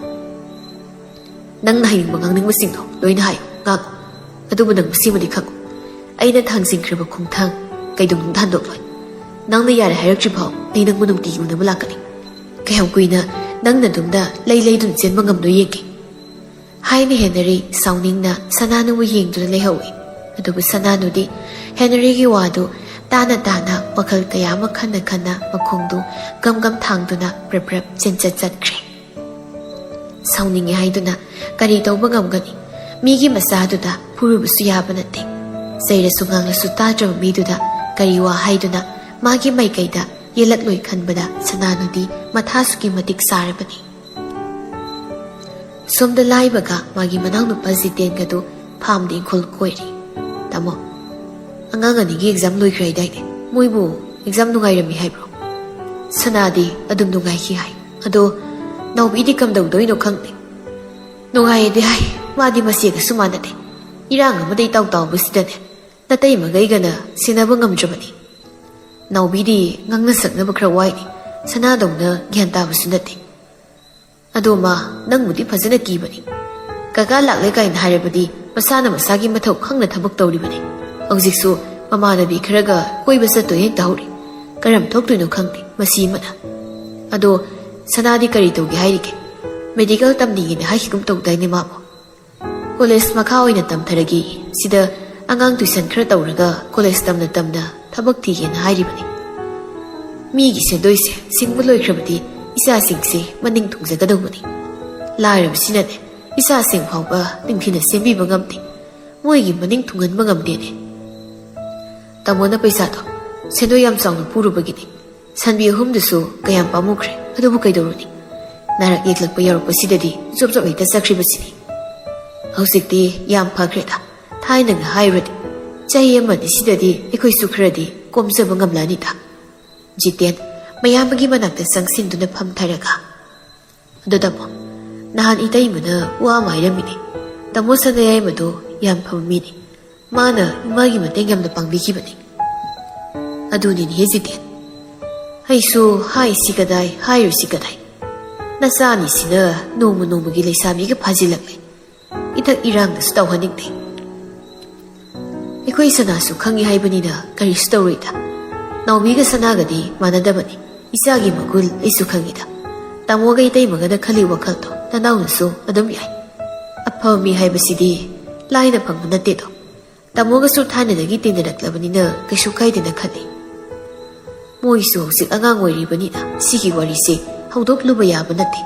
"ꯅꯪꯅ ꯍꯥꯏꯅꯤꯡꯕ ꯉꯥꯡꯅꯤꯡꯕꯁꯤꯡꯗꯣ ꯂꯣꯏꯅ ꯍꯥꯏꯌꯨ, ꯉꯥꯡꯉꯨ꯫ ꯑꯗꯨꯕꯨ ꯅꯪ ꯃꯁꯤꯃꯗꯤ ꯈꯪꯉꯨ, ꯑꯩꯅ ꯊꯥꯡꯖꯤꯟꯈ꯭ꯔꯕ ꯈꯣꯡꯊꯥꯡ ꯀꯩꯗꯧꯅꯨꯡꯗ ꯍꯟꯗꯣꯛꯂꯣꯏ꯫ ꯅꯪꯅ ꯌꯥꯔꯦ ꯍꯥꯏꯔꯛꯇ꯭ꯔꯤꯐꯥꯎ ꯑꯩ ꯅꯪꯕꯨ ꯅꯨꯡꯇꯤꯒꯤ ꯎꯅꯕ ꯂꯥꯛꯀꯅꯤ꯫ ꯀꯌꯥꯝ ꯀꯨꯏꯅ ꯅꯪꯅ ꯑꯗꯨꯝꯅ ꯂꯩ ꯂꯩꯗꯨꯅ ꯆꯦꯟꯕ ꯉꯝꯗꯣꯏ ꯌꯦꯡꯒꯦ," ꯍꯥꯏꯅ ꯍꯦꯅꯔꯤ ꯁꯥꯎꯅꯤꯡꯅ ꯁꯅꯥꯅꯨꯕꯨ ꯌꯦꯡꯗꯨꯅ ꯂꯩꯍꯧꯏ꯫ ꯑꯗꯨꯕꯨ ꯁꯅꯥꯅꯨꯗꯤ ꯍꯦꯅꯔꯤꯒꯤ ꯋꯥꯗꯨ ꯇꯥꯅ ꯇꯥꯅ ꯋꯥꯈꯜ ꯀꯌꯥ ꯑꯃ ꯈꯟꯅ ꯈꯟꯅ ꯃꯈꯣꯡꯗꯨ ꯒꯝ ꯒꯝ ꯊꯥꯡꯗꯨꯅ ꯄ꯭ꯔꯞ ꯄ꯭ꯔꯞ ꯆꯦꯟꯆꯠ ꯆꯠꯈ꯭ꯔꯦ꯫ ꯁꯥꯎꯅꯤꯡꯉꯦ ꯍꯥꯏꯗꯨꯅ ꯀꯔꯤ ꯇꯧꯕ ꯉꯝꯒꯅꯤ? ꯃꯤꯒꯤ ꯃꯆꯥꯗꯨꯗ ꯐꯨꯔꯨꯕꯁꯨ ꯌꯥꯕ ꯅꯠꯇꯦ꯫ ꯆꯩꯔꯁꯨ ꯉꯥꯡꯂꯁꯨ ꯇꯥꯗ꯭ꯔꯕ ꯃꯤꯗꯨꯗ ꯀꯔꯤ ꯋꯥ ꯍꯥꯏꯗꯨꯅ ꯃꯥꯒꯤ ꯃꯥꯏꯀꯩꯗ ꯌꯦꯜꯂꯛꯂꯣꯏ ꯈꯟꯕꯗ ꯁꯅꯥꯅꯨꯗꯤ ꯃꯊꯥꯁꯨꯀꯤ ꯃꯇꯤꯛ ꯆꯥꯔꯕꯅꯤ꯫ ꯁꯣꯝꯗ ꯂꯥꯏꯕꯒ ꯃꯥꯒꯤ ꯃꯅꯥꯎꯅꯨꯄꯥ ꯖꯤꯇꯦꯟꯒꯗꯨ ꯐꯥꯝꯗ ꯏꯪꯈꯣꯜ ꯀꯣꯏꯔꯤ꯫ "ꯇꯥꯃꯣ, ꯑꯉꯥꯡ ꯑꯅꯤꯒꯤ ꯑꯦꯛꯖꯥꯝ ꯂꯣꯏꯈ꯭ꯔꯦ ꯍꯥꯏꯗꯥꯏꯅꯦ? ꯃꯣꯏꯕꯨ ꯑꯦꯛꯖꯥꯝ ꯅꯨꯡꯉꯥꯏꯔꯝꯃꯤ ꯍꯥꯏꯕ꯭ꯔꯣ?" "ꯁꯅꯥꯗꯤ ꯑꯗꯨꯝ ꯅꯨꯡꯉꯥꯏꯈꯤ ꯍꯥꯏ꯫ ꯑꯗꯣ ꯅꯥꯎꯕꯤꯗꯤ ꯀꯝꯗꯧꯗꯣꯏꯅꯣ ꯈꯪꯗꯦ꯫ ꯅꯨꯡꯉꯥꯏꯌꯦꯗꯤ ꯍꯥꯏ꯫ ꯃꯥꯗꯤ ꯃꯆꯦꯒꯁꯨ ꯃꯥꯟꯅꯗꯦ꯫ ꯏꯔꯥꯡ ꯑꯃꯗ ꯏꯇꯥꯎ ꯇꯥꯎꯕꯁꯤꯗꯅꯦ ꯅꯇꯩꯃꯒ ꯑꯩꯒꯅ ꯁꯦꯟꯅꯕ ꯉꯝꯗ꯭ꯔꯕꯅꯤ꯫ ꯅꯥꯎꯕꯤꯗꯤ ꯉꯥꯡꯅ ꯁꯛꯅꯕ ꯈꯔ ꯋꯥꯏꯅꯤ꯫ ꯁꯅꯥꯗꯧꯅ ꯒ꯭ꯌꯥꯟ ꯇꯥꯕꯁꯨ ꯅꯠꯇꯦ꯫ ꯑꯗꯣ ꯃꯥ ꯅꯪꯕꯨꯗꯤ ꯐꯖꯅ ꯀꯤꯕꯅꯤ꯫ ꯀꯀꯥ ꯂꯥꯛꯂꯦ ꯀꯥꯏꯅ ꯍꯥꯏꯔꯕꯗꯤ ꯃꯁꯥꯅ ꯃꯁꯥꯒꯤ ꯃꯊꯧ ꯈꯪꯅ ꯊꯕꯛ ꯇꯧꯔꯤꯕꯅꯤ꯫ ꯍꯧꯖꯤꯛꯁꯨ ꯃꯃꯥꯟꯅꯕꯤ ꯈꯔꯒ ꯀꯣꯏꯕ ꯆꯠꯇꯣꯏꯅ ꯇꯧꯍꯧꯔꯤ꯫ ꯀꯔꯝ ꯊꯣꯛꯇꯣꯏꯅꯣ ꯈꯪꯗꯦ ꯃꯁꯤ ꯑꯃꯅ꯫ ꯑꯗꯣ ꯁꯅꯥꯗꯤ ꯀꯔꯤ ꯇꯧꯒꯦ ꯍꯥꯏꯔꯤꯒꯦ? ꯃꯦꯗꯤꯀꯦꯜ ꯇꯝꯅꯤꯡꯉꯦꯅ ꯍꯥꯏꯈꯤꯒꯨꯝ ꯇꯧꯗꯥꯏꯅꯦ ꯃꯥꯕꯨ?" "ꯀꯣꯂꯦꯖ ꯃꯈꯥ ꯑꯣꯏꯅ ꯇꯝꯊꯔꯒꯦ꯫ ꯁꯤꯗ ꯑꯉꯥꯡ ꯇꯨꯏꯁꯟ ꯈꯔ ꯇꯧꯔꯒ ꯀꯣꯂꯦꯖ ꯇꯝꯅ ꯇꯝꯅ ꯊꯕꯛ ꯊꯤꯒꯦꯅ ꯍꯥꯏꯔꯤꯕꯅꯤ꯫ ꯃꯤꯒꯤ ꯁꯦꯟꯗꯣꯏꯁꯦ ꯁꯤꯡꯕ ꯂꯣꯏꯈ꯭ꯔꯕꯗꯤ ꯏꯆꯥꯁꯤꯡꯁꯦ ꯃꯅꯤꯡ ꯊꯨꯡꯖꯒꯗꯧꯕꯅꯤ꯫ ꯂꯥꯏꯔꯕꯁꯤꯅꯅꯦ ꯏꯆꯥꯁꯤꯡ ꯐꯥꯎꯕ ꯅꯤꯡꯊꯤꯅ ꯁꯦꯝꯕꯤꯕ ꯉꯝꯗꯦ꯫ ꯃꯣꯏꯒꯤ ꯃꯅꯤꯡ ꯊꯨꯡꯍꯟꯕ ꯉꯝꯗꯦꯅꯦ꯫ ꯇꯥꯃꯣꯅ ꯄꯩꯁꯥꯗꯣ ꯁꯦꯟꯗꯣꯏ ꯌꯥꯝ ꯆꯥꯎꯅ ꯄꯨꯔꯨꯕꯒꯤꯅꯤ꯫ ꯁꯟꯕꯤ ꯑꯍꯨꯝꯗꯨꯁꯨ ꯀꯌꯥꯝ ꯄꯥꯝꯃꯨꯈ꯭ꯔꯦ꯫ ꯑꯗꯨꯕꯨ ꯀꯩꯗꯧꯔꯨꯅꯤ? ꯅꯥꯔꯛ ꯌꯦꯛꯂꯛꯄ ꯌꯥꯎꯔꯛꯄꯁꯤꯗꯗꯤ ꯖꯣꯞ ꯖꯣꯞ ꯍꯦꯛꯇ ꯆꯠꯈ꯭ꯔꯤꯕꯁꯤꯅꯤ꯫ ꯍꯧꯖꯤꯛꯇꯤ ꯌꯥꯝ ꯐꯈ꯭ꯔꯦꯗ꯫ ꯊꯥꯏꯅꯒ ꯍꯥꯏꯔꯨꯔꯗꯤ ꯆꯍꯤ ꯑꯃꯅꯤ ꯁꯤꯗꯗꯤ ꯑꯩꯈꯣꯏꯁꯨ ꯈꯔꯗꯤ ꯀꯣꯝꯖꯕ ꯉꯝꯂꯅꯤꯗ꯫ ꯖꯤꯇꯦꯟ ꯃꯌꯥꯝꯕꯒꯤ ꯃꯅꯥꯛꯇ ꯆꯪꯁꯤꯟꯗꯨꯅ ꯐꯝꯊꯔꯒ, "ꯑꯗꯣ ꯇꯥꯃꯣ, ꯅꯍꯥꯟ ꯏꯇꯩꯃꯅ ꯋꯥ ꯑꯃ ꯍꯥꯏꯔꯝꯃꯤꯅꯦ꯫ ꯇꯥꯃꯣ ꯁꯅꯥꯌꯥꯏꯃꯗꯣ ꯌꯥꯝ ꯐꯕ ꯃꯤꯅꯤ꯫ ꯃꯥꯅ ꯏꯃꯥꯒꯤ ꯃꯇꯦꯡ ꯌꯥꯝꯅ ꯄꯥꯡꯕꯤꯈꯤꯕꯅꯤ꯫" "ꯑꯗꯨꯅꯤꯅꯦ ꯖꯤꯇꯦꯟ꯫ ꯑꯩꯁꯨ ꯍꯥꯏꯁꯤ ꯀꯗꯥꯏ, ꯍꯥꯏꯔꯨꯁꯤ ꯀꯗꯥꯏ꯫ ꯅꯆꯥ ꯑꯅꯤꯁꯤꯅ ꯅꯣꯡꯃ ꯅꯣꯡꯃꯒꯤ ꯂꯩꯁꯥꯕꯤꯒ ꯐꯥꯖꯤꯜꯂꯛꯂꯦ꯫ ꯏꯊꯛ ꯏꯔꯥꯡꯗꯁꯨ ꯇꯧꯍꯟꯅꯤꯡꯗꯦ꯫" "ꯑꯩꯈꯣꯏ ꯁꯅꯥꯁꯨ ꯈꯪꯉꯤ ꯍꯥꯏꯕꯅꯤꯅ ꯀꯔꯤꯁꯨ ꯇꯧꯔꯣꯏꯗ꯫ ꯅꯥꯎꯕꯤꯒ ꯁꯅꯥꯒꯗꯤ ꯃꯥꯟꯅꯗꯕꯅꯤ꯫ ꯏꯆꯥꯒꯤ ꯃꯒꯨꯟ ꯑꯩꯁꯨ ꯈꯪꯉꯤꯗ꯫ ꯇꯥꯃꯣꯒ ꯏꯇꯩꯃꯒꯅ ꯈꯜꯂꯤ ꯋꯥꯈꯜꯗꯣ ꯅꯅꯥꯎꯅꯁꯨ ꯑꯗꯨꯝ ꯌꯥꯏ꯫ ꯑꯐꯕ ꯃꯤ ꯍꯥꯏꯕꯁꯤꯗꯤ ꯂꯥꯏꯅ ꯐꯪꯕ ꯅꯠꯇꯦꯗꯣ꯫ ꯇꯥꯃꯣꯒꯁꯨ ꯊꯥꯏꯅꯗꯒꯤ ꯇꯤꯟꯅꯔꯛꯂꯕꯅꯤꯅ ꯀꯩꯁꯨ ꯀꯥꯏꯗꯦꯅ ꯈꯜꯂꯤ꯫ ꯃꯣꯏꯁꯨ ꯍꯧꯖꯤꯛ ꯑꯉꯥꯡ ꯑꯣꯏꯔꯤꯕꯅꯤꯅ ꯁꯤꯒꯤ ꯋꯥꯔꯤꯁꯦ ꯍꯧꯗꯣꯛꯂꯨꯕ ꯌꯥꯕ ꯅꯠꯇꯦ꯫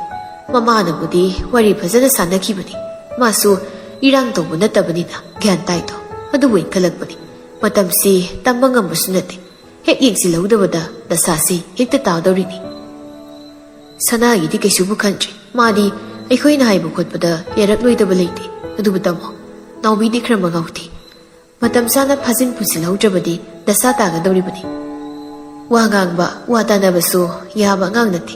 ꯃꯃꯥꯅꯕꯨꯗꯤ ꯋꯥꯔꯤ ꯐꯖꯅ ꯁꯥꯟꯅꯈꯤꯕꯅꯤ꯫ ꯃꯥꯁꯨ ꯏꯔꯥꯡ ꯇꯧꯕ ꯅꯠꯇꯕꯅꯤꯅ ꯒ꯭ꯌꯥꯟ ꯇꯥꯏꯗꯣ꯫ ꯑꯗꯨꯕꯨ ꯏꯟꯈꯠꯂꯛꯄꯅꯤ꯫ ꯃꯇꯝꯁꯤ ꯇꯝꯕ ꯉꯝꯕꯁꯨ ꯅꯠꯇꯦ꯫ ꯍꯦꯛ ꯌꯦꯡꯁꯤꯜꯍꯧꯗꯕꯗ ꯗꯁꯥꯁꯤ ꯍꯦꯛꯇ ꯇꯥꯗꯧꯔꯤꯅꯤ꯫ ꯁꯅꯥꯒꯤꯗꯤ ꯀꯩꯁꯨꯕꯨ ꯈꯟꯗ꯭ꯔꯦ꯫ ꯃꯥꯗꯤ ꯑꯩꯈꯣꯏꯅ ꯍꯥꯏꯕ ꯈꯣꯠꯄꯗ ꯌꯥꯔꯛꯂꯣꯏꯗꯕ ꯂꯩꯇꯦ꯫ ꯑꯗꯨꯕꯨ ꯇꯥꯃꯣ, ꯅꯥꯎꯕꯤꯗꯤ ꯈꯔ ꯃꯉꯥꯎ ꯊꯤ꯫ ꯃꯇꯝ ꯆꯥꯅ ꯐꯥꯖꯤꯟ ꯄꯨꯁꯤꯜꯍꯧꯗ꯭ꯔꯕꯗꯤ ꯗꯁꯥ ꯇꯥꯒꯗꯧꯔꯤꯕꯅꯤ꯫ ꯋꯥ ꯉꯥꯡꯕ, ꯋꯥ ꯇꯥꯅꯕꯁꯨ ꯌꯥꯕ ꯑꯉꯥꯡ ꯅꯠꯇꯦ꯫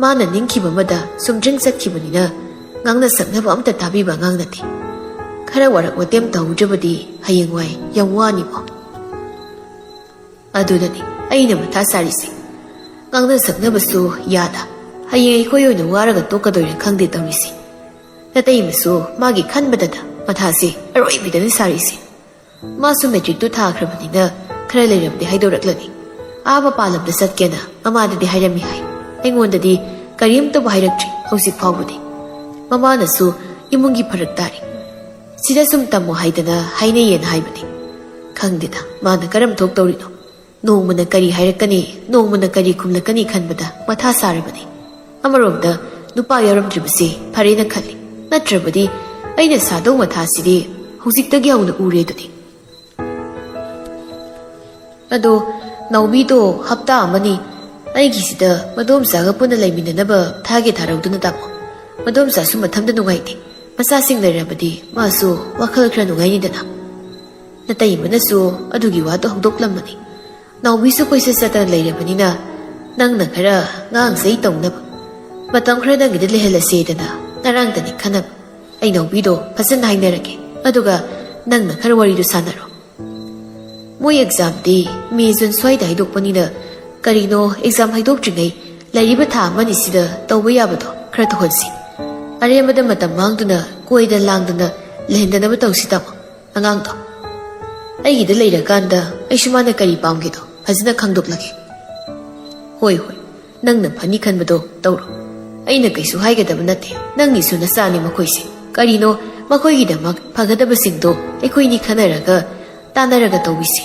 ꯃꯥꯅ ꯅꯤꯡꯈꯤꯕ ꯑꯃꯗ ꯁꯨꯝꯗ꯭ꯔꯤꯡ ꯆꯠꯈꯤꯕꯅꯤꯅ ꯉꯥꯡꯅ ꯁꯛꯅꯕ ꯑꯝꯇ ꯇꯥꯕꯤꯕ ꯑꯉꯥꯡ ꯅꯠꯇꯦ꯫ ꯈꯔ ꯋꯥꯔꯛ ꯋꯥꯇꯦꯝ ꯇꯧꯍꯧꯗ꯭ꯔꯕꯗꯤ ꯍꯌꯦꯡꯋꯥꯏ ꯌꯥꯝ ꯋꯥꯅꯤꯀꯣ꯫ ꯑꯗꯨꯅꯅꯤ ꯑꯩꯅ ꯃꯊꯥ ꯁꯥꯔꯤꯁꯦ꯫ ꯉꯥꯡꯅ ꯁꯛꯅꯕꯁꯨ ꯌꯥꯗ꯫ ꯍꯌꯦꯡ ꯑꯩꯈꯣꯏ ꯑꯣꯏꯅ ꯋꯥꯔꯒ ꯇꯣꯛꯀꯗꯣꯏꯔꯥ ꯈꯪꯗꯦ ꯇꯧꯔꯤꯁꯦ꯫ ꯅꯇꯩꯃꯁꯨ ꯃꯥꯒꯤ ꯈꯟꯕꯗꯗ ꯃꯊꯥꯁꯦ ꯑꯔꯣꯏꯕꯤꯗꯅꯤ ꯁꯥꯔꯤꯁꯦ꯫ ꯃꯥꯁꯨ ꯃꯦꯇ꯭ꯔꯤꯛꯇꯨ ꯊꯥꯈ꯭ꯔꯕꯅꯤꯅ ꯈꯔ ꯂꯩꯔꯕꯗꯤ ꯍꯥꯏꯗꯣꯔꯛꯂꯅꯤ꯫ ꯑꯥ ꯃꯄꯥꯟ ꯂꯝꯗ ꯆꯠꯀꯦꯅ ꯃꯃꯥꯗꯗꯤ ꯍꯥꯏꯔꯝꯃꯤ ꯍꯥꯏ꯫ ꯑꯩꯉꯣꯟꯗꯗꯤ ꯀꯔꯤꯝꯇꯕꯨ ꯍꯥꯏꯔꯛꯇ꯭ꯔꯤ ꯍꯧꯖꯤꯛ ꯐꯥꯎꯕꯗꯤ꯫ ꯃꯃꯥꯅꯁꯨ ꯏꯃꯨꯡꯒꯤ ꯐꯔꯛ ꯇꯥꯔꯤ꯫ ꯁꯤꯗ ꯁꯨꯝ ꯇꯝꯃꯣ ꯍꯥꯏꯗꯅ ꯍꯥꯏꯅꯩꯌꯦꯅ ꯍꯥꯏꯕꯅꯤ꯫ ꯈꯪꯗꯦꯗ ꯃꯥꯅ ꯀꯔꯝ ꯊꯣꯛꯇꯧꯔꯤꯅꯣ꯫ ꯅꯣꯡꯃꯅ ꯀꯔꯤ ꯍꯥꯏꯔꯛꯀꯅꯤ, ꯅꯣꯡꯃꯅ ꯀꯔꯤ ꯈꯨꯝꯂꯛꯀꯅꯤ ꯈꯟꯕꯗ ꯃꯊꯥ ꯁꯥꯔꯕꯅꯤ꯫ ꯑꯃꯔꯣꯝꯗ ꯅꯨꯄꯥ ꯌꯥꯎꯔꯝꯗ꯭ꯔꯤꯕꯁꯤ ꯐꯔꯦꯅ ꯈꯜꯂꯤ꯫ ꯅꯠꯇ꯭ꯔꯕꯗꯤ ꯑꯩꯅ ꯁꯥꯗꯧ ꯃꯊꯥꯁꯤꯗꯤ ꯍꯧꯖꯤꯛꯇꯒꯤ ꯍꯧꯅ ꯎꯔꯦ ꯑꯗꯨꯅꯤ꯫ ꯑꯗꯣ ꯅꯥꯎꯕꯤꯗꯣ ꯍꯞꯇꯥ ꯑꯃꯅꯤ ꯑꯩꯒꯤꯁꯤꯗ ꯃꯗꯣꯝꯆꯥꯒ ꯄꯨꯟꯅ ꯂꯩꯃꯤꯟꯅꯅꯕ ꯊꯥꯒꯦ ꯊꯥꯔꯧꯗꯨꯅ ꯇꯥꯃꯣ꯫ ꯃꯗꯣꯝꯆꯥꯁꯨ ꯃꯊꯟꯇ ꯅꯨꯡꯉꯥꯏꯇꯦ꯫ ꯃꯆꯥꯁꯤꯡ ꯂꯩꯔꯕꯗꯤ ꯃꯥꯁꯨ ꯋꯥꯈꯜ ꯈꯔ ꯅꯨꯡꯉꯥꯏꯅꯤꯗꯅ꯫ ꯅꯇꯩꯃꯅꯁꯨ ꯑꯗꯨꯒꯤ ꯋꯥꯗꯣ ꯍꯧꯗꯣꯛꯂꯝꯕꯅꯤ꯫ ꯅꯥꯎꯕꯤꯁꯨ ꯀꯣꯏꯆꯠ ꯆꯠꯇꯅ ꯂꯩꯔꯕꯅꯤꯅ ꯅꯪꯅ ꯈꯔ ꯉꯥꯡꯖꯩ ꯇꯧꯅꯕ꯫ ꯃꯇꯝ ꯈꯔ ꯅꯪꯒꯤꯗ ꯂꯩꯍꯜꯂꯁꯦꯗꯅ ꯉꯔꯥꯡꯗꯅꯤ ꯈꯟꯅꯕ꯫ ꯑꯩ ꯅꯥꯎꯕꯤꯗꯣ ꯐꯖꯅ ꯍꯥꯏꯅꯔꯒꯦ꯫ ꯑꯗꯨꯒ ꯅꯪꯅ ꯈꯔ ꯋꯥꯔꯤꯗꯣ ꯁꯥꯟꯅꯔꯣ꯫ ꯃꯣꯏ ꯑꯦꯛꯖꯥꯝꯗꯤ ꯃꯦ ꯖꯨꯟ ꯁ꯭ꯋꯥꯏꯗ ꯍꯥꯏꯗꯣꯛꯄꯅꯤꯅ ꯀꯔꯤꯅꯣ ꯑꯦꯛꯖꯥꯝ ꯍꯥꯏꯗꯣꯛꯇ꯭ꯔꯤꯉꯩ ꯂꯩꯔꯤꯕ ꯊꯥ ꯑꯃꯅꯤꯁꯤꯗ ꯇꯧꯕ ꯌꯥꯕꯗꯣ ꯈꯔ ꯇꯧꯍꯟꯁꯤ꯫ ꯑꯔꯦꯝꯕꯗ ꯃꯇꯝ ꯃꯥꯡꯗꯨꯅ ꯀꯣꯏꯗ ꯂꯥꯡꯗꯅ ꯂꯩꯍꯟꯗꯅꯕ ꯇꯧꯁꯤ ꯇꯥꯃꯣ꯫ ꯑꯉꯥꯡꯗꯣ ꯑꯩꯒꯤꯗ ꯂꯩꯔꯀꯥꯟꯗ ꯑꯩꯁꯨ ꯃꯥꯅ ꯀꯔꯤ ꯄꯥꯝꯒꯦꯗꯣ ꯐꯖꯅ ꯈꯪꯗꯣꯛꯂꯒꯦ꯫ ꯍꯣꯏ ꯍꯣꯏ, ꯅꯪꯅ ꯐꯅꯤ ꯈꯟꯕꯗꯣ ꯇꯧꯔꯣ꯫ ꯑꯩꯅ ꯀꯩꯁꯨ ꯍꯥꯏꯒꯗꯕ ꯅꯠꯇꯦ꯫ ꯅꯪꯒꯤꯁꯨ ꯅꯆꯥꯅꯤ ꯃꯈꯣꯏꯁꯦ꯫ ꯀꯔꯤꯅꯣ, ꯃꯈꯣꯏꯒꯤꯗꯃꯛ ꯐꯒꯗꯕꯁꯤꯡꯗꯣ ꯑꯩꯈꯣꯏꯅꯤ ꯈꯟꯅꯔꯒ ꯇꯥꯟꯅꯔꯒ ꯇꯧꯕꯤꯁꯤ꯫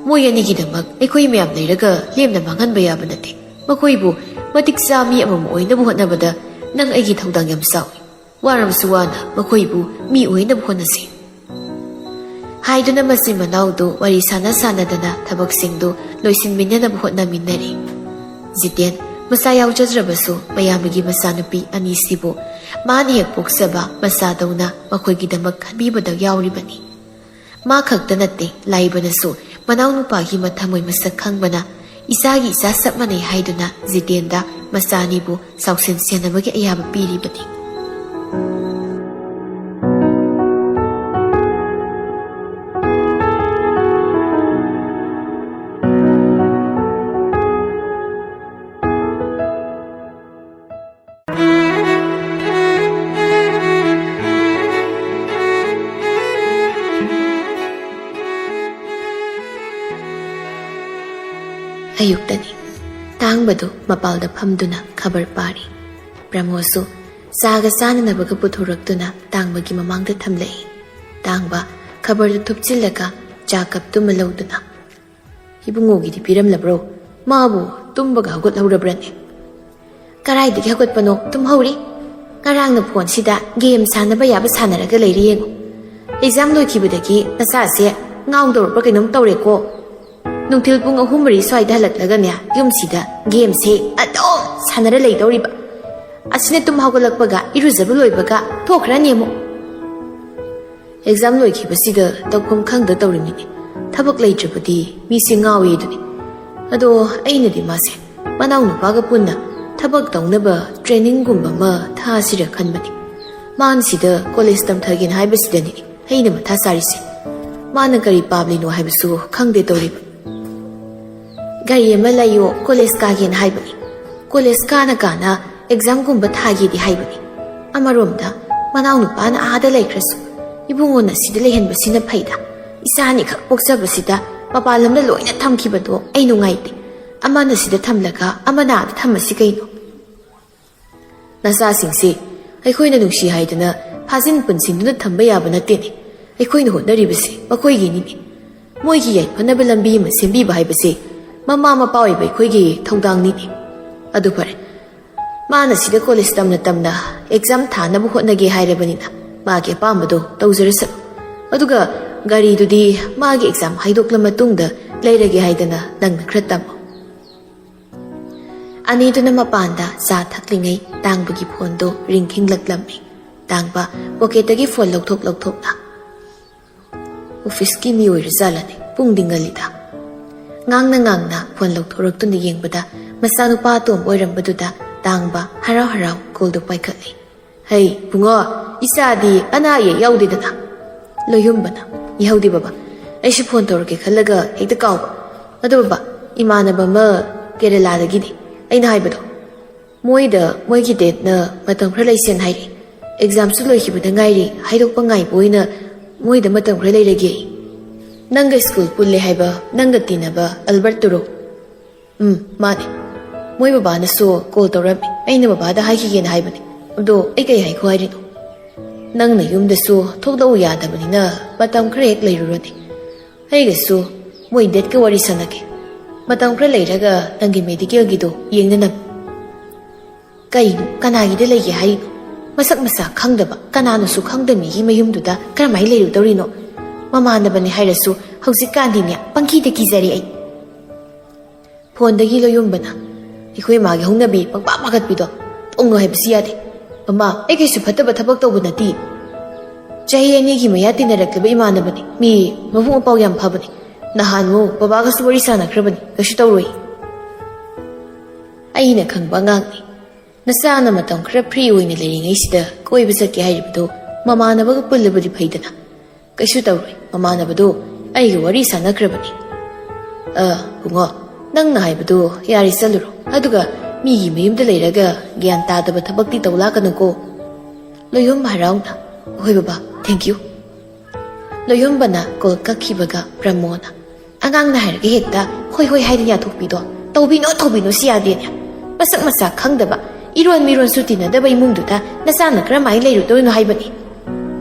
ꯃꯣꯏ ꯑꯅꯤꯒꯤꯗꯃꯛ ꯑꯩꯈꯣꯏ ꯃꯌꯥꯝ ꯂꯩꯔꯒ ꯂꯦꯝꯅ ꯃꯥꯡꯍꯟꯕ ꯌꯥꯕ ꯅꯠꯇꯦ꯫ ꯃꯈꯣꯏꯕꯨ ꯃꯇꯤꯛ ꯆꯥ ꯃꯤ ꯑꯃꯃꯝ ꯑꯣꯏꯅꯕ ꯍꯣꯠꯅꯕꯗ ꯅꯪ ꯑꯩꯒꯤ ꯊꯧꯗꯥꯡ ꯌꯥꯝ ꯆꯥꯎꯏ꯫ ꯋꯥꯔꯕꯁꯨ ꯋꯥꯅ ꯃꯈꯣꯏꯕꯨ ꯃꯤ ꯑꯣꯏꯅꯕ ꯍꯣꯠꯅꯁꯤ꯫ ꯍꯥꯏꯗꯨꯅ ꯃꯆꯤꯟ ꯃꯅꯥꯎꯗꯨ ꯋꯥꯔꯤ ꯁꯥꯟꯅ ꯁꯥꯟꯅꯗꯅ ꯊꯕꯛꯁꯤꯡꯗꯨ ꯂꯣꯏꯁꯤꯟꯃꯤꯟꯅꯅꯕ ꯍꯣꯠꯅꯃꯤꯟꯅꯔꯤ꯫ ꯖꯤꯇꯦꯟ ꯃꯆꯥ ꯌꯥꯎꯖꯗ꯭ꯔꯕꯁꯨ ꯃꯌꯥꯝꯕꯒꯤ ꯃꯆꯥꯅꯨꯄꯤ ꯑꯅꯤꯁꯤꯕꯨ ꯃꯥꯅ ꯍꯦꯛ ꯄꯣꯛꯆꯕ ꯃꯆꯥꯗꯧꯅ ꯃꯈꯣꯏꯒꯤꯗꯃꯛ ꯈꯟꯕꯤꯕꯗ ꯌꯥꯎꯔꯤꯕꯅꯤ꯫ ꯃꯥ ꯈꯛꯇ ꯅꯠꯇꯦ, ꯂꯥꯏꯕꯅꯁꯨ ꯃꯅꯥꯎꯅꯨꯄꯥꯒꯤ ꯃꯊꯃꯣꯏ ꯃꯁꯛ ꯈꯪꯕꯅ ꯏꯆꯥꯒꯤ ꯏꯆꯥ ꯆꯞ ꯃꯥꯟꯅꯩ ꯍꯥꯏꯗꯨꯅ ꯖꯤꯇꯦꯟꯗ ꯃꯆꯥ ꯑꯅꯤꯕꯨ ꯆꯥꯎꯁꯦꯟ ꯁꯦꯟꯅꯕꯒꯤ ꯑꯌꯥꯕ ꯄꯤꯔꯤꯕꯅꯤ꯫ ꯑꯌꯨꯛꯇꯅꯤ꯫ ꯇꯥꯡꯕꯗꯨ ꯃꯄꯥꯜꯗ ꯐꯝꯗꯨꯅ ꯈꯕꯔ ꯄꯥꯔꯤ꯫ ꯄ꯭ꯔꯃꯣꯗꯁꯨ ꯆꯥꯒ ꯆꯥꯅꯅꯕꯒ ꯄꯨꯊꯣꯔꯛꯇꯨꯅ ꯇꯥꯡꯕꯒꯤ ꯃꯃꯥꯡꯗ ꯊꯝꯂꯛꯏ꯫ ꯇꯥꯡꯕ ꯈꯕꯔꯗꯨ ꯊꯨꯞꯆꯤꯜꯂꯒ ꯆꯥ ꯀꯞꯇꯨꯃ ꯂꯧꯗꯨꯅ, "ꯏꯕꯨꯡꯉꯣꯒꯤꯗꯤ ꯄꯤꯔꯝꯂꯕ꯭ꯔꯣ? ꯃꯥꯕꯨ ꯇꯨꯝꯕꯒ ꯍꯧꯒꯠꯍꯧꯔꯕ꯭ꯔꯅꯦ?" "ꯀꯗꯥꯏꯗꯒꯤ ꯍꯧꯒꯠꯄꯅꯣ? ꯇꯨꯝꯍꯧꯔꯤ꯫ ꯉꯔꯥꯡꯅ ꯐꯣꯟꯁꯤꯗ ꯒꯦꯝ ꯁꯥꯟꯅꯕ ꯌꯥꯕ ꯁꯥꯟꯅꯔꯒ ꯂꯩꯔꯦ ꯌꯦꯡꯉꯨ꯫ ꯑꯦꯛꯖꯥꯝ ꯂꯣꯏꯈꯤꯕꯗꯒꯤ ꯅꯆꯥꯁꯦ ꯉꯥꯎꯗꯧꯔꯕ꯭ꯔꯥ ꯀꯩꯅꯣꯝ ꯇꯧꯔꯦꯀꯣ꯫ ꯅꯨꯡꯊꯤꯜ ꯄꯨꯡ ꯑꯍꯨꯝ ꯃꯔꯤ ꯁ꯭ꯋꯥꯏꯗ ꯍꯜꯂꯛꯂꯒꯅꯦ, ꯌꯨꯝꯁꯤꯗ ꯒꯦꯝꯁꯦ ꯑꯗꯨꯝ ꯁꯥꯟꯅꯔ ꯂꯩꯗꯧꯔꯤꯕ꯫ ꯑꯁꯤꯅ ꯇꯨꯝ ꯍꯧꯒꯠꯂꯛꯄꯒ ꯏꯔꯨꯖꯕ ꯂꯣꯏꯕꯒ ꯊꯣꯛꯈ꯭ꯔꯅꯤ ꯑꯃꯨꯛ꯫ ꯑꯦꯛꯖꯥꯝ ꯂꯣꯏꯈꯤꯕꯁꯤꯗ ꯇꯧꯐꯝ ꯈꯪꯗ ꯇꯧꯔꯤꯃꯤꯅꯦ꯫ ꯊꯕꯛ ꯂꯩꯇ꯭ꯔꯕꯗꯤ ꯃꯤꯁꯦ ꯉꯥꯎꯏ ꯑꯗꯨꯅꯤ꯫ ꯑꯗꯣ ꯑꯩꯅꯗꯤ ꯃꯥꯁꯦ ꯃꯅꯥꯎꯅꯨꯄꯥꯒ ꯄꯨꯟꯅ ꯊꯕꯛ ꯇꯧꯅꯕ ꯇ꯭ꯔꯦꯅꯤꯡꯒꯨꯝꯕ ꯑꯃ ꯊꯥꯁꯤꯔ ꯈꯟꯕꯅꯤ꯫ ꯃꯥꯅ ꯁꯤꯗ ꯀꯣꯂꯦꯖ ꯇꯝꯊꯒꯦꯅ ꯍꯥꯏꯕꯁꯤꯗꯅꯤ ꯑꯩꯅ ꯃꯊꯥ ꯁꯥꯔꯤꯁꯦ꯫ ꯃꯥꯅ ꯀꯔꯤ ꯄꯥꯝꯂꯤꯅꯣ ꯍꯥꯏꯕꯁꯨ ꯈꯪꯗꯦ ꯇꯧꯔꯤꯕ꯫ ꯒꯥꯔꯤ ꯑꯃ ꯂꯩꯌꯣ, ꯀꯣꯂꯦꯖ ꯀꯥꯒꯦꯅ ꯍꯥꯏꯕꯅꯤ꯫ ꯀꯣꯂꯦꯖ ꯀꯥꯅ ꯀꯥꯅ ꯑꯦꯛꯖꯥꯝꯒꯨꯝꯕ ꯊꯥꯒꯦꯗꯤ ꯍꯥꯏꯕꯅꯤ꯫ ꯑꯃꯔꯣꯝꯗ ꯃꯅꯥꯎꯅꯨꯄꯥꯅ ꯑꯥꯗ ꯂꯩꯈ꯭ꯔꯁꯨ ꯏꯕꯨꯡꯉꯣꯅ ꯁꯤꯗ ꯂꯩꯍꯟꯕꯁꯤꯅ ꯐꯩꯗ꯫ ꯏꯆꯥ ꯑꯅꯤꯈꯛ ꯄꯣꯛꯆꯕꯁꯤꯗ ꯃꯄꯥꯟ ꯂꯝꯗ ꯂꯣꯏꯅ ꯊꯝꯈꯤꯕꯗꯣ ꯑꯩ ꯅꯨꯡꯉꯥꯏꯇꯦ꯫ ꯑꯃꯅ ꯁꯤꯗ ꯊꯝꯂꯒ ꯑꯃꯅ ꯑꯥꯗ ꯊꯝꯃꯁꯤ ꯀꯩꯅꯣ? ꯅꯆꯥꯁꯤꯡꯁꯤ ꯑꯩꯈꯣꯏꯅ ꯅꯨꯡꯁꯤ ꯍꯥꯏꯗꯅ ꯐꯥꯖꯤꯟ ꯄꯨꯟꯁꯤꯟꯗꯨꯅ ꯊꯝꯕ ꯌꯥꯕ ꯅꯠꯇꯦꯅꯦ꯫ ꯑꯩꯈꯣꯏꯅ ꯍꯣꯠꯅꯔꯤꯕꯁꯤ ꯃꯈꯣꯏꯒꯤꯅꯤꯅꯦ꯫ ꯃꯣꯏꯒꯤ ꯌꯥꯏꯐꯅꯕ ꯂꯝꯕꯤ ꯑꯃ ꯁꯦꯝꯕꯤꯕ ꯍꯥꯏꯕꯁꯤ ꯃꯃꯥ ꯃꯄꯥ ꯑꯣꯏꯕ ꯑꯩꯈꯣꯏꯒꯤ ꯊꯧꯗꯥꯡꯅꯤꯅꯦ꯫ ꯑꯗꯨ ꯐꯔꯦ, ꯃꯥꯅ ꯁꯤꯗ ꯀꯣꯂꯦꯖ ꯇꯝꯅ ꯇꯝꯅ ꯑꯦꯛꯖꯥꯝ ꯊꯥꯅꯕ ꯍꯣꯠꯅꯒꯦ ꯍꯥꯏꯔꯕꯅꯤꯅ ꯃꯥꯒꯤ ꯑꯄꯥꯝꯕꯗꯣ ꯇꯧꯖꯔꯁꯅꯨ꯫ ꯑꯗꯨꯒ ꯒꯥꯔꯤꯗꯨꯗꯤ ꯃꯥꯒꯤ ꯑꯦꯛꯖꯥꯝ ꯍꯥꯏꯗꯣꯛꯂ ꯃꯇꯨꯡꯗ ꯂꯩꯔꯒꯦ ꯍꯥꯏꯗꯅ ꯅꯪꯅ ꯈꯔ ꯇꯝꯃꯣ꯫ ꯑꯅꯤꯗꯨꯅ ꯃꯄꯥꯟꯗ ꯆꯥ ꯊꯛꯂꯤꯉꯩ ꯇꯥꯡꯕꯒꯤ ꯐꯣꯟꯗꯣ ꯔꯤꯡ ꯈꯤꯡꯂꯛꯂꯝꯃꯤ꯫ ꯇꯥꯡꯕ ꯄꯣꯀꯦꯠꯇꯒꯤ ꯐꯣꯟ ꯂꯧꯊꯣꯛ ꯂꯧꯊꯣꯛꯅ, "ꯑꯣꯐꯤꯁꯀꯤ ꯃꯤ ꯑꯣꯏꯔꯖꯥꯠꯂꯅꯦ? ꯄꯨꯡꯗꯤ ꯉꯜꯂꯤꯗ꯫" ꯉꯥꯡꯅ ꯉꯥꯡꯅ ꯐꯣꯟ ꯂꯧꯊꯣꯔꯛꯇꯨꯅ ꯌꯦꯡꯕꯗ ꯃꯆꯥꯅꯨꯄꯥ ꯑꯇꯣꯝꯕ ꯑꯣꯏꯔꯝꯕꯗꯨꯗ ꯇꯥꯡꯕ ꯍꯔꯥꯎ ꯍꯔꯥꯎ ꯀꯣꯜꯗꯨ ꯄꯥꯏꯈꯠꯂꯤ꯫ "ꯍꯩ ꯕꯨꯡꯉꯣ, ꯏꯆꯥꯗꯤ ꯑꯅꯥ ꯑꯌꯦꯛ ꯌꯥꯎꯗꯦꯗꯅ?" ꯂꯣꯌꯨꯝꯕꯅ, "ꯌꯥꯎꯗꯦ ꯕꯕꯥ, ꯑꯩꯁꯨ ꯐꯣꯟ ꯇꯧꯔꯛꯀꯦ ꯈꯜꯂꯒ ꯍꯦꯛꯇ ꯀꯥꯎꯕ꯫ ꯑꯗꯣ ꯕꯕꯥ, ꯏꯃꯥꯟꯅꯕ ꯑꯃ ꯀꯦꯔꯦꯂꯥꯗꯒꯤꯅꯤ ꯑꯩꯅ ꯍꯥꯏꯕꯗꯣ, ꯃꯣꯏꯗ ꯃꯣꯏꯒꯤ ꯗꯦꯠꯅ ꯃꯇꯝ ꯈꯔ ꯂꯩꯁꯦꯅ ꯍꯥꯏꯔꯛꯏ꯫ ꯑꯦꯛꯖꯥꯝꯁꯨ ꯂꯣꯏꯈꯤꯕꯗ ꯉꯥꯏꯔꯤ, ꯍꯥꯏꯗꯣꯛꯄ ꯉꯥꯏꯕ ꯑꯣꯏꯅ ꯃꯣꯏꯗ ꯃꯇꯝ ꯈꯔ ꯂꯩꯔꯒꯦ꯫ ꯅꯪꯒ ꯁ꯭ꯀꯨꯜ ꯄꯨꯜꯂꯦ ꯍꯥꯏꯕ ꯅꯪꯒ ꯇꯤꯟꯅꯕ ꯑꯜꯕꯔꯠꯇꯨꯔꯣ?" "ꯎꯝ, ꯃꯥꯅꯦ꯫ ꯃꯣꯏ ꯕꯕꯥꯅꯁꯨ ꯀꯣꯜ ꯇꯧꯔꯝꯃꯤ, ꯑꯩꯅ ꯕꯕꯥꯗ ꯍꯥꯏꯈꯤꯒꯦꯅ ꯍꯥꯏꯕꯅꯦ꯫ ꯑꯗꯣ ꯑꯩ ꯀꯩ ꯍꯥꯏꯈꯣ ꯍꯥꯏꯔꯤꯅꯣ? ꯅꯪꯅ ꯌꯨꯝꯗꯁꯨ ꯊꯣꯛꯂꯛꯎ ꯌꯥꯗꯕꯅꯤꯅ ꯃꯇꯝ ꯈꯔ ꯍꯦꯛ ꯂꯩꯔꯨꯔꯣꯅꯦ꯫ ꯑꯩꯒꯁꯨ ꯃꯣꯏ ꯗꯦꯠꯀ ꯋꯥꯔꯤ ꯁꯥꯟꯅꯒꯦ꯫ ꯃꯇꯝ ꯈꯔ ꯂꯩꯔꯒ ꯅꯪꯒꯤ ꯃꯦꯗꯤꯀꯦꯜꯒꯤꯗꯣ ꯌꯦꯡꯅꯅꯕ꯫" "ꯀꯩꯅꯣ? ꯀꯅꯥꯒꯤꯗ ꯂꯩꯒꯦ ꯍꯥꯏꯔꯤꯅꯣ? ꯃꯁꯛ ꯃꯁꯥ ꯈꯪꯗꯕ, ꯀꯅꯥꯅꯁꯨ ꯈꯪꯗꯕ ꯃꯤꯒꯤ ꯃꯌꯨꯝꯗꯨꯗ ꯀꯔꯝꯍꯥꯏꯅ ꯂꯩꯔꯨꯗꯧꯔꯤꯅꯣ? ꯃꯃꯥꯟꯅꯕꯅꯤ ꯍꯥꯏꯔꯁꯨ ꯍꯧꯖꯤꯛꯀꯥꯟꯗꯤꯅꯦ ꯄꯪꯀꯤꯗ ꯀꯤꯖꯔꯦ ꯑꯩ꯫" ꯐꯣꯟꯗꯒꯤ ꯂꯣꯌꯨꯝꯕꯅ, "ꯑꯩꯈꯣꯏ ꯃꯥꯒꯤ ꯍꯧꯅꯕꯤ ꯄꯪꯄꯥ ꯄꯥꯈꯠꯄꯤꯗꯣ ꯇꯣꯡꯉꯨ ꯍꯥꯏꯕꯁꯨ ꯌꯥꯗꯦ꯫ ꯃꯃꯥ, ꯑꯩ ꯀꯩꯁꯨ ꯐꯠꯇꯕ ꯊꯕꯛ ꯇꯧꯕ ꯅꯠꯇꯦ꯫ ꯆꯍꯤ ꯑꯅꯤꯒꯤ ꯃꯌꯥ ꯇꯤꯟꯅꯔꯛꯂꯕ ꯏꯃꯥꯟꯅꯕꯅꯤ꯫ ꯃꯤ ꯃꯕꯨꯛ ꯃꯄꯥꯎ ꯌꯥꯝ ꯐꯕꯅꯤ꯫ ꯅꯍꯥꯟꯃꯨꯛ ꯕꯕꯥꯒꯁꯨ ꯋꯥꯔꯤ ꯁꯥꯟꯅꯈ꯭ꯔꯕꯅꯤ, ꯀꯩꯁꯨ ꯇꯧꯔꯣꯏ꯫" "ꯑꯩꯅ ꯈꯪꯕ ꯑꯉꯥꯡꯅꯤ꯫ ꯅꯆꯥꯅ ꯃꯇꯝ ꯈꯔ ꯐ꯭ꯔꯤ ꯑꯣꯏꯅ ꯂꯩꯔꯤꯉꯩꯁꯤꯗ ꯀꯣꯏꯕ ꯆꯠꯀꯦ ꯍꯥꯏꯔꯤꯕꯗꯨ ꯃꯃꯥꯟꯅꯕꯒ ꯄꯨꯜꯂꯕꯗꯤ ꯐꯩꯗꯅ꯫ ꯀꯩꯁꯨ ꯇꯧꯔꯣꯏ, ꯃꯃꯥꯟꯅꯕꯗꯨ ꯑꯩꯒ ꯋꯥꯔꯤ ꯁꯥꯟꯅꯈ꯭ꯔꯕꯅꯤ꯫" "ꯑ, ꯕꯨꯡꯉꯣ, ꯅꯪꯅ ꯍꯥꯏꯕꯗꯨ ꯌꯥꯔꯦ, ꯆꯠꯂꯨꯔꯣ꯫ ꯑꯗꯨꯒ ꯃꯤꯒꯤ ꯃꯌꯨꯝꯗ ꯂꯩꯔꯒ ꯒ꯭ꯌꯥꯟ ꯇꯥꯗꯕ ꯊꯕꯛꯇꯤ ꯇꯧ ꯂꯥꯛꯀꯅꯨꯀꯣ꯫" ꯂꯣꯌꯣꯝ ꯍꯔꯥꯎꯅ, "ꯍꯣꯏ ꯕꯕꯥ, ꯊꯦꯡꯀ꯭ꯌꯨ꯫" ꯂꯣꯌꯣꯝꯕꯅ ꯀꯣꯜ ꯀꯛꯈꯤꯕꯒ ꯄ꯭ꯔꯃꯣꯅ, "ꯑꯉꯥꯡꯅ ꯍꯥꯏꯔꯒ ꯍꯦꯛꯇ ꯍꯣꯏ ꯍꯣꯏ ꯍꯥꯏꯅ ꯌꯥꯊꯣꯛꯄꯤꯗꯣ ꯇꯧꯕꯤꯅꯣ, ꯇꯧꯕꯤꯅꯣ, ꯁꯤ ꯌꯥꯗꯦꯅꯦ꯫ ꯃꯁꯛ ꯃꯁꯥ ꯈꯪꯗꯕ, ꯏꯔꯣꯟ ꯃꯤꯔꯣꯟꯁꯨ ꯇꯤꯟꯅꯗꯕ ꯏꯃꯨꯡꯗꯨꯗ ꯅꯆꯥꯅ ꯀꯔꯝꯍꯥꯏꯅ ꯂꯩꯔꯨꯗꯣꯏꯅꯣ ꯍꯥꯏꯕꯅꯤ?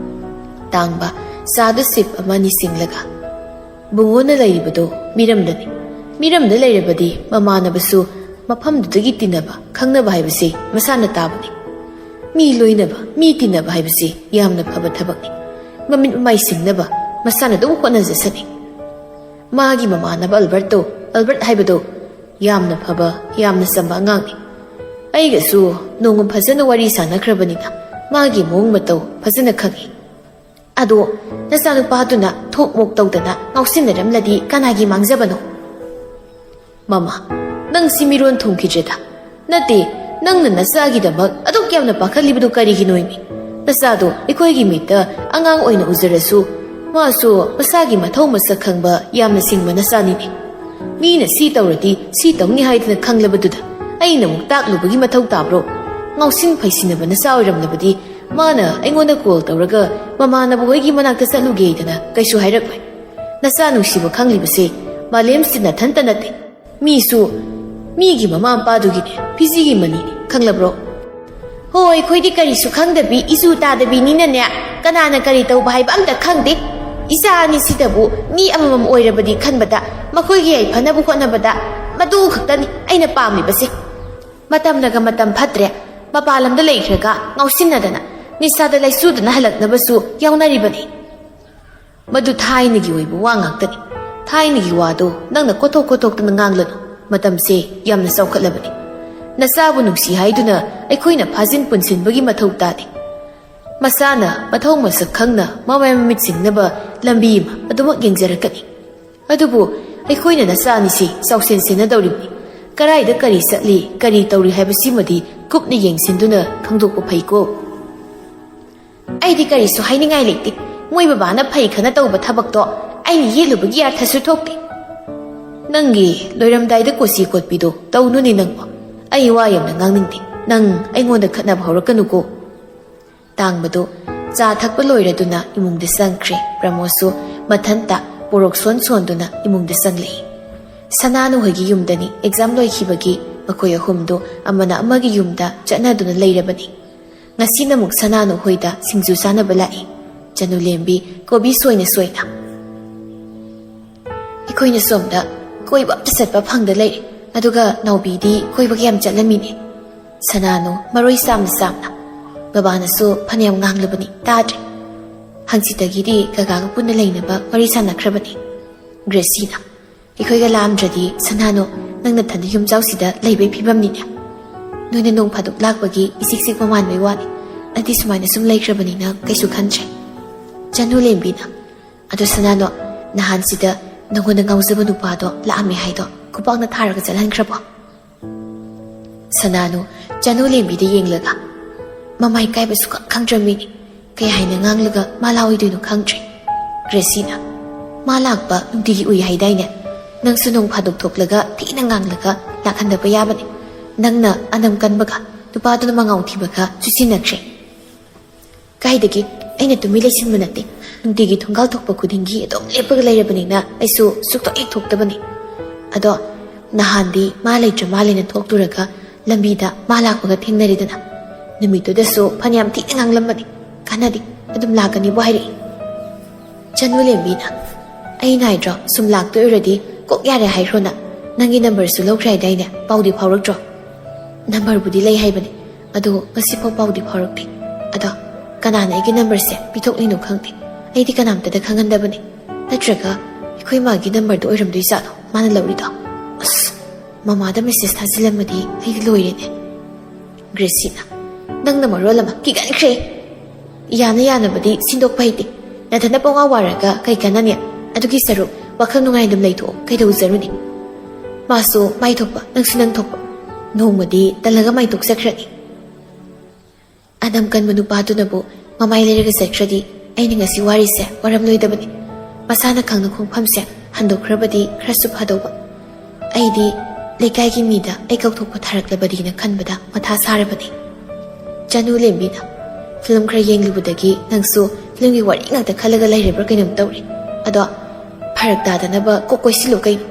ꯇꯥꯡꯕ ꯆꯥꯗ ꯁꯤꯞ ꯑꯃ ꯅꯤꯡꯁꯤꯡꯂꯒ, ꯕꯨꯡꯉꯣꯅ ꯂꯩꯔꯤꯕꯗꯣ ꯃꯤꯔꯝꯗꯅꯤ꯫ ꯃꯤꯔꯝꯗ ꯂꯩꯔꯕꯗꯤ ꯃꯃꯥꯟꯅꯕꯁꯨ ꯃꯐꯝꯗꯨꯗꯒꯤ ꯇꯤꯟꯅꯕ, ꯈꯪꯅꯕ ꯍꯥꯏꯕꯁꯤ ꯃꯁꯥꯅ ꯇꯥꯕꯅꯤ꯫ ꯃꯤ ꯂꯣꯏꯅꯕ, ꯃꯤ ꯇꯤꯟꯅꯕ ꯍꯥꯏꯕꯁꯤ ꯌꯥꯝꯅ ꯐꯕ ꯊꯕꯛꯅꯤ꯫ ꯃꯃꯤꯠ ꯃꯃꯥꯏ ꯁꯤꯡꯅꯕ ꯃꯁꯥꯅ ꯑꯗꯨꯝ ꯍꯣꯠꯅꯖꯁꯅꯤ꯫ ꯃꯥꯒꯤ ꯃꯃꯥꯟꯅꯕ ꯑꯜꯕꯔꯠꯇꯣ, ꯑꯜꯕꯔꯠ ꯍꯥꯏꯕꯗꯣ, ꯌꯥꯝꯅ ꯐꯕ, ꯌꯥꯝꯅ ꯆꯝꯕ ꯑꯉꯥꯡꯅꯤ꯫ ꯑꯩꯒꯁꯨ ꯅꯣꯡꯃ ꯐꯖꯅ ꯋꯥꯔꯤ ꯁꯥꯟꯅꯈ꯭ꯔꯕꯅꯤꯅ ꯃꯥꯒꯤ ꯃꯑꯣꯡ ꯃꯇꯧ ꯐꯖꯅ ꯈꯪꯏ꯫ ꯑꯗꯣ ꯅꯆꯥꯅꯨꯄꯥꯗꯨꯅ ꯊꯣꯛ ꯃꯣꯛ ꯇꯧꯗꯅ ꯉꯥꯎꯁꯤꯟꯅꯔꯝꯂꯗꯤ ꯀꯅꯥꯒꯤ ꯃꯥꯡꯖꯕꯅꯣ? ꯃꯃꯥ, ꯅꯪ ꯁꯤ ꯃꯤꯔꯣꯟ ꯊꯨꯡꯈꯤꯗ꯭ꯔꯦꯗ꯫ ꯅꯠꯇꯦ, ꯅꯪꯅ ꯅꯆꯥꯒꯤꯗꯃꯛ ꯑꯗꯨꯛ ꯌꯥꯝꯅ ꯄꯥꯈꯠꯂꯤꯕꯗꯨ ꯀꯔꯤꯒꯤꯅꯣ ꯏꯃꯤ? ꯅꯆꯥꯗꯣ ꯑꯩꯈꯣꯏꯒꯤ ꯃꯤꯠꯇ ꯑꯉꯥꯡ ꯑꯣꯏꯅ ꯎꯖꯔꯁꯨ, ꯃꯥꯁꯨ ꯃꯁꯥꯒꯤ ꯃꯊꯧ ꯃꯁꯛ ꯈꯪꯕ ꯌꯥꯝꯅ ꯁꯤꯡꯕ ꯅꯆꯥꯅꯤꯅꯦ꯫ ꯃꯤꯅ ꯁꯤ ꯇꯧꯔꯗꯤ ꯁꯤ ꯇꯧꯅꯤ ꯍꯥꯏꯗꯅ ꯈꯪꯂꯕꯗꯨꯗ ꯑꯩꯅ ꯑꯃꯨꯛ ꯇꯥꯛꯂꯨꯕꯒꯤ ꯃꯊꯧ ꯇꯥꯕ꯭ꯔꯣ? ꯉꯥꯎꯁꯤꯟ ꯐꯩꯁꯤꯟꯅꯕ ꯅꯆꯥ ꯑꯣꯏꯔꯝꯂꯕꯗꯤ ꯃꯥꯅ ꯑꯩꯉꯣꯟꯗ ꯀꯣꯜ ꯇꯧꯔꯒ ꯃꯃꯥꯟꯅꯕ ꯍꯣꯏꯒꯤ ꯃꯅꯥꯛꯇ ꯆꯠꯂꯨꯒꯦꯗꯅ ꯀꯩꯁꯨ ꯍꯥꯏꯔꯛꯂꯣꯏ꯫ ꯅꯆꯥ ꯅꯨꯡꯁꯤꯕ ꯈꯪꯂꯤꯕꯁꯦ ꯃꯥꯂꯦꯝꯁꯤꯗ ꯅꯊꯟꯇ ꯅꯠꯇꯦ꯫ ꯃꯤꯁꯨ ꯃꯤꯒꯤ ꯃꯃꯥ ꯃꯄꯥꯗꯨꯒꯤꯅꯦ, ꯐꯤꯖꯤꯒꯤ ꯃꯅꯤꯅꯦ, ꯈꯪꯂꯕ꯭ꯔꯣ? ꯍꯣ, ꯑꯩꯈꯣꯏꯗꯤ ꯀꯔꯤꯁꯨ ꯈꯪꯗꯕꯤ, ꯏꯁꯨ ꯇꯥꯗꯕꯤꯅꯤꯅꯅꯦ, ꯀꯅꯥꯅ ꯀꯔꯤ ꯇꯧꯕ ꯍꯥꯏꯕ ꯑꯝꯇ ꯈꯪꯗꯦ꯫ ꯏꯆꯥ ꯑꯅꯤꯁꯤꯗꯕꯨ ꯃꯤ ꯑꯃꯃꯝ ꯑꯣꯏꯔꯕꯗꯤ ꯈꯟꯕꯗ, ꯃꯈꯣꯏꯒꯤ ꯌꯥꯏꯐꯅꯕ ꯍꯣꯠꯅꯕꯗ ꯃꯗꯨ ꯈꯛꯇꯅꯤ ꯑꯩꯅ ꯄꯥꯝꯂꯤꯕꯁꯦ꯫ ꯃꯇꯝꯅꯒ ꯃꯇꯝ ꯐꯠꯇ꯭ꯔꯦ, ꯃꯄꯥꯟ ꯂꯝꯗ ꯂꯩꯈ꯭ꯔꯒ ꯉꯥꯎꯁꯤꯟꯅꯗꯅ, ꯅꯤꯁꯥꯗ ꯂꯥꯏꯆꯨꯗꯅ ꯍꯜꯂꯛꯅꯕꯁꯨ ꯌꯥꯎꯅꯔꯤꯕꯅꯤ꯫ ꯃꯗꯨ ꯊꯥꯏꯅꯒꯤ ꯑꯣꯏꯕ ꯋꯥ ꯉꯥꯛꯇꯅꯤ꯫ ꯊꯥꯏꯅꯒꯤ ꯋꯥꯗꯣ ꯅꯪꯅ ꯀꯣꯊꯣꯛ ꯀꯣꯊꯣꯛꯇꯅ ꯉꯥꯡꯂꯅꯨ꯫ ꯃꯇꯝꯁꯦ ꯌꯥꯝꯅ ꯆꯥꯎꯈꯠꯂꯕꯅꯤ꯫ ꯅꯆꯥꯕꯨ ꯅꯨꯡꯁꯤ ꯍꯥꯏꯗꯨꯅ ꯑꯩꯈꯣꯏꯅ ꯐꯥꯖꯤꯟ ꯄꯨꯟꯁꯤꯟꯕꯒꯤ ꯃꯊꯧ ꯇꯥꯗꯦ꯫ ꯃꯁꯥꯅ ꯃꯊꯧ ꯃꯁꯛ ꯈꯪꯅ ꯃꯃꯥꯏ ꯃꯃꯤꯠ ꯁꯤꯡꯅꯕ ꯂꯝꯕꯤ ꯑꯃ ꯑꯗꯨꯃꯛ ꯌꯦꯡꯖꯔꯛꯀꯅꯤ꯫ ꯑꯗꯨꯕꯨ ꯑꯩꯈꯣꯏꯅ ꯅꯆꯥ ꯑꯅꯤꯁꯤ ꯆꯥꯎꯁꯦꯟ ꯁꯦꯟꯅꯗꯧꯔꯤꯕꯅꯤ꯫ ꯀꯔꯥꯏꯗ ꯀꯔꯤ ꯆꯠꯂꯤ, ꯀꯔꯤ ꯇꯧꯔꯤ ꯍꯥꯏꯕꯁꯤꯃꯗꯤ ꯀꯨꯞꯅ ꯌꯦꯡꯁꯤꯟꯗꯨꯅ ꯈꯪꯗꯣꯛꯄ ꯐꯩꯀꯣ꯫ ꯑꯩꯗꯤ ꯀꯔꯤꯁꯨ ꯍꯥꯏꯅꯤꯡꯉꯥꯏ ꯂꯩꯇꯦ꯫ ꯃꯣꯏ ꯕꯕꯥꯅ ꯐꯩ ꯈꯟꯅ ꯇꯧꯕ ꯊꯕꯛꯇꯣ ꯑꯩꯅ ꯌꯦꯠꯂꯨꯕꯒꯤ ꯑꯔꯊꯁꯨ ꯊꯣꯛꯇꯦ꯫ ꯅꯪꯒꯤ ꯂꯣꯏꯔꯝꯗꯥꯏꯗ ꯀꯣꯆꯤ ꯀꯣꯠꯄꯤꯗꯣ ꯇꯧꯅꯨꯅꯦ ꯅꯪꯕꯣ꯫ ꯑꯩ ꯋꯥ ꯌꯥꯝꯅ ꯉꯥꯡꯅꯤꯡꯗꯦ꯫ ꯅꯪ ꯑꯩꯉꯣꯟꯗ ꯈꯠꯅꯕ ꯍꯧꯔꯛꯀꯅꯨꯀꯣ꯫ ꯇꯥꯡꯕꯗꯨ ꯆꯥ ꯊꯛꯄ ꯂꯣꯏꯔꯗꯨꯅ ꯏꯃꯨꯡꯗ ꯆꯪꯈ꯭ꯔꯦ꯫ ꯄ꯭ꯔꯃꯣꯗꯁꯨ ꯃꯊꯟꯇ ꯄꯣꯔꯣꯛ ꯁꯣꯟ ꯁꯣꯟꯗꯨꯅ ꯏꯃꯨꯡꯗ ꯆꯪꯂꯛꯏ꯫ ꯁꯅꯥꯅꯨ ꯍꯣꯏꯒꯤ ꯌꯨꯝꯗꯅꯤ ꯑꯦꯛꯖꯥꯝ ꯂꯣꯏꯈꯤꯕꯒꯤ ꯃꯈꯣꯏ ꯑꯍꯨꯝꯗꯨ ꯑꯃꯅ ꯑꯃꯒꯤ ꯌꯨꯝꯗ ꯆꯠꯅꯗꯨꯅ ꯂꯩꯔꯕꯅꯤ꯫ ꯉꯁꯤꯅ ꯑꯃꯨꯛ ꯁꯅꯥꯅꯨ ꯍꯣꯏꯗ ꯁꯤꯡꯖꯨ ꯆꯥꯅꯕ ꯂꯥꯛꯏ꯫ ꯆꯅꯨꯂꯦꯝꯕꯤ ꯀꯣꯕꯤ ꯁꯣꯏꯅ ꯁꯣꯏꯅ꯫ ꯑꯩꯈꯣꯏꯅ ꯁꯣꯝꯗ ꯀꯣꯏꯕ ꯑꯝꯇ ꯆꯠꯄ ꯐꯪꯗ ꯂꯩꯔꯦ꯫ ꯑꯗꯨꯒ ꯅꯥꯎꯕꯤꯗꯤ ꯀꯣꯏꯕꯒ ꯌꯥꯝ ꯆꯠꯂꯝꯃꯤꯅꯦ꯫ ꯁꯅꯥꯅꯨ ꯃꯔꯣꯏ ꯆꯥꯝꯅ ꯆꯥꯝꯅ꯫ ꯕꯕꯥꯅꯁꯨ ꯐꯅꯌꯥꯝ ꯉꯥꯡꯂꯕꯅꯤ, ꯇꯥꯗ꯭ꯔꯦ꯫ ꯍꯪꯆꯤꯠꯇꯒꯤꯗꯤ ꯀꯀꯥꯒ ꯄꯨꯟꯅ ꯂꯩꯅꯕ ꯋꯥꯔꯤ ꯁꯥꯟꯅꯈ꯭ꯔꯕꯅꯤ꯫ ꯒ꯭ꯔꯦꯁꯤꯅ, ꯑꯩꯈꯣꯏꯒ ꯂꯥꯛꯑꯝꯗ꯭ꯔꯗꯤ ꯁꯅꯥꯅꯨ ꯅꯪ ꯅꯊꯟꯗ ꯌꯨꯝꯖꯥꯎꯁꯤꯗ ꯂꯩꯕꯩ ꯐꯤꯕꯝꯅꯤꯅꯦ꯫ ꯅꯣꯏꯅ ꯅꯣꯡ ꯐꯥꯗꯣꯛ ꯂꯥꯛꯄꯒꯤ ꯏꯆꯤꯛ ꯆꯤꯛꯄ ꯃꯥꯟꯕꯩ ꯋꯥꯅꯤ꯫ ꯑꯩꯗꯤ ꯁꯨꯃꯥꯏꯅ ꯁꯨꯝ ꯂꯩꯈ꯭ꯔꯕꯅꯤꯅ ꯀꯩꯁꯨ ꯈꯟꯗ꯭ꯔꯦ꯫ ꯆꯅꯨꯂꯦꯝꯕꯤꯅ, ꯑꯗꯣ ꯁꯅꯥꯅꯣ, ꯅꯍꯥꯟꯁꯤꯗ ꯅꯪꯉꯣꯟꯗ ꯉꯥꯎꯖꯕ ꯅꯨꯄꯥꯗꯣ ꯂꯥꯛꯑꯝꯃꯦ ꯍꯥꯏꯗꯣ ꯈꯨꯄꯥꯛꯅ ꯊꯥꯔꯒ ꯆꯠꯍꯟꯈ꯭ꯔꯕꯣ? ꯁꯅꯥꯅꯨ ꯆꯅꯨꯂꯦꯝꯕꯤꯗ ꯌꯦꯡꯂꯒ, ꯃꯃꯥꯏ ꯀꯥꯏꯕ ꯁꯨꯈꯪ ꯈꯪꯗ꯭ꯔ ꯃꯤꯅꯤ꯫ ꯀꯩ ꯍꯥꯏꯅ ꯉꯥꯡꯂꯒ ꯃꯥ ꯂꯥꯎꯏꯗꯣꯏꯅꯣ ꯈꯪꯗ꯭ꯔꯦ꯫ ꯒ꯭ꯔꯦꯁꯤꯅ, ꯃꯥ ꯂꯥꯛꯄ ꯅꯨꯡꯇꯤꯒꯤ ꯎꯏ ꯍꯥꯏꯗꯥꯏꯅꯦ? ꯅꯪꯁꯨ ꯅꯣꯡ ꯐꯥꯗꯣꯛ ꯊꯣꯛꯂꯒ ꯊꯤꯅ ꯉꯥꯡꯂꯒ ꯂꯥꯛꯍꯟꯗꯕ ꯌꯥꯕꯅꯤ꯫ ꯅꯪꯅ ꯑꯅꯝ ꯀꯟꯕꯒ ꯅꯨꯄꯥꯗꯨꯅ ꯃꯉꯥꯎ ꯊꯤꯕꯒ ꯆꯨꯁꯤꯟꯅꯈ꯭ꯔꯦ꯫ ꯀꯥꯏꯗꯒꯤ? ꯑꯩꯅ ꯇꯨꯃꯤ ꯂꯩꯁꯤꯟꯕ ꯅꯠꯇꯦ꯫ ꯅꯨꯡꯇꯤꯒꯤ ꯊꯣꯡꯒꯥꯜ ꯊꯣꯛꯄ ꯈꯨꯗꯤꯡꯒꯤ ꯑꯗꯨꯝ ꯂꯦꯞꯄꯒ ꯂꯩꯔꯕꯅꯤꯅ ꯑꯩꯁꯨ ꯁꯨꯛꯊꯣꯛ ꯍꯦꯛ ꯊꯣꯛꯇꯕꯅꯤ꯫ ꯑꯗꯣ ꯅꯍꯥꯟꯗꯤ ꯃꯥ ꯂꯩꯇ꯭ꯔ ꯃꯥꯜꯂꯦꯅ ꯊꯣꯛꯂꯨꯔꯒ ꯂꯝꯕꯤꯗ ꯃꯥ ꯂꯥꯛꯄꯒ ꯊꯦꯡꯅꯔꯦꯗꯅ꯫ ꯅꯨꯃꯤꯠꯇꯨꯗꯁꯨ ꯐꯅꯌꯥꯝ ꯊꯤꯅ ꯉꯥꯡꯂꯝꯕꯅꯤ꯫ ꯀꯥꯟꯅꯗꯦ, ꯑꯗꯨꯝ ꯂꯥꯛꯀꯅꯤꯕꯨ ꯍꯥꯏꯔꯛꯏ꯫ ꯆꯅꯨꯂꯦꯝꯕꯤꯅ, ꯑꯩ ꯅꯥꯏꯗ꯭ꯔꯣ? ꯁꯨꯝ ꯂꯥꯛꯇꯣꯏ ꯑꯣꯏꯔꯗꯤ ꯀꯣꯛ ꯌꯥꯔꯦ ꯍꯥꯏꯈ꯭ꯔꯣꯅ꯫ ꯅꯪꯒꯤ ꯅꯝꯕꯔꯁꯨ ꯂꯧꯈ꯭ꯔꯦ ꯍꯥꯏꯗꯥꯏꯅꯦ? ꯄꯥꯎꯗꯤ ꯐꯥꯎꯔꯛꯇ꯭ꯔꯣ? ꯅꯝꯕꯔꯕꯨꯗꯤ ꯂꯩ ꯍꯥꯏꯕꯅꯤ, ꯑꯗꯣ ꯉꯁꯤꯐꯥꯎ ꯄꯥꯎꯗꯤ ꯐꯥꯎꯔꯛꯇꯦ꯫ ꯑꯗꯣ ꯀꯅꯥꯅ ꯑꯩꯒꯤ ꯅꯝꯕꯔꯁꯦ ꯄꯤꯊꯣꯛꯂꯤꯅꯣ ꯈꯪꯗꯦ꯫ ꯑꯩꯗꯤ ꯀꯅꯥꯝꯇꯗ ꯈꯪꯍꯟꯗꯕꯅꯤ꯫ ꯅꯠꯇ꯭ꯔꯒ ꯑꯩꯈꯣꯏ ꯃꯥꯒꯤ ꯅꯝꯕꯔꯗꯣ ꯑꯣꯏꯔꯝꯗꯣꯏ ꯖꯥꯠꯂꯣ ꯃꯥꯅ ꯂꯧꯔꯤꯗꯣ? ꯑꯁ, ꯃꯃꯥꯗ ꯃꯦꯁꯦꯖ ꯊꯥꯖꯤꯜꯂꯝꯃꯗꯤ ꯑꯩꯗꯤ ꯂꯣꯏꯔꯦꯅꯦ꯫ ꯒ꯭ꯔꯦꯁꯤꯅ, ꯅꯪꯅ ꯃꯔꯣꯜ ꯑꯃ ꯀꯤꯒꯟꯈ꯭ꯔꯦ꯫ ꯌꯥꯅ ꯌꯥꯅꯕꯗꯤ ꯁꯤꯟꯗꯣꯛꯄ ꯍꯩꯇꯦ꯫ ꯅꯊꯟꯗ ꯄꯪꯋꯥ ꯋꯥꯔꯒ ꯀꯩ ꯀꯥꯟꯅꯅꯤ? ꯑꯗꯨꯒꯤ ꯁꯔꯨꯛ ꯋꯥꯈꯜ ꯅꯨꯡꯉꯥꯏꯅ ꯑꯗꯨꯝ ꯂꯩꯊꯣꯛꯑꯣ, ꯀꯩꯗꯧꯖꯔꯨꯅꯤ? ꯃꯥꯁꯨ ꯃꯥꯏ ꯊꯣꯛꯄ, ꯅꯪꯁꯨ ꯅꯪ ꯊꯣꯛꯄ꯫ ꯅꯣꯡꯃꯗꯤ ꯇꯜꯂꯒ ꯃꯥꯏ ꯊꯣꯛꯆꯈ꯭ꯔꯅꯤ꯫ ꯑꯅꯝ ꯀꯟꯕ ꯅꯨꯄꯥꯗꯨꯅꯕꯨ ꯃꯃꯥꯏ ꯂꯩꯔꯒ ꯆꯠꯈ꯭ꯔꯗꯤ ꯑꯩꯅ ꯉꯁꯤ ꯋꯥꯔꯤꯁꯦ ꯋꯥꯔꯝꯂꯣꯏꯗꯕꯅꯤ꯫ ꯃꯁꯥꯅ ꯈꯪꯅ ꯈꯣꯡꯐꯝꯁꯦ ꯍꯟꯗꯣꯛꯈ꯭ꯔꯕꯗꯤ ꯈꯔꯁꯨ ꯐꯗꯧꯕ꯫ ꯑꯩꯗꯤ ꯂꯩꯀꯥꯏꯒꯤ ꯃꯤꯗ ꯑꯩ ꯀꯧꯊꯣꯛꯄ ꯊꯥꯔꯛꯂꯕꯗꯤꯅ ꯈꯟꯕꯗ ꯃꯊꯥ ꯁꯥꯔꯕꯅꯤ꯫ ꯆꯅꯨꯂꯦꯝꯕꯤꯅ, ꯐꯤꯂꯝ ꯈꯔ ꯌꯦꯡꯂꯨꯕꯗꯒꯤ ꯅꯪꯁꯨ ꯐꯤꯂꯝꯒꯤ ꯋꯥꯔꯤ ꯉꯥꯛꯇ ꯈꯜꯂꯒ ꯂꯩꯔꯕ꯭ꯔꯥ ꯀꯩꯅꯣꯝ ꯇꯧꯔꯦ꯫ ꯑꯗꯣ ꯐꯔꯛ ꯇꯥꯗꯅꯕ ꯀꯣꯛ ꯀꯣꯏꯁꯤꯜꯂꯨ ꯀꯩꯅꯣ꯫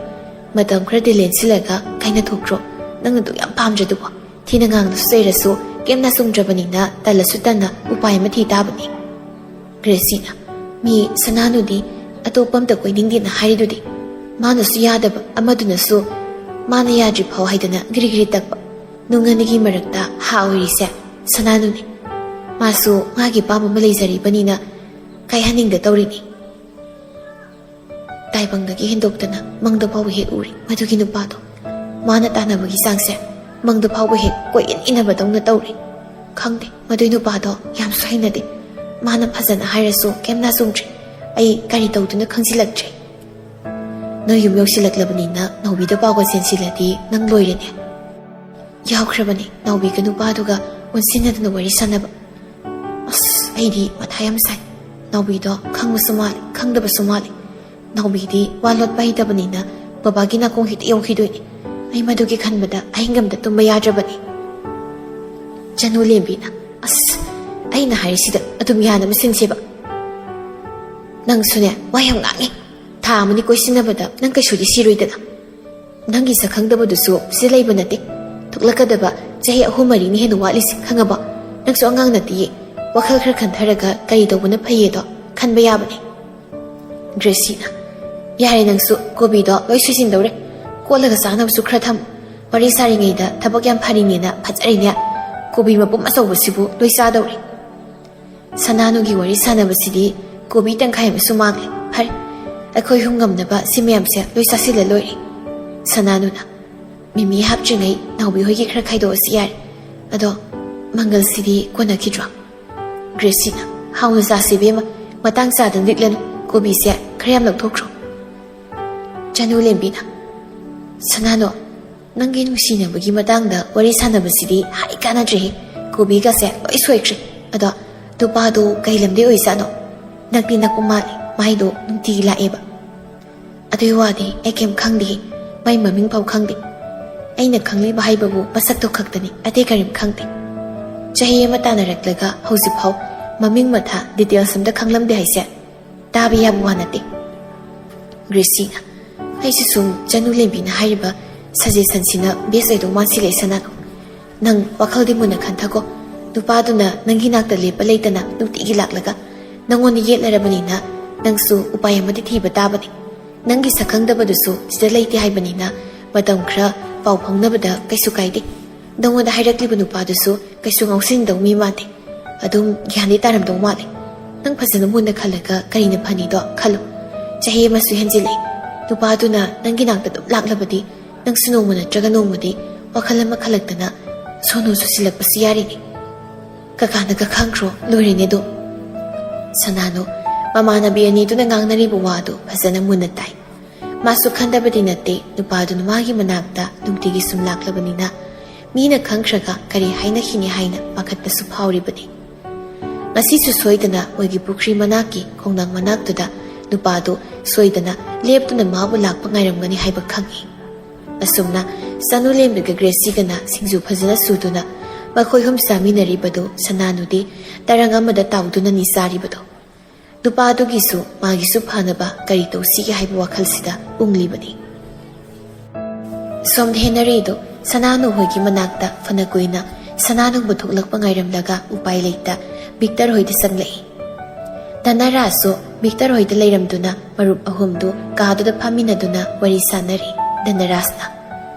ꯃꯇꯝ ꯈꯔꯗꯤ ꯂꯦꯟꯁꯤꯜꯂꯒ ꯀꯥꯏꯅꯊꯣꯛꯈ꯭ꯔꯣ꯫ ꯅꯪꯅ ꯑꯗꯨ ꯌꯥꯝ ꯄꯥꯝꯗ꯭ꯔꯗꯨꯕꯣ? ꯊꯤꯅ ꯉꯥꯡꯅꯁꯨ ꯆꯩꯔꯁꯨ ꯀꯩꯝꯅ ꯆꯨꯝꯗ꯭ꯔꯕꯅꯤꯅ ꯇꯜꯂꯁꯨ ꯇꯟꯅ ꯎꯄꯥꯏ ꯑꯃ ꯊꯤ ꯇꯥꯕꯅꯤ꯫ ꯒ꯭ꯔꯦꯁꯤꯅ, "ꯃꯤ ꯁꯅꯥꯅꯨꯗꯤ ꯑꯇꯣꯞꯄ ꯑꯝꯇ ꯀꯣꯏꯅꯤꯡꯗꯦꯅ ꯍꯥꯏꯔꯤꯗꯨꯗꯤ?" ꯃꯥꯅꯁꯨ ꯌꯥꯗꯕ, ꯑꯃꯗꯨꯅꯁꯨ ꯃꯥꯅ ꯌꯥꯗ꯭ꯔꯤ ꯐꯥꯎ ꯍꯥꯏꯗꯅ ꯒꯤꯔꯤ ꯒꯤꯔꯤ ꯇꯛꯄ꯫ ꯅꯨꯡ ꯑꯅꯤꯒꯤ ꯃꯔꯛꯇ ꯍꯥ ꯑꯣꯏꯔꯤꯁꯦ ꯁꯅꯥꯅꯨꯅꯤ꯫ ꯃꯥꯁꯨ ꯃꯥꯒꯤ ꯑꯄꯥꯝꯕ ꯑꯃ ꯂꯩꯖꯔꯤꯕꯅꯤꯅ ꯀꯥꯏꯍꯟꯅꯤꯡꯗ ꯇꯧꯔꯤꯅꯤ꯫ ꯇꯥꯏꯕꯪꯗꯒꯤ ꯍꯦꯟꯗꯣꯛꯇꯅ ꯃꯪꯗ ꯐꯥꯎꯕ ꯍꯦꯛ ꯎꯔꯦ ꯃꯗꯨꯒꯤ ꯅꯨꯄꯥꯗꯣ꯫ ꯃꯥꯅ ꯇꯥꯟꯅꯕꯒꯤ ꯆꯥꯡꯁꯦ ꯃꯪꯗ ꯐꯥꯎꯕ ꯍꯦꯛ ꯀꯣꯏꯏꯟ ꯏꯟꯅꯕꯗꯧꯅ ꯇꯧꯔꯦ꯫ ꯈꯪꯗꯦ, ꯃꯗꯨꯏ ꯅꯨꯄꯥꯗꯣ ꯌꯥꯝꯁꯨ ꯍꯩꯅꯗꯦ꯫ ꯃꯥꯅ ꯐꯖꯅ ꯍꯥꯏꯔꯁꯨ ꯀꯩꯝ ꯅꯥꯆꯨꯝꯗ꯭ꯔꯦ꯫ ꯑꯩ ꯀꯔꯤ ꯇꯧꯗꯣꯏꯅꯣ ꯈꯪꯖꯤꯜꯂꯛꯇ꯭ꯔꯦ꯫ ꯅꯣꯏ ꯌꯨꯝ ꯌꯧꯁꯤꯜꯂꯛꯂꯕꯅꯤꯅ ꯅꯥꯎꯕꯤꯗ ꯄꯥꯎꯒ ꯆꯦꯟꯁꯤꯜꯂꯗꯤ ꯅꯪ ꯂꯣꯏꯔꯦꯅꯦ꯫ ꯌꯥꯎꯈ꯭ꯔꯕꯅꯤ ꯅꯥꯎꯕꯤꯒ ꯅꯨꯄꯥꯗꯨꯒ ꯑꯣꯟꯁꯤꯟꯅꯗꯅ ꯋꯥꯔꯤ ꯁꯥꯟꯅꯕ꯫ ꯑꯁ, ꯑꯩꯗꯤ ꯃꯊꯥ ꯌꯥꯝ ꯁꯥꯏ꯫ ꯅꯥꯎꯕꯤꯗꯣ ꯈꯪꯕꯁꯨ ꯃꯥꯜꯂꯤ, ꯈꯪꯗꯕꯁꯨ ꯃꯥꯜꯂꯤ꯫ ꯅꯥꯎꯕꯤꯗꯤ ꯋꯥ ꯂꯣꯠꯄ ꯍꯩꯇꯕꯅꯤꯅ ꯕꯕꯥꯒꯤ ꯅꯥꯀꯣꯡ ꯍꯦꯛꯇ ꯌꯧꯈꯤꯗꯣꯏꯅꯤ꯫ ꯑꯩ ꯃꯗꯨꯒꯤ ꯈꯟꯕꯗ ꯑꯍꯤꯡ ꯑꯃꯗ ꯇꯨꯝꯕ ꯌꯥꯗ꯭ꯔꯕꯅꯤ꯫ ꯆꯅꯨ ꯂꯦꯝꯕꯤꯅ, "ꯑꯁ, ꯑꯩꯅ ꯍꯥꯏꯔꯤꯁꯤꯗ ꯑꯗꯨꯝ ꯌꯥꯅꯕ ꯁꯤꯟꯁꯦꯕ꯫ ꯅꯪꯁꯨꯅꯦ, ꯋꯥ ꯌꯥꯝ ꯉꯥꯡꯉꯤ꯫ ꯊꯥ ꯑꯃꯅꯤ ꯀꯣꯏꯁꯤꯟꯅꯕꯗ ꯅꯪ ꯀꯩꯁꯨꯗꯤ ꯁꯤꯔꯣꯏꯗꯅ꯫ ꯅꯪꯒꯤ ꯁꯛꯈꯪꯗꯕꯗꯨꯁꯨ ꯁꯤ ꯂꯩꯕ ꯅꯠꯇꯦ꯫ ꯊꯣꯛꯂꯛꯀꯗꯕ ꯆꯍꯤ ꯑꯍꯨꯝ ꯃꯔꯤꯅꯤ ꯍꯦꯟꯅ ꯋꯥꯠꯂꯤꯁꯤ, ꯈꯪꯉꯕ? ꯅꯪꯁꯨ ꯑꯉꯥꯡ ꯅꯠꯇꯤꯌꯦ꯫ ꯋꯥꯈꯜ ꯈꯔ ꯈꯟꯊꯔꯒ ꯀꯔꯤ ꯇꯧꯕꯅ ꯐꯩꯌꯦꯗꯣ ꯈꯟꯕ ꯌꯥꯕꯅꯦ꯫" ꯒ꯭ꯔꯦꯁꯤꯅ, "ꯌꯥꯔꯦ, ꯅꯪꯁꯨ ꯀꯣꯕꯤꯗꯣ ꯂꯣꯏ ꯁꯣꯏꯁꯤꯟꯗꯧꯔꯦ꯫ ꯀꯣꯠꯂꯒ ꯆꯥꯅꯕꯁꯨ ꯈꯔ ꯊꯝꯃꯨ꯫ ꯋꯥꯔꯤ ꯁꯥꯔꯤꯉꯩꯗ ꯊꯕꯛ ꯌꯥꯝ ꯐꯔꯤꯅꯦꯅ ꯐꯖꯔꯤꯅꯦ꯫ ꯀꯣꯕꯤ ꯃꯄꯨꯝ ꯑꯆꯧꯕꯁꯤꯕꯨ ꯂꯣꯏ ꯆꯥꯗꯧꯔꯦ꯫" ꯁꯅꯥꯅꯨꯒꯤ ꯋꯥꯔꯤ ꯁꯥꯟꯅꯕꯁꯤꯗꯤ ꯀꯣꯕꯤ ꯇꯪꯈꯥꯏ ꯑꯃꯁꯨ ꯃꯥꯡꯂꯦ꯫ ꯐꯔꯦ, ꯑꯩꯈꯣꯏ ꯑꯍꯨꯝ ꯉꯝꯅꯕ ꯁꯤ ꯃꯌꯥꯝꯁꯦ ꯂꯣꯏ ꯆꯥꯁꯤꯜꯂ ꯂꯣꯏꯔꯦ꯫ ꯁꯅꯥꯅꯨꯅ, "ꯃꯤꯃꯤ ꯍꯥꯞꯇ꯭ꯔꯤꯉꯩ ꯅꯥꯎꯕꯤ ꯍꯣꯏꯒꯤ ꯈꯔ ꯈꯥꯏꯗꯣꯛꯑꯁꯤ ꯌꯥꯔꯦ꯫ ꯑꯗꯣ ꯃꯪꯒꯜꯁꯤꯗꯤ ꯀꯣꯟꯅꯈꯤꯗ꯭ꯔꯣ?" ꯒ꯭ꯔꯦꯁꯤꯅ, "ꯍꯥꯎꯅ ꯆꯥꯁꯤ ꯏꯕꯦꯝꯃ, ꯃꯇꯥꯡ ꯆꯥꯗꯅ ꯂꯤꯛꯂꯅꯨ, ꯀꯣꯕꯤꯁꯦ ꯈꯔ ꯌꯥꯝ ꯂꯧꯊꯣꯛꯈ꯭ꯔꯣ꯫" ꯆꯅꯨ ꯂꯦꯝꯕꯤꯅ, "ꯁꯅꯥꯅꯣ, ꯅꯪꯒꯤ ꯅꯨꯡꯁꯤꯅꯕꯒꯤ ꯃꯇꯥꯡꯗ ꯋꯥꯔꯤ ꯁꯥꯟꯅꯕꯁꯤꯗꯤ ꯍꯥꯏ ꯀꯥꯟꯅꯗ꯭ꯔꯦꯍꯦ꯫ ꯀꯣꯕꯤꯒꯁꯦ ꯂꯣꯏ ꯁꯣꯏꯈ꯭ꯔꯦ꯫ ꯑꯗꯣ ꯅꯨꯄꯥꯗꯣ ꯀꯩ ꯂꯝꯗꯩ ꯑꯣꯏꯖꯥꯠꯅꯣ? ꯅꯛꯇꯤ ꯅꯛꯄ ꯃꯥꯜꯂꯦ, ꯃꯥꯏꯗꯣ ꯅꯨꯡꯇꯤꯒꯤ ꯂꯥꯛꯑꯦꯕ꯫" "ꯑꯗꯨꯏ ꯋꯥꯗꯤ ꯑꯩ ꯀꯩꯝ ꯈꯪꯗꯦ꯫ ꯃꯥꯏ ꯃꯃꯤꯡ ꯐꯥꯎ ꯈꯪꯗꯦ꯫ ꯑꯩꯅ ꯈꯪꯂꯤꯕ ꯍꯥꯏꯕꯕꯨ ꯃꯁꯛꯇꯣ ꯈꯛꯇꯅꯤ, ꯑꯇꯩ ꯀꯔꯤꯝ ꯈꯪꯗꯦ꯫ ꯆꯍꯤ ꯑꯃ ꯇꯥꯟꯅꯔꯛꯂꯒ ꯍꯧꯖꯤꯛꯐꯥꯎ ꯃꯃꯤꯡ ꯃꯊꯥ details ꯑꯝꯇ ꯈꯪꯂꯝꯗꯦ ꯍꯥꯏꯁꯦ ꯇꯥꯕ ꯌꯥꯕ ꯋꯥ ꯅꯠꯇꯦ꯫" ꯒ꯭ꯔꯦꯁꯤꯅ, "ꯑꯩꯁꯨ ꯁꯨꯝ ꯆꯅꯨ ꯂꯦꯝꯕꯤꯅ ꯍꯥꯏꯔꯤꯕ ꯁꯖꯦꯁꯟꯁꯤꯅ ꯕꯦꯁ ꯑꯣꯏꯗꯧ ꯃꯥꯟꯁꯤꯜꯂꯛꯑꯦ ꯁꯅꯥꯅꯨ꯫ ꯅꯪ ꯋꯥꯈꯜꯗꯤ ꯃꯨꯟꯅ ꯈꯟꯊꯀꯣ꯫ ꯅꯨꯄꯥꯗꯨꯅ ꯅꯪꯒꯤ ꯅꯥꯛꯇ ꯂꯦꯞꯄ ꯂꯩꯇꯅ ꯅꯨꯡꯇꯤꯒꯤ ꯂꯥꯛꯂꯒ ꯅꯪꯉꯣꯟꯗ ꯌꯦꯠꯂꯔꯕꯅꯤꯅ ꯅꯪꯁꯨ ꯎꯄꯥꯏ ꯑꯃꯗꯤ ꯊꯤꯕ ꯇꯥꯕꯅꯤ꯫ ꯅꯪꯒꯤ ꯁꯛꯈꯪꯗꯕꯗꯨꯁꯨ ꯁꯤꯗ ꯂꯩꯇꯦ ꯍꯥꯏꯕꯅꯤꯅ ꯃꯇꯝ ꯈꯔ ꯄꯥꯎ ꯐꯥꯎꯅꯕꯗ ꯀꯩꯁꯨ ꯀꯥꯏꯗꯦ꯫ ꯅꯪꯉꯣꯟꯗ ꯍꯥꯏꯔꯛꯂꯤꯕ ꯅꯨꯄꯥꯗꯨꯁꯨ ꯀꯩꯁꯨ ꯉꯥꯎꯁꯤꯟꯗꯧ ꯃꯤ ꯃꯥꯟꯗꯦ꯫ ꯑꯗꯨꯝ ꯒ꯭ꯌꯥꯟꯗꯤ ꯇꯥꯔꯝꯗꯧ ꯃꯥꯜꯂꯦ꯫ ꯅꯪ ꯐꯖꯅ ꯃꯨꯟꯅ ꯈꯜꯂꯒ ꯀꯔꯤꯅ ꯐꯅꯤꯗꯣ ꯈꯜꯂꯨ꯫ ꯆꯍꯤ ꯑꯃꯁꯨ ꯍꯦꯟꯖꯤꯜꯂꯛꯑꯦ꯫ ꯅꯨꯄꯥꯗꯨꯅ ꯅꯪꯒꯤ ꯅꯥꯛꯇ ꯑꯗꯨꯝ ꯂꯥꯛꯂꯕꯗꯤ ꯅꯪꯁꯨ ꯅꯣꯡꯃ ꯅꯠꯇ꯭ꯔꯒ ꯅꯣꯡꯃꯗꯤ ꯋꯥꯈꯜ ꯑꯃ ꯈꯜꯂꯛꯇꯅ ꯁꯣꯅꯨ ꯆꯨꯁꯤꯜꯂꯛꯄꯁꯨ ꯌꯥꯔꯤꯅꯦ꯫ ꯀꯀꯥꯅꯒ ꯈꯪꯈ꯭ꯔꯣ ꯂꯣꯏꯔꯦꯅꯦ ꯑꯗꯨꯝ꯫ ꯁꯅꯥꯅꯨ, ꯃꯃꯥꯟꯅꯕꯤ ꯑꯅꯤꯗꯨꯅ ꯉꯥꯡꯅꯔꯤꯕ ꯋꯥꯗꯨ ꯐꯖꯅ ꯃꯨꯟꯅ ꯇꯥꯏ꯫ ꯃꯥꯁꯨ ꯈꯟꯗꯕꯗꯤ ꯅꯠꯇꯦ, ꯅꯨꯄꯥꯗꯨꯅ ꯃꯥꯒꯤ ꯃꯅꯥꯛꯇ ꯅꯨꯡꯇꯤꯒꯤ ꯁꯨꯝ ꯂꯥꯛꯂꯕꯅꯤꯅ ꯃꯤꯅ ꯈꯪꯈ꯭ꯔꯒ ꯀꯔꯤ ꯍꯥꯏꯅꯈꯤꯅꯤ ꯍꯥꯏꯅ ꯄꯥꯈꯠꯄꯁꯨ ꯐꯥꯎꯔꯤꯕꯅꯤ꯫ ꯉꯁꯤꯁꯨ ꯁꯣꯏꯗꯅ ꯃꯣꯏꯒꯤ ꯄꯨꯈ꯭ꯔꯤ ꯃꯅꯥꯛꯀꯤ ꯈꯣꯡꯅꯥꯡ ꯃꯅꯥꯛꯇꯨꯗ ꯅꯨꯄꯥꯗꯨ ꯁꯣꯏꯗꯅ ꯂꯦꯞꯇꯨꯅ ꯃꯥꯕꯨ ꯂꯥꯛꯄ ꯉꯥꯏꯔꯝꯒꯅꯤ ꯍꯥꯏꯕ ꯈꯪꯏ꯫ ꯑꯁꯨꯝꯅ ꯁꯅꯨꯂꯦꯝꯕꯤꯒ ꯒ꯭ꯔꯦꯁꯤꯒꯅ ꯁꯤꯡꯖꯨ ꯐꯖꯅ ꯁꯨꯗꯨꯅ ꯃꯈꯣꯏ ꯑꯍꯨꯝ ꯆꯥꯃꯤꯟꯅꯔꯤꯕꯗꯨ ꯁꯅꯥꯅꯨꯗꯤ ꯇꯔꯪ ꯑꯃꯗ ꯇꯥꯎꯗꯨꯅꯅꯤ ꯆꯥꯔꯤꯕꯗꯣ꯫ ꯅꯨꯄꯥꯗꯨꯒꯤꯁꯨ ꯃꯥꯒꯤꯁꯨ ꯐꯅꯕ ꯀꯔꯤ ꯇꯧꯁꯤꯒꯦ ꯍꯥꯏꯕ ꯋꯥꯈꯜꯁꯤꯗ ꯎꯪꯂꯤꯕꯅꯤ꯫ ꯁꯣꯝꯗ ꯍꯦꯟꯅꯔꯤꯗꯨ ꯁꯅꯥꯅꯨ ꯍꯣꯏꯒꯤ ꯃꯅꯥꯛꯇ ꯐꯅ ꯀꯨꯏꯅ ꯁꯅꯥꯅꯨꯕꯨ ꯊꯣꯛꯂꯛꯄ ꯉꯥꯏꯔꯝꯂꯒ ꯎꯄꯥꯏ ꯂꯩꯇ ꯚꯤꯛꯇꯔ ꯍꯣꯏꯗ ꯆꯪꯂꯛꯏ꯫ ꯙꯅꯔꯥꯖꯁꯨ ꯚꯤꯛꯇꯔ ꯍꯣꯏꯗ ꯂꯩꯔꯝꯗꯨꯅ ꯃꯔꯨꯞ ꯑꯍꯨꯝꯗꯨ ꯀꯥꯗꯨꯗ ꯐꯝꯃꯤꯟꯅꯗꯨꯅ ꯋꯥꯔꯤ ꯁꯥꯟꯅꯔꯤ꯫ ꯙꯅꯔꯥꯖꯅ,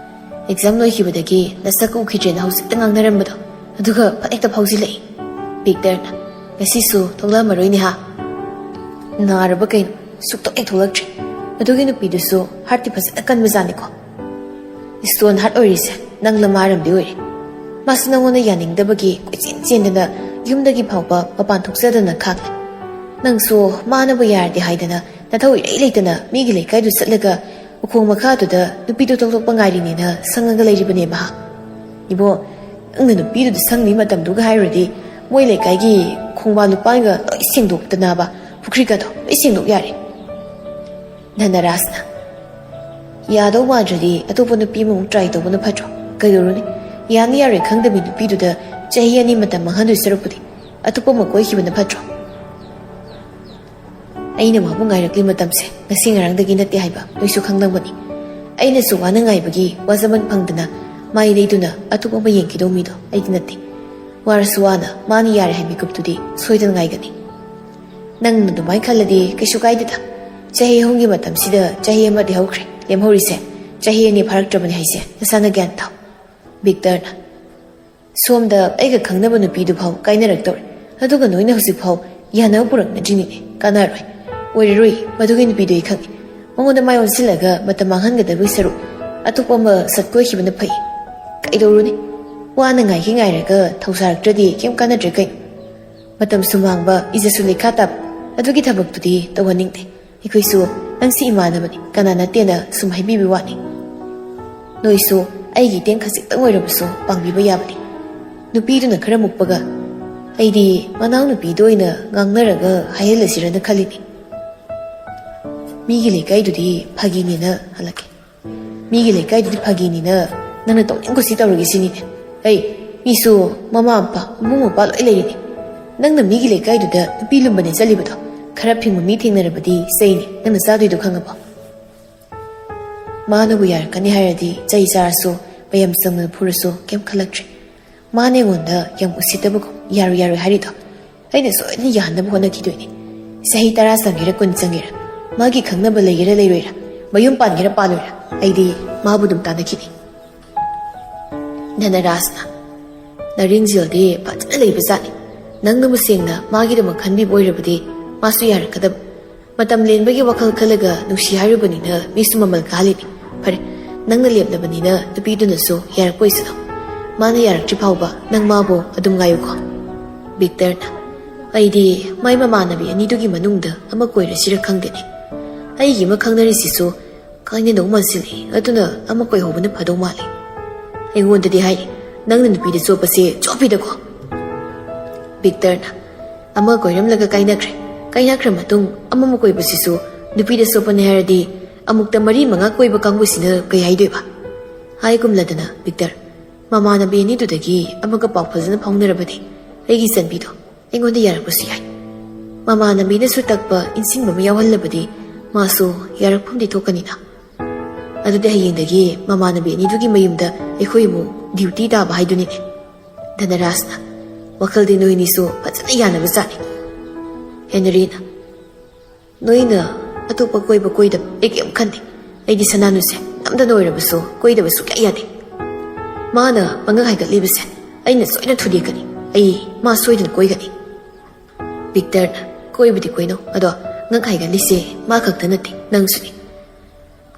"ꯑꯦꯛꯖꯥꯝ ꯂꯣꯏꯈꯤꯕꯗꯒꯤ ꯅꯁꯛ ꯎꯈꯤꯗ꯭ꯔꯦꯅ ꯍꯧꯖꯤꯛꯇ ꯉꯥꯡꯅꯔꯝꯕꯗꯣ ꯑꯗꯨꯒ ꯐꯠ ꯍꯦꯛꯇ ꯐꯥꯎꯖꯤꯜꯂꯛꯏ꯫" ꯚꯤꯛꯇꯔꯅ, "ꯉꯁꯤꯁꯨ ꯊꯣꯛꯂꯛꯑꯝꯃꯔꯣꯏꯅꯦ ꯍꯥ? ꯅꯥꯔꯕ ꯀꯩꯅꯣ? ꯁꯨꯛꯊꯣꯛ ꯍꯦꯛ ꯊꯣꯛꯂꯛꯇ꯭ꯔꯤ꯫ ꯑꯗꯨꯒꯤ ꯅꯨꯄꯤꯗꯨꯁꯨ ꯍꯥꯔꯠꯇꯤ ꯐꯖꯅ ꯀꯟꯕꯖꯥꯠꯅꯤꯀꯣ꯫ ꯏꯁꯇꯣꯟ ꯍꯥꯔꯠ ꯑꯣꯏꯔꯤꯁꯦ ꯅꯪꯂ ꯃꯥꯔꯝꯗꯤ ꯑꯣꯏꯔꯦ꯫ ꯃꯥꯁꯨ ꯅꯪꯉꯣꯟꯗ ꯌꯥꯅꯤꯡꯗꯕꯒꯤ ꯀꯣꯏꯆꯦꯟ ꯆꯦꯟꯗꯅ ꯌꯨꯝꯗꯒꯤ ꯐꯥꯎꯕ ꯃꯄꯥꯟ ꯊꯣꯛꯆꯗꯅ ꯈꯥꯡꯂꯦ꯫ ꯅꯪꯁꯨ ꯃꯥꯅꯕꯨ ꯌꯥꯔꯗꯤ ꯍꯥꯏꯗꯅ ꯅꯊꯧ ꯏꯔꯩ ꯂꯩꯇꯅ ꯃꯤꯒꯤ ꯂꯩꯀꯥꯏꯗꯨ ꯆꯠꯂꯒ ꯎꯈꯣꯡ ꯃꯈꯥꯗꯨꯗ ꯅꯨꯄꯤꯗꯨ ꯊꯣꯛꯂꯛꯄ ꯉꯥꯏꯔꯤꯅꯦꯅ ꯁꯪꯉꯒ ꯂꯩꯔꯤꯕꯅꯦ ꯃꯍꯥꯛ꯫ ꯏꯕꯣ, ꯅꯪꯅ ꯅꯨꯄꯤꯗꯨꯗ ꯁꯪꯉꯤ ꯃꯇꯝꯗꯨꯒ ꯍꯥꯏꯔꯨꯔꯗꯤ ꯃꯣꯏ ꯂꯩꯀꯥꯏꯒꯤ ꯈꯣꯡꯕꯥꯟ ꯂꯨꯄꯥꯟꯒ ꯂꯣꯏ ꯁꯦꯡꯗꯣꯛꯇꯅꯕ, ꯄꯨꯈ꯭ꯔꯤꯒꯗꯣ ꯂꯣꯏ ꯁꯦꯡꯗꯣꯛ ꯌꯥꯔꯦ꯫" ꯙꯅꯔꯥꯖꯅ, "ꯌꯥꯗꯧ ꯃꯥꯟꯗ꯭ꯔꯗꯤ ꯑꯇꯣꯞꯄ ꯅꯨꯄꯤ ꯑꯃꯃꯨꯛ ꯇ꯭ꯔꯥꯏ ꯇꯧꯕꯅ ꯐꯠꯇ꯭ꯔꯣ? ꯀꯩꯗꯧꯔꯨꯅꯤ? ꯌꯥꯅꯤ ꯌꯥꯔꯣꯏ ꯈꯪꯗꯕꯤ ꯅꯨꯄꯤꯗꯨꯗ ꯆꯍꯤ ꯑꯅꯤ ꯃꯇꯝ ꯃꯥꯡꯍꯟꯗꯣꯏ ꯁꯔꯨꯛꯄꯨꯗꯤ ꯑꯇꯣꯞꯄ ꯑꯃ ꯀꯣꯏꯈꯤꯕꯅ ꯐꯠꯇ꯭ꯔꯣ?" "ꯑꯩꯅ ꯃꯥꯕꯨ ꯉꯥꯏꯔꯛꯂꯤ ꯃꯇꯝꯁꯦ ꯉꯁꯤ ꯉꯔꯥꯡꯗꯒꯤ ꯅꯠꯇꯦ ꯍꯥꯏꯕ ꯅꯣꯏꯁꯨ ꯈꯪꯂꯝꯒꯅꯤ꯫ ꯑꯩꯅꯁꯨ ꯋꯥꯅ ꯉꯥꯏꯕꯒꯤ ꯋꯥꯖꯃꯟ ꯐꯪꯗꯅ ꯃꯥꯏ ꯂꯩꯗꯨꯅ ꯑꯇꯣꯞꯄ ꯑꯃ ꯌꯦꯡꯈꯤꯗꯧ ꯃꯤꯗꯣ ꯑꯩꯗꯤ ꯅꯠꯇꯦ꯫ ꯋꯥꯔꯁꯨ ꯋꯥꯅ ꯃꯥꯅ ꯌꯥꯔꯦ ꯍꯥꯏ ꯃꯤꯀꯨꯞꯇꯨꯗꯤ ꯁꯣꯏꯗꯅ ꯉꯥꯏꯒꯅꯤ꯫ "ꯅꯪꯅ ꯑꯗꯨꯃꯥꯏꯅ ꯈꯜꯂꯗꯤ ꯀꯩꯁꯨ ꯀꯥꯏꯗꯦꯗ꯫ ꯆꯍꯤ ꯑꯍꯨꯝꯒꯤ ꯃꯇꯝꯁꯤꯗ ꯆꯍꯤ ꯑꯃꯗꯤ ꯍꯧꯈ꯭ꯔꯦ꯫ ꯂꯦꯝꯍꯧꯔꯤꯁꯦ ꯆꯍꯤ ꯑꯅꯤ ꯐꯥꯔꯛꯇ꯭ꯔꯕꯅꯤ ꯍꯥꯏꯁꯦ ꯅꯁꯥꯅ ꯒ꯭ꯌꯥꯟ ꯇꯥꯎ꯫" ꯕꯤꯛꯇꯔꯅ, "ꯁꯣꯝꯗ ꯑꯩꯒ ꯈꯪꯅꯕ ꯅꯨꯄꯤꯗꯨ ꯐꯥꯎ ꯀꯥꯏꯅꯔꯛꯇꯧꯔꯦ, ꯑꯗꯨꯒ ꯅꯣꯏꯅ ꯍꯧꯖꯤꯛ ꯐꯥꯎ ꯌꯥꯅꯕ ꯄꯨꯔꯛꯅꯗ꯭ꯔꯤꯅꯤꯅꯦ꯫ ꯀꯥꯟꯅꯔꯣꯏ, ꯑꯣꯏꯔꯔꯣꯏ꯫ ꯃꯗꯨꯒꯤ ꯅꯨꯄꯤꯗꯨ ꯑꯩ ꯈꯪꯉꯤ꯫ ꯃꯉꯣꯟꯗ ꯃꯥꯏ ꯑꯣꯟꯁꯤꯜꯂꯒ ꯃꯇꯝ ꯃꯥꯡꯍꯟꯒꯗꯕꯒꯤ ꯁꯔꯨꯛ ꯑꯇꯣꯞꯄ ꯑꯃ ꯁꯠꯀꯣꯏꯈꯤꯕꯅ ꯐꯩ꯫ ꯀꯩꯗꯧꯔꯨꯅꯤ? ꯋꯥꯅ ꯉꯥꯏꯒꯦ ꯉꯥꯏꯔꯒ ꯊꯧꯁꯥꯔꯛꯇ꯭ꯔꯗꯤ ꯀꯩꯝ ꯀꯥꯟꯅꯗ꯭ꯔꯦ ꯀꯩꯅꯣ꯫ ꯃꯇꯝꯁꯨ ꯃꯥꯡꯕ, ꯏꯖꯠꯁꯨ ꯂꯩꯈꯥ ꯇꯥꯕ, ꯑꯗꯨꯒꯤ ꯊꯕꯛꯇꯨꯗꯤ ꯇꯧꯍꯟꯅꯤꯡꯗꯦ꯫ ꯑꯩꯈꯣꯏꯁꯨ ꯅꯪꯁꯤ ꯏꯃꯥꯟꯅꯕꯅꯤ, ꯀꯅꯥ ꯅꯠꯇꯦꯅ ꯁꯨꯝ ꯍꯥꯏꯕꯤꯕ ꯋꯥꯅꯤ꯫ ꯅꯣꯏꯁꯨ ꯑꯩꯒꯤ ꯏꯇꯦꯡ ꯈꯖꯤꯛꯇꯪ ꯑꯣꯏꯔꯕꯁꯨ ꯄꯥꯡꯕꯤꯕ ꯌꯥꯕꯅꯤ꯫ ꯅꯨꯄꯤꯗꯨꯅ ꯈꯔ ꯃꯨꯛꯄꯒ, ꯑꯩꯗꯤ ꯃꯅꯥꯎꯅꯨꯄꯤꯗ ꯑꯣꯏꯅ ꯉꯥꯡꯅꯔꯒ ꯍꯥꯏꯍꯜꯂꯁꯤꯔꯅ ꯈꯜꯂꯤꯅꯤ꯫ ꯃꯤꯒꯤ ꯂꯩꯀꯥꯏꯗꯨꯗꯤ ꯐꯥꯒꯤꯅꯦꯅ ꯍꯜꯂꯛꯀꯦ꯫ ꯃꯤꯒꯤ ꯂꯩꯀꯥꯏꯗꯨꯗꯤ ꯐꯥꯒꯤꯅꯤꯅ ꯅꯪꯅ ꯇꯧꯅꯤꯡ ꯀꯨꯁꯤ ꯇꯧꯔꯒꯦ ꯁꯤꯅꯤꯅꯦ꯫ ꯑꯩ, ꯃꯤꯁꯨ ꯃꯃꯥ ꯃꯄꯥ, ꯃꯕꯨꯡ ꯃꯧꯄ꯭ꯋꯥ ꯂꯣꯏ ꯂꯩꯔꯤꯅꯤ꯫ ꯅꯪꯅ ꯃꯤꯒꯤ ꯂꯩꯀꯥꯏꯗꯨꯗ ꯅꯨꯄꯤ ꯂꯨꯝꯕꯅꯦ ꯆꯠꯂꯤꯕꯗꯣ꯫ ꯈꯔ ꯐꯤꯡꯕ ꯃꯤ ꯊꯦꯡꯅꯔꯕꯗꯤ ꯆꯩꯅꯤ ꯅꯪꯅ ꯆꯥꯗꯣꯏꯗꯣ ꯈꯪꯉꯕꯣ?" ꯃꯥꯅꯕꯨ ꯌꯥꯔꯛꯀꯅꯤ ꯍꯥꯏꯔꯗꯤ ꯆꯩ ꯆꯥꯔꯁꯨ, ꯃꯌꯥꯝ ꯆꯪꯅ ꯐꯨꯔꯁꯨ ꯀꯩꯝ ꯈꯜꯂꯛꯇ꯭ꯔꯦ꯫ ꯃꯥꯅ ꯑꯩꯉꯣꯟꯗ ꯌꯥꯝ ꯎꯁꯤꯠꯇꯕꯒꯨꯝ ꯌꯥꯔꯣꯏ ꯌꯥꯔꯣꯏ ꯍꯥꯏꯔꯤꯗꯣ ꯑꯩꯅ ꯁꯣꯏꯗꯅ ꯌꯥꯍꯟꯅꯕ ꯍꯣꯠꯅꯈꯤꯗꯣꯏꯅꯤ꯫ ꯆꯍꯤ ꯇꯔꯥ ꯆꯪꯒꯦꯔꯥ ꯀꯨꯟ ꯆꯪꯒꯦꯔꯥ, ꯃꯥꯒꯤ ꯈꯪꯅꯕ ꯂꯩꯒꯦꯔꯥ ꯂꯩꯔꯣꯏꯔꯥ, ꯃꯌꯨꯝ ꯄꯥꯟꯒꯦꯔꯥ ꯄꯥꯜꯂꯣꯏꯔꯥ, ꯑꯩꯗꯤ ꯃꯥꯕꯨ ꯑꯗꯨꯝ ꯇꯥꯟꯅꯈꯤꯅꯤ꯫ ꯙꯅꯔꯥꯖꯅ, "ꯅꯔꯦꯟꯖꯦꯜꯗꯤ ꯐꯖꯅ ꯂꯩꯕꯖꯥꯠꯅꯤ꯫ ꯅꯪꯅꯕꯨ ꯁꯦꯡꯅ ꯃꯥꯒꯤꯗꯃꯛ ꯈꯟꯕꯤꯕ ꯑꯣꯏꯔꯕꯗꯤ ꯃꯥꯁꯨ ꯌꯥꯔꯛꯀꯗꯕ꯫ ꯃꯇꯝ ꯂꯦꯟꯕꯒꯤ ꯋꯥꯈꯜ ꯈꯜꯂꯒ ꯅꯨꯡꯁꯤ ꯍꯥꯏꯔꯨꯕꯅꯤꯅ ꯃꯤꯁꯨ ꯃꯃꯜ ꯀꯥꯍꯜꯂꯤꯅꯤ꯫ ꯐꯔꯦ, ꯅꯪꯅ ꯂꯦꯞꯂꯕꯅꯤꯅ ꯅꯨꯄꯤꯗꯨꯅꯁꯨ ꯌꯥꯔꯛꯄ ꯑꯣꯏꯁꯅꯨ꯫ ꯃꯥꯅ ꯌꯥꯔꯛꯇ꯭ꯔꯤ ꯐꯥꯎꯕ ꯅꯪ ꯃꯥꯕꯨ ꯑꯗꯨꯝ ꯉꯥꯏꯌꯨꯀꯣ꯫" ꯕꯤꯛꯇꯔꯅ, "ꯑꯩꯗꯤ ꯃꯥꯏ ꯃꯃꯥꯟꯅꯕꯤ ꯑꯅꯤꯗꯨꯒꯤ ꯃꯅꯨꯡꯗ ꯑꯃ ꯀꯣꯏꯔꯁꯤꯔ ꯈꯪꯗꯦꯅꯦ꯫ ꯑꯩꯒꯤ ꯑꯃ ꯈꯪꯅꯔꯤꯁꯤꯁꯨ ꯀꯥꯏꯅꯗꯧ ꯃꯥꯟꯁꯤꯜꯂꯤ, ꯑꯗꯨꯅ ꯑꯃ ꯀꯣꯏꯍꯧꯕꯅ ꯐꯗꯧ ꯃꯥꯜꯂꯤ꯫ ꯑꯩꯉꯣꯟꯗꯗꯤ ꯍꯥꯏꯔꯤ, ꯅꯪꯅ ꯅꯨꯄꯤꯗ ꯆꯣꯞꯄꯁꯦ ꯆꯣꯞꯄꯤꯗꯀꯣ꯫" ꯕꯤꯛꯇꯔꯅ, "ꯑꯃ ꯀꯣꯏꯔꯝꯂꯒ ꯀꯥꯏꯅꯈ꯭ꯔꯦ꯫ ꯀꯥꯏꯅꯈ꯭ꯔ ꯃꯇꯨꯡ ꯑꯃꯃꯨꯛ ꯀꯣꯏꯕꯁꯤꯁꯨ ꯅꯨꯄꯤꯗ ꯆꯣꯞꯄꯅꯦ ꯍꯥꯏꯔꯗꯤ ꯑꯃꯨꯛꯇ ꯃꯔꯤ ꯃꯉꯥ ꯀꯣꯏꯕ ꯀꯥꯡꯕꯨꯁꯤꯅ ꯀꯩ ꯍꯥꯏꯗꯣꯏꯕ?" ꯍꯥꯏꯒꯨꯝꯂꯗꯅ ꯕꯤꯛꯇꯔ, "ꯃꯃꯥꯟꯅꯕꯤ ꯑꯅꯤꯗꯨꯗꯒꯤ ꯑꯃꯒ ꯄꯥꯎ ꯐꯖꯅ ꯐꯥꯎꯅꯔꯕꯗꯤ ꯑꯩꯒꯤ ꯆꯟꯕꯤꯗꯣ ꯑꯩꯉꯣꯟꯗ ꯌꯥꯔꯛꯄꯁꯨ ꯌꯥꯏ꯫ ꯃꯃꯥꯟꯅꯕꯤꯅꯁꯨ ꯇꯛꯄ ꯏꯟꯁꯤꯟꯕ ꯑꯃ ꯌꯥꯎꯍꯜꯂꯕꯗꯤ ꯃꯥꯁꯨ ꯌꯥꯔꯛꯐꯝꯗꯤ ꯊꯣꯛꯀꯅꯤꯅ꯫" ꯑꯗꯨꯗꯤ ꯍꯌꯦꯡꯗꯒꯤ ꯃꯃꯥꯟꯅꯕꯤ ꯑꯅꯤꯗꯨꯒꯤ ꯃꯌꯨꯝꯗ ꯑꯩꯈꯣꯏ ꯑꯃꯨꯛ ꯗ꯭ꯌꯨꯇꯤ ꯇꯥꯕ ꯍꯥꯏꯗꯨꯅꯤꯅꯦ꯫ ꯙꯅꯔꯥꯖꯅ, "ꯋꯥꯈꯜꯗꯤ ꯅꯣꯏꯅꯤꯁꯨ ꯐꯖꯅ ꯌꯥꯅꯕ ꯖꯥꯠꯅꯤ꯫" ꯍꯦꯅꯔꯤꯅ, "ꯅꯣꯏꯅ ꯑꯇꯣꯞꯄ ꯀꯣꯏꯕ ꯀꯣꯏꯗꯕ ꯑꯩ ꯀꯩꯝ ꯈꯟꯗꯦ꯫ ꯑꯩꯗꯤ ꯁꯅꯥꯅꯨꯁꯦ ꯅꯝꯗꯅ ꯑꯣꯏꯔꯕꯁꯨ ꯀꯣꯏꯗꯕ ꯁꯨꯛꯌꯥ ꯌꯥꯗꯦ꯫ ꯃꯥꯅ ꯄꯥꯡꯒꯜ ꯍꯥꯏꯒꯠꯂꯤꯕꯁꯦ ꯑꯩꯅ ꯁꯣꯏꯗꯅ ꯊꯨꯗꯦꯛꯀꯅꯤ꯫ ꯑꯩ ꯃꯥ ꯁꯣꯏꯗꯅ ꯀꯣꯏꯒꯅꯤ꯫" ꯚꯤꯛꯇꯔꯅ, "ꯀꯣꯏꯕꯗꯤ ꯀꯣꯏꯅꯧ, ꯑꯗꯣ ꯉꯛ ꯍꯥꯏꯒꯠꯂꯤꯁꯦ ꯃꯥ ꯈꯛꯇ ꯅꯠꯇꯦ, ꯅꯪꯁꯨꯅꯤ꯫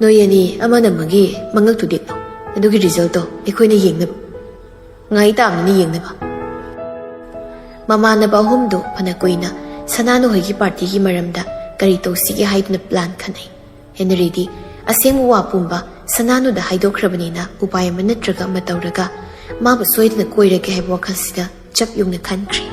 ꯅꯣꯏ ꯑꯅꯤ ꯑꯃꯅ ꯑꯃꯒꯤ ꯃꯉꯛ ꯊꯨꯗꯦꯛꯅꯧ꯫ ꯑꯗꯨꯒꯤ ꯔꯤꯖꯜꯇꯣ ꯑꯩꯈꯣꯏꯅ ꯌꯦꯡꯅꯕ꯫ ꯉꯥꯏ ꯇꯥꯕꯅꯤ ꯌꯦꯡꯅꯕ꯫" ꯃꯃꯥꯟꯅꯕ ꯑꯍꯨꯝꯗꯨ ꯐꯅ ꯀꯨꯏꯅ ꯁꯅꯥꯅꯨ ꯍꯣꯏꯒꯤ ꯄꯥꯔꯇꯤꯒꯤ ꯃꯔꯝꯗ ꯀꯔꯤ ꯇꯧꯁꯤꯒꯦ ꯍꯥꯏꯗꯨꯅ ꯄ꯭ꯂꯥꯟ ꯈꯟꯅꯩ꯫ ꯍꯦꯅꯔꯤꯗꯤ ꯑꯁꯦꯡꯕ ꯋꯥ ꯄꯨꯝꯕ ꯁꯅꯥꯅꯨꯗ ꯍꯥꯏꯗꯣꯛꯈ꯭ꯔꯕꯅꯤꯅ ꯎꯄꯥꯏ ꯑꯃ ꯅꯠꯇ꯭ꯔꯒ ꯑꯃ ꯇꯧꯔꯒ ꯃꯥꯕꯨ ꯁꯣꯏꯗꯅ ꯀꯣꯏꯔꯒꯦ ꯍꯥꯏꯕ ꯋꯥꯈꯜꯁꯤꯗ ꯆꯞ ꯌꯨꯡꯅ ꯈꯟꯈ꯭ꯔꯦ꯫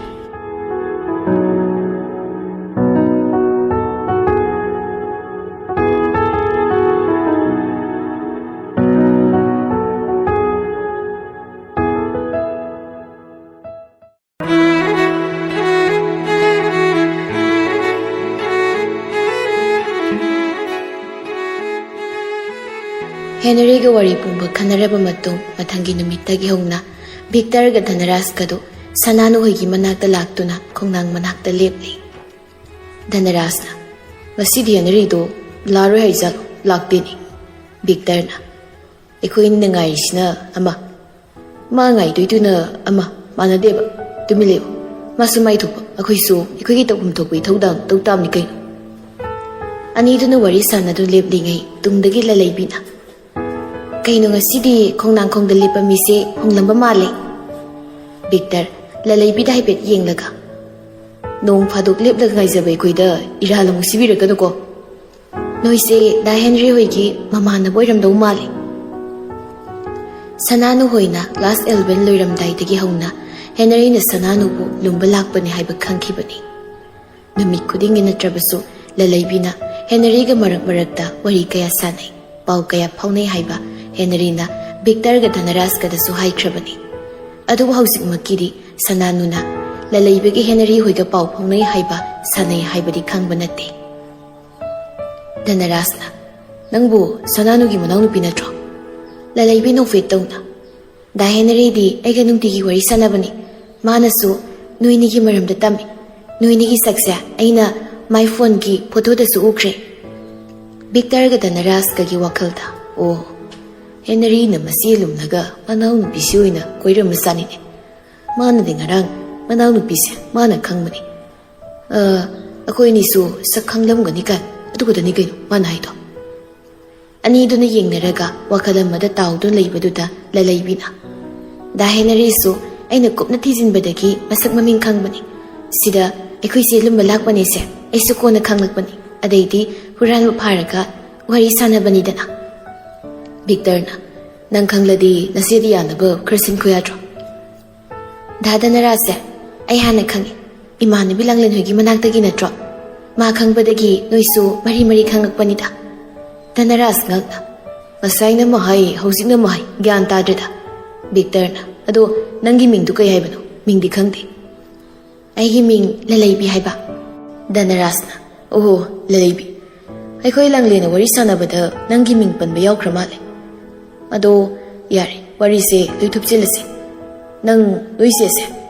ꯍꯦꯅꯔꯤꯒ ꯋꯥꯔꯤ ꯄꯨꯝꯕ ꯈꯟꯅꯔꯕ ꯃꯇꯨꯡ, ꯃꯊꯪꯒꯤ ꯅꯨꯃꯤꯠꯇꯒꯤ ꯍꯧꯅ ꯚꯤꯛꯇꯔꯒ ꯙꯅꯔꯥꯖꯀꯗꯨ ꯁꯅꯥꯅꯨ ꯍꯣꯏꯒꯤ ꯃꯅꯥꯛꯇ ꯂꯥꯛꯇꯨꯅ ꯈꯣꯡꯅꯥꯡ ꯃꯅꯥꯛꯇ ꯂꯦꯞꯂꯤ꯫ ꯙꯅꯔꯥꯖꯅ, "ꯉꯁꯤꯗꯤ ꯍꯦꯅꯔꯤꯗꯣ ꯂꯥꯛꯑꯔꯣꯏ ꯍꯥꯏꯖꯥꯠꯂꯣ? ꯂꯥꯛꯇꯦꯅꯦ꯫" ꯚꯤꯛꯇꯔꯅ, "ꯑꯩꯈꯣꯏ ꯑꯅꯤꯅ ꯉꯥꯏꯔꯤꯁꯤꯅ ꯑꯃ, ꯃꯥ ꯉꯥꯏꯗꯣꯏꯗꯨꯅ ꯑꯃ, ꯃꯥꯟꯅꯗꯦꯕ꯫ ꯇꯨꯃꯤꯟ ꯂꯩꯌꯨ꯫ ꯃꯥꯁꯨ ꯃꯥꯏ ꯊꯣꯛꯄ, ꯑꯩꯈꯣꯏꯁꯨ ꯑꯩꯈꯣꯏꯒꯤ ꯇꯧꯐꯝ ꯊꯣꯛꯄ ꯏꯊꯧꯗꯥꯡ ꯇꯧ ꯇꯥꯕꯅꯤ ꯀꯩꯅꯣ꯫" ꯑꯅꯤꯗꯨꯅ ꯋꯥꯔꯤ ꯁꯥꯟꯅꯗꯨꯅ ꯂꯦꯞꯂꯤꯉꯩ ꯇꯨꯡꯗꯒꯤ ꯂꯂꯩꯕꯤꯅ, "ꯀꯩꯅꯣ ꯉꯁꯤꯗꯤ ꯈꯣꯡꯅꯥꯡꯈꯣꯡꯗ ꯂꯦꯞꯄ ꯃꯤꯁꯦ ꯍꯣꯡꯂꯝꯕ ꯃꯥꯜꯂꯦ꯫" ꯚꯤꯛꯇꯔ ꯂꯂꯩꯕꯤꯗ ꯍꯥꯏꯐꯦꯠ ꯌꯦꯡꯂꯒ, "ꯅꯣꯡ ꯐꯥꯗꯣꯛ ꯂꯦꯞꯂꯒ ꯉꯥꯏꯖꯕ ꯑꯩꯈꯣꯏꯗ ꯏꯔꯥꯜ ꯑꯃꯨꯛ ꯁꯤꯕꯤꯔꯛꯀꯅꯨꯀꯣ꯫ ꯅꯣꯏꯁꯦ ꯗꯥ ꯍꯦꯅꯔꯤ ꯍꯣꯏꯒꯤ ꯃꯃꯥꯟꯅꯕ ꯑꯣꯏꯔꯝꯗꯧ ꯃꯥꯜꯂꯤ꯫" ꯁꯅꯥꯅꯨ ꯍꯣꯏꯅ ꯀ꯭ꯂꯥꯁ ꯑꯦꯂꯚꯦꯟ ꯂꯣꯏꯔꯝꯗꯥꯏꯗꯒꯤ ꯍꯧꯅ ꯍꯦꯅꯔꯤꯅ ꯁꯅꯥꯅꯨꯕꯨ ꯂꯨꯝꯕ ꯂꯥꯛꯄꯅꯤ ꯍꯥꯏꯕ ꯈꯪꯈꯤꯕꯅꯤ꯫ ꯅꯨꯃꯤꯠ ꯈꯨꯗꯤꯡꯒꯤ ꯅꯠꯇ꯭ꯔꯕꯁꯨ ꯂꯂꯩꯕꯤꯅ ꯍꯦꯅꯔꯤꯒ ꯃꯔꯛ ꯃꯔꯛꯇ ꯋꯥꯔꯤ ꯀꯌꯥ ꯁꯥꯟꯅꯩ, ꯄꯥꯎ ꯀꯌꯥ ꯐꯥꯎꯅꯩ ꯍꯥꯏꯕ ꯍꯦꯅꯔꯤꯅ ꯚꯤꯛꯇꯔꯒ ꯙꯅꯔꯥꯖꯀꯗꯁꯨ ꯍꯥꯏꯈ꯭ꯔꯕꯅꯤ꯫ ꯑꯗꯨꯕꯨ ꯍꯧꯖꯤꯛꯃꯛꯀꯤꯗꯤ ꯁꯅꯥꯅꯨꯅ ꯂꯂꯩꯕꯒꯤ ꯍꯦꯅꯔꯤ ꯍꯣꯏꯒ ꯄꯥꯎ ꯐꯥꯎꯅꯩ ꯍꯥꯏꯕ, ꯁꯥꯟꯅꯩ ꯍꯥꯏꯕꯗꯤ ꯈꯪꯕ ꯅꯠꯇꯦ꯫ ꯙꯅꯔꯥꯖꯅ, "ꯅꯪꯕꯨ ꯁꯅꯥꯅꯨꯒꯤ ꯃꯅꯥꯎꯅꯨꯄꯤ ꯅꯠꯇ꯭ꯔꯣ?" ꯂꯂꯩꯕꯤ ꯅꯣꯛꯐꯦꯠ ꯇꯧꯅ꯫ "ꯗꯥ ꯍꯦꯅꯔꯤꯗꯤ ꯑꯩꯒ ꯅꯨꯡꯇꯤꯒꯤ ꯋꯥꯔꯤ ꯁꯥꯟꯅꯕꯅꯤ꯫ ꯃꯥꯅꯁꯨ ꯅꯣꯏꯅꯤꯒꯤ ꯃꯔꯝꯗ ꯇꯝꯃꯤ꯫ ꯅꯣꯏꯅꯤꯒꯤ ꯁꯛꯁꯦ ꯑꯩꯅ ꯃꯥꯏ ꯐꯣꯟꯒꯤ ꯐꯣꯇꯣꯗꯁꯨ ꯎꯈ꯭ꯔꯦ꯫" ꯕꯤꯛꯇꯔꯒ ꯙꯅꯔꯥꯖꯀꯒꯤ ꯋꯥꯈꯜꯗ, "ꯑꯣ, ꯍꯦꯅꯔꯤꯅ ꯃꯆꯦ ꯂꯨꯝꯂꯒ ꯃꯅꯥꯎꯅꯨꯄꯤꯁꯤ ꯑꯣꯏꯅ ꯀꯣꯏꯔꯝꯕꯖꯥꯠꯅꯤꯅꯦ꯫ ꯃꯥꯅꯗꯤ ꯉꯔꯥꯡ ꯃꯅꯥꯎꯅꯨꯄꯤꯁꯦ ꯃꯥꯅ ꯈꯪꯕꯅꯤ꯫ ꯑ, ꯑꯩꯈꯣꯏ ꯑꯅꯤꯁꯨ ꯁꯛ ꯈꯪꯂꯝꯒꯅꯤ ꯀꯥꯏ, ꯑꯗꯨ ꯈꯛꯇꯅꯤ ꯀꯩꯅꯣ ꯃꯥꯅ ꯍꯥꯏꯗꯣ꯫" ꯑꯅꯤꯗꯨꯅ ꯌꯦꯡꯅꯔꯒ ꯋꯥꯈꯜ ꯑꯃꯗ ꯇꯥꯎꯗꯨꯅ ꯂꯩꯕꯗꯨꯗ ꯂꯂꯩꯕꯤꯅ, "ꯗꯥ ꯍꯦꯅꯔꯤꯁꯨ ꯑꯩꯅ ꯀꯨꯞꯅ ꯊꯤꯖꯤꯟꯕꯗꯒꯤ ꯃꯁꯛ ꯃꯃꯤꯡ ꯈꯪꯕꯅꯤ꯫ ꯁꯤꯗ ꯑꯩꯈꯣꯏꯁꯦ ꯂꯨꯝꯕ ꯂꯥꯛꯄꯅꯦꯁꯦ ꯑꯩꯁꯨ ꯀꯣꯟꯅ ꯈꯪꯂꯛꯄꯅꯤ꯫ ꯑꯗꯩꯗꯤ ꯍꯨꯔꯥꯟꯕ ꯐꯥꯔꯒ ꯋꯥꯔꯤ ꯁꯥꯟꯅꯕꯅꯤꯗꯅ꯫" ꯕꯤꯛꯇꯔꯅ, "ꯅꯪ ꯈꯪꯂꯗꯤ ꯅꯆꯦꯗꯤ ꯌꯥꯅꯕ ꯈꯔ ꯁꯤꯟꯈꯣ ꯌꯥꯗ꯭ꯔꯣ?" "ꯗꯥ ꯙꯅꯔꯥꯖꯁꯦ ꯑꯩ ꯍꯥꯟꯅ ꯈꯪꯉꯤ꯫ ꯏꯃꯥꯟꯅꯕꯤ ꯂꯥꯡꯂꯦꯟ ꯍꯣꯏꯒꯤ ꯃꯅꯥꯛꯇꯒꯤ ꯅꯠꯇ꯭ꯔꯣ? ꯃꯥ ꯈꯪꯕꯗꯒꯤ ꯅꯣꯏꯁꯨ ꯃꯔꯤ ꯃꯔꯤ ꯈꯪꯂꯛꯄꯅꯤꯗ꯫" ꯙꯅꯔꯥꯖ ꯉꯛꯅ, "ꯉꯁꯥꯏꯅ ꯑꯃ ꯍꯥꯏ, ꯍꯧꯖꯤꯛꯅ ꯑꯃ ꯍꯥꯏ, ꯒ꯭ꯌꯥꯟ ꯇꯥꯗ꯭ꯔꯦꯗ꯫" ꯕꯤꯛꯇꯔꯅ, "ꯑꯗꯣ ꯅꯪꯒꯤ ꯃꯤꯡꯗꯨ ꯀꯩ ꯍꯥꯏꯕꯅꯣ? ꯃꯤꯡꯗꯤ ꯈꯪꯗꯦ꯫" "ꯑꯩꯒꯤ ꯃꯤꯡ ꯂꯂꯩꯕꯤ ꯍꯥꯏꯕ꯫" ꯙꯅꯔꯥꯖꯅ, "ꯑꯣꯍꯣ, ꯂꯂꯩꯕꯤ꯫ ꯑꯩꯈꯣꯏ ꯂꯥꯡꯂꯦꯟꯅ ꯋꯥꯔꯤ ꯁꯥꯟꯅꯕꯗ ꯅꯪꯒꯤ ꯃꯤꯡ ꯄꯟꯕ ꯌꯥꯎꯈ꯭ꯔ ꯃꯥꯜꯂꯦ꯫ ꯑꯗꯣ ꯌꯥꯔꯦ, ꯋꯥꯔꯤꯁꯦ ꯂꯣꯏꯊꯣꯛꯆꯤꯜꯂꯁꯦ꯫ ꯅꯪ ꯅꯣꯏ ꯆꯦꯁꯦ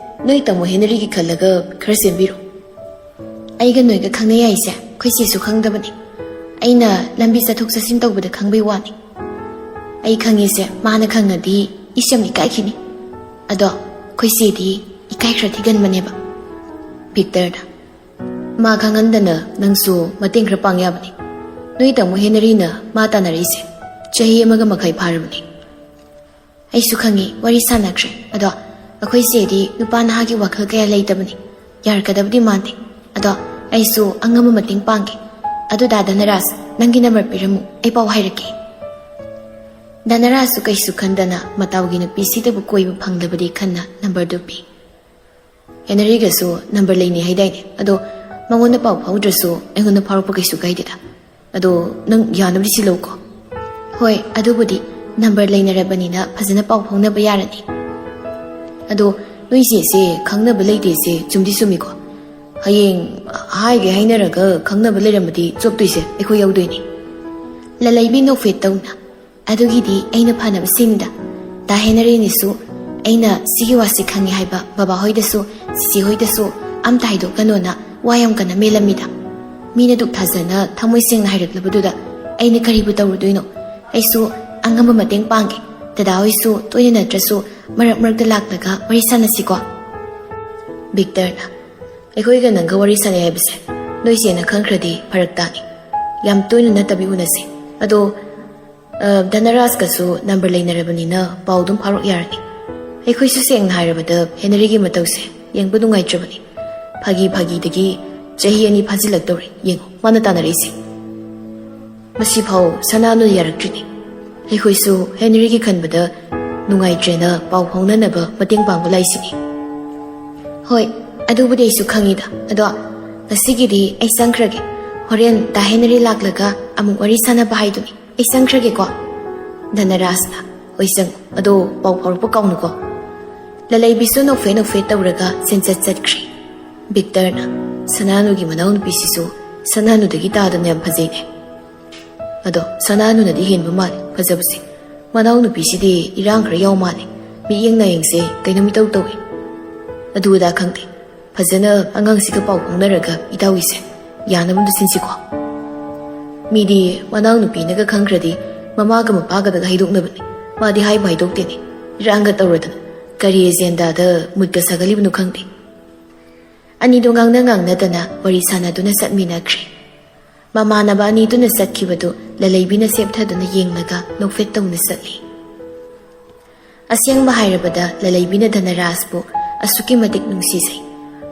ꯅꯣꯏ ꯇꯥꯃꯣ ꯍꯦꯅꯔꯤꯒꯤ ꯈꯜꯂꯒ ꯈꯔ ꯁꯦꯝꯕꯤꯔꯣ꯫" "ꯑꯩꯒ ꯅꯣꯏꯒ ꯈꯪꯅꯩ ꯍꯥꯏꯁꯦ ꯑꯩꯈꯣꯏ ꯆꯦꯁꯨ ꯈꯪꯗꯕꯅꯤ꯫ ꯑꯩꯅ ꯂꯝꯕꯤ ꯆꯠꯊꯣꯛ ꯆꯠꯁꯤꯟ ꯇꯧꯕꯗ ꯈꯪꯕꯩ ꯋꯥꯅꯤ꯫ ꯑꯩ ꯈꯪꯉꯤꯁꯦ ꯃꯥꯅ ꯈꯪꯉꯗꯤ ꯏꯁ ꯌꯥꯝ ꯏꯀꯥꯏꯈꯤꯅꯤ꯫ ꯑꯗꯣ ꯑꯩꯈꯣꯏ ꯆꯦꯗꯤ ꯏꯀꯥꯏ ꯈꯔ ꯊꯤꯒꯟꯕꯅꯦꯕ꯫" ꯕꯤꯛꯇꯔꯅ, "ꯃꯥ ꯈꯪꯍꯟꯗꯅ ꯅꯪꯁꯨ ꯃꯇꯦꯡ ꯈꯔ ꯄꯥꯡ ꯌꯥꯕꯅꯤ꯫ ꯅꯣꯏ ꯇꯥꯃꯣ ꯍꯦꯅꯔꯤꯅ ꯃꯥ ꯇꯥꯟꯅꯔꯛꯏꯁꯦ ꯆꯍꯤ ꯑꯃꯒ ꯃꯈꯥꯏ ꯐꯥꯔꯕꯅꯤ꯫" "ꯑꯩꯁꯨ ꯈꯪꯉꯤ, ꯋꯥꯔꯤ ꯁꯥꯟꯅꯈ꯭ꯔꯦ꯫ ꯑꯗꯣ ꯑꯩꯈꯣꯏ ꯆꯦꯗꯤ ꯅꯨꯄꯥ ꯅꯍꯥꯒꯤ ꯋꯥꯈꯜ ꯀꯌꯥ ꯂꯩꯇꯕꯅꯤ꯫ ꯌꯥꯔꯛꯀꯗꯕꯗꯤ ꯃꯥꯟꯗꯦ꯫ ꯑꯗꯣ ꯑꯩꯁꯨ ꯑꯉꯝꯕ ꯃꯇꯦꯡ ꯄꯥꯡꯒꯦ꯫ ꯑꯗꯨ ꯗꯥ ꯙꯅꯔꯥꯖ, ꯅꯪꯒꯤ ꯅꯝꯕꯔ ꯄꯤꯔꯝꯃꯨ, ꯑꯩ ꯄꯥꯎ ꯍꯥꯏꯔꯛꯀꯦ꯫" ꯙꯅꯔꯥꯖꯁꯨ ꯀꯩꯁꯨ ꯈꯟꯗꯅ ꯃꯇꯥꯎꯒꯤ ꯅꯨꯄꯤꯁꯤꯗꯕꯨ ꯀꯣꯏꯕ ꯐꯪꯗꯕꯗꯤ ꯈꯟꯅ ꯅꯝꯕꯔꯗꯨ ꯄꯤ꯫ "ꯍꯦꯅꯔꯤꯒꯁꯨ ꯅꯝꯕꯔ ꯂꯩꯅꯩ ꯍꯥꯏꯗꯥꯏꯅꯦ? ꯑꯗꯣ ꯃꯉꯣꯟꯗ ꯄꯥꯎ ꯐꯥꯎꯗ꯭ꯔꯁꯨ ꯑꯩꯉꯣꯟꯗ ꯐꯥꯎꯔꯛꯄ ꯀꯩꯁꯨ ꯀꯥꯏꯗꯦꯗ꯫ ꯑꯗꯣ ꯅꯪ ꯌꯥꯅꯕꯗꯤ ꯁꯤꯜꯂꯧꯀꯣ꯫" "ꯍꯣꯏ, ꯑꯗꯨꯕꯨꯗꯤ ꯅꯝꯕꯔ ꯂꯩꯅꯔꯕꯅꯤꯅ ꯐꯖꯅ ꯄꯥꯎ ꯐꯥꯎꯅꯕ ꯌꯥꯔꯅꯤ꯫" "ꯑꯗꯣ ꯅꯣꯏ ꯆꯦꯁꯦ ꯈꯪꯅꯕ ꯂꯩꯇꯦꯁꯦ ꯆꯨꯝꯗꯤ ꯆꯨꯝꯃꯤꯀꯣ? ꯍꯌꯦꯡ ꯍꯥꯏꯒꯦ ꯍꯥꯏꯅꯔꯒ ꯈꯪꯅꯕ ꯂꯩꯔꯝꯃꯗꯤ ꯆꯣꯞꯇꯣꯏꯁꯦ ꯑꯩꯈꯣꯏ ꯌꯥꯎꯗꯣꯏꯅꯤ꯫" ꯂꯂꯩꯕꯤ ꯅꯣꯛꯐꯦꯠ ꯇꯧꯅ꯫ ꯑꯗꯨꯒꯤꯗꯤ ꯑꯩꯅ ꯐꯅꯕ ꯁꯤꯟꯗ꯫ ꯗꯥ ꯍꯦꯅꯔꯤꯅꯤꯁꯨ ꯑꯩꯅ ꯁꯤꯒꯤ ꯋꯥꯁꯤ ꯈꯪꯉꯤ ꯍꯥꯏꯕ ꯕꯕꯥ ꯍꯣꯏꯗꯁꯨ, ꯁꯤꯁꯤ ꯍꯣꯏꯗꯁꯨ ꯑꯝꯇ ꯍꯥꯏꯗꯣꯛꯀꯅꯣꯅ ꯋꯥ ꯌꯥꯝ ꯀꯟꯅ ꯃꯦꯜꯂꯝꯃꯤꯗ꯫ ꯃꯤꯅ ꯗꯨꯛ ꯊꯥꯖꯅ ꯊꯃꯣꯏ ꯁꯦꯡꯅ ꯍꯥꯏꯔꯛꯂꯕꯗꯨꯗ ꯑꯩꯅ ꯀꯔꯤꯕꯨ ꯇꯧꯔꯨꯗꯣꯏꯅꯣ? ꯑꯩꯁꯨ ꯑꯉꯝꯕ ꯃꯇꯦꯡ ꯄꯥꯡꯒꯦ꯫ ꯗꯗꯥ ꯍꯣꯏꯁꯨ ꯇꯣꯏꯅ ꯅꯠꯇ꯭ꯔꯁꯨ ꯃꯔꯛ ꯃꯔꯛꯇ ꯂꯥꯛꯂꯒ ꯋꯥꯔꯤ ꯁꯥꯟꯅꯁꯤꯀꯣ꯫ ꯚꯤꯛꯇꯔꯅ, "ꯑꯩꯈꯣꯏꯒ ꯅꯪꯒ ꯋꯥꯔꯤ ꯁꯥꯟꯅꯩ ꯍꯥꯏꯕꯁꯦ ꯅꯣꯏ ꯆꯦꯅ ꯈꯪꯈ꯭ꯔꯗꯤ ꯐꯔꯛ ꯇꯥꯅꯤ꯫ ꯌꯥꯝ ꯇꯣꯏꯅ ꯅꯠꯇꯕꯤ ꯎꯅꯁꯦ꯫ ꯑꯗꯣ, ꯑ, ꯙꯅꯔꯥꯖꯀꯁꯨ ꯅꯝꯕꯔ ꯂꯩꯅꯔꯕꯅꯤꯅ ꯄꯥꯎ ꯑꯗꯨꯝ ꯐꯥꯎꯔꯛ ꯌꯥꯔꯅꯤ꯫ ꯑꯩꯈꯣꯏꯁꯨ ꯁꯦꯡꯅ ꯍꯥꯏꯔꯕꯗ ꯍꯦꯅꯔꯤꯒꯤ ꯃꯇꯧꯁꯦ ꯌꯦꯡꯕ ꯅꯨꯡꯉꯥꯏꯇ꯭ꯔꯕꯅꯤ꯫ ꯐꯥꯒꯤ ꯐꯥꯒꯤꯗꯒꯤ ꯆꯍꯤ ꯑꯅꯤ ꯐꯥꯖꯤꯜꯂꯛꯇꯧꯔꯦ꯫ ꯌꯦꯡꯉꯣ, ꯃꯥꯅ ꯇꯥꯟꯅꯔꯛꯏꯁꯦ꯫ ꯃꯁꯤꯐꯥꯎ ꯁꯅꯥꯅꯨꯅ ꯌꯥꯔꯛꯇ꯭ꯔꯤꯅꯤ꯫ ꯑꯩꯈꯣꯏꯁꯨ ꯍꯦꯅꯔꯤꯒꯤ ꯈꯟꯕꯗ ꯅꯨꯡꯉꯥꯏꯇ꯭ꯔꯦꯅ ꯄꯥꯎ ꯐꯥꯎꯅꯅꯕ ꯃꯇꯦꯡ ꯄꯥꯡꯕ ꯂꯥꯛꯏꯁꯤꯅꯤ꯫" "ꯍꯣꯏ, ꯑꯗꯨꯕꯨꯗꯤ ꯑꯩꯁꯨ ꯈꯪꯉꯤꯗ꯫ ꯑꯗꯣ ꯉꯁꯤꯒꯤꯗꯤ ꯑꯩ ꯆꯪꯈ꯭ꯔꯒꯦ꯫ ꯍꯣꯔꯦꯟ ꯗꯥ ꯍꯦꯅꯔꯤ ꯂꯥꯛꯂꯒ ꯑꯃꯨꯛ ꯋꯥꯔꯤ ꯁꯥꯟꯅꯕ ꯍꯥꯏꯗꯨꯅꯤ꯫ ꯑꯩ ꯆꯪꯈ꯭ꯔꯒꯦꯀꯣ꯫" ꯙꯅꯔꯥꯖꯅ, "ꯍꯣꯏ, ꯆꯪꯉꯨ꯫ ꯑꯗꯣ ꯄꯥꯎ ꯐꯥꯎꯔꯛꯄ ꯀꯥꯎꯅꯨꯀꯣ꯫" ꯂꯂꯩꯕꯤꯁꯨ ꯅꯣꯛꯐꯦꯠ ꯅꯣꯛꯐꯦꯠ ꯇꯧꯔꯒ ꯆꯦꯟꯆꯠ ꯆꯠꯈ꯭ꯔꯦ꯫ ꯚꯤꯛꯇꯔꯅ, "ꯁꯅꯥꯅꯨꯒꯤ ꯃꯅꯥꯎꯅꯨꯄꯤꯁꯤꯁꯨ ꯁꯅꯥꯅꯨꯗꯒꯤ ꯇꯥꯗꯅ ꯌꯥꯝ ꯐꯖꯩꯅꯦ꯫ ꯑꯗꯣ ꯁꯅꯥꯅꯨꯅꯗꯤ ꯍꯦꯟꯕ ꯃꯥꯜꯂꯦ ꯐꯖꯕꯁꯦ꯫ ꯃꯅꯥꯎꯅꯨꯄꯤꯁꯤꯗꯤ ꯏꯔꯥꯡ ꯈꯔ ꯌꯥꯎ ꯃꯥꯜꯂꯦ꯫ ꯃꯤꯠꯌꯦꯡ ꯅꯥꯌꯦꯡꯁꯦ ꯀꯩꯅꯣꯝ ꯏꯇꯧ ꯇꯧꯏ꯫ ꯑꯗꯨ ꯑꯗꯥ ꯈꯪꯗꯦ꯫ ꯐꯖꯅ ꯑꯉꯥꯡꯁꯤꯒ ꯄꯥꯎ ꯐꯥꯎꯅꯔꯒ ꯏꯇꯥꯎꯒꯤꯁꯦ ꯌꯥꯅꯕ ꯑꯝꯇ ꯁꯤꯟꯁꯤꯀꯣ꯫" "ꯃꯤꯗꯤ ꯃꯅꯥꯎꯅꯨꯄꯤꯅꯒ ꯈꯪꯈ꯭ꯔꯗꯤ ꯃꯃꯥꯒ ꯃꯄꯥꯒꯗꯒ ꯍꯥꯏꯗꯣꯛꯅꯕꯅꯤ꯫ ꯃꯥꯗꯤ ꯍꯥꯏꯕꯨ ꯍꯥꯏꯗꯣꯛꯇꯦꯅꯦ꯫ ꯏꯔꯥꯡꯒ ꯇꯧꯔꯗꯅ ꯀꯔꯤ ꯑꯦꯖꯦꯟꯗꯥꯗ ꯃꯨꯠꯀ ꯁꯥꯒꯠꯂꯤꯕꯅꯣ ꯈꯪꯗꯦ꯫" ꯑꯅꯤꯗꯣ ꯉꯥꯡꯅ ꯉꯥꯡꯅꯗꯅ ꯋꯥꯔꯤ ꯁꯥꯟꯅꯗꯨꯅ ꯆꯠꯃꯤꯟꯅꯈ꯭ꯔꯦ꯫ ꯃꯃꯥꯟꯅꯕ ꯑꯅꯤꯗꯨꯅ ꯆꯠꯈꯤꯕꯗꯨ ꯂꯂꯩꯕꯤꯅ ꯁꯦꯞꯊꯗꯨꯅ ꯌꯦꯡꯂꯒ ꯅꯣꯛꯐꯦꯠ ꯇꯧꯅ ꯆꯠꯂꯤ꯫ ꯑꯁꯦꯡꯕ ꯍꯥꯏꯔꯕꯗ ꯂꯂꯩꯕꯤꯅ ꯙꯅꯔꯥꯖꯄꯨ ꯑꯁꯨꯛꯀꯤ ꯃꯇꯤꯛ ꯅꯨꯡꯁꯤꯖꯩ꯫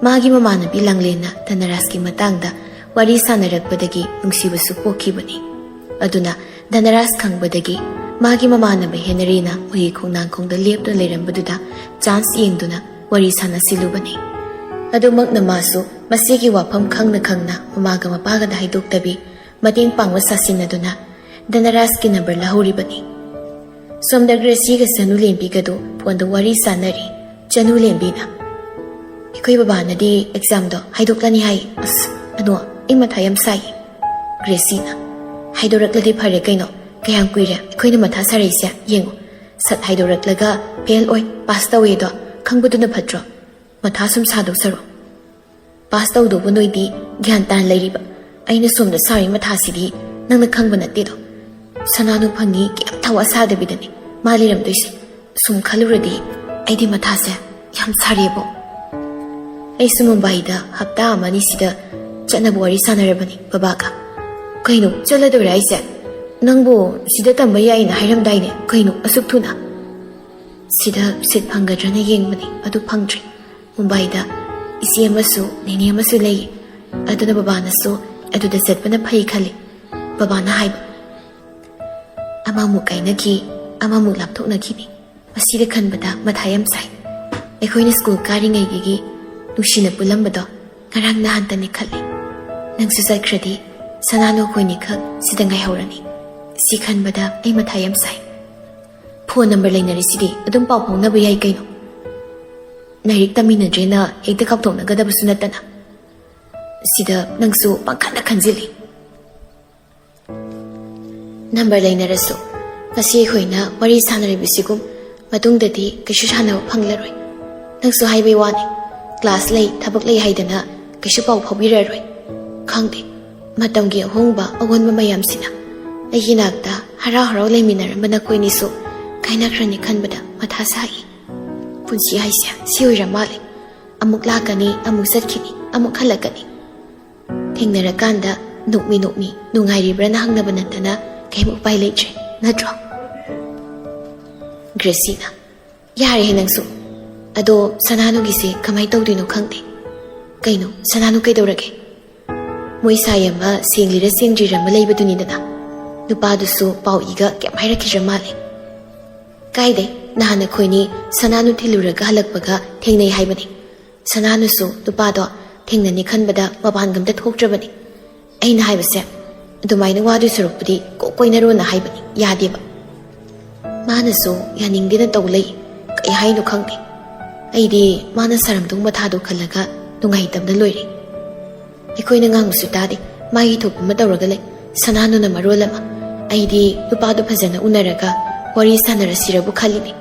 ꯃꯥꯒꯤ ꯃꯃꯥꯟꯅꯕꯤ ꯂꯥꯡꯂꯦꯟꯅ ꯙꯅꯔꯥꯖꯀꯤ ꯃꯇꯥꯡꯗ ꯋꯥꯔꯤ ꯁꯥꯟꯅꯔꯛꯄꯗꯒꯤ ꯅꯨꯡꯁꯤꯕꯁꯨ ꯄꯣꯛꯈꯤꯕꯅꯤ꯫ ꯑꯗꯨꯅ ꯙꯅꯔꯥꯖ ꯈꯪꯕꯗꯒꯤ ꯃꯥꯒꯤ ꯃꯃꯥꯟꯅꯕ ꯍꯦꯅꯔꯤꯅ ꯃꯣꯏꯒꯤ ꯈꯣꯡꯅꯥꯡꯈꯣꯡꯗ ꯂꯦꯞꯇꯨꯅ ꯂꯩꯔꯝꯕꯗꯨꯗ ꯆꯥꯟꯁ ꯌꯦꯡꯗꯨꯅ ꯋꯥꯔꯤ ꯁꯥꯟꯅꯁꯤꯜꯂꯨꯕꯅꯤ꯫ ꯑꯗꯨꯃꯛꯅ ꯃꯥꯁꯨ ꯃꯁꯤꯒꯤ ꯋꯥꯐꯝ ꯈꯪꯅ ꯈꯪꯅ ꯃꯃꯥꯒ ꯃꯄꯥꯒꯗ ꯍꯥꯏꯗꯣꯛꯇꯕꯤ ꯃꯇꯦꯡ ꯄꯥꯡꯕ ꯁꯥꯁꯤꯟꯅꯗꯨꯅ ꯙꯅꯔꯥꯖꯀꯤ ꯅꯝꯕꯔ ꯂꯧꯍꯧꯔꯤꯕꯅꯤ꯫ ꯁꯣꯝꯗ ꯒ꯭ꯔꯦꯁꯤꯒ ꯁꯅꯨ ꯂꯦꯝꯕꯤꯒꯗꯨ ꯐꯣꯟꯗ ꯋꯥꯔꯤ ꯁꯥꯟꯅꯔꯤ꯫ ꯆꯅꯨ ꯂꯦꯝꯕꯤꯅ, "ꯑꯩꯈꯣꯏ ꯕꯕꯥꯅꯗꯤ ꯑꯦꯛꯖꯥꯝꯗꯣ ꯍꯥꯏꯗꯣꯛꯂꯅꯤ ꯍꯥꯏ꯫ ꯑꯁ, ꯑꯅꯣ, ꯑꯩ ꯃꯊꯥ ꯌꯥꯝ ꯁꯥꯏ꯫" ꯒ꯭ꯔꯦꯁꯤꯅ, ꯍꯥꯏꯗꯣꯔꯛꯂꯗꯤ ꯐꯔꯦ ꯀꯩꯅꯣ꯫ ꯀꯌꯥꯝ ꯀꯨꯏꯔꯦ ꯑꯩꯈꯣꯏꯅ ꯃꯊꯥ ꯁꯥꯔꯛꯏꯁꯦ? ꯌꯦꯡꯉꯣ, ꯁꯠ ꯍꯥꯏꯗꯣꯔꯛꯂꯒ ꯐꯦꯜ ꯑꯣꯏ, ꯄꯥꯁ ꯇꯧꯋꯦꯗꯣ ꯈꯪꯕꯗꯨꯅ ꯐꯠꯇ꯭ꯔꯣ? ꯃꯊꯥ ꯁꯨꯝ ꯁꯥꯗꯧ ꯁꯔꯨꯛ꯫ ꯄꯥꯁ ꯇꯧꯗꯧꯕ ꯅꯣꯏꯗꯤ ꯒ꯭ꯌꯥꯟ ꯇꯥꯅ ꯂꯩꯔꯤꯕ꯫ ꯑꯩꯅ ꯁꯣꯝꯗ ꯁꯥꯔꯤ ꯃꯊꯥꯁꯤꯗꯤ ꯅꯪꯅ ꯈꯪꯕ ꯅꯠꯇꯦꯗꯣ꯫ ꯁꯅꯥꯅꯨ ꯐꯪꯉꯤ ꯀꯩꯝ ꯊꯋꯥ ꯁꯥꯗꯕꯤꯗꯅꯦ ꯃꯥ ꯂꯩꯔꯝꯗꯣꯏꯁꯦ꯫ ꯁꯨꯝ ꯈꯜꯂꯨꯔꯗꯤ ꯑꯩꯗꯤ ꯃꯊꯥꯁꯦ ꯌꯥꯝ ꯁꯥꯔꯦꯕꯣ꯫ ꯑꯩꯁꯨ ꯃꯨꯝꯕꯥꯏꯗ ꯍꯞꯇꯥ ꯑꯃ ꯑꯅꯤ ꯁꯤꯗ ꯆꯠꯅꯕ ꯋꯥꯔꯤ ꯁꯥꯟꯅꯔꯕꯅꯤ ꯕꯕꯥꯒ꯫ "ꯀꯩꯅꯣ, ꯆꯠꯂꯗꯣꯏꯔꯥ ꯍꯥꯏꯁꯦ? ꯅꯪꯕꯨ ꯁꯤꯗ ꯇꯝꯕ ꯌꯥꯏꯅ ꯍꯥꯏꯔꯝꯗꯥꯏꯅꯦ, ꯀꯩꯅꯣ ꯑꯁꯨꯛ ꯊꯨꯅ?" "ꯁꯤꯗ ꯁꯤꯠ ꯐꯪꯒꯗ꯭ꯔꯅ ꯌꯦꯡꯕꯅꯤ, ꯑꯗꯨ ꯐꯪꯗ꯭ꯔꯦ꯫ ꯃꯨꯝꯕꯥꯏꯗ ꯏꯆꯦ ꯑꯃꯁꯨ ꯅꯦꯅꯦ ꯑꯃꯁꯨ ꯂꯩ, ꯑꯗꯨꯅ ꯕꯕꯥꯅꯁꯨ ꯑꯗꯨꯗ ꯆꯠꯄꯅ ꯐꯩ ꯈꯜꯂꯤ", ꯕꯕꯥꯅ ꯍꯥꯏꯕ꯫ ꯑꯃꯃꯨꯛ ꯀꯥꯏꯅꯈꯤ, ꯑꯃꯃꯨꯛ ꯂꯥꯞꯊꯣꯛꯅꯈꯤꯅꯤ꯫ ꯃꯁꯤꯗ ꯈꯟꯕꯗ ꯃꯊꯥ ꯌꯥꯝ ꯁꯥꯏ꯫ ꯑꯩꯈꯣꯏꯅ ꯁ꯭ꯀꯨꯜ ꯀꯥꯔꯤꯉꯩꯒꯤ ꯅꯨꯡꯁꯤꯅ ꯄꯨꯜꯂꯝꯕꯗꯣ ꯉꯔꯥꯡ ꯅꯍꯥꯟꯇꯅꯤ ꯈꯜꯂꯤ꯫ ꯅꯪꯁꯨ ꯆꯠꯈ꯭ꯔꯗꯤ ꯁꯅꯥꯅꯨ ꯑꯩꯈꯣꯏꯅꯤꯈꯛ ꯁꯤꯗ ꯉꯥꯏꯍꯧꯔꯅꯤ꯫ ꯁꯤ ꯈꯟꯕꯗ ꯑꯩ ꯃꯊꯥ ꯌꯥꯝ ꯁꯥꯏ꯫ ꯐꯣꯟ ꯅꯝꯕꯔ ꯂꯩꯅꯔꯤꯁꯤꯗꯤ ꯑꯗꯨꯝ ꯄꯥꯎ ꯐꯥꯎꯅꯕ ꯌꯥꯏ ꯀꯩꯅꯣ꯫ ꯂꯥꯏꯔꯤꯛ ꯇꯝꯃꯤꯟꯅꯗ꯭ꯔꯦꯅ ꯍꯦꯛꯇ ꯀꯥꯎꯊꯣꯛꯅꯒꯗꯕꯁꯨ ꯅꯠꯇꯅ꯫ ꯁꯤꯗ ꯅꯪꯁꯨ ꯄꯪꯈꯟꯗ ꯈꯟꯖꯤꯜꯂꯤ꯫ ꯅꯝꯕꯔ ꯂꯩꯅꯔꯁꯨ ꯉꯁꯤ ꯑꯩꯈꯣꯏꯅ ꯋꯥꯔꯤ ꯁꯥꯟꯅꯔꯤꯕꯁꯤꯒꯨꯝ ꯃꯇꯨꯡꯗꯗꯤ ꯀꯩꯁꯨ ꯁꯥꯟꯅꯕ ꯐꯪꯂꯔꯣꯏ꯫ ꯅꯪꯁꯨ ꯍꯥꯏꯕꯩ ꯋꯥꯅꯤ, ꯀ꯭ꯂꯥꯁ ꯂꯩ, ꯊꯕꯛ ꯂꯩ ꯍꯥꯏꯗꯅ ꯀꯩꯁꯨ ꯄꯥꯎ ꯐꯥꯎꯕꯤꯔꯔꯣꯏ꯫ ꯈꯪꯗꯦ, ꯃꯇꯝꯒꯤ ꯑꯍꯣꯡꯕ ꯑꯑꯣꯟꯕ ꯃꯌꯥꯝꯁꯤꯅ ꯑꯩꯒꯤ ꯅꯥꯛꯇ ꯍꯔꯥꯎ ꯍꯔꯥꯎ ꯂꯩꯃꯤꯟꯅꯔꯝꯕ ꯅꯈꯣꯏꯅꯤꯁꯨ ꯀꯥꯏꯅꯈ꯭ꯔꯅꯤ ꯈꯟꯕꯗ ꯃꯊꯥ ꯁꯥꯏ꯫ ꯄꯨꯟꯁꯤ ꯍꯥꯏꯁꯦ ꯁꯤ ꯑꯣꯏꯔ ꯃꯥꯜꯂꯦ꯫ ꯑꯃꯨꯛ ꯂꯥꯛꯀꯅꯤ, ꯑꯃꯨꯛ ꯆꯠꯈꯤꯅꯤ, ꯑꯃꯨꯛ ꯍꯜꯂꯛꯀꯅꯤ꯫ ꯊꯦꯡꯅꯔꯀꯥꯟꯗ ꯅꯣꯛꯃꯤ ꯅꯣꯛꯃꯤ ꯅꯨꯡꯉꯥꯏꯔꯤꯕ꯭ꯔꯥꯅ ꯍꯪꯅꯕ ꯅꯠꯇꯅ ꯀꯩꯝ ꯎꯄꯥꯏ ꯂꯩꯇ꯭ꯔꯦ, ꯅꯠꯇ꯭ꯔꯣ? ꯒ꯭ꯔꯦꯁꯤꯅ, "ꯌꯥꯔꯦꯍꯦ ꯅꯪꯁꯨ꯫ ꯑꯗꯣ ꯁꯅꯥꯅꯨꯒꯤꯁꯦ ꯀꯃꯥꯏ ꯇꯧꯗꯣꯏꯅꯣ ꯈꯪꯗꯦ꯫ ꯀꯩꯅꯣ, ꯁꯅꯥꯅꯨ ꯀꯩꯗꯧꯔꯒꯦ? ꯃꯣꯏ ꯁꯥꯏ ꯑꯃ ꯁꯦꯡꯂꯤꯔ ꯁꯦꯡꯗ꯭ꯔꯤꯔ ꯑꯃ ꯂꯩꯕꯗꯨꯅꯤꯗꯅ꯫ ꯅꯨꯄꯥꯗꯨꯁꯨ ꯄꯥꯎ ꯏꯒ ꯀꯩꯝ ꯍꯥꯏꯔꯛꯈꯤꯗ꯭ꯔ ꯃꯥꯜꯂꯦ꯫ ꯀꯥꯏꯗꯩ, ꯅꯍꯥꯟ ꯑꯩꯈꯣꯏꯅꯤ ꯁꯅꯥꯅꯨ ꯊꯤꯜꯂꯨꯔꯒ ꯍꯜꯂꯛꯄꯒ ꯊꯦꯡꯅꯩ ꯍꯥꯏꯕꯅꯤ꯫ ꯁꯅꯥꯅꯨꯁꯨ ꯅꯨꯄꯥꯗꯣ ꯊꯦꯡꯅꯅꯤ ꯈꯟꯕꯗ ꯃꯄꯥꯟꯒ ꯑꯝꯇ ꯊꯣꯛꯇ꯭ꯔꯕꯅꯤ꯫ ꯑꯩꯅ ꯍꯥꯏꯕꯁꯦ, ꯑꯗꯨꯃꯥꯏꯅ ꯋꯥꯗꯣꯏ ꯁꯔꯨꯛꯄꯨꯗꯤ ꯀꯣꯛ ꯀꯣꯏꯅꯔꯣꯅ ꯍꯥꯏꯕꯅꯤ, ꯌꯥꯗꯦꯕ꯫ ꯃꯥꯅꯁꯨ ꯌꯥꯅꯤꯡꯗꯦꯅ ꯇꯧ ꯂꯩ꯫ ꯀꯩ ꯍꯥꯏꯅꯣ ꯈꯪꯗꯦ꯫ ꯑꯩꯗꯤ ꯃꯥꯅ ꯁꯥꯔꯝꯗꯧ ꯃꯊꯥꯗꯣ ꯈꯜꯂꯒ ꯅꯨꯡꯉꯥꯏꯇꯕꯅ ꯂꯣꯏꯔꯦ꯫ ꯑꯩꯈꯣꯏꯅ ꯉꯥꯡꯕꯁꯨ ꯇꯥꯗꯦ, ꯃꯥꯒꯤ ꯊꯣꯛꯄ ꯑꯃ ꯇꯧꯔꯒ ꯂꯩ꯫ ꯁꯅꯥꯅꯨꯅ ꯃꯔꯣꯜ ꯑꯃ, "ꯑꯩꯗꯤ ꯅꯨꯄꯥꯗꯣ ꯐꯖꯅ ꯎꯅꯔꯒ ꯋꯥꯔꯤ ꯁꯥꯟꯅꯔꯁꯤꯔꯕꯨ ꯈꯜꯂꯤꯅꯤ꯫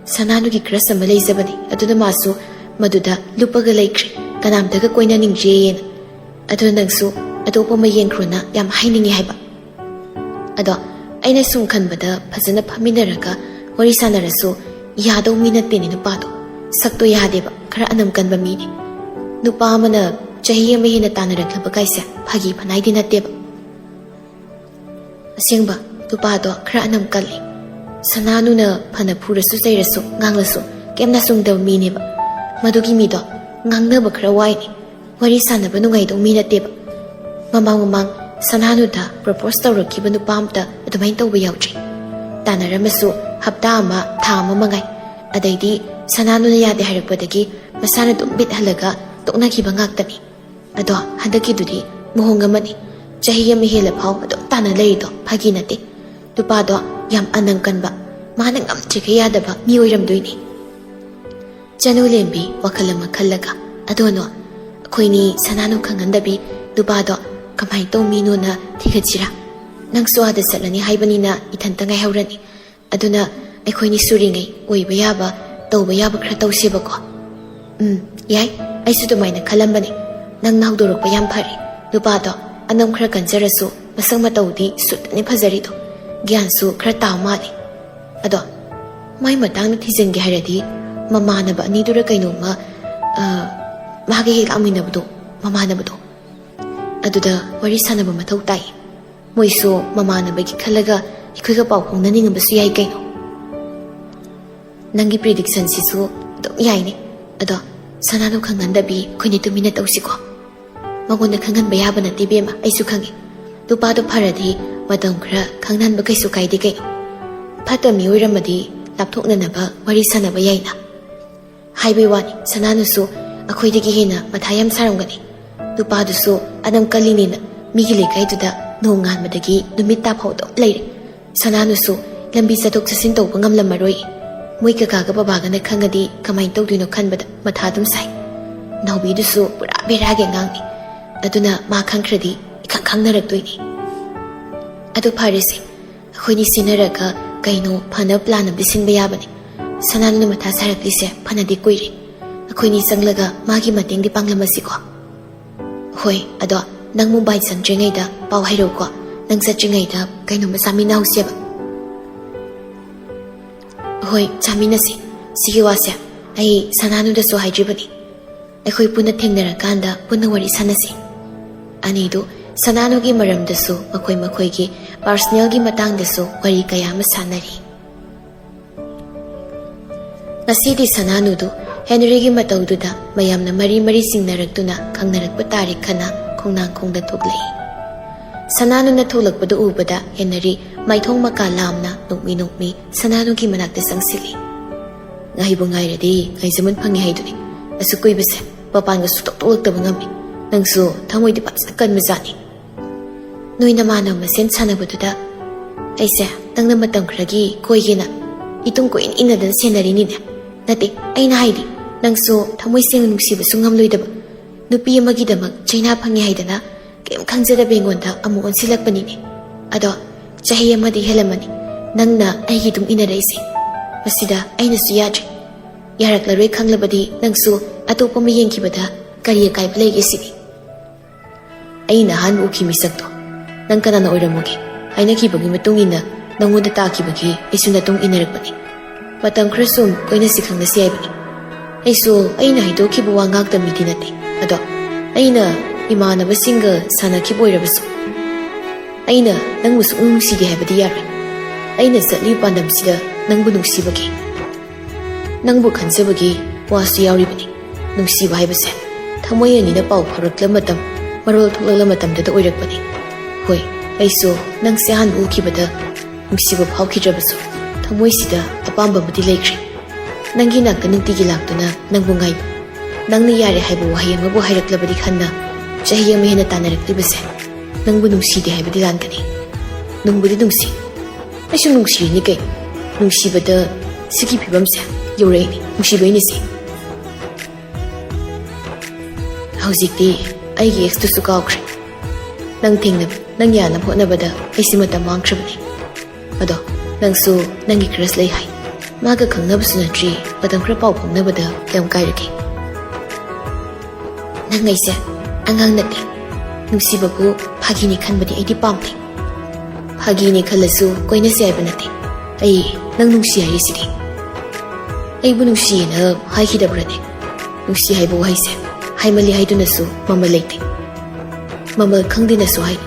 ꯁꯅꯥꯅꯨꯒꯤ crush ꯑꯃ ꯂꯩꯖꯕꯅꯤ, ꯑꯗꯨꯅ ꯃꯥꯁꯨ ꯃꯗꯨꯗ ꯂꯨꯞꯄꯒ ꯂꯩꯈ꯭ꯔꯦ, ꯀꯅꯥꯝꯇꯒ ꯀꯣꯏꯅꯅꯤꯡꯗ꯭ꯔꯦꯌꯦꯅ꯫ ꯑꯗꯨꯅ ꯅꯪꯁꯨ ꯑꯇꯣꯞꯄ ꯑꯃ ꯌꯦꯡꯈ꯭ꯔꯣꯅ ꯌꯥꯝ ꯍꯥꯏꯅꯤꯡꯉꯤ ꯍꯥꯏꯕ꯫ ꯑꯗꯣ ꯑꯩꯅ ꯁꯨꯝ ꯈꯟꯕꯗ ꯐꯖꯅ ꯐꯝꯃꯤꯟꯅꯔꯒ ꯋꯥꯔꯤ ꯁꯥꯟꯅꯔꯁꯨ ꯌꯥꯗꯧ ꯃꯤ ꯅꯠꯇꯦꯅꯦ ꯅꯨꯄꯥꯗꯣ꯫ ꯁꯛꯇꯣ ꯌꯥꯗꯦꯕ, ꯈꯔ ꯑꯅꯝ ꯀꯟꯕ ꯃꯤꯅꯦ꯫ ꯅꯨꯄꯥ ꯑꯃꯅ ꯆꯍꯤ ꯑꯃ ꯍꯦꯟꯅ ꯇꯥꯟꯅꯔꯛꯂꯕ ꯀꯥꯏꯁꯦ ꯐꯥꯒꯤ ꯐꯅꯥꯏꯗꯤ ꯅꯠꯇꯦꯕ꯫ ꯑꯁꯦꯡꯕ, ꯅꯨꯄꯥꯗꯣ ꯈꯔ ꯑꯅꯝ ꯀꯜꯂꯤ꯫ ꯁꯅꯥꯅꯨꯅ ꯐꯅ ꯐꯨꯔꯁꯨ ꯆꯩꯔꯁꯨ ꯉꯥꯡꯂꯁꯨ ꯀꯩꯝꯅ ꯆꯨꯝꯗꯕ ꯃꯤꯅꯦꯕ꯫ ꯃꯗꯨꯒꯤ ꯃꯤꯗꯣ ꯉꯥꯡꯅꯕ ꯈꯔ ꯋꯥꯏꯅꯦ꯫ ꯋꯥꯔꯤ ꯁꯥꯟꯅꯕ ꯅꯨꯡꯉꯥꯏꯗꯧ ꯃꯤ ꯅꯠꯇꯦꯕ꯫ ꯃꯃꯥꯡ ꯃꯃꯥꯡ ꯁꯅꯥꯅꯨꯗ propose ꯇꯧꯔꯛꯈꯤꯕ ꯅꯨꯄꯥ ꯑꯝꯇ ꯑꯗꯨꯃꯥꯏꯅ ꯇꯧꯕ ꯌꯥꯎꯗ꯭ꯔꯤ꯫ ꯇꯥꯟꯅꯔꯝꯃꯁꯨ ꯍꯞꯇꯥ ꯑꯃ, ꯊꯥ ꯑꯃ ꯃꯉꯥꯏ꯫ ꯑꯗꯩꯗꯤ ꯁꯅꯥꯅꯨꯅ ꯌꯥꯗꯦ ꯍꯥꯏꯔꯛꯄꯗꯒꯤ ꯃꯁꯥꯅ ꯑꯗꯨꯝ ꯕꯤꯠ ꯍꯜꯂꯒ ꯇꯣꯛꯅꯈꯤꯕ ꯉꯥꯛꯇꯅꯤ꯫ ꯑꯗꯣ ꯍꯟꯗꯛꯀꯤꯗꯨꯗꯤ ꯃꯑꯣꯡ ꯑꯃꯅꯤ꯫ ꯆꯍꯤ ꯑꯃ ꯍꯦꯜꯂ ꯐꯥꯎ ꯑꯗꯨꯝ ꯇꯥꯟꯅ ꯂꯩꯔꯤꯗꯣ ꯐꯥꯒꯤ ꯅꯠꯇꯦ꯫ ꯅꯨꯄꯥꯗꯣ ꯌꯥꯝ ꯑꯅꯪ ꯀꯟꯕ, ꯃꯥꯅ ꯉꯝꯗ꯭ꯔꯤꯈꯩ ꯌꯥꯗꯕ ꯃꯤ ꯑꯣꯏꯔꯝꯗꯣꯏꯅꯤ꯫ ꯆꯅꯨ ꯂꯦꯝꯕꯤ ꯋꯥꯈꯜ ꯑꯃ ꯈꯜꯂꯒ, "ꯑꯗꯣꯅꯣ, ꯑꯩꯈꯣꯏꯅꯤ ꯁꯅꯥꯅꯨ ꯈꯪꯍꯟꯗꯕꯤ ꯅꯨꯄꯥꯗꯣ ꯀꯃꯥꯏꯅ ꯇꯧ ꯃꯤꯅꯣꯅ ꯊꯤꯒꯠꯁꯤꯔꯥ? ꯅꯪꯁꯨ ꯑꯥꯗ ꯆꯠꯂꯅꯤ ꯍꯥꯏꯕꯅꯤꯅ ꯏꯊꯟꯇ ꯉꯥꯏꯍꯧꯔꯅꯤ꯫ ꯑꯗꯨꯅ ꯑꯩꯈꯣꯏꯅꯤ ꯁꯨꯔꯤꯉꯩ ꯑꯣꯏꯕ ꯌꯥꯕ, ꯇꯧꯕ ꯌꯥꯕ ꯈꯔ ꯇꯧꯁꯦꯕꯀꯣ?" "ꯎꯝ, ꯌꯥꯏ꯫ ꯑꯩꯁꯨ ꯑꯗꯨꯃꯥꯏꯅ ꯈꯜꯂꯝꯕꯅꯤ꯫ ꯅꯪꯅ ꯍꯧꯗꯣꯔꯛꯄ ꯌꯥꯝ ꯐꯔꯦ꯫ ꯅꯨꯄꯥꯗꯣ ꯑꯅꯝ ꯈꯔ ꯀꯟꯖꯔꯁꯨ ꯃꯁꯛ ꯃꯇꯧꯗꯤ ꯁꯨꯠꯇꯅꯤ ꯐꯖꯔꯤꯗꯣ꯫ ꯒ꯭ꯌꯥꯟꯁꯨ ꯈꯔ ꯇꯥꯕ ꯃꯥꯜꯂꯤ꯫ ꯑꯗꯣ ꯃꯥꯏ ꯃꯇꯥꯡꯗ ꯊꯤꯖꯤꯟꯒꯦ ꯍꯥꯏꯔꯗꯤ ꯃꯃꯥꯟꯅꯕ ꯑꯅꯤꯗꯨꯔ ꯀꯩꯅꯣꯝꯃ, ꯑ, ꯃꯥꯒ ꯍꯦꯛ ꯂꯥꯛꯃꯤꯟꯅꯕꯗꯣ, ꯃꯃꯥꯟꯅꯕꯗꯣ, ꯑꯗꯨꯗ ꯋꯥꯔꯤ ꯁꯥꯟꯅꯕ ꯃꯊꯧ ꯇꯥꯏ꯫ ꯃꯣꯏꯁꯨ ꯃꯃꯥꯟꯅꯕꯒꯤ ꯈꯜꯂꯒ ꯑꯩꯈꯣꯏꯒ ꯄꯥꯎ ꯐꯥꯎꯅꯅꯤꯡꯉꯝꯕꯁꯨ ꯌꯥꯏ ꯀꯩꯅꯣ꯫ ꯅꯪꯒꯤ prediction ꯁꯤꯁꯨ ꯑꯗꯨꯝ ꯌꯥꯏꯅꯦ꯫ ꯑꯗꯣ ꯁꯅꯥꯗꯣ ꯈꯪꯍꯟꯗꯕꯤ ꯑꯩꯈꯣꯏꯅꯤ ꯇꯨꯃꯤꯟꯅ ꯇꯧꯁꯤꯀꯣ?" "ꯃꯉꯣꯟꯗ ꯈꯪꯍꯟꯕ ꯌꯥꯕ ꯅꯠꯇꯦ ꯏꯕꯦꯝꯃ, ꯑꯩꯁꯨ ꯈꯪꯉꯤ꯫ ꯅꯨꯄꯥꯗꯣ ꯐꯔꯗꯤ ꯃꯇꯝ ꯈꯔ ꯈꯪꯅꯍꯟꯕ ꯀꯩꯁꯨ ꯀꯥꯏꯗꯦ ꯀꯩꯅꯣ꯫ ꯐꯠꯇꯕ ꯃꯤ ꯑꯣꯏꯔꯝꯃꯗꯤ ꯂꯥꯞꯊꯣꯛꯅꯅꯕ ꯋꯥꯔꯤ ꯁꯥꯟꯅꯕ ꯌꯥꯏꯅ꯫ ꯍꯥꯏꯕꯩ ꯋꯥꯅꯤ, ꯁꯅꯥꯅꯨꯁꯨ ꯑꯩꯈꯣꯏꯗꯒꯤ ꯍꯦꯟꯅ ꯃꯊꯥ ꯌꯥꯝ ꯁꯥꯔꯝꯒꯅꯤ꯫ ꯅꯨꯄꯥꯗꯨꯁꯨ ꯑꯅꯝ ꯀꯜꯂꯤꯅꯦꯅ ꯃꯤꯒꯤ ꯂꯩꯀꯥꯏꯗꯨꯗ ꯅꯣꯡꯉꯥꯟꯕꯗꯒꯤ ꯅꯨꯃꯤꯠ ꯇꯥꯐꯥꯎ ꯑꯗꯨꯝ ꯂꯩꯔꯦ꯫ ꯁꯅꯥꯅꯨꯁꯨ ꯂꯝꯕꯤ ꯆꯠꯊꯣꯛ ꯆꯠꯁꯤꯟ ꯇꯧꯕ ꯉꯝꯂꯝꯃꯔꯣꯏ꯫ ꯃꯣꯏ ꯀꯀꯥꯒ ꯕꯕꯥꯒꯅ ꯈꯪꯉꯗꯤ ꯀꯃꯥꯏꯅ ꯇꯧꯗꯣꯏꯅꯣ ꯈꯟꯕꯗ ꯃꯊꯥ ꯑꯗꯨꯝ ꯁꯥꯏ꯫ ꯅꯥꯎꯕꯤꯗꯨꯁꯨ ꯄꯨꯔꯥ ꯕꯦꯔꯥꯒꯤ ꯑꯉꯥꯡꯅꯤ꯫ ꯑꯗꯨꯅ ꯃꯥ ꯈꯪꯈ꯭ꯔꯗꯤ ꯏꯈꯪ ꯈꯪꯅꯔꯛꯇꯣꯏꯅꯤ꯫ ꯑꯗꯨ ꯐꯔꯦꯁꯦ, ꯑꯩꯈꯣꯏꯅꯤ ꯁꯤꯟꯅꯔꯒ ꯀꯩꯅꯣ ꯐꯅ ꯄ꯭ꯂꯥꯟ ꯑꯃꯗꯤ ꯁꯤꯟꯕ ꯌꯥꯕꯅꯤ꯫ ꯁꯅꯥꯅꯨꯅ ꯃꯊꯥ ꯁꯥꯔꯛꯂꯤꯁꯦ ꯐꯅꯗꯤ ꯀꯨꯏꯔꯦ꯫ ꯑꯩꯈꯣꯏꯅꯤ ꯆꯪꯂꯒ ꯃꯥꯒꯤ ꯃꯇꯦꯡꯗꯤ ꯄꯥꯡꯂꯝꯃꯁꯤꯀꯣ꯫ ꯍꯣꯏ, ꯑꯗꯣ ꯅꯪ ꯃꯨꯝꯕꯥꯏ ꯆꯪꯗ꯭ꯔꯤꯉꯩꯗ ꯄꯥꯎ ꯍꯥꯏꯔꯛꯎꯀꯣ꯫ ꯅꯪ ꯆꯠꯇ꯭ꯔꯤꯉꯩꯗ ꯀꯩꯅꯣꯝꯃ ꯆꯥꯃꯤꯟꯅꯍꯧꯁꯦꯕ꯫ ꯍꯣꯏ, ꯆꯥꯃꯤꯟꯅꯁꯤ꯫ ꯁꯤꯒꯤ ꯋꯥꯁꯦ ꯑꯩ ꯁꯅꯥꯅꯨꯗꯁꯨ ꯍꯥꯏꯗ꯭ꯔꯤꯕꯅꯤ꯫ ꯑꯩꯈꯣꯏ ꯄꯨꯟꯅ ꯊꯦꯡꯅꯔꯀꯥꯟꯗ ꯄꯨꯟꯅ ꯋꯥꯔꯤ ꯁꯥꯟꯅꯁꯤ꯫ ꯑꯅꯤꯗꯨ ꯁꯅꯥꯅꯨꯒꯤ ꯃꯔꯝꯗꯁꯨ ꯃꯈꯣꯏ ꯃꯈꯣꯏꯒꯤ ꯄꯥꯔꯁꯅꯦꯜꯒꯤ ꯃꯇꯥꯡꯗꯁꯨ ꯋꯥꯔꯤ ꯀꯌꯥ ꯑꯃ ꯁꯥꯟꯅꯔꯤ꯫ ꯉꯁꯤꯗꯤ ꯁꯅꯥꯅꯨꯗꯨ ꯍꯦꯅꯔꯤꯒꯤ ꯃꯇꯧꯗꯨꯗ ꯃꯌꯥꯝꯅ ꯃꯔꯤ ꯃꯔꯤ ꯆꯤꯡꯅꯔꯛꯇꯨꯅ ꯈꯪꯅꯔꯛꯄ ꯇꯥꯔꯦ ꯈꯟꯅ ꯈꯣꯡꯅꯥꯡꯈꯣꯡꯗ ꯊꯣꯛꯂꯛꯏ꯫ ꯁꯅꯥꯅꯨꯅ ꯊꯣꯛꯂꯛꯄꯗꯨ ꯎꯕꯗ ꯍꯦꯅꯔꯤ ꯃꯥꯏꯊꯣꯡ ꯃꯀꯥ ꯂꯥꯝꯅ ꯅꯣꯛꯃꯤ ꯅꯣꯛꯃꯤ ꯁꯅꯥꯅꯨꯒꯤ ꯃꯅꯥꯛꯇ ꯆꯪꯁꯤꯜꯂꯤ꯫ ꯉꯥꯏꯕꯨ ꯉꯥꯏꯔꯗꯤ ꯉꯥꯏꯖꯃꯟ ꯐꯪꯉꯦ ꯍꯥꯏꯗꯨꯅꯤ꯫ ꯑꯁꯨꯛ ꯀꯨꯏꯕꯁꯦ ꯃꯄꯥꯟꯒ ꯁꯨꯛꯊꯣꯛ ꯊꯣꯛꯂꯛꯇꯕ ꯉꯝꯃꯤ꯫ ꯅꯪꯁꯨ ꯊꯃꯣꯏꯗꯤ ꯐꯖꯅ ꯀꯟꯕꯖꯥꯠꯅꯤ꯫ ꯅꯣꯏ ꯅꯃꯥꯟꯅꯕ ꯃꯁꯦꯟ ꯁꯥꯟꯅꯕꯗꯨꯗ ꯑꯩꯁꯦ ꯅꯪꯅ ꯃꯇꯝ ꯈꯔꯒꯤ ꯀꯣꯏꯒꯦꯅ ꯏꯇꯨꯡ ꯀꯣꯏꯏꯟ ꯏꯟꯅꯗꯅ ꯁꯦꯟꯅꯔꯤꯅꯤꯅꯦ꯫ ꯅꯠꯇꯦ, ꯑꯩꯅ ꯍꯥꯏꯗꯤ ꯅꯪꯁꯨ ꯊꯃꯣꯏ ꯁꯦꯡꯅ ꯅꯨꯡꯁꯤꯕꯁꯨ ꯉꯝꯂꯣꯏꯗꯕ ꯅꯨꯄꯤ ꯑꯃꯒꯤꯗꯃꯛ ꯆꯩꯅꯥ ꯐꯪꯉꯦ ꯍꯥꯏꯗꯅ ꯀꯩꯝ ꯈꯪꯖꯗꯕ ꯑꯩꯉꯣꯟꯗ ꯑꯃꯨꯛ ꯑꯣꯟꯁꯤꯜꯂꯛꯄꯅꯤꯅꯦ꯫ ꯑꯗꯣ ꯆꯍꯤ ꯑꯃꯗꯤ ꯍꯦꯜꯂꯝꯃꯅꯤ ꯅꯪꯅ ꯑꯩꯒꯤ ꯏꯇꯨꯡ ꯏꯟꯅꯔꯛꯏꯁꯦ꯫ ꯃꯁꯤꯗ ꯑꯩꯅꯁꯨ ꯌꯥꯗ꯭ꯔꯦ꯫ ꯌꯥꯔꯛꯂꯔꯣꯏ ꯈꯪꯂꯕꯗꯤ ꯅꯪꯁꯨ ꯑꯇꯣꯞꯄ ꯑꯃ ꯌꯦꯡꯈꯤꯕꯗ ꯀꯔꯤ ꯑꯀꯥꯏꯕ ꯂꯩꯒꯦ ꯁꯤꯅꯤ꯫ ꯑꯩꯅ ꯑꯍꯥꯟꯕ ꯎꯈꯤ ꯃꯤꯁꯛꯇꯣ꯫ ꯅꯪ ꯀꯅꯥꯅ ꯑꯣꯏꯔꯝꯃꯨꯒꯦ? ꯍꯥꯏꯅꯈꯤꯕꯒꯤ ꯃꯇꯨꯡ ꯏꯟꯅ ꯅꯪꯉꯣꯟꯗ ꯇꯥꯈꯤꯕꯒꯤ ꯑꯩꯁꯨ ꯅꯇꯨꯡ ꯏꯟꯅꯔꯛꯄꯅꯤ꯫ ꯃꯇꯝ ꯈꯔ ꯁꯨꯝ ꯀꯣꯏꯅꯁꯤ ꯈꯪꯅꯁꯤ ꯍꯥꯏꯕꯅꯤ꯫ ꯑꯩꯁꯨ ꯑꯩꯅ ꯍꯥꯏꯗꯣꯛꯈꯤꯕ ꯋꯥ ꯉꯥꯛꯇ ꯃꯤꯗꯤ ꯅꯠꯇꯦ꯫ ꯑꯗꯣ ꯑꯩꯅ ꯏꯃꯥꯟꯅꯕꯁꯤꯡꯒ ꯁꯥꯟꯅꯈꯤꯕ ꯑꯣꯏꯔꯕꯁꯨ ꯑꯩꯅ ꯅꯪꯕꯨ ꯁꯨꯛꯅꯨꯡ ꯅꯨꯡꯁꯤꯗꯦ ꯍꯥꯏꯕꯗꯤ ꯌꯥꯔꯣꯏ꯫ ꯑꯩꯅ ꯆꯠꯂꯤꯕ ꯄꯥꯟꯗꯝꯁꯤꯗ ꯅꯪꯕꯨ ꯅꯨꯡꯁꯤꯕꯒꯤ, ꯅꯪꯕꯨ ꯈꯟꯖꯕꯒꯤ ꯋꯥꯁꯨ ꯌꯥꯎꯔꯤꯕꯅꯤ꯫ ꯅꯨꯡꯁꯤꯕ ꯍꯥꯏꯕꯁꯦ ꯊꯃꯣꯏ ꯑꯅꯤꯅ ꯄꯥꯎ ꯐꯥꯎꯔꯛꯂ ꯃꯇꯝ, ꯃꯔꯣꯜ ꯊꯣꯛꯂꯛꯂ ꯃꯇꯝꯗꯇ ꯑꯣꯏꯔꯛꯄꯅꯤ꯫ ꯍꯣꯏ, ꯑꯩꯁꯨ ꯅꯪꯁꯦ ꯑꯍꯥꯟꯕ ꯎꯈꯤꯕꯗ ꯅꯨꯡꯁꯤꯕ ꯐꯥꯎꯈꯤꯗ꯭ꯔꯕꯁꯨ ꯊꯃꯣꯏꯁꯤꯗ ꯑꯄꯥꯝꯕ ꯑꯃꯗꯤ ꯂꯩꯈ꯭ꯔꯦ꯫ ꯅꯪꯒꯤ ꯅꯥꯛꯇ ꯅꯨꯡꯇꯤꯒꯤ ꯂꯥꯛꯇꯨꯅ ꯅꯪꯕꯨ ꯉꯥꯏꯕ꯫ ꯅꯪꯅ ꯌꯥꯔꯦ ꯍꯥꯏꯕ ꯋꯥꯍꯩ ꯑꯃꯕꯨ ꯍꯥꯏꯔꯛꯂꯕꯗꯤ ꯈꯟꯅ ꯆꯍꯤ ꯑꯃ ꯍꯦꯟꯅ ꯇꯥꯟꯅꯔꯛꯂꯤꯕꯁꯦ ꯅꯪꯕꯨ ꯅꯨꯡꯁꯤꯗꯦ ꯍꯥꯏꯕꯗꯤ ꯂꯥꯟꯒꯅꯤ꯫ ꯅꯨꯡꯕꯨꯗꯤ ꯅꯨꯡꯁꯤ꯫ ꯑꯩꯁꯨ ꯅꯨꯡꯁꯤꯔꯤꯅꯤ ꯀꯩꯅꯣ꯫ ꯅꯨꯡꯁꯤꯕꯗ ꯁꯤꯒꯤ ꯐꯤꯕꯝꯁꯦ ꯌꯧꯔꯛꯏꯅꯤ꯫ ꯅꯨꯡꯁꯤꯕꯩꯅꯤꯁꯦ꯫ ꯍꯧꯖꯤꯛꯇꯤ ꯑꯩꯒꯤ ꯑꯦꯛꯁꯇꯨꯁꯨ ꯀꯥꯎꯈ꯭ꯔꯦ꯫ ꯅꯪ ꯊꯦꯡꯅꯕ ꯅꯪ ꯌꯥꯅꯕ ꯍꯣꯠꯅꯕꯗ ꯑꯩꯁꯦ ꯃꯇꯝ ꯃꯥꯡꯈ꯭ꯔꯕꯅꯦ꯫ ꯑꯗꯣ ꯅꯪꯁꯨ ꯅꯪꯒꯤ crush ꯂꯩ ꯍꯥꯏ꯫ ꯃꯥꯒ ꯈꯪꯅꯕꯁꯨ ꯅꯠꯇ꯭ꯔꯤ, ꯃꯇꯝ ꯈꯔ ꯄꯥꯎ ꯐꯥꯎꯅꯕꯗ ꯀꯌꯥꯝ ꯀꯥꯏꯔꯒꯦ? ꯅꯪ ꯑꯩꯁꯦ ꯑꯉꯥꯡ ꯅꯠꯇꯦ꯫ ꯅꯨꯡꯁꯤꯕꯕꯨ ꯐꯥꯒꯤꯅꯤ ꯈꯟꯕꯗꯤ ꯑꯩꯗꯤ ꯄꯥꯝꯗꯦ꯫ ꯐꯥꯒꯤꯅꯤ ꯈꯜꯂꯁꯨ ꯀꯣꯏꯅꯁꯦ ꯍꯥꯏꯕ ꯅꯠꯇꯦ꯫ ꯑꯩ ꯅꯪ ꯅꯨꯡꯁꯤ ꯍꯥꯏꯔꯤꯁꯤꯗꯤ꯫ ꯑꯩꯕꯨ ꯅꯨꯡꯁꯤꯌꯦꯅ ꯍꯥꯏꯈꯤꯗꯕ꯭ꯔꯅꯦ? ꯅꯨꯡꯁꯤ ꯍꯥꯏꯕ ꯋꯥꯍꯩꯁꯦ ꯍꯥꯏꯃꯜꯂꯤ ꯍꯥꯏꯗꯨꯅꯁꯨ ꯃꯃꯜ ꯂꯩꯇꯦ꯫ ꯃꯃꯜ ꯈꯪꯗꯦꯅꯁꯨ ꯍꯥꯏꯅꯨ꯫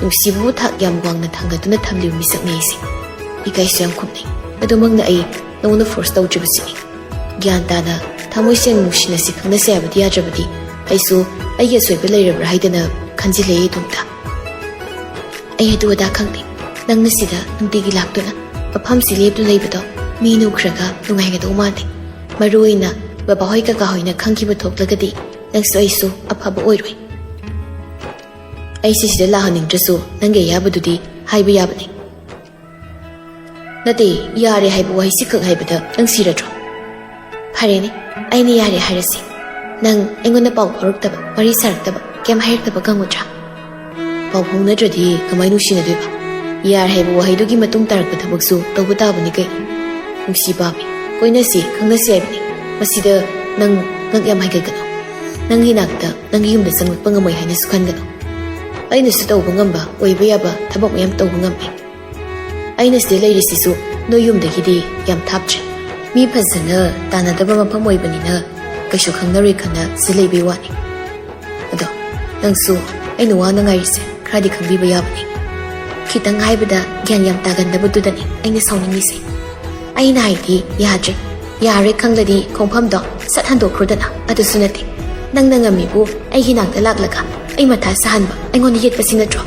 ꯅꯨꯡꯁꯤꯕꯕꯨ ꯊꯥꯛ ꯌꯥꯝ ꯋꯥꯡꯅ ꯊꯥꯡꯒꯠꯇꯨꯅ ꯊꯝꯂꯤꯕ ꯃꯤꯁꯛꯅꯤ ꯑꯩꯁꯦ꯫ ꯏꯀꯥꯏꯁꯨ ꯌꯥꯝ ꯈꯨꯝꯅꯩ꯫ ꯑꯗꯨꯃꯛꯅ ꯑꯩ ꯅꯉꯣꯟꯗ force ꯇꯧꯗ꯭ꯔꯤꯕꯁꯤꯅꯤ꯫ ꯒ꯭ꯌꯥꯟ ꯇꯥꯅ, ꯊꯃꯣꯏ ꯁꯦꯡꯅ ꯅꯨꯡꯁꯤꯅꯁꯤ ꯈꯪꯅꯁꯤ ꯍꯥꯏꯕꯗꯤ ꯌꯥꯗ꯭ꯔꯕꯗꯤ ꯑꯩꯁꯨ ꯑꯩꯒꯤ ꯑꯁꯣꯏꯕ ꯂꯩꯔꯕ꯭ꯔꯥ ꯍꯥꯏꯗꯅ ꯈꯟꯖꯤꯜꯂꯛꯏ ꯏꯇꯣꯝꯇ꯫ ꯑꯩ ꯑꯗꯨ ꯑꯗꯥ ꯈꯪꯗꯦ꯫ ꯅꯪꯅ ꯁꯤꯗ ꯅꯨꯡꯇꯤꯒꯤ ꯂꯥꯛꯇꯨꯅ ꯃꯐꯝꯁꯤ ꯂꯦꯞꯇꯨꯅ ꯂꯩꯕꯗꯣ ꯃꯤꯅ ꯎꯈ꯭ꯔꯒ ꯅꯨꯡꯉꯥꯏꯒꯗꯧ ꯃꯥꯟꯗꯦ꯫ ꯃꯔꯨ ꯑꯣꯏꯅ ꯕꯕꯥ ꯍꯣꯏ ꯀꯀꯥ ꯍꯣꯏꯅ ꯈꯪꯈꯤꯕ ꯊꯣꯛꯂꯒꯗꯤ ꯅꯪꯁꯨ ꯑꯩꯁꯨ ꯑꯐꯕ ꯑꯣꯏꯔꯣꯏ꯫ ꯑꯩꯁꯦ ꯁꯤꯗ ꯂꯥꯛꯍꯟꯅꯤꯡꯗ꯭ꯔꯁꯨ ꯅꯪꯒꯤ ꯑꯌꯥꯕꯗꯨꯗꯤ ꯍꯥꯏꯕ ꯌꯥꯕꯅꯤ꯫ ꯅꯠꯇꯦ, ꯌꯥꯔꯦ ꯍꯥꯏꯕ ꯋꯥꯍꯩꯁꯤꯈꯛ ꯍꯥꯏꯕꯗ ꯅꯪ ꯁꯤꯔꯗ꯭ꯔꯣ? ꯐꯔꯦꯅꯦ, ꯑꯩꯅ ꯌꯥꯔꯦ ꯍꯥꯏꯔꯁꯤ꯫ ꯅꯪ ꯑꯩꯉꯣꯟꯗ ꯄꯥꯎ ꯐꯥꯎꯔꯛꯇꯕ, ꯋꯥꯔꯤ ꯁꯥꯔꯛꯇꯕ, ꯀꯩꯝ ꯍꯥꯏꯔꯛꯇꯕ ꯈꯪꯉꯨꯗ꯭ꯔꯥ? ꯄꯥꯎ ꯐꯥꯎꯅꯗ꯭ꯔꯗꯤ ꯀꯃꯥꯏ ꯅꯨꯡꯁꯤꯅꯗꯣꯏꯕ? ꯌꯥꯔꯦ ꯍꯥꯏꯕ ꯋꯥꯍꯩꯗꯨꯒꯤ ꯃꯇꯨꯡ ꯇꯥꯔꯛꯄ ꯊꯕꯛꯁꯨ ꯇꯧꯕ ꯇꯥꯕꯅꯤ ꯀꯩꯅꯣ꯫ ꯅꯨꯡꯁꯤ ꯄꯥꯝꯃꯤ, ꯀꯣꯏꯅꯁꯤ, ꯈꯪꯅꯁꯤ ꯍꯥꯏꯕꯅꯤ꯫ ꯃꯁꯤꯗ ꯅꯪ ꯉꯛ ꯌꯥꯝ ꯍꯥꯏꯒꯠꯀꯅꯨ꯫ ꯅꯪꯒꯤ ꯅꯥꯛꯇ, ꯅꯪꯒꯤ ꯌꯨꯝꯗ ꯆꯪꯂꯛꯄ ꯉꯝꯃꯣꯏ ꯍꯥꯏꯅꯁꯨ ꯈꯟꯒꯅꯨ꯫ ꯑꯩꯅꯁꯨ ꯇꯧꯕ ꯉꯝꯕ, ꯑꯣꯏꯕ ꯌꯥꯕ ꯊꯕꯛ ꯃꯌꯥꯝ ꯇꯧꯕ ꯉꯝꯃꯤ꯫ ꯑꯩꯅ ꯁꯤꯗ ꯂꯩꯔꯤꯁꯤꯁꯨ ꯅꯣꯏ ꯌꯨꯝꯗꯒꯤꯗꯤ ꯌꯥꯝ ꯊꯥꯞꯇ꯭ꯔꯦ꯫ ꯃꯤ ꯐꯖꯅ ꯇꯥꯟꯅꯗꯕ ꯃꯐꯝ ꯑꯣꯏꯕꯅꯤꯅ ꯀꯩꯁꯨ ꯈꯪꯅꯔꯣꯏ ꯈꯟꯅ ꯁꯤꯗ ꯂꯩꯕꯩ ꯋꯥꯅꯤ꯫ ꯑꯗꯣ ꯅꯪꯁꯨ ꯑꯩꯅ ꯋꯥꯅ ꯉꯥꯏꯔꯤꯁꯦ ꯈꯔꯗꯤ ꯈꯪꯕꯤꯕ ꯌꯥꯕꯅꯤ꯫ ꯈꯤꯇꯪ ꯍꯥꯏꯕꯗ ꯒ꯭ꯌꯥꯟ ꯌꯥꯝ ꯇꯥꯒꯟꯗꯕꯗꯨꯗꯅꯤ ꯑꯩꯅ ꯁꯥꯎꯅꯤꯡꯉꯤꯁꯦ꯫ ꯑꯩꯅ ꯍꯥꯏꯗꯤ ꯌꯥꯗ꯭ꯔꯦ꯫ ꯌꯥꯔꯣꯏ ꯈꯪꯂꯗꯤ ꯈꯣꯡꯐꯝꯗꯣ ꯁꯠ ꯍꯟꯗꯣꯛꯈ꯭ꯔꯣꯗꯅ꯫ ꯑꯗꯨꯁꯨ ꯅꯠꯇꯦ꯫ ꯅꯪꯅ ꯉꯝꯃꯤꯕꯨ ꯑꯩꯒꯤ ꯅꯥꯛꯇ ꯂꯥꯛꯂꯒ ꯑꯩ ꯃꯊꯥ ꯁꯥꯍꯟꯕ, ꯑꯩꯉꯣꯟꯗ ꯌꯦꯠꯄꯁꯤ ꯅꯠꯇ꯭ꯔꯣ?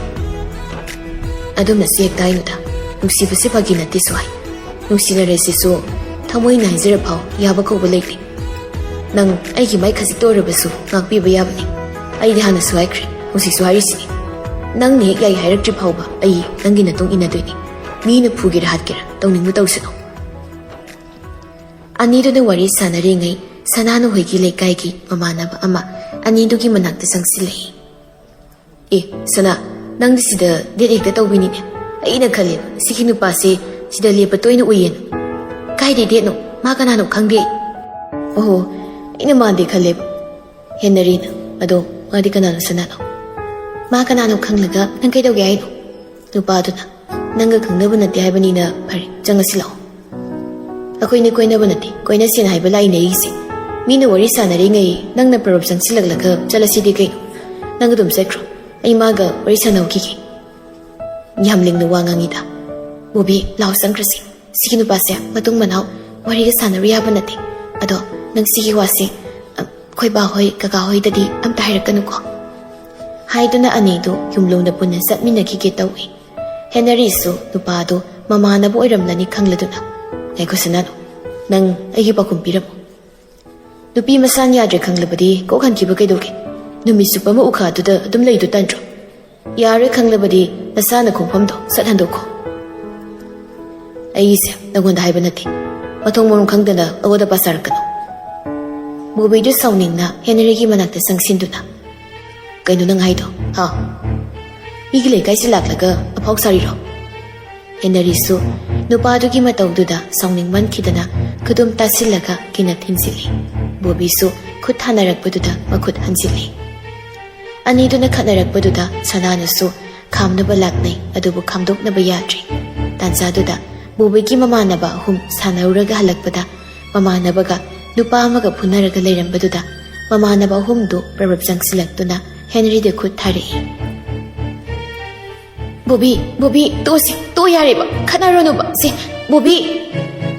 ꯑꯗꯨꯝꯅꯁꯨ ꯍꯦꯛꯇ ꯍꯥꯏꯅꯨꯗ꯫ ꯅꯨꯡꯁꯤꯕꯁꯤ ꯐꯥꯒꯤ ꯅꯠꯇꯦꯁꯨ ꯍꯥꯏ꯫ ꯅꯨꯡꯁꯤꯅꯔꯦꯁꯤꯁꯨ ꯊꯃꯣꯏꯅ ꯍꯥꯏꯖꯔꯐꯥꯎ ꯌꯥꯕ ꯀꯧꯕ ꯂꯩꯇꯦ꯫ ꯅꯪ ꯑꯩꯒꯤ ꯃꯥꯏ ꯈꯖꯤꯛꯇ ꯑꯣꯏꯔꯕꯁꯨ ꯉꯥꯛꯄꯤꯕ ꯌꯥꯕꯅꯤ꯫ ꯑꯩꯗꯤ ꯍꯥꯟꯅꯁꯨ ꯍꯥꯏꯈ꯭ꯔꯦ, ꯍꯧꯖꯤꯛꯁꯨ ꯍꯥꯏꯔꯤꯁꯤꯅꯤ꯫ ꯅꯪꯅ ꯍꯦꯛ ꯌꯥꯏ ꯍꯥꯏꯔꯛꯇ꯭ꯔꯤ ꯐꯥꯎꯕ ꯑꯩ ꯅꯪꯒꯤ ꯅꯇꯨꯡ ꯏꯟꯅꯗꯣꯏꯅꯤ꯫ ꯃꯤꯅ ꯐꯨꯒꯦꯔꯥ ꯍꯥꯠꯀꯦꯔꯥ ꯇꯧꯅꯤꯡꯕ ꯇꯧꯁꯅꯨ꯫ ꯑꯅꯤꯗꯨꯅ ꯋꯥꯔꯤ ꯁꯥꯟꯅꯔꯤꯉꯩ ꯁꯅꯥꯅ ꯍꯣꯏꯒꯤ ꯂꯩꯀꯥꯏꯒꯤ ꯃꯃꯥꯟꯅꯕ ꯑꯃ ꯑꯅꯤꯗꯨꯒꯤ ꯃꯅꯥꯛꯇ ꯆꯪꯁꯤꯜꯂꯛꯏ꯫ "ꯑꯦ, ꯁꯅꯥ, ꯅꯪꯗꯤ ꯁꯤꯗ ꯗꯦꯠ ꯍꯦꯛꯇ ꯇꯧꯕꯤꯅꯤꯅꯦ꯫ ꯑꯩꯅ ꯈꯜꯂꯦꯕ, ꯁꯤꯒꯤ ꯅꯨꯄꯥꯁꯦ ꯁꯤꯗ ꯂꯦꯞꯄ ꯇꯣꯏꯅ ꯎꯏꯌꯦꯅ꯫ ꯀꯥꯏꯗꯩ ꯗꯦꯠꯅꯣ? ꯃꯥ ꯀꯅꯥꯅꯣ ꯈꯪꯗꯦ ꯑꯩ꯫ ꯑꯣꯍꯣ, ꯑꯩꯅ ꯃꯥꯟꯗꯦ ꯈꯜꯂꯦꯕ꯫ ꯍꯦꯅꯔꯤꯅ, "ꯑꯗꯣ ꯃꯥꯗꯤ ꯀꯅꯥꯅꯣ ꯁꯅꯥꯅꯣ?" "ꯃꯥ ꯀꯅꯥꯅꯣ ꯈꯪꯂꯒ ꯅꯪ ꯀꯩꯗꯧꯒꯦ ꯍꯥꯏꯅꯣ?" ꯅꯨꯄꯥꯗꯨꯅ, "ꯅꯪꯒ ꯈꯪꯅꯕ ꯅꯠꯇꯦ ꯍꯥꯏꯕꯅꯤꯅ ꯐꯔꯦ, ꯆꯪꯉꯁꯤ ꯂꯥꯛꯑꯣ꯫ ꯑꯩꯈꯣꯏꯅꯤ ꯀꯣꯏꯅꯕ ꯅꯠꯇꯦ, ꯀꯣꯏꯅꯁꯦꯅ ꯍꯥꯏꯕ ꯂꯥꯛꯏꯅꯦ ꯑꯩꯒꯤꯁꯦ꯫ ꯃꯤꯅ ꯋꯥꯔꯤ ꯁꯥꯟꯅꯔꯤꯉꯩ ꯅꯪꯅ ꯄꯔꯞ ꯆꯪꯁꯤꯜꯂꯛꯂꯒ ꯆꯠꯂꯁꯤꯗꯤ ꯀꯩꯅꯣ? ꯅꯪ ꯑꯗꯨꯝ ꯆꯠꯈ꯭ꯔꯣ, ꯑꯩ ꯃꯥꯒ ꯋꯥꯔꯤ ꯁꯥꯟꯅꯍꯧꯈꯤꯒꯦ꯫" ꯌꯥꯝ ꯂꯤꯡꯅ ꯋꯥ ꯉꯥꯡꯉꯤꯗ꯫ "ꯕꯣꯕꯤ, ꯂꯥꯎ ꯆꯪꯈ꯭ꯔꯁꯤ꯫ ꯁꯤꯒꯤ ꯅꯨꯄꯥꯁꯦ ꯃꯇꯨꯡ ꯃꯅꯥꯎ ꯋꯥꯔꯤꯒ ꯁꯥꯟꯅꯔꯨ ꯌꯥꯕ ꯅꯠꯇꯦ꯫ ꯑꯗꯣ ꯅꯪ ꯁꯤꯒꯤ ꯋꯥꯁꯦ, ꯑ, ꯑꯩꯈꯣꯏ ꯕꯥ ꯍꯣꯏ, ꯀꯀꯥ ꯍꯣꯏꯗꯗꯤ ꯑꯝꯇ ꯍꯥꯏꯔꯛꯀꯅꯨꯀꯣ꯫" ꯍꯥꯏꯗꯨꯅ ꯑꯅꯤꯗꯨ ꯌꯨꯝꯂꯣꯝꯗ ꯄꯨꯟꯅ ꯆꯠꯃꯤꯟꯅꯈꯤꯒꯦ ꯇꯧꯏ꯫ ꯍꯦꯅꯔꯤꯁꯨ ꯅꯨꯄꯥꯗꯨ ꯃꯃꯥꯟꯅꯕ ꯑꯣꯏꯔꯝꯂꯅꯤ ꯈꯪꯂꯗꯨꯅ, "ꯉꯥꯏꯈꯣ ꯁꯅꯥꯅꯨ, ꯅꯪ ꯑꯩꯒꯤ ꯄꯥꯎꯈꯨꯝ ꯄꯤꯔꯝꯃꯨ꯫ ꯅꯨꯄꯤ ꯃꯁꯥꯅ ꯌꯥꯗ꯭ꯔꯦ ꯈꯪꯂꯕꯗꯤ ꯀꯣꯛ ꯍꯟꯈꯤꯕ ꯀꯩꯗꯧꯒꯦ? ꯅꯨꯃꯤꯠ ꯆꯨꯞꯄ ꯑꯃ ꯎꯈꯥꯗꯨꯗ ꯑꯗꯨꯝ ꯂꯩꯗꯨ ꯇꯟꯗ꯭ꯔꯣ? ꯌꯥꯔꯣꯏ ꯈꯪꯂꯕꯗꯤ ꯅꯁꯥꯅ ꯈꯣꯡꯐꯝꯗꯣ ꯁꯠ ꯍꯟꯗꯣꯛꯈꯣ꯫" "ꯑꯩꯒꯤꯁꯦ ꯅꯪꯉꯣꯟꯗ ꯍꯥꯏꯕ ꯅꯠꯇꯦ꯫ ꯃꯊꯣꯡ ꯃꯔꯝ ꯈꯪꯗꯅ ꯑꯋꯥꯗ ꯄꯥ ꯁꯥꯔꯛꯀꯅꯨ꯫" ꯕꯣꯕꯤꯗꯨ ꯁꯥꯎꯅꯤꯡꯅ ꯍꯦꯅꯔꯤꯒꯤ ꯃꯅꯥꯛꯇ ꯆꯪꯁꯤꯟꯗꯨꯅ, "ꯀꯩꯅꯣ ꯅꯪ ꯍꯥꯏꯗꯣ, ꯍꯥ? ꯃꯤꯒꯤ ꯂꯩꯀꯥꯏꯁꯤ ꯂꯥꯛꯂꯒ ꯑꯐꯥꯎ ꯁꯥꯔꯤꯔꯣ?" ꯍꯦꯅꯔꯤꯁꯨ ꯅꯨꯄꯥꯗꯨꯒꯤ ꯃꯇꯧꯗꯨꯗ ꯁꯥꯎꯅꯤꯡꯃꯟꯈꯤꯗꯅ ꯈꯨꯗꯨꯝ ꯇꯥꯁꯤꯜꯂꯒ ꯀꯤꯅ ꯊꯤꯟꯖꯤꯜꯂꯤ꯫ ꯕꯣꯕꯤꯁꯨ ꯈꯨꯠ ꯊꯥꯅꯔꯛꯄꯗꯨꯗ ꯃꯈꯨꯠ ꯍꯟꯖꯤꯜꯂꯤ꯫ ꯑꯅꯤꯗꯨꯅ ꯈꯠꯅꯔꯛꯄꯗꯨꯗ ꯁꯅꯥꯅꯨꯁꯨ ꯈꯥꯝꯅꯕ ꯂꯥꯛꯅꯩ, ꯑꯗꯨꯕꯨ ꯈꯥꯝꯗꯣꯛꯅꯕ ꯌꯥꯗ꯭ꯔꯤ꯫ ꯇꯥꯟꯖꯥꯗꯨꯗ ꯕꯣꯕꯤꯒꯤ ꯃꯃꯥꯟꯅꯕ ꯑꯍꯨꯝ ꯁꯥꯟꯅꯔꯨꯔꯒ ꯍꯜꯂꯛꯄꯗ ꯃꯃꯥꯟꯅꯕꯒ ꯅꯨꯄꯥ ꯑꯃꯒ ꯐꯨꯅꯔꯒ ꯂꯩꯔꯝꯕꯗꯨꯗ ꯃꯃꯥꯟꯅꯕ ꯑꯍꯨꯝꯗꯨ ꯄ꯭ꯔꯞ ꯄ꯭ꯔꯞ ꯆꯪꯁꯤꯜꯂꯛꯇꯨꯅ ꯍꯦꯅꯔꯤꯗ ꯈꯨꯠ ꯊꯥꯔꯛꯏ꯫ "ꯕꯣꯕꯤ, ꯕꯣꯕꯤ, ꯇꯣꯛꯑꯁꯤ, ꯇꯣꯛꯑꯣ ꯌꯥꯔꯦꯕ, ꯈꯠꯅꯔꯨꯅꯨꯕ, ꯁꯦ, ꯕꯣꯕꯤ!"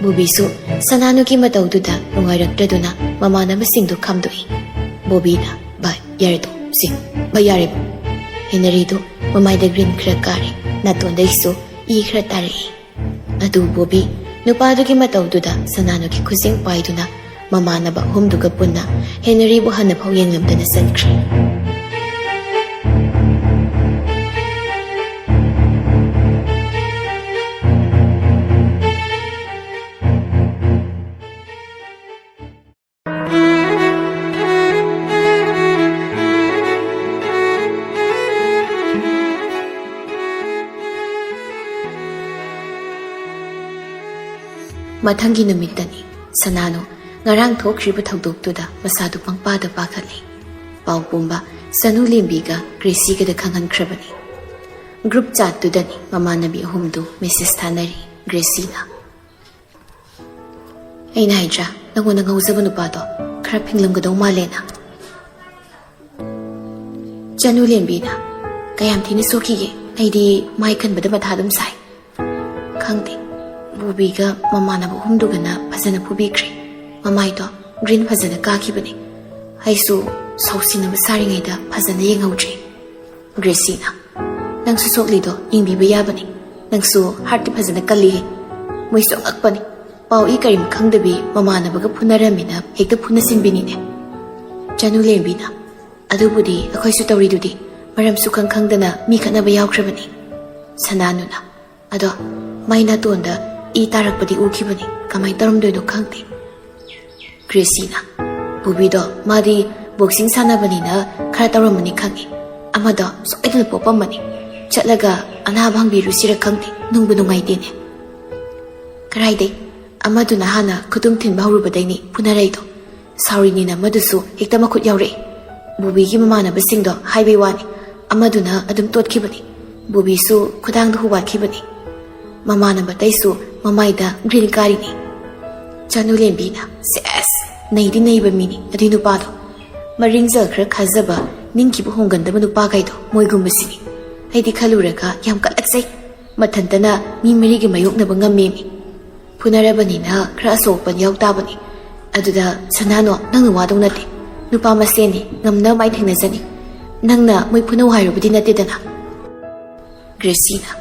ꯕꯣꯕꯤꯁꯨ ꯁꯅꯥꯅꯨꯒꯤ ꯃꯇꯧꯗꯨꯗ ꯅꯨꯡꯉꯥꯏꯔꯛꯇ꯭ꯔꯗꯨꯅ ꯃꯃꯥꯟꯅꯕꯁꯤꯡꯗꯨ ꯈꯥꯝꯗꯣꯛꯏ꯫ ꯕꯣꯕꯤꯅ, "ꯚꯥꯏ, ꯌꯥꯔꯦ, ꯇꯣꯛꯑꯣ, ꯁꯦ, ꯚꯥꯏ, ꯌꯥꯔꯦꯕ꯫" ꯍꯦꯅꯔꯤꯗꯨ ꯃꯃꯥꯏꯗ ꯒ꯭ꯔꯤꯟ ꯈꯔ ꯀꯥꯔꯦ, ꯅꯥꯇꯣꯟꯗꯒꯤꯁꯨ ꯏ ꯈꯔ ꯇꯥꯔꯛꯏ꯫ ꯑꯗꯨ ꯕꯣꯕꯤ ꯅꯨꯄꯥꯗꯨꯒꯤ ꯃꯇꯧꯗꯨꯗ ꯁꯅꯥꯅꯨꯒꯤ ꯈꯨꯖꯤꯡ ꯄꯥꯏꯗꯨꯅ ꯃꯃꯥꯟꯅꯕ ꯑꯍꯨꯝꯗꯨꯒ ꯄꯨꯟꯅ ꯍꯦꯅꯔꯤꯕꯨ ꯍꯟꯅꯐꯥꯎ ꯌꯦꯡꯂꯝꯗꯅ ꯆꯠꯈ꯭ꯔꯦ꯫ ꯃꯊꯪꯒꯤ ꯅꯨꯃꯤꯠꯇꯅꯤ ꯁꯅꯥꯅꯨ ꯉꯔꯥꯡ ꯊꯣꯛꯈ꯭ꯔꯤꯕ ꯊꯧꯗꯣꯛꯇꯨꯗ ꯃꯁꯥꯗꯨ ꯄꯪꯄꯥꯗ ꯄꯥꯈꯠꯂꯦ꯫ ꯄꯥꯎ ꯄꯨꯝꯕ ꯆꯅꯨ ꯂꯦꯝꯕꯤꯒ ꯒ꯭ꯔꯦꯁꯤꯒꯗ ꯈꯪꯍꯟꯈ꯭ꯔꯕꯅꯤ꯫ ꯒ꯭ꯔꯨꯞ ꯆꯥꯠꯇꯨꯗꯅꯤ ꯃꯃꯥꯟꯅꯕꯤ ꯑꯍꯨꯝꯗꯨ ꯃꯦꯁꯦꯖ ꯊꯥꯅꯔꯤ꯫ ꯒ꯭ꯔꯦꯁꯤꯅ, "ꯑꯩꯅ ꯍꯥꯏꯗ꯭ꯔꯥ, ꯅꯪꯉꯣꯟꯗ ꯉꯧꯖꯕ ꯅꯨꯄꯥꯗꯣ ꯈꯔ ꯐꯤꯡꯂꯝꯒꯗꯧ ꯃꯥꯜꯂꯦꯅ"꯫ ꯆꯅꯨ ꯂꯦꯝꯕꯤꯅ, "ꯀꯌꯥꯝ ꯊꯤꯅ ꯁꯣꯛꯈꯤꯒꯦ? ꯑꯩꯗꯤ ꯃꯥꯏ ꯈꯟꯕꯗ ꯃꯊꯥ ꯑꯗꯨꯝ ꯁꯥꯏ"꯫ ꯈꯪꯗꯦ, ꯕꯣꯕꯤꯒ ꯃꯃꯥꯟꯅꯕ ꯑꯍꯨꯝꯗꯨꯒꯅ ꯐꯖꯅ ꯐꯨꯕꯤꯈ꯭ꯔꯦ꯫ ꯃꯃꯥꯏꯗꯣ ꯒ꯭ꯔꯤꯟ ꯐꯖꯅ ꯀꯥꯈꯤꯕꯅꯦ꯫ ꯑꯩꯁꯨ ꯁꯥꯎꯁꯤꯟꯅꯕ ꯁꯥꯔꯤꯉꯩꯗ ꯐꯖꯅ ꯌꯦꯡꯍꯧꯗ꯭ꯔꯦ꯫ ꯒ꯭ꯔꯦꯁꯤꯅ, "ꯅꯪꯁꯨ ꯁꯣꯛꯂꯤꯗꯣ ꯌꯦꯡꯕꯤꯕ ꯌꯥꯕꯅꯤ꯫ ꯅꯪꯁꯨ ꯍꯥꯔꯠꯇꯤ ꯐꯖꯅ ꯀꯜꯂꯤꯍꯦ꯫ ꯃꯣꯏꯁꯨ ꯑꯉꯛꯄꯅꯤ꯫ ꯄꯥꯎ ꯏ ꯀꯔꯤꯝ ꯈꯪꯗꯕꯤ ꯃꯃꯥꯟꯅꯕꯒ ꯐꯨꯅꯔꯝꯃꯤꯅ ꯍꯦꯛꯇ ꯐꯨꯅꯁꯤꯟꯕꯤꯅꯤꯅꯦ"꯫ ꯆꯅꯨ ꯂꯦꯝꯕꯤꯅ, "ꯑꯗꯨꯕꯨꯗꯤ ꯑꯩꯈꯣꯏꯁꯨ ꯇꯧꯔꯤꯗꯨꯗꯤ꯫ ꯃꯔꯝꯁꯨ ꯈꯪ ꯈꯪꯗꯅ ꯃꯤ ꯈꯠꯅꯕ ꯌꯥꯎꯈ꯭ꯔꯕꯅꯤ"꯫ ꯁꯅꯥꯅꯨꯅ, "ꯑꯗꯣ ꯃꯥꯏ ꯅꯥꯇꯣꯟꯗ ꯏ ꯇꯥꯔꯛꯄꯗꯤ ꯎꯈꯤꯕꯅꯤ꯫ ꯀꯃꯥꯏꯅ ꯇꯧꯔꯝꯗꯣꯏꯅꯣ ꯈꯪꯗꯦ"꯫ ꯒ꯭ꯔꯦꯁꯤꯅ, "ꯕꯣꯕꯤꯗꯣ ꯃꯥꯗꯤ ꯕꯣꯛꯁꯤꯡ ꯁꯥꯟꯅꯕꯅꯤꯅ ꯈꯔ ꯇꯧꯔꯝꯃꯅꯤ ꯈꯪꯉꯤ꯫ ꯑꯃꯗꯣ ꯁꯣꯏꯗꯅ ꯄꯣꯛꯄꯝꯃꯅꯤ꯫ ꯆꯠꯂꯒ ꯑꯅꯥꯕ ꯍꯪꯕꯤꯔꯨꯁꯤꯔ ꯈꯪꯗꯦ꯫ ꯅꯨꯡꯕꯨ ꯅꯨꯡꯉꯥꯏꯇꯦꯅꯦ"꯫ "ꯀꯔꯥꯏꯗꯩ? ꯑꯃꯗꯨꯅ ꯍꯥꯟꯅ ꯈꯨꯇꯨꯝ ꯊꯤꯟꯕ ꯍꯧꯔꯨꯕꯗꯩꯅꯤ ꯐꯨꯅꯔꯩꯗꯣ꯫ ꯁꯥꯎꯔꯤꯅꯤꯅ ꯑꯃꯗꯨꯁꯨ ꯍꯦꯛꯇ ꯃꯈꯨꯠ ꯌꯥꯎꯔꯛꯏ꯫ ꯕꯣꯕꯤꯒꯤ ꯃꯃꯥꯟꯅꯕꯁꯤꯡꯗꯣ ꯍꯥꯏꯕꯩ ꯋꯥꯅꯤ, ꯑꯃꯗꯨꯅ ꯑꯗꯨꯝ ꯇꯣꯠꯈꯤꯕꯅꯤ꯫ ꯕꯣꯕꯤꯁꯨ ꯈꯨꯗꯥꯡꯗ ꯍꯨꯕꯥꯠꯈꯤꯕꯅꯤ꯫ ꯃꯃꯥꯟꯅꯕ ꯑꯇꯩꯁꯨ ꯃꯃꯥꯏꯗ ꯒ꯭ꯔꯤꯟ ꯀꯥꯔꯤꯅꯤ"꯫ ꯆꯅꯨ ꯂꯦꯝꯕꯤꯅ, "ꯁꯦꯁ, ꯅꯩꯗꯤ ꯅꯩꯕ ꯃꯤꯅꯤ ꯑꯗꯨꯏ ꯅꯨꯄꯥꯗꯣ꯫ ꯃꯔꯤꯡꯖꯜ ꯈꯔ ꯈꯥꯖꯕ, ꯅꯤꯡꯈꯤꯕ ꯍꯣꯡꯒꯟꯗꯕ ꯅꯨꯄꯥꯈꯩꯗꯣ ꯃꯣꯏꯒꯨꯝꯕꯁꯤꯅꯤ꯫ ꯑꯩꯗꯤ ꯈꯜꯂꯨꯔꯒ ꯌꯥꯝ ꯀꯠꯂꯛꯆꯩ꯫ ꯃꯊꯟꯇꯅ ꯃꯤ ꯃꯔꯤꯒꯤ ꯃꯥꯌꯣꯛꯅꯕ ꯉꯝꯃꯦꯃꯤ꯫ ꯐꯨꯅꯔꯕꯅꯤꯅ ꯈꯔ ꯑꯁꯣꯛ ꯑꯄꯟ ꯌꯥꯎ ꯇꯥꯕꯅꯤ꯫ ꯑꯗꯨꯗ ꯁꯅꯥꯅꯣ, ꯅꯪꯅ ꯋꯥꯗꯧ ꯅꯠꯇꯦ꯫ ꯅꯨꯄꯥ ꯃꯁꯦꯟꯅꯤ, ꯉꯝꯅꯕ ꯃꯥꯏ ꯊꯦꯡꯅꯖꯅꯤ꯫ ꯅꯪꯅ ꯃꯣꯏ ꯐꯨꯅꯧ ꯍꯥꯏꯔꯨꯕꯗꯤ ꯅꯠꯇꯦꯗꯅ"꯫ ꯒ꯭ꯔꯦꯁꯤꯅ,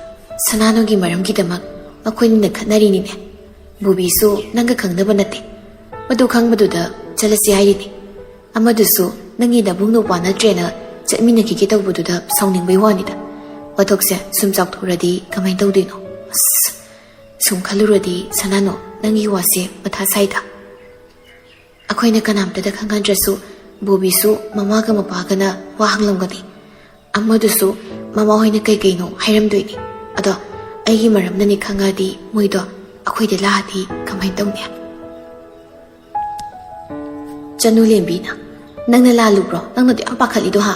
"ꯁꯅꯥꯅꯣꯒꯤ ꯃꯔꯝꯒꯤꯗꯃꯛ ꯃꯈꯣꯏꯅꯤꯅ ꯈꯠꯅꯔꯤꯅꯤꯅꯦ꯫ ꯕꯣꯕꯤꯁꯨ ꯅꯪꯒ ꯈꯪꯅꯕ ꯅꯠꯇꯦ꯫ ꯃꯗꯨ ꯈꯪꯕꯗꯨꯗ ꯆꯠꯂꯁꯤ ꯍꯥꯏꯔꯤꯅꯤ꯫ ꯑꯃꯗꯨꯁꯨ ꯅꯪꯒꯤ ꯅꯕꯨꯡ ꯅꯨꯄꯥ ꯅꯠꯇ꯭ꯔꯦꯅ ꯆꯠꯃꯤꯟꯅꯈꯤꯒꯦ ꯇꯧꯕꯗꯨꯗ ꯁꯥꯎꯅꯤꯡꯕꯩ ꯋꯥꯅꯤꯗ꯫ ꯋꯥꯊꯣꯛꯁꯦ ꯁꯨꯝ ꯆꯥꯎꯊꯣꯔꯗꯤ ꯀꯃꯥꯏꯅ ꯇꯧꯗꯣꯏꯅꯣ? ꯑꯁ, ꯁꯨꯝ ꯈꯜꯂꯨꯔꯗꯤ ꯁꯅꯥꯅꯣ, ꯅꯪꯒꯤ ꯋꯥꯁꯦ ꯃꯊꯥ ꯁꯥꯏꯗ꯫ ꯑꯩꯈꯣꯏꯅ ꯀꯅꯥꯝꯇꯗ ꯈꯪꯍꯟꯗ꯭ꯔꯁꯨ ꯕꯣꯕꯤꯁꯨ ꯃꯃꯥꯒ ꯃꯄꯥꯒꯅ ꯋꯥ ꯍꯪꯂꯝꯒꯅꯤ꯫ ꯑꯃꯗꯨꯁꯨ ꯃꯃꯥ ꯍꯣꯏꯅ ꯀꯩ ꯀꯩꯅꯣ ꯍꯥꯏꯔꯝꯗꯣꯏꯅꯤ꯫ ꯑꯗꯣ ꯑꯩꯒꯤ ꯃꯔꯝꯅꯅꯤ ꯈꯪꯉꯗꯤ ꯃꯣꯏꯗꯣ ꯑꯩꯈꯣꯏꯗ ꯂꯥꯛꯑꯗꯤ ꯀꯃꯥꯏꯅ ꯀꯃꯥꯏꯅ ꯇꯧꯅꯤ? ꯆꯅꯨ ꯂꯦꯝꯕꯤꯅ, "ꯅꯪꯅ ꯂꯥꯜꯂꯨꯕ꯭ꯔꯣ? ꯅꯪꯅꯗꯤ ꯌꯥꯝ ꯄꯥꯈꯠꯂꯤꯗꯣ ꯍꯥ?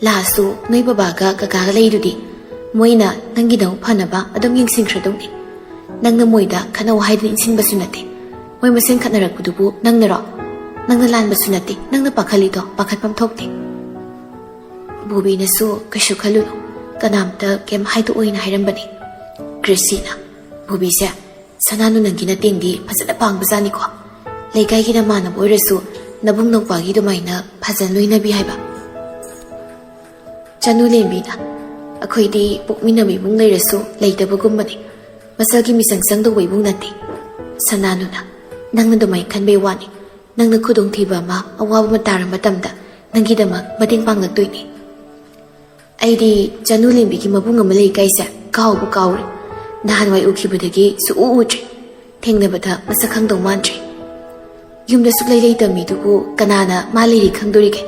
ꯂꯥꯁꯁꯨ ꯅꯣꯏ ꯕꯕꯥꯒ ꯀꯀꯥꯒ ꯂꯩꯗꯨꯗꯤ꯫ ꯃꯣꯏꯅ ꯅꯪꯒꯤꯗꯃꯛ ꯐꯅꯕ ꯑꯗꯨꯝ ꯌꯦꯡꯁꯤꯟꯈ꯭ꯔꯗꯧꯅꯦ꯫ ꯅꯪꯅ ꯃꯣꯏꯗ ꯈꯠꯅꯧ ꯍꯥꯏꯗꯨꯅ ꯏꯟꯁꯤꯟꯕꯁꯨ ꯅꯠꯇꯦ꯫ ꯃꯣꯏ ꯃꯁꯦꯟ ꯈꯠꯅꯔꯛꯄꯗꯨꯕꯨ ꯅꯪꯅꯔꯣ? ꯅꯪꯅ ꯂꯥꯟꯕꯁꯨ ꯅꯠꯇꯦ꯫ ꯅꯪꯅ ꯄꯥꯈꯠꯂꯤꯗꯣ ꯄꯥꯈꯠꯐꯝ ꯊꯣꯛꯇꯦ꯫ ꯕꯣꯕꯤꯅꯁꯨ ꯀꯩꯁꯨ ꯈꯜꯂꯨꯅꯨ, ꯀꯅꯥꯝꯇ ꯀꯩꯝ ꯍꯥꯏꯗꯣꯛꯑꯣꯏꯅ ꯍꯥꯏꯔꯝꯕꯅꯤ꯫" ꯒ꯭ꯔꯦꯁꯤꯅ, "ꯕꯣꯕꯤꯁꯦ, ꯁꯅꯥꯅꯨ ꯅꯪꯒꯤ ꯅꯇꯦꯡꯗꯤ ꯐꯖꯅ ꯄꯥꯡꯕꯖꯥꯠꯅꯤꯀꯣ꯫ ꯂꯩꯀꯥꯏꯒꯤ ꯅꯃꯥꯟꯅꯕ ꯑꯣꯏꯔꯁꯨ ꯅꯕꯨꯡ ꯅꯧꯄꯥꯒꯤ ꯑꯗꯨꯃꯥꯏꯅ ꯐꯖꯅ ꯂꯣꯏꯅꯕꯤ ꯍꯥꯏꯕ꯫" ꯆꯅꯨ ꯂꯦꯝꯕꯤꯅ, "ꯑꯩꯈꯣꯏꯗꯤ ꯄꯣꯛꯃꯤꯟꯅꯕ ꯏꯃꯨꯡ ꯂꯩꯔꯁꯨ ꯂꯩꯇꯕꯒꯨꯝꯕꯅꯤ꯫ ꯃꯁꯥꯒꯤ ꯃꯤꯆꯪ ꯆꯪꯗꯧꯕ ꯏꯃꯨꯡ ꯅꯠꯇꯦ꯫" ꯁꯅꯥꯅꯨꯅ, "ꯅꯪꯅ ꯑꯗꯨꯃꯥꯏꯅ ꯈꯟꯕꯩ ꯋꯥꯅꯤ꯫ ꯅꯪꯅ ꯈꯨꯗꯣꯡꯊꯤꯕ ꯑꯃ, ꯑꯋꯥꯕ ꯑꯃ ꯇꯥꯔ ꯃꯇꯝꯗ ꯅꯪꯒꯤꯗꯃꯛ ꯃꯇꯦꯡ ꯄꯥꯡꯂꯛꯇꯣꯏꯅꯤ꯫" "ꯑꯩꯗꯤ ꯆꯅꯨ ꯂꯦꯝꯕꯤꯒꯤ ꯃꯕꯨꯡ ꯑꯃ ꯂꯩ ꯀꯥꯏꯁꯦ ꯀꯥꯎꯕ ꯀꯥꯎꯔꯦ꯫ ꯅꯍꯥꯟꯋꯥꯏ ꯎꯈꯤꯕꯗꯒꯤ ꯁꯨꯛꯎ ꯎꯗ꯭ꯔꯦ꯫ ꯊꯦꯡꯅꯕꯗ ꯃꯁꯛ ꯈꯪꯗꯧ ꯃꯥꯟꯗ꯭ꯔꯦ꯫ ꯌꯨꯝꯗ ꯁꯨꯛꯂꯩ ꯂꯩꯇꯕ ꯃꯤꯗꯨꯕꯨ ꯀꯅꯥꯅ ꯃꯥ ꯂꯩꯔꯤ ꯈꯪꯗꯣꯔꯤꯒꯦ?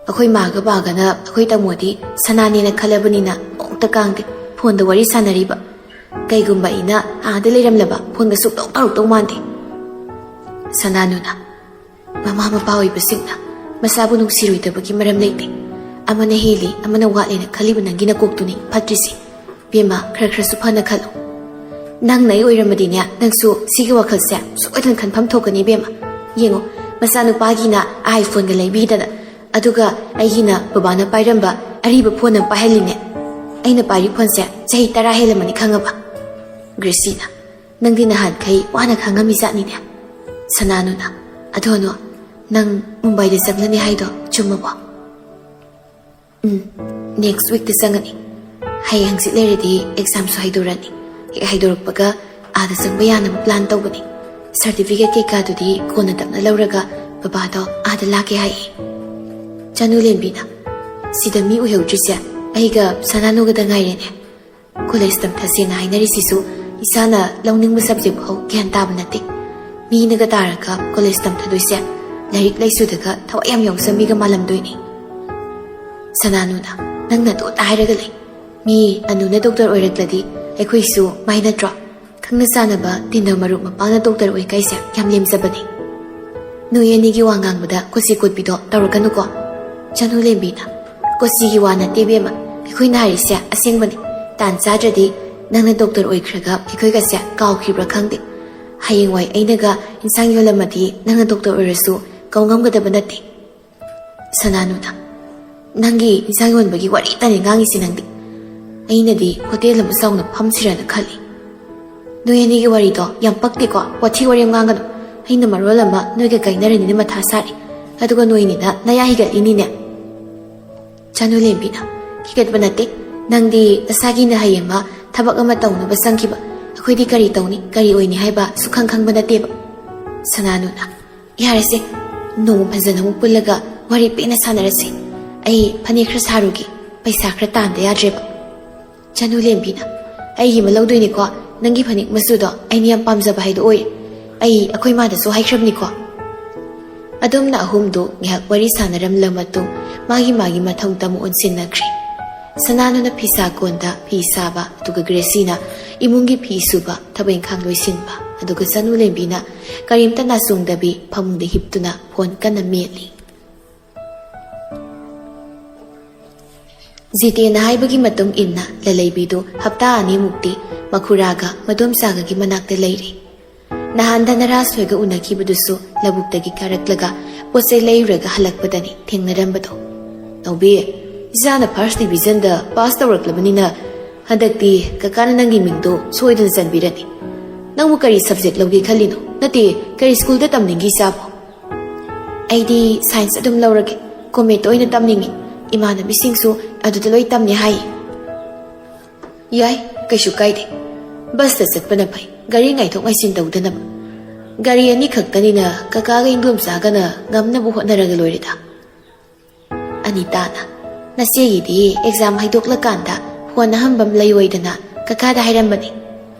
ꯑꯩꯈꯣꯏ ꯃꯥꯒ ꯕꯥꯒꯅ ꯑꯩꯈꯣꯏ ꯇꯥꯃꯣꯗꯤ ꯁꯅꯥꯅꯦꯅ ꯈꯜꯂꯕꯅꯤꯅ ꯃꯑꯣꯡꯇ ꯀꯥꯡꯗꯦ, ꯐꯣꯟꯗ ꯋꯥꯔꯤ ꯁꯥꯟꯅꯔꯤꯕ꯫ ꯀꯩꯒꯨꯝꯕ ꯑꯩꯅ ꯑꯥꯗ ꯂꯩꯔꯝꯂꯕ ꯐꯣꯟꯒ ꯁꯨꯛꯇꯧ ꯇꯧꯔꯛꯇꯧ ꯃꯥꯟꯗꯦ꯫" ꯁꯅꯥꯅꯨꯅ, "ꯃꯃꯥ ꯃꯄꯥ ꯑꯣꯏꯕꯁꯤꯡꯅ ꯃꯆꯥꯕꯨ ꯅꯨꯡꯁꯤꯔꯣꯏꯗꯕꯒꯤ ꯃꯔꯝ ꯂꯩꯇꯦ꯫ ꯑꯃꯅ ꯍꯦꯜꯂꯤ, ꯑꯃꯅ ꯋꯥꯠꯂꯦꯅ ꯈꯜꯂꯤꯕ ꯅꯪꯒꯤ ꯅꯀꯣꯛꯇꯨꯅꯤ ꯐꯠꯇ꯭ꯔꯤꯁꯤ꯫ ꯕꯦꯝꯃ, ꯈꯔ ꯈꯔꯁꯨ ꯐꯅ ꯈꯜꯂꯨ꯫ ꯅꯪꯅ ꯑꯩ ꯑꯣꯏꯔꯝꯃꯗꯤꯅꯦ, ꯅꯪꯁꯨ ꯁꯤꯒꯤ ꯋꯥꯈꯜꯁꯦ ꯁꯣꯏꯗꯅ ꯈꯟꯐꯝ ꯊꯣꯛꯀꯅꯤ ꯕꯦꯝꯃ꯫ ꯌꯦꯡꯉꯣ, ꯃꯆꯥꯅꯨꯄꯥꯒꯤꯅ iPhone-ꯒ ꯂꯩꯕꯤꯗꯅ, ꯑꯗꯨꯒ ꯑꯩꯒꯤꯅ ꯕꯕꯥꯅ ꯄꯥꯏꯔꯝꯕ ꯑꯔꯤꯕ phone ꯑꯃ ꯄꯥꯏꯍꯜꯂꯤꯅꯦ꯫ ꯑꯩꯅ ꯄꯥꯏꯔꯤ phoneꯁꯦ ꯆꯍꯤ ꯇꯔꯥ ꯍꯦꯜꯂꯝꯃꯅꯤ ꯈꯪꯉꯕ?" ꯒ꯭ꯔꯦꯁꯤꯅ, "ꯅꯪꯗꯤ ꯅꯍꯥꯟꯈꯩ ꯋꯥꯅ ꯈꯪꯉꯝꯃꯤ ꯖꯥꯠꯅꯤꯅꯦ꯫" ꯁꯅꯥꯅꯨꯅ, "ꯑꯗꯣꯅꯣ, ꯅꯪ ꯃꯨꯝꯕꯥꯏꯗ ꯆꯪꯂꯅꯤ ꯍꯥꯏꯗꯣ ꯆꯨꯝꯃꯕꯣ?" "ꯎꯝ, next week-ꯇ ꯆꯪꯉꯅꯤ꯫ ꯍꯌꯦꯡ ꯍꯪꯆꯤꯠ ꯂꯩꯔꯗꯤ exam-ꯁꯨ ꯍꯥꯏꯗꯣꯔꯛꯑꯅꯤ꯫ ꯍꯦꯛ ꯍꯥꯏꯗꯣꯔꯛꯄꯒ ꯑꯥꯗ ꯆꯪꯕ ꯌꯥꯅꯕ plan ꯇꯧꯕꯅꯤ꯫ Certificate ꯀꯩꯀꯥꯗꯨꯗꯤ ꯀꯣꯟꯅ ꯇꯞꯅ ꯂꯧꯔꯒ ꯕꯕꯥꯗꯣ ꯑꯥꯗ ꯂꯥꯛꯀꯦ ꯍꯥꯏꯌꯦ꯫" ꯆꯅꯨ ꯂꯦꯝꯕꯤꯅ, "ꯁꯤꯗ ꯃꯤ ꯑꯣꯏꯍꯧꯗ꯭ꯔꯤꯁꯦ ꯑꯩꯒ ꯁꯅꯥꯅꯨꯒꯗ ꯉꯥꯏꯔꯦꯅꯦ꯫ College ꯇꯝꯊꯁꯦꯅ ꯍꯥꯏꯅꯔꯤꯁꯤꯁꯨ ꯏꯁꯥꯅ ꯂꯧꯅꯤꯡꯕ subject ꯐꯥꯎ ꯒ꯭ꯌꯥꯟ ꯇꯥꯕ ꯅꯠꯇꯦ꯫ ꯃꯤꯅꯒ ꯇꯥꯔꯒ college ꯇꯝꯊꯗꯣꯏꯁꯦ ꯂꯥꯏꯔꯤꯛ ꯂꯥꯏꯁꯨꯗꯒ ꯊꯋꯥꯏ ꯌꯥꯝ ꯌꯥꯎꯖꯕ ꯃꯤꯒ ꯃꯥꯜꯂꯝꯗꯣꯏꯅꯤ꯫" ꯁꯅꯥꯅꯨꯅ, "ꯅꯪꯅ ꯑꯗꯨꯇ ꯍꯥꯏꯔꯒ ꯂꯩ꯫ ꯃꯤ ꯑꯅꯨꯅ doctor ꯑꯣꯏꯔꯛꯂꯗꯤ ꯑꯩꯈꯣꯏꯁꯨ ꯃꯥꯏ ꯅꯠꯇ꯭ꯔꯣ? ꯈꯪꯅ ꯆꯥꯟꯅꯕ ꯇꯤꯟꯅ ꯃꯔꯨꯞ ꯃꯄꯥꯡꯅ ꯗꯣꯛꯇꯔ ꯑꯣꯏ ꯀꯥꯏꯁꯦ ꯌꯥꯝ ꯂꯦꯝꯖꯕꯅꯤ꯫ ꯅꯣꯏ ꯑꯅꯤꯒꯤ ꯋꯥ ꯉꯥꯡꯕꯗ ꯀꯣꯆꯤ ꯀꯣꯠꯄꯤꯗꯣ ꯇꯧꯔꯛꯀꯅꯨꯀꯣ꯫ ꯆꯅꯨ ꯂꯦꯝꯕꯤꯅ, ꯀꯣꯆꯤꯒꯤ ꯋꯥ ꯅꯠꯇꯦ ꯏꯕꯦꯝꯃ, ꯑꯩꯈꯣꯏꯅ ꯍꯥꯏꯔꯤꯁꯦ ꯑꯁꯦꯡꯕꯅꯤ꯫ ꯇꯥꯟ ꯆꯥꯗ꯭ꯔꯗꯤ ꯅꯪꯅ ꯗꯣꯛꯇꯔ ꯑꯣꯏꯈ꯭ꯔꯒ ꯑꯩꯈꯣꯏꯒꯁꯦ ꯀꯥꯎꯈꯤꯕ꯭ꯔꯥ ꯈꯪꯗꯦ꯫ ꯍꯌꯦꯡꯋꯥꯏ ꯑꯩꯅꯒ ꯏꯟꯁꯥꯡ ꯌꯣꯜꯂꯝꯃꯗꯤ ꯅꯪꯅ ꯗꯣꯛꯇꯔ ꯑꯣꯏꯔꯁꯨ ꯀꯧ ꯉꯝꯒꯗꯕ ꯅꯠꯇꯦ꯫ ꯁꯅꯥꯅꯨꯅ, ꯅꯪꯒꯤ ꯏꯟꯁꯥꯡ ꯌꯣꯟꯕꯒꯤ ꯋꯥꯔꯤꯇꯅꯤ ꯉꯥꯡꯉꯤꯁꯤ ꯅꯪꯗꯤ꯫ ꯑꯩꯅꯗꯤ ꯍꯣꯇꯦꯜ ꯑꯃ ꯆꯥꯎꯅ ꯐꯝꯁꯤꯔꯅ ꯈꯜꯂꯤ꯫ ꯅꯣꯏ ꯑꯅꯤꯒꯤ ꯋꯥꯔꯤꯗꯣ ꯌꯥꯝ ꯄꯛꯇꯦꯀꯣ, ꯋꯥꯊꯤ ꯋꯥꯔꯦꯝ ꯉꯥꯡꯒꯅꯨ꯫ ꯑꯩꯅ ꯃꯔꯣꯜ ꯑꯃ ꯅꯣꯏꯒ ꯀꯥꯏꯅꯔꯅꯤꯅ ꯃꯊꯥ ꯁꯥꯔꯤ, ꯑꯗꯨꯒ ꯅꯣꯏꯅꯤꯅ ꯅꯌꯥ ꯍꯤꯒꯠꯂꯤꯅꯤꯅꯦ꯫ ꯆꯅꯨ ꯂꯦꯝꯕꯤꯅ, ꯍꯤꯒꯠꯄ ꯅꯠꯇꯦ, ꯅꯪꯗꯤ ꯅꯁꯥꯒꯤ ꯅꯍꯩ ꯑꯃ ꯊꯕꯛ ꯑꯃ ꯇꯧꯅꯕ ꯆꯪꯈꯤꯕ, ꯑꯩꯈꯣꯏꯗꯤ ꯀꯔꯤ ꯇꯧꯅꯤ ꯀꯔꯤ ꯑꯣꯏꯅꯤ ꯍꯥꯏꯕ ꯁꯨꯈꯪ ꯈꯪꯕ ꯅꯠꯇꯦꯕ꯫ ꯁꯅꯥꯅꯨꯅ, ꯌꯥꯔꯦꯁꯦ, ꯅꯣꯡꯃ ꯐꯖꯅ ꯑꯃꯨꯛ ꯄꯨꯜꯂꯒ ꯋꯥꯔꯤ ꯄꯦꯟꯅ ꯁꯥꯟꯅꯔꯁꯤ꯫ ꯑꯩ ꯐꯅꯦꯛ ꯈꯔ ꯁꯥꯔꯨꯒꯦ, ꯄꯩꯁꯥ ꯈꯔ ꯇꯥꯟꯗ ꯌꯥꯗ꯭ꯔꯦꯕ꯫ ꯆꯅꯨ ꯂꯦꯝꯕꯤꯅ, ꯑꯩꯒꯤ ꯑꯃ ꯂꯧꯗꯣꯏꯅꯤꯀꯣ, ꯅꯪꯒꯤ ꯐꯅꯦꯛ ꯃꯆꯨꯗꯣ ꯑꯩꯅ ꯌꯥꯝ ꯄꯥꯝꯖꯕ ꯍꯥꯏꯗꯣ ꯑꯣꯏ꯫ ꯑꯩ ꯑꯩꯈꯣꯏ ꯃꯥꯗꯁꯨ ꯍꯥꯏꯈ꯭ꯔꯕꯅꯤꯀꯣ꯫ ꯑꯗꯨꯝꯅ ꯑꯍꯨꯝꯗꯨ ꯉꯥꯏꯍꯥꯛ ꯋꯥꯔꯤ ꯁꯥꯟꯅꯔꯝꯂ ꯃꯇꯨꯡ ꯃꯥꯒꯤ ꯃꯥꯒꯤ ꯃꯊꯧ ꯇꯝ ꯑꯣꯟꯁꯤꯟꯅꯈ꯭ꯔꯦ꯫ ꯁꯅꯥꯅꯨꯅ ꯐꯤꯁꯥ ꯀꯣꯟꯗ ꯐꯤ ꯁꯥꯕ, ꯑꯗꯨꯒ ꯒ꯭ꯔꯦꯁꯤꯅ ꯏꯃꯨꯡꯒꯤ ꯐꯤ ꯁꯨꯕ, ꯊꯕꯛ ꯏꯪꯈꯥꯡ ꯂꯣꯏꯁꯤꯟꯕ, ꯑꯗꯨꯒ ꯆꯅꯨ ꯂꯦꯝꯕꯤꯅ ꯀꯔꯤꯝꯇ ꯅꯥꯆꯣꯡꯗꯕꯤ ꯐꯃꯨꯡꯗ ꯍꯤꯞꯇꯨꯅ ꯐꯣꯟ ꯀꯟꯅ ꯃꯦꯠꯂꯤ꯫ ꯖꯤꯇꯦꯅ ꯍꯥꯏꯕꯒꯤ ꯃꯇꯨꯡ ꯏꯟꯅ ꯂꯂꯩꯕꯤꯗꯨ ꯍꯞꯇꯥ ꯑꯅꯤꯃꯨꯛꯇꯤ ꯃꯈꯨꯔꯥꯒ ꯃꯗꯣꯝꯆꯥꯒꯒꯤ ꯃꯅꯥꯛꯇ ꯂꯩꯔꯦ꯫ ꯅꯍꯥꯟ ꯙꯅꯔꯥꯖ ꯍꯣꯏꯒ ꯎꯅꯈꯤꯕꯗꯨꯁꯨ ꯂꯧꯕꯨꯛꯇꯒꯤ ꯀꯥꯔꯛꯂꯒ ꯄꯣꯠ ꯆꯩ ꯂꯩꯔꯨꯔꯒ ꯍꯜꯂꯛꯄꯗꯅꯤ ꯊꯦꯡꯅꯔꯝꯕꯗꯣ꯫ ꯅꯥꯎꯕꯤ, ꯏꯆꯥꯅ ꯐꯥꯔꯁ ꯗꯤꯕꯤꯖꯟꯗ ꯄꯥꯁ ꯇꯧꯔꯛꯂꯕꯅꯤꯅ ꯍꯟꯗꯛꯇꯤ ꯀꯀꯥꯅ ꯅꯪꯒꯤ ꯃꯤꯡꯗꯣ ꯁꯣꯏꯗꯅ ꯆꯟꯕꯤꯔꯅꯤ꯫ ꯅꯪꯕꯨ ꯀꯔꯤ ꯁꯕꯖꯦꯛ ꯂꯧꯒꯦ ꯈꯜꯂꯤꯅꯣ? ꯅꯠꯇꯦ, ꯀꯔꯤ ꯁ꯭ꯀꯨꯜꯗ ꯇꯝꯅꯤꯡꯒꯦ ꯏꯆꯥꯕꯨ? ꯑꯩꯗꯤ ꯁꯥꯏꯟꯁ ꯑꯗꯨꯝ ꯂꯧꯔꯒꯦ, ꯀꯣꯃꯦꯠꯇ ꯑꯣꯏꯅ ꯇꯝꯅꯤꯡꯉꯤ꯫ ꯏꯃꯥꯟꯅꯕꯤꯁꯤꯡꯁꯨ ꯑꯗꯨꯗ ꯂꯣꯏ ꯇꯝꯅꯤ ꯍꯥꯏ꯫ ꯌꯥꯏ, ꯀꯩꯁꯨ ꯀꯥꯏꯗꯦ꯫ ꯕꯁꯇ ꯆꯠꯄꯅ ꯐꯩ, ꯒꯥꯔꯤ ꯉꯥꯏꯊꯣꯛ ꯉꯥꯏꯁꯤꯟ ꯇꯧꯗꯅꯕ꯫ ꯒꯥꯔꯤ ꯑꯅꯤ ꯈꯛꯇꯅꯤꯅ ꯀꯀꯥꯒ ꯏꯟꯗꯣꯝꯆꯥꯒꯅ ꯉꯝꯅꯕ ꯍꯣꯠꯅꯔꯒ ꯂꯣꯏꯔꯦꯗ꯫ ꯑꯅꯤꯇꯥꯅ, ꯅꯆꯦꯒꯤꯗꯤ ꯑꯦꯛꯖꯥꯝ ꯍꯥꯏꯗꯣꯛꯂꯀꯥꯟꯗ ꯐꯣꯟ ꯑꯍꯟꯕ ꯑꯃ ꯂꯩꯑꯣꯏꯗꯅ ꯀꯀꯥꯗ ꯍꯥꯏꯔꯝꯕꯅꯤ꯫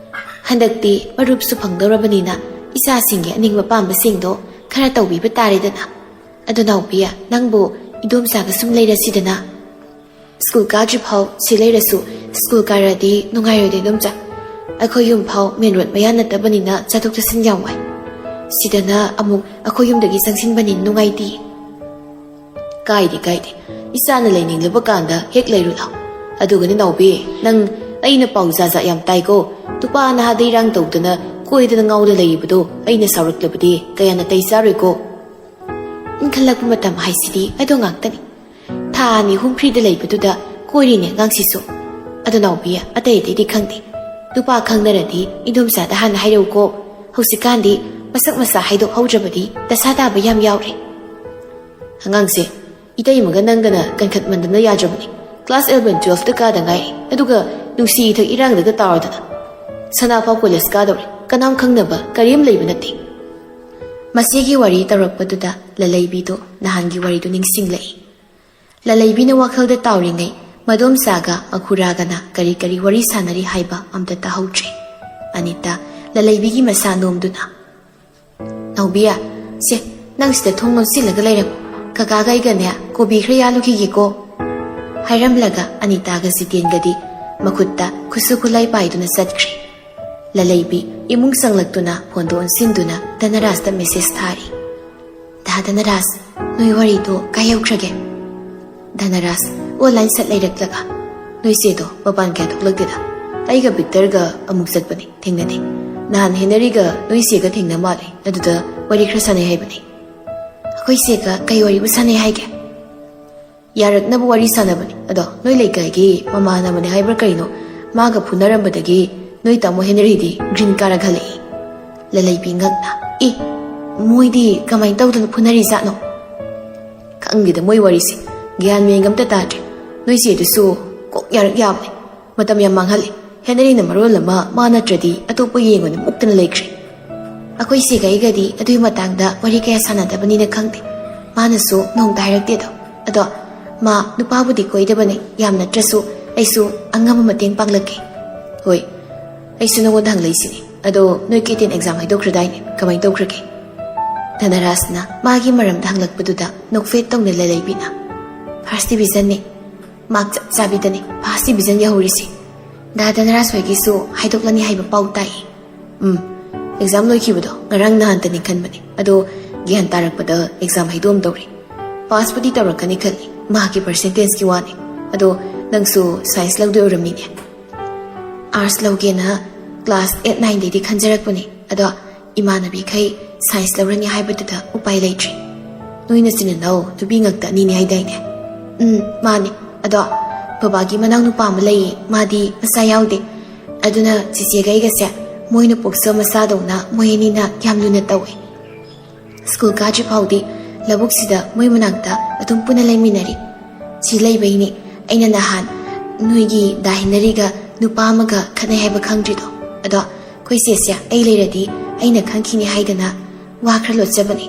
ꯍꯟꯗꯛꯇꯤ ꯃꯔꯨꯞꯁꯨ ꯐꯪꯗꯧꯔꯕꯅꯤꯅ ꯏꯆꯥꯁꯤꯡꯒꯤ ꯑꯅꯤꯡꯕ ꯄꯥꯝꯕꯁꯤꯡꯗꯣ ꯈꯔ ꯇꯧꯕꯤꯕ ꯇꯥꯔꯦꯗꯅ꯫ ꯑꯗꯨ ꯅꯥꯎꯕꯤ, ꯅꯪꯕꯨ ꯏꯗꯣꯝꯆꯥꯒ ꯁꯨꯝ ꯂꯩꯔꯁꯤꯗꯅ꯫ ꯁ꯭ꯀꯨꯜ ꯀꯥꯗ꯭ꯔꯤ ꯐꯥꯎ ꯁꯤ ꯂꯩꯔꯁꯨ ꯁ꯭ꯀꯨꯜ ꯀꯥꯔꯗꯤ ꯅꯨꯡꯉꯥꯏꯔꯣꯏꯗ ꯏꯗꯣꯝꯆꯥ꯫ ꯑꯩꯈꯣꯏ ꯌꯨꯝ ꯐꯥꯎ ꯃꯦꯟ ꯔꯣꯗ ꯃꯌꯥ ꯅꯠꯇꯕꯅꯤꯅ ꯆꯠꯊꯣꯛ ꯆꯠꯁꯤꯟ ꯌꯥꯝ ꯋꯥꯏ꯫ ꯁꯤꯗꯅ ꯑꯃꯨꯛ ꯑꯩꯈꯣꯏ ꯌꯨꯝꯗꯒꯤ ꯆꯪꯁꯤꯟꯕꯅꯤ ꯅꯨꯡꯉꯥꯏꯇꯦ꯫ ꯀꯥꯏꯗꯦ ꯀꯥꯏꯗꯦ, ꯏꯆꯥꯅ ꯂꯩꯅꯤꯡꯂꯕ ꯀꯥꯟꯗ ꯍꯦꯛ ꯂꯩꯔꯨ ꯂꯥꯎ꯫ ꯑꯗꯨꯒꯅꯦ ꯅꯥꯎꯕꯤ, ꯅꯪ ꯑꯩꯅ ꯄꯥꯎ ꯖꯥ ꯖꯥ ꯌꯥꯝ ꯇꯥꯏꯀꯣ꯫ ꯅꯨꯄꯥ ꯅꯍꯥꯗ ꯏꯔꯥꯡ ꯇꯧꯗꯅ ꯀꯣꯏꯗꯅ ꯉꯥꯎꯗ ꯂꯩꯔꯤꯕꯗꯣ ꯑꯩꯅ ꯁꯥꯎꯔꯛꯂꯕꯗꯤ ꯀꯌꯥ ꯅꯥꯇꯩ ꯆꯥꯔꯣꯏꯀꯣ꯫ ꯏꯟꯈꯠꯂꯛꯄ ꯃꯇꯝ ꯍꯥꯏꯁꯤꯗꯤ ꯑꯗꯣ ꯉꯥꯛꯇꯅꯤ꯫ ꯊꯥ ꯑꯅꯤ ꯑꯍꯨꯝ ꯐ꯭ꯔꯤꯗ ꯂꯩꯕꯗꯨꯗ ꯀꯣꯏꯔꯤꯅꯦ ꯑꯉꯥꯡꯁꯤꯁꯨ꯫ ꯑꯗꯣ ꯅꯥꯎꯕꯤ, ꯑꯇꯩ ꯑꯇꯩꯗꯤ ꯈꯪꯗꯦ꯫ ꯅꯨꯄꯥ ꯈꯪꯅꯔꯗꯤ ꯏꯗꯣꯝꯆꯥꯗ ꯍꯥꯟꯅ ꯍꯥꯏꯔꯛꯎꯀꯣ꯫ ꯍꯧꯖꯤꯛꯀꯥꯟꯗꯤ ꯃꯁꯛ ꯃꯁꯥ ꯍꯥꯏꯗꯣꯛꯍꯧꯗ꯭ꯔꯕꯗꯤ ꯗꯁꯥ ꯇꯥꯕ ꯌꯥꯝ ꯌꯥꯎꯔꯦ꯫ ꯑꯉꯥꯡꯁꯦ, ꯏꯇꯩꯃꯒ ꯅꯪꯒꯅ ꯀꯟꯈꯠꯃꯟꯗꯅ ꯌꯥꯗ꯭ꯔꯕꯅꯤ꯫ ꯀ꯭ꯂꯥꯁ ꯑꯦꯂꯚꯦꯟ ꯇꯨꯋꯦꯜꯐꯇ ꯀꯥꯗ ꯉꯥꯏ, ꯑꯗꯨꯒ ꯅꯨꯡꯁꯤ ꯏꯊꯛ ꯏꯔꯥꯡꯗꯒ ꯇꯥꯎꯔꯗꯅ꯫ ꯁꯅꯥ ꯐꯥꯎ ꯀꯣꯂꯦꯖ ꯀꯥꯗꯧꯔꯦ, ꯀꯅꯥꯝ ꯈꯪꯅꯕ ꯀꯔꯤꯝ ꯂꯩꯕ ꯅꯠꯇꯦ꯫ ꯃꯁꯤꯒꯤ ꯋꯥꯔꯤ ꯇꯧꯔꯛꯄꯗꯨꯗ ꯂꯂꯩꯕꯤꯗꯨ ꯅꯍꯥꯟꯒꯤ ꯋꯥꯔꯤꯗꯨ ꯅꯤꯡꯁꯤꯡꯂꯛꯏ꯫ ꯂꯂꯩꯕꯤꯅ ꯋꯥꯈꯜꯗ ꯇꯥꯎꯔꯤꯉꯩ ꯃꯗꯣꯝꯆꯥꯒ ꯑꯈꯨꯔꯥꯒꯅ ꯀꯔꯤ ꯀꯔꯤ ꯋꯥꯔꯤ ꯁꯥꯟꯅꯔꯤ ꯍꯥꯏꯕ ꯑꯝꯇ ꯇꯥꯍꯧꯗ꯭ꯔꯦ꯫ ꯑꯅꯤꯇꯥ ꯂꯂꯩꯕꯤꯒꯤ ꯃꯁꯥ ꯅꯣꯝꯗꯨꯅ, "ꯅꯥꯎꯕꯤꯌꯥ, ꯁꯦ, ꯅꯪ ꯁꯤꯗ ꯊꯣꯡ ꯂꯣꯟꯁꯤꯜꯂꯒ ꯂꯩꯔꯝꯃꯨ꯫ ꯀꯀꯥꯒ ꯑꯩꯒꯅꯦ ꯀꯣꯕꯤ ꯈꯔ ꯌꯥꯜꯂꯨꯈꯤꯒꯦꯀꯣ"꯫ ꯍꯥꯏꯔꯝꯂꯒ ꯑꯅꯤꯇꯥꯒ ꯖꯤꯇꯦꯟꯒꯗꯤ ꯃꯈꯨꯠꯇ ꯈꯨꯠꯁꯨ ꯈꯨꯠꯂꯥꯏ ꯄꯥꯏꯗꯨꯅ ꯆꯠꯈ꯭ꯔꯦ꯫ ꯂꯂꯩꯕꯤ ꯏꯃꯨꯡ ꯆꯪꯂꯛꯇꯨꯅ ꯐꯣꯟꯗꯨ ꯑꯣꯟꯁꯤꯟꯗꯨꯅ ꯙꯅꯔꯥꯖꯇ ꯃꯦꯁꯦꯖ ꯊꯥꯔꯤ꯫ "ꯗꯥ ꯙꯅꯔꯥꯖ, ꯅꯣꯏ ꯋꯥꯔꯤꯗꯣ ꯀꯥꯏ ꯌꯧꯈ꯭ꯔꯒꯦ?" ꯙꯅꯔꯥꯖ ꯑꯣꯟꯂꯥꯏꯟ ꯁꯠ ꯂꯩꯔꯛꯂꯒ, "ꯅꯣꯏ ꯆꯦꯗꯣ ꯃꯄꯥꯟ ꯀꯌꯥ ꯊꯣꯛꯂꯛꯇꯦꯗ꯫ ꯑꯩꯒ ꯚꯤꯛꯇꯔꯒ ꯑꯃꯨꯛ ꯆꯠꯄꯅꯦ, ꯊꯦꯡꯅꯗꯦ꯫ ꯅꯍꯥꯟ ꯍꯦꯅꯔꯤꯒ ꯅꯣꯏ ꯆꯦꯒ ꯊꯦꯡꯅ ꯃꯥꯜꯂꯦ, ꯑꯗꯨꯗ ꯋꯥꯔꯤ ꯈꯔ ꯁꯥꯟꯅꯩ ꯍꯥꯏꯕꯅꯦ"꯫ "ꯑꯩꯈꯣꯏ ꯆꯦꯒ ꯀꯩ ꯋꯥꯔꯤꯕꯨ ꯁꯥꯟꯅꯩ ꯍꯥꯏꯒꯦ?" "ꯌꯥꯔꯛꯅꯕ ꯋꯥꯔꯤ ꯁꯥꯟꯅꯕꯅꯤ꯫ ꯑꯗꯣ ꯅꯣꯏ ꯂꯩꯀꯥꯏꯒꯤ ꯃꯃꯥꯟꯅꯕꯅꯦ ꯍꯥꯏꯕ꯭ꯔꯥ ꯀꯔꯤꯅꯣ, ꯃꯥꯒ ꯐꯨꯅꯔꯝꯕꯗꯒꯤ ꯅꯣꯏ ꯇꯥꯃꯣ ꯍꯦꯅꯔꯤꯗꯤ ꯒ꯭ꯔꯤꯟ ꯀꯥꯔꯛ ꯍꯜꯂꯛꯏ"꯫ ꯂꯂꯩꯕꯤ ꯉꯛꯅ, "ꯑꯦ, ꯃꯣꯏꯗꯤ ꯀꯃꯥꯏꯅ ꯇꯧꯗꯅ ꯐꯨꯅꯔꯤꯖꯥꯠꯅꯣ?" "ꯈꯪꯗꯦꯗ ꯃꯣꯏ ꯋꯥꯔꯤꯁꯦ, ꯒ꯭ꯌꯥꯟ ꯃꯦꯟꯒ ꯑꯝꯇ ꯇꯥꯗ꯭ꯔꯦ꯫ ꯅꯣꯏ ꯆꯦꯗꯨꯁꯨ ꯀꯣꯛ ꯌꯥꯔꯛ ꯌꯥꯕꯅꯦ, ꯃꯇꯝ ꯌꯥꯝ ꯃꯥꯡꯍꯜꯂꯤ꯫ ꯍꯦꯅꯔꯤꯅ ꯃꯔꯣꯜ ꯑꯃ ꯃꯥ ꯅꯠꯇ꯭ꯔꯗꯤ ꯑꯇꯣꯞꯄ ꯌꯦꯡꯉꯨꯅ ꯃꯨꯛꯇꯅ ꯂꯩꯈ꯭ꯔꯦ꯫ ꯑꯩꯈꯣꯏ ꯆꯦꯒ ꯑꯩꯒꯗꯤ ꯑꯗꯨꯒꯤ ꯃꯇꯥꯡꯗ ꯋꯥꯔꯤ ꯀꯌꯥ ꯁꯥꯟꯅꯗꯕꯅꯤꯅ ꯈꯪꯗꯦ꯫ ꯃꯥꯅꯁꯨ ꯅꯣꯡꯇ ꯍꯥꯏꯔꯛꯇꯦꯗꯣ꯫ ꯑꯗꯣ ꯃꯥ ꯅꯨꯄꯥꯕꯨꯗꯤ ꯀꯣꯏꯗꯕꯅꯦ, ꯌꯥꯝ ꯅꯠꯇ꯭ꯔꯁꯨ ꯑꯩꯁꯨ ꯑꯉꯝꯕ ꯃꯇꯦꯡ ꯄꯥꯡꯂꯛꯀꯦ"꯫ "ꯍꯣꯏ, ꯑꯩꯁꯨ ꯅꯉꯣꯟꯗ ꯍꯪꯂꯛꯏꯁꯤꯅꯦ꯫ ꯑꯗꯣ ꯅꯣꯏ ꯀꯦꯇꯦꯟ ꯑꯦꯛꯖꯥꯝ ꯍꯥꯏꯗꯣꯛꯈ꯭ꯔꯗꯥꯏꯅꯦ, ꯀꯃꯥꯏꯅ ꯇꯧꯈ꯭ꯔꯒꯦ?" ꯙꯅꯔꯥꯖꯅ ꯃꯥꯒꯤ ꯃꯔꯝꯗ ꯍꯪꯂꯛꯄꯗꯨꯗ ꯅꯣꯛꯐꯦꯠ ꯇꯧꯅ ꯂꯂꯩꯕꯤꯅ, "ꯐꯥꯔꯁ ꯗꯤꯕꯤꯖꯟꯅꯦ꯫ ꯃꯥꯔꯛ ꯆꯞ ꯆꯥꯕꯤꯗꯅꯦ ꯐꯥꯔꯁ ꯗꯤꯕꯤꯖꯟ ꯌꯧꯍꯧꯔꯤꯁꯦ꯫ ꯗꯥ ꯙꯅꯔꯥꯖ ꯍꯣꯏꯒꯤꯁꯨ ꯍꯥꯏꯗꯣꯛꯂꯅꯤ ꯍꯥꯏꯕ ꯄꯥꯎ ꯇꯥꯏ꯫ ꯎꯝ, ꯑꯦꯛꯖꯥꯝ ꯂꯣꯏꯈꯤꯕꯗꯣ ꯉꯔꯥꯡ ꯅꯍꯥꯟꯇꯅꯤ ꯈꯟꯕꯅꯦ, ꯑꯗꯣ ꯒ꯭ꯌꯥꯟ ꯇꯥꯔꯛꯄꯗ ꯑꯦꯛꯖꯥꯝ ꯍꯥꯏꯗꯣꯛꯑꯝꯗꯧꯔꯦ꯫ ꯄꯥꯁꯄꯨꯗꯤ ꯇꯧꯔꯛꯀꯅꯤ ꯈꯜꯂꯤ, ꯃꯍꯥꯛꯀꯤ ꯄꯔꯁꯦꯟꯇꯦꯖꯀꯤ ꯋꯥꯅꯤ꯫ ꯑꯗꯣ ꯅꯪꯁꯨ ꯁꯥꯏꯟꯁ ꯂꯧꯗꯣꯏ ꯑꯣꯏꯔꯝꯃꯤꯅꯦ꯫ ꯑꯥꯔꯠꯁ ꯂꯧꯒꯦꯅ ꯀ꯭ꯂꯥꯁ ꯑꯩꯠ ꯅꯥꯏꯟꯗꯩꯗꯤ ꯈꯟꯖꯔꯛꯄꯅꯦ, ꯑꯗꯣ ꯏꯃꯥꯟꯅꯕꯤꯈꯩ ꯁꯥꯏꯟꯁ ꯂꯧꯔꯅꯤ ꯍꯥꯏꯕꯗꯨꯗ ꯎꯄꯥꯏ ꯂꯩꯇ꯭ꯔꯦ꯫ ꯅꯣꯏ ꯅꯆꯤꯟ ꯅꯅꯥꯎ ꯅꯨꯄꯤ ꯉꯥꯛꯇ ꯑꯅꯤꯅꯦ ꯍꯥꯏꯗꯥꯏꯅꯦ? ꯎꯝ, ꯃꯥꯅꯦ꯫ ꯑꯗꯣ ꯕꯕꯥꯒꯤ ꯃꯅꯥꯎ ꯅꯨꯄꯥ ꯑꯃ ꯂꯩꯌꯦ, ꯃꯥꯗꯤ ꯃꯆꯥ ꯌꯥꯎꯗꯦ꯫ ꯑꯗꯨꯅ ꯆꯤꯆꯦꯒ ꯑꯩꯒꯁꯦ ꯃꯣꯏꯅ ꯄꯣꯛꯆ ꯃꯆꯥꯗꯧꯅ ꯃꯣꯏ ꯑꯅꯤꯅ ꯌꯥꯝ ꯂꯨꯅ ꯇꯧꯋꯦ꯫ ꯁ꯭ꯀꯨꯜ ꯀꯥꯗ꯭ꯔꯤ ꯐꯥꯎꯗꯤ ꯂꯧꯕꯨꯛꯁꯤꯗ ꯃꯣꯏ ꯃꯅꯥꯛꯇ ꯑꯗꯨꯝ ꯄꯨꯟꯅ ꯂꯩꯃꯤꯟꯅꯔꯤ꯫ ꯁꯤ ꯂꯩꯕꯩꯅꯤ ꯑꯩꯅ ꯅꯍꯥꯟ ꯅꯣꯏꯒꯤ ꯗꯥ ꯍꯦꯅꯔꯤꯒ ꯅꯨꯄꯥ ꯑꯃꯒ ꯈꯠꯅꯩ ꯍꯥꯏꯕ ꯈꯪꯗ꯭ꯔꯤꯗꯣ꯫ ꯑꯗꯣ ꯑꯩꯈꯣꯏ ꯆꯦꯁꯦ ꯑꯩ ꯂꯩꯔꯗꯤ ꯑꯩꯅ ꯈꯪꯈꯤꯅꯤ ꯍꯥꯏꯗꯅ ꯋꯥ ꯈꯔ ꯂꯣꯠꯆꯕꯅꯤ꯫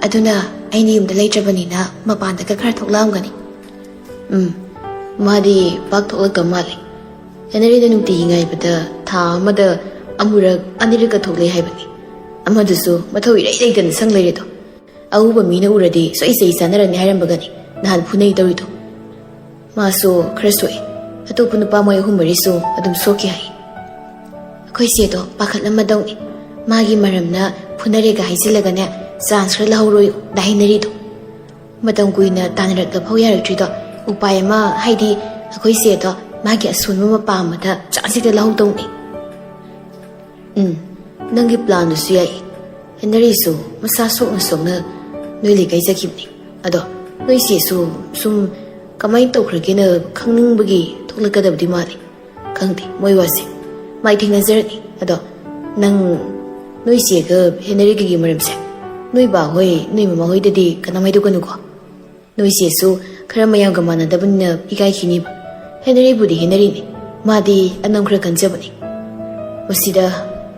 ꯑꯗꯨꯅ ꯑꯩꯅ ꯌꯨꯝꯗ ꯂꯩꯇ꯭ꯔꯕꯅꯤꯅ ꯃꯄꯥꯟꯗꯒ ꯈꯔ ꯊꯣꯛꯂꯛꯑꯝꯒꯅꯤ꯫ ꯎꯝ, ꯃꯥꯗꯤ ꯄꯥꯛ ꯊꯣꯛꯂꯛꯇꯕ ꯃꯥꯜꯂꯦ꯫ ꯍꯦꯅꯔꯤꯗ ꯅꯨꯡꯇꯤꯒꯤ ꯉꯥꯏꯕꯗ ꯊꯥ ꯑꯃꯗ ꯑꯃꯨꯔꯛ ꯑꯅꯤꯔꯛꯀ ꯊꯣꯛꯂꯛꯑꯦ ꯍꯥꯏꯕꯅꯤ꯫ ꯑꯃꯗꯨꯁꯨ ꯃꯊꯧ ꯏꯔꯩ ꯂꯩꯇꯅ ꯁꯪ ꯂꯩꯔꯦꯗꯣ꯫ ꯑꯎꯕ ꯃꯤꯅ ꯎꯔꯗꯤ ꯁꯣꯏ ꯆꯩ ꯆꯥꯅꯔꯅꯤ ꯍꯥꯏꯔꯝꯕꯒꯅꯤ ꯅꯍꯥꯟ ꯐꯨꯅꯩ ꯇꯧꯔꯤꯗꯣ꯫ ꯃꯥꯁꯨ ꯈꯔ ꯁꯣꯛꯑꯦ꯫ ꯑꯇꯣꯞꯄ ꯅꯨꯄꯥ ꯃꯣꯏ ꯑꯍꯨꯝ ꯃꯔꯤꯁꯨ ꯑꯗꯨꯝ ꯁꯣꯛꯈꯤ ꯍꯥꯏ꯫ ꯑꯩꯈꯣꯏ ꯆꯦꯗꯣ ꯄꯥꯈꯠꯂꯝꯃꯗꯧꯅꯤ꯫ ꯃꯥꯒꯤ ꯃꯔꯝꯅ ꯐꯨꯅꯔꯦꯒ ꯍꯥꯏꯖꯤꯜꯂꯒꯅꯦ, ꯆꯥꯟꯁ ꯈꯔ ꯂꯧꯍꯧꯔꯣꯏ ꯗꯥ ꯍꯦꯅꯔꯤꯗꯣ꯫ ꯃꯇꯝ ꯀꯨꯏꯅ ꯇꯥꯟꯅꯔꯛꯂꯐꯥꯎ ꯌꯥꯔꯛꯇ꯭ꯔꯤꯗꯣ ꯎꯄꯥꯏ ꯑꯃ, ꯍꯥꯏꯗꯤ ꯑꯩꯈꯣꯏ ꯆꯦꯗꯣ ꯃꯥꯒꯤ ꯑꯁꯣꯟꯕ ꯃꯄꯥ ꯑꯃꯗ ꯆꯥꯟꯁ ꯍꯦꯛꯇ ꯂꯧꯍꯧꯗꯧꯅꯤ꯫ ꯎꯝ, ꯅꯪꯒꯤ ꯄ꯭ꯂꯥꯟꯗꯨꯁꯨ ꯌꯥꯏ꯫ ꯍꯦꯅꯔꯤꯁꯨ ꯃꯁꯥ ꯁꯣꯛꯅ ꯁꯣꯛꯅ ꯅꯣꯏ ꯂꯩꯀꯥꯏ ꯆꯠꯈꯤꯕꯅꯤ꯫ ꯑꯗꯣ ꯅꯣꯏ ꯆꯦꯁꯨ ꯁꯨꯝ ꯀꯃꯥꯏꯅ ꯇꯧꯈ꯭ꯔꯒꯦꯅ ꯈꯪꯅꯤꯡꯕꯒꯤ ꯊꯣꯛꯂꯛꯀꯗꯕꯗꯤ ꯃꯥꯜꯂꯤ꯫ ꯈꯪꯗꯦ ꯃꯣꯏ ꯋꯥꯁꯦ꯫ ꯃꯥꯏ ꯊꯦꯡꯅꯖꯔꯅꯤ꯫ ꯑꯗꯣ ꯅꯪ ꯅꯣꯏ ꯆꯦꯒ ꯍꯦꯅꯔꯤꯒꯒꯤ ꯃꯔꯝꯁꯦ ꯅꯣꯏ ꯕꯥ ꯍꯣꯏ, ꯅꯣꯏ ꯃꯃꯥ ꯍꯣꯏꯗꯗꯤ ꯀꯅꯥꯝ ꯍꯥꯏꯗꯣꯛꯀꯅꯨꯀꯣ꯫ ꯅꯣꯏ ꯆꯦꯁꯨ ꯈꯔ ꯃꯌꯥꯝꯒ ꯃꯥꯟꯅꯗꯕꯅꯤꯅ ꯏꯀꯥꯏꯈꯤꯅꯤꯕ꯫ ꯍꯦꯅꯔꯤꯕꯨꯗꯤ ꯍꯦꯅꯔꯤꯅꯤ, ꯃꯥꯗꯤ ꯑꯅꯝ ꯈꯔ ꯀꯟꯖꯕꯅꯤ꯫ ꯃꯁꯤꯗ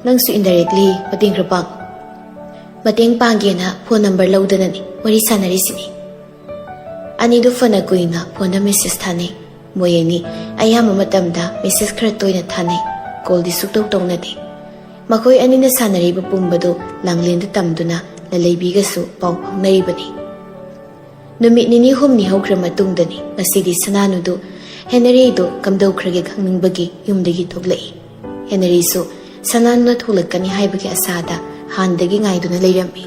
ꯅꯪꯁꯨ ꯏꯟꯗꯥꯏꯔꯦꯛꯂꯤ ꯃꯇꯦꯡ ꯈꯔ ꯄꯥꯡꯉꯨ꯫ ꯃꯇꯦꯡ ꯄꯥꯡꯒꯦꯅ ꯐꯣꯟ ꯅꯝꯕꯔ ꯂꯧꯗꯅꯅꯤ ꯋꯥꯔꯤ ꯁꯥꯟꯅꯔꯤꯁꯤꯅꯤ꯫ ꯑꯅꯤꯗꯨ ꯐꯅ ꯀꯨꯏꯅ ꯐꯣꯟꯗ ꯃꯦꯁꯦꯖ ꯊꯥꯅꯩ꯫ ꯃꯣꯏ ꯑꯅꯤ ꯑꯌꯥꯝꯕ ꯃꯇꯝꯗ ꯃꯦꯁꯦꯖ ꯈꯔ ꯇꯣꯏꯅ ꯊꯥꯅꯩ, ꯀꯣꯜꯗꯤ ꯁꯨꯛꯇꯧ ꯇꯧꯅꯗꯦ꯫ ꯃꯈꯣꯏ ꯑꯅꯤꯅ ꯁꯥꯟꯅꯔꯤꯕ ꯄꯨꯝꯕꯗꯨ ꯂꯥꯡꯂꯦꯟꯗ ꯇꯝꯗꯨꯅ ꯂꯂꯩꯕꯤꯒꯁꯨ ꯄꯥꯎ ꯐꯥꯎꯅꯔꯤꯕꯅꯤ꯫ ꯅꯨꯃꯤꯠ ꯅꯤꯅꯤ ꯍꯨꯝꯅꯤ ꯍꯧꯈ꯭ꯔ ꯃꯇꯨꯡꯗꯅꯤ ꯉꯁꯤꯗꯤ ꯁꯅꯥꯅꯨꯗꯨ ꯍꯦꯅꯔꯤꯗꯨ ꯀꯝꯗꯧꯈ꯭ꯔꯒꯦ ꯈꯪꯅꯤꯡꯕꯒꯤ ꯌꯨꯝꯗꯒꯤ ꯊꯣꯛꯂꯛꯏ꯫ ꯍꯦꯅꯔꯤꯁꯨ ꯁꯅꯥꯅ ꯊꯣꯛꯂꯛꯀꯅꯤ ꯍꯥꯏꯕꯒꯤ ꯑꯁꯥꯗ ꯍꯥꯟꯅꯗꯒꯤ ꯉꯥꯏꯗꯨꯅ ꯂꯩꯔꯝꯃꯤ꯫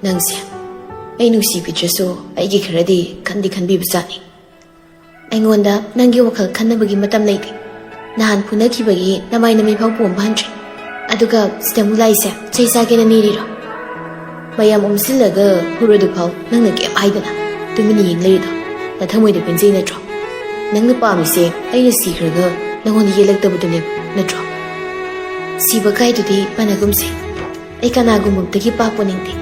"ꯅꯪꯁꯦ ꯑꯩ ꯅꯨꯡꯁꯤꯕꯤꯗ꯭ꯔꯁꯨ ꯑꯩꯒꯤ ꯈꯔꯗꯤ ꯈꯟꯗꯤ ꯈꯟꯕꯤꯕꯖꯥꯠꯅꯤ꯫ ꯑꯩꯉꯣꯟꯗ ꯅꯪꯒꯤ ꯋꯥꯈꯜ ꯈꯟꯅꯕꯒꯤ ꯃꯇꯝ ꯂꯩꯇꯦ꯫ ꯅꯍꯥꯟ ꯐꯨꯅꯈꯤꯕꯒꯤ ꯅꯃꯥꯏ ꯅꯃꯤꯠ ꯐꯥꯎ ꯄꯣꯝꯕ ꯍꯟꯗ꯭ꯔꯦ꯫ ꯑꯗꯨꯒ ꯁꯤꯗ ꯃꯨꯂꯥꯏꯁꯦ ꯆꯩ ꯆꯥꯒꯦꯅ ꯅꯤꯔꯤꯔꯣ? ꯃꯌꯥꯝ ꯑꯣꯝꯁꯤꯜꯂꯒ ꯍꯨꯔꯗꯨꯐꯥꯎ ꯅꯪꯅ ꯀꯩꯝ ꯍꯥꯏꯗꯅ ꯇꯨꯃꯤꯟꯅ ꯌꯦꯡ ꯂꯩꯔꯤꯗꯣ ꯅꯊꯃꯣꯏꯗ ꯄꯦꯟꯖꯩ ꯅꯠꯇ꯭ꯔꯣ? ꯅꯪꯅ ꯄꯥꯝꯃꯤꯁꯦ ꯑꯩꯅ ꯁꯤꯈ꯭ꯔꯒ ꯅꯪꯉꯣꯟꯗ ꯌꯦꯜꯂꯛꯇꯕꯗꯨꯅꯦꯕ ꯅꯠꯇ꯭ꯔꯣ? ꯁꯤꯕ ꯀꯥꯏꯗꯨꯗꯤ ꯃꯥꯟꯅꯒꯨꯝꯁꯦ꯫ ꯑꯩ ꯀꯅꯥꯒꯨꯝꯕ ꯑꯝꯇꯒꯤ ꯄꯥꯞ ꯄꯨꯅꯤꯡꯗꯦ꯫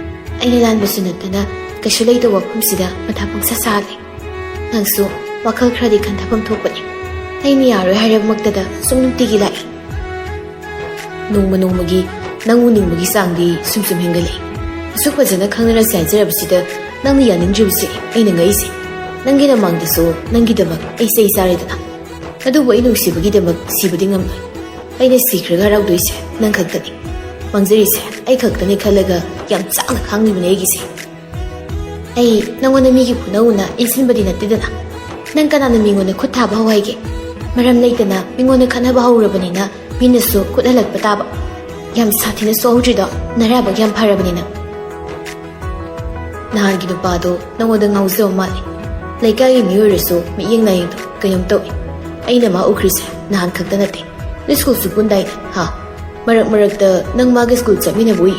ꯑꯩꯅ ꯂꯥꯟꯕꯁꯨ ꯅꯠꯇꯅ ꯀꯩꯁꯨ ꯂꯩꯇꯕ ꯋꯥꯐꯝꯁꯤꯗ ꯃꯊꯥ ꯄꯪꯁꯥ ꯁꯥꯍꯜꯂꯦ꯫ ꯅꯪꯁꯨ ꯋꯥꯈꯜ ꯈꯔꯗꯤ ꯈꯟꯊꯐꯝ ꯊꯣꯛꯄꯅꯤ꯫ ꯑꯩꯅ ꯌꯥꯔꯣꯏ ꯍꯥꯏꯔꯕꯃꯛꯇꯗ ꯁꯨꯝ ꯅꯨꯡꯇꯤꯒꯤ ꯂꯥꯛꯏ꯫ ꯅꯣꯡꯃ ꯅꯣꯡꯃꯒꯤ ꯅꯪ ꯎꯅꯤꯡꯕꯒꯤ ꯆꯥꯡꯗꯤ ꯁꯨꯝ ꯁꯨꯝ ꯍꯦꯟꯒꯠꯂꯛꯏ꯫ ꯑꯁꯨꯛ ꯐꯖꯅ ꯈꯪꯅꯔꯁꯦ ꯍꯥꯏꯖꯔꯕꯁꯤꯗ ꯅꯪꯅ ꯌꯥꯅꯤꯡꯗ꯭ꯔꯤꯕꯁꯦ ꯑꯩꯅ ꯉꯛꯏꯁꯦ꯫ ꯅꯪꯒꯤ ꯅꯃꯥꯡꯗꯁꯨ ꯅꯪꯒꯤꯗꯃꯛ ꯑꯩ ꯆꯩ ꯆꯥꯔꯦꯗꯅ꯫ ꯑꯗꯨꯕꯨ ꯑꯩ ꯅꯨꯡꯁꯤꯕꯒꯤꯗꯃꯛ ꯁꯤꯕꯗꯤ ꯉꯝꯂꯣꯏ꯫ ꯑꯩꯅ ꯁꯤꯈ꯭ꯔꯒ ꯍꯔꯥꯎꯗꯣꯏꯁꯦ ꯅꯪ ꯈꯛꯇꯅꯤ꯫ ꯃꯥꯡꯖꯔꯤꯁꯦ ꯑꯩ ꯈꯛꯇꯅꯤ ꯈꯜꯂꯒ ꯌꯥꯝ ꯆꯥꯛꯅ ꯈꯥꯡꯂꯤꯕꯅꯦ ꯑꯩꯒꯤꯁꯦ꯫ ꯑꯩ ꯅꯪꯉꯣꯟꯗ ꯃꯤꯒꯤ ꯈꯨꯅꯧꯅ ꯏꯟꯁꯤꯟꯕꯗꯤ ꯅꯠꯇꯦꯗꯅ꯫ ꯅꯪ ꯀꯅꯥꯅ ꯃꯤꯉꯣꯟꯗ ꯈꯨꯠ ꯊꯥꯕ ꯍꯧ ꯍꯥꯏꯒꯦ? ꯃꯔꯝ ꯂꯩꯇꯅ ꯃꯤꯉꯣꯟꯗ ꯈꯠꯅꯕ ꯍꯧꯔꯕꯅꯤꯅ ꯃꯤꯅꯁꯨ ꯈꯨꯠ ꯍꯜꯂꯛꯄ ꯇꯥꯕ꯫ ꯌꯥꯝ ꯁꯥꯊꯤꯅ ꯁꯣꯛꯍꯧꯗ꯭ꯔꯤꯗꯣ ꯅꯔꯥꯏꯕꯛ ꯌꯥꯝ ꯐꯔꯕꯅꯤꯅ꯫ ꯅꯍꯥꯟꯒꯤ ꯅꯨꯄꯥꯗꯣ ꯅꯪꯉꯣꯟꯗ ꯉꯥꯎꯖꯕ ꯃꯥꯜꯂꯦ꯫ ꯂꯩꯀꯥꯏꯒꯤ ꯃꯤ ꯑꯣꯏꯔꯁꯨ ꯃꯤꯠꯌꯦꯡ ꯅꯥꯌꯦꯡꯗꯣ ꯀꯩꯅꯣꯝ ꯇꯧꯏ꯫ ꯑꯩꯅ ꯃꯥ ꯎꯈ꯭ꯔꯤꯁꯦ ꯅꯍꯥꯟ ꯈꯛꯇ ꯅꯠꯇꯦ꯫ ꯅꯣꯏ ꯁ꯭ꯀꯨꯜꯁꯨ ꯄꯨꯟꯗꯥꯏꯅꯦ, ꯍꯥ? ꯃꯔꯛ ꯃꯔꯛꯇ ꯅꯪ ꯃꯥꯒ ꯁ꯭ꯀꯨꯜ ꯆꯠꯃꯤꯟꯅꯕ ꯎꯏ꯫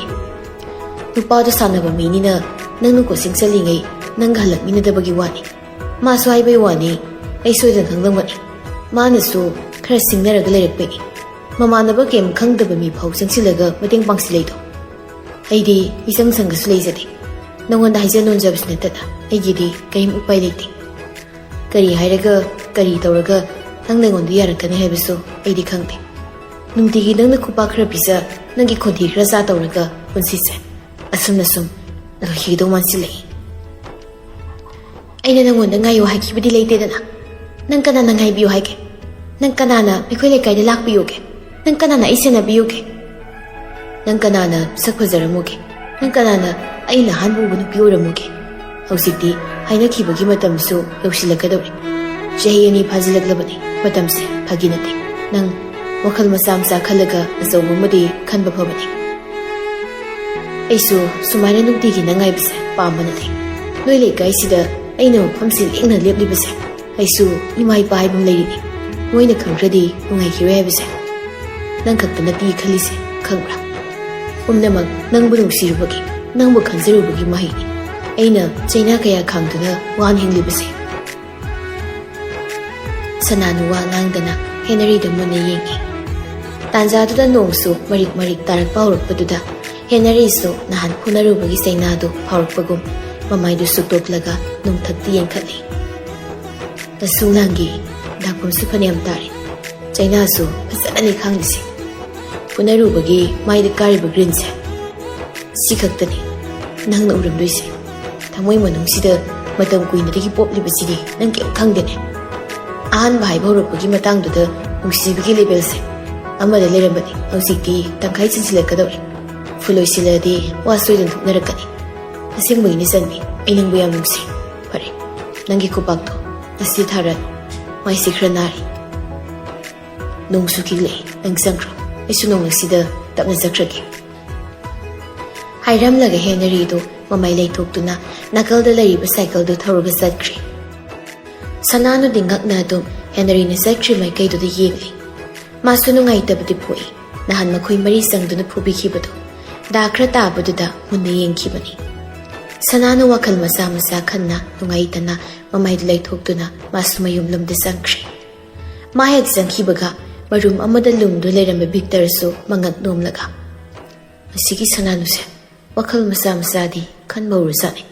ꯅꯨꯄꯥꯗꯣ ꯁꯥꯟꯅꯕ ꯃꯤꯅꯤꯅ ꯅꯪꯅ ꯀꯣꯆꯤꯡ ꯆꯠꯂꯤꯉꯩ ꯅꯪꯒ ꯍꯜꯂꯛꯃꯤꯟꯅꯗꯕꯒꯤ ꯋꯥꯅꯤ꯫ ꯃꯥꯁꯨ ꯍꯥꯏꯕꯩ ꯋꯥꯅꯤ, ꯑꯩ ꯁꯣꯏꯗꯅ ꯈꯪꯂꯝꯒꯅꯤ꯫ ꯃꯥꯅꯁꯨ ꯈꯔ ꯁꯤꯡꯅꯔꯒ ꯂꯩꯔꯛꯄꯩꯅꯤ꯫ ꯃꯃꯥꯟꯅꯕ ꯀꯩꯝ ꯈꯪꯗꯕ ꯃꯤ ꯐꯥꯎ ꯆꯪꯁꯤꯜꯂꯒ ꯃꯇꯦꯡ ꯄꯥꯡꯁꯤꯜꯂꯛꯏꯗꯣ꯫ ꯑꯩꯗꯤ ꯃꯤꯆꯪ ꯆꯪꯒꯁꯨ ꯂꯩꯖꯗꯦ꯫ ꯅꯉꯣꯟꯗ ꯍꯥꯏꯖ ꯂꯣꯟꯖꯕꯁꯨ ꯅꯠꯇꯅ ꯑꯩꯒꯤꯗꯤ ꯀꯔꯤꯝ ꯎꯄꯥꯏ ꯂꯩꯇꯦ꯫ ꯀꯔꯤ ꯍꯥꯏꯔꯒ, ꯀꯔꯤ ꯇꯧꯔꯒ ꯅꯪꯅ ꯑꯩꯉꯣꯟꯗ ꯌꯥꯔꯛꯀꯅꯤ ꯍꯥꯏꯕꯁꯨ ꯑꯩꯗꯤ ꯈꯪꯗꯦ꯫ ꯅꯨꯡꯇꯤꯒꯤ ꯅꯪꯅ ꯈꯨꯄꯥꯛ ꯈꯔ ꯄꯤꯖ, ꯅꯪꯒꯤ ꯈꯣꯟꯊꯤ ꯈꯔ ꯆꯥ ꯇꯧꯔꯒ ꯄꯨꯟꯁꯤꯁꯦ ꯑꯁꯨꯝꯅ ꯁꯨꯝ ꯂꯣꯏꯈꯤꯒꯗꯧ ꯃꯥꯟꯁꯤꯜꯂꯛꯏ꯫ ꯑꯩꯅ ꯅꯪꯉꯣꯟꯗ ꯉꯥꯏꯌꯨ ꯍꯥꯏꯈꯤꯕꯗꯤ ꯂꯩꯇꯦꯗꯅ꯫ ꯅꯪ ꯀꯅꯥꯅ ꯉꯥꯏꯕꯤꯌꯨ ꯍꯥꯏꯒꯦ? ꯅꯪ ꯀꯅꯥꯅ ꯑꯩꯈꯣꯏ ꯂꯩꯀꯥꯏꯗ ꯂꯥꯛꯄꯤꯌꯨꯒꯦ? ꯅꯪ ꯀꯅꯥꯅ ꯑꯩ ꯁꯦꯟꯅꯕꯤꯌꯨꯒꯦ? ꯅꯪ ꯀꯅꯥꯅ ꯁꯛ ꯐꯖꯔꯝꯃꯨꯒꯦ? ꯅꯪ ꯀꯅꯥꯅ ꯑꯩꯅ ꯑꯍꯥꯟꯕ ꯎꯕ ꯅꯨꯄꯤ ꯑꯣꯏꯔꯝꯃꯨꯒꯦ? ꯍꯧꯖꯤꯛꯇꯤ ꯍꯥꯏꯅꯈꯤꯕꯒꯤ ꯃꯇꯝꯁꯨ ꯌꯧꯁꯤꯜꯂꯛꯀꯗꯧꯔꯦ꯫ ꯆꯍꯤ ꯑꯅꯤ ꯐꯥꯖꯤꯜꯂꯛꯂꯕꯅꯤ꯫ ꯃꯇꯝꯁꯦ ꯐꯥꯒꯤ ꯅꯠꯇꯦ꯫ ꯅꯪ ꯋꯥꯈꯜ ꯃꯆꯥ ꯃꯆꯥ ꯈꯜꯂꯒ ꯑꯆꯧꯕ ꯑꯃꯗꯤ ꯈꯟꯕ ꯐꯕꯅꯤ꯫ ꯑꯩꯁꯨ ꯁꯨꯃꯥꯏꯅ ꯅꯨꯡꯇꯤꯒꯤ ꯅꯪ ꯉꯥꯏꯕꯁꯦ ꯄꯥꯝꯕ ꯅꯠꯇꯦ꯫ ꯅꯣꯏ ꯂꯩꯀꯥꯏꯁꯤꯗ ꯑꯩꯅ ꯃꯐꯝꯁꯤ ꯂꯦꯡꯅ ꯂꯦꯞꯂꯤꯕꯁꯦ ꯑꯩꯁꯨ ꯏꯃꯥ ꯏꯄꯥ ꯍꯥꯏꯕ ꯑꯃ ꯂꯩꯔꯤꯅꯤ꯫ ꯃꯣꯏꯅ ꯈꯪꯈ꯭ꯔꯗꯤ ꯅꯨꯡꯉꯥꯏꯈꯤꯔꯣꯏ ꯍꯥꯏꯕꯁꯦ ꯅꯪ ꯈꯛꯇ ꯅꯠꯇꯦ ꯈꯜꯂꯤꯁꯦ, ꯈꯪꯕ꯭ꯔꯥ? ꯄꯨꯝꯅꯃꯛ ꯅꯪꯕꯨ ꯅꯨꯡꯁꯤꯔꯨꯕꯒꯤ, ꯅꯪꯕꯨ ꯈꯟꯖꯔꯨꯕꯒꯤ ꯃꯍꯩꯅꯤ꯫ ꯑꯩꯅ ꯆꯩꯅꯥ ꯀꯌꯥ ꯈꯥꯡꯗꯨꯅ ꯋꯥꯅ ꯍꯤꯡꯂꯤꯕꯁꯦ꯫ ꯁꯅꯥꯅꯨ ꯋꯥ ꯉꯥꯡꯗꯅ ꯍꯦꯅꯔꯤꯗ ꯃꯨꯟꯅ ꯌꯦꯡꯉꯤ꯫ ꯇꯥꯟꯖꯥꯗꯨꯗ ꯅꯣꯡꯁꯨ ꯃꯔꯤꯛ ꯃꯔꯤꯛ ꯇꯥꯔꯛꯄ ꯍꯧꯔꯛꯄꯗꯨꯗ ꯍꯦꯅꯔꯤꯁꯨ ꯅꯍꯥꯟ ꯐꯨꯅꯔꯨꯕꯒꯤ ꯆꯩꯅꯥꯗꯨ ꯐꯥꯎꯔꯛꯄꯒꯨꯝ ꯃꯃꯥꯏꯗꯨ ꯁꯨꯛꯇꯣꯛꯂꯒ ꯅꯣꯡꯊꯛꯇ ꯌꯦꯡꯈꯠꯂꯤ꯫ ꯅꯁꯨ ꯂꯥꯡꯒꯤ ꯗꯥꯛꯐꯝꯁꯨ ꯐꯅꯌꯥꯝ ꯇꯥꯔꯦ꯫ ꯆꯩꯅꯥꯁꯨ ꯐꯖꯅꯅꯤ ꯈꯥꯡꯂꯤꯁꯦ꯫ ꯐꯨꯅꯔꯨꯕꯒꯤ ꯃꯥꯏꯗ ꯀꯥꯔꯤꯕ ꯒ꯭ꯔꯤꯟꯁꯦ ꯁꯤ ꯈꯛꯇꯅꯤ ꯅꯪꯅ ꯎꯔꯝꯗꯣꯏꯁꯦ꯫ ꯊꯃꯣꯏ ꯃꯅꯨꯡꯁꯤꯗ ꯃꯇꯝ ꯀꯨꯏꯅꯗꯒꯤ ꯄꯣꯛꯂꯤꯕꯁꯤꯗꯤ ꯅꯪ ꯀꯩꯝ ꯈꯪꯗꯦꯅꯦ꯫ ꯑꯍꯥꯟꯕ ꯍꯥꯏꯕ ꯍꯧꯔꯛꯄꯒꯤ ꯃꯇꯥꯡꯗꯨꯗ ꯅꯨꯡꯁꯤꯕꯒꯤ ꯂꯦꯕꯦꯜꯁꯦ ꯑꯃꯗ ꯂꯩꯔꯝꯕꯅꯤ, ꯍꯧꯖꯤꯛꯇꯤ ꯇꯪꯈꯥꯏ ꯆꯟꯁꯤꯜꯂꯛꯀꯗꯧꯔꯦ꯫ ꯐꯨꯜ ꯂꯣꯏꯁꯤꯜꯂꯛꯑꯗꯤ ꯋꯥ ꯁꯣꯏꯗꯅ ꯊꯣꯛꯅꯔꯛꯀꯅꯤ꯫ ꯑꯁꯦꯡꯕꯒꯤꯅꯤ ꯆꯟꯕꯤ, ꯑꯩ ꯅꯪꯕꯨ ꯌꯥꯝ ꯅꯨꯡꯁꯤ꯫ ꯐꯔꯦ, ꯅꯪꯒꯤ ꯈꯨꯄꯥꯛꯇꯣ ꯉꯁꯤ ꯊꯥꯔꯅꯨ꯫ ꯃꯥꯏꯁꯤ ꯈꯔ ꯅꯥꯔꯤ꯫ ꯅꯣꯡꯁꯨ ꯈꯤꯛꯂꯛꯑꯦ, ꯅꯪ ꯆꯪꯈ꯭ꯔꯣ꯫ ꯑꯩꯁꯨ ꯅꯣꯡ ꯑꯁꯤꯗ ꯇꯞꯅ ꯆꯠꯈ꯭ꯔꯒꯦ꯫ ꯍꯥꯏꯔꯝꯂꯒ ꯍꯦꯅꯔꯤꯗꯨ ꯃꯃꯥꯏ ꯂꯩꯊꯣꯛꯇꯨꯅ ꯅꯥꯀꯜꯗ ꯂꯩꯔꯤꯕ ꯁꯥꯏꯀꯜꯗꯨ ꯊꯧꯔꯒ ꯆꯠꯈ꯭ꯔꯦ꯫ ꯁꯅꯥꯅꯨꯗꯤ ꯉꯛꯅ ꯑꯗꯨꯝ ꯍꯦꯅꯔꯤꯅ ꯆꯠꯈ꯭ꯔꯤ ꯃꯥꯏꯀꯩꯗꯨꯗ ꯌꯦꯡꯂꯤ꯫ ꯃꯥꯁꯨ ꯅꯨꯡꯉꯥꯏꯇꯕꯗꯤ ꯄꯣꯛꯏ꯫ ꯅꯍꯥꯟ ꯃꯈꯣꯏ ꯃꯔꯤ ꯆꯪꯗꯨꯅ ꯐꯨꯕꯤꯈꯤꯕꯗꯨ ꯗꯥꯛ ꯈꯔ ꯇꯥꯕꯗꯨꯗ ꯃꯨꯟꯅ ꯌꯦꯡꯈꯤꯕꯅꯤ꯫ ꯁꯅꯥꯅꯨ ꯋꯥꯈꯜ ꯃꯆꯥ ꯃꯆꯥ ꯈꯟꯅ ꯅꯨꯡꯉꯥꯏꯇꯅ ꯃꯃꯥꯏꯗꯨ ꯂꯩꯊꯣꯛꯇꯨꯅ ꯃꯥꯁꯨ ꯃꯌꯨꯝ ꯂꯣꯝꯗ ꯆꯪꯈ꯭ꯔꯦ꯫ ꯃꯥ ꯍꯦꯛ ꯆꯪꯈꯤꯕꯒ ꯃꯔꯨꯝ ꯑꯃꯗ ꯂꯨꯝꯗꯨ ꯂꯩꯔꯝꯕ ꯚꯤꯛꯇꯔꯁꯨ ꯃꯉꯛ ꯅꯣꯝꯂꯒ, "ꯃꯁꯤꯒꯤ ꯁꯅꯥꯅꯨꯁꯦ ꯋꯥꯈꯜ ꯃꯆꯥ ꯃꯆꯥꯗꯤ ꯈꯟꯕ ꯍꯧꯔꯖꯥꯠꯅꯤ꯫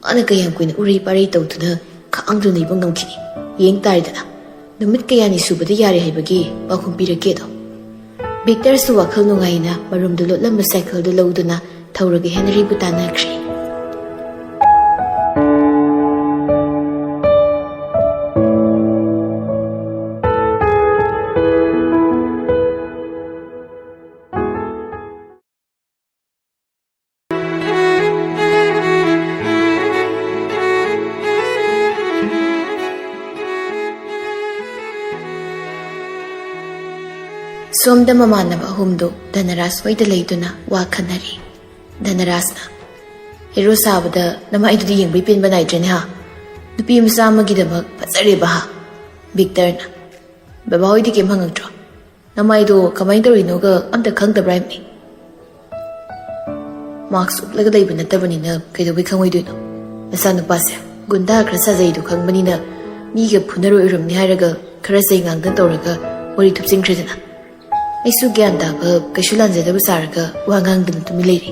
ꯃꯥꯅ ꯀꯌꯥꯝ ꯀꯨꯏꯅ ꯎꯔꯩ ꯄꯥꯔꯩ ꯇꯧꯗꯨꯅ ꯈꯥꯡꯗꯨꯅ ꯂꯩꯕ ꯉꯝꯈꯤꯅꯤ? ꯌꯦꯡ ꯇꯥꯔꯦꯗꯅ, ꯅꯨꯃꯤꯠ ꯀꯌꯥꯅꯤ ꯁꯨꯕꯗ ꯌꯥꯔꯦ ꯍꯥꯏꯕꯒꯤ ꯄꯥꯎꯈꯨꯝ ꯄꯤꯔꯛꯀꯦꯗꯣ?" ꯚꯤꯛꯇꯔꯁꯨ ꯋꯥꯈꯜ ꯅꯨꯡꯉꯥꯏꯅ ꯃꯔꯨꯝꯗꯨ ꯂꯣꯠꯂꯝꯕ ꯁꯥꯏꯀꯜꯗꯨ ꯂꯧꯗꯨꯅ ꯊꯧꯔꯒ ꯍꯦꯅꯔꯤꯕꯨ ꯇꯥꯟꯅꯈ꯭ꯔꯦ꯫ ꯁꯣꯝꯗ ꯃꯃꯥꯟꯅꯕ ꯑꯍꯨꯝꯗꯨ ꯙꯅꯔꯥꯖ ꯍꯣꯏꯗ ꯂꯩꯗꯨꯅ ꯋꯥ ꯈꯟꯅꯔꯤ꯫ ꯙꯅꯔꯥꯖꯅ, "ꯍꯦꯔꯣ ꯁꯥꯕꯗ ꯅꯃꯥꯏꯗꯨꯗꯤ ꯌꯦꯡꯕꯩ ꯄꯦꯟꯕ ꯅꯥꯏꯗ꯭ꯔꯦꯅꯦ ꯍꯥ? ꯅꯨꯄꯤ ꯃꯆꯥ ꯑꯃꯒꯤꯗꯃꯛ ꯐꯖꯔꯦꯕ ꯍꯥ?" ꯕꯤꯛꯇꯔꯅ, "ꯕꯕꯥ ꯍꯣꯏꯗꯤ ꯀꯩꯝ ꯍꯪꯉꯛꯇ꯭ꯔꯣ? ꯅꯃꯥꯏꯗꯣ ꯀꯃꯥꯏꯅ ꯇꯧꯔꯤꯅꯣꯒ ꯑꯝꯇ ꯈꯪꯗꯕ꯭ꯔꯥ ꯍꯥꯏꯕꯅꯤ?" ꯃꯥꯛꯁ ꯎꯞꯂꯒ ꯂꯩꯕ ꯅꯠꯇꯕꯅꯤꯅ ꯀꯩꯗꯧꯕꯩ ꯈꯪꯉꯣꯏꯗꯣꯏꯅꯣ? ꯃꯆꯥꯅꯨꯄꯥꯁꯦ ꯒꯨꯟꯗꯥ ꯈꯔ ꯁꯥꯖꯩꯗꯣ ꯈꯪꯕꯅꯤꯅ ꯃꯤꯒ ꯐꯨꯅꯔꯣꯏ ꯑꯣꯏꯔꯝꯅꯤ ꯍꯥꯏꯔꯒ ꯈꯔ ꯆꯩ ꯉꯥꯡꯗꯅ ꯇꯧꯔꯒ ꯋꯥꯔꯤ ꯊꯨꯞꯆꯤꯟꯈ꯭ꯔꯦꯗꯅ꯫ ꯑꯩꯁꯨ ꯒ꯭ꯌꯥꯟ ꯇꯥꯕ, ꯀꯩꯁꯨ ꯂꯥꯟꯖꯗꯕ ꯁꯥꯔꯒ ꯋꯥ ꯉꯥꯡꯗꯅ ꯇꯨꯃꯤꯟ ꯂꯩꯔꯤ꯫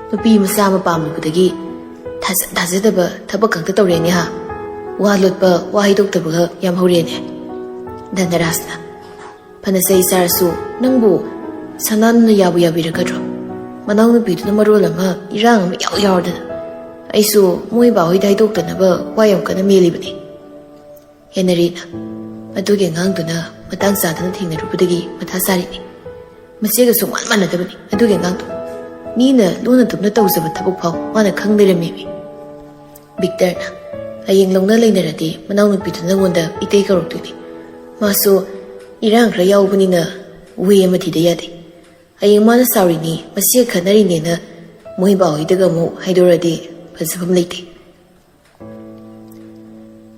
ꯅꯨꯄꯤ ꯃꯆꯥ ꯑꯃ ꯄꯥꯝꯂꯨꯕꯗꯒꯤ ꯊꯥꯖ-, ꯊꯥꯖꯗꯕ ꯊꯕꯛ ꯈꯛꯇ ꯇꯧꯔꯦꯅꯦ ꯍꯥ? ꯋꯥ ꯂꯣꯠꯄ, ꯋꯥ ꯍꯥꯏꯗꯣꯛꯇꯕꯒ ꯌꯥꯝ ꯍꯧꯔꯦꯅꯦ꯫ ꯙꯅꯔꯥꯖꯅ, "ꯐꯅ ꯆꯩ ꯆꯥꯔꯁꯨ ꯅꯪꯕꯨ ꯁꯅꯥꯅꯨꯅ ꯌꯥꯕꯨ ꯌꯥꯕꯤꯔꯛꯀꯗ꯭ꯔꯣ? ꯃꯅꯥꯎꯅꯨꯄꯤꯗꯨꯅ ꯃꯔꯣꯜ ꯑꯃ ꯏꯔꯥꯡ ꯑꯃ ꯏꯌꯥꯎ ꯌꯥꯎꯔꯗꯅ꯫ ꯑꯩꯁꯨ ꯃꯣꯏ ꯕꯥꯍꯣꯏꯗ ꯍꯥꯏꯗꯣꯛꯇꯅꯕ ꯋꯥ ꯌꯥꯝ ꯀꯟꯅ ꯃꯦꯜꯂꯤꯕꯅꯤ꯫" ꯍꯦꯅꯔꯤꯅ, "ꯑꯗꯨꯒꯤ ꯑꯉꯥꯡꯗꯨꯅ ꯃꯇꯥꯡ ꯆꯥꯗꯅ ꯊꯦꯡꯅꯔꯨꯕꯗꯒꯤ ꯃꯊꯥ ꯁꯥꯔꯤꯅꯤ꯫ ꯃꯆꯦꯒ ꯁꯨꯡꯃꯥꯟ ꯃꯥꯟꯅꯗꯕꯅꯤ ꯑꯗꯨꯒꯤ ꯑꯉꯥꯡꯗꯣ꯫ ꯃꯤꯅ ꯂꯣꯟꯅ ꯇꯨꯝꯅ ꯇꯧꯖꯕ ꯊꯕꯛ ꯐꯥꯎ ꯃꯥꯅ ꯈꯪ ꯂꯩꯔꯝꯃꯦꯃꯤ꯫" ꯕꯤꯛꯇꯔꯅ, "ꯍꯌꯦꯡ ꯂꯧꯅ ꯂꯩꯅꯔꯗꯤ ꯃꯅꯥꯎꯅꯨꯄꯤꯗꯨ ꯅꯪꯉꯣꯟꯗ ꯏꯇꯩ ꯀꯧꯔꯛꯇꯣꯏꯅꯤ꯫ ꯃꯥꯁꯨ ꯏꯔꯥꯡ ꯈꯔ ꯌꯥꯎꯕꯅꯤꯅ ꯋꯦ ꯑꯃ ꯊꯤꯗ ꯌꯥꯗꯦ꯫ ꯍꯌꯦꯡ ꯃꯥꯅ ꯁꯥꯎꯔꯤꯅꯤ, ꯃꯆꯦꯒ ꯈꯠꯅꯔꯤꯅꯦꯅ ꯃꯣꯏ ꯕꯥꯍꯣꯏꯗꯒ ꯑꯃꯨꯛ ꯍꯥꯏꯗꯣꯔꯗꯤ ꯐꯖꯐꯝ ꯂꯩꯇꯦ꯫"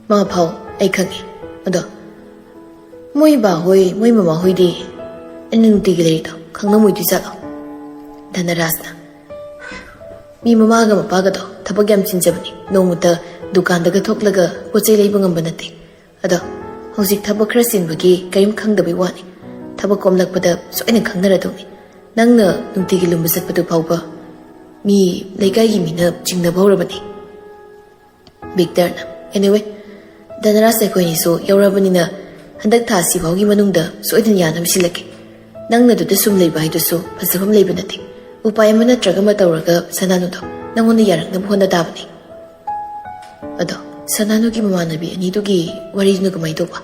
"ꯃꯥ ꯐꯥꯎ ꯑꯩ ꯈꯪꯉꯤ꯫ ꯑꯗꯣ ꯃꯣꯏ ꯕꯥꯍꯣꯏ, ꯃꯣꯏ ꯃꯃꯥꯍꯣꯏꯗꯤ ꯑꯩꯅ ꯅꯨꯡꯇꯤꯒꯤ ꯂꯩꯔꯤꯗꯣ ꯈꯪꯉꯝꯃꯣꯏꯗꯣꯏ ꯖꯥꯠꯂꯣ?" ꯙꯅꯔꯥꯖꯅ, "ꯃꯤ ꯃꯃꯥꯒ ꯃꯄꯥꯒꯗꯣ ꯊꯕꯛ ꯌꯥꯝ ꯆꯤꯟꯖꯕꯅꯤ, ꯅꯣꯡꯃꯇ ꯗꯨꯀꯥꯟꯗꯒ ꯊꯣꯛꯂꯒ ꯄꯣꯠ ꯆꯩ ꯂꯩꯕ ꯉꯝꯕ ꯅꯠꯇꯦ꯫ ꯑꯗꯣ ꯍꯧꯖꯤꯛ ꯊꯕꯛ ꯈꯔ ꯆꯤꯟꯕꯒꯤ ꯀꯔꯤꯝ ꯈꯪꯗꯕꯩ ꯋꯥꯅꯤ꯫ ꯊꯕꯛ ꯀꯣꯝꯂꯛꯄꯗ ꯁꯣꯏꯅ ꯈꯪꯅꯔꯗꯧꯅꯤ꯫ ꯅꯪꯅ ꯅꯨꯡꯇꯤꯒꯤ ꯂꯨꯝꯕ ꯆꯠꯄꯗꯨ ꯐꯥꯎꯕ ꯃꯤ, ꯂꯩꯀꯥꯏꯒꯤ ꯃꯤꯅ ꯆꯤꯡꯅꯕ ꯍꯧꯔꯕꯅꯤ꯫" ꯕꯤꯛꯇꯔꯅ, "ꯑꯦꯅꯤꯋꯦ, ꯙꯅꯔꯥꯖ ꯑꯩꯈꯣꯏꯅꯤꯁꯨ ꯌꯥꯎꯔꯕꯅꯤꯅ ꯍꯟꯗꯛ ꯊꯥ ꯑꯁꯤꯐꯥꯎꯒꯤ ꯃꯅꯨꯡꯗ ꯁꯣꯏꯗꯅ ꯌꯥꯅꯕ ꯁꯤꯜꯂꯛꯀꯦ꯫ ꯅꯪꯅ ꯑꯗꯨꯗ ꯁꯨꯝ ꯂꯩꯕ ꯍꯥꯏꯗꯨꯁꯨ ꯐꯖꯐꯝ ꯂꯩꯕ ꯅꯠꯇꯦ꯫ ꯎꯄꯥꯏ ꯑꯃ ꯅꯠꯇ꯭ꯔꯒ ꯑꯃ ꯇꯧꯔꯒ ꯁꯅꯥꯅꯨꯗꯣ ꯅꯪꯉꯣꯟꯗ ꯌꯥꯔꯛꯅꯕ ꯍꯣꯠꯅ ꯇꯥꯕꯅꯤ꯫" "ꯑꯗꯣ ꯁꯅꯥꯅꯨꯒꯤ ꯃꯃꯥꯟꯅꯕꯤ ꯑꯅꯤꯗꯨꯒꯤ ꯋꯥꯔꯤꯗꯨꯅ ꯀꯃꯥꯏꯅ ꯇꯧꯕ?"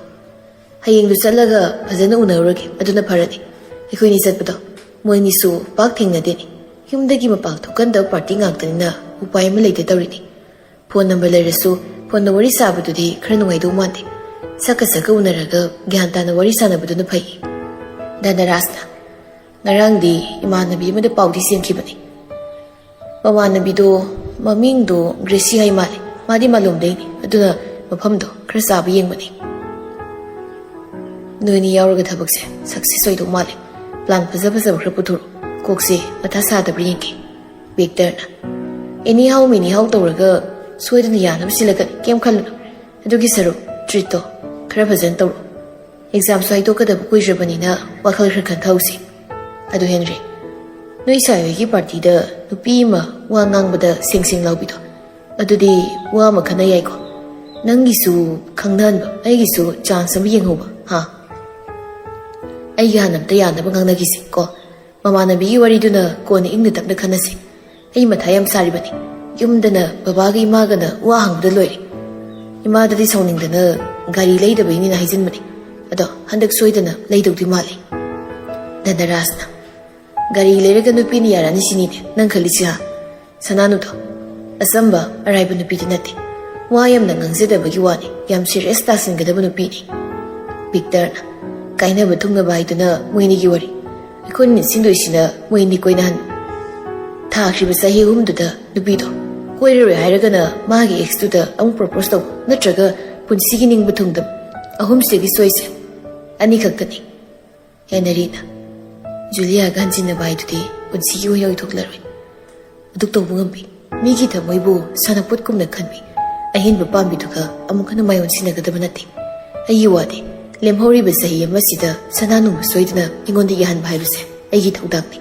"ꯍꯌꯦꯡꯗꯨ ꯆꯠꯂꯒ ꯐꯖꯅ ꯎꯅꯔꯨꯔꯒꯦ, ꯑꯗꯨꯅ ꯐꯔꯅꯤ꯫ ꯑꯩꯈꯣꯏꯅꯤ ꯆꯠꯄꯗꯣ ꯃꯣꯏꯅꯤꯁꯨ ꯄꯥꯛ ꯊꯦꯡꯅꯗꯦꯅꯦ꯫ ꯌꯨꯝꯗꯒꯤ ꯃꯄꯥꯟ ꯊꯣꯛꯀꯟꯗꯕ ꯄꯥꯔꯇꯤ ꯉꯥꯛꯇꯅꯤꯅ ꯎꯄꯥꯏ ꯑꯃ ꯂꯩꯇ ꯇꯧꯔꯤꯅꯤ꯫ ꯐꯣꯟ ꯅꯝꯕꯔ ꯂꯩꯔꯁꯨ ꯐꯣꯟꯗ ꯋꯥꯔꯤ ꯁꯥꯕꯗꯨꯗꯤ ꯈꯔ ꯅꯨꯡꯉꯥꯏꯗꯧ ꯃꯥꯟꯗꯦ꯫ ꯁꯛꯀ ꯁꯛꯀ ꯎꯅꯔꯒ ꯒ꯭ꯌꯥꯟ ꯇꯥꯅ ꯋꯥꯔꯤ ꯁꯥꯟꯅꯕꯗꯨꯅ ꯐꯩ꯫ ꯙꯅꯔꯥꯖꯅ, "ꯉꯔꯥꯡꯗꯤ ꯏꯃꯥꯟꯅꯕꯤ ꯑꯃꯗ ꯄꯥꯎꯗꯤ ꯆꯦꯟꯈꯤꯕꯅꯤ꯫ ꯃꯃꯥꯟꯅꯕꯤꯗꯣ ꯃꯃꯤꯡꯗꯣ ꯒ꯭ꯔꯦꯁꯤ ꯍꯥꯏ ꯃꯥꯜꯂꯦ꯫ ꯃꯥꯗꯤ ꯃꯥꯂꯣꯝꯗꯩꯅꯤ, ꯑꯗꯨꯅ ꯃꯐꯝꯗꯣ ꯈꯔ ꯆꯥꯕ ꯌꯦꯡꯕꯅꯤ꯫ ꯅꯣꯏꯅꯤ ꯌꯥꯎꯔꯒ ꯊꯕꯛꯁꯦ ꯁꯛꯁꯦꯁ ꯑꯣꯏꯗꯧ ꯃꯥꯜꯂꯦ꯫ ꯄ꯭ꯂꯥꯟ ꯐꯖ ꯐꯖꯕ ꯈꯔ ꯄꯨꯊꯣꯔꯛꯑꯣ꯫ ꯀꯣꯛꯁꯦ ꯃꯊꯥ ꯁꯥꯗꯕ꯭ꯔꯥ ꯌꯦꯡꯒꯦ꯫" ꯚꯤꯛꯇꯔꯅ, "ꯑꯦꯅꯤ ꯍꯥꯎ ꯃꯦꯅꯤ ꯍꯥꯎ ꯇꯧꯔꯒ ꯁꯣꯏꯗꯅ ꯌꯥꯅꯕ ꯁꯤꯜꯂꯛꯀꯅꯤ, ꯀꯩꯝ ꯈꯜꯂꯨꯅꯨ꯫ ꯑꯗꯨꯒꯤ ꯁꯔꯨꯛ ꯇ꯭ꯔꯤꯠꯇꯣ ꯈꯔ ꯐꯖꯅ ꯇꯧꯔꯣ꯫ ꯑꯦꯛꯖꯥꯝꯁꯨ ꯍꯥꯏꯗꯣꯛꯀꯗꯕ ꯀꯨꯏꯗ꯭ꯔꯕꯅꯤꯅ ꯋꯥꯈꯜ ꯈꯔ ꯈꯟꯊꯍꯧꯁꯤ꯫ ꯑꯗꯨ ꯍꯦꯟꯔꯤ, ꯅꯣꯏ ꯁꯥꯏ ꯍꯣꯏꯒꯤ ꯄꯥꯔꯇꯤꯗ ꯅꯨꯄꯤ ꯑꯃ ꯋꯥ ꯉꯥꯡꯕꯗ ꯁꯦꯡ ꯁꯦꯡ ꯂꯥꯎꯕꯤꯗꯣ, ꯑꯗꯨꯗꯤ ꯋꯥ ꯑꯃ ꯈꯟꯅ ꯌꯥꯏꯀꯣ? ꯅꯪꯒꯤꯁꯨ ꯈꯪꯅꯍꯟꯕ, ꯑꯩꯒꯤꯁꯨ ꯆꯥꯟꯁ ꯑꯃ ꯌꯦꯡꯍꯧꯕ, ꯍꯥ? ꯑꯩꯒꯤ ꯍꯥꯟꯅ ꯑꯝꯇ ꯌꯥꯅꯕ ꯉꯥꯡꯅꯈꯤꯁꯤ ꯀꯣ꯫ ꯃꯃꯥꯟꯅꯕꯤꯒꯤ ꯋꯥꯔꯤꯗꯨꯅ ꯀꯣꯟꯅ ꯏꯪꯅ ꯇꯞꯅ ꯈꯟꯅꯁꯤ꯫ ꯑꯩ ꯃꯊꯥ ꯌꯥꯝ ꯁꯥꯔꯤꯕꯅꯤ꯫ ꯌꯨꯝꯗꯅ ꯕꯕꯥꯒ ꯏꯃꯥꯒꯅ ꯋꯥ ꯍꯪꯕꯗ ꯂꯣꯏꯔꯦ꯫ ꯏꯃꯥꯗꯗꯤ ꯁꯥꯎꯅꯤꯡꯗꯅ ꯒꯥꯔꯤ ꯂꯩꯗꯕꯩꯅꯤꯅ ꯍꯥꯏꯖꯤꯟꯕꯅꯤ꯫ ꯑꯗꯣ ꯍꯟꯗꯛ ꯁꯣꯏꯗꯅ ꯂꯩꯗꯧꯗꯤ ꯃꯥꯜꯂꯤ꯫" ꯙꯅꯔꯥꯖꯅ, "ꯒꯥꯔꯤ ꯂꯩꯔꯒ ꯅꯨꯄꯤꯅ ꯌꯥꯔꯛꯑꯅꯤ ꯁꯤꯅꯤꯅꯦ ꯅꯪ ꯈꯜꯂꯤꯁꯤ, ꯍꯥ? ꯁꯅꯥꯅꯨꯗꯣ, ꯑꯆꯝꯕ ꯑꯔꯥꯏꯕ ꯅꯨꯄꯤꯗꯤ ꯅꯠꯇꯦ꯫ ꯋꯥ ꯌꯥꯝꯅ ꯉꯥꯡꯖꯗꯕꯒꯤ ꯋꯥꯅꯤ, ꯌꯥꯝ ꯁꯤꯔꯤꯌꯁ ꯇꯥꯁꯤꯟꯒꯗꯕ ꯅꯨꯄꯤꯅꯤ꯫" ꯚꯤꯛꯇꯔꯅ, "ꯀꯥꯏꯅꯕ ꯊꯨꯡꯅꯕ ꯍꯥꯏꯗꯨꯅ ꯃꯣꯏꯅꯤꯒꯤ ꯋꯥꯔꯤ꯫ ꯑꯩꯈꯣꯏꯅ ꯅꯤꯡꯁꯤꯡꯗꯣꯏꯁꯤꯅ ꯃꯣꯏꯅꯤ ꯀꯣꯏꯅꯍꯟꯕ꯫ ꯊꯥꯈ꯭ꯔꯤꯕ ꯆꯍꯤ ꯑꯍꯨꯝꯗꯨꯗ ꯅꯨꯄꯤꯗꯣ ꯀꯣꯏꯔꯔꯣꯏ ꯍꯥꯏꯔꯒꯅ ꯃꯥꯒꯤ ꯑꯦꯛꯁꯇꯨꯗ ꯑꯃꯨꯛ ꯄ꯭ꯔꯣꯄꯣꯁ ꯇꯧꯕ, ꯅꯠꯇ꯭ꯔꯒ ꯄꯨꯟꯁꯤꯒꯤ ꯅꯤꯡꯕ ꯊꯨꯡꯗꯕ꯫ ꯑꯍꯨꯝꯁꯤꯗꯒꯤ ꯁꯣꯏꯁꯦ ꯑꯅꯤꯈꯛꯇꯅꯤ꯫" ꯍꯦꯅꯔꯤꯅ, "ꯖꯨꯂꯤꯌꯥꯒ ꯍꯟꯖꯤꯟꯅꯕ ꯍꯥꯏꯗꯨꯗꯤ ꯄꯨꯟꯁꯤꯒꯤ ꯑꯣꯏꯅ ꯑꯣꯏꯊꯣꯛꯂꯔꯣꯏ꯫ ꯑꯗꯨꯛ ꯇꯧꯕ ꯉꯝꯕꯤ ꯃꯤꯒꯤ ꯊꯃꯣꯏꯕꯨ ꯁꯥꯟꯅꯄꯣꯠꯀꯨꯝꯅ ꯈꯟꯕꯤ ꯑꯍꯦꯟꯕ ꯄꯥꯝꯕꯤꯗꯨꯒ ꯑꯃꯨꯛ ꯍꯟꯅ ꯃꯥꯏ ꯑꯣꯟꯁꯤꯟꯅꯒꯗꯕ ꯅꯠꯇꯦ꯫ ꯑꯩꯒꯤ ꯋꯥꯗꯤ, ꯂꯦꯝꯍꯧꯔꯤꯕ ꯆꯍꯤ ꯑꯃꯁꯤꯗ ꯁꯅꯥꯅꯨ ꯁꯣꯏꯗꯅ ꯑꯩꯉꯣꯟꯗ ꯌꯥꯍꯟꯕ ꯍꯥꯏꯕꯁꯦ ꯑꯩꯒꯤ ꯊꯧꯗꯥꯡꯅꯤ꯫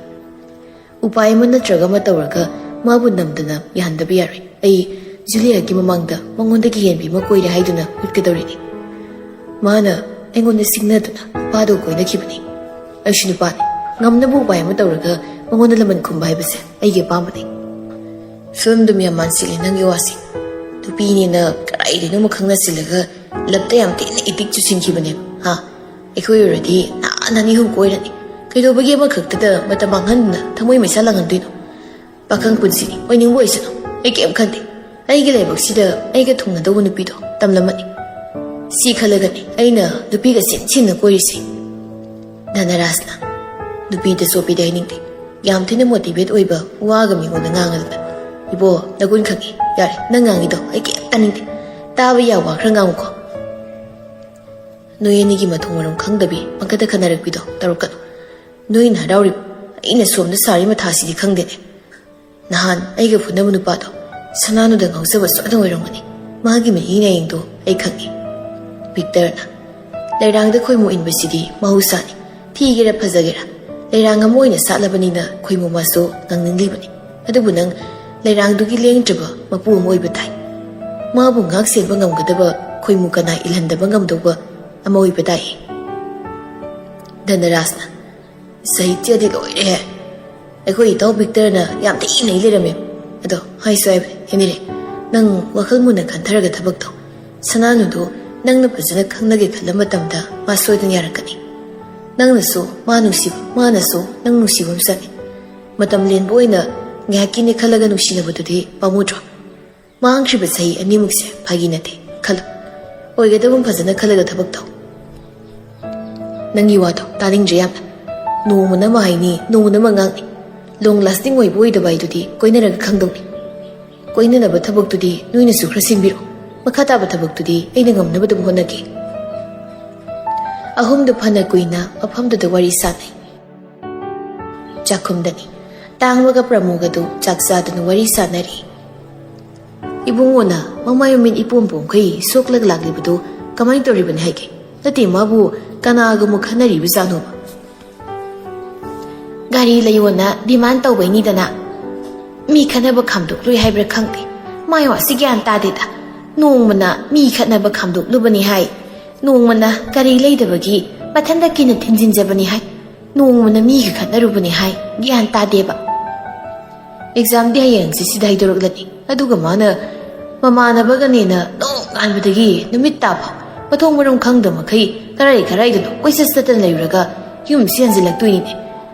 ꯎꯄꯥꯏ ꯑꯃ ꯅꯠꯇ꯭ꯔꯒ ꯑꯃ ꯇꯧꯔꯒ ꯃꯥꯕꯨ ꯅꯝꯗꯅ ꯌꯥꯍꯟꯗꯕ ꯌꯥꯔꯣꯏ꯫ ꯑꯩ ꯖꯨꯂꯤꯌꯥꯒꯤ ꯃꯃꯥꯡꯗ ꯃꯉꯣꯟꯗꯒꯤ ꯍꯦꯟꯕꯤ ꯑꯃ ꯀꯣꯏꯔꯦ ꯍꯥꯏꯗꯨꯅ ꯎꯠꯀꯗꯧꯔꯤꯅꯤ꯫ ꯃꯥꯅ ꯑꯩꯉꯣꯟꯗ ꯁꯤꯡꯅꯗꯨꯅ ꯅꯨꯄꯥꯗꯨ ꯀꯣꯏꯅꯈꯤꯕꯅꯤ꯫ ꯑꯩꯁꯨ ꯅꯨꯄꯥꯅꯤ꯫ ꯉꯝꯅꯕ ꯎꯄꯥꯏ ꯑꯃ ꯇꯧꯔꯒ ꯃꯉꯣꯟꯗ ꯂꯃꯟ ꯈꯨꯝꯕ ꯍꯥꯏꯕꯁꯦ ꯑꯩꯒꯤ ꯑꯄꯥꯝꯕꯅꯤ꯫" "ꯐꯤꯂꯝꯗꯨꯝ ꯌꯥꯝ ꯃꯥꯟꯁꯤꯜꯂꯦ ꯅꯪꯒꯤ ꯋꯥꯁꯦ꯫ ꯅꯨꯄꯤꯅꯦꯅ ꯀꯗꯥꯏꯗꯩꯅꯣ ꯑꯃ ꯈꯪꯅꯁꯤꯜꯂꯒ ꯂꯞꯇ ꯌꯥꯝ ꯊꯤꯅ ꯑꯦꯗꯤꯛ ꯆꯨꯁꯤꯟꯈꯤꯕꯅꯦꯕ, ꯍꯥ? ꯑꯩꯈꯣꯏ ꯑꯣꯏꯔꯗꯤ ꯅꯍꯥꯟ ꯑꯅꯤ ꯑꯍꯨꯝ ꯀꯣꯏꯔꯅꯤ꯫ ꯀꯩꯗꯧꯕꯒꯤ ꯑꯃꯈꯛꯇꯗ ꯃꯇꯝ ꯃꯥꯡꯍꯟꯗꯨꯅ ꯊꯃꯣꯏ ꯃꯩꯁꯥ ꯂꯥꯡꯍꯟꯗꯣꯏꯅꯣ? ꯄꯥꯈꯪ ꯄꯨꯟꯁꯤꯅꯤ, ꯑꯣꯏꯅꯤꯡꯕ ꯑꯣꯏꯁꯅꯨ, ꯑꯩ ꯀꯩꯝ ꯈꯟꯗꯦ꯫ ꯑꯩꯒꯤ ꯂꯥꯏꯕꯛꯁꯤꯗ ꯑꯩꯒ ꯊꯨꯡꯅꯗꯧꯕ ꯅꯨꯄꯤꯗꯣ ꯇꯝꯂꯝꯃꯅꯤ꯫" ꯁꯤ ꯈꯜꯂꯒꯅꯤ ꯑꯩꯅ ꯅꯨꯄꯤꯒ ꯁꯤꯟ ꯁꯤꯟꯅ ꯀꯣꯏꯔꯤꯁꯦ꯫ ꯙꯅꯔꯥꯖꯅ, "ꯅꯨꯄꯤꯗ ꯆꯣꯞꯄꯤꯗꯤ ꯍꯥꯏꯅꯤꯡꯗꯦ꯫ ꯌꯥꯝ ꯊꯤꯅ ꯃꯣꯇꯤꯚꯦꯠ ꯑꯣꯏꯕ ꯋꯥꯒ ꯃꯤꯉꯣꯟꯗ ꯉꯥꯡꯉꯗꯅ꯫ ꯏꯕꯣ, ꯅꯒꯨꯟ ꯈꯪꯉꯤ꯫ ꯌꯥꯔꯦ, ꯅꯪ ꯉꯥꯡꯉꯤꯗꯣ ꯑꯩ ꯀꯩꯝ ꯇꯥꯅꯤꯡꯗꯦ꯫ ꯇꯥꯕ ꯌꯥꯕ ꯋꯥ ꯈꯔ ꯉꯥꯡꯉꯨꯀꯣ꯫ ꯅꯣꯏ ꯑꯅꯤꯒꯤ ꯃꯊꯣꯡ ꯃꯔꯝ ꯈꯪꯗꯕꯤ ꯄꯪꯀꯠꯇ ꯈꯟꯅꯔꯛꯄꯤꯗꯣ ꯇꯧꯔꯛꯀꯅꯨ꯫ ꯅꯣꯏꯅ ꯍꯔꯥꯎꯔꯤꯕ, ꯑꯩꯅ ꯁꯣꯝꯗ ꯁꯥꯔꯤ ꯃꯊꯥꯁꯤꯗꯤ ꯈꯪꯗꯦꯅꯦ꯫ ꯅꯍꯥꯟ ꯑꯩꯒ ꯐꯨꯅꯕ ꯅꯨꯄꯥꯗꯣ ꯁꯅꯥꯅꯨꯗ ꯉꯥꯎꯖꯕ ꯁꯣꯏꯗꯅ ꯑꯣꯏꯔꯝꯒꯅꯤ꯫ ꯃꯥꯒꯤ ꯃꯤꯠꯌꯦꯡ ꯅꯥꯌꯦꯡꯗꯣ ꯑꯩ ꯈꯪꯉꯤ꯫" ꯚꯤꯛꯇꯔꯅ, "ꯂꯩꯔꯥꯡꯗ ꯈꯣꯏꯃꯨ ꯏꯟꯕꯁꯤꯗꯤ ꯃꯍꯧꯁꯥꯅꯤ꯫ ꯊꯤꯒꯦꯔꯥ ꯐꯖꯒꯦꯔꯥ, ꯂꯩꯔꯥꯡ ꯑꯃ ꯑꯣꯏꯅ ꯁꯥꯠꯂꯕꯅꯤꯅ ꯈꯣꯏꯃꯨ ꯃꯥꯁꯨ ꯉꯪꯅꯤꯡꯂꯤꯕꯅꯤ꯫ ꯑꯗꯨꯕꯨ ꯅꯪ ꯂꯩꯔꯥꯡꯗꯨꯒꯤ ꯂꯦꯡꯗ꯭ꯔꯕ ꯃꯄꯨ ꯑꯃ ꯑꯣꯏꯕ ꯇꯥꯏ꯫ ꯃꯥꯕꯨ ꯉꯥꯛ ꯁꯦꯟꯕ ꯉꯝꯒꯗꯕ ꯈꯣꯏꯃꯨ ꯀꯅꯥ ꯏꯜꯍꯟꯗꯕ ꯉꯝꯗꯧꯕ ꯑꯃ ꯑꯣꯏꯕ ꯇꯥꯏ꯫" ꯙꯅꯔꯥꯖꯅ, "ꯁꯥꯍꯤꯇ꯭ꯌꯗꯤ ꯂꯣꯏꯔꯦꯍꯦ꯫ ꯑꯩꯈꯣꯏ ꯏꯇꯥꯎ ꯚꯤꯛꯇꯔꯅ ꯌꯥꯝ ꯊꯤꯅ ꯏ ꯂꯩꯔꯝꯃꯦ꯫ ꯑꯗꯣ ꯍꯥꯏꯁꯨ ꯍꯥꯏꯕꯅꯦ, ꯍꯦꯅꯔꯤ, ꯅꯪ ꯋꯥꯈꯜ ꯃꯨꯟꯅ ꯈꯟꯊꯔꯒ ꯊꯕꯛ ꯇꯧ꯫ ꯁꯅꯥꯅꯨꯗꯨ ꯅꯪꯅ ꯐꯖꯅ ꯈꯪꯅꯒꯦ ꯈꯜꯂ ꯃꯇꯝꯗ ꯃꯥ ꯁꯣꯏꯗꯅ ꯌꯥꯔꯛꯀꯅꯤ꯫ ꯅꯪꯅꯁꯨ ꯃꯥ ꯅꯨꯡꯁꯤꯕ, ꯃꯥꯅꯁꯨ ꯅꯪ ꯅꯨꯡꯁꯤꯕ ꯑꯃ ꯆꯪꯉꯤ꯫ ꯃꯇꯝ ꯂꯦꯟꯕ ꯑꯣꯏꯅ ꯉꯥꯏꯍꯥꯛꯀꯤꯅꯤ ꯈꯜꯂꯒ ꯅꯨꯡꯁꯤꯅꯕꯗꯨꯗꯤ ꯄꯥꯝꯃꯨꯗ꯭ꯔꯣ? ꯃꯥꯡꯈ꯭ꯔꯤꯕ ꯆꯍꯤ ꯑꯅꯤꯃꯨꯛꯁꯦ ꯐꯥꯒꯤ ꯅꯠꯇꯦ꯫ ꯈꯜꯂꯨ, ꯑꯣꯏꯒꯗꯕ ꯑꯃ ꯐꯖꯅ ꯈꯜꯂꯒ ꯊꯕꯛ ꯇꯧ꯫" "ꯅꯪꯒꯤ ꯋꯥꯗꯣ ꯇꯥꯅꯤꯡꯗ꯭ꯔꯦ ꯌꯥꯝꯅ꯫ ꯅꯣꯡꯃꯅ ꯑꯃ ꯍꯥꯏꯅꯤ, ꯅꯣꯡꯃꯅ ꯑꯃ ꯉꯥꯡꯅꯤ꯫ ꯂꯣꯡ ꯂꯥꯁꯇꯤꯡ ꯑꯣꯏꯕ ꯑꯣꯏꯗꯕ ꯍꯥꯏꯗꯨꯗꯤ ꯀꯣꯏꯅꯔꯒ ꯈꯪꯗꯧꯅꯤ꯫ ꯀꯣꯏꯅꯅꯕ ꯊꯕꯛꯇꯨꯗꯤ ꯅꯣꯏꯅꯁꯨ ꯈꯔ ꯁꯤꯟꯕꯤꯔꯣ꯫ ꯃꯈꯥ ꯇꯥꯕ ꯊꯕꯛꯇꯨꯗꯤ ꯑꯩꯅ ꯉꯝꯅꯕ ꯑꯗꯨꯝ ꯍꯣꯠꯅꯒꯦ꯫" ꯑꯍꯨꯝꯗꯨ ꯐꯅ ꯀꯨꯏꯅ ꯃꯐꯝꯗꯨꯗ ꯋꯥꯔꯤ ꯁꯥꯟꯅꯩ꯫ ꯆꯥꯛꯈꯨꯝꯗꯅꯤ꯫ ꯇꯥꯡꯕꯒ ꯄ꯭ꯔꯃꯣꯒꯗꯨ ꯆꯥꯛ ꯆꯥꯗꯨꯅ ꯋꯥꯔꯤ ꯁꯥꯟꯅꯔꯤ꯫ "ꯏꯕꯨꯡꯉꯣꯅ ꯃꯃꯥꯏ ꯃꯃꯤꯠ ꯏꯄꯣꯝ ꯄꯣꯝꯈꯩ ꯁꯣꯛꯂꯒ ꯂꯥꯛꯂꯤꯕꯗꯨ ꯀꯃꯥꯏꯅ ꯇꯧꯔꯤꯕꯅꯤ ꯍꯥꯏꯒꯦ? ꯅꯠꯇꯦ, ꯃꯥꯕꯨ ꯀꯅꯥꯒ ꯑꯃꯨꯛ ꯈꯟꯅꯔꯤꯕꯖꯥꯠꯅꯣꯕ?" "ꯒꯥꯔꯤ ꯂꯩꯌꯣꯅ ꯗꯤꯃꯥꯟ ꯇꯧꯕꯩꯅꯤꯗꯅ꯫ ꯃꯤ ꯈꯠꯅꯕ ꯈꯥꯝꯗꯣꯛꯂꯨꯏ ꯍꯥꯏꯕ꯭ꯔꯥ ꯈꯪꯗꯦ꯫ ꯃꯥꯏ ꯋꯥꯁꯤ ꯒ꯭ꯌꯥꯟ ꯇꯥꯗꯦꯗ꯫ ꯅꯣꯡꯃꯅ ꯃꯤ ꯈꯠꯅꯕ ꯈꯥꯝꯗꯣꯛꯂꯨꯕꯅꯤ ꯍꯥꯏ, ꯅꯣꯡꯃꯅ ꯒꯥꯔꯤ ꯂꯩꯗꯕꯒꯤ ꯃꯊꯟꯇ ꯀꯤꯅ ꯊꯤꯟꯖꯤꯟꯖꯕꯅꯤ ꯍꯥꯏ, ꯅꯣꯡꯃꯅ ꯃꯤꯒ ꯈꯠꯅꯔꯨꯕꯅꯤ ꯍꯥꯏ, ꯒ꯭ꯌꯥꯟ ꯇꯥꯗꯦꯕ꯫ ꯑꯦꯛꯖꯥꯝꯗꯤ ꯍꯌꯦꯡ ꯍꯪꯆꯤꯠꯁꯤꯗ ꯍꯥꯏꯗꯣꯔꯛꯂꯅꯤ꯫ ꯑꯗꯨꯒ ꯃꯥꯅ ꯃꯃꯥꯟꯅꯕꯒꯅꯦꯅ ꯅꯣꯡꯉꯥꯟꯕꯗꯒꯤ ꯅꯨꯃꯤꯠ ꯇꯥꯐꯥꯎ ꯃꯊꯣꯡ ꯃꯔꯝ ꯈꯪꯗꯕ ꯃꯈꯩ ꯀꯔꯥꯏ ꯀꯔꯥꯏꯗꯅꯣ ꯀꯣꯏꯆꯠ ꯆꯠꯇꯅ ꯂꯩꯔꯨꯔꯒ ꯌꯨꯝꯁꯤ ꯍꯟꯖꯤꯜꯂꯛꯇꯣꯏꯅꯤꯅꯦ꯫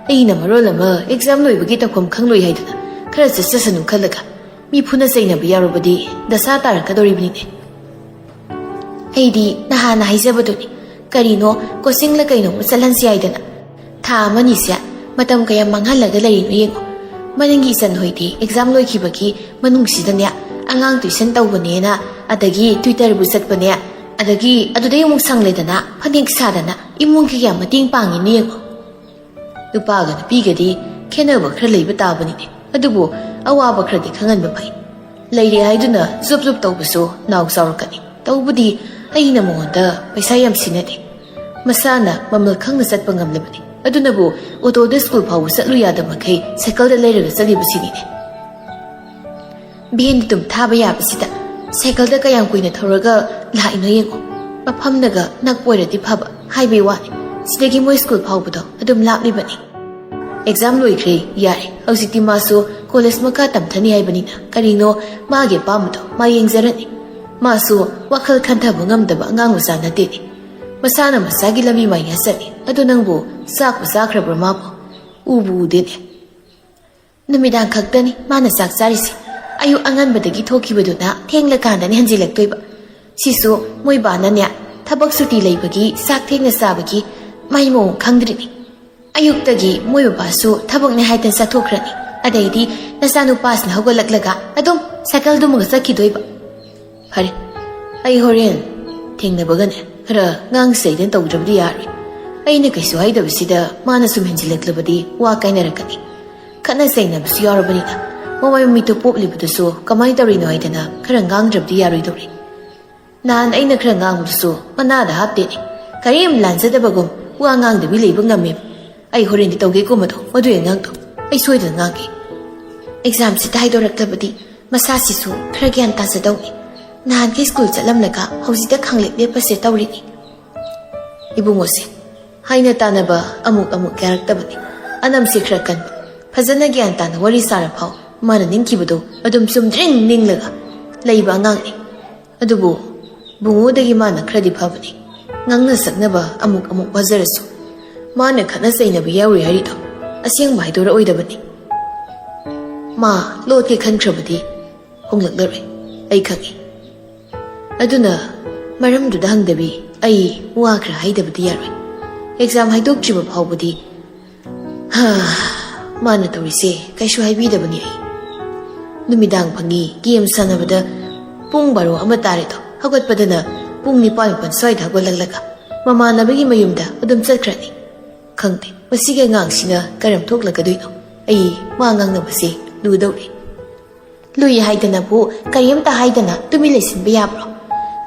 ꯑꯩꯅ ꯃꯔꯣꯜ ꯑꯃ ꯑꯦꯛꯖꯥꯝ ꯂꯣꯏꯕꯒꯤ ꯇꯧꯐꯝ ꯈꯪꯂꯣꯏ ꯍꯥꯏꯗꯅ ꯈꯔ ꯆꯠꯆꯁꯅꯨ ꯈꯜꯂꯒ ꯃꯤ ꯐꯨꯅ ꯆꯩꯅꯕ ꯌꯥꯎꯔꯕꯗꯤ ꯗꯁꯥ ꯇꯥꯔꯛꯀꯗꯧꯔꯤꯕꯅꯤꯅꯦ꯫" ꯑꯩꯗꯤ ꯅꯍꯥꯟꯅ ꯍꯥꯏꯖꯕꯗꯨꯅꯤ, ꯀꯔꯤꯅꯣ ꯀꯣꯆꯤꯡꯂ ꯀꯩꯅꯣꯝꯃ ꯆꯠꯍꯟꯁꯤ ꯍꯥꯏꯗꯅ꯫ ꯊꯥ ꯑꯃꯅꯤꯁꯦ ꯃꯇꯝ ꯀꯌꯥꯝ ꯃꯥꯡꯍꯜꯂꯒ ꯂꯩꯔꯤꯅꯣ ꯌꯦꯡꯉꯣ꯫ ꯃꯅꯤꯡꯒꯤ ꯏꯆꯟ ꯍꯣꯏꯗꯤ ꯑꯦꯛꯖꯥꯝ ꯂꯣꯏꯈꯤꯕꯒꯤ ꯃꯅꯨꯡꯁꯤꯗꯅꯦ ꯑꯉꯥꯡ ꯇꯨꯏꯁꯟ ꯇꯧꯕꯅꯦꯅ, ꯑꯗꯒꯤ ꯇ꯭ꯋꯤꯇꯔꯕꯨ ꯆꯠꯄꯅꯦ, ꯑꯗꯒꯤ ꯑꯗꯨꯗꯩ ꯑꯃꯨꯛ ꯁꯪꯂꯦꯗꯅ ꯐꯅꯦꯛ ꯁꯥꯗꯅ ꯏꯃꯨꯡꯒꯤ ꯀꯌꯥꯝ ꯃꯇꯦꯡ ꯄꯥꯡꯉꯤꯅꯣ ꯌꯦꯡꯉꯣ꯫ ꯅꯨꯄꯥꯒ ꯅꯨꯄꯤꯒꯗꯤ ꯈꯦꯠꯅꯕ ꯈꯔ ꯂꯩꯕ ꯇꯥꯕꯅꯤꯅꯦ꯫ ꯑꯗꯨꯕꯨ ꯑꯋꯥꯕ ꯈꯔꯗꯤ ꯈꯪꯍꯟꯕ ꯐꯩ꯫ ꯂꯩꯔꯦ ꯍꯥꯏꯗꯨꯅ ꯖꯨꯞ ꯖꯨꯞ ꯇꯧꯕꯁꯨ ꯅꯥꯎ ꯆꯥꯎꯔꯛꯀꯅꯤ꯫ ꯇꯧꯕꯗꯤ ꯑꯩꯅ ꯃꯉꯣꯟꯗ ꯄꯩꯁꯥ ꯌꯥꯝ ꯁꯤꯟꯅꯗꯦ꯫ ꯃꯁꯥꯅ ꯃꯃꯜ ꯈꯪꯅ ꯆꯠꯄ ꯉꯝꯂꯕꯅꯤ꯫ ꯑꯗꯨꯅꯕꯨ ꯑꯣꯇꯣꯗ ꯁ꯭ꯀꯨꯜ ꯐꯥꯎꯕ ꯆꯠꯂꯨ ꯌꯥꯗꯕ ꯃꯈꯩ ꯁꯥꯏꯀꯜꯗ ꯂꯩꯔꯒ ꯆꯠꯂꯤꯕꯁꯤꯅꯤꯅꯦ꯫ ꯚꯦꯟꯗ ꯑꯗꯨꯝ ꯊꯥꯕ ꯌꯥꯕꯁꯤꯗ ꯁꯥꯏꯀꯜꯗ ꯀꯌꯥꯝ ꯀꯨꯏꯅ ꯊꯧꯔꯒ ꯂꯥꯛꯏꯅꯣ ꯌꯦꯡꯉꯣ꯫ ꯃꯐꯝꯅꯒ ꯅꯛꯄ ꯑꯣꯏꯔꯗꯤ ꯐꯕ, ꯍꯥꯏꯕꯩ ꯋꯥꯅꯤ꯫ ꯁꯤꯗꯒꯤ ꯃꯣꯏ ꯁ꯭ꯀꯨꯜ ꯐꯥꯎꯕꯗꯣ ꯑꯗꯨꯝ ꯂꯥꯞꯂꯤꯕꯅꯤ꯫ ꯑꯦꯛꯖꯥꯝ ꯂꯣꯏꯈ꯭ꯔꯦ, ꯌꯥꯔꯦ꯫ ꯍꯧꯖꯤꯛꯇꯤ ꯃꯥꯁꯨ ꯀꯣꯂꯦꯖ ꯃꯈꯥ ꯇꯝꯊꯅꯤ ꯍꯥꯏꯕꯅꯤꯅ ꯀꯔꯤꯅꯣ ꯃꯥꯒꯤ ꯑꯄꯥꯝꯕꯗꯣ ꯃꯥ ꯌꯦꯡꯖꯔꯅꯤ꯫ ꯃꯥꯁꯨ ꯋꯥꯈꯜ ꯈꯟꯊꯕ ꯉꯝꯗꯕ ꯑꯉꯥꯡ ꯃꯆꯥ ꯅꯠꯇꯦꯅꯦ꯫ ꯃꯁꯥꯅ ꯃꯁꯥꯒꯤ ꯂꯝꯕꯤ ꯃꯥꯏꯅ ꯆꯠꯂꯤ꯫ ꯑꯗꯨ ꯅꯪꯕꯨ ꯆꯥꯛꯄꯨ ꯆꯥꯈ꯭ꯔꯕ꯭ꯔꯥ ꯃꯥꯕꯨ? ꯎꯕꯨ ꯎꯗꯦꯅꯦ꯫ ꯅꯨꯃꯤꯗꯥꯡ ꯈꯛꯇꯅꯤ ꯃꯥꯅ ꯆꯥꯛ ꯆꯥꯔꯤꯁꯦ꯫ ꯑꯌꯨꯛ ꯑꯉꯟꯕꯗꯒꯤ ꯊꯣꯛꯈꯤꯕꯗꯨꯅ ꯊꯦꯡꯂꯀꯥꯟꯗꯅꯤ ꯍꯟꯖꯤꯜꯂꯛꯇꯣꯏꯕ꯫ ꯁꯤꯁꯨ ꯃꯣꯏ ꯕꯥꯅꯅꯦ ꯊꯕꯛ ꯁꯨꯇꯤ ꯂꯩꯕꯒꯤ ꯆꯥꯛ ꯊꯦꯡꯅ ꯆꯥꯕꯒꯤ ꯃꯥꯏ ꯃꯑꯣꯡ ꯈꯪꯗ꯭ꯔꯤꯅꯤ꯫ ꯑꯌꯨꯛꯇꯒꯤ ꯃꯣꯏ ꯕꯕꯥꯁꯨ ꯊꯕꯛꯅꯦ ꯍꯥꯏꯗꯅ ꯆꯠꯊꯣꯛꯈ꯭ꯔꯅꯤ꯫ ꯑꯗꯩꯗꯤ ꯅꯆꯥꯅꯨꯄꯥꯁꯤꯅ ꯍꯧꯒꯠꯂꯛꯂꯒ ꯑꯗꯨꯝ ꯁꯥꯏꯀꯜ ꯗꯨꯝꯃꯒ ꯆꯠꯈꯤꯗꯣꯏꯕ꯫ ꯐꯔꯦ, ꯑꯩ ꯍꯣꯔꯦꯟ ꯊꯦꯡꯅꯕꯒꯅꯦ ꯈꯔ ꯉꯥꯡ ꯁꯩꯗꯅ ꯇꯧꯗ꯭ꯔꯕꯗꯤ ꯌꯥꯔꯣꯏ꯫ ꯑꯩꯅ ꯀꯩꯁꯨ ꯍꯥꯏꯗꯕꯁꯤꯗ ꯃꯥꯅ ꯁꯨꯝ ꯍꯦꯟꯖꯤꯜꯂꯛꯂꯕꯗꯤ ꯋꯥ ꯀꯥꯏꯅꯔꯛꯀꯅꯤ꯫ ꯈꯠꯅ ꯆꯩꯅꯕꯁꯨ ꯌꯥꯎꯔꯕꯅꯤꯅ ꯃꯃꯥꯏ ꯃꯃꯤꯠꯇꯣ ꯄꯣꯞꯂꯤꯕꯗꯨꯁꯨ ꯀꯃꯥꯏꯅ ꯇꯧꯔꯤꯅꯣ ꯍꯥꯏꯗꯅ ꯈꯔ ꯉꯥꯡꯗ꯭ꯔꯕꯗꯤ ꯌꯥꯔꯣꯏꯗꯧꯔꯤ꯫ ꯅꯍꯥꯟ ꯑꯩꯅ ꯈꯔ ꯉꯥꯡꯕꯗꯨꯁꯨ ꯃꯅꯥꯗ ꯍꯥꯞꯇꯦꯅꯦ꯫ ꯀꯔꯤꯝ ꯂꯥꯟꯖꯗꯕꯒꯨꯝ ꯋꯥ ꯉꯥꯡꯗꯕꯤ ꯂꯩꯕ ꯉꯝꯃꯦ꯫ ꯑꯩ ꯍꯣꯔꯦꯟꯗꯤ ꯇꯧꯒꯦꯀꯣ ꯃꯗꯣ, ꯃꯗꯨ ꯑꯉꯥꯡꯗꯣ꯫ ꯑꯩ ꯁꯣꯏꯗꯅ ꯉꯥꯡꯒꯦ꯫ ꯑꯦꯛꯖꯥꯝꯁꯤꯗ ꯍꯥꯏꯗꯣꯔꯛꯇꯕꯗꯤ ꯃꯁꯥꯁꯤꯁꯨ ꯈꯔ ꯒ꯭ꯌꯥꯟ ꯇꯥꯖꯗꯧꯅꯤ꯫ ꯅꯍꯥꯟꯈꯩ ꯁ꯭ꯀꯨꯜ ꯆꯠꯂꯝꯂꯒ ꯍꯧꯖꯤꯛꯇ ꯈꯪꯂꯦꯞ ꯂꯦꯞꯄꯁꯦ ꯇꯧꯔꯤꯅꯤ꯫ ꯏꯕꯨꯡꯉꯣꯁꯦ ꯍꯥꯏꯅ ꯇꯥꯅꯕ ꯑꯃꯨꯛ ꯑꯃꯨꯛ ꯌꯥꯔꯛꯇꯕꯅꯤ꯫ ꯑꯅꯝꯁꯦ ꯈꯔ ꯀꯟꯕ꯫ ꯐꯖꯅ ꯒ꯭ꯌꯥꯟ ꯇꯥꯅ ꯋꯥꯔꯤ ꯁꯥꯔ ꯐꯥꯎ ꯃꯥꯅ ꯅꯤꯡꯈꯤꯕꯗꯣ ꯑꯗꯨꯝ ꯆꯨꯝꯗ꯭ꯔꯤꯡ ꯅꯤꯡꯂꯒ ꯂꯩꯕ ꯑꯉꯥꯡꯅꯤ꯫ ꯑꯗꯨꯕꯨ ꯕꯨꯡꯉꯣꯗꯒꯤ ꯃꯥꯅ ꯈꯔꯗꯤ ꯐꯕꯅꯤ꯫ ꯉꯥꯡꯅ ꯁꯛꯅꯕ ꯑꯃꯨꯛ ꯑꯃꯨꯛ ꯋꯥꯖꯔꯁꯨ ꯃꯥꯅ ꯈꯠꯅ ꯆꯩꯅꯕ ꯌꯥꯎꯔꯤ ꯍꯥꯏꯔꯤꯗꯣ ꯑꯁꯦꯡꯕ ꯍꯥꯏꯗꯣꯔꯛꯑꯣꯏꯗꯕꯅꯤ꯫ ꯃꯥ ꯂꯣꯠꯀꯦ ꯈꯟꯈ꯭ꯔꯕꯗꯤ ꯍꯣꯡꯂꯛꯂꯔꯣꯏ, ꯑꯩ ꯈꯪꯏ꯫ ꯑꯗꯨꯅ ꯃꯔꯝꯗꯨꯗ ꯍꯪꯗꯕꯤ ꯑꯩ ꯋꯥ ꯈꯔ ꯍꯥꯏꯗꯕꯗꯤ ꯌꯥꯔꯣꯏ꯫ ꯑꯦꯛꯖꯥꯝ ꯍꯥꯏꯗꯣꯛꯇ꯭ꯔꯤꯕ ꯐꯥꯎꯕꯗꯤ, ꯍꯥ, ꯃꯥꯅ ꯇꯧꯔꯤꯁꯦ ꯀꯩꯁꯨ ꯍꯥꯏꯕꯤꯗꯕꯅꯤ ꯑꯩ꯫ ꯅꯨꯃꯤꯗꯥꯡ ꯐꯪꯉꯤ ꯒꯦꯝ ꯁꯥꯟꯅꯕꯗ ꯄꯨꯡ ꯕꯥꯔꯣ ꯑꯃ ꯇꯥꯔꯦꯗꯣ꯫ ꯍꯧꯒꯠꯄꯗꯅ ꯄꯨꯡ ꯅꯤꯄꯥꯟ ꯃꯥꯄꯟ ꯁ꯭ꯋꯥꯏꯗ ꯍꯧꯒꯠꯂꯛꯂꯒ ꯃꯃꯥꯟꯅꯕꯒꯤ ꯃꯌꯨꯝꯗ ꯑꯗꯨꯝ ꯆꯠꯈ꯭ꯔꯅꯤ꯫ ꯈꯪꯗꯦ ꯃꯁꯤꯒꯤ ꯑꯉꯥꯡꯁꯤꯅ ꯀꯔꯝ ꯊꯣꯛꯂꯛꯀꯗꯣꯏꯅꯣ꯫ ꯑꯩ ꯃꯥ ꯉꯥꯡꯅꯕꯁꯦ ꯂꯨꯗꯧꯔꯦ꯫ ꯂꯨꯏ ꯍꯥꯏꯗꯅꯕꯨ ꯀꯔꯤꯝꯇ ꯍꯥꯏꯗꯅ ꯇꯨꯃꯤꯟ ꯂꯩꯁꯤꯟꯕ ꯌꯥꯕ꯭ꯔꯣ?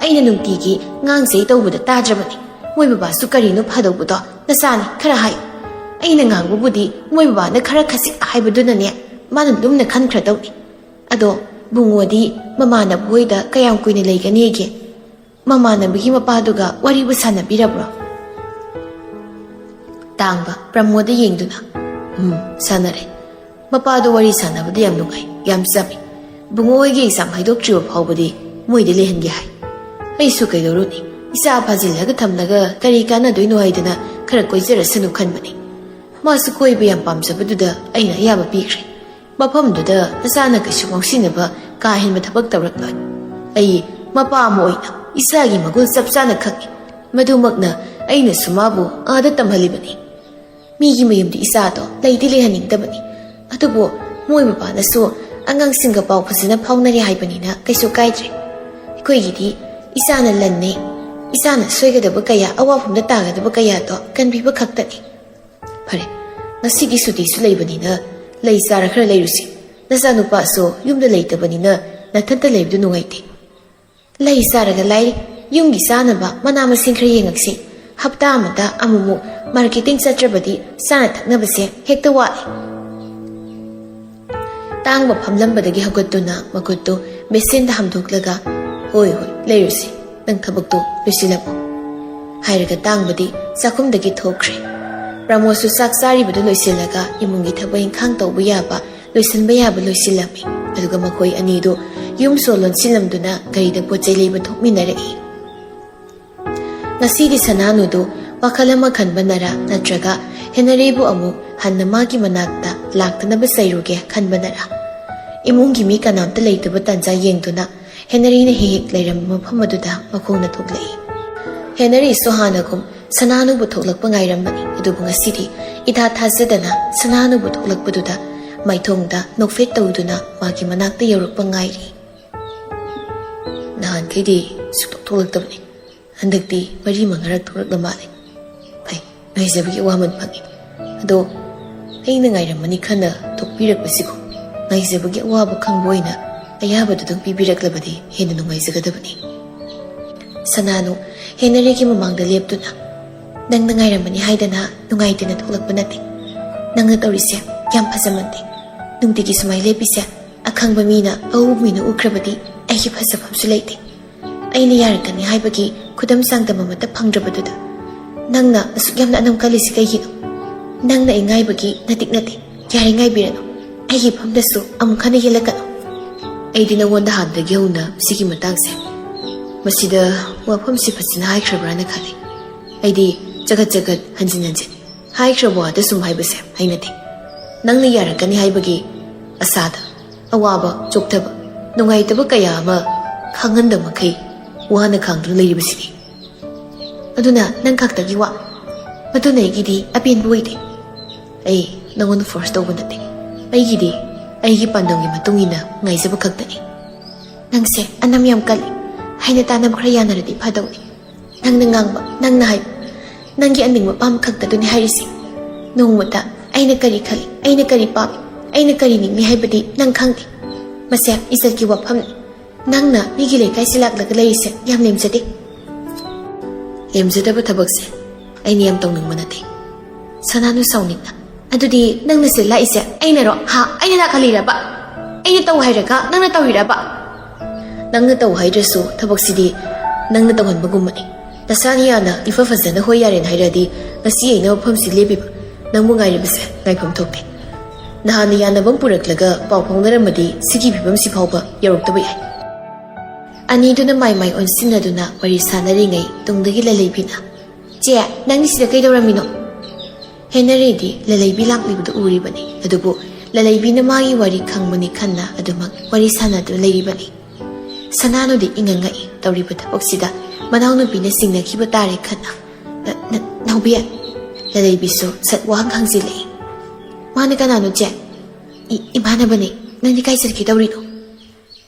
ꯑꯩꯅ ꯅꯨꯡꯇꯤꯒꯤ ꯉꯥꯡꯖꯩ ꯇꯧꯕꯗ ꯇꯥꯗ꯭ꯔꯕꯅꯤ꯫ ꯃꯣꯏ ꯕꯕꯥꯁꯨ ꯀꯔꯤꯅꯣ ꯐꯥꯗꯧꯕꯗꯣ? ꯅꯆꯥꯅꯤ, ꯈꯔ ꯍꯥꯏꯌꯨ꯫ ꯑꯩꯅ ꯉꯥꯡꯕꯕꯨꯗꯤ ꯃꯣꯏ ꯕꯕꯥꯅ ꯈꯔ ꯈꯖꯤꯛ ꯍꯥꯏꯕꯗꯨꯅꯅꯦ, ꯃꯥꯅ ꯂꯨꯝꯅ ꯈꯟꯈ꯭ꯔꯗꯧꯅꯤ꯫ ꯑꯗꯣ ꯕꯨꯡꯉꯣꯗꯤ ꯃꯃꯥꯟꯅꯕ ꯍꯣꯏꯗ ꯀꯌꯥꯝ ꯀꯨꯏꯅ ꯂꯩꯒꯅꯤꯒꯦ? ꯃꯃꯥꯟꯅꯕꯒꯤ ꯃꯄꯥꯗꯨꯒ ꯋꯥꯔꯤꯕꯨ ꯁꯥꯟꯅꯕꯤꯔꯕ꯭ꯔꯣ? ꯇꯥꯡꯕ, ꯄ꯭ꯔꯃꯣꯗ ꯌꯦꯡꯗꯨꯅ, "ꯎꯝ, ꯁꯥꯟꯅꯔꯦ꯫ ꯃꯄꯥꯗꯣ ꯋꯥꯔꯤ ꯁꯥꯟꯅꯕꯗ ꯌꯥꯝ ꯅꯨꯡꯉꯥꯏ, ꯌꯥꯝ ꯆꯝꯃꯤ꯫ ꯕꯨꯡꯉꯣ ꯍꯣꯏꯒꯤ ꯑꯦꯛꯖꯥꯝ ꯍꯥꯏꯗꯣꯛꯇ꯭ꯔꯤꯕ ꯐꯥꯎꯕꯗꯤ ꯃꯣꯏꯗ ꯂꯩꯍꯟꯒꯦ ꯍꯥꯏ꯫ ꯑꯩꯁꯨ ꯀꯩꯗꯧꯔꯨꯅꯤ? ꯏꯆꯥ ꯐꯥꯖꯤꯜꯂꯒ ꯊꯝꯂꯒ ꯀꯔꯤ ꯀꯥꯟꯅꯗꯣꯏꯅꯣ ꯍꯥꯏꯗꯅ ꯈꯔ ꯀꯣꯏꯖꯔꯁꯅꯨ ꯈꯟꯕꯅꯤ꯫ ꯃꯥꯁꯨ ꯀꯣꯏꯕ ꯌꯥꯝ ꯄꯥꯝꯖꯕꯗꯨꯗ ꯑꯩꯅ ꯑꯌꯥꯕ ꯄꯤꯈ꯭ꯔꯦ꯫ ꯃꯐꯝꯗꯨꯗ ꯅꯆꯥꯅ ꯀꯩꯁꯨ ꯉꯥꯎꯁꯤꯟꯅꯕ ꯀꯥ ꯍꯦꯟꯕ ꯊꯕꯛ ꯇꯧꯔꯛꯂꯣꯏ꯫ ꯑꯩ ꯃꯄꯥ ꯑꯃ ꯑꯣꯏꯅ ꯏꯆꯥꯒꯤ ꯃꯒꯨꯟ ꯆꯞ ꯆꯥꯅ ꯈꯪꯏ꯫ ꯃꯗꯨꯃꯛꯅ ꯑꯩꯅꯁꯨ ꯃꯥꯕꯨ ꯑꯥꯗ ꯇꯝꯍꯜꯂꯤꯕꯅꯤ꯫ ꯃꯤꯒꯤ ꯃꯌꯨꯝꯗ ꯏꯆꯥꯗꯣ ꯂꯩꯗꯤ ꯂꯩꯍꯟꯅꯤꯡꯗꯕꯅꯤ꯫ ꯑꯗꯨꯕꯨ ꯃꯣꯏ ꯃꯄꯥꯅꯁꯨ ꯑꯉꯥꯡꯁꯤꯡꯒ ꯄꯥꯎ ꯐꯖꯅ ꯐꯥꯎꯅꯔꯦ ꯍꯥꯏꯕꯅꯤꯅ ꯀꯩꯁꯨ ꯀꯥꯏꯗ꯭ꯔꯦ꯫ ꯑꯩꯈꯣꯏꯒꯤꯗꯤ ꯏꯆꯥꯅ ꯂꯟꯅꯤ꯫ ꯏꯆꯥꯅ ꯁꯣꯏꯒꯗꯕ ꯀꯌꯥ, ꯑꯋꯥꯐꯝꯗ ꯇꯥꯒꯗꯕ ꯀꯌꯥꯗꯣ ꯀꯟꯕꯤꯕ ꯈꯛꯇꯅꯤ꯫ ꯐꯔꯦ, ꯉꯁꯤꯗꯤ ꯁꯨꯇꯤꯁꯨ ꯂꯩꯕꯅꯤꯅ ꯂꯩ ꯆꯥꯔ ꯈꯔ ꯂꯩꯔꯨꯁꯤ꯫ ꯅꯆꯥꯅꯨꯄꯥꯁꯨ ꯌꯨꯝꯗ ꯂꯩꯇꯕꯅꯤꯅ ꯅꯊꯟꯇ ꯂꯩꯕꯗꯨ ꯅꯨꯡꯉꯥꯏꯇꯦ꯫ ꯂꯩ ꯆꯥꯔꯒ ꯂꯥꯏꯔꯤ꯫ ꯌꯨꯝꯒꯤ ꯆꯥꯅꯕ ꯃꯅꯥ ꯃꯁꯤꯡ ꯈꯔ ꯌꯦꯡꯉꯛꯁꯤ꯫ ꯍꯞꯇꯥ ꯑꯃꯗ ꯑꯃꯨꯛꯃꯨꯛ ꯃꯥꯔꯀꯦꯇꯤꯡ ꯆꯠꯇ꯭ꯔꯕꯗꯤ ꯆꯥꯅ ꯊꯛꯅꯕꯁꯦ ꯍꯦꯛꯇ ꯋꯥꯠꯂꯤ꯫ ꯇꯥꯡꯕ ꯐꯝꯂꯝꯕꯗꯒꯤ ꯍꯧꯒꯠꯇꯨꯅ ꯃꯈꯨꯠꯇꯨ ꯕꯦꯁꯤꯟꯗ ꯍꯥꯝꯗꯣꯛꯂꯒ, "ꯍꯣꯏ, ꯍꯣꯏ, ꯂꯩꯔꯨꯁꯤ꯫ ꯅꯪ ꯊꯕꯛꯇꯨ ꯂꯣꯏꯁꯤꯜꯂꯝꯃꯨ," ꯍꯥꯏꯔꯒ ꯇꯥꯡꯕꯗꯤ ꯆꯥꯛꯈꯨꯝꯗꯒꯤ ꯊꯣꯛꯈ꯭ꯔꯦ꯫ ꯄ꯭ꯔꯃꯣꯗꯁꯨ ꯆꯥꯛ ꯆꯥꯔꯤꯕꯗꯨ ꯂꯣꯏꯁꯤꯜꯂꯒ ꯏꯃꯨꯡꯒꯤ ꯊꯕꯛ ꯏꯪꯈꯥꯡ ꯇꯧꯕ ꯌꯥꯕ, ꯂꯣꯏꯁꯤꯟꯕ ꯌꯥꯕ ꯂꯣꯏꯁꯤꯜꯂꯝꯃꯤ꯫ ꯑꯗꯨꯒ ꯃꯈꯣꯏ ꯑꯅꯤꯗꯨ ꯌꯨꯝ ꯁꯣ ꯂꯣꯟꯁꯤꯜꯂꯝꯗꯨꯅ ꯒꯥꯔꯤꯗ ꯄꯣꯠ ꯆꯩ ꯂꯩꯕ ꯊꯣꯛꯃꯤꯟꯅꯔꯛꯏ꯫ ꯉꯁꯤꯗꯤ ꯁꯅꯥꯅꯨꯗꯨ ꯋꯥꯈꯜ ꯑꯃ ꯈꯟꯕꯅꯔꯥ ꯅꯠꯇ꯭ꯔꯒ ꯍꯦꯅꯔꯤꯕꯨ ꯑꯃꯨꯛ ꯍꯟꯅ ꯃꯥꯒꯤ ꯃꯅꯥꯛꯇ ꯂꯥꯛꯇꯅꯕ ꯆꯩꯔꯨꯒꯦ ꯈꯟꯕꯅꯔꯥ, ꯏꯃꯨꯡꯒꯤ ꯃꯤ ꯀꯅꯥꯝꯇ ꯂꯩꯇꯕ ꯇꯥꯟꯖꯥ ꯌꯦꯡꯗꯨꯅ ꯍꯦꯅꯔꯤꯅ ꯍꯦꯛ ꯍꯦꯛ ꯂꯩꯔꯝꯕ ꯃꯐꯝ ꯑꯗꯨꯗ ꯃꯈꯣꯡꯅ ꯊꯣꯛꯂꯛꯏ꯫ ꯍꯦꯅꯔꯤꯁꯨ ꯍꯥꯟꯅꯒꯨꯝ ꯁꯅꯥꯅꯨꯕꯨ ꯊꯣꯛꯂꯛꯄ ꯉꯥꯏꯔꯝꯕꯅꯤ, ꯑꯗꯨꯕꯨ ꯉꯁꯤꯗꯤ ꯏꯊꯥ ꯊꯥꯖꯗꯅ ꯁꯅꯥꯅꯨꯕꯨ ꯊꯣꯛꯂꯛꯄꯗꯨꯗ ꯃꯥꯏꯊꯣꯡꯗ ꯅꯣꯛꯐꯦꯠ ꯇꯧꯗꯨꯅ ꯃꯥꯒꯤ ꯃꯅꯥꯛꯇ ꯌꯧꯔꯛꯄ ꯉꯥꯏꯔꯤ꯫ ꯅꯍꯥꯟꯈꯩꯗꯤ ꯁꯨꯛꯊꯣꯛ ꯊꯣꯛꯂꯛꯇꯕꯅꯤ, ꯍꯟꯗꯛꯇꯤ ꯃꯔꯤ ꯃꯉꯥꯔꯛ ꯊꯣꯛꯂꯛꯂ ꯃꯥꯜꯂꯦ꯫ ꯐꯩ, ꯉꯥꯏꯖꯕꯒꯤ ꯑꯋꯥꯃꯟ ꯐꯪꯉꯤ꯫ ꯑꯗꯣ ꯑꯩꯅ ꯉꯥꯏꯔꯝꯃꯅꯤ ꯈꯟꯅ ꯊꯣꯛꯄꯤꯔꯛꯄꯁꯤꯕꯨ ꯉꯥꯏꯖꯕꯒꯤ ꯑꯋꯥꯕ ꯈꯪꯕ ꯑꯣꯏꯅ ꯑꯌꯥꯕꯗꯨꯗꯪ ꯄꯤꯕꯤꯔꯛꯂꯕꯗꯤ ꯍꯦꯟꯅ ꯅꯨꯡꯉꯥꯏꯖꯒꯗꯕꯅꯤ꯫ ꯁꯅꯥꯅꯨ ꯍꯦꯅꯔꯤꯒꯤ ꯃꯃꯥꯡꯗ ꯂꯦꯞꯇꯨꯅ, "ꯅꯪꯅ ꯉꯥꯏꯔꯝꯃꯅꯤ ꯍꯥꯏꯗꯅ ꯅꯨꯡꯉꯥꯏꯇꯅ ꯊꯣꯛꯂꯛꯄ ꯅꯠꯇꯦ꯫ ꯅꯪꯅ ꯇꯧꯔꯤꯁꯦ ꯌꯥꯝ ꯐꯖꯃꯟꯗꯦ꯫ ꯅꯨꯡꯇꯤꯒꯤ ꯁꯨꯃꯥꯏ ꯂꯦꯞꯄꯤꯁꯦ ꯑꯈꯪꯕ ꯃꯤꯅ, ꯑꯎꯕ ꯃꯤꯅ ꯎꯈ꯭ꯔꯕꯗꯤ ꯑꯩꯒꯤ ꯐꯖꯐꯝꯁꯨ ꯂꯩꯇꯦ꯫ ꯑꯩꯅ ꯌꯥꯔꯛꯀꯅꯤ ꯍꯥꯏꯕꯒꯤ ꯈꯨꯗꯝ ꯆꯥꯡꯗꯝ ꯑꯃꯠꯇ ꯐꯪꯗ꯭ꯔꯕꯗꯨꯗ ꯅꯪꯅ ꯑꯁꯨꯛ ꯌꯥꯝꯅ ꯑꯅꯝ ꯀꯜꯂꯤꯁꯤ ꯀꯩꯒꯤꯅꯣ? ꯅꯪꯅ ꯑꯩ ꯉꯥꯏꯕꯒꯤ ꯅꯇꯤꯛ ꯅꯠꯇꯦ꯫ ꯌꯥꯔꯦ, ꯉꯥꯏꯕꯤꯔꯅꯨ꯫ ꯑꯩꯒꯤ ꯐꯝꯗꯁꯨ ꯑꯃꯨꯛ ꯍꯟꯅ ꯌꯦꯜꯂꯛꯀꯅꯨ꯫ ꯑꯩꯗꯤ ꯅꯉꯣꯟꯗ ꯍꯥꯟꯅꯗꯒꯤ ꯍꯧꯅ ꯁꯤꯒꯤ ꯃꯇꯥꯡꯁꯦ, ꯃꯁꯤꯗ ꯋꯥꯐꯝꯁꯤ ꯐꯖꯅ ꯍꯥꯏꯈ꯭ꯔꯕ꯭ꯔꯥꯅ ꯈꯜꯂꯤ꯫ ꯑꯩꯗꯤ ꯆꯒꯠ ꯆꯒꯠ ꯍꯟꯖꯤꯟ ꯍꯟꯖꯤꯟ ꯍꯥꯏꯈ꯭ꯔꯕ ꯋꯥꯗ ꯁꯨꯝ ꯍꯥꯏꯕꯁꯦ ꯍꯩꯅꯗꯦ꯫ ꯅꯪꯅ ꯌꯥꯔꯛꯀꯅꯤ ꯍꯥꯏꯕꯒꯤ ꯑꯁꯥꯗ ꯑꯋꯥꯕ, ꯆꯣꯛꯊꯕ, ꯅꯨꯡꯉꯥꯏꯇꯕ ꯀꯌꯥ ꯑꯃ ꯈꯪꯍꯟꯗ ꯃꯈꯩ ꯋꯥꯅ ꯈꯥꯡꯗꯨꯅ ꯂꯩꯔꯤꯕꯁꯤꯅꯤ꯫ ꯑꯗꯨꯅ ꯅꯪ ꯈꯛꯇꯒꯤ ꯋꯥ, ꯃꯗꯨꯅ ꯑꯩꯒꯤꯗꯤ ꯑꯄꯦꯟꯕ ꯑꯣꯏꯗꯦ꯫ ꯑꯩ ꯅꯉꯣꯟꯗ ꯐꯣꯔꯁ ꯇꯧꯕ ꯅꯠꯇꯦ꯫ ꯑꯩꯒꯤꯗꯤ ꯑꯩꯒꯤ ꯄꯥꯟꯗꯝꯒꯤ ꯃꯇꯨꯡ ꯏꯟꯅ ꯉꯥꯏꯖꯕ ꯈꯛꯇꯅꯤ꯫ ꯅꯪꯁꯦ ꯑꯅꯝ ꯌꯥꯝ ꯀꯜꯂꯤ꯫ ꯍꯥꯏꯅ ꯇꯥꯅꯕ ꯈꯔ ꯌꯥꯅꯔꯗꯤ ꯐꯗꯧꯅꯤ꯫ ꯅꯪꯅ ꯉꯥꯡꯕ, ꯅꯪꯅ ꯍꯥꯏꯕ, ꯅꯪꯒꯤ ꯑꯅꯤꯡꯕ ꯑꯄꯥꯝꯕ ꯈꯛꯇꯗꯨꯅꯤ ꯍꯥꯏꯔꯤꯁꯤ꯫ ꯅꯣꯡꯃꯇ ꯑꯩꯅ ꯀꯔꯤ ꯈꯜꯂꯤ, ꯑꯩꯅ ꯀꯔꯤ ꯄꯥꯝꯃꯤ, ꯑꯩꯅ ꯀꯔꯤ ꯅꯤꯡꯉꯤ ꯍꯥꯏꯕꯗꯤ ꯅꯪ ꯈꯪꯗꯦ꯫ ꯃꯁꯦ ꯏꯖꯠꯀꯤ ꯋꯥꯐꯝꯅꯤ꯫ ꯅꯪꯅ ꯃꯤꯒꯤ ꯂꯩꯀꯥꯏꯁꯤ ꯂꯥꯛꯂꯒ ꯂꯩꯔꯤꯁꯦ ꯌꯥꯝ ꯂꯦꯝꯖꯗꯦ꯫ ꯂꯦꯝꯖꯗꯕ ꯊꯕꯛꯁꯦ ꯑꯩꯅ ꯌꯥꯝ ꯇꯧꯅꯤꯡꯕ ꯅꯠꯇꯦ꯫ ꯁꯅꯥꯅꯨ ꯁꯥꯎꯅꯤꯡꯅ, "ꯑꯗꯨꯗꯤ ꯅꯪꯅ ꯁꯤꯗ ꯂꯥꯛꯏꯁꯦ ꯑꯩꯅꯔꯣ? ꯍꯥ? ꯑꯩꯅ ꯂꯥꯛꯍꯜꯂꯤꯔꯕ? ꯑꯩꯅ ꯇꯧ ꯍꯥꯏꯔꯒ ꯅꯪꯅ ꯇꯧꯔꯤꯔꯕ?" "ꯅꯪꯅ ꯇꯧ ꯍꯥꯏꯗ꯭ꯔꯁꯨ ꯊꯕꯛꯁꯤꯗꯤ ꯅꯪꯅ ꯇꯧꯍꯟꯕꯒꯨꯝꯕꯅꯤ꯫ ꯅꯁꯥꯅ ꯌꯥꯅ ꯏꯐ ꯐꯖꯅ ꯍꯣꯏ ꯌꯥꯔꯦꯅ ꯍꯥꯏꯔꯗꯤ ꯉꯁꯤ ꯑꯩꯅ ꯃꯐꯝꯁꯤ ꯂꯦꯞꯄꯤꯕ ꯅꯪꯕꯨ ꯉꯥꯏꯔꯤꯕꯁꯦ ꯉꯥꯏꯐꯝ ꯊꯣꯛꯇꯦ꯫ ꯅꯍꯥꯟꯅ ꯌꯥꯅꯕ ꯑꯃ ꯄꯨꯔꯛꯂꯒ ꯄꯥꯎ ꯐꯥꯎꯅꯔꯝꯃꯗꯤ ꯁꯤꯒꯤ ꯐꯤꯕꯝꯁꯤ ꯐꯥꯎꯕ ꯌꯧꯔꯛꯇꯕ ꯌꯥꯏ꯫" ꯑꯅꯤꯗꯨꯅ ꯃꯥꯏ ꯃꯥꯏ ꯑꯣꯟꯁꯤꯟꯅꯗꯨꯅ ꯋꯥꯔꯤ ꯁꯥꯟꯅꯔꯤꯉꯩ ꯇꯨꯡꯗꯒꯤ ꯂꯂꯩꯕꯤꯅ, "ꯆꯦ, ꯅꯪꯗꯤ ꯁꯤꯗ ꯀꯩꯗꯧꯔꯝꯃꯤꯅꯣ?" ꯍꯦꯅꯔꯤꯗꯤ ꯂꯂꯩꯕꯤ ꯂꯥꯛꯂꯤꯕꯗꯨ ꯎꯔꯤꯕꯅꯤ, ꯑꯗꯨꯕꯨ ꯂꯂꯩꯕꯤꯅ ꯃꯥꯒꯤ ꯋꯥꯔꯤ ꯈꯪꯕꯅꯤ ꯈꯟꯅ ꯑꯗꯨꯃꯛ ꯋꯥꯔꯤ ꯁꯥꯟꯅꯗꯨꯅ ꯂꯩꯔꯤꯕꯅꯤ꯫ ꯁꯅꯥꯅꯨꯗꯤ ꯏꯉꯛ ꯉꯛꯏ ꯇꯧꯔꯤꯕ ꯊꯕꯛꯁꯤꯗ ꯃꯅꯥꯎꯅꯨꯄꯤꯅ ꯆꯤꯡꯅꯈꯤꯕ ꯇꯥꯔꯦ ꯈꯟꯅ꯫ "ꯅ-, ꯅ-, ꯅꯥꯎꯕꯤ?" ꯂꯂꯩꯕꯤꯁꯨ ꯁꯠ ꯋꯥꯍꯪ ꯍꯪꯖꯤꯜꯂꯛꯏ꯫ "ꯃꯥꯅ ꯀꯅꯥꯅꯣ ꯆꯦ?" "ꯏ-, ꯏꯃꯥꯟꯅꯕꯅꯦ꯫ ꯅꯪꯗꯤ ꯀꯥꯏ ꯆꯠꯀꯦ ꯇꯧꯔꯤꯅꯣ?"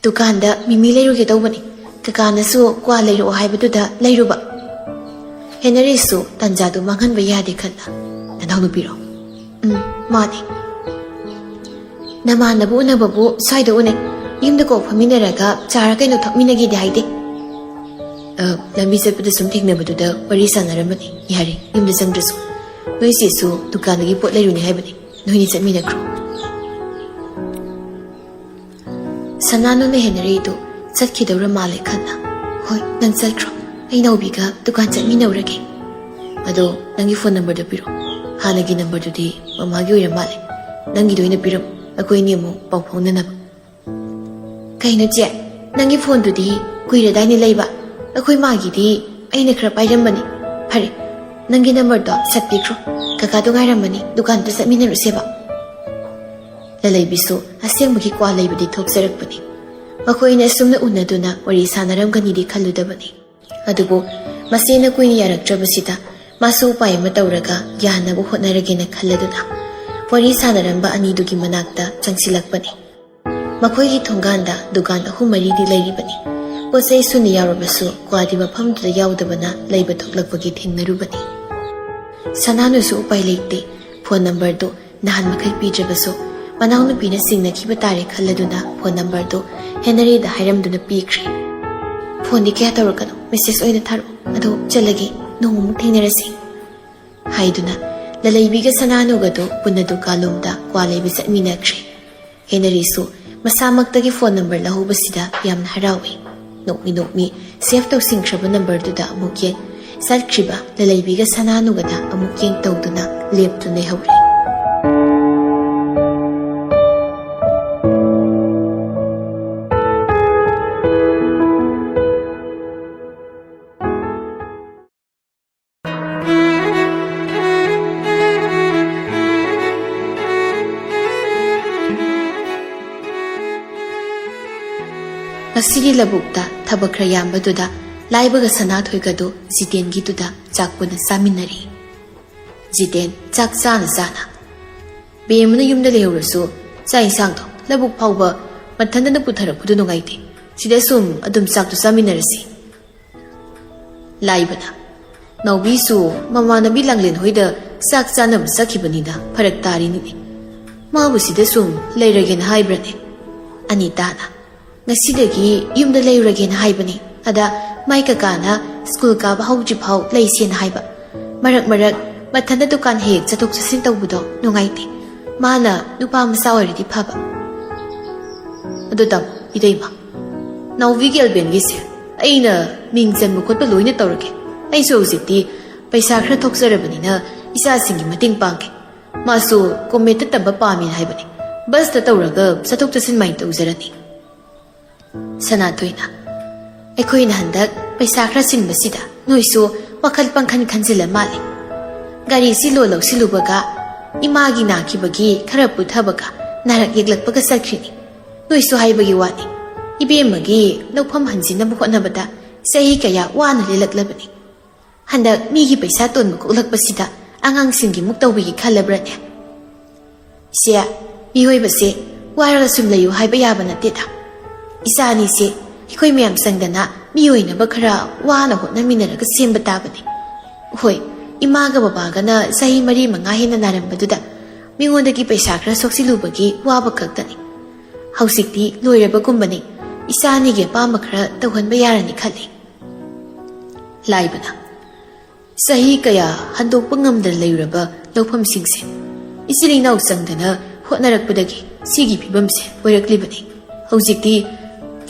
"ꯗꯨꯀꯥꯟꯗ ꯃꯤꯃꯤ ꯂꯩꯔꯨꯒꯦ ꯇꯧꯕꯅꯤ꯫ ꯀꯀꯥꯅꯁꯨ ꯀ꯭ꯋꯥ ꯂꯩꯔꯛꯑꯣ ꯍꯥꯏꯕꯗꯨꯗ ꯂꯩꯔꯨꯕ꯫" ꯍꯦꯅꯔꯤꯁꯨ ꯇꯟꯖꯥꯗꯨ ꯃꯥꯡꯍꯟꯕ ꯌꯥꯗꯦ ꯈꯟꯅ꯫ "ꯅꯅꯥꯎꯅꯨꯄꯤꯔꯣ?" "ꯎꯝ, ꯃꯥꯅꯦ꯫" "ꯅꯃꯥꯟꯅꯕ ꯎꯅꯕꯕꯨ ꯁ꯭ꯋꯥꯏꯗ ꯎꯅꯩ꯫ ꯌꯨꯝꯗ ꯀꯣꯛ ꯐꯝꯃꯤꯟꯅꯔꯒ ꯆꯥꯔ ꯀꯩꯅꯣ ꯊꯛꯃꯤꯟꯅꯒꯦꯗꯤ ꯍꯥꯏꯗꯦ꯫" "ꯑ, ꯂꯝꯕꯤ ꯆꯠꯄꯗ ꯁꯨꯝ ꯊꯦꯡꯅꯕꯗꯨꯗ ꯋꯥꯔꯤ ꯁꯥꯟꯅꯔꯝꯕꯅꯤ꯫ ꯌꯥꯔꯦ, ꯌꯨꯝꯗ ꯆꯪꯗ꯭ꯔꯁꯨ꯫ ꯅꯣꯏ ꯆꯦꯁꯨ ꯗꯨꯀꯥꯟꯗꯒꯤ ꯄꯣꯠ ꯂꯩꯔꯨꯅꯤ ꯍꯥꯏꯕꯅꯤ꯫ ꯅꯣꯏꯅꯤ ꯆꯠꯃꯤꯟꯅꯈ꯭ꯔꯣ꯫" ꯁꯅꯥꯅꯨꯅ ꯍꯦꯅꯔꯤꯗꯨ ꯆꯠꯈꯤꯗꯧꯔ ꯃꯥꯜꯂꯦ ꯈꯟꯅ꯫ "ꯍꯣꯏ, ꯅꯪ ꯆꯠꯈ꯭ꯔꯣ꯫ ꯑꯩ ꯅꯥꯎꯕꯤꯒ ꯗꯨꯀꯥꯟ ꯆꯠꯃꯤꯟꯅꯧꯔꯒꯦ꯫" "ꯑꯗꯣ ꯅꯪꯒꯤ ꯐꯣꯟ ꯅꯝꯕꯔꯗꯣ ꯄꯤꯔꯛꯑꯣ꯫ ꯍꯥꯟꯅꯒꯤ ꯅꯝꯕꯔꯗꯨꯗꯤ ꯃꯃꯥꯒꯤ ꯑꯣꯏꯔ ꯃꯥꯜꯂꯦ꯫ ꯅꯪꯒꯤꯗꯣ ꯑꯣꯏꯅ ꯄꯤꯔꯝꯃꯣ, ꯑꯩꯈꯣꯏ ꯑꯅꯤ ꯑꯃꯨꯛ ꯄꯥꯎ ꯐꯥꯎꯅꯅꯕ꯫" "ꯀꯩꯅꯣ ꯆꯦ, ꯅꯪꯒꯤ ꯐꯣꯟꯗꯨꯗꯤ ꯀꯨꯏꯔꯗꯥꯏꯅꯦ ꯂꯩꯕ? ꯑꯩꯈꯣꯏ ꯃꯥꯒꯤꯗꯤ ꯑꯩꯅ ꯈꯔ ꯄꯥꯏꯔꯝꯕꯅꯤ꯫ ꯐꯔꯦ, ꯅꯪꯒꯤ ꯅꯝꯕꯔꯗꯣ ꯁꯠ ꯄꯤꯈ꯭ꯔꯣ꯫ ꯀꯀꯥꯗꯣ ꯉꯥꯏꯔꯝꯃꯅꯤ, ꯗꯨꯀꯥꯟꯗ ꯆꯠꯃꯤꯟꯅꯔꯨꯁꯦꯕ꯫" ꯂꯂꯩꯕꯤꯁꯨ ꯑꯁꯦꯡꯕꯒꯤ ꯀ꯭ꯋꯥ ꯂꯩꯕꯗꯤ ꯊꯣꯛꯆꯔꯛꯄꯅꯤ꯫ ꯃꯈꯣꯏ ꯑꯅꯤ ꯑꯁꯨꯝꯅ ꯎꯅꯗꯨꯅ ꯋꯥꯔꯤ ꯁꯥꯟꯅꯔꯝꯒꯅꯤꯗꯤ ꯈꯜꯂꯨꯗꯕꯅꯤ꯫ ꯑꯗꯨꯕꯨ ꯃꯆꯦꯅ ꯀꯨꯏꯅ ꯌꯥꯔꯛꯇ꯭ꯔꯕꯁꯤꯗ ꯃꯥꯁꯨ ꯎꯄꯥꯏ ꯑꯃ ꯇꯧꯔꯒ ꯌꯥꯅꯕ ꯍꯣꯠꯅꯔꯒꯦꯅ ꯈꯜꯂꯗꯨꯅ ꯋꯥꯔꯤ ꯁꯥꯟꯅꯔꯝꯕ ꯑꯅꯤꯗꯨꯒꯤ ꯃꯅꯥꯛꯇ ꯆꯪꯁꯤꯜꯂꯛꯄꯅꯤ꯫ ꯃꯈꯣꯏꯒꯤ ꯊꯣꯡꯒꯥꯟꯗ ꯗꯨꯀꯥꯟ ꯑꯍꯨꯝ ꯃꯔꯤꯗꯤ ꯂꯩꯔꯤꯕꯅꯤ꯫ ꯄꯣꯠ ꯆꯩ ꯁꯨꯅ ꯌꯥꯎꯔꯕꯁꯨ ꯀ꯭ꯋꯥꯗꯤ ꯃꯐꯝꯗꯨꯗ ꯌꯥꯎꯗꯕꯅ ꯂꯩꯕ ꯊꯣꯛꯂꯛꯄꯒꯤ ꯊꯦꯡꯅꯔꯨꯕꯅꯤ꯫ ꯁꯅꯥꯅꯨꯁꯨ ꯎꯄꯥꯏ ꯂꯩꯇꯦ꯫ ꯐꯣꯟ ꯅꯝꯕꯔꯗꯨ ꯅꯍꯥꯟ ꯃꯈꯩ ꯄꯤꯗ꯭ꯔꯕꯁꯨ ꯃꯅꯥꯎꯅꯨꯄꯤꯅ ꯆꯤꯡꯅꯈꯤꯕ ꯇꯥꯔꯦ ꯈꯜꯂꯗꯨꯅ ꯐꯣꯟ ꯅꯝꯕꯔꯗꯨ ꯍꯦꯅꯔꯤꯗ ꯍꯥꯏꯔꯝꯗꯨꯅ ꯄꯤꯈ꯭ꯔꯦ꯫ "ꯐꯣꯟꯗꯤ ꯀꯌꯥ ꯇꯧꯔꯛꯀꯅꯨ, ꯃꯦꯁꯦꯖ ꯑꯣꯏꯅ ꯊꯥꯔꯛꯑꯣ꯫ ꯑꯗꯣ ꯆꯠꯂꯒꯦ, ꯅꯣꯡꯃꯃꯨꯛ ꯊꯦꯡꯅꯔꯁꯤ" ꯍꯥꯏꯗꯨꯅ ꯂꯂꯩꯕꯤꯒ ꯁꯅꯥꯅꯨꯒꯗꯨ ꯄꯨꯟꯅ ꯗꯨꯀꯥꯟꯂꯣꯝꯗ ꯀ꯭ꯋꯥ ꯂꯩꯕ ꯆꯠꯃꯤꯟꯅꯈ꯭ꯔꯦ꯫ ꯍꯦꯅꯔꯤꯁꯨ ꯃꯁꯥꯃꯛꯇꯒꯤ ꯐꯣꯟ ꯅꯝꯕꯔ ꯂꯧꯍꯧꯕꯁꯤꯗ ꯌꯥꯝꯅ ꯍꯔꯥꯎꯏ꯫ ꯅꯣꯛꯃꯤ ꯅꯣꯛꯃꯤ ꯁꯦꯚ ꯇꯧꯁꯤꯟꯈ꯭ꯔꯕ ꯅꯝꯕꯔꯗꯨꯗ ꯑꯃꯨꯛ ꯌꯦꯡ, ꯆꯠꯈ꯭ꯔꯤꯕ ꯂꯂꯩꯕꯤꯒ ꯁꯅꯥꯅꯨꯒꯗ ꯑꯃꯨꯛ ꯌꯦꯡ ꯇꯧꯗꯨꯅ ꯂꯦꯞꯇꯨꯅ ꯂꯩꯍꯧꯔꯤ꯫ ꯉꯁꯤꯗꯤ ꯂꯧꯕꯨꯛꯇ ꯊꯕꯛ ꯈꯔ ꯌꯥꯝꯕꯗꯨꯗ ꯂꯥꯏꯕꯒ ꯁꯅꯥꯊꯣꯏꯒꯗꯨ ꯖꯤꯇꯦꯟꯒꯤꯗꯨꯗ ꯆꯥꯛ ꯄꯨꯟꯅ ꯆꯥꯃꯤꯟꯅꯔꯤ꯫ ꯖꯤꯇꯦꯟ ꯆꯥꯛ ꯆꯥꯅ ꯆꯥꯅ, "ꯕꯦꯝꯃꯅ ꯌꯨꯝꯗ ꯂꯩꯍꯧꯔꯁꯨ ꯆꯥꯛ ꯏꯟꯁꯥꯡꯗꯣ ꯂꯧꯕꯨꯛ ꯐꯥꯎꯕ ꯃꯊꯟꯇꯅ ꯄꯨꯊꯔꯛꯄꯗꯨ ꯅꯨꯡꯉꯥꯏꯇꯦ꯫ ꯁꯤꯗ ꯁꯨꯝ ꯑꯗꯨꯝ ꯆꯥꯛꯇꯨ ꯆꯥꯃꯤꯟꯅꯔꯁꯤ꯫" ꯂꯥꯏꯕꯅ, "ꯅꯥꯎꯕꯤꯁꯨ ꯃꯃꯥꯟꯅꯕꯤ ꯂꯥꯡꯂꯦꯟ ꯍꯣꯏꯗ ꯆꯥꯛ ꯆꯥꯅꯕ ꯆꯠꯈꯤꯕꯅꯤꯅ ꯐꯔꯛ ꯇꯥꯔꯤꯅꯤꯅꯦ꯫ ꯃꯥꯕꯨ ꯁꯤꯗ ꯁꯨꯝ ꯂꯩꯔꯒꯦꯅ ꯍꯥꯏꯕ꯭ꯔꯅꯦ?" ꯑꯅꯤꯇꯥꯅ, "ꯉꯁꯤꯗꯒꯤ ꯌꯨꯝꯗ ꯂꯩꯔꯨꯔꯒꯦꯅ ꯍꯥꯏꯕꯅꯤ꯫ ꯑꯗ ꯃꯥꯏ ꯀꯀꯥꯅ ꯁ꯭ꯀꯨꯜ ꯀꯥꯕ ꯍꯧꯗ꯭ꯔꯤꯐꯥꯎ ꯂꯩꯁꯦꯅ ꯍꯥꯏꯕ꯫ ꯃꯔꯛ ꯃꯔꯛ ꯃꯊꯟꯇ ꯗꯨꯀꯥꯟ ꯍꯦꯛ ꯆꯠꯊꯣꯛ ꯆꯠꯁꯤꯟ ꯇꯧꯕꯗꯣ ꯅꯨꯡꯉꯥꯏꯇꯦ꯫ ꯃꯥꯅ ꯅꯨꯄꯥ ꯃꯆꯥ ꯑꯣꯏꯔꯗꯤ ꯐꯕ꯫" "ꯑꯗꯨ ꯇꯥꯃꯣ, ꯏꯇꯩꯃ, ꯅꯥꯎꯕꯤꯒꯤ ꯑꯦꯜꯕꯦꯟꯒꯤꯁꯦ ꯑꯩꯅ ꯃꯤꯡ ꯆꯟꯕ ꯈꯣꯠꯄ ꯂꯣꯏꯅ ꯇꯧꯔꯒꯦ꯫ ꯑꯩꯁꯨ ꯍꯧꯖꯤꯛꯇꯤ ꯄꯩꯁꯥ ꯈꯔ ꯊꯣꯛꯆꯔꯕꯅꯤꯅ ꯏꯆꯥꯁꯤꯡꯒꯤ ꯃꯇꯦꯡ ꯄꯥꯡꯒꯦ꯫ ꯃꯥꯁꯨ ꯀꯣꯃꯦꯠꯇ ꯇꯝꯕ ꯄꯥꯝꯃꯦꯅ ꯍꯥꯏꯕꯅꯤ꯫ ꯕꯁꯇ ꯇꯧꯔꯒ ꯆꯠꯊꯣꯛ ꯆꯠꯁꯤꯟ ꯃꯥꯏꯅ ꯇꯧꯖꯔꯅꯤ꯫" ꯁꯅꯥꯊꯣꯏꯅ, "ꯑꯩꯈꯣꯏꯅ ꯍꯟꯗꯛ ꯄꯩꯁꯥ ꯈꯔ ꯆꯤꯟꯕꯁꯤꯗ ꯅꯣꯏꯁꯨ ꯋꯥꯈꯜ ꯄꯪꯈꯟ ꯈꯟꯖꯤꯜꯂ ꯃꯥꯜꯂꯦ꯫ ꯒꯥꯔꯤꯁꯤ ꯂꯣꯟ ꯂꯧꯁꯤꯜꯂꯨꯕꯒ ꯏꯃꯥꯒꯤ ꯅꯥꯈꯤꯕꯒꯤ ꯈꯔ ꯄꯨꯊꯕꯒ ꯅꯥꯔꯛ ꯌꯦꯛꯂꯛꯄꯒ ꯆꯠꯈ꯭ꯔꯤꯅꯤ꯫ ꯅꯣꯏꯁꯨ ꯍꯥꯏꯕꯒꯤ ꯋꯥꯅꯤ, ꯏꯕꯦꯝꯃꯒꯤ ꯂꯧꯐꯝ ꯍꯟꯖꯤꯟꯅꯕ ꯍꯣꯠꯅꯕꯗ ꯆꯍꯤ ꯀꯌꯥ ꯋꯥꯅ ꯂꯦꯜꯂꯛꯂꯕꯅꯤ꯫ ꯍꯟꯗꯛ ꯃꯤꯒꯤ ꯄꯩꯁꯥ ꯇꯣꯟꯕ ꯀꯣꯛꯂꯛꯄꯁꯤꯗ ꯑꯉꯥꯡꯁꯤꯡꯒꯤ ꯃꯨꯛ ꯇꯧꯕꯤꯒꯦ ꯈꯜꯂꯕ꯭ꯔꯅꯦ?" "ꯏꯆꯦ, ꯃꯤꯑꯣꯏꯕꯁꯦ ꯋꯥꯔꯒ ꯁꯨꯝ ꯂꯩꯌꯨ ꯍꯥꯏꯕ ꯌꯥꯕ ꯅꯠꯇꯦꯗ꯫ ꯏꯆꯥ ꯑꯅꯤꯁꯦ ꯑꯩꯈꯣꯏ ꯃꯌꯥꯝ ꯆꯪꯗꯅ ꯃꯤ ꯑꯣꯏꯅꯕ ꯈꯔ ꯋꯥꯅ ꯍꯣꯠꯅꯃꯤꯟꯅꯔꯒ ꯁꯦꯝꯕ ꯇꯥꯕꯅꯤ꯫ ꯍꯣꯏ, ꯏꯃꯥꯒ ꯕꯕꯥꯒꯅ ꯆꯍꯤ ꯃꯔꯤ ꯃꯉꯥ ꯍꯦꯟꯅ ꯅꯥꯔꯝꯕꯗꯨꯗ ꯃꯤꯉꯣꯟꯗꯒꯤ ꯄꯩꯁꯥ ꯈꯔ ꯁꯣꯛꯆꯤꯜꯂꯨꯕꯒꯤ ꯋꯥꯕ ꯈꯛꯇꯅꯤ꯫ ꯍꯧꯖꯤꯛꯇꯤ ꯂꯣꯏꯔꯕꯒꯨꯝꯕꯅꯤ꯫ ꯏꯆꯥ ꯑꯅꯤꯒꯤ ꯑꯄꯥꯝꯕ ꯈꯔ ꯇꯧꯍꯟꯕ ꯌꯥꯔꯅꯤ ꯈꯜꯂꯤ꯫" ꯂꯥꯏꯕꯅ, "ꯆꯍꯤ ꯀꯌꯥ ꯍꯟꯗꯣꯛꯄ ꯉꯝꯗꯅ ꯂꯩꯔꯨꯔꯕ ꯂꯧꯐꯝꯁꯤꯡꯁꯦ ꯏꯆꯤꯜ ꯏꯅꯥꯎ ꯆꯪꯗꯅ ꯍꯣꯠꯅꯔꯛꯄꯗꯒꯤ ꯁꯤꯒꯤ ꯐꯤꯕꯝꯁꯦ ꯑꯣꯏꯔꯛꯂꯤꯕꯅꯤ꯫ ꯍꯧꯖꯤꯛꯇꯤ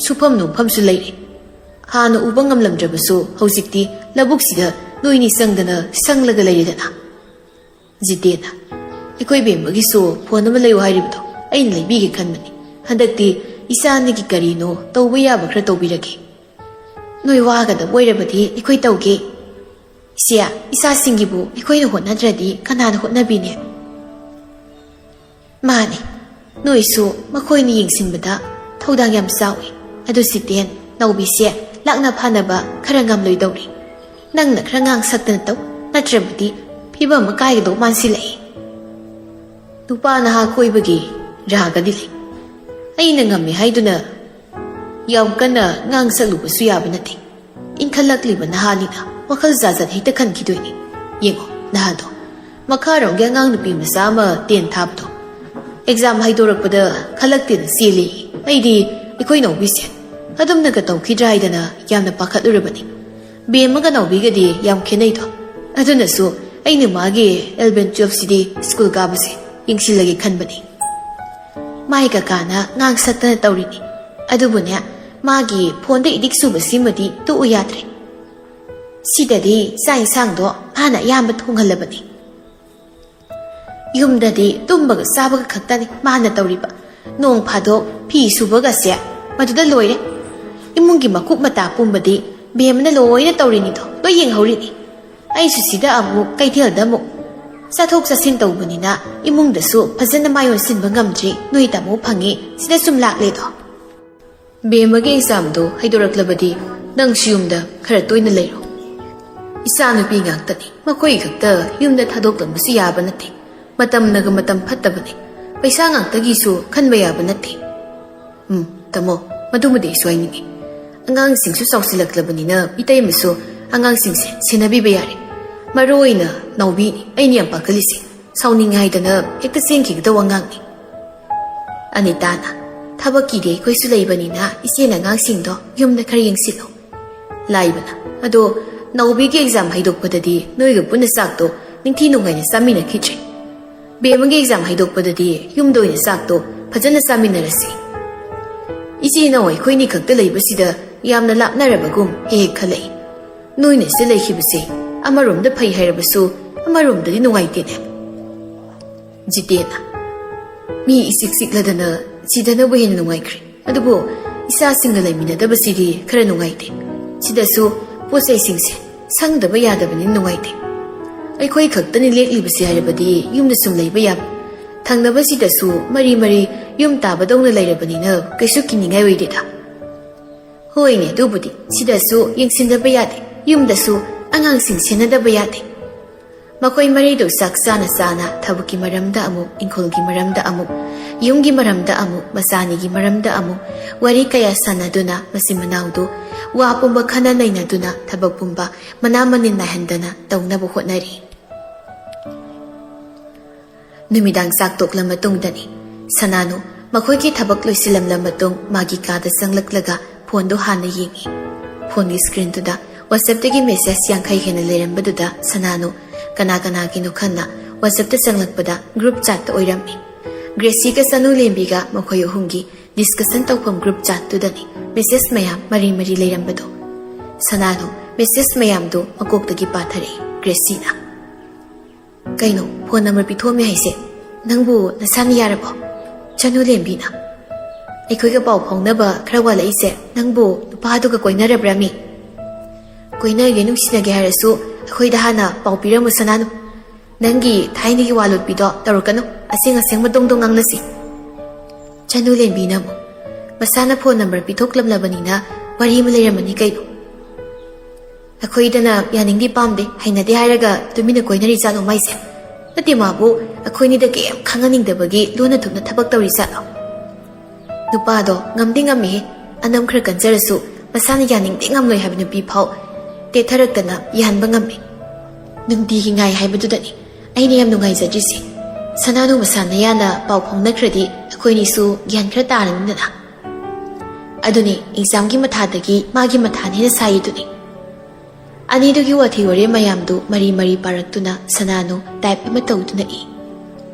ꯁꯨꯐꯝ ꯅꯣꯝꯐꯝꯁꯨ ꯂꯩꯔꯦ꯫ ꯍꯥꯟꯅ ꯎꯕ ꯉꯝꯂꯝꯗ꯭ꯔꯕꯁꯨ ꯍꯧꯖꯤꯛꯇꯤ ꯂꯧꯕꯨꯛꯁꯤꯗ ꯅꯣꯏꯅꯤ ꯆꯪꯗꯅ ꯁꯪꯂꯒ ꯂꯩꯔꯦꯗꯅ꯫" ꯖꯤꯇꯦꯟꯅ, "ꯑꯩꯈꯣꯏ ꯕꯦꯝꯃꯒꯤꯁꯨ ꯐꯣꯟ ꯑꯃ ꯂꯩꯌꯨ ꯍꯥꯏꯔꯤꯕꯗꯣ ꯑꯩꯅ ꯂꯩꯕꯤꯒꯦ ꯈꯟꯕꯅꯤ꯫ ꯍꯟꯗꯛꯇꯤ ꯏꯆꯥ ꯑꯅꯤꯒꯤ ꯀꯔꯤꯅꯣ ꯇꯧꯕ ꯌꯥꯕ ꯈꯔ ꯇꯧꯕꯤꯔꯒꯦ꯫ ꯅꯣꯏ ꯋꯥꯒꯗꯕ ꯑꯣꯏꯔꯕꯗꯤ ꯑꯩꯈꯣꯏ ꯇꯧꯒꯦ꯫ ꯏꯆꯦ, ꯏꯆꯥꯁꯤꯡꯒꯤꯕꯨ ꯑꯩꯈꯣꯏꯅ ꯍꯣꯠꯅꯗ꯭ꯔꯗꯤ ꯀꯅꯥꯅ ꯍꯣꯠꯅꯕꯤꯅꯤ?" "ꯃꯥꯅꯤ, ꯅꯣꯏꯁꯨ ꯃꯈꯣꯏꯅ ꯌꯦꯡꯁꯤꯟꯕꯗ ꯊꯧꯗꯥꯡ ꯌꯥꯝ ꯆꯥꯎꯏ꯫ ꯑꯗꯨ ꯁꯤꯇꯦꯟ, ꯅꯥꯎꯕꯤꯁꯦ ꯂꯥꯛꯅ ꯐꯥꯅꯕ ꯈꯔ ꯉꯝꯂꯣꯏꯗꯧꯔꯤ꯫ ꯅꯪꯅ ꯈꯔ ꯉꯥꯡ ꯁꯛꯇꯅ ꯇꯧ, ꯅꯠꯇ꯭ꯔꯕꯗꯤ ꯐꯤꯕꯝ ꯑꯃ ꯀꯥꯏꯒꯗꯧ ꯃꯥꯟꯁꯤꯜꯂꯛꯏ꯫ ꯅꯨꯄꯥ ꯅꯍꯥ ꯀꯣꯏꯕꯒꯤ ꯔꯥꯒꯗꯤ ꯂꯩ꯫ ꯑꯩꯅ ꯉꯝꯃꯤ ꯍꯥꯏꯗꯨꯅ ꯌꯥꯝ ꯀꯟꯅ ꯉꯥꯡ ꯁꯛꯂꯨꯕꯁꯨ ꯌꯥꯕ ꯅꯠꯇꯦ꯫ ꯏꯟꯈꯠꯂꯛꯂꯤꯕ ꯅꯍꯥꯅꯤꯅ ꯋꯥꯈꯜ ꯖꯥꯖꯠ ꯍꯦꯛꯇ ꯈꯟꯈꯤꯗꯣꯏꯅꯤ꯫ ꯌꯦꯡꯉꯣ, ꯅꯍꯥꯗꯣ ꯃꯈꯥꯔꯣꯝꯒꯤ ꯑꯉꯥꯡ ꯅꯨꯄꯤ ꯃꯆꯥ ꯑꯃ ꯇꯦꯟ ꯊꯥꯕꯗꯣ ꯑꯦꯛꯖꯥꯝ ꯍꯥꯏꯗꯣꯔꯛꯄꯗ ꯈꯜꯂꯛꯇꯦꯅ ꯆꯦꯜꯂꯤ꯫ ꯑꯩꯗꯤ ꯑꯩꯈꯣꯏ ꯅꯥꯎꯕꯤꯁꯦ ꯑꯗꯨꯝꯅꯒ ꯇꯧꯈꯤꯗ꯭ꯔꯥ ꯍꯥꯏꯗꯅ ꯌꯥꯝꯅ ꯄꯥꯈꯠꯂꯨꯔꯕꯅꯤ꯫ ꯕꯦꯝꯃꯒ ꯅꯥꯎꯕꯤꯒꯗꯤ ꯌꯥꯝ ꯈꯦꯠꯅꯩꯗꯣ꯫ ꯑꯗꯨꯅꯁꯨ ꯑꯩꯅ ꯃꯥꯒꯤ ꯑꯦꯂꯚꯦꯟ ꯇꯨꯋꯦꯜꯐꯁꯤꯗꯤ ꯁ꯭ꯀꯨꯜ ꯀꯥꯕꯁꯦ ꯌꯦꯡꯁꯤꯜꯂꯒꯦ ꯈꯟꯕꯅꯤ꯫ ꯃꯥꯏ ꯀꯀꯥꯅ ꯉꯥꯡ ꯁꯛꯇꯅ ꯇꯧꯔꯤꯅꯤ꯫ ꯑꯗꯨꯕꯨꯅꯦ, ꯃꯥꯒꯤ ꯐꯣꯟꯗ ꯏꯗꯤꯛ ꯆꯨꯕꯁꯤꯃꯗꯤ ꯇꯣꯛꯎ ꯌꯥꯗ꯭ꯔꯦ꯫ ꯁꯤꯗꯗꯤ ꯆꯥꯛ ꯏꯟꯁꯥꯡꯗꯣ ꯃꯥꯅ ꯑꯌꯥꯝꯕ ꯊꯣꯡꯍꯜꯂꯕꯅꯤ꯫ ꯌꯨꯝꯗꯗꯤ ꯇꯨꯝꯕꯒ ꯆꯥꯕꯒ ꯈꯛꯇꯅꯤ ꯃꯥꯅ ꯇꯧꯔꯤꯕ꯫ ꯅꯣꯡ ꯐꯥꯗꯣꯛ ꯐꯤ ꯁꯨꯕꯒꯁꯦ ꯃꯗꯨꯗ ꯂꯣꯏꯔꯦ꯫ ꯏꯃꯨꯡꯒꯤ ꯃꯀꯨꯞ ꯃꯇꯥ ꯄꯨꯝꯕꯗꯤ ꯕꯦꯝꯃꯅ ꯂꯣꯏꯅ ꯇꯧꯔꯤꯅꯤꯗꯣ, ꯂꯣꯏ ꯌꯦꯡꯍꯧꯔꯤꯅꯤ꯫ ꯑꯩꯁꯨ ꯁꯤꯗ ꯑꯃꯨꯛ, ꯀꯩꯊꯦꯜꯗ ꯑꯃꯨꯛ꯫ ꯆꯠꯊꯣꯛ ꯆꯠꯁꯤꯟ ꯇꯧꯕꯅꯤꯅ ꯏꯃꯨꯡꯗꯁꯨ ꯐꯖꯅ ꯃꯥꯏ ꯑꯣꯟꯁꯤꯟꯕ ꯉꯝꯗ꯭ꯔꯤ꯫ ꯅꯣꯏ ꯇꯥꯃꯣ ꯐꯪꯉꯤ, ꯁꯤꯗ ꯁꯨꯝ ꯂꯥꯛꯂꯦꯗꯣ꯫ ꯕꯦꯝꯃꯒꯤ ꯑꯦꯛꯖꯥꯝꯗꯣ ꯍꯩꯗꯣꯔꯛꯂꯕꯗꯤ ꯅꯪꯁꯨ ꯌꯨꯝꯗ ꯈꯔ ꯇꯣꯏꯅ ꯂꯩꯔꯣ꯫ ꯏꯆꯥ ꯅꯨꯄꯤ ꯉꯥꯛꯇꯅꯤ, ꯃꯈꯣꯏ ꯈꯛꯇ ꯌꯨꯝꯗ ꯊꯥꯗꯣꯛꯂꯝꯕꯁꯨ ꯌꯥꯕ ꯅꯠꯇꯦ꯫ ꯃꯇꯝꯅꯒ ꯃꯇꯝ ꯐꯠꯇꯕꯅꯦ, ꯄꯩꯁꯥ ꯉꯥꯛꯇꯒꯤꯁꯨ ꯈꯟꯕ ꯌꯥꯕ ꯅꯠꯇꯦ꯫ ꯎꯝ, ꯇꯥꯃꯣ, ꯃꯗꯨꯃꯗꯤ ꯑꯩꯁꯨ ꯍꯥꯏꯅꯤꯡꯉꯤ꯫ ꯑꯉꯥꯡꯁꯤꯡꯁꯨ ꯆꯥꯎꯁꯤꯜꯂꯛꯂꯕꯅꯤꯅ ꯏꯇꯩꯃꯁꯨ ꯑꯉꯥꯡꯁꯤꯡꯁꯦ ꯁꯦꯟꯅꯕꯤꯕ ꯌꯥꯔꯦ꯫ ꯃꯔꯨ ꯑꯣꯏꯅ ꯅꯥꯎꯕꯤꯅꯤ ꯑꯩꯅ ꯌꯥꯝ ꯄꯥꯈꯠꯂꯤꯁꯦ꯫ ꯁꯥꯎꯅꯤꯡꯉꯦ ꯍꯥꯏꯗꯅ ꯍꯦꯛꯇ ꯆꯦꯟꯈꯤꯒꯗꯧꯕ ꯑꯉꯥꯡꯅꯤ꯫ ꯑꯅꯤꯇꯥꯅ, "ꯊꯕꯛꯀꯤꯗꯤ ꯑꯩꯈꯣꯏꯁꯨ ꯂꯩꯕꯅꯤꯅ ꯏꯆꯦꯅ ꯑꯉꯥꯡꯁꯤꯡꯗꯣ ꯌꯨꯝꯗ ꯈꯔ ꯌꯦꯡꯁꯤꯜꯂꯣ꯫" ꯂꯥꯏꯕꯅ, "ꯑꯗꯣ ꯅꯥꯎꯕꯤꯒꯤ ꯑꯦꯛꯖꯥꯝ ꯍꯥꯏꯗꯣꯛꯄꯗꯗꯤ ꯅꯣꯏꯒ ꯄꯨꯟꯅ ꯆꯥꯛꯇꯣ ꯅꯤꯡꯊꯤ ꯅꯨꯡꯉꯥꯏꯅ ꯆꯥꯃꯤꯟꯅꯈꯤꯗ꯭ꯔꯦ꯫ ꯕꯦꯝꯃꯒꯤ ꯑꯦꯛꯖꯥꯝ ꯍꯥꯏꯗꯣꯛꯄꯗꯗꯤ ꯌꯨꯝꯗ ꯑꯣꯏꯅ ꯆꯥꯛꯇꯣ ꯐꯖꯅ ꯆꯥꯃꯤꯟꯅꯔꯁꯤ꯫ ꯏꯆꯦ ꯏꯅꯥꯎ ꯑꯩꯈꯣꯏꯅꯤ ꯈꯛꯇ ꯂꯩꯕꯁꯤꯗ ꯌꯥꯝꯅ ꯂꯥꯞꯅꯔꯕꯒꯨꯝ ꯍꯦꯛ ꯍꯦꯛ ꯈꯜꯂꯛꯏ꯫ ꯅꯣꯏꯅ ꯁꯤꯗ ꯂꯩꯈꯤꯕꯁꯦ ꯑꯃꯔꯣꯝꯗ ꯐꯩ ꯍꯥꯏꯔꯕꯁꯨ ꯑꯃꯔꯣꯝꯗꯗꯤ ꯅꯨꯡꯉꯥꯏꯇꯦꯅꯦ꯫" ꯖꯤꯇꯦꯟꯅ, "ꯃꯤ ꯏꯆꯤꯛ ꯆꯤꯛꯂꯗꯅ ꯁꯤꯗꯅꯕꯨ ꯍꯦꯟꯅ ꯅꯨꯡꯉꯥꯏꯈ꯭ꯔꯦ꯫ ꯑꯗꯨꯕꯨ ꯏꯆꯥꯁꯤꯡꯒ ꯂꯩꯃꯤꯟꯅꯗꯕꯁꯤꯗꯤ ꯈꯔ ꯅꯨꯡꯉꯥꯏꯇꯦ꯫ ꯁꯤꯗꯁꯨ ꯄꯣꯠ ꯆꯩꯁꯤꯡꯁꯦ ꯁꯪꯗꯕ ꯌꯥꯗꯕꯅꯤꯅ ꯅꯨꯡꯉꯥꯏꯇꯦ꯫ ꯑꯩꯈꯣꯏ ꯈꯛꯇꯅꯤ ꯂꯦꯛꯂꯤꯕꯁꯦ ꯍꯥꯏꯔꯕꯗꯤ ꯌꯨꯝꯗ ꯁꯨꯝ ꯂꯩꯕ ꯌꯥꯕ꯫ ꯊꯪꯅꯕꯁꯤꯗꯁꯨ ꯃꯔꯤ ꯃꯔꯤ ꯌꯨꯝ ꯇꯥꯕꯗꯧꯅ ꯂꯩꯔꯕꯅꯤꯅ ꯀꯩꯁꯨ ꯀꯤꯅꯤꯡꯉꯥꯏ ꯑꯣꯏꯗꯦꯗ꯫" ꯍꯣꯏꯅꯦ, ꯑꯗꯨꯕꯨꯗꯤ ꯁꯤꯗꯁꯨ ꯌꯦꯡꯁꯤꯟꯗꯕ ꯌꯥꯗꯦ, ꯌꯨꯝꯗꯁꯨ ꯑꯉꯥꯡꯁꯤꯡ ꯁꯦꯟꯅꯗꯕ ꯌꯥꯗꯦ꯫ ꯃꯈꯣꯏ ꯃꯔꯤꯗꯨ ꯆꯥꯛ ꯆꯥꯅ ꯆꯥꯅ ꯊꯕꯛꯀꯤ ꯃꯔꯝꯗ ꯑꯃꯨꯛ, ꯏꯪꯈꯣꯜꯒꯤ ꯃꯔꯝꯗ ꯑꯃꯨꯛ, ꯌꯨꯝꯒꯤ ꯃꯔꯝꯗ ꯑꯃꯨꯛ, ꯃꯆꯥꯅꯤꯒꯤ ꯃꯔꯝꯗ ꯑꯃꯨꯛ ꯋꯥꯔꯤ ꯀꯌꯥ ꯁꯥꯟꯅꯗꯨꯅ ꯃꯆꯤꯟ ꯃꯅꯥꯎꯗꯨ ꯋꯥ ꯄꯨꯝꯕ ꯈꯟꯅ ꯅꯩꯅꯗꯨꯅ ꯊꯕꯛ ꯄꯨꯝꯕ ꯃꯅꯥ ꯃꯅꯤꯟ ꯅꯥꯏꯍꯟꯗꯅ ꯇꯧꯅꯕ ꯍꯣꯠꯅꯔꯤ꯫ ꯅꯨꯃꯤꯗꯥꯡ ꯆꯥꯛ ꯇꯣꯛꯂ ꯃꯇꯨꯡꯗꯅꯤ꯫ ꯁꯅꯥꯅꯨ ꯃꯈꯣꯏꯒꯤ ꯊꯕꯛ ꯂꯣꯏꯁꯤꯜꯂꯝꯂ ꯃꯇꯨꯡ ꯃꯥꯒꯤ ꯀꯥꯗ ꯆꯪꯂꯛꯂꯒ ꯐꯣꯟꯗꯨ ꯍꯥꯟꯅ ꯌꯦꯡꯉꯤ꯫ ꯐꯣꯟꯒꯤ ꯁ꯭ꯀ꯭ꯔꯤꯟꯗꯨꯗ WhatsAppꯇꯒꯤ ꯃꯦꯁꯦꯖ ꯌꯥꯡꯈꯩ ꯍꯦꯟꯅ ꯂꯩꯔꯝꯕꯗꯨꯗ ꯁꯅꯥꯅꯨ ꯀꯅꯥ ꯀꯅꯥꯒꯤꯅꯣ ꯈꯟꯅ WhatsAppꯇ ꯆꯪꯂꯛꯄꯗ ꯒ꯭ꯔꯨꯞ ꯆꯥꯠꯇ ꯑꯣꯏꯔꯝꯃꯤ꯫ ꯒ꯭ꯔꯦꯁꯤꯒ ꯆꯅꯨ ꯂꯦꯝꯕꯤꯒ ꯃꯈꯣꯏ ꯑꯍꯨꯝꯒꯤ ꯗꯤꯁꯀꯁꯟ ꯇꯧꯐꯝ ꯒ꯭ꯔꯨꯞ ꯆꯥꯠꯇꯨꯗꯅꯤ ꯃꯦꯁꯦꯖ ꯃꯌꯥꯝ ꯃꯔꯤ ꯃꯔꯤ ꯂꯩꯔꯝꯕꯗꯣ꯫ ꯁꯅꯥꯅꯨ ꯃꯦꯁꯦꯖ ꯃꯌꯥꯝꯗꯨ ꯃꯀꯣꯛꯇꯒꯤ ꯄꯥꯊꯔꯛꯏ꯫ ꯒ꯭ꯔꯦꯁꯤꯅ, "ꯀꯩꯅꯣ ꯐꯣꯟ ꯅꯝꯕꯔ ꯄꯤꯊꯣꯛꯑꯝꯃꯦ ꯍꯥꯏꯁꯦ? ꯅꯪꯕꯨ ꯅꯁꯥꯅ ꯌꯥꯔꯕꯣ?" ꯆꯅꯨ ꯂꯦꯝꯕꯤꯅ, "ꯑꯩꯈꯣꯏꯒ ꯄꯥꯎ ꯐꯥꯎꯅꯕ ꯈꯔ ꯋꯥꯠꯂꯛꯏꯁꯦ ꯅꯪꯕꯨ ꯅꯨꯄꯥꯗꯨꯒ ꯀꯣꯏꯅꯔꯕ꯭ꯔꯥꯃꯤ? ꯀꯣꯏꯅꯒꯦ ꯅꯨꯡꯁꯤꯅꯒꯦ ꯍꯥꯏꯔꯁꯨ ꯑꯩꯈꯣꯏꯗ ꯍꯥꯟꯅ ꯄꯥꯎ ꯄꯤꯔꯝꯃꯨ ꯁꯅꯥꯅꯨ꯫ ꯅꯪꯒꯤ ꯊꯥꯏꯅꯒꯤ ꯋꯥ ꯂꯣꯠꯄꯤꯗꯣ ꯇꯧꯔꯛꯀꯅꯨ, ꯑꯁꯦꯡ ꯑꯁꯦꯡꯕ ꯗꯣꯡ ꯗꯣꯡ ꯉꯥꯡꯅꯁꯤ꯫" ꯆꯅꯨ ꯂꯦꯝꯕꯤꯅ ꯑꯃꯨꯛ, "ꯃꯁꯥꯅ ꯐꯣꯟ ꯅꯝꯕꯔ ꯄꯤꯊꯣꯛꯂꯝꯂꯕꯅꯤꯅ ꯋꯥꯔꯤ ꯑꯃ ꯂꯩꯔꯝꯃꯅꯤ ꯀꯩꯅꯣ꯫ ꯑꯩꯈꯣꯏꯗꯅ ꯌꯥꯅꯤꯡꯗꯦ ꯄꯥꯝꯗꯦ ꯍꯩꯅꯗꯦ ꯍꯥꯏꯔꯒ ꯇꯨꯃꯤꯟꯅ ꯀꯣꯏꯅꯔꯤ ꯖꯥꯠꯂꯣ ꯃꯥꯏꯁꯦ? ꯅꯠꯇꯦ, ꯃꯥꯕꯨ ꯑꯩꯈꯣꯏꯅꯤꯗ ꯀꯩꯝ ꯈꯪꯍꯟꯅꯤꯡꯗꯕꯒꯤ ꯂꯣꯟꯅ ꯊꯨꯞꯅ ꯊꯕꯛ ꯇꯧꯔꯤ ꯖꯥꯠꯂꯣ?" ꯅꯨꯄꯥꯗꯣ ꯉꯝꯗꯤ ꯉꯝꯃꯤꯍꯦ, ꯑꯅꯝ ꯈꯔ ꯀꯟꯖꯔꯁꯨ ꯃꯁꯥꯅ ꯌꯥꯅꯤꯡꯗꯦ ꯉꯝꯂꯣꯏ ꯍꯥꯏꯕ ꯅꯨꯄꯤ ꯐꯥꯎ ꯇꯦꯊꯔꯛꯇꯅ ꯌꯥꯍꯟꯕ ꯉꯝꯃꯤ꯫ ꯅꯨꯡꯇꯤꯒꯤ ꯉꯥꯏ ꯍꯥꯏꯕꯗꯨꯗꯅꯤ ꯑꯩꯅ ꯌꯥꯝ ꯅꯨꯡꯉꯥꯏꯖꯗ꯭ꯔꯤꯁꯦ꯫ ꯁꯅꯥꯅꯨ ꯃꯁꯥꯅ ꯌꯥꯅ ꯄꯥꯎ ꯐꯥꯎꯅꯈ꯭ꯔꯗꯤ ꯑꯩꯈꯣꯏꯅꯤꯁꯨ ꯒ꯭ꯌꯥꯟ ꯈꯔ ꯇꯥꯔꯅꯤꯗꯅ꯫ ꯑꯗꯨꯅꯤ ꯑꯦꯛꯖꯥꯝꯒꯤ ꯃꯊꯥꯗꯒꯤ ꯃꯥꯒꯤ ꯃꯊꯥꯅ ꯍꯦꯟꯅ ꯁꯥꯏꯗꯨꯅꯤ꯫ ꯑꯅꯤꯗꯨꯒꯤ ꯋꯥꯊꯤ ꯋꯥꯔꯦꯝ ꯃꯌꯥꯝꯗꯨ ꯃꯔꯤ ꯃꯔꯤ ꯄꯥꯔꯛꯇꯨꯅ ꯁꯅꯥꯅꯨ ꯇꯥꯏꯞ ꯑꯃ ꯇꯧꯗꯨꯅ ꯏ꯫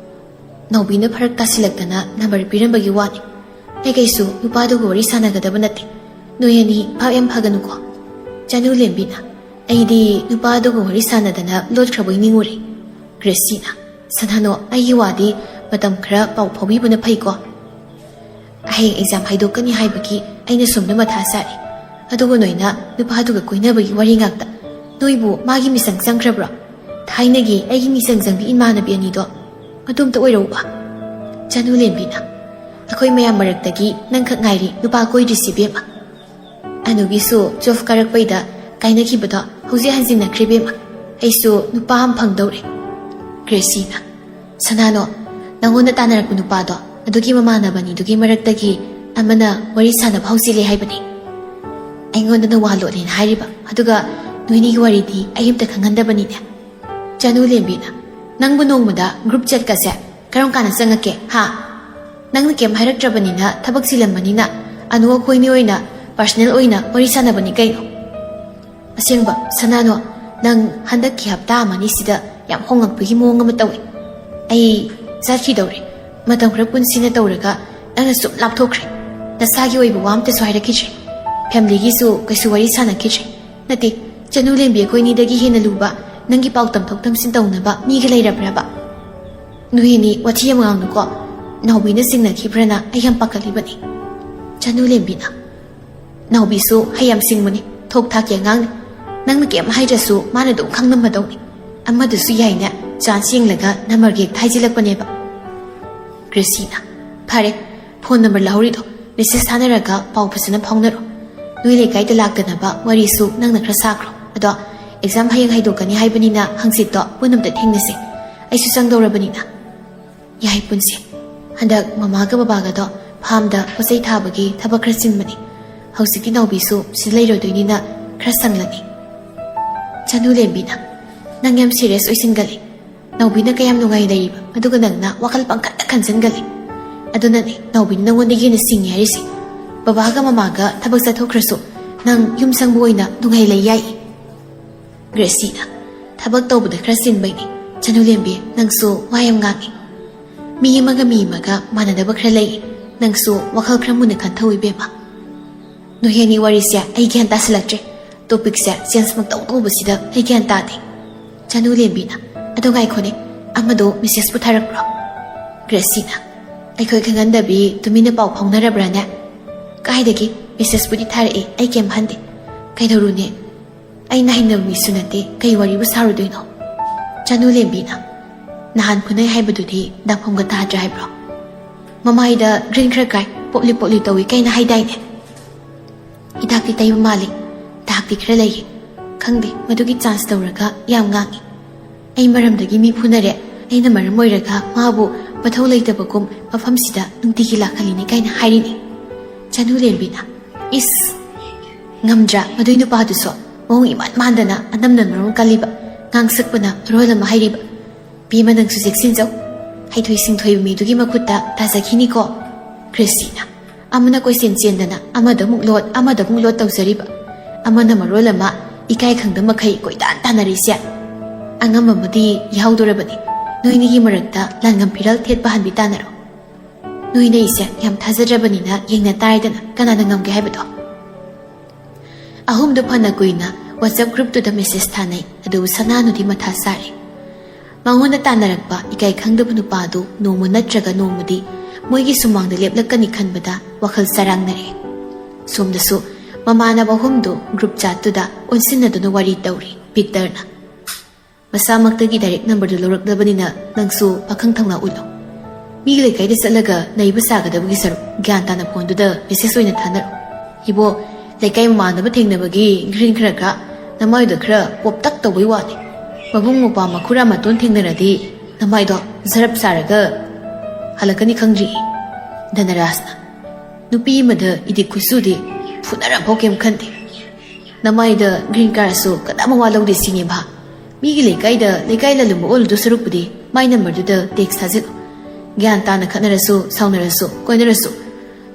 ꯅꯥꯎꯕꯤꯅ ꯐꯔꯛ ꯇꯥꯁꯤꯜꯂꯛꯇꯅ ꯅꯝꯕꯔ ꯄꯤꯔꯝꯕꯒꯤ ꯋꯥꯅꯤ꯫ ꯑꯩ ꯀꯩꯁꯨ ꯅꯨꯄꯥꯗꯨꯒ ꯋꯥꯔꯤ ꯁꯥꯟꯅꯒꯗꯕ ꯅꯠꯇꯦ꯫ ꯅꯣꯏ ꯑꯅꯤ ꯚꯥꯞ ꯌꯥꯝ ꯐꯒꯅꯨꯀꯣ꯫ ꯆꯅꯨ ꯂꯦꯝꯕꯤꯅ, "ꯑꯩꯗꯤ ꯅꯨꯄꯥꯗꯨꯒ ꯋꯥꯔꯤ ꯁꯥꯟꯅꯗꯅ ꯂꯣꯠꯈ꯭ꯔꯕꯣꯏ ꯅꯤꯡꯉꯨꯔꯦ꯫" ꯒ꯭ꯔꯦꯁꯤꯅ, "ꯁꯅꯥꯅꯣ, ꯑꯩꯒꯤ ꯋꯥꯗꯤ ꯃꯇꯝ ꯈꯔ ꯄꯥꯎ ꯐꯥꯎꯕꯤꯕꯅ ꯐꯩꯀꯣ꯫ ꯍꯌꯦꯡ ꯑꯦꯛꯖꯥꯝ ꯍꯥꯏꯗꯣꯛꯀꯅꯤ ꯍꯥꯏꯕꯒꯤ ꯑꯩꯅ ꯁꯣꯝꯗ ꯃꯊꯥ ꯁꯥꯔꯤ꯫ ꯑꯗꯨꯒ ꯅꯣꯏꯅ ꯅꯨꯄꯥꯗꯨꯒ ꯀꯣꯏꯅꯕꯒꯤ ꯋꯥꯔꯤ ꯉꯥꯛꯇ꯫ ꯅꯣꯏꯕꯨ ꯃꯥꯒꯤ ꯃꯤꯆꯪ ꯆꯪꯈ꯭ꯔꯕ꯭ꯔꯣ? ꯊꯥꯏꯅꯒꯤ ꯑꯩꯒꯤ ꯃꯤꯆꯪ ꯆꯪꯕꯤ ꯏꯃꯥꯟꯅꯕꯤ ꯑꯅꯤꯗꯣ ꯑꯗꯨꯝꯇ ꯑꯣꯏꯔꯛꯎꯕ꯫" ꯆꯅꯨ ꯂꯦꯝꯕꯤꯅ, "ꯑꯩꯈꯣꯏ ꯃꯌꯥꯝ ꯃꯔꯛꯇꯒꯤ ꯅꯪꯈꯛ ꯉꯥꯏꯔꯤ ꯅꯨꯄꯥ ꯀꯣꯏꯗ꯭ꯔꯤꯁꯤ ꯏꯕꯦꯝꯃ꯫" ꯍꯅꯨꯕꯤꯁꯨ ꯇꯨꯋꯦꯜꯐ ꯀꯥꯔꯛꯄꯩꯗ ꯀꯥꯏꯅꯈꯤꯕꯗꯣ ꯍꯧꯖꯤꯛ ꯍꯟꯖꯤꯟꯅꯈ꯭ꯔꯦ ꯏꯕꯦꯝꯃ꯫ ꯑꯩꯁꯨ ꯅꯨꯄꯥ ꯑꯃ ꯐꯪꯗꯧꯔꯦ꯫ ꯒ꯭ꯔꯦꯁꯤꯅ, "ꯁꯅꯥꯅꯣ, ꯅꯪꯉꯣꯟꯗ ꯇꯥꯟꯅꯔꯛꯄ ꯅꯨꯄꯥꯗꯣ, ꯑꯗꯨꯒꯤ ꯃꯃꯥꯟꯅꯕꯅꯤꯗꯨꯒꯤ ꯃꯔꯛꯇꯒꯤ ꯑꯃꯅ ꯋꯥꯔꯤ ꯁꯥꯟꯅꯕ ꯍꯧꯖꯤꯜꯂꯦ ꯍꯥꯏꯕꯅꯤ꯫ ꯑꯩꯉꯣꯟꯗꯅ ꯋꯥ ꯂꯣꯠꯂꯦꯅ ꯍꯥꯏꯔꯤꯕ, ꯑꯗꯨꯒ ꯅꯣꯏꯅꯤꯒꯤ ꯋꯥꯔꯤꯗꯤ ꯑꯩ ꯑꯝꯇ ꯈꯪꯍꯟꯗꯕꯅꯤꯅꯦ꯫ ꯆꯅꯨ ꯂꯦꯝꯕꯤꯅ, ꯅꯪꯕꯨ ꯅꯣꯡꯃꯗ ꯒ꯭ꯔꯨꯞ ꯆꯦꯠꯀꯁꯦ ꯀꯔꯝ ꯀꯥꯟꯗ ꯆꯪꯉꯛꯀꯦ, ꯍꯥ? ꯅꯪꯅ ꯀꯩꯝ ꯍꯥꯏꯔꯛꯇ꯭ꯔꯕꯅꯤꯅ, ꯊꯕꯛ ꯆꯤꯜꯂꯝꯕꯅꯤꯅ, ꯑꯅꯨ ꯑꯩꯈꯣꯏꯅꯤ ꯑꯣꯏꯅ ꯄꯔꯁꯅꯦꯜ ꯑꯣꯏꯅ ꯋꯥꯔꯤ ꯁꯥꯟꯅꯕꯅꯤ ꯀꯩꯅꯣ꯫" "ꯑꯁꯦꯡꯕ, ꯁꯅꯥꯅꯣ, ꯅꯪ ꯍꯟꯗꯛꯀꯤ ꯍꯞꯇꯥ ꯑꯃꯅꯤꯁꯤꯗ ꯌꯥꯝ ꯍꯣꯡꯉꯛꯄꯒꯤ ꯃꯑꯣꯡ ꯑꯃ ꯇꯧꯏ꯫ ꯑꯩ ꯆꯠꯈꯤꯗꯧꯔꯦ꯫ ꯃꯇꯝ ꯈꯔ ꯄꯨꯟꯁꯤꯅ ꯇꯧꯔꯒ ꯅꯪꯅ ꯁꯨꯝ ꯂꯥꯞꯊꯣꯛꯈ꯭ꯔꯦ꯫ ꯅꯁꯥꯒꯤ ꯑꯣꯏꯕ ꯋꯥ ꯑꯝꯇꯁꯨ ꯍꯥꯏꯔꯛꯈꯤꯗ꯭ꯔꯦ꯫ ꯐꯦꯃꯤꯂꯤꯒꯤꯁꯨ ꯀꯩꯁꯨ ꯋꯥꯔꯤ ꯁꯥꯟꯅꯈꯤꯗ꯭ꯔꯦ꯫ ꯅꯠꯇꯦ, ꯆꯅꯨ ꯂꯦꯝꯕꯤ ꯑꯩꯈꯣꯏꯅꯤꯗꯒꯤ ꯍꯦꯟꯅ ꯂꯨꯕ ꯅꯪꯒꯤ ꯄꯥꯎ ꯇꯝꯊꯣꯛ ꯇꯝꯁꯤꯟ ꯇꯧꯅꯕ ꯃꯤꯒ ꯂꯩꯔꯕ꯭ꯔꯕ? ꯅꯣꯏ ꯑꯅꯤ ꯋꯥꯊꯤ ꯌꯥꯝ ꯉꯥꯡꯅꯨꯀꯣ꯫ ꯅꯥꯎꯕꯤꯅ ꯆꯤꯡꯅꯈꯤꯕ꯭ꯔꯅ ꯑꯩ ꯌꯥꯝ ꯄꯥꯈꯠꯂꯤꯕꯅꯤ꯫" ꯆꯅꯨ ꯂꯦꯝꯕꯤꯅ, "ꯅꯥꯎꯕꯤꯁꯨ ꯍꯩ ꯌꯥꯝ ꯁꯤꯡꯕꯅꯤ, ꯊꯣꯛ ꯊꯥꯛꯀꯤ ꯑꯉꯥꯡꯅꯤ꯫ ꯅꯪꯅ ꯀꯩꯝ ꯍꯥꯏꯗ꯭ꯔꯁꯨ ꯃꯥꯅ ꯑꯗꯨꯝ ꯈꯪꯉꯝꯃꯗꯧꯅꯤ꯫ ꯑꯃꯗꯨꯁꯨ ꯌꯥꯏꯅꯦ, ꯆꯥꯟꯁ ꯌꯦꯡꯂꯒ ꯅꯝꯕꯔꯒ ꯍꯦꯛꯇ ꯍꯥꯏꯖꯤꯜꯂꯛꯄꯅꯦꯕ꯫" ꯒ꯭ꯔꯦꯁꯤꯅ, "ꯐꯔꯦ, ꯐꯣꯟ ꯅꯝꯕꯔ ꯂꯧꯍꯧꯔꯤꯗꯣ, ꯃꯦꯁꯦꯖ ꯊꯥꯅꯔꯒ ꯄꯥꯎ ꯐꯖꯅ ꯐꯥꯎꯅꯔꯣ꯫ ꯅꯣꯏ ꯂꯩꯀꯥꯏꯗ ꯂꯥꯛꯇꯅꯕ ꯋꯥꯔꯤꯁꯨ ꯅꯪꯅ ꯈꯔ ꯁꯥꯈ꯭ꯔꯣ꯫ ꯑꯗꯣ ꯑꯦꯛꯖꯥꯝ ꯍꯌꯦꯡ ꯍꯥꯏꯗꯣꯛꯀꯅꯤ ꯍꯥꯏꯕꯅꯤꯅ ꯍꯪꯆꯤꯠꯇꯣ ꯄꯨꯟꯅ ꯑꯝꯇ ꯊꯦꯡꯅꯁꯦ꯫ ꯑꯩꯁꯨ ꯆꯪꯗꯧꯔꯕꯅꯤꯅ꯫" "ꯌꯥꯏ, ꯄꯨꯟꯁꯦ꯫ ꯍꯟꯗꯛ ꯃꯃꯥꯒ ꯕꯕꯥꯒꯗꯣ ꯐꯥꯝꯗ ꯄꯣꯠ ꯆꯩ ꯊꯥꯕꯒꯤ ꯊꯕꯛ ꯈꯔ ꯆꯤꯟꯕꯅꯤ꯫ ꯍꯧꯖꯤꯛꯇꯤ ꯅꯥꯎꯕꯤꯁꯨ ꯁꯤꯗ ꯂꯩꯔꯣꯏꯗꯣꯏꯅꯤꯅ ꯈꯔ ꯁꯪꯂꯅꯤ꯫" ꯆꯅꯨ ꯂꯦꯝꯕꯤꯅ, "ꯅꯪ ꯌꯥꯝ ꯁꯤꯔꯤꯌꯁ ꯑꯣꯏꯁꯤꯟꯒꯜꯂꯤ꯫ ꯅꯥꯎꯕꯤꯅ ꯀꯌꯥꯝ ꯅꯨꯡꯉꯥꯏ ꯂꯩꯔꯤꯕ, ꯑꯗꯨꯒ ꯅꯪꯅ ꯋꯥꯈꯜ ꯄꯪꯈꯟꯗ ꯈꯟꯖꯟꯒꯜꯂꯤ꯫ ꯑꯗꯨꯅꯅꯦ ꯅꯥꯎꯕꯤꯅ ꯅꯪꯉꯣꯟꯗꯒꯤ ꯍꯦꯟꯅ ꯁꯤꯡꯉꯤ ꯍꯥꯏꯔꯤꯁꯦ꯫ ꯕꯕꯥꯒ ꯃꯃꯥꯒ ꯊꯕꯛ ꯆꯠꯊꯣꯛꯈ꯭ꯔꯁꯨ ꯅꯪ ꯌꯨꯝ ꯁꯪꯕ ꯑꯣꯏꯅ ꯅꯨꯡꯉꯥꯏ ꯂꯩ ꯌꯥꯏ꯫" ꯒ꯭ꯔꯦꯁꯤꯅ, "ꯊꯕꯛ ꯇꯧꯕꯗ ꯈꯔ ꯆꯤꯟꯕꯩꯅꯦ꯫ ꯆꯅꯨ ꯂꯦꯝꯕꯤ, ꯅꯪꯁꯨ ꯋꯥ ꯌꯥꯝ ꯉꯥꯡꯉꯤ꯫ ꯃꯤ ꯑꯃꯒ ꯃꯤ ꯑꯃꯒ ꯃꯥꯟꯅꯗꯕ ꯈꯔ ꯂꯩ꯫ ꯅꯪꯁꯨ ꯋꯥꯈꯜ ꯈꯔ ꯃꯨꯟꯅ ꯈꯟꯊꯧ ꯏꯕꯦꯝꯃ꯫ ꯅꯣꯏ ꯑꯅꯤ ꯋꯥꯔꯤꯁꯦ ꯑꯩ ꯒ꯭ꯌꯥꯟ ꯇꯥꯁꯤꯜꯂꯛꯇ꯭ꯔꯦ꯫ ꯇꯣꯄꯤꯛꯁꯦ ꯆꯦꯟꯖ ꯃꯛꯇꯧ ꯇꯧꯕꯁꯤꯗ ꯑꯩ ꯒ꯭ꯌꯥꯟ ꯇꯥꯗꯦ꯫" ꯆꯅꯨ ꯂꯦꯝꯕꯤꯅ, "ꯑꯗꯣ ꯉꯥꯏꯈꯣꯅꯦ, ꯑꯃꯗꯣ ꯃꯦꯁꯦꯖꯄꯨ ꯊꯥꯔꯛꯄ꯭ꯔꯣ?" ꯒ꯭ꯔꯦꯁꯤꯅ, "ꯑꯩꯈꯣꯏ ꯈꯪꯍꯟꯗꯕꯤ ꯇꯨꯃꯤꯟꯅ ꯄꯥꯎ ꯐꯥꯎꯅꯔꯕ꯭ꯔꯥꯅꯦ?" "ꯀꯥꯏꯗꯒꯤ? ꯃꯦꯁꯦꯖꯄꯨꯗꯤ ꯊꯥꯔꯛꯑꯦ, ꯑꯩ ꯀꯩꯝ ꯍꯟꯗꯦ꯫ ꯀꯩꯗꯧꯔꯨꯅꯤ? ꯑꯩꯅ ꯍꯩꯅꯕ ꯃꯤꯁꯨ ꯅꯠꯇꯦ, ꯀꯩ ꯋꯥꯔꯤꯕꯨ ꯁꯥꯔꯨꯗꯣꯏꯅꯣ?" ꯆꯅꯨ ꯂꯦꯝꯕꯤꯅ, "ꯅꯍꯥꯟ ꯐꯨꯅꯩ ꯍꯥꯏꯕꯗꯨꯗꯤ ꯗꯥꯐꯝꯒ ꯇꯥꯗ꯭ꯔꯦ ꯍꯥꯏꯕ꯭ꯔꯣ? ꯃꯃꯥꯏꯗ ꯒ꯭ꯔꯤꯟ ꯈꯔ ꯀꯥꯏ, ꯄꯣꯞꯂꯤ ꯄꯣꯞꯂꯤ ꯇꯧꯏ ꯀꯩꯅ ꯍꯥꯏꯗꯥꯏꯅꯦ?" ꯍꯤꯗꯥꯛꯇꯤ ꯇꯩꯕ ꯃꯥꯜꯂꯤ꯫ ꯗꯥꯛꯇꯤ ꯈꯔ ꯂꯩꯌꯦ꯫ ꯈꯪꯗꯦ, ꯃꯗꯨꯒꯤ ꯆꯥꯟꯁ ꯇꯧꯔꯒ ꯌꯥꯝ ꯉꯥꯡꯉꯤ꯫ ꯑꯩ ꯃꯔꯝꯗꯒꯤ ꯃꯤ ꯐꯨꯅꯔꯦ꯫ ꯑꯩꯅ ꯃꯔꯝ ꯑꯣꯏꯔꯒ ꯃꯥꯕꯨ ꯃꯊꯧ ꯂꯩꯇꯕꯒꯨꯝ ꯃꯐꯝꯁꯤꯗ ꯅꯨꯡꯇꯤꯒꯤ ꯂꯥꯛꯍꯜꯂꯤꯅꯦ ꯀꯥꯏꯅ ꯍꯥꯏꯔꯤꯅꯦ꯫ ꯆꯅꯨ ꯂꯦꯝꯕꯤꯅ, "ꯏꯁ! ꯉꯝꯗ꯭ꯔꯥ ꯃꯗꯨꯏ ꯅꯨꯄꯥꯗꯨꯁꯨ? ꯃꯑꯣꯡ ꯏꯃꯥꯟ ꯃꯥꯟꯗꯅ ꯑꯅꯝꯅ ꯃꯔꯣꯟ ꯀꯜꯂꯤꯕ, ꯉꯥꯡꯁꯛꯄꯅ ꯃꯔꯣꯜ ꯑꯃ ꯍꯩꯔꯤꯕ꯫ ꯕꯦꯝꯃ, ꯅꯪꯁꯨ ꯆꯦꯛꯁꯤꯟꯖꯧ꯫ ꯍꯩꯊꯣꯏ ꯁꯤꯡꯊꯣꯏꯕ ꯃꯤꯗꯨꯒꯤ ꯃꯈꯨꯠꯇ ꯇꯥꯖꯈꯤꯅꯤꯀꯣ꯫" ꯀ꯭ꯔꯤꯁꯇꯤꯅ, ꯑꯃꯅ ꯀꯣꯏꯆꯦꯟ ꯆꯦꯟꯗꯅ ꯑꯃꯗ ꯑꯃꯨꯛ ꯂꯣꯠ, ꯑꯃꯗ ꯑꯃꯨꯛ ꯂꯣꯠ ꯇꯧꯖꯔꯤꯕ꯫ ꯑꯃꯅ ꯃꯔꯣꯜ ꯑꯃ ꯏꯀꯥꯏ ꯈꯪꯗ ꯃꯈꯩ ꯀꯣꯏꯇꯥꯟ ꯇꯥꯟꯅꯔꯤꯁꯦ꯫ ꯑꯉꯝꯕ ꯑꯃꯗꯤ ꯌꯥꯍꯧꯗꯣꯔꯕꯅꯤ꯫ ꯅꯣꯏꯅꯤꯒꯤ ꯃꯔꯛꯇ ꯂꯥꯟꯉꯝ ꯐꯤꯔꯥꯜ ꯊꯦꯠꯄ ꯍꯟꯕꯤ ꯇꯥꯟꯅꯔꯣ꯫ ꯅꯣꯏꯅ ꯑꯩꯁꯦ ꯌꯥꯝ ꯊꯥꯖꯗ꯭ꯔꯕꯅꯤꯅ ꯌꯦꯡꯅ ꯇꯥꯔꯦꯗꯅ, ꯀꯅꯥꯅ ꯉꯝꯒꯦ ꯍꯥꯏꯕꯗꯣ꯫ ꯑꯍꯨꯝꯗꯨ ꯐꯅ ꯀꯨꯏꯅ WhatsApp ꯒ꯭ꯔꯨꯞꯇꯨꯗ ꯃꯦꯁꯦꯖ ꯊꯥꯅꯩ꯫ ꯑꯗꯨꯕꯨ ꯁꯅꯥꯅꯨꯗꯤ ꯃꯊꯥ ꯁꯥꯔꯦ꯫ ꯃꯉꯣꯟꯗ ꯇꯥꯟꯅꯔꯛꯄ ꯏꯀꯥꯏ ꯈꯪꯗꯕ ꯅꯨꯄꯥꯗꯨ ꯅꯣꯡꯃ ꯅꯠꯇ꯭ꯔꯒ ꯅꯣꯡꯃꯗꯤ ꯃꯣꯏꯒꯤ ꯁꯨꯃꯥꯡꯗ ꯂꯦꯞꯂꯛꯀꯅꯤ ꯈꯟꯕꯗ ꯋꯥꯈꯜ ꯆꯔꯥꯡꯅꯔꯦ꯫ ꯁꯣꯝꯗꯁꯨ ꯃꯃꯥꯟꯅꯕ ꯑꯍꯨꯝꯗꯨ ꯒ꯭ꯔꯨꯞ ꯆꯥꯠꯇꯨꯗ ꯑꯣꯟꯁꯤꯟꯅꯗꯨꯅ ꯋꯥꯔꯤ ꯇꯧꯔꯤ꯫ ꯚꯤꯛꯇꯔꯅ, "ꯃꯁꯥꯃꯛꯇꯒꯤ ꯗꯥꯏꯔꯦꯛ ꯅꯝꯕꯔꯗꯨ ꯂꯧꯔꯛꯂꯕꯅꯤꯅ ꯅꯪꯁꯨ ꯄꯥꯈꯪ ꯊꯧꯅꯥ ꯎꯠꯂꯣ꯫ ꯃꯤꯒꯤ ꯂꯩꯀꯥꯏꯗ ꯆꯠꯂꯒ ꯅꯩꯕ ꯁꯥꯒꯗꯕꯒꯤ ꯁꯔꯨꯛ ꯒ꯭ꯌꯥꯟ ꯇꯥꯅ ꯐꯣꯟꯗꯨꯗ ꯃꯦꯁꯦꯖ ꯑꯣꯏꯅ ꯊꯥꯅꯔꯣ꯫ ꯏꯕꯣ, ꯂꯩꯀꯥꯏ ꯃꯃꯥꯟꯅꯕ ꯊꯦꯡꯅꯕꯒꯤ ꯒ꯭ꯔꯤꯟ ꯈꯔ ꯈꯔ ꯅꯃꯥꯏꯗ ꯈꯔ ꯄꯣꯞꯇꯛ ꯇꯧꯕꯩ ꯋꯥꯅꯤ꯫ ꯃꯕꯨꯡ ꯃꯧꯄ꯭ꯋꯥ ꯃꯈꯨꯔꯥ ꯃꯇꯣꯟ ꯊꯦꯡꯅꯔꯗꯤ ꯅꯃꯥꯏꯗꯣ ꯖꯔꯞ ꯁꯥꯔꯒ ꯍꯜꯂꯛꯀꯅꯤ ꯈꯪꯗ꯭ꯔꯤ꯫" ꯙꯅꯔꯥꯖꯅ, "ꯅꯨꯄꯤ ꯑꯃꯗ ꯏꯗꯤꯛ ꯈꯨꯠꯁꯨꯗꯤ ꯐꯨꯅꯔꯐꯥꯎ ꯀꯩꯝ ꯈꯟꯗꯦ꯫ ꯅꯃꯥꯏꯗ ꯒ꯭ꯔꯤꯟ ꯀꯥꯔꯁꯨ ꯀꯅꯥꯝ ꯃꯋꯥ ꯂꯧꯗꯦ ꯁꯤꯅꯦ ꯚꯥ꯫ ꯃꯤꯒꯤ ꯂꯩꯀꯥꯏꯗ ꯂꯩꯀꯥꯏ ꯂꯥꯂꯨꯝꯕ ꯑꯣꯜꯂꯨꯗꯧ ꯁꯔꯨꯛꯄꯨꯗꯤ ꯃꯥꯏ ꯅꯝꯕꯔꯗꯨꯗ ꯇꯦꯛꯁ ꯊꯥꯖꯤꯜꯂꯨ꯫ ꯒ꯭ꯌꯥꯟ ꯇꯥꯅ ꯈꯠꯅꯔꯁꯨ, ꯁꯥꯎꯅꯔꯁꯨ, ꯀꯣꯏꯅꯔꯁꯨ,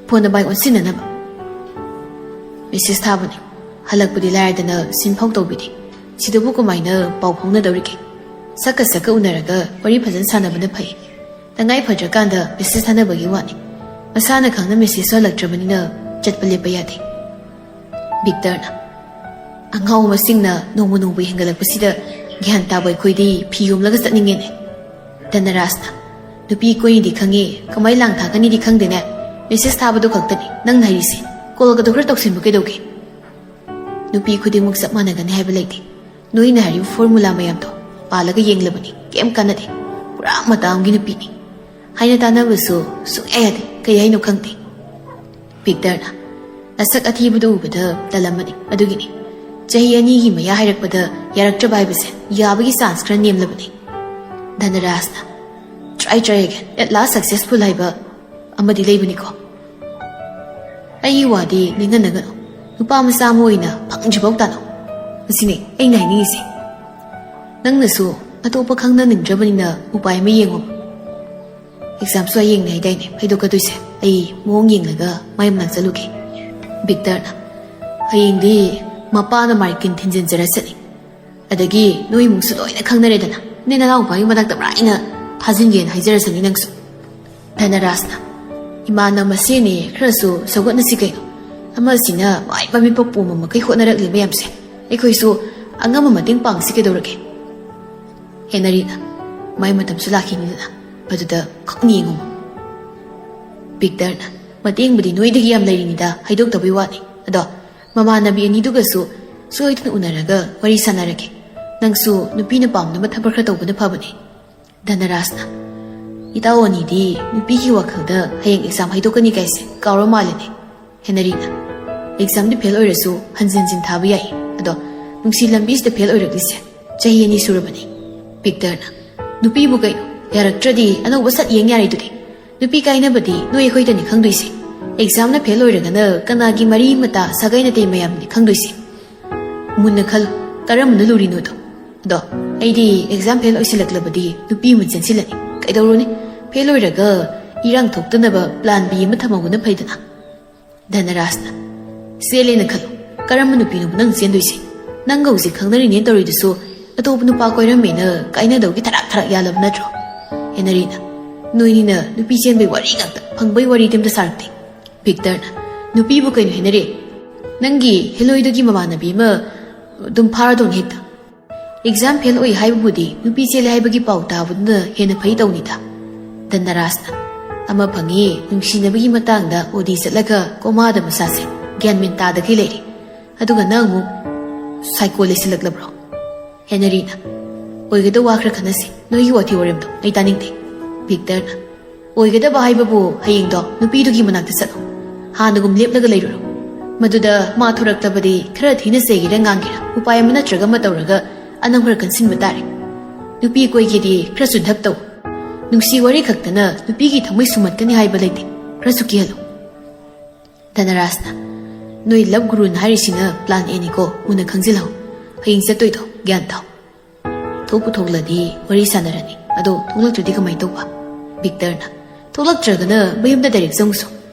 ꯐꯣꯟꯗ ꯃꯥꯏ ꯑꯣꯟꯁꯤꯟꯅꯅꯕ꯫" ꯃꯦꯁꯦꯖ ꯊꯥꯕꯅꯤ꯫ ꯍꯜꯂꯛꯄꯗꯤ ꯂꯥꯏꯔꯗꯅ ꯁꯤꯟ ꯐꯥꯎ ꯇꯧꯕꯤꯗꯦ꯫ ꯁꯤꯗꯕꯨ ꯀꯃꯥꯏꯅ ꯄꯥꯎ ꯐꯥꯎꯅꯗꯧꯔꯤꯒꯦ? ꯁꯛꯀ ꯁꯛꯀ ꯎꯅꯔꯒ ꯋꯥꯔꯤ ꯐꯖꯅ ꯁꯥꯟꯅꯕꯅ ꯐꯩ꯫ ꯇꯉꯥꯏ ꯐꯗ꯭ꯔꯀꯥꯟꯗ ꯃꯦꯁꯦꯖ ꯊꯥꯅꯕꯒꯤ ꯋꯥꯅꯤ꯫ ꯃꯁꯥꯅ ꯈꯪꯅ ꯃꯦꯁꯦꯖꯁꯨ ꯍꯜꯂꯛꯇ꯭ꯔꯕꯅꯤꯅ ꯆꯠꯄ ꯂꯦꯞꯄ ꯌꯥꯗꯦ꯫ ꯚꯤꯛꯇꯔꯅ, "ꯑꯉꯥꯎ ꯃꯁꯤꯡꯅ ꯅꯣꯡꯃ ꯅꯣꯡꯃꯒꯤ ꯍꯦꯟꯒꯠꯂꯛꯄꯁꯤꯗ ꯒ꯭ꯌꯥꯟ ꯇꯥꯕ ꯑꯩꯈꯣꯏꯗꯤ ꯐꯤ ꯌꯣꯝꯂꯒ ꯆꯠꯅꯤꯡꯉꯦꯅꯦ꯫" ꯙꯅꯔꯥꯖꯅ, "ꯅꯨꯄꯤ ꯀꯣꯏꯅꯤꯗꯤ ꯈꯪꯉꯦ, ꯀꯃꯥꯏ ꯂꯥꯡ ꯊꯥꯛꯀꯅꯤꯗꯤ ꯈꯪꯗꯦꯅꯦ꯫ ꯃꯦꯁꯦꯖ ꯊꯥꯕꯗꯣ ꯈꯛꯇꯅꯤ ꯅꯪꯅ ꯍꯩꯔꯤꯁꯦ꯫ ꯀꯣꯜꯒꯗꯣ ꯈꯔ ꯇꯧꯁꯤꯟꯕ ꯀꯩꯗꯧꯒꯦ? ꯅꯨꯄꯤ ꯈꯨꯗꯤꯡꯃꯛ ꯆꯞ ꯃꯥꯟꯅꯒꯅꯤ ꯍꯥꯏꯕ ꯂꯩꯇꯦ꯫ ꯅꯣꯏꯅ ꯍꯥꯏꯔꯤꯕ ꯐꯣꯔꯃꯨꯂꯥ ꯃꯌꯥꯝꯗꯣ ꯄꯥꯜꯂꯒ ꯌꯦꯡꯂꯕꯅꯤ, ꯀꯩꯝ ꯀꯥꯟꯅꯗꯦ꯫ ꯄꯨꯔꯥ ꯃꯇꯥ ꯑꯃꯒꯤ ꯅꯨꯄꯤꯅꯤ꯫ ꯍꯥꯏꯅ ꯇꯥꯟꯅꯕꯁꯨ ꯁꯨꯡꯌꯥ ꯌꯥꯗꯦ, ꯀꯩ ꯍꯥꯏꯅꯣ ꯈꯪꯗꯦ꯫" ꯚꯤꯛꯇꯔꯅ, ꯅꯁꯛ ꯑꯊꯤꯕꯗꯨ ꯎꯕꯗ ꯇꯜꯂꯝꯃꯅꯤ, ꯑꯗꯨꯒꯤꯅꯤ꯫ ꯆꯍꯤ ꯑꯅꯤꯒꯤ ꯃꯌꯥ ꯍꯥꯏꯔꯛꯄꯗ ꯌꯥꯔꯛꯇ꯭ꯔꯕ ꯍꯥꯏꯕꯁꯦ ꯌꯥꯕꯒꯤ ꯆꯥꯟꯁ ꯈꯔ ꯅꯦꯝꯂꯕꯅꯤ꯫ ꯙꯅꯔꯥꯖꯅ, "Try, try again, at last successful ꯍꯥꯏꯕ ꯑꯃꯗꯤ ꯂꯩꯕꯅꯤꯀꯣ꯫ ꯑꯩꯒꯤ ꯋꯥꯗꯤ ꯅꯤꯡꯍꯟꯅꯒꯅꯨ, ꯅꯨꯄꯥ ꯃꯆꯥ ꯑꯃ ꯑꯣꯏꯅ ꯐꯪꯗ꯭ꯔꯤꯐꯥꯎ ꯇꯥꯅꯧ꯫ ꯃꯁꯤꯅꯦ ꯑꯩꯅ ꯍꯥꯏꯅꯤꯡꯉꯤꯁꯦ꯫ ꯅꯪꯅꯁꯨ ꯑꯇꯣꯞꯄ ꯈꯪꯅꯅꯤꯡꯗ꯭ꯔꯕꯅꯤꯅ ꯎꯄꯥꯏ ꯑꯃ ꯌꯦꯡꯉꯣ꯫ ꯑꯦꯛꯖꯥꯝꯁꯨ ꯍꯌꯦꯡꯅꯦ ꯍꯥꯏꯗꯥꯏꯅꯦ ꯍꯩꯗꯣꯛꯀꯗꯣꯏꯁꯦ? ꯑꯩ ꯃꯑꯣꯡ ꯌꯦꯡꯂꯒ ꯃꯥꯏ ꯃꯅꯥꯛ ꯆꯠꯂꯨꯒꯦ꯫" ꯚꯤꯛꯇꯔꯅ, "ꯍꯌꯦꯡꯗꯤ ꯃꯄꯥꯅ ꯃꯥꯏꯀꯤꯟ ꯊꯤꯟꯖꯤꯟꯖꯔꯁꯅꯤ꯫ ꯑꯗꯒꯤ ꯅꯣꯏ ꯏꯃꯨꯡꯁꯨ ꯂꯣꯏꯅ ꯈꯪꯅꯔꯦꯗꯅ, ꯅꯣꯏ ꯅꯅꯥꯎꯄꯥꯒꯤ ꯃꯅꯥꯛꯇ ꯄꯨꯔꯥ ꯑꯩꯅ ꯊꯥꯖꯤꯟꯒꯦꯅ ꯍꯥꯏꯖꯔꯁꯅꯤ ꯅꯪꯁꯨ꯫" ꯙꯅꯔꯥꯖꯅ, "ꯏꯃꯥꯟꯅꯕ ꯃꯁꯦꯟꯅꯤ, ꯈꯔꯁꯨ ꯁꯧꯒꯠꯅꯁꯤ ꯀꯩꯅꯣ꯫ ꯑꯃꯁꯤꯅ ꯃꯥꯏ ꯃꯃꯤꯠꯄ ꯄꯣꯝꯕ ꯃꯈꯩ ꯍꯣꯠꯅꯔꯛꯂꯤꯕ ꯃꯌꯥꯝꯁꯦ, ꯑꯩꯈꯣꯏꯁꯨ ꯑꯉꯝꯕ ꯃꯇꯦꯡ ꯄꯥꯡꯁꯤ ꯀꯩꯗꯧꯔꯒꯦ?" ꯍꯦꯅꯔꯤꯅ, "ꯃꯥꯏ ꯃꯇꯝꯁꯨ ꯂꯥꯛꯈꯤꯅꯤꯗꯅ, ꯑꯗꯨꯗ ꯈꯛ ꯌꯦꯡꯉꯨ꯫" ꯚꯤꯛꯇꯔꯅ, "ꯃꯇꯦꯡꯕꯨꯗꯤ ꯅꯣꯏꯗꯒꯤ ꯌꯥꯝ ꯂꯩꯔꯤꯅꯤꯗ, ꯍꯥꯏꯗꯣꯛꯇꯕꯩ ꯋꯥꯅꯤ꯫ ꯑꯗꯣ ꯃꯃꯥꯟꯅꯕꯤ ꯑꯅꯤꯗꯨꯒꯁꯨ ꯁꯣꯏꯗꯅ ꯎꯅꯔꯒ ꯋꯥꯔꯤ ꯁꯥꯟꯅꯔꯒꯦ꯫ ꯅꯪꯁꯨ ꯅꯨꯄꯤꯅ ꯄꯥꯝꯅꯕ ꯊꯕꯛ ꯈꯔ ꯇꯧꯕꯅ ꯐꯕꯅꯦ꯫" ꯙꯅꯔꯥꯖꯅ, "ꯏꯇꯥꯎ ꯑꯅꯤꯗꯤ ꯅꯨꯄꯤꯒꯤ ꯋꯥꯈꯜꯗ ꯍꯌꯦꯡ ꯑꯦꯛꯖꯥꯝ ꯍꯥꯏꯗꯣꯛꯀꯅꯤ ꯀꯥꯏꯁꯦ ꯀꯥꯎꯔ ꯃꯥꯜꯂꯦꯅꯦ꯫" ꯍꯦꯅꯔꯤꯅ, "ꯑꯦꯛꯖꯥꯝꯗꯤ ꯐꯦꯜ ꯑꯣꯏꯔꯁꯨ ꯍꯟꯖꯤꯟ ꯍꯟꯖꯤꯟ ꯊꯥꯕ ꯌꯥꯏ꯫ ꯑꯗꯣ ꯅꯨꯡꯁꯤ ꯂꯝꯕꯤꯁꯤꯗ ꯐꯦꯜ ꯑꯣꯏꯔꯛꯂꯤꯁꯦ ꯆꯍꯤ ꯑꯅꯤ ꯁꯨꯔꯕꯅꯤ꯫" ꯚꯤꯛꯇꯔꯅ, "ꯅꯨꯄꯤꯕꯨ ꯀꯩꯅꯣ, ꯌꯥꯔꯛꯇ꯭ꯔꯗꯤ ꯑꯅꯧꯕ ꯁꯠ ꯌꯦꯡ ꯌꯥꯔꯦꯗꯨꯗꯤ꯫ ꯅꯨꯄꯤ ꯀꯥꯏꯅꯕꯗꯤ ꯅꯣꯏ ꯑꯩꯈꯣꯏꯗꯅꯤ ꯈꯪꯗꯣꯏꯁꯦ꯫ ꯑꯦꯛꯖꯥꯝꯅ ꯐꯦꯜ ꯑꯣꯏꯔꯒꯅ ꯀꯅꯥꯒꯤ ꯃꯔꯤ ꯃꯇꯥ ꯁꯥꯒꯩ ꯅꯥꯇꯩ ꯃꯌꯥꯝꯅꯤ ꯈꯪꯗꯣꯏꯁꯦ꯫ ꯃꯨꯟꯅ ꯈꯜꯂꯨ, ꯀꯔꯝꯕꯅ ꯂꯨꯔꯤꯅꯣꯗꯣ꯫ ꯑꯗꯣ ꯑꯩꯗꯤ ꯑꯦꯛꯖꯥꯝ ꯐꯦꯜ ꯑꯣꯏꯁꯤꯜꯂꯛꯂꯕꯗꯤ ꯅꯨꯄꯤ ꯑꯃ ꯆꯦꯟꯁꯤꯜꯂꯅꯤ꯫ ꯀꯩꯗꯧꯔꯨꯅꯤ? ꯐꯦꯜ ꯑꯣꯏꯔꯒ ꯏꯔꯥꯡ ꯊꯣꯛꯇꯅꯕ ꯄ꯭ꯂꯥꯟ ꯕꯤ ꯑꯃ ꯊꯝꯍꯧꯕꯅ ꯐꯩꯗꯅ꯫" ꯙꯅꯔꯥꯖꯅ, "ꯆꯦꯜꯂꯦꯅ ꯈꯜꯂꯨ, ꯀꯔꯝꯕ ꯅꯨꯄꯤꯅꯣꯕ ꯅꯪ ꯆꯦꯟꯗꯣꯏꯁꯦ? ꯅꯪꯒ ꯍꯧꯖꯤꯛ ꯈꯪꯅꯔꯤꯅꯦꯅ ꯇꯧꯔꯤꯗꯨꯁꯨ ꯑꯇꯣꯞꯄ ꯅꯨꯄꯥ ꯀꯣꯏꯔꯝꯃꯦꯅ ꯀꯥꯏꯅꯗꯧꯒꯤ ꯊꯔꯥꯛ ꯊꯔꯥꯛ ꯌꯥꯜꯂꯕ ꯅꯠꯇ꯭ꯔꯣ?" ꯍꯦꯅꯔꯤꯅ, "ꯅꯣꯏꯅꯤꯅ ꯅꯨꯄꯤ ꯆꯦꯟꯕꯩ ꯋꯥꯔꯤ ꯉꯥꯛꯇ, ꯐꯪꯕꯩ ꯋꯥꯔꯤꯗꯤ ꯑꯝꯇ ꯁꯥꯔꯛꯇꯦ꯫" ꯚꯤꯛꯇꯔꯅ, "ꯅꯨꯄꯤꯕꯨ ꯀꯩꯅꯣ ꯍꯦꯅꯔꯤ? ꯅꯪꯒꯤ ꯍꯦꯂꯣꯏꯗꯨꯒꯤ ꯃꯃꯥꯟꯅꯕꯤ ꯑꯃ ꯑꯗꯨꯝ ꯐꯥꯔꯗꯧꯅꯤ ꯍꯦꯛꯇ꯫ ꯑꯦꯛꯖꯥꯝ ꯐꯦꯜ ꯑꯣꯏ ꯍꯥꯏꯕꯕꯨꯗꯤ ꯅꯨꯄꯤ ꯆꯦꯜꯂꯦ ꯍꯥꯏꯕꯒꯤ ꯄꯥꯎ ꯇꯥꯕꯗꯨꯅ ꯍꯦꯟꯅ ꯐꯩ ꯇꯧꯅꯤꯗ꯫" ꯙꯅꯔꯥꯖꯅ, "ꯑꯃ ꯐꯪꯉꯤ, ꯅꯨꯡꯁꯤꯅꯕꯒꯤ ꯃꯇꯥꯡꯗ ꯑꯣꯗꯤ ꯆꯠꯂꯒ ꯀꯣꯃꯥꯗ ꯃꯆꯥꯁꯦ ꯒ꯭ꯌꯥꯟ ꯃꯦꯟ ꯇꯥꯗꯈꯩ ꯂꯩꯔꯦ꯫ ꯑꯗꯨꯒ ꯅꯪ ꯑꯃꯨꯛ ꯁꯥꯏꯀꯣ ꯂꯩꯁꯤꯜꯂꯛꯂꯕ꯭ꯔꯣ?" ꯍꯦꯅꯔꯤꯅ, "ꯑꯣꯏꯒꯗꯧ ꯋꯥ ꯈꯔ ꯈꯟꯅꯁꯤ, ꯅꯣꯏꯒꯤ ꯋꯥꯊꯤ ꯋꯥꯔꯦꯝꯗꯣ ꯑꯩ ꯇꯥꯅꯤꯡꯗꯦ꯫" ꯚꯤꯛꯇꯔꯅ, "ꯑꯣꯏꯒꯗꯕ ꯍꯥꯏꯕꯕꯨ ꯍꯌꯦꯡꯗꯣ ꯅꯨꯄꯤꯗꯨꯒꯤ ꯃꯅꯥꯛꯇ ꯆꯠꯂꯣ꯫ ꯍꯥꯟꯅꯒꯨꯝ ꯂꯦꯞꯂꯒ ꯂꯩꯔꯨꯔꯣ꯫ ꯃꯗꯨꯗ ꯃꯥ ꯊꯣꯔꯛꯂꯕꯗꯤ ꯈꯔ ꯊꯤꯅ ꯆꯩꯒꯦꯔꯥ ꯉꯥꯡꯒꯦꯔꯥ, ꯎꯄꯥꯏ ꯑꯃ ꯅꯠꯇ꯭ꯔꯒ ꯑꯃ ꯇꯧꯔꯒ ꯑꯅꯝ ꯈꯔ ꯀꯟꯁꯤꯟꯕ ꯇꯥꯔꯦ꯫ ꯅꯨꯄꯤ ꯀꯣꯏꯒꯦꯗꯤ ꯈꯔꯁꯨ ꯙꯞ ꯇꯧ꯫ ꯅꯨꯡꯁꯤ ꯋꯥꯔꯤ ꯈꯛꯇꯅ ꯅꯨꯄꯤꯒꯤ ꯊꯃꯣꯏ ꯁꯨꯝꯍꯠꯀꯅꯤ ꯍꯥꯏꯕ ꯂꯩꯇꯦ꯫ ꯈꯔꯁꯨ ꯀꯤꯍꯜꯂꯨ꯫ ꯙꯅꯔꯥꯖꯅ, "ꯅꯣꯏ ꯂꯕ ꯒꯨꯔꯨꯅ ꯍꯥꯏꯔꯤꯁꯤꯅ ꯄ꯭ꯂꯥꯟ ꯑꯦꯅꯤꯀꯣ, ꯃꯨꯟꯅ ꯈꯪꯖꯤꯜꯍꯧ꯫ ꯍꯌꯦꯡ ꯆꯠꯇꯣꯏꯗꯣ ꯒ꯭ꯌꯥꯟ ꯇꯥꯎ꯫ ꯊꯣꯛꯄꯨ ꯊꯣꯛꯂꯗꯤ ꯋꯥꯔꯤ ꯁꯥꯟꯅꯔꯅꯤ꯫ ꯑꯗꯣ ꯊꯣꯛꯂꯛꯇ꯭ꯔꯗꯤ ꯀꯃꯥꯏꯅ ꯇꯧꯕ?" ꯚꯤꯛꯇꯔꯅ, "ꯊꯣꯛꯂꯛꯇ꯭ꯔꯒꯅ ꯃꯌꯨꯝꯗ ꯗꯥꯏꯔꯦꯛ ꯆꯪꯉꯨꯁꯣ꯫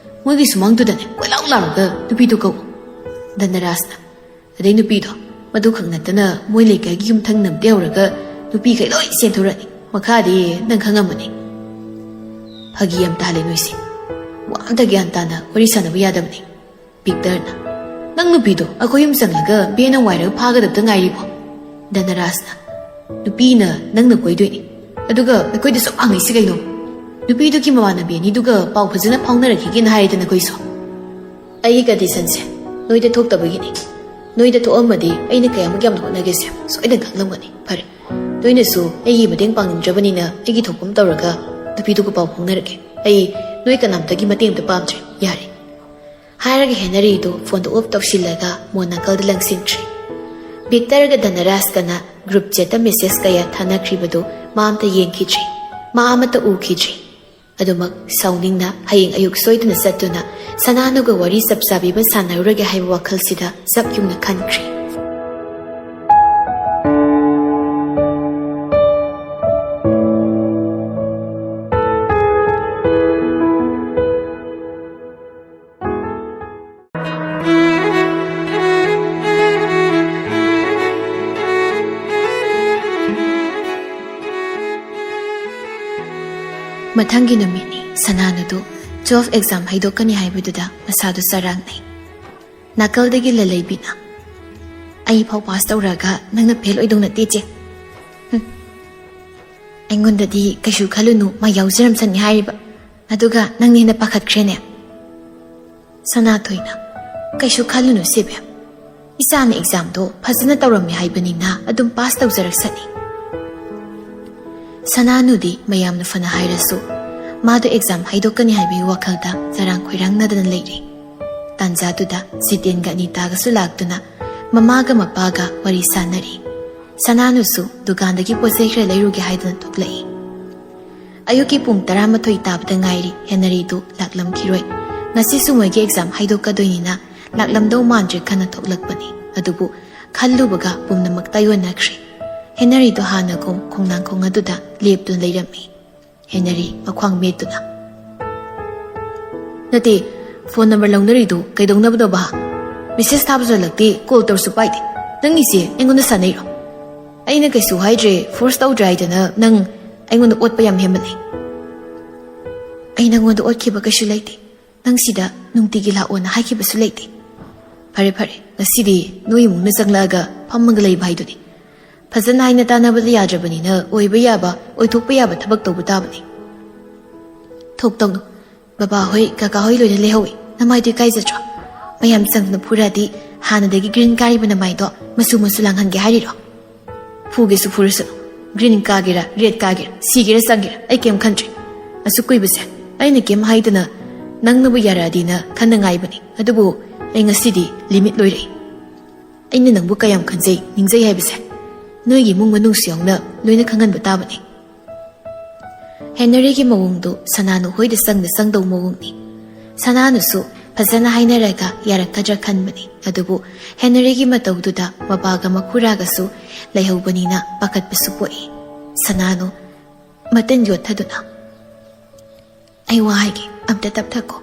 ꯃꯣꯏꯒꯤ ꯁꯨꯃꯥꯡꯗꯨꯗꯅꯦ ꯀꯣꯏꯂꯥꯎ ꯂꯥꯎꯔꯒ ꯅꯨꯄꯤꯗꯨ ꯀꯧ꯫" ꯙꯅꯔꯥꯖꯅ, "ꯑꯗꯩ ꯅꯨꯄꯤꯗꯣ, ꯃꯗꯨꯈꯛ ꯅꯠꯇꯅ ꯃꯣꯏ ꯂꯩꯀꯥꯏꯒꯤ ꯌꯨꯝꯊꯪꯅꯕꯗ ꯌꯧꯔꯒ ꯅꯨꯄꯤꯈꯩ ꯂꯣꯏ ꯆꯦꯟꯊꯣꯔꯛꯑꯅꯤ꯫ ꯃꯈꯥꯗꯤ ꯅꯪ ꯈꯪꯉꯝꯃꯅꯤ꯫" "ꯐꯥꯒꯤ ꯌꯥꯝ ꯇꯥꯍꯜꯂꯦ ꯅꯣꯏꯁꯦ꯫ ꯋꯥ ꯑꯝꯇ ꯒ꯭ꯌꯥꯟ ꯇꯥꯅ ꯋꯥꯔꯤ ꯁꯥꯟꯅꯕ ꯌꯥꯗꯕꯅꯤ꯫" ꯚꯤꯛꯇꯔꯅ, "ꯅꯪ ꯅꯨꯄꯤꯗꯣ ꯑꯩꯈꯣꯏ ꯌꯨꯝ ꯆꯪꯂꯒ ꯚꯦꯟ ꯑꯃ ꯋꯥꯏꯔꯒ ꯐꯥꯒꯗꯕꯇ ꯉꯥꯏꯔꯤꯕꯣ?" ꯙꯅꯔꯥꯖꯅ, "ꯅꯨꯄꯤꯅ ꯅꯪꯅ ꯀꯣꯏꯗꯣꯏꯅꯤ꯫ ꯑꯗꯨꯒ ꯑꯩꯈꯣꯏꯗ ꯁꯨꯝ ꯍꯪꯉꯤꯁꯤ ꯀꯩꯅꯣ? ꯅꯨꯄꯤꯗꯨꯒꯤ ꯃꯃꯥꯟꯅꯕꯤ ꯑꯅꯤꯗꯨꯒ ꯄꯥꯎ ꯐꯖꯅ ꯐꯥꯎꯅꯔꯛꯈꯤꯒꯦꯅ ꯍꯥꯏꯗꯅ ꯑꯩꯈꯣꯏꯁꯨ꯫ ꯑꯩꯒꯤ ꯀꯟꯗꯤꯁꯟꯁꯦ ꯅꯣꯏꯗ ꯊꯣꯛꯇꯕꯒꯤꯅꯤ꯫ ꯅꯣꯏꯗ ꯊꯣꯛꯑꯝꯃꯗꯤ ꯑꯩꯅ ꯀꯌꯥꯃꯨꯛ ꯌꯥꯝꯅ ꯍꯣꯠꯅꯒꯦꯁꯦ ꯁꯣꯏꯗꯅ ꯈꯪꯂꯝꯒꯅꯤ꯫ ꯐꯔꯦ, ꯅꯣꯏꯅꯁꯨ ꯑꯩꯒꯤ ꯃꯇꯦꯡ ꯄꯥꯡꯅꯤꯡꯗ꯭ꯔꯕꯅꯤꯅ ꯑꯩꯒꯤ ꯊꯣꯛꯄ ꯑꯃ ꯇꯧꯔꯒ ꯅꯨꯄꯤꯗꯨꯒ ꯄꯥꯎ ꯐꯥꯎꯅꯔꯒꯦ꯫ ꯑꯩ ꯅꯣꯏ ꯀꯅꯥꯝꯇꯒꯤ ꯃꯇꯦꯡ ꯑꯝꯇ ꯄꯥꯝꯗ꯭ꯔꯦ꯫ ꯌꯥꯔꯦ꯫" ꯍꯥꯏꯔꯒ ꯍꯦꯅꯔꯤꯗꯨ ꯐꯣꯟꯗꯨ ꯑꯣꯐ ꯇꯧꯁꯤꯜꯂꯒ ꯃꯣꯟ ꯅꯥꯀꯜꯗ ꯂꯪꯁꯤꯟꯈ꯭ꯔꯦ꯫ ꯚꯤꯛꯇꯔꯒ ꯙꯅꯔꯥꯖꯀꯅ ꯒ꯭ꯔꯨꯞ ꯆꯦꯠꯇ ꯃꯦꯁꯦꯖ ꯀꯌꯥ ꯊꯥꯅꯈ꯭ꯔꯤꯕꯗꯨ ꯃꯥ ꯑꯃꯇ ꯌꯦꯡꯈꯤꯗ꯭ꯔꯤ, ꯃꯥ ꯑꯃꯇ ꯎꯈꯤꯗ꯭ꯔꯤ꯫ ꯑꯗꯨꯃꯛ ꯁꯥꯎꯅꯤꯡꯅ ꯍꯌꯦꯡ ꯑꯌꯨꯛ ꯁꯣꯏꯗꯅ ꯆꯠꯇꯨꯅ ꯁꯅꯥꯅꯨꯒ ꯋꯥꯔꯤ ꯆꯞ ꯆꯥꯕꯤꯕ ꯁꯥꯟꯅꯔꯨꯔꯒꯦ ꯍꯥꯏꯕ ꯋꯥꯈꯜꯁꯤꯗ ꯆꯞ ꯌꯨꯡꯅ ꯈꯟꯈ꯭ꯔꯦ꯫ ꯃꯊꯪꯒꯤ ꯅꯨꯃꯤꯠꯅꯤ꯫ ꯁꯅꯥꯅꯨꯗꯨ ꯇꯨꯋꯦꯜꯐ ꯑꯦꯛꯖꯥꯝ ꯍꯩꯗꯣꯛꯀꯅꯤ ꯍꯥꯏꯕꯗꯨꯗ ꯃꯁꯥꯗꯨ ꯆꯔꯥꯡꯅꯩ꯫ ꯅꯥꯀꯜꯗꯒꯤ ꯂꯂꯩꯕꯤꯅ, "ꯑꯩ ꯐꯥꯎ ꯄꯥꯁ ꯇꯧꯔꯛꯑꯒ ꯅꯪꯅ ꯐꯦꯜ ꯑꯣꯏꯗꯧ ꯅꯠꯇꯦ, ꯆꯦ꯫ ꯍꯨꯝ꯫ ꯑꯩꯉꯣꯟꯗꯗꯤ ꯀꯩꯁꯨ ꯈꯜꯂꯨꯅꯨ, ꯃꯥ ꯌꯥꯎꯖꯔꯝꯁꯅꯤ ꯍꯥꯏꯔꯤꯕ꯫ ꯑꯗꯨꯒ ꯅꯪꯅ ꯍꯦꯟꯅ ꯄꯥꯈꯠꯈ꯭ꯔꯦꯅꯦ?" ꯁꯅꯥꯊꯣꯏꯅ, "ꯀꯩꯁꯨ ꯈꯜꯂꯨꯅꯨ ꯁꯦ ꯕꯦꯝ, ꯏꯆꯥꯅ ꯑꯦꯛꯖꯥꯝꯗꯣ ꯐꯖꯅ ꯇꯧꯔꯝꯃꯦ ꯍꯥꯏꯕꯅꯤꯅ ꯑꯗꯨꯝ ꯄꯥꯁ ꯇꯧꯖꯔꯛꯁꯅꯤ꯫" ꯁꯅꯥꯅꯨꯗꯤ ꯃꯌꯥꯝꯅ ꯐꯅ ꯍꯥꯏꯔꯁꯨ ꯃꯥꯗꯣ ꯑꯦꯛꯖꯥꯝ ꯍꯩꯗꯣꯛꯀꯅꯤ ꯍꯥꯏꯕꯒꯤ ꯋꯥꯈꯜꯗ ꯆꯔꯥꯡ ꯈꯣꯏꯔꯥꯡꯅꯗꯅ ꯂꯩꯔꯤ꯫ ꯇꯥꯟꯖꯥꯗꯨꯗ ꯖꯤꯇꯦꯟꯒ ꯑꯅꯤꯇꯥꯒꯁꯨ ꯂꯥꯛꯇꯨꯅ ꯃꯃꯥꯒ ꯃꯄꯥꯒ ꯋꯥꯔꯤ ꯁꯥꯟꯅꯔꯤ꯫ ꯁꯅꯥꯅꯨꯁꯨ ꯗꯨꯀꯥꯟꯗꯒꯤ ꯄꯣꯠ ꯆꯩ ꯈꯔ ꯂꯩꯔꯨꯒꯦ ꯍꯥꯏꯗꯨꯅ ꯊꯣꯛꯂꯛꯏ꯫ ꯑꯌꯨꯛꯀꯤ ꯄꯨꯡ ꯇꯔꯥꯃꯥꯊꯣꯏ ꯇꯥꯕꯗ ꯉꯥꯏꯔꯤ꯫ ꯍꯦꯅꯔꯤꯗꯨ ꯂꯥꯛꯂꯝꯈꯤꯔꯣꯏ꯫ ꯉꯁꯤꯁꯨ ꯃꯣꯏꯒꯤ ꯑꯦꯛꯖꯥꯝ ꯍꯥꯏꯗꯣꯛꯀꯗꯣꯏꯅꯤꯅ ꯂꯥꯛꯂꯝꯗꯧ ꯃꯥꯟꯗ꯭ꯔꯦ ꯈꯟꯅ ꯊꯣꯛꯂꯛꯄꯅꯤ꯫ ꯑꯗꯨꯕꯨ ꯈꯜꯂꯨꯕꯒ ꯄꯨꯝꯅꯃꯛ ꯇꯥꯏꯑꯣꯟꯅꯈ꯭ꯔꯦ꯫ ꯍꯦꯅꯔꯤꯗꯨ ꯍꯥꯟꯅꯒꯨꯝ ꯈꯣꯡꯅꯥꯡꯈꯣꯡ ꯑꯗꯨꯗ ꯂꯦꯞꯇꯨꯅ ꯂꯩꯔꯝꯃꯤ꯫ ꯍꯦꯅꯔꯤ ꯃꯈ꯭ꯋꯥꯡ ꯃꯦꯠꯇꯨꯅ, "ꯅꯠꯇꯦ, ꯐꯣꯟ ꯅꯝꯕꯔ ꯂꯧꯅꯔꯤꯗꯨ ꯀꯩꯗꯧꯅꯕꯅꯣꯕ? ꯃꯦꯁꯦꯖ ꯊꯥꯕꯁꯨ ꯍꯜꯂꯛꯇꯦ, ꯀꯣꯜ ꯇꯧꯔꯁꯨ ꯄꯥꯏꯗꯦ꯫ ꯅꯪꯒꯤꯁꯦ ꯑꯩꯉꯣꯟꯗ ꯁꯥꯟꯅꯩꯔꯣ? ꯑꯩꯅ ꯀꯩꯁꯨ ꯍꯥꯏꯗ꯭ꯔꯦ, ꯐꯣꯔꯁ ꯇꯧꯗ꯭ꯔꯦ ꯍꯥꯏꯗꯅ ꯅꯪ ꯑꯩꯉꯣꯟꯗ ꯑꯣꯠꯄ ꯌꯥꯝ ꯍꯦꯟꯃꯜꯂꯦ꯫" "ꯑꯩ ꯅꯪꯉꯣꯟꯗ ꯑꯣꯠꯈꯤꯕ ꯀꯩꯁꯨ ꯂꯩꯇꯦ꯫ ꯅꯪ ꯁꯤꯗ ꯅꯨꯡꯇꯤꯒꯤ ꯂꯥꯛꯑꯣꯅ ꯍꯥꯏꯈꯤꯕꯁꯨ ꯂꯩꯇꯦ꯫ ꯐꯔꯦ ꯐꯔꯦ, ꯉꯁꯤꯗꯤ ꯅꯣꯏ ꯏꯃꯨꯡꯅ ꯆꯪꯂꯛꯑꯒ ꯐꯝꯃꯒ ꯂꯩꯕ ꯍꯥꯏꯗꯨꯅꯤ꯫ ꯐꯖꯅ ꯍꯥꯏꯅ ꯇꯥꯟꯅꯕꯗ ꯌꯥꯗ꯭ꯔꯕꯅꯤꯅ ꯑꯣꯏꯕ ꯌꯥꯕ, ꯑꯣꯏꯊꯣꯛꯄ ꯌꯥꯕ ꯊꯕꯛ ꯇꯧꯕ ꯇꯥꯕꯅꯤ꯫" "ꯊꯣꯛꯇꯧꯅꯨ꯫ ꯕꯕꯥ ꯍꯣꯏ, ꯀꯀꯥ ꯍꯣꯏ ꯂꯣꯏꯅ ꯂꯩꯍꯧꯋꯤ꯫ ꯅꯃꯥꯏꯗꯨ ꯏꯀꯥꯏꯖꯗ꯭ꯔꯣ? ꯃꯌꯥꯝ ꯆꯪꯗꯨꯅ ꯐꯨꯔꯛꯑꯗꯤ ꯍꯥꯟꯅꯗꯒꯤ ꯒ꯭ꯔꯤꯟ ꯀꯥꯔꯤꯕ ꯅꯃꯥꯏꯗꯣ ꯃꯆꯨ ꯃꯆꯨ ꯂꯥꯡꯍꯟꯒꯦ ꯍꯥꯏꯔꯤꯔꯣ?" "ꯐꯨꯒꯦꯁꯨ ꯐꯨꯔꯁꯅꯨ, ꯒ꯭ꯔꯤꯟ ꯀꯥꯒꯦꯔꯥ, ꯔꯦꯗ ꯀꯥꯒꯦꯔꯥ, ꯁꯤꯒꯦꯔꯥ ꯆꯪꯒꯦꯔꯥ, ꯑꯩ ꯀꯩꯝ ꯈꯟꯗ꯭ꯔꯦ꯫ ꯑꯁꯨꯛ ꯀꯨꯏꯕꯁꯦ ꯑꯩꯅ ꯀꯩꯝ ꯍꯥꯏꯗꯅ ꯅꯪꯅꯕꯨ ꯌꯥꯔꯛꯑꯗꯤꯅ ꯈꯟꯅ ꯉꯥꯏꯕꯅꯤ꯫ ꯑꯗꯨꯕꯨ ꯑꯩ ꯉꯁꯤꯗꯤ ꯂꯤꯃꯤꯠ ꯂꯣꯏꯔꯛꯏ꯫ ꯑꯩꯅ ꯅꯪꯕꯨ ꯀꯌꯥꯝ ꯈꯟꯖꯩ, ꯅꯤꯡꯖꯩ ꯍꯥꯏꯕꯁꯦ ꯅꯣꯏꯒꯤ ꯏꯃꯨꯡ ꯃꯅꯨꯡꯁꯨ ꯌꯥꯎꯅ ꯂꯣꯏꯅ ꯈꯪꯍꯟꯕ ꯇꯥꯕꯅꯤ꯫" ꯍꯦꯅꯔꯤꯒꯤ ꯃꯑꯣꯡꯗꯨ ꯁꯅꯥꯅꯨ ꯍꯣꯏꯗ ꯆꯪꯗ ꯆꯪꯗꯧ ꯃꯑꯣꯡꯅꯤ꯫ ꯁꯅꯥꯅꯨꯁꯨ ꯐꯖꯅ ꯍꯥꯏꯅꯔꯒ ꯌꯥꯔꯛꯀꯗ꯭ꯔꯥ ꯈꯟꯕꯅꯤ꯫ ꯑꯗꯨꯕꯨ ꯍꯦꯅꯔꯤꯒꯤ ꯃꯇꯧꯗꯨꯗ ꯃꯄꯥꯒ ꯃꯈꯨꯔꯥꯒꯁꯨ ꯂꯩꯍꯧꯕꯅꯤꯅ ꯄꯥꯈꯠꯄꯁꯨ ꯄꯣꯛꯏ꯫ ꯁꯅꯥꯅꯨ ꯃꯇꯟ ꯌꯣꯠꯊꯗꯨꯅ, "ꯑꯩ ꯋꯥ ꯍꯥꯏꯒꯦ, ꯑꯝꯇ ꯇꯞꯊꯈꯣ꯫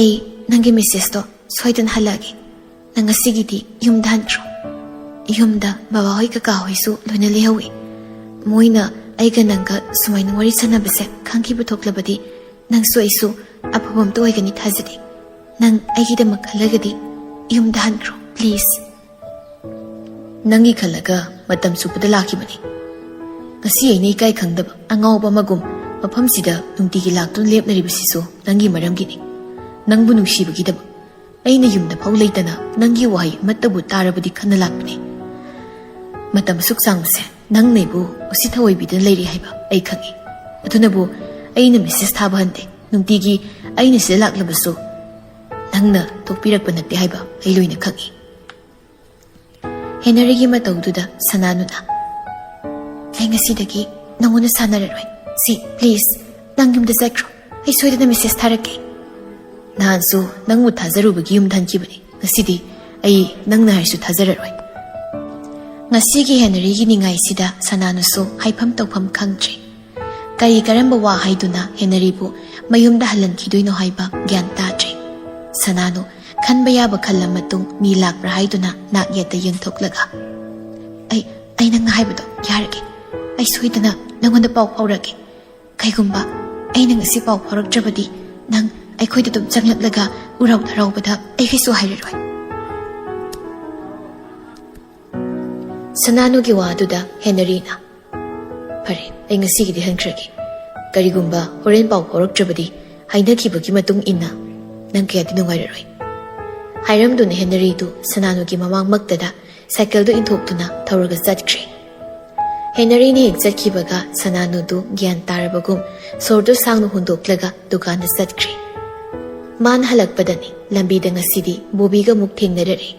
ꯑꯩ ꯅꯪꯒꯤ ꯃꯦꯁꯦꯖꯇꯣ ꯁꯣꯏꯗꯅ ꯍꯜꯂꯛꯑꯒꯦ꯫ ꯅꯪ ꯉꯁꯤꯒꯤꯗꯤ ꯌꯨꯝꯗ ꯍꯟꯈ꯭ꯔꯣ꯫ ꯌꯨꯝꯗ ꯕꯕꯥ ꯍꯣꯏ ꯀꯀꯥ ꯍꯣꯏꯁꯨ ꯂꯣꯏꯅ ꯂꯩꯍꯧꯋꯤ꯫ ꯃꯣꯏꯅ ꯑꯩꯒ ꯅꯪꯒ ꯁꯨꯃꯥꯏꯅ ꯋꯥꯔꯤ ꯁꯥꯟꯅꯕꯁꯦ ꯈꯪꯈꯤꯕ ꯊꯣꯛꯂꯕꯗꯤ ꯅꯪꯁꯨ ꯑꯩꯁꯨ ꯑꯐꯕ ꯑꯝꯇ ꯑꯣꯏꯒꯅꯤ ꯊꯥꯖꯗꯦ꯫ ꯅꯪ ꯑꯩꯒꯤꯗꯃꯛ ꯈꯜꯂꯒꯗꯤ ꯌꯨꯝꯗ ꯍꯟꯈ꯭ꯔꯣ, ꯄ꯭ꯂꯤꯖ꯫" "ꯅꯪꯒꯤ ꯈꯜꯂꯒ ꯃꯇꯝ ꯆꯨꯞꯄꯗ ꯂꯥꯛꯈꯤꯕꯅꯤ꯫ ꯉꯁꯤ ꯑꯩꯅ ꯏꯀꯥꯏ ꯈꯪꯗꯕ ꯑꯉꯥꯎꯕ ꯑꯃꯒꯨꯝ ꯃꯐꯝꯁꯤꯗ ꯅꯨꯡꯇꯤꯒꯤ ꯂꯥꯛꯇꯨꯅ ꯂꯦꯞꯅꯔꯤꯕꯁꯤꯁꯨ ꯅꯪꯒꯤ ꯃꯔꯝꯒꯤꯅꯤ꯫ ꯅꯪꯕꯨ ꯅꯨꯡꯁꯤꯕꯒꯤꯗꯃꯛ ꯑꯩꯅ ꯌꯨꯝꯗ ꯐꯥꯎ ꯂꯩꯇꯅ ꯅꯪꯒꯤ ꯋꯥꯍꯩ ꯑꯃꯠꯇꯕꯨ ꯇꯥꯔꯕꯗꯤ ꯈꯟꯅ ꯂꯥꯛꯄꯅꯤ꯫ ꯃꯇꯝ ꯑꯁꯨꯛ ꯁꯥꯡꯕꯁꯦ ꯅꯪꯅ ꯑꯩꯕꯨ ꯎꯁꯤꯠ ꯊꯑꯣꯏꯕꯤꯗꯅ ꯂꯩꯔꯤ ꯍꯥꯏꯕ ꯑꯩ ꯈꯪꯏ꯫ ꯑꯗꯨꯅꯕꯨ ꯑꯩꯅ ꯃꯦꯁꯦꯖ ꯊꯥꯕ ꯍꯟꯗꯦ꯫ ꯅꯨꯡꯇꯤꯒꯤ ꯑꯩꯅ ꯁꯤꯗ ꯂꯥꯛꯂꯕꯁꯨ ꯅꯪꯅ ꯇꯣꯛꯄꯤꯔꯛꯄ ꯅꯠꯇꯦ ꯍꯥꯏꯕ ꯑꯩ ꯂꯣꯏꯅ ꯈꯪꯏ꯫ ꯍꯦꯅꯔꯤꯒꯤ ꯃꯇꯧꯗꯨꯗ ꯁꯅꯥꯅꯨꯅ, "ꯑꯩ ꯉꯁꯤꯗꯒꯤ ꯅꯪꯉꯣꯟꯗ ꯁꯥꯟꯅꯔꯔꯣꯏ꯫ ꯁꯤ, please, ꯅꯪ ꯌꯨꯝꯗ ꯆꯠꯈ꯭ꯔꯣ꯫ ꯑꯩ ꯁꯣꯏꯗꯅ message ꯊꯥꯔꯛꯀꯦ꯫ ꯅꯍꯥꯟꯁꯨ ꯅꯪꯕꯨ ꯊꯥꯖꯔꯨꯕꯒꯤ ꯌꯨꯝꯗ ꯍꯟꯈꯤꯕꯅꯤ꯫ ꯉꯁꯤꯗꯤ ꯑꯩ ꯅꯪꯅ ꯍꯥꯏꯔꯁꯨ ꯊꯥꯖꯔꯔꯣꯏ꯫" ꯉꯁꯤꯒꯤ ꯍꯦꯅꯔꯤꯒꯤ ꯅꯤꯡꯉꯥꯏꯁꯤꯗ ꯁꯅꯥꯅꯨꯁꯨ ꯍꯥꯏꯐꯝ ꯇꯧꯐꯝ ꯈꯪꯗ꯭ꯔꯦ꯫ ꯀꯔꯤ ꯀꯔꯝꯕ ꯋꯥ ꯍꯥꯏꯗꯨꯅ ꯍꯦꯅꯔꯤꯕꯨ ꯃꯌꯨꯝꯗ ꯍꯜꯍꯟꯈꯤꯗꯣꯏꯅꯣ ꯍꯥꯏꯕ ꯒ꯭ꯌꯥꯟ ꯇꯥꯗ꯭ꯔꯦ꯫ ꯁꯅꯥꯅꯨ ꯈꯟꯕ ꯌꯥꯕ ꯈꯜꯂ ꯃꯇꯨꯡ ꯃꯤ ꯂꯥꯛꯄ꯭ꯔꯥ ꯍꯥꯏꯗꯨꯅ ꯅꯥꯛ ꯌꯦꯠꯇ ꯌꯦꯡꯊꯣꯛꯂꯒ, "ꯑꯩ, ꯑꯩ ꯅꯪꯅ ꯍꯥꯏꯕꯗꯣ ꯌꯥꯔꯒꯦ꯫ ꯑꯩ ꯁꯣꯏꯗꯅ ꯅꯪꯉꯣꯟꯗ ꯄꯥꯎ ꯐꯥꯎꯔꯛꯀꯦ꯫ ꯀꯩꯒꯨꯝꯕ ꯑꯩꯅ ꯉꯁꯤ ꯄꯥꯎ ꯐꯥꯎꯔꯛꯇ꯭ꯔꯕꯗꯤ ꯅꯪ ꯑꯩꯈꯣꯏꯗ ꯑꯗꯨꯝ ꯆꯪꯂꯛꯂꯒ ꯎꯔꯥꯎ ꯊꯔꯥꯎꯕꯗ ꯑꯩ ꯀꯩꯁꯨ ꯍꯥꯏꯔꯔꯣꯏ꯫" ꯁꯅꯥꯅꯨꯒꯤ ꯋꯥꯗꯨꯗ ꯍꯦꯅꯔꯤꯅ, "ꯐꯔꯦ, ꯑꯩ ꯉꯁꯤꯒꯤꯗꯤ ꯍꯟꯈ꯭ꯔꯒꯦ꯫ ꯀꯔꯤꯒꯨꯝꯕ ꯍꯣꯔꯦꯟ ꯄꯥꯎ ꯐꯥꯎꯔꯛꯇ꯭ꯔꯕꯗꯤ ꯍꯥꯏꯅꯈꯤꯕꯒꯤ ꯃꯇꯨꯡ ꯏꯟꯅ ꯅꯪ ꯀꯌꯥꯗꯤ ꯅꯨꯡꯉꯥꯏꯔꯔꯣꯏ꯫" ꯍꯥꯏꯔꯝꯗꯨꯅ ꯍꯦꯅꯔꯤꯗꯨ ꯁꯅꯥꯅꯨꯒꯤ ꯃꯃꯥꯡꯃꯛꯇꯗ ꯁꯥꯏꯀꯜꯗꯨ ꯏꯟꯊꯣꯛꯇꯨꯅ ꯊꯧꯔꯒ ꯆꯠꯈ꯭ꯔꯦ꯫ ꯍꯦꯅꯔꯤꯅ ꯍꯦꯛ ꯆꯠꯈꯤꯕꯒ ꯁꯅꯥꯅꯨꯗꯨ ꯒ꯭ꯌꯥꯟ ꯇꯥꯔꯕꯒꯨꯝ ꯁꯣꯔꯗꯨ ꯁꯥꯡꯅ ꯍꯣꯟꯗꯣꯛꯂꯒ ꯗꯨꯀꯥꯟꯗ ꯆꯠꯈ꯭ꯔꯦ꯫ ꯃꯥꯅ ꯍꯜꯂꯛꯄꯗꯅꯤ ꯂꯝꯕꯤꯗ ꯉꯁꯤꯗꯤ ꯕꯣꯕꯤꯒ ꯑꯃꯨꯛ ꯊꯦꯡꯅꯔꯔꯦ꯫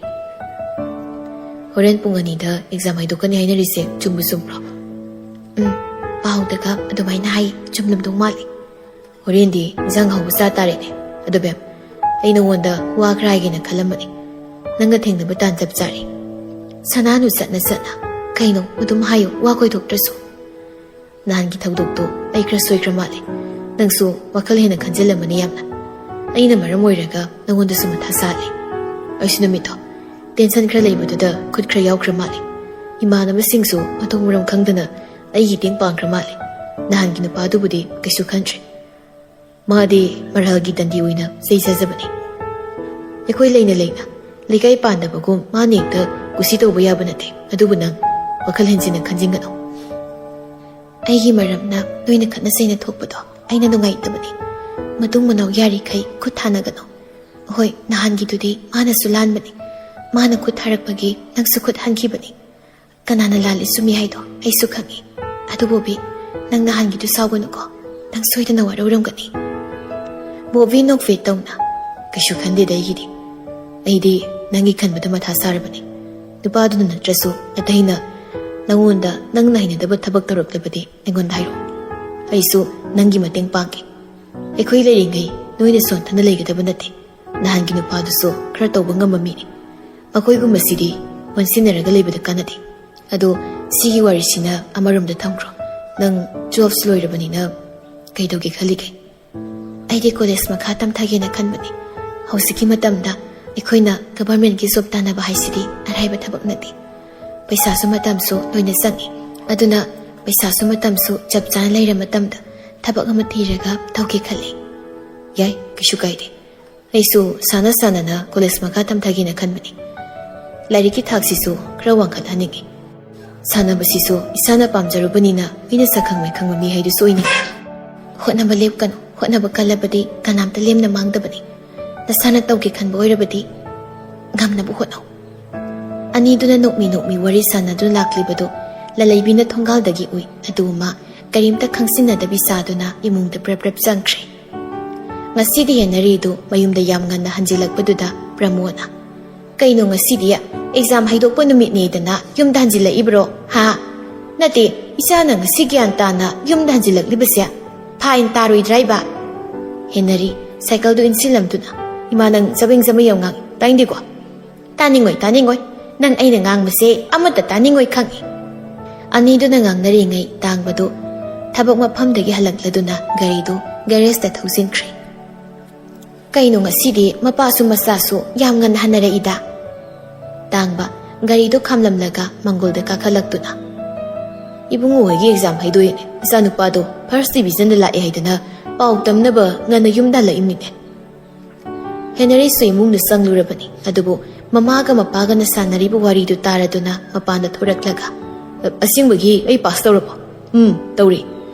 "ꯍꯣꯔꯦꯟ ꯄꯨꯡ ꯑꯅꯤꯗ exam ꯍꯥꯏꯗꯣꯛꯀꯅꯤ ꯍꯥꯏꯅꯔꯤꯁꯦ ꯆꯨꯝꯕꯨ ꯆꯨꯝꯕ꯭ꯔꯣ?" "ꯎꯝ, ꯄꯥꯎꯗꯒ ꯑꯗꯨꯃꯥꯏꯅ ꯍꯥꯏ, ꯆꯨꯝꯂꯝꯗꯧ ꯃꯥꯜꯂꯤ꯫" "ꯍꯣꯔꯦꯟꯗꯤ ꯏꯟꯖꯥꯡ ꯍꯥꯎꯕ ꯆꯥ ꯇꯥꯔꯦꯅꯦ꯫ ꯑꯗꯣ ꯕꯦꯝ, ꯑꯩ ꯅꯉꯣꯟꯗ ꯋꯥ ꯈꯔ ꯍꯥꯏꯒꯦꯅ ꯈꯜꯂꯝꯕꯅꯦ꯫ ꯅꯪꯒ ꯊꯦꯡꯅꯕ ꯇꯥꯟ ꯆꯞ ꯆꯥꯔꯦ꯫" ꯁꯅꯥꯅꯨ ꯆꯠꯅ ꯆꯠꯅ, "ꯀꯩꯅꯣ? ꯑꯗꯨꯝ ꯍꯥꯏꯌꯨ, ꯋꯥ ꯀꯣꯏꯊꯣꯛꯇ꯭ꯔꯁꯨ꯫" "ꯅꯍꯥꯟꯒꯤ ꯊꯧꯗꯣꯛꯇꯣ ꯑꯩ ꯈꯔ ꯁꯣꯏꯈ꯭ꯔ ꯃꯥꯜꯂꯦ꯫ ꯅꯪꯁꯨ ꯋꯥꯈꯜ ꯍꯦꯟꯅ ꯈꯟꯖꯤꯜꯂꯝꯃꯅꯤ ꯌꯥꯝꯅ꯫ ꯑꯩꯅ ꯃꯔꯝ ꯑꯣꯏꯔꯒ ꯅꯉꯣꯟꯗꯁꯨ ꯃꯊꯥ ꯁꯥꯍꯜꯂꯦ꯫ ꯑꯩꯁꯨ ꯅꯨꯃꯤꯠꯇꯣ tension ꯈꯔ ꯂꯩꯕꯗꯨꯗ ꯈꯨꯠ ꯈꯔ ꯌꯥꯎꯈ꯭ꯔ ꯃꯥꯜꯂꯦ꯫ ꯏꯃꯥꯟꯅꯕꯁꯤꯡꯁꯨ ꯃꯊꯣꯡ ꯃꯔꯝ ꯈꯪꯗꯅ ꯑꯩꯒꯤ ꯃꯇꯦꯡ ꯄꯥꯡꯈ꯭ꯔ ꯃꯥꯜꯂꯦ꯫ ꯅꯍꯥꯟꯒꯤ ꯅꯨꯄꯥꯗꯨꯕꯨꯗꯤ ꯀꯩꯁꯨ ꯈꯟꯗ꯭ꯔꯦ꯫ ꯃꯥꯗꯤ ꯃꯔꯥꯜꯒꯤ ꯗꯟꯗꯤ ꯑꯣꯏꯅ ꯆꯩꯖꯖꯕꯅꯤ꯫ ꯑꯩꯈꯣꯏ ꯂꯩꯅ ꯂꯩꯅ ꯂꯩꯀꯥꯏ ꯄꯥꯟꯗꯕꯒꯨꯝ ꯃꯥꯅ ꯍꯦꯛꯇ ꯀꯨꯁꯤ ꯇꯧꯕ ꯌꯥꯕ ꯅꯠꯇꯦ꯫ ꯑꯗꯨꯕꯨ ꯅꯪ ꯋꯥꯈꯜ ꯍꯦꯟꯖꯤꯟꯅ ꯈꯟꯖꯤꯟꯒꯅꯨ꯫" "ꯑꯩꯒꯤ ꯃꯔꯝꯅ ꯅꯣꯏꯅ ꯈꯠꯅ ꯆꯩꯅ ꯊꯣꯛꯄꯗꯣ ꯑꯩꯅ ꯅꯨꯡꯉꯥꯏꯇꯕꯅꯤ꯫ ꯃꯇꯨꯡ ꯃꯅꯥꯎ ꯌꯥꯔꯤꯈꯩ ꯈꯨꯠ ꯊꯥꯅꯒꯅꯨ꯫ ꯍꯣꯏ, ꯅꯍꯥꯟꯒꯤꯗꯨꯗꯤ ꯃꯥꯅꯁꯨ ꯂꯥꯟꯕꯅꯤ꯫ ꯃꯥꯅ ꯈꯨꯠ ꯊꯥꯔꯛꯄꯒꯤ ꯅꯪꯁꯨ ꯈꯨꯠ ꯍꯟꯈꯤꯕꯅꯤ꯫ ꯀꯅꯥꯅ ꯂꯥꯜꯂꯤ ꯆꯨꯝꯃꯤ ꯍꯥꯏꯗꯣ ꯑꯩꯁꯨ ꯈꯪꯉꯤ꯫ ꯑꯗꯨꯕꯨ ꯕꯤ, ꯅꯪ ꯅꯍꯥꯟꯒꯤꯗꯨ ꯁꯥꯎꯒꯅꯨꯀꯣ꯫ ꯅꯪ ꯁꯣꯏꯗꯅ ꯋꯥꯔꯧꯔꯝꯒꯅꯤ꯫" ꯕꯣꯕꯤ ꯅꯣꯛꯐꯦꯠ ꯇꯧꯅ, "ꯀꯩꯁꯨ ꯈꯟꯗꯦꯗ ꯑꯩꯒꯤꯗꯤ꯫ ꯑꯩꯗꯤ ꯅꯪꯒꯤ ꯈꯟꯕꯗ ꯃꯊꯥ ꯁꯥꯔꯕꯅꯤ꯫ ꯅꯨꯄꯥꯗꯨꯅ ꯅꯠꯇ꯭ꯔꯁꯨ ꯑꯇꯩꯅ ꯅꯪꯉꯣꯟꯗ ꯅꯪꯅ ꯍꯩꯅꯗꯕ ꯊꯕꯛ ꯇꯧꯔꯛꯂꯕꯗꯤ ꯑꯩꯉꯣꯟꯗ ꯍꯥꯏꯔꯛꯑꯣ꯫ ꯑꯩꯁꯨ ꯅꯪꯒꯤ ꯃꯇꯦꯡ ꯄꯥꯡꯒꯦ꯫ ꯑꯩꯈꯣꯏ ꯂꯩꯔꯤꯉꯩ ꯅꯣꯏꯅ ꯁꯣꯟꯊꯅ ꯂꯩꯒꯗꯕ ꯅꯠꯇꯦ꯫ ꯅꯍꯥꯟꯒꯤ ꯅꯨꯄꯥꯗꯨꯁꯨ ꯈꯔ ꯇꯧꯕ ꯉꯝꯕ ꯃꯤꯅꯤ꯫ ꯃꯈꯣꯏꯒꯨꯝꯕꯁꯤꯗꯤ ꯑꯣꯟꯁꯤꯟꯅꯔꯒ ꯂꯩꯕꯗ ꯀꯥꯟꯅꯗꯦ꯫ ꯑꯗꯣ ꯁꯤꯒꯤ ꯋꯥꯔꯤꯁꯤꯅ ꯑꯃꯔꯣꯝꯗ ꯊꯝꯈ꯭ꯔꯣ꯫ ꯅꯪ twelfth ꯂꯣꯏꯔꯕꯅꯤꯅ ꯀꯩꯗꯧꯒꯦ ꯈꯜꯂꯤꯒꯦ?" "ꯑꯩꯗꯤ ꯀꯣꯂꯦꯖ ꯃꯈꯥ ꯇꯝꯊꯒꯦꯅ ꯈꯟꯕꯅꯤ꯫ ꯍꯧꯖꯤꯛꯀꯤ ꯃꯇꯝꯗ ꯑꯩꯈꯣꯏꯅ ꯒꯚꯔꯟꯃꯦꯟꯠꯀꯤ ꯖꯣꯕ ꯇꯥꯟꯅꯕ ꯍꯥꯏꯁꯤꯗꯤ ꯑꯔꯥꯏꯕ ꯊꯕꯛ ꯅꯠꯇꯦ꯫ ꯄꯩꯁꯥꯁꯨ ꯃꯇꯝꯁꯨ ꯂꯣꯏꯅ ꯆꯪꯏ꯫ ꯑꯗꯨꯅ ꯄꯩꯁꯥꯁꯨ ꯃꯇꯝꯁꯨ ꯆꯞ ꯆꯥꯅ ꯂꯩꯔ ꯃꯇꯝꯗ ꯊꯕꯛ ꯑꯃ ꯊꯤꯔꯒ ꯇꯧꯒꯦ ꯈꯜꯂꯤ꯫" "ꯌꯥꯏ, ꯀꯩꯁꯨ ꯀꯥꯏꯗꯦ꯫ ꯑꯩꯁꯨ ꯁꯥꯟꯅ ꯁꯥꯟꯅꯅ ꯀꯣꯂꯦꯖ ꯃꯈꯥ ꯇꯝꯊꯒꯦꯅ ꯈꯟꯕꯅꯤ꯫ ꯂꯥꯏꯔꯤꯛꯀꯤ ꯊꯥꯛꯁꯤꯁꯨ ꯈꯔ ꯋꯥꯡꯈꯠꯍꯟꯅꯤꯡꯏ꯫ ꯁꯥꯟꯅꯕꯁꯤꯁꯨ ꯏꯁꯥꯅ ꯄꯥꯝꯖꯔꯨꯕꯅꯤꯅ ꯃꯤꯅ ꯁꯛꯈꯪ ꯃꯥꯏꯈꯪꯕ ꯃꯤ ꯍꯥꯏꯗꯨꯁꯨ ꯑꯣꯏꯅꯤꯡꯏ꯫" "ꯍꯣꯠꯅꯕ ꯂꯦꯞꯀꯅꯨ꯫ ꯍꯣꯠꯅꯕ ꯀꯜꯂꯕꯗꯤ ꯀꯅꯥꯝꯇ ꯂꯦꯝꯅ ꯃꯥꯡꯗꯕꯅꯤ꯫ ꯅꯁꯥꯅ ꯇꯧꯒꯦ ꯈꯟꯕ ꯑꯣꯏꯔꯕꯗꯤ ꯉꯝꯅꯕ ꯍꯣꯠꯅꯧ꯫" ꯑꯅꯤꯗꯨꯅ ꯅꯣꯛꯃꯤ ꯅꯣꯛꯃꯤ ꯋꯥꯔꯤ ꯁꯥꯟꯅꯗꯨꯅ ꯂꯥꯛꯂꯤꯕꯗꯨ ꯂꯂꯩꯕꯤꯅ ꯊꯣꯡꯒꯥꯜꯗꯒꯤ ꯎꯏ꯫ ꯑꯗꯨ ꯃꯥ ꯀꯔꯤꯝꯇ ꯈꯪꯁꯤꯟꯅꯗꯕꯤ ꯁꯥꯗꯨꯅ ꯏꯃꯨꯡꯗ ꯄ꯭ꯔꯞ ꯄ꯭ꯔꯞ ꯆꯪꯈ꯭ꯔꯦ꯫ ꯉꯁꯤꯗꯤ ꯍꯦꯅꯔꯤꯗꯨ ꯃꯌꯨꯝꯗ ꯌꯥꯝ ꯉꯟꯅ ꯍꯟꯖꯤꯜꯂꯛꯄꯗꯨꯗ ꯄ꯭ꯔꯃꯣꯗꯅ, "ꯀꯩꯅꯣ, ꯉꯁꯤꯗꯤ ꯑꯦꯛꯖꯥꯝ ꯍꯥꯏꯗꯣꯛꯄ ꯅꯨꯃꯤꯠꯅꯦꯗꯅ ꯌꯨꯝꯗ ꯍꯟꯖꯤꯜꯂꯛꯏꯕ꯭ꯔꯣ? ꯍꯥ? ꯅꯠꯇꯦ, ꯏꯆꯥꯅ ꯉꯁꯤ ꯒ꯭ꯌꯥꯟ ꯇꯥꯅ ꯌꯨꯝꯗ ꯍꯟꯖꯤꯜꯂꯛꯂꯤꯕꯁꯦ ꯐꯥꯏꯟ ꯇꯥꯔꯣꯏꯗ꯭ꯔꯥ ꯍꯥꯏꯕ?" ꯍꯦꯅꯔꯤ ꯁꯥꯏꯀꯜꯗꯨ ꯏꯟꯁꯤꯜꯂꯝꯗꯨꯅ, "ꯏꯃꯥ, ꯅꯪ ꯆꯕꯦꯡ ꯆꯕꯦꯡ ꯌꯥꯝ ꯉꯥꯡꯉꯤ, ꯇꯥꯅꯤꯡꯗꯦꯀꯣ?" "ꯇꯥꯅꯤꯡꯉꯣꯏ, ꯇꯥꯅꯤꯡꯉꯣꯏ꯫ ꯅꯪ ꯑꯩꯅ ꯉꯥꯡꯕꯁꯦ ꯑꯃꯠꯇ ꯇꯥꯅꯤꯡꯉꯣꯏ ꯈꯪꯉꯤ꯫" ꯑꯅꯤꯗꯨꯅ ꯉꯥꯡꯅꯔꯤꯉꯩ ꯇꯥꯡꯕꯗꯨ ꯊꯕꯛ ꯃꯐꯝꯗꯒꯤ ꯍꯜꯂꯛꯂꯗꯨꯅ ꯒꯥꯔꯤꯗꯨ ꯒꯦꯔꯦꯖꯇ ꯊꯧꯖꯤꯟꯈ꯭ꯔꯦ꯫ "ꯀꯩꯅꯣ, ꯉꯁꯤꯗꯤ ꯃꯄꯥꯁꯨ ꯃꯆꯥꯁꯨ ꯌꯥꯝ ꯉꯟꯅ ꯍꯟꯅꯔꯛꯏꯗ?" ꯇꯥꯡꯕ ꯒꯥꯔꯤꯗꯨ ꯈꯥꯝꯂꯝꯂꯒ ꯃꯪꯒꯣꯜꯗ ꯀꯥꯈꯠꯂꯛꯇꯨꯅ, "ꯏꯕꯨꯡꯉꯣ ꯍꯣꯏꯒꯤ ꯑꯦꯛꯖꯥꯝ ꯍꯥꯏꯗꯣꯛꯏꯅꯦ꯫ ꯏꯆꯥꯅꯨꯄꯥꯗꯣ ꯐꯥꯔꯁ ꯗꯤꯚꯤꯖꯟꯗ ꯂꯥꯛꯑꯦ ꯍꯥꯏꯗꯅ ꯄꯥꯎ ꯇꯝꯅꯕ ꯉꯟꯅ ꯌꯨꯝꯗ ꯍꯜꯂꯛꯏꯕꯅꯤꯅꯦ꯫" ꯍꯦꯅꯔꯤꯁꯨ ꯏꯃꯨꯡꯗ ꯆꯪꯂꯨꯔꯕꯅꯤ꯫ ꯑꯗꯨꯕꯨ ꯃꯃꯥꯒ ꯃꯄꯥꯒꯅ ꯁꯥꯟꯅꯔꯤꯕ ꯋꯥꯔꯤꯗꯨ ꯇꯥꯔꯗꯨꯅ ꯃꯄꯥꯟꯗ ꯊꯣꯔꯛꯂꯒ, "ꯑ-, ꯑꯁꯦꯡꯕꯒꯤ ꯑꯩ ꯄꯥꯁ ꯇꯧꯔꯕꯣ?" "ꯎꯝ, ꯇꯧꯔꯦ꯫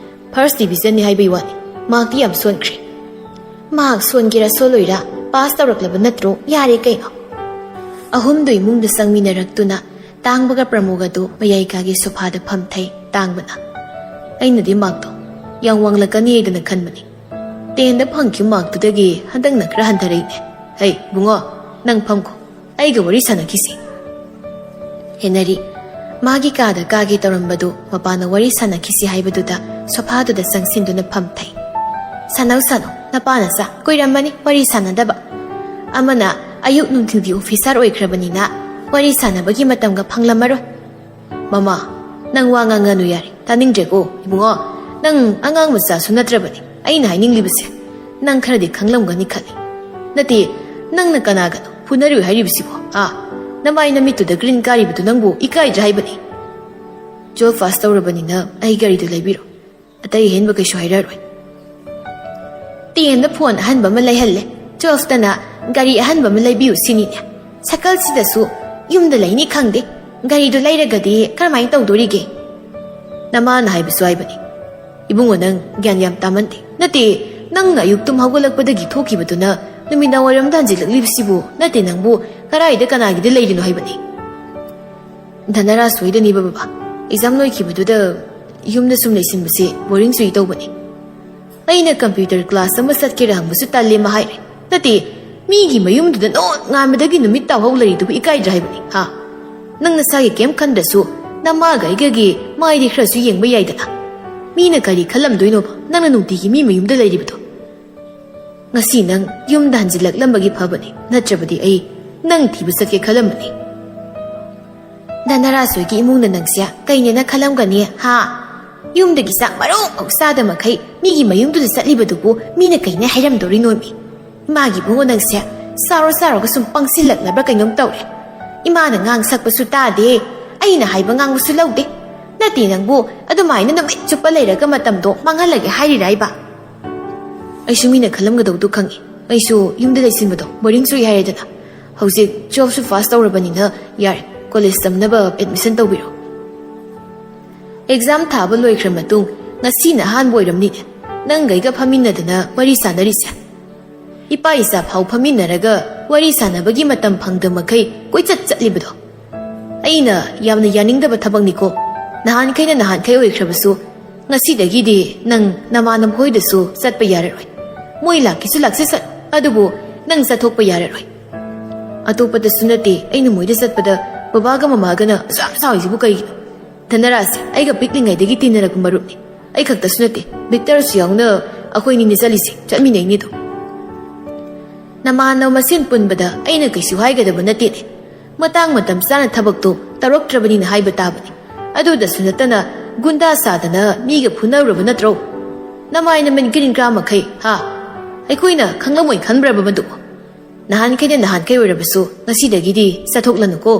ꯐꯥꯔꯁ ꯗꯤꯚꯤꯖꯟꯅꯤ ꯍꯥꯏꯕꯩ ꯋꯥꯅꯤ꯫ ꯃꯥꯔꯛꯇꯤ ꯌꯥꯝ ꯁꯣꯟꯈ꯭ꯔꯦ꯫" "ꯃꯥꯔꯛ ꯁꯣꯟꯒꯦꯔꯥ ꯁꯣꯜꯂꯣꯏꯔꯥ, ꯄꯥꯁ ꯇꯧꯔꯛꯂꯕ ꯅꯠꯇ꯭ꯔꯣ? ꯌꯥꯔꯦ ꯀꯩꯅꯣ꯫" ꯑꯍꯨꯝꯗꯨ ꯏꯃꯨꯡꯗ ꯆꯪꯃꯤꯟꯅꯔꯛꯇꯨꯅ ꯇꯥꯡꯕꯒ ꯄ꯭ꯔꯃꯣꯒꯗꯨ ꯃꯌꯥꯏ ꯀꯥꯒꯤ ꯁꯣꯐꯥꯗ ꯐꯝꯊꯩ꯫ ꯇꯥꯡꯕꯅ, "ꯑꯩꯅꯗꯤ ꯃꯥꯔꯛꯇꯣ ꯌꯥꯝ ꯋꯥꯡꯂꯛꯀꯅꯤ ꯍꯥꯏꯗꯅ ꯈꯟꯕꯅꯤ꯫ ꯇꯦꯟꯗ ꯐꯪꯈꯤꯕ ꯃꯥꯔꯛꯇꯨꯗꯒꯤ ꯍꯟꯗꯛꯅ ꯈꯔ ꯍꯟꯊꯔꯛꯏꯅꯦ꯫ "ꯍꯩ ꯏꯕꯨꯡꯉꯣ, ꯅꯪ ꯐꯝꯈꯣ, ꯑꯩꯒ ꯋꯥꯔꯤ ꯁꯥꯟꯅꯈꯤꯁꯤ꯫" ꯍꯦꯅꯔꯤ ꯃꯥꯒꯤ ꯀꯥꯗ ꯀꯥꯒꯦ ꯇꯧꯔꯝꯕꯗꯨ ꯃꯄꯥꯅ ꯋꯥꯔꯤ ꯁꯥꯟꯅꯈꯤꯁꯤ ꯍꯥꯏꯕꯗꯨꯗ ꯁꯣꯐꯥꯗꯨꯗ ꯆꯪꯁꯤꯟꯗꯨꯅ ꯐꯝꯊꯩ꯫ "ꯁꯥꯟꯅꯧ ꯁꯥꯟꯅꯧ, ꯅꯄꯥ ꯅꯆꯥ ꯀꯨꯏꯔꯝꯃꯅꯤ ꯋꯥꯔꯤ ꯁꯥꯟꯅꯗꯕ꯫ ꯑꯃꯅ ꯑꯌꯨꯛ ꯅꯨꯡꯊꯤꯜꯒꯤ ꯑꯣꯐꯤꯁꯥꯔ ꯑꯣꯏꯈ꯭ꯔꯕꯅꯤꯅ ꯋꯥꯔꯤ ꯁꯥꯟꯅꯕꯒꯤ ꯃꯇꯝꯒ ꯐꯪꯂꯝꯃꯔꯣꯏ꯫" "ꯃꯃꯥ, ꯅꯪ ꯋꯥ ꯉꯥꯡꯉꯅꯨ ꯌꯥꯔꯦ, ꯇꯥꯅꯤꯡꯗ꯭ꯔꯦꯀꯣ꯫ ꯏꯕꯨꯡꯉꯣ, ꯅꯪ ꯑꯉꯥꯡ ꯃꯆꯥꯁꯨ ꯅꯠꯇ꯭ꯔꯕꯅꯤ꯫ ꯑꯩꯅ ꯍꯥꯏꯅꯤꯡꯂꯤꯕꯁꯦ ꯅꯪ ꯈꯔꯗꯤ ꯈꯪꯂꯝꯒꯅꯤ ꯈꯜꯂꯤ꯫ ꯅꯠꯇꯦ, ꯅꯪꯅ ꯀꯅꯥꯒꯅꯣ ꯐꯨꯅꯔꯨꯏ ꯍꯥꯏꯔꯤꯕꯁꯤꯕꯣ? ꯑꯥ, ꯅꯃꯥꯏ ꯅꯃꯤꯠꯇꯨꯗ ꯒ꯭ꯔꯤꯟ ꯀꯥꯔꯤꯕꯗꯨ ꯅꯪꯕꯨ ꯏꯀꯥꯏꯗ꯭ꯔꯥ ꯍꯥꯏꯕꯅꯤ꯫ ꯇꯨꯋꯦꯜꯐ ꯄꯥꯁ ꯇꯧꯔꯕꯅꯤꯅ ꯑꯩ ꯒꯥꯔꯤꯗꯨ ꯂꯩꯕꯤꯔꯣ꯫ ꯑꯇꯩ ꯑꯍꯦꯟꯕ ꯀꯩꯁꯨ ꯍꯥꯏꯔꯛꯑꯔꯣꯏ꯫" ꯇꯦꯟꯗ ꯐꯣꯟ ꯑꯍꯟꯕ ꯑꯃ ꯂꯩꯍꯜꯂꯦ, ꯇꯨꯋꯦꯜꯐꯇꯅ ꯒꯥꯔꯤ ꯑꯍꯟꯕ ꯑꯃ ꯂꯩꯕꯤꯌꯨ ꯁꯤꯅꯤꯅꯦ꯫ ꯁꯥꯏꯀꯜꯁꯤꯗꯁꯨ ꯌꯨꯝꯗ ꯂꯩꯅꯤ ꯈꯪꯗꯦ, ꯒꯥꯔꯤꯗꯨ ꯂꯩꯔꯒꯗꯤ ꯀꯔꯝꯍꯥꯏꯅ ꯇꯧꯗꯣꯔꯤꯒꯦ? ꯅꯃꯥꯅ ꯍꯥꯏꯕꯁꯨ ꯍꯥꯏꯕꯅꯤ꯫ ꯏꯕꯨꯡꯉꯣ, ꯅꯪ ꯒ꯭ꯌꯥꯟ ꯌꯥꯝ ꯇꯥꯃꯟꯗꯦ꯫ ꯅꯠꯇꯦ, ꯅꯪꯅ ꯑꯌꯨꯛ ꯇꯨꯝ ꯍꯧꯒꯠꯂꯛꯄꯗꯒꯤ ꯊꯣꯛꯈꯤꯕꯗꯨꯅ ꯅꯨꯃꯤꯗꯥꯡ ꯋꯥꯏꯔꯝꯗ ꯍꯟꯖꯤꯜꯂꯛꯂꯤꯕꯁꯤꯕꯨ, ꯅꯠꯇꯦ, ꯅꯪꯕꯨ ꯀꯔꯥꯏꯗ ꯀꯅꯥꯒꯤꯗ ꯂꯩꯔꯤꯅꯣ ꯍꯥꯏꯕꯅꯤ꯫ ꯙꯅꯔꯥꯖ ꯁꯣꯏꯗꯅꯤꯕ ꯕꯕꯥ, ꯑꯦꯛꯖꯥꯝ ꯂꯣꯏꯈꯤꯕꯗꯨꯗ ꯌꯨꯝꯗ ꯁꯨꯝ ꯂꯩꯁꯤꯟꯕꯁꯦ ꯕꯣꯔꯤꯡ ꯆꯨꯏ ꯇꯧꯕꯅꯤ꯫ ꯑꯩꯅ ꯀꯝꯄ꯭ꯌꯨꯇꯔ ꯀ꯭ꯂꯥꯁ ꯑꯃ ꯆꯠꯀꯦꯔꯥ ꯍꯪꯕꯁꯨ ꯇꯜꯂꯦ ꯃꯥ ꯍꯥꯏꯔꯦ꯫ ꯅꯠꯇꯦ, ꯃꯤꯒꯤ ꯃꯌꯨꯝꯗꯨꯗ ꯅꯣꯡꯉꯥꯟꯕꯗꯒꯤ ꯅꯨꯃꯤꯠ ꯇꯥꯐꯧ ꯂꯩꯔꯤꯗꯨꯕꯨ ꯏꯀꯥꯏꯗ꯭ꯔꯥ ꯍꯥꯏꯕꯅꯤ, ꯍꯥ? ꯅꯪ ꯅꯁꯥꯒꯤ ꯀꯩꯝ ꯈꯟꯗ꯭ꯔꯁꯨ ꯅꯃꯥꯒ ꯑꯩꯒꯒꯤ ꯃꯥꯏꯗꯤ ꯈꯔꯁꯨ ꯌꯦꯡꯕ ꯌꯥꯏꯗꯅ꯫ ꯃꯤꯅ ꯀꯔꯤ ꯈꯜꯂꯝꯗꯣꯏꯅꯣꯕ ꯅꯪꯅ ꯅꯨꯡꯇꯤꯒꯤ ꯃꯤ ꯃꯌꯨꯝꯗ ꯂꯩꯔꯤꯕꯗꯣ? ꯉꯁꯤ ꯅꯪ ꯌꯨꯝꯗ ꯍꯟꯖꯤꯜꯂꯛꯂꯝꯕꯒꯤ ꯐꯕꯅꯤ, ꯅꯠꯇ꯭ꯔꯕꯗꯤ ꯑꯩ ꯅꯪ ꯊꯤꯕ ꯆꯠꯀꯦ ꯈꯜꯂꯝꯕꯅꯤ꯫ ꯙꯅꯔꯥꯖ ꯍꯣꯏꯒꯤ ꯏꯃꯨꯡꯅ ꯅꯪꯁꯦ ꯀꯩꯅꯦꯅ ꯈꯜꯂꯝꯒꯅꯤ, ꯍꯥ? ꯌꯨꯝꯗꯒꯤ ꯆꯥꯛ ꯃꯔꯨ ꯑꯃꯐꯥꯎ ꯆꯥꯗ ꯃꯈꯩ ꯃꯤꯒꯤ ꯃꯌꯨꯝꯗꯨꯗ ꯆꯠꯂꯤꯕꯗꯨꯕꯨ ꯃꯤꯅ ꯀꯩꯅꯦ ꯍꯥꯏꯔꯝꯗꯣꯔꯤꯅꯣꯃꯤ? ꯏꯃꯥꯒꯤ ꯏꯕꯨꯡꯉꯣ ꯅꯪꯁꯦ ꯆꯥꯎꯔ ꯆꯥꯎꯔꯒ ꯁꯨꯝ ꯄꯪꯁꯤꯜꯂꯛꯂꯕ꯭ꯔꯥ ꯀꯩꯅꯣꯝ ꯇꯧꯔꯦ꯫ ꯏꯃꯥꯅ ꯉꯥꯡ ꯁꯛꯄꯁꯨ ꯇꯥꯗꯦ, ꯑꯩꯅ ꯍꯥꯏꯕ ꯉꯥꯡꯕꯁꯨ ꯂꯧꯗꯦ꯫ ꯅꯠꯇꯦ, ꯅꯪꯕꯨ ꯑꯗꯨꯃꯥꯏꯅ ꯅꯨꯃꯤꯠ ꯆꯨꯞꯄ ꯂꯩꯔꯒ ꯃꯇꯝꯗꯣ ꯃꯥꯡꯍꯜꯂꯒꯦ ꯍꯥꯏꯔꯤꯔꯥ ꯍꯥꯏꯕ? ꯑꯩꯁꯨ ꯃꯤꯅ ꯈꯜꯂꯝꯒꯗꯧꯗꯣ ꯈꯪꯉꯤ꯫ ꯑꯩꯁꯨ ꯌꯨꯝꯗ ꯂꯩꯁꯤꯟꯕꯗꯣ ꯕꯣꯔꯤꯡ ꯆꯨꯏ ꯍꯥꯏꯔꯦꯗꯅ꯫ ꯍꯧꯖꯤꯛ ꯇꯨꯋꯦꯜꯐꯁꯨ ꯄꯥꯁ ꯇꯧꯔꯕꯅꯤꯅ ꯌꯥꯔꯦ, ꯀꯣꯂꯦꯖ ꯇꯝꯅꯕ ꯑꯦꯗꯃꯤꯁꯟ ꯇꯧꯕꯤꯔꯣ꯫ ꯑꯦꯛꯖꯥꯝ ꯊꯥꯕ ꯂꯣꯏꯈ꯭ꯔ ꯃꯇꯨꯡ ꯉꯁꯤꯅ ꯑꯍꯥꯟꯕ ꯑꯣꯏꯔꯝꯅꯤꯅꯦ ꯅꯪꯒꯩꯒ ꯐꯝꯃꯤꯟꯅꯗꯅ ꯋꯥꯔꯤ ꯁꯥꯟꯅꯔꯤꯁꯦ꯫ ꯏꯄꯥ ꯏꯆꯥ ꯐꯥꯎ ꯐꯝꯃꯤꯟꯅꯔꯒ ꯋꯥꯔꯤ ꯁꯥꯟꯅꯕꯒꯤ ꯃꯇꯝ ꯐꯪꯗ ꯃꯈꯩ ꯀꯣꯏꯆꯠ ꯆꯠꯂꯤꯕꯗꯣ꯫ ꯑꯩꯅ ꯌꯥꯝꯅ ꯌꯥꯅꯤꯡꯗꯕ ꯊꯕꯛꯅꯤꯀꯣ꯫ ꯅꯍꯥꯟꯈꯩꯅ ꯅꯍꯥꯟꯈꯩ ꯑꯣꯏꯈ꯭ꯔꯕꯁꯨ, ꯉꯁꯤꯗꯒꯤꯗꯤ ꯅꯪ ꯅꯃꯥꯟꯅꯕ ꯍꯣꯏꯗꯁꯨ ꯆꯠꯄ ꯌꯥꯔꯔꯣꯏ꯫ ꯃꯣꯏ ꯂꯥꯛꯀꯦꯁꯨ ꯂꯥꯛꯆꯁꯠ, ꯑꯗꯨꯕꯨ "ꯅꯪ ꯆꯠꯊꯣꯛꯄ ꯌꯥꯔꯔꯣꯏ꯫ ꯑꯇꯣꯞꯄꯗꯁꯨ ꯅꯠꯇꯦ, ꯑꯩꯅ ꯃꯣꯏꯗ ꯆꯠꯄꯗ ꯕꯕꯥꯒ ꯃꯃꯥꯒꯅ ꯑꯁꯨꯛ ꯌꯥꯝ ꯁꯥꯎꯔꯤꯁꯤꯕꯨ ꯀꯩꯒꯤꯅꯣ? ꯙꯅꯔꯥꯖꯁꯦ ꯑꯩꯒ ꯄꯤꯛꯂꯤꯉꯩꯗꯒꯤ ꯇꯤꯟꯅꯔꯛꯄ ꯃꯔꯨꯞꯅꯤ꯫ ꯑꯩ ꯈꯛꯇꯁꯨ ꯅꯠꯇꯦ, ꯚꯤꯛꯇꯔꯁꯨ ꯌꯥꯎꯅ ꯑꯩꯈꯣꯏꯅꯤꯅꯦ ꯆꯠꯂꯤꯁꯦ, ꯆꯠꯃꯤꯟꯅꯩꯅꯦꯗꯣ꯫ ꯅꯃꯥꯟꯅꯕ ꯃꯁꯦꯟ ꯄꯨꯟꯕꯗ ꯑꯩꯅ ꯀꯩꯁꯨ ꯍꯥꯏꯒꯗꯕ ꯅꯠꯇꯦꯅꯦ꯫ ꯃꯇꯥꯡ ꯃꯇꯝ ꯆꯥꯅ ꯊꯕꯛꯇꯣ ꯇꯧꯔꯛꯇ꯭ꯔꯕꯅꯤꯅ ꯍꯥꯏꯕ ꯇꯥꯕꯅꯤ꯫ ꯑꯗꯨꯗꯁꯨ ꯅꯠꯇꯅ ꯒꯨꯟꯗꯥ ꯁꯥꯗꯅ ꯃꯤꯒ ꯐꯨꯅꯔꯨꯔꯕ ꯅꯠꯇ꯭ꯔꯣ? ꯅꯃꯥꯏ ꯅꯃꯤꯠ ꯒ꯭ꯔꯤꯟ ꯀꯥ ꯃꯈꯩ, ꯍꯥ? ꯑꯩꯈꯣꯏꯅ ꯈꯪꯂꯝꯃꯣꯏ ꯈꯟꯕ꯭ꯔꯕ ꯃꯗꯨꯕꯨ? ꯅꯍꯥꯟꯈꯩꯅ ꯅꯍꯥꯟꯈꯩ ꯑꯣꯏꯔꯕꯁꯨ ꯉꯁꯤꯗꯒꯤꯗꯤ ꯆꯠꯊꯣꯛꯂꯅꯨꯀꯣ꯫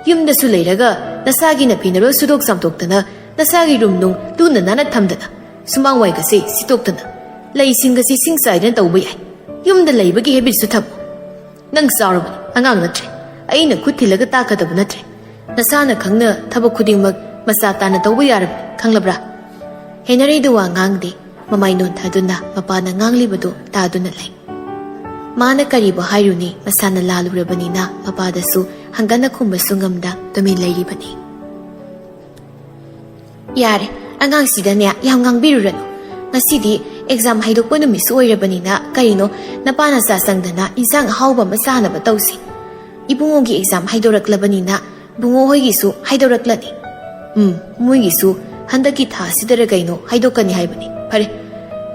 ꯌꯨꯝꯗꯁꯨ ꯂꯩꯔꯒ ꯅꯁꯥꯒꯤ ꯅꯐꯤ ꯅꯔꯣꯜ ꯁꯨꯗꯣꯛ ꯆꯥꯝꯊꯣꯛꯇꯅ, ꯅꯁꯥꯒꯤ ꯔꯨꯝ ꯅꯨꯡ ꯂꯨꯅ ꯅꯥꯟꯅ ꯊꯝꯗꯅ, ꯁꯨꯃꯥꯡ ꯋꯥꯏꯒꯁꯦ ꯁꯤꯠꯇꯣꯛꯇꯅ, ꯂꯩꯁꯤꯡꯒꯁꯦ ꯏꯁꯤꯡ ꯆꯥꯏꯗꯅ ꯇꯧꯕ ꯌꯥꯏ꯫ ꯌꯨꯝꯗ ꯂꯩꯕꯒꯤ ꯍꯦꯕꯤꯠꯁꯨ ꯊꯝꯃꯨ꯫ ꯅꯪ ꯆꯥꯎꯔꯕꯅꯤ, ꯑꯉꯥꯡ ꯅꯠꯇ꯭ꯔꯦ꯫ ꯑꯩꯅ ꯈꯨꯠ ꯊꯤꯜꯂꯒ ꯇꯥꯛꯀꯗꯕ ꯅꯠꯇ꯭ꯔꯦ꯫ ꯅꯁꯥꯅ ꯈꯪꯅ ꯊꯕꯛ ꯈꯨꯗꯤꯡꯃꯛ ꯃꯆꯥ ꯇꯥꯅ ꯇꯧꯕ ꯌꯥꯔꯕꯅꯤ, ꯈꯪꯂꯕ꯭ꯔꯥ?" ꯍꯦꯅꯔꯤꯗꯨ ꯋꯥ ꯉꯥꯡꯗꯦ꯫ ꯃꯃꯥꯏ ꯅꯣꯟꯊꯗꯨꯅ ꯃꯄꯥꯅ ꯉꯥꯡꯂꯤꯕꯗꯨ ꯇꯥꯗꯨꯅ ꯂꯩ꯫ ꯃꯥꯅ ꯀꯔꯤꯕꯨ ꯍꯥꯏꯔꯨꯅꯤ, ꯃꯁꯥꯅ ꯂꯥꯜꯂꯨꯔꯕꯅꯤꯅ ꯃꯄꯥꯗꯁꯨ ꯍꯪꯒꯠꯅ ꯈꯨꯝꯕꯁꯨ ꯉꯝꯗ ꯇꯨꯃꯤꯟ ꯂꯩꯔꯤꯕꯅꯤ꯫ "ꯌꯥꯔꯦ, ꯑꯉꯥꯡꯁꯤꯗꯅꯦ ꯌꯥꯝ ꯉꯥꯡꯕꯤꯔꯨꯔꯅꯨ꯫ ꯉꯁꯤꯗꯤ ꯑꯦꯛꯖꯥꯝ ꯍꯥꯏꯗꯣꯛꯄ ꯅꯨꯃꯤꯠꯁꯨ ꯑꯣꯏꯔꯕꯅꯤꯅ ꯀꯔꯤꯅꯣ ꯅꯄꯥ ꯅꯆꯥ ꯆꯪꯗꯅ ꯏꯟꯁꯥꯡ ꯑꯍꯥꯎꯕ ꯑꯃ ꯆꯥꯅꯕ ꯇꯧꯁꯤ꯫ ꯏꯕꯨꯡꯉꯣꯒꯤ ꯑꯦꯛꯖꯥꯝ ꯍꯥꯏꯗꯣꯔꯛꯂꯕꯅꯤꯅ ꯕꯨꯡꯉꯣ ꯍꯣꯏꯒꯤꯁꯨ ꯍꯥꯏꯗꯣꯔꯛꯂꯅꯤ꯫ ꯎꯝ, ꯃꯣꯏꯒꯤꯁꯨ ꯍꯟꯗꯛꯀꯤ ꯊꯥꯁꯤꯗꯔ ꯀꯩꯅꯣ ꯍꯥꯏꯗꯣꯛꯀꯅꯤ ꯍꯥꯏꯕꯅꯤ꯫ ꯐꯔꯦ,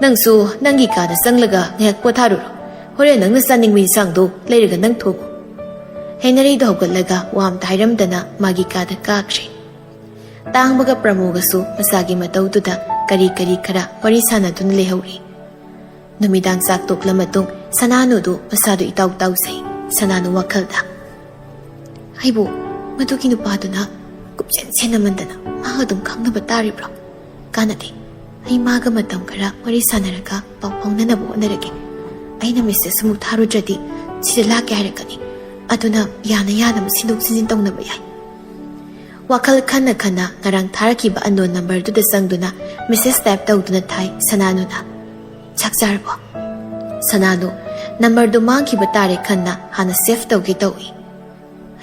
ꯅꯪꯁꯨ ꯅꯪꯒꯤ ꯀꯥꯗ ꯆꯪꯂꯒ ꯉꯥꯏꯍꯥꯛ ꯄꯣꯊꯥꯔꯨꯔꯣ꯫ ꯍꯣꯔꯦꯟ ꯅꯪꯅ ꯆꯥꯅꯤꯡꯕ ꯏꯟꯁꯥꯡꯗꯣ ꯂꯩꯔꯒ ꯅꯪ ꯊꯣꯡꯉꯨ꯫" ꯍꯦꯅꯔꯤꯗꯣ ꯍꯧꯒꯠꯂꯒ ꯋꯥ ꯑꯝꯇ ꯍꯥꯏꯔꯝꯗꯅ ꯃꯥꯒꯤ ꯀꯥꯗ ꯀꯥꯈ꯭ꯔꯦ꯫ ꯇꯥꯡꯕꯒ ꯄ꯭ꯔꯃꯣꯒꯁꯨ ꯃꯁꯥꯒꯤ ꯃꯇꯧꯗꯨꯗ ꯀꯔꯤ ꯀꯔꯤ ꯈꯔ ꯋꯥꯔꯤ ꯁꯥꯟꯅꯗꯨꯅ ꯂꯩꯍꯧꯔꯤ꯫ ꯅꯨꯃꯤꯗꯥꯡ ꯆꯥꯛ ꯇꯣꯛꯂ ꯃꯇꯨꯡ ꯁꯅꯥꯅꯨꯗꯨ ꯃꯁꯥꯗꯨ ꯏꯇꯥꯎ ꯇꯥꯎꯖꯩ꯫ ꯁꯅꯥꯅꯨ ꯋꯥꯈꯜꯗ, "ꯑꯩꯕꯨ ꯃꯗꯨꯒꯤ ꯅꯨꯄꯥꯗꯨꯅ ꯀꯨꯞꯁꯦꯟ ꯁꯦꯟꯅꯃꯟꯗꯅ ꯃꯥ ꯑꯗꯨꯝ ꯈꯪꯅꯕ ꯇꯥꯔꯤꯕ꯭ꯔꯣ? ꯀꯥꯟꯅꯗꯦ꯫ ꯑꯩ ꯃꯥꯒ ꯃꯇꯝ ꯈꯔ ꯋꯥꯔꯤ ꯁꯥꯟꯅꯔꯒ ꯄꯥꯎ ꯐꯥꯎꯅꯅꯕ ꯍꯣꯠꯅꯔꯒꯦ꯫ ꯑꯩꯅ ꯃꯦꯁꯦꯖ ꯑꯃꯨꯛ ꯊꯥꯔꯨꯗ꯭ꯔꯗꯤ ꯁꯤꯗ ꯂꯥꯛꯀꯦ ꯍꯥꯏꯔꯛꯀꯅꯤ꯫ ꯑꯗꯨꯅ ꯌꯥꯅ ꯌꯥꯅꯕ ꯁꯤꯟꯗꯣꯛ ꯁꯤꯟꯖꯤꯟ ꯇꯧꯅꯕ ꯌꯥꯏ꯫" ꯋꯥꯈꯜ ꯈꯟꯅ ꯈꯟꯅ ꯉꯔꯥꯡ ꯊꯥꯔꯛꯈꯤꯕ ꯑꯟꯅꯣꯟ ꯅꯝꯕꯔꯗꯨꯗ ꯆꯪꯗꯨꯅ ꯃꯦꯁꯦꯖ ꯇꯥꯏꯞ ꯇꯧꯗꯨꯅ ꯊꯥꯏ ꯁꯅꯥꯅꯨꯅ꯫ "ꯆꯥꯛ ꯆꯥꯔꯕꯣ?" ꯁꯅꯥꯅꯨ, ꯅꯝꯕꯔꯗꯨ ꯃꯥꯡꯈꯤꯕ ꯇꯥꯔꯦ ꯈꯟꯅ ꯍꯥꯟꯅ ꯁꯦꯚ ꯇꯧꯒꯦ ꯇꯧꯏ꯫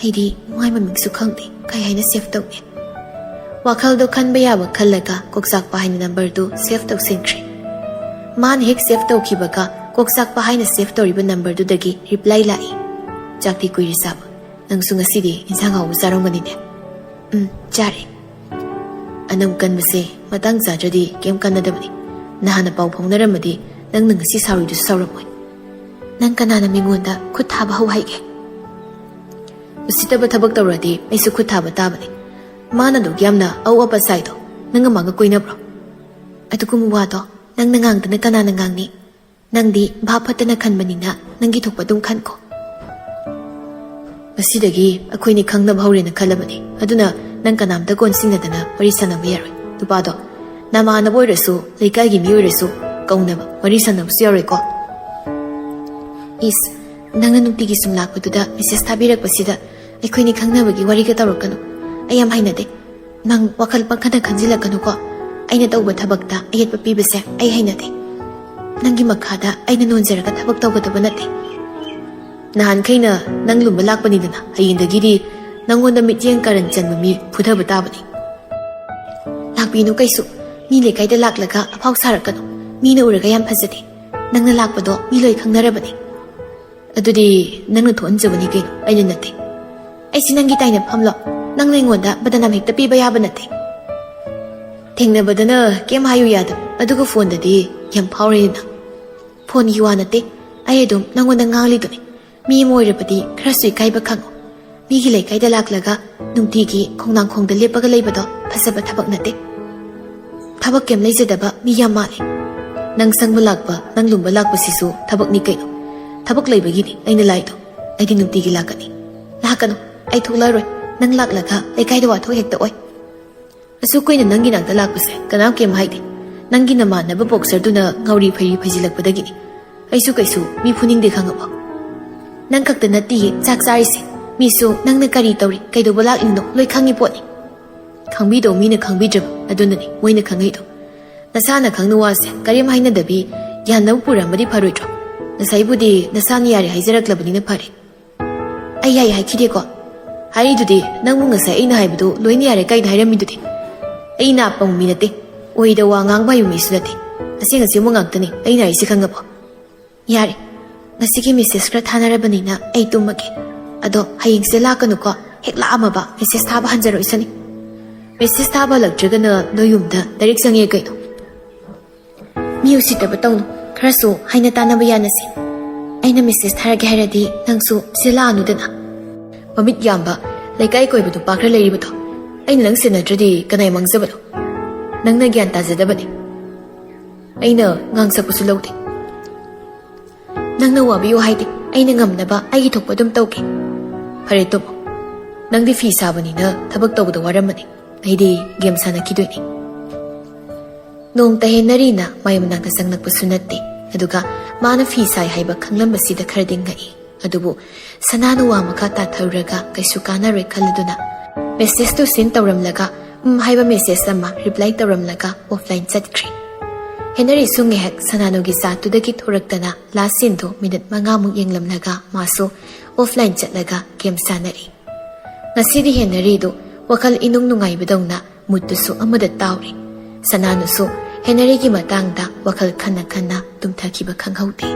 "ꯑꯩꯗꯤ ꯃꯥꯏ ꯃꯃꯤꯡꯁꯨ ꯈꯪꯗꯦ, ꯀꯩ ꯍꯥꯏꯅ ꯁꯦꯚ ꯇꯧꯅꯤ?" ꯋꯥꯈꯜꯗꯣ ꯈꯟꯕ ꯌꯥꯕ ꯈꯜꯂꯒ ꯀꯣꯛꯆꯥꯛꯄ ꯍꯥꯏꯅ ꯅꯝꯕꯔꯗꯨ ꯁꯦꯚ ꯇꯧꯁꯤꯟꯈ꯭ꯔꯦ꯫ ꯃꯥꯅ ꯍꯦꯛ ꯁꯦꯚ ꯇꯧꯈꯤꯕꯒ ꯀꯣꯛ ꯆꯥꯛꯄ ꯍꯥꯏꯅ ꯁꯦꯚ ꯇꯧꯔꯤꯕ ꯅꯝꯕꯔꯗꯨꯗꯒꯤ ꯔꯤꯄ꯭ꯂꯥꯏ ꯂꯥꯛꯏ꯫ "ꯆꯥꯛꯇꯤ ꯀꯨꯏꯔꯦ ꯆꯥꯕ꯫ ꯅꯪꯁꯨ ꯉꯁꯤꯗꯤ ꯏꯟꯁꯥꯡ ꯑꯍꯥꯎꯕ ꯆꯥꯔꯝꯒꯅꯤꯅꯦ?" "ꯎꯝ, ꯆꯥꯔꯦ꯫" ꯑꯅꯝ ꯀꯟꯕꯁꯦ ꯃꯇꯥꯡ ꯆꯥꯗ꯭ꯔꯗꯤ ꯀꯩꯝ ꯀꯥꯟꯅꯗꯕꯅꯤ꯫ ꯅꯍꯥꯟꯅ ꯄꯥꯎ ꯐꯥꯎꯅꯔꯝꯃꯗꯤ ꯅꯪꯅ ꯉꯁꯤ ꯁꯥꯎꯔꯤꯗꯨꯁꯨ ꯁꯥꯎꯔꯝꯃꯣꯏ꯫ "ꯅꯪ ꯀꯅꯥꯅ ꯃꯤꯉꯣꯟꯗ ꯈꯨꯠ ꯊꯥꯕ ꯍꯧ ꯍꯥꯏꯒꯦ?" "ꯎꯁꯤꯠꯇꯕ ꯊꯕꯛ ꯇꯧꯔꯗꯤ ꯑꯩꯁꯨ ꯈꯨꯠ ꯊꯥꯕ ꯇꯥꯕꯅꯤ꯫ ꯃꯥꯅ ꯑꯗꯨꯛ ꯌꯥꯝꯅ ꯑꯎ ꯑꯄꯥ ꯆꯥꯏꯗꯣ ꯅꯪꯒ ꯃꯥꯒ ꯀꯣꯏꯅꯕ꯭ꯔꯣ?" "ꯑꯗꯨꯒꯨꯝꯕ ꯋꯥꯗꯣ ꯅꯪꯅ ꯉꯥꯡꯗꯅ ꯀꯅꯥꯅ ꯉꯥꯡꯅꯤ? ꯅꯪꯗꯤ ꯚꯥꯞ ꯐꯠꯇꯅ ꯈꯟꯕꯅꯤꯅ ꯅꯪꯒꯤ ꯊꯣꯛꯄ ꯑꯗꯨꯝ ꯈꯟꯀꯣ꯫ ꯉꯁꯤꯗꯒꯤ ꯑꯩꯈꯣꯏꯅꯤ ꯈꯪꯅꯕ ꯍꯧꯔꯦꯅ ꯈꯜꯂꯕꯅꯤ, ꯑꯗꯨꯅ ꯅꯪ ꯀꯅꯥꯝꯇ ꯀꯣꯟꯁꯤꯟꯅꯗꯅ ꯋꯥꯔꯤ ꯁꯥꯟꯅꯕ ꯌꯥꯔꯣꯏ꯫ ꯅꯨꯄꯥꯗꯣ ꯅꯃꯥꯟꯅꯕ ꯑꯣꯏꯔꯁꯨ, ꯂꯩꯀꯥꯏꯒꯤ ꯃꯤ ꯑꯣꯏꯔꯁꯨ ꯀꯧꯅꯕ ꯋꯥꯔꯤ ꯁꯥꯟꯅꯕꯁꯨ ꯌꯥꯔꯣꯏꯀꯣ꯫" "ꯏꯁ, ꯅꯪꯅ ꯅꯨꯡꯇꯤꯒꯤ ꯁꯨꯝ ꯂꯥꯛꯄꯗꯨꯗ ꯃꯦꯁꯦꯖ ꯊꯥꯕꯤꯔꯛꯄꯁꯤꯗ ꯑꯩꯈꯣꯏꯅꯤ ꯈꯪꯅꯕꯒꯤ ꯋꯥꯔꯤꯒ ꯇꯧꯔꯛꯀꯅꯨ꯫ ꯑꯩ ꯌꯥꯝ ꯍꯩꯅꯗꯦ꯫ ꯅꯪ ꯋꯥꯈꯜ ꯄꯪꯈꯟꯗ ꯈꯟꯖꯤꯜꯂꯛꯀꯅꯨꯀꯣ꯫ ꯑꯩꯅ ꯇꯧꯕ ꯊꯕꯛꯇ ꯑꯌꯦꯠꯄ ꯄꯤꯕꯁꯦ ꯑꯩ ꯍꯩꯅꯗꯦ꯫ ꯅꯪꯒꯤ ꯃꯈꯥꯗ ꯑꯩꯅ ꯅꯣꯟꯖꯔꯒ ꯊꯕꯛ ꯇꯧꯒꯗꯕ ꯅꯠꯇꯦ꯫ ꯅꯍꯥꯟꯈꯩꯅ ꯅꯪ ꯂꯨꯝꯕ ꯂꯥꯛꯄꯅꯤꯗꯅ, ꯍꯌꯦꯡꯗꯒꯤꯗꯤ ꯅꯪꯉꯣꯟꯗ ꯃꯤꯠꯌꯦꯡ ꯀꯥꯔꯟ ꯆꯟꯕ ꯃꯤ ꯐꯨꯊꯕ ꯇꯥꯕꯅꯤ꯫" "ꯂꯥꯛꯄꯤꯅꯨ ꯀꯩꯁꯨ꯫ ꯃꯤ ꯂꯩꯀꯥꯏꯗ ꯂꯥꯛꯂꯒ ꯑꯐꯥꯎ ꯁꯥꯔꯛꯀꯅꯨ꯫ ꯃꯤꯅ ꯎꯔꯒ ꯌꯥꯝ ꯐꯖꯗꯦ꯫ ꯅꯪꯅ ꯂꯥꯛꯄꯗꯣ ꯃꯤ ꯂꯣꯏ ꯈꯪꯅꯔꯕꯅꯤ꯫" "ꯑꯗꯨꯗꯤ ꯅꯪꯅ ꯊꯣꯛꯍꯟꯖꯕꯅꯤ ꯀꯩꯅꯣ, ꯑꯩꯅ ꯅꯠꯇꯦ꯫" "ꯑꯩꯁꯤ ꯅꯪꯒꯤ ꯇꯥꯏꯅꯐꯝꯂꯣ? ꯅꯪꯅ ꯑꯩꯉꯣꯟꯗ ꯕꯗꯅꯥꯝ ꯍꯦꯛꯇ ꯄꯤꯕ ꯌꯥꯕ ꯅꯠꯇꯦ꯫" "ꯊꯦꯡꯅꯕꯗꯅ ꯀꯩꯝ ꯍꯥꯏꯌꯨ ꯌꯥꯗꯕ, ꯑꯗꯨꯒ ꯐꯣꯟꯗꯗꯤ ꯌꯥꯝ ꯐꯥꯎꯔꯦꯅ꯫ ꯐꯣꯟꯒꯤ ꯋꯥ ꯅꯠꯇꯦ, ꯑꯩ ꯑꯗꯨꯝ ꯅꯪꯉꯣꯟꯗ ꯉꯥꯡꯂꯤꯗꯨꯅꯤ꯫ ꯃꯤ ꯑꯃ ꯑꯣꯏꯔꯕꯗꯤ ꯈꯔꯁꯨ ꯏꯀꯥꯏꯕ ꯈꯪꯉꯨ꯫ ꯃꯤꯒꯤ ꯂꯩꯀꯥꯏꯗ ꯂꯥꯛꯂꯒ ꯅꯨꯡꯇꯤꯒꯤ ꯈꯣꯡꯅꯥꯡꯈꯣꯡꯗ ꯂꯦꯞꯄꯒ ꯂꯩꯕꯗꯣ ꯐꯖꯕ ꯊꯕꯛ ꯅꯠꯇꯦ꯫ ꯊꯕꯛ ꯀꯩꯝ ꯂꯩꯖꯗꯕ ꯃꯤ ꯌꯥꯝ ꯃꯥꯜꯂꯦ꯫ ꯅꯪ ꯁꯪꯕ ꯂꯥꯛꯄ, ꯅꯪ ꯂꯨꯝꯕ ꯂꯥꯛꯄꯁꯤꯁꯨ ꯊꯕꯛꯅꯤ ꯀꯩꯅꯣ꯫ ꯊꯕꯛ ꯂꯩꯕꯒꯤꯅꯤ ꯑꯩꯅ ꯂꯥꯛꯏꯗꯣ꯫ ꯑꯩꯗꯤ ꯅꯨꯡꯇꯤꯒꯤ ꯂꯥꯛꯀꯅꯤ꯫" "ꯂꯥꯛꯀꯅꯨ, ꯑꯩ ꯊꯣꯛꯂꯛꯑꯔꯣꯏ꯫ ꯅꯪ ꯂꯥꯛꯂꯒ ꯂꯩꯀꯥꯏꯗ ꯋꯥꯊꯣꯛ ꯍꯦꯛꯇ ꯑꯣꯏ꯫" "ꯑꯁꯨꯛ ꯀꯨꯏꯅ ꯅꯪꯒꯤ ꯅꯥꯛꯇ ꯂꯥꯛꯄꯁꯦ ꯀꯅꯥꯝ ꯀꯩꯝ ꯍꯥꯏꯗꯦ꯫ ꯅꯪꯒꯤ ꯅꯃꯥꯟꯅꯕ ꯕꯣꯛꯁꯔꯗꯨꯅ ꯉꯥꯎꯔꯤ ꯐꯩꯔꯤ ꯐꯩꯖꯤꯜꯂꯛꯄꯗꯒꯤꯅꯤ꯫ ꯑꯩꯁꯨ ꯀꯩꯁꯨ ꯃꯤ ꯐꯨꯅꯤꯡꯗꯦ, ꯈꯪꯉꯕꯣ?" "ꯅꯪ ꯈꯛꯇ ꯅꯠꯇꯤꯌꯦ ꯆꯥꯛ ꯆꯥꯔꯤꯁꯦ꯫ ꯃꯤꯁꯨ ꯅꯪꯅ ꯀꯔꯤ ꯇꯧꯔꯤ, ꯀꯩꯗꯧꯕ ꯂꯥꯛꯂꯤꯅꯣ ꯂꯣꯏ ꯈꯪꯉꯤ ꯄꯣꯠꯅꯤ꯫ ꯈꯪꯕꯤꯗꯧ ꯃꯤꯅ ꯈꯪꯕꯤꯗ꯭ꯔꯕ, ꯑꯗꯨꯅꯅꯤ ꯃꯣꯏꯅ ꯈꯪꯉꯛꯏꯗꯣ꯫ ꯅꯁꯥꯅ ꯈꯪꯅ ꯋꯥꯁꯦ ꯀꯔꯤꯝ ꯍꯥꯏꯅꯗꯕꯤ ꯌꯥꯅꯕ ꯄꯨꯔꯛꯑꯝꯕꯗꯤ ꯐꯔꯣꯏꯗ꯭ꯔꯣ? ꯉꯁꯥꯏꯕꯨꯗꯤ ꯅꯁꯥꯅ ꯌꯥꯔꯦ ꯍꯥꯏꯖꯔꯛꯂꯕꯅꯤꯅ ꯐꯔꯦ꯫" "ꯑꯩ ꯌꯥꯏ ꯍꯥꯏꯈꯤꯗꯦꯀꯣ꯫" "ꯍꯥꯏꯔꯤꯗꯨꯗꯤ, ꯅꯪꯕꯨ ꯉꯁꯥꯏ ꯑꯩꯅ ꯍꯥꯏꯕꯗꯨ ꯂꯣꯏꯅ ꯌꯥꯔꯦ ꯀꯥꯏꯅ ꯍꯥꯏꯔꯝꯃꯤꯗꯨꯗꯤ?" "ꯑꯩ ꯅꯥ ꯄꯪꯕ ꯃꯤ ꯅꯠꯇꯦ, ꯑꯣꯏꯗ ꯋꯥ ꯉꯥꯡꯕ ꯍꯩꯕ ꯃꯤꯁꯨ ꯅꯠꯇꯦ꯫ ꯑꯁꯦꯡ ꯑꯁꯦꯡꯕ ꯉꯥꯛꯇꯅꯤ ꯑꯩꯅ ꯍꯥꯏꯔꯤꯁꯦ, ꯈꯪꯉꯕꯣ?" "ꯌꯥꯔꯦ, ꯉꯁꯤꯒꯤ ꯃꯦꯁꯦꯖ ꯈꯔ ꯊꯥꯅꯔꯕꯅꯤꯅ ꯑꯩ ꯇꯨꯝꯃꯒꯦ꯫ ꯑꯗꯣ ꯍꯌꯦꯡꯁꯦ ꯂꯥꯛꯀꯅꯨꯀꯣ, ꯍꯦꯛ ꯂꯥꯛꯑꯝꯃꯕ ꯃꯦꯁꯦꯖ ꯊꯥꯕ ꯍꯟꯖꯔꯣꯏꯁꯅꯤ꯫ ꯃꯦꯁꯦꯖ ꯊꯥꯕ ꯍꯜꯂꯛꯇ꯭ꯔꯒꯅ ꯅꯣꯏ ꯌꯨꯝꯗ ꯂꯥꯏꯔꯤꯛ ꯆꯪꯉꯦ ꯀꯩꯅꯣ?" "ꯃꯤ ꯎꯁꯤꯠꯇꯕ ꯇꯧꯅꯨ, ꯈꯔꯁꯨ ꯍꯥꯏꯅ ꯇꯥꯅꯕ ꯌꯥꯅꯁꯤ꯫ ꯑꯩꯅ ꯃꯦꯁꯦꯖ ꯊꯥꯔꯒꯦ ꯍꯥꯏꯔꯗꯤ ꯅꯪꯁꯨ ꯁꯤꯗ ꯂꯥꯛꯑꯅꯨꯗꯅ꯫ ꯃꯃꯤꯠ ꯌꯥꯝꯕ ꯂꯩꯀꯥꯏ ꯀꯣꯏꯕ ꯅꯨꯄꯥ ꯈꯔ ꯂꯩꯔꯤꯕꯗꯣ, ꯑꯩꯅ ꯅꯪ ꯁꯦꯟꯅꯗ꯭ꯔꯗꯤ ꯀꯅꯥꯏ ꯃꯥꯡꯖꯕꯅꯣ? ꯅꯪꯅ ꯒ꯭ꯌꯥꯟ ꯇꯥꯖꯗꯕꯅꯦ꯫ ꯑꯩꯅ ꯉꯥꯡꯁꯛꯄꯁꯨ ꯂꯧꯗꯦ꯫ ꯅꯪꯅ ꯋꯥꯕꯤꯌꯨ ꯍꯥꯏꯗꯦ, ꯑꯩꯅ ꯉꯝꯅꯕ ꯑꯩꯒꯤ ꯊꯣꯛꯄ ꯑꯗꯨꯝ ꯇꯧꯒꯦ꯫ ꯐꯔꯦ, ꯇꯨꯝꯃꯣ꯫ ꯅꯪꯗꯤ ꯐꯤ ꯁꯥꯕꯅꯤꯅ ꯊꯕꯛ ꯇꯧꯕꯗ ꯋꯥꯔꯝꯃꯅꯤ, ꯑꯩꯗꯤ ꯒꯦꯝ ꯁꯥꯟꯅꯈꯤꯗꯣꯏꯅꯤ꯫ ꯅꯣꯡꯇ ꯍꯦꯟꯅꯔꯤꯅ ꯃꯥꯏ ꯃꯅꯥꯛꯇ ꯆꯪꯂꯛꯄꯁꯨ ꯅꯠꯇꯦ꯫ ꯑꯗꯨꯒ ꯃꯥꯅ ꯐꯤ ꯁꯥꯏ ꯍꯥꯏꯕ ꯈꯪꯂꯝꯕꯁꯤꯗ ꯈꯔꯗꯤ ꯉꯛꯏ꯫ ꯑꯗꯨꯕꯨ ꯁꯅꯥꯅ ꯋꯥ ꯃꯈꯥ ꯇꯥꯊꯔꯨꯔꯒ ꯀꯩꯁꯨ ꯀꯥꯟꯅꯔꯣꯏ ꯈꯜꯂꯗꯨꯅ ꯃꯦꯁꯦꯖꯇꯨ ꯁꯤꯟ ꯇꯧꯔꯝꯂꯒ ꯎꯝ ꯍꯥꯏꯕ ꯃꯦꯁꯦꯖ ꯑꯃ ꯔꯤꯄ꯭ꯂꯥꯏ ꯇꯧꯔꯝꯂꯒ ꯑꯣꯐꯂꯥꯏꯟ ꯆꯠꯈ꯭ꯔꯦ꯫ ꯍꯦꯅꯔꯤꯁꯨ ꯉꯥꯏꯍꯥꯛ ꯁꯅꯥꯅꯨꯒꯤ ꯆꯥꯠꯇꯨꯗꯒꯤ ꯊꯣꯔꯛꯇꯅ ꯂꯥꯁ ꯁꯤꯟꯗꯨ ꯃꯤꯅꯤꯠ ꯃꯉꯥꯃꯨꯛ ꯌꯦꯡꯂꯝꯂꯒ ꯃꯥꯁꯨ ꯑꯣꯐꯂꯥꯏꯟ ꯆꯠꯂꯒ ꯒꯦꯝ ꯁꯥꯟꯅꯔꯤ꯫ ꯉꯁꯤꯗꯤ ꯍꯦꯅꯔꯤꯗꯨ ꯋꯥꯈꯜ ꯏꯅꯨꯡ ꯅꯨꯡꯉꯥꯏꯕꯗꯧꯅ ꯃꯨꯠꯇꯨꯁꯨ ꯑꯃꯗ ꯇꯥꯎꯔꯤ꯫ ꯁꯅꯥꯅꯨꯁꯨ ꯍꯦꯅꯔꯤꯒꯤ ꯃꯇꯥꯡꯗ ꯋꯥꯈꯜ ꯈꯟꯅ ꯈꯟꯅ ꯇꯨꯝꯊꯈꯤꯕ ꯈꯪꯍꯧꯗꯦ꯫